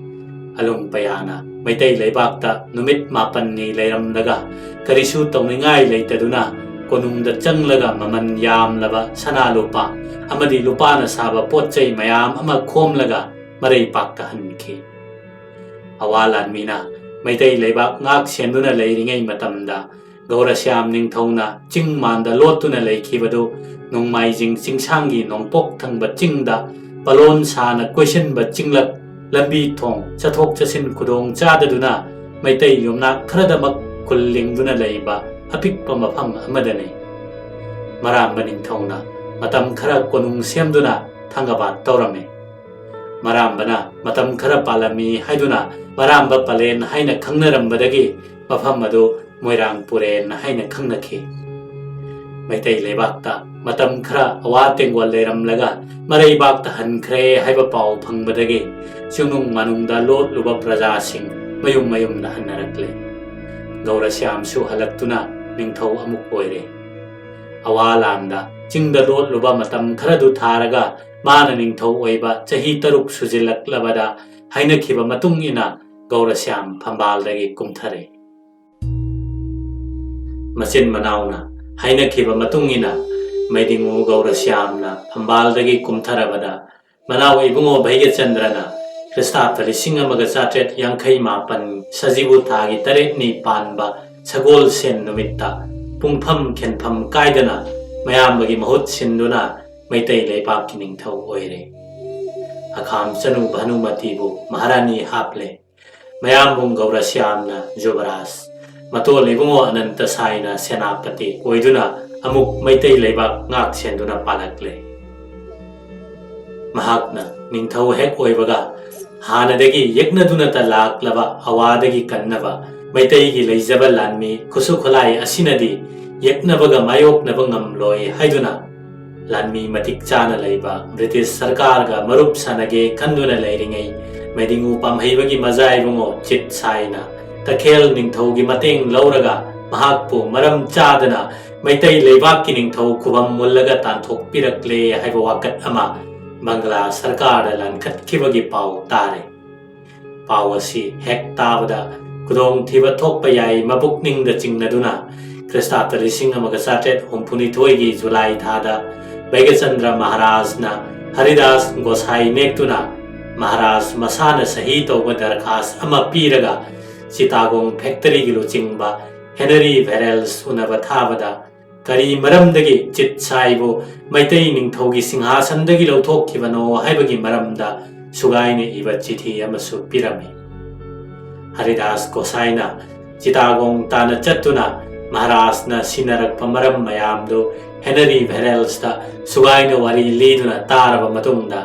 ꯑꯂꯨꯡꯄꯌꯥꯅ ꯃꯩꯇꯩ ꯂꯩꯕꯥꯛꯇ ꯅꯨꯃꯤꯠ ꯃꯥꯄꯟꯅꯤ ꯂꯩꯔꯝꯂꯒ ꯀꯔꯤꯁꯨ ꯇꯧꯅꯤꯡꯉꯥꯏ ꯂꯩꯇꯗꯨꯅ ꯀꯣꯅꯨꯡꯗ ꯆꯪꯂꯒ ꯃꯃꯜ ꯌꯥꯝꯂꯕ ꯁꯅꯥ ꯂꯨꯄꯥ ꯑꯃꯗꯤ ꯂꯨꯄꯥꯅ ꯁꯥꯕ ꯄꯣꯠ ꯆꯩ ꯃꯌꯥꯝ ꯑꯃ ꯈꯣꯝꯂꯒ ꯃꯔꯩꯄꯥꯛꯇ ꯍꯟꯈꯤ꯫ ꯑꯋꯥ ꯂꯥꯟꯃꯤꯅ ꯃꯩꯇꯩ ꯂꯩꯕꯥꯛ ꯉꯥꯛ ꯁꯦꯟꯗꯨꯅ ꯂꯩꯔꯤꯉꯩ ꯃꯇꯝꯗ ꯒꯧꯔꯁ꯭ꯌꯥꯝ ꯅꯤꯡꯊꯧꯅ ꯆꯤꯡ ꯃꯥꯟꯗ ꯂꯣꯠꯇꯨꯅ ꯂꯩꯈꯤꯕꯗꯨ ꯅꯣꯡꯃꯥꯏꯖꯤꯡ ꯆꯤꯡꯁꯥꯡꯒꯤ ꯅꯣꯡꯄꯣꯛ ꯊꯪꯕ ꯆꯤꯡꯗ ꯄꯂꯣꯟ ꯁꯥꯅ ꯀꯣꯏꯁꯤꯟꯕ ꯆꯤꯡꯂꯛ ꯂꯝꯕꯤ ꯊꯣꯡ ꯆꯠꯊꯣꯛ ꯆꯠꯁꯤꯟ ꯈꯨꯗꯣꯡ ꯆꯥꯗꯗꯨꯅ ꯃꯩꯇꯩ ꯌꯨꯝꯅꯥꯛ ꯈꯔꯗꯃꯛ ꯈꯨꯜ ꯂꯤꯡꯗꯨꯅ ꯂꯩꯕ ꯑꯄꯤꯛꯄ ꯃꯐꯝ ꯑꯃꯗꯅꯤ꯫ ꯃꯔꯥꯝꯕ ꯅꯤꯡꯊꯧꯅ ꯃꯇꯝ ꯈꯔ ꯀꯣꯅꯨꯡ ꯁꯦꯝꯗꯨꯅ ꯊꯪꯒꯕꯥꯠ ꯇꯧꯔꯝꯃꯤ꯫ ꯃꯔꯥꯝꯕꯅ ꯃꯇꯝ ꯈꯔ ꯄꯥꯜꯂꯝꯃꯤ ꯍꯥꯏꯗꯨꯅ ꯃꯔꯥꯝꯕ ꯄꯂꯦꯟ ꯍꯥꯏꯅ ꯈꯪꯅꯔꯝꯕꯗꯒꯤ ꯃꯐꯝ ꯑꯗꯨ ꯃꯣꯏꯔꯥꯡ ꯄꯨꯔꯦꯟ ꯍꯥꯏꯅ ꯈꯪꯅꯈꯤ꯫ ꯃꯩꯇꯩ ꯂꯩꯕꯥꯛꯇ ꯃꯇꯝ ꯈꯔ ꯑꯋꯥ ꯇꯦꯡꯒꯣꯜ ꯂꯩꯔꯝꯂꯒ ꯃꯔꯩꯕꯥꯛꯇ ꯍꯟꯈ꯭ꯔꯦ ꯍꯥꯏꯕ ꯄꯥꯎ ꯐꯪꯕꯗꯒꯤ ꯆꯤꯡꯅꯨꯡ ꯃꯥꯅꯨꯡꯗ ꯂꯣꯠꯂꯨꯕ ꯄ꯭ꯔꯖꯥꯁꯤꯡ ꯃꯌꯨꯝ ꯃꯌꯨꯝꯗ ꯍꯟꯅꯔꯛꯂꯦ꯫ ꯒꯧꯔꯁ꯭ꯌꯥꯝꯁꯨ ꯍꯜꯂꯛꯇꯨꯅ ꯅꯤꯡꯊꯧ ꯑꯃꯨꯛ ꯑꯣꯏꯔꯦ꯫ ꯑꯋꯥ ꯂꯥꯟꯗ ꯆꯤꯡꯗ ꯂꯣꯠꯂꯨꯕ ꯃꯇꯝ ꯈꯔꯗꯨ ꯊꯥꯔꯒ ꯃꯥꯅ ꯅꯤꯡꯊꯧ ꯑꯣꯏꯕ ꯆꯍꯤ ꯇꯔꯨꯛ ꯁꯨꯖꯤꯜꯂꯛꯂꯕꯗ ꯍꯥꯏꯅꯈꯤꯕ ꯃꯇꯨꯡ ꯏꯟꯅ ꯒꯧꯔꯁ꯭ꯌꯥꯝ ꯐꯝꯕꯥꯜꯗꯒꯤ ꯀꯨꯝꯊꯔꯦ꯫ ꯃꯆꯤꯟ ꯃꯅꯥꯎꯅ ꯍꯥꯏꯅꯈꯤꯕ ꯃꯇꯨꯡ ꯏꯟꯅ ꯃꯩꯗꯤꯡꯉꯨ ꯒꯧꯔꯁ꯭ꯌꯥꯝꯅ ꯐꯝꯕꯥꯜꯗꯒꯤ ꯀꯨꯝꯊꯔꯕꯗ ꯃꯅꯥꯎ ꯏꯕꯨꯡꯉꯣ ꯚꯩꯒꯆꯟꯗ꯭ꯔꯅ ꯈ꯭ꯔꯤꯁꯇꯥꯕꯇ ꯂꯤꯁꯤꯡ ꯑꯃꯒ ꯆꯥꯇ꯭ꯔꯦꯠ ꯌꯥꯡꯈꯩ ꯃꯥꯄꯟ ꯁꯖꯤꯕꯨ ꯊꯥꯒꯤ ꯇꯔꯦꯠꯅꯤ ꯄꯥꯟꯕ ꯁꯒꯣꯜꯁꯦꯟ ꯅꯨꯃꯤꯠꯇ ꯄꯨꯡꯐꯝ ꯈꯦꯟꯐꯝ ꯀꯥꯏꯗꯅ ꯃꯌꯥꯝꯕꯒꯤ ꯃꯍꯨꯠ ꯁꯤꯟꯗꯨꯅ ꯃꯩꯇꯩ ꯂꯩꯕꯥꯛꯀꯤ ꯅꯤꯡꯊꯧ ꯑꯣꯏꯔꯦ꯫ ꯑꯈꯥꯝ ꯆꯅꯨ ꯚꯥꯅꯨꯃꯇꯤꯕꯨ ꯃꯍꯥꯔꯥꯅꯤ ꯍꯥꯞꯂꯦ꯫ ꯃꯌꯥꯝꯕꯨꯡ ꯒꯧꯔꯁ꯭ꯌꯥꯝꯅ ꯖꯨꯕꯔꯥꯖ, ꯃꯇꯣꯜ ꯏꯕꯨꯡꯉꯣ ꯑꯅꯟꯇ ꯁꯥꯏꯅ ꯁꯦꯅꯥꯄꯇꯤ ꯑꯣꯏꯗꯨꯅ ꯑꯃꯨꯛ ꯃꯩꯇꯩ ꯂꯩꯕꯥꯛ ꯉꯥꯛ ꯁꯦꯟꯗꯨꯅ ꯄꯥꯜꯂꯛꯂꯦ꯫ ꯃꯍꯥꯛꯅ ꯅꯤꯡꯊꯧ ꯍꯦꯛ ꯑꯣꯏꯕꯒ ꯍꯥꯟꯅꯗꯒꯤ ꯌꯦꯛꯅꯗꯨꯅꯇ ꯂꯥꯛꯂꯕ ꯑꯋꯥꯗꯒꯤ ꯀꯟꯅꯕ ꯃꯩꯇꯩꯒꯤ ꯂꯩꯖꯕ ꯂꯥꯟꯃꯤ ꯈꯨꯠꯁꯨ ꯈꯨꯠꯂꯥꯏ ꯑꯁꯤꯅꯗꯤ ꯌꯦꯛꯅꯕꯒ ꯃꯥꯌꯣꯛꯅꯕ ꯉꯝꯂꯣꯏ ꯍꯥꯏꯗꯨꯅ ꯂꯥꯟꯃꯤ ꯃꯇꯤꯛ ꯆꯥꯅ ꯂꯩꯕ ꯕ꯭ꯔꯤꯇꯤꯁ ꯁꯔꯀꯥꯔꯒ ꯃꯔꯨꯞ ꯁꯥꯟꯅꯒꯦ ꯈꯟꯗꯨꯅ ꯂꯩꯔꯤꯉꯩ ꯃꯩꯗꯤꯡꯉꯨ ꯄꯥꯝꯍꯩꯕꯒꯤ ꯃꯖꯥ ꯏꯕꯨꯡꯉꯣ ꯆꯤꯠ ꯁꯥꯏꯅ ꯇꯈꯦꯜ ꯅꯤꯡꯊꯧꯒꯤ ꯃꯇꯦꯡ ꯂꯧꯔꯒ ꯃꯍꯥꯛꯄꯨ ꯃꯔꯝ ꯆꯥꯗꯅ ꯃꯩꯇꯩ ꯂꯩꯕꯥꯛꯀꯤ ꯅꯤꯡꯊꯧ ꯈꯨꯕꯝ ꯃꯨꯜꯂꯒ ꯇꯥꯟꯊꯣꯛꯄꯤꯔꯛꯂꯦ ꯍꯥꯏꯕ ꯋꯥꯀꯠ ꯑꯃ ꯕꯪꯒ꯭ꯂꯥ ꯁꯔꯀꯥꯔꯗ ꯂꯥꯟꯈꯠꯈꯤꯕꯒꯤ ꯄꯥꯎ ꯇꯥꯔꯦ꯫ ꯄꯥꯎ ꯑꯁꯤ ꯍꯦꯛ ꯇꯥꯕꯗ ꯈꯨꯗꯣꯡꯊꯤꯕ ꯊꯣꯛꯄ ꯌꯥꯏ ꯃꯄꯨꯛꯅꯤꯡꯗ ꯆꯤꯡꯅꯗꯨꯅ ꯈ꯭ꯔꯤꯁꯇꯥꯕꯇ ꯂꯤꯁꯤꯡ ꯑꯃꯒ ꯆꯥꯇ꯭ꯔꯦꯠ ꯍꯨꯝꯐꯨꯅꯤꯊꯣꯏꯒꯤ ꯖꯨꯂꯥꯏ ꯊꯥꯗ ꯕꯩꯒꯆꯟꯗ꯭ꯔ ꯃꯍꯥꯔꯥꯖꯅ ꯍꯔꯤꯗꯥꯁ ꯒꯣꯁꯥꯏ ꯅꯦꯛꯇꯨꯅ ꯃꯍꯥꯔꯥꯖ ꯃꯁꯥꯅ ꯁꯍꯤ ꯇꯧꯕ ꯗꯔꯈꯥꯁ ꯑꯃ ꯄꯤꯔꯒ ꯆꯤꯇꯥꯒꯣꯡ ꯐꯦꯛꯇꯔꯤꯒꯤ ꯂꯨꯆꯤꯡꯕ ꯍꯦꯅꯔꯤ ꯚꯦꯔꯦꯜꯁ ꯎꯅꯕ ꯊꯥꯕꯗ ꯀꯔꯤ ꯃꯔꯝꯗꯒꯤ ꯆꯤꯠ ꯁꯥꯏꯕꯨ ꯃꯩꯇꯩ ꯅꯤꯡꯊꯧꯒꯤ ꯁꯤꯡꯍꯥꯁꯟꯗꯒꯤ ꯂꯧꯊꯣꯛꯈꯤꯕꯅꯣ ꯍꯥꯏꯕꯒꯤ ꯃꯔꯝꯗ ꯁꯨꯒꯥꯏꯅ ꯏꯕ ꯆꯤꯊꯤ ꯑꯃꯁꯨ ꯄꯤꯔꯝꯃꯤ꯫ ꯍꯔꯤꯗꯥꯁ ꯒꯣꯁꯥꯏꯅ ꯆꯤꯇꯥꯒꯣꯡ ꯇꯥꯅ ꯆꯠꯇꯨꯅ ꯃꯍꯥꯔꯥꯖꯅ ꯁꯤꯟꯅꯔꯛꯄ ꯃꯔꯝ ꯃꯌꯥꯝꯗꯨ ꯍꯦꯅꯔꯤ ꯚꯦꯔꯦꯜꯁꯇ ꯁꯨꯒꯥꯏꯅ ꯋꯥꯔꯤ ꯂꯤꯗꯨꯅ ꯇꯥꯔꯕ ꯃꯇꯨꯡꯗ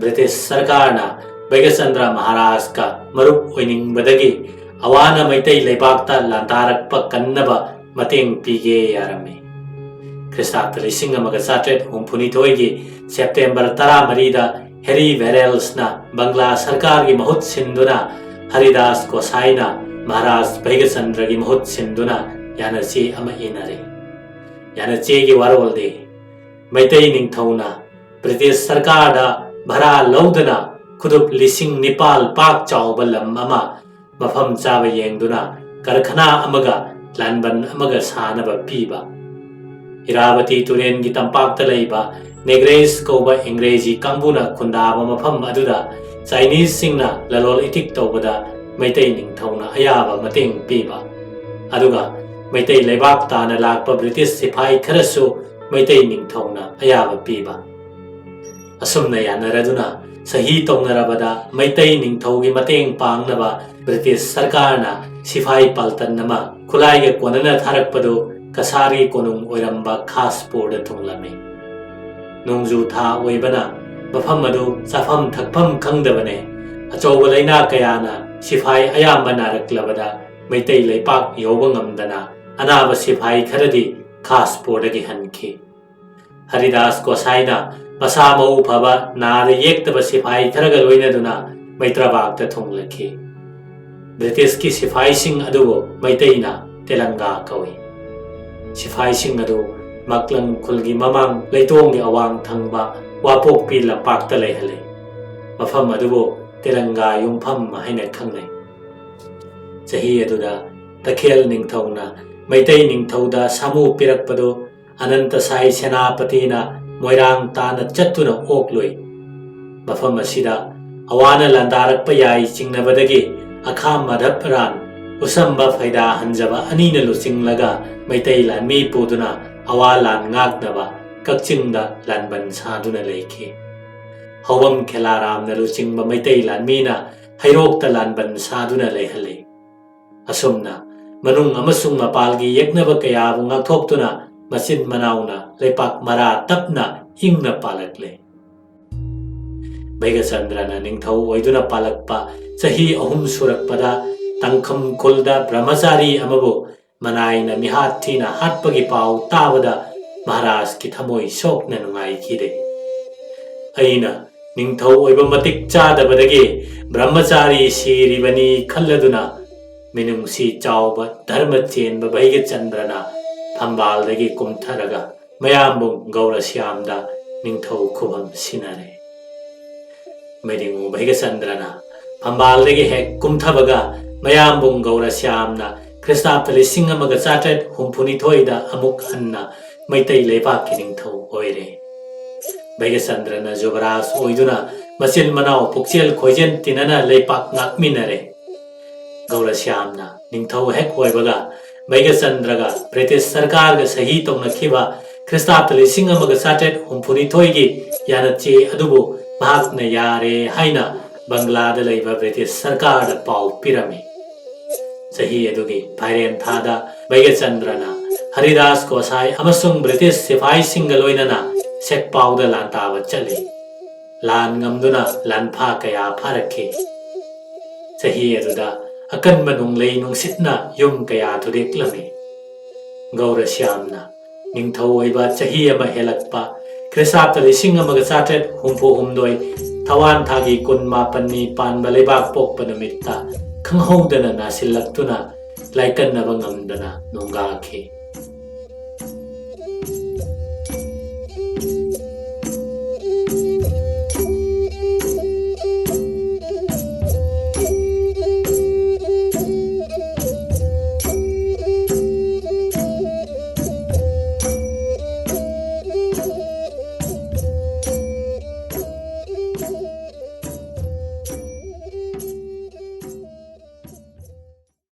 ꯕ꯭ꯔꯤꯇꯤꯁ ꯁꯔꯀꯥꯔꯅ ꯕꯩꯒꯆꯟꯗ꯭ꯔ ꯃꯍꯥꯔꯥꯖꯀ ꯃꯔꯨꯞ ꯑꯣꯏꯅꯤꯡꯕꯗꯒꯤ ꯑꯋꯥꯅ ꯃꯩꯇꯩ ꯂꯩꯕꯥꯛꯇ ꯂꯥꯟꯗꯥꯔꯛꯄ ꯀꯟꯅꯕ ꯃꯇꯦꯡ ꯄꯤꯒꯦ ꯌꯥꯔꯝꯃꯤ꯫ ꯈ꯭ꯔꯤꯁꯇꯥꯕꯗ ꯂꯤꯁꯤꯡ ꯑꯃꯒ ꯆꯥꯇ꯭ꯔꯦꯠ ꯍꯨꯝꯐꯨꯅꯤꯊꯣꯏꯒꯤ ꯁꯦꯞꯇꯦꯝꯕꯔ ꯇꯔꯥꯃꯔꯤꯗ ꯍꯦꯔꯤ ꯚꯦꯔꯦꯜꯁꯅ ꯕꯪꯒ꯭ꯂꯥ ꯁꯔꯀꯥꯔꯒꯤ ꯃꯍꯨꯠ ꯁꯤꯟꯗꯨꯅ ꯍꯔꯤꯗꯥꯁ ꯒꯣꯁꯥꯏꯅ ꯃꯍꯥꯔꯥꯖ ꯚꯩꯒꯆꯟꯗ꯭ꯔꯒꯤ ꯃꯍꯨꯠ ꯁꯤꯟꯗꯨꯅ ꯌꯥꯅꯆꯦ ꯑꯃ ꯏꯅꯔꯦ꯫ ꯌꯥꯅꯆꯦꯒꯤ ꯋꯥꯔꯣꯜꯗꯤ ꯃꯩꯇꯩ ꯅꯤꯡꯊꯧꯅ ꯕ꯭ꯔꯤꯇꯤꯁ ꯁꯔꯀꯥꯔꯗ ꯚꯔꯥ ꯂꯧꯗꯅ ꯈꯨꯗꯨꯞ ꯂꯤꯁꯤꯡ ꯅꯤꯄꯥꯜ ꯄꯥꯛ ꯆꯥꯎꯕ ꯂꯝ ꯑꯃ ꯃꯐꯝ ꯆꯥꯕ ꯌꯦꯡꯗꯨꯅ ꯀꯔꯈꯅꯥ ꯑꯃꯒ ꯂꯥꯟꯕꯟ ꯑꯃꯒ ꯁꯥꯅꯕ ꯄꯤꯕ꯫ ꯏꯔꯥꯕꯇꯤ ꯇꯨꯔꯦꯟꯒꯤ ꯇꯝꯄꯥꯛꯇ ꯂꯩꯕ ꯅꯦꯒ꯭ꯔꯦꯁ ꯀꯧꯕ ꯏꯪꯒ꯭ꯔꯦꯖꯤ ꯀꯥꯡꯕꯨꯅ ꯈꯨꯟꯗꯥꯕ ꯃꯐꯝ ꯑꯗꯨꯗ ꯆꯥꯏꯅꯤꯁꯁꯤꯡꯅ ꯂꯂꯣꯜ ꯏꯇꯤꯛ ꯇꯧꯕꯗ ꯃꯩꯇꯩ ꯅꯤꯡꯊꯧꯅ ꯑꯌꯥꯕ ꯃꯇꯦꯡ ꯄꯤꯕ꯫ ꯑꯗꯨꯒ ꯃꯩꯇꯩ ꯂꯩꯕꯥꯛ ꯇꯥꯅ ꯂꯥꯛꯄ ꯕ꯭ꯔꯤꯇꯤꯁ ꯁꯤꯐꯥꯏ ꯈꯔꯁꯨ ꯃꯩꯇꯩ ꯅꯤꯡꯊꯧꯅ ꯑꯌꯥꯕ ꯄꯤꯕ꯫ ꯑꯁꯨꯝꯅ ꯌꯥꯅꯔꯗꯨꯅ ꯁꯍꯤ ꯇꯧꯅꯔꯕꯗ ꯃꯩꯇꯩ ꯅꯤꯡꯊꯧꯒꯤ ꯃꯇꯦꯡ ꯄꯥꯡꯅꯕ ꯕ꯭ꯔꯤꯇꯤꯁ ꯁꯔꯀꯥꯔꯅ ꯁꯤꯐꯥꯏ ꯄꯥꯜꯇꯟ ꯑꯃ ꯈꯨꯠꯂꯥꯏꯒ ꯀꯣꯟꯅꯅ ꯊꯥꯔꯛꯄꯗꯨ ꯀꯁꯥꯔꯒꯤ ꯀꯣꯅꯨꯡ ꯑꯣꯏꯔꯝꯕ ꯈꯥꯁꯄꯨꯔꯗ ꯊꯨꯡꯂꯝꯃꯤ꯫ ꯅꯣꯡꯖꯨ ꯊꯥ ꯑꯣꯏꯕꯅ ꯃꯐꯝ ꯑꯗꯨ ꯆꯥꯐꯝ ꯊꯛꯐꯝ ꯈꯪꯗꯕꯅꯦ꯫ ꯑꯆꯧꯕ ꯂꯩꯅꯥ ꯀꯌꯥꯅ ꯁꯤꯐꯥꯏ ꯑꯌꯥꯝꯕ ꯅꯥꯔꯛꯂꯕꯗ ꯃꯩꯇꯩ ꯂꯩꯄꯥꯛ ꯌꯧꯕ ꯉꯝꯗꯅ ꯑꯅꯥꯕ ꯁꯤꯐꯥꯏ ꯈꯔꯗꯤ ꯈꯥꯁꯄꯨꯔꯗꯒꯤ ꯍꯟꯈꯤ꯫ ꯍꯔꯤꯗꯥꯁ ꯒꯣꯁꯥꯏꯅ ꯃꯁꯥ ꯃꯎ ꯐꯕ, ꯅꯥꯗ ꯌꯦꯛꯇꯕ ꯁꯤꯐꯥꯏ ꯈꯔꯒ ꯂꯣꯏꯅꯗꯨꯅ ꯃꯩꯇ꯭ꯔꯕꯥꯛꯇ ꯊꯨꯡꯂꯈꯤ꯫ ꯕ꯭ꯔꯤꯇꯤꯁꯀꯤ ꯁꯤꯐꯥꯏꯁꯤꯡ ꯑꯗꯨꯕꯨ ꯃꯩꯇꯩꯅ ꯇꯦꯂꯪꯒꯥ ꯀꯧꯏ꯫ ꯁꯤꯐꯥꯏꯁꯤꯡ ꯑꯗꯨ ꯃꯥꯛꯂꯪ ꯈꯨꯜꯒꯤ ꯃꯃꯥꯡ ꯂꯩꯇꯣꯡꯒꯤ ꯑꯋꯥꯡ ꯊꯪꯕ ꯋꯥꯄꯣꯛꯄꯤ ꯂꯝꯄꯥꯛꯇ ꯂꯩꯍꯜꯂꯤ꯫ ꯃꯐꯝ ꯑꯗꯨꯕꯨ ꯇꯦꯂꯪꯒꯥ ꯌꯨꯝꯐꯝ ꯍꯥꯏꯅ ꯈꯪꯅꯩ꯫ ꯆꯍꯤ ꯑꯗꯨꯗ ꯇꯈꯦꯜ ꯅꯤꯡꯊꯧꯅ ꯃꯩꯇꯩ ꯅꯤꯡꯊꯧꯗ ꯁꯥꯃꯨ ꯄꯤꯔꯛꯄꯗꯨ ꯑꯅꯟꯇ ꯁꯥꯏ ꯁꯦꯅꯥꯄꯇꯤꯅ ꯃꯣꯏꯔꯥꯡ ꯇꯥꯟꯅ ꯆꯠꯇꯨꯅ ꯑꯣꯛꯂꯨꯏ꯫ ꯃꯐꯝ ꯑꯁꯤꯗ ꯑꯋꯥꯅ ꯂꯥꯟꯗꯥꯔꯛꯄ ꯌꯥꯏ ꯆꯤꯡꯅꯕꯗꯒꯤ ꯑꯈꯥ ꯃꯥꯙꯕ ꯔꯥꯟ, ꯎꯁꯝꯕ ꯐꯩꯗꯥ ꯍꯟꯖꯕ ꯑꯅꯤꯅ ꯂꯨꯆꯤꯡꯂꯒ ꯃꯩꯇꯩ ꯂꯥꯟꯃꯤ ꯄꯨꯗꯨꯅ ꯑꯋꯥ ꯂꯥꯟ ꯉꯥꯛꯅꯕ ꯀꯛꯆꯤꯡꯗ ꯂꯥꯟꯕꯟ ꯁꯥꯗꯨꯅ ꯂꯩꯈꯤ꯫ ꯍꯧꯕꯝ ꯈꯦꯂꯥꯔꯥꯝꯅ ꯂꯨꯆꯤꯡꯕ ꯃꯩꯇꯩ ꯂꯥꯟꯃꯤꯅ ꯍꯩꯔꯣꯛꯇ ꯂꯥꯟꯕꯟ ꯁꯥꯗꯨꯅ ꯂꯩꯍꯜꯂꯤ꯫ ꯑꯁꯨꯝꯅ ꯃꯅꯨꯡ ꯑꯃꯁꯨꯡ ꯃꯄꯥꯜꯒꯤ ꯌꯦꯛꯅꯕ ꯀꯌꯥꯕꯨ ꯉꯥꯛꯊꯣꯛꯇꯨꯅ ꯃꯆꯤꯟ ꯃꯅꯥꯎꯅ ꯂꯩꯄꯥꯛ ꯃꯔꯥ ꯇꯞꯅ ꯏꯪꯅ ꯄꯥꯜꯂꯛꯂꯦ꯫ ꯚꯩꯒꯆꯟꯗ꯭ꯔꯅ ꯅꯤꯡꯊꯧ ꯑꯣꯏꯗꯨꯅ ꯄꯥꯜꯂꯛꯄ ꯆꯍꯤ ꯑꯍꯨꯝ ꯁꯨꯔꯛꯄꯗ ꯇꯥꯡꯈꯨꯜ ꯈꯨꯜꯗ ꯕ꯭ꯔꯍ꯭ꯃꯆꯥꯔꯤ ꯑꯃꯕꯨ ꯃꯅꯥꯏꯅ ꯃꯤꯍꯥꯠ ꯊꯤꯅ ꯍꯥꯠꯄꯒꯤ ꯄꯥꯎ ꯇꯥꯕꯗ ꯃꯍꯥꯔꯥꯖꯀꯤ ꯊꯃꯣꯏ ꯁꯣꯛꯅ ꯅꯨꯡꯉꯥꯏꯈꯤꯗꯦ꯫ ꯑꯩꯅ ꯅꯤꯡꯊꯧ ꯑꯣꯏꯕ ꯃꯇꯤꯛ ꯆꯥꯗꯕꯗꯒꯤ ꯕ꯭ꯔꯍ꯭ꯃꯆꯥꯔꯤ ꯁꯤꯔꯤꯕꯅꯤ ꯈꯜꯂꯗꯨꯅ ꯃꯤꯅꯨꯡꯁꯤ ꯆꯥꯎꯕ ꯙꯔꯃ ꯆꯦꯟꯕ ꯚꯩꯒꯆꯟꯗ꯭ꯔꯅ ꯐꯝꯕꯥꯜꯗꯒꯤ ꯀꯨꯝꯊꯔꯒ ꯃꯌꯥꯝꯕꯨꯡ ꯒꯧꯔꯁ꯭ꯌꯥꯝꯗ ꯅꯤꯡꯊꯧ ꯈꯨꯕꯝ ꯁꯤꯟꯅꯔꯦ꯫ ꯃꯩꯗꯤꯡꯉꯨ ꯚꯩꯒꯆꯟꯗ꯭ꯔꯅ ꯐꯝꯕꯥꯜꯗꯒꯤ ꯍꯦꯛ ꯀꯨꯝꯊꯕꯒ ꯃꯌꯥꯝꯕꯨꯡ ꯒꯧꯔꯁ꯭ꯌꯥꯝꯅ ꯈ꯭ꯔꯤꯁꯇꯥꯕꯗ ꯂꯤꯁꯤꯡ ꯑꯃꯒ ꯆꯥꯇ꯭ꯔꯦꯠ ꯍꯨꯝꯐꯨꯅꯤꯊꯣꯏꯗ ꯑꯃꯨꯛ ꯍꯟꯅ ꯃꯩꯇꯩ ꯂꯩꯕꯥꯛꯀꯤ ꯅꯤꯡꯊꯧ ꯑꯣꯏꯔꯦ꯫ ꯚꯩꯒꯆꯟꯗ꯭ꯔꯅ ꯖꯨꯕꯔꯥꯖ ꯑꯣꯏꯗꯨꯅ ꯃꯆꯤꯟ ꯃꯅꯥꯎ ꯄꯨꯛꯆꯦꯜ ꯈꯣꯏꯖꯦꯜ ꯇꯤꯟꯅꯅ ꯂꯩꯄꯥꯛ ꯉꯥꯛꯃꯤꯟꯅꯔꯦ꯫ ꯒꯧꯔꯁ꯭ꯌꯥꯝꯅ ꯅꯤꯡꯊꯧ ꯍꯦꯛ ꯑꯣꯏꯕꯒ ꯚꯩꯒꯆꯟꯗ꯭ꯔꯒ ꯕ꯭ꯔꯤꯇꯤꯁ ꯁꯔꯀꯥꯔꯒ ꯁꯍꯤ ꯇꯧꯅꯈꯤꯕ ꯈ꯭ꯔꯤꯁꯇꯥꯕꯗ ꯂꯤꯁꯤꯡ ꯑꯃꯒ ꯆꯥꯇ꯭ꯔꯦꯠ ꯍꯨꯝꯐꯨꯅꯤꯊꯣꯏꯒꯤ ꯌꯥꯅꯆꯦ ꯑꯗꯨꯕꯨ ꯃꯍꯥꯛꯅ ꯌꯥꯔꯦ ꯍꯥꯏꯅ ꯕꯪꯒ꯭ꯂꯥꯗ ꯂꯩꯕ ꯕ꯭ꯔꯤꯇꯤꯁ ꯁꯔꯀꯥꯔꯗ ꯄꯥꯎ ꯄꯤꯔꯝꯃꯤ꯫ ꯆꯍꯤ ꯑꯗꯨꯒꯤ ꯐꯥꯏꯔꯦꯟ ꯊꯥꯗ ꯚꯩꯒꯆꯟꯗ꯭ꯔꯅ ꯍꯔꯤꯗꯥꯁ ꯒꯣꯁꯥꯏ ꯑꯃꯁꯨꯡ ꯕ꯭ꯔꯤꯇꯤꯁ ꯁꯤꯐꯥꯏꯁꯤꯡꯒ ꯂꯣꯏꯅꯅ ꯁꯦꯛꯄꯥꯎꯗ ꯂꯥꯟꯗꯥꯕ ꯆꯠꯂꯤ꯫ ꯂꯥꯟ ꯉꯝꯗꯨꯅ ꯂꯥꯟꯐꯥ ꯀꯌꯥ ꯐꯥꯔꯛꯈꯤ꯫ ꯆꯍꯤ ꯑꯗꯨꯗ ꯑꯀꯟꯕ ꯅꯣꯡꯂꯩ ꯅꯨꯡꯁꯤꯠꯅ ꯌꯨꯝ ꯀꯌꯥ ꯊꯨꯗꯦꯛꯂꯝꯃꯤ꯫ ꯒꯧꯔꯁ꯭ꯌꯥꯝꯅ ꯅꯤꯡꯊꯧ ꯑꯣꯏꯕ ꯆꯍꯤ ꯑꯃ ꯍꯦꯜꯂꯛꯄ ꯈ꯭ꯔꯤꯁꯇꯥꯕꯗ ꯂꯤꯁꯤꯡ ꯑꯃꯒ ꯆꯥꯇ꯭ꯔꯦꯠ ꯍꯨꯝꯐꯨ ꯍꯨꯝꯗꯣꯏ ꯊꯋꯥꯟ ꯊꯥꯒꯤ ꯀꯨꯟ ꯃꯥꯄꯟꯅꯤ ꯄꯥꯟꯕ ꯂꯩꯕꯥꯛ ꯄꯣꯛꯄ ꯅꯨꯃꯤꯠꯇ ꯈꯪꯍꯧꯗꯅ ꯅꯥꯁꯤꯜꯂꯛꯇꯨꯅ ꯂꯥꯏꯀꯠꯅꯕ ꯉꯝꯗꯅ ꯅꯣꯡꯒꯥꯈꯤ꯫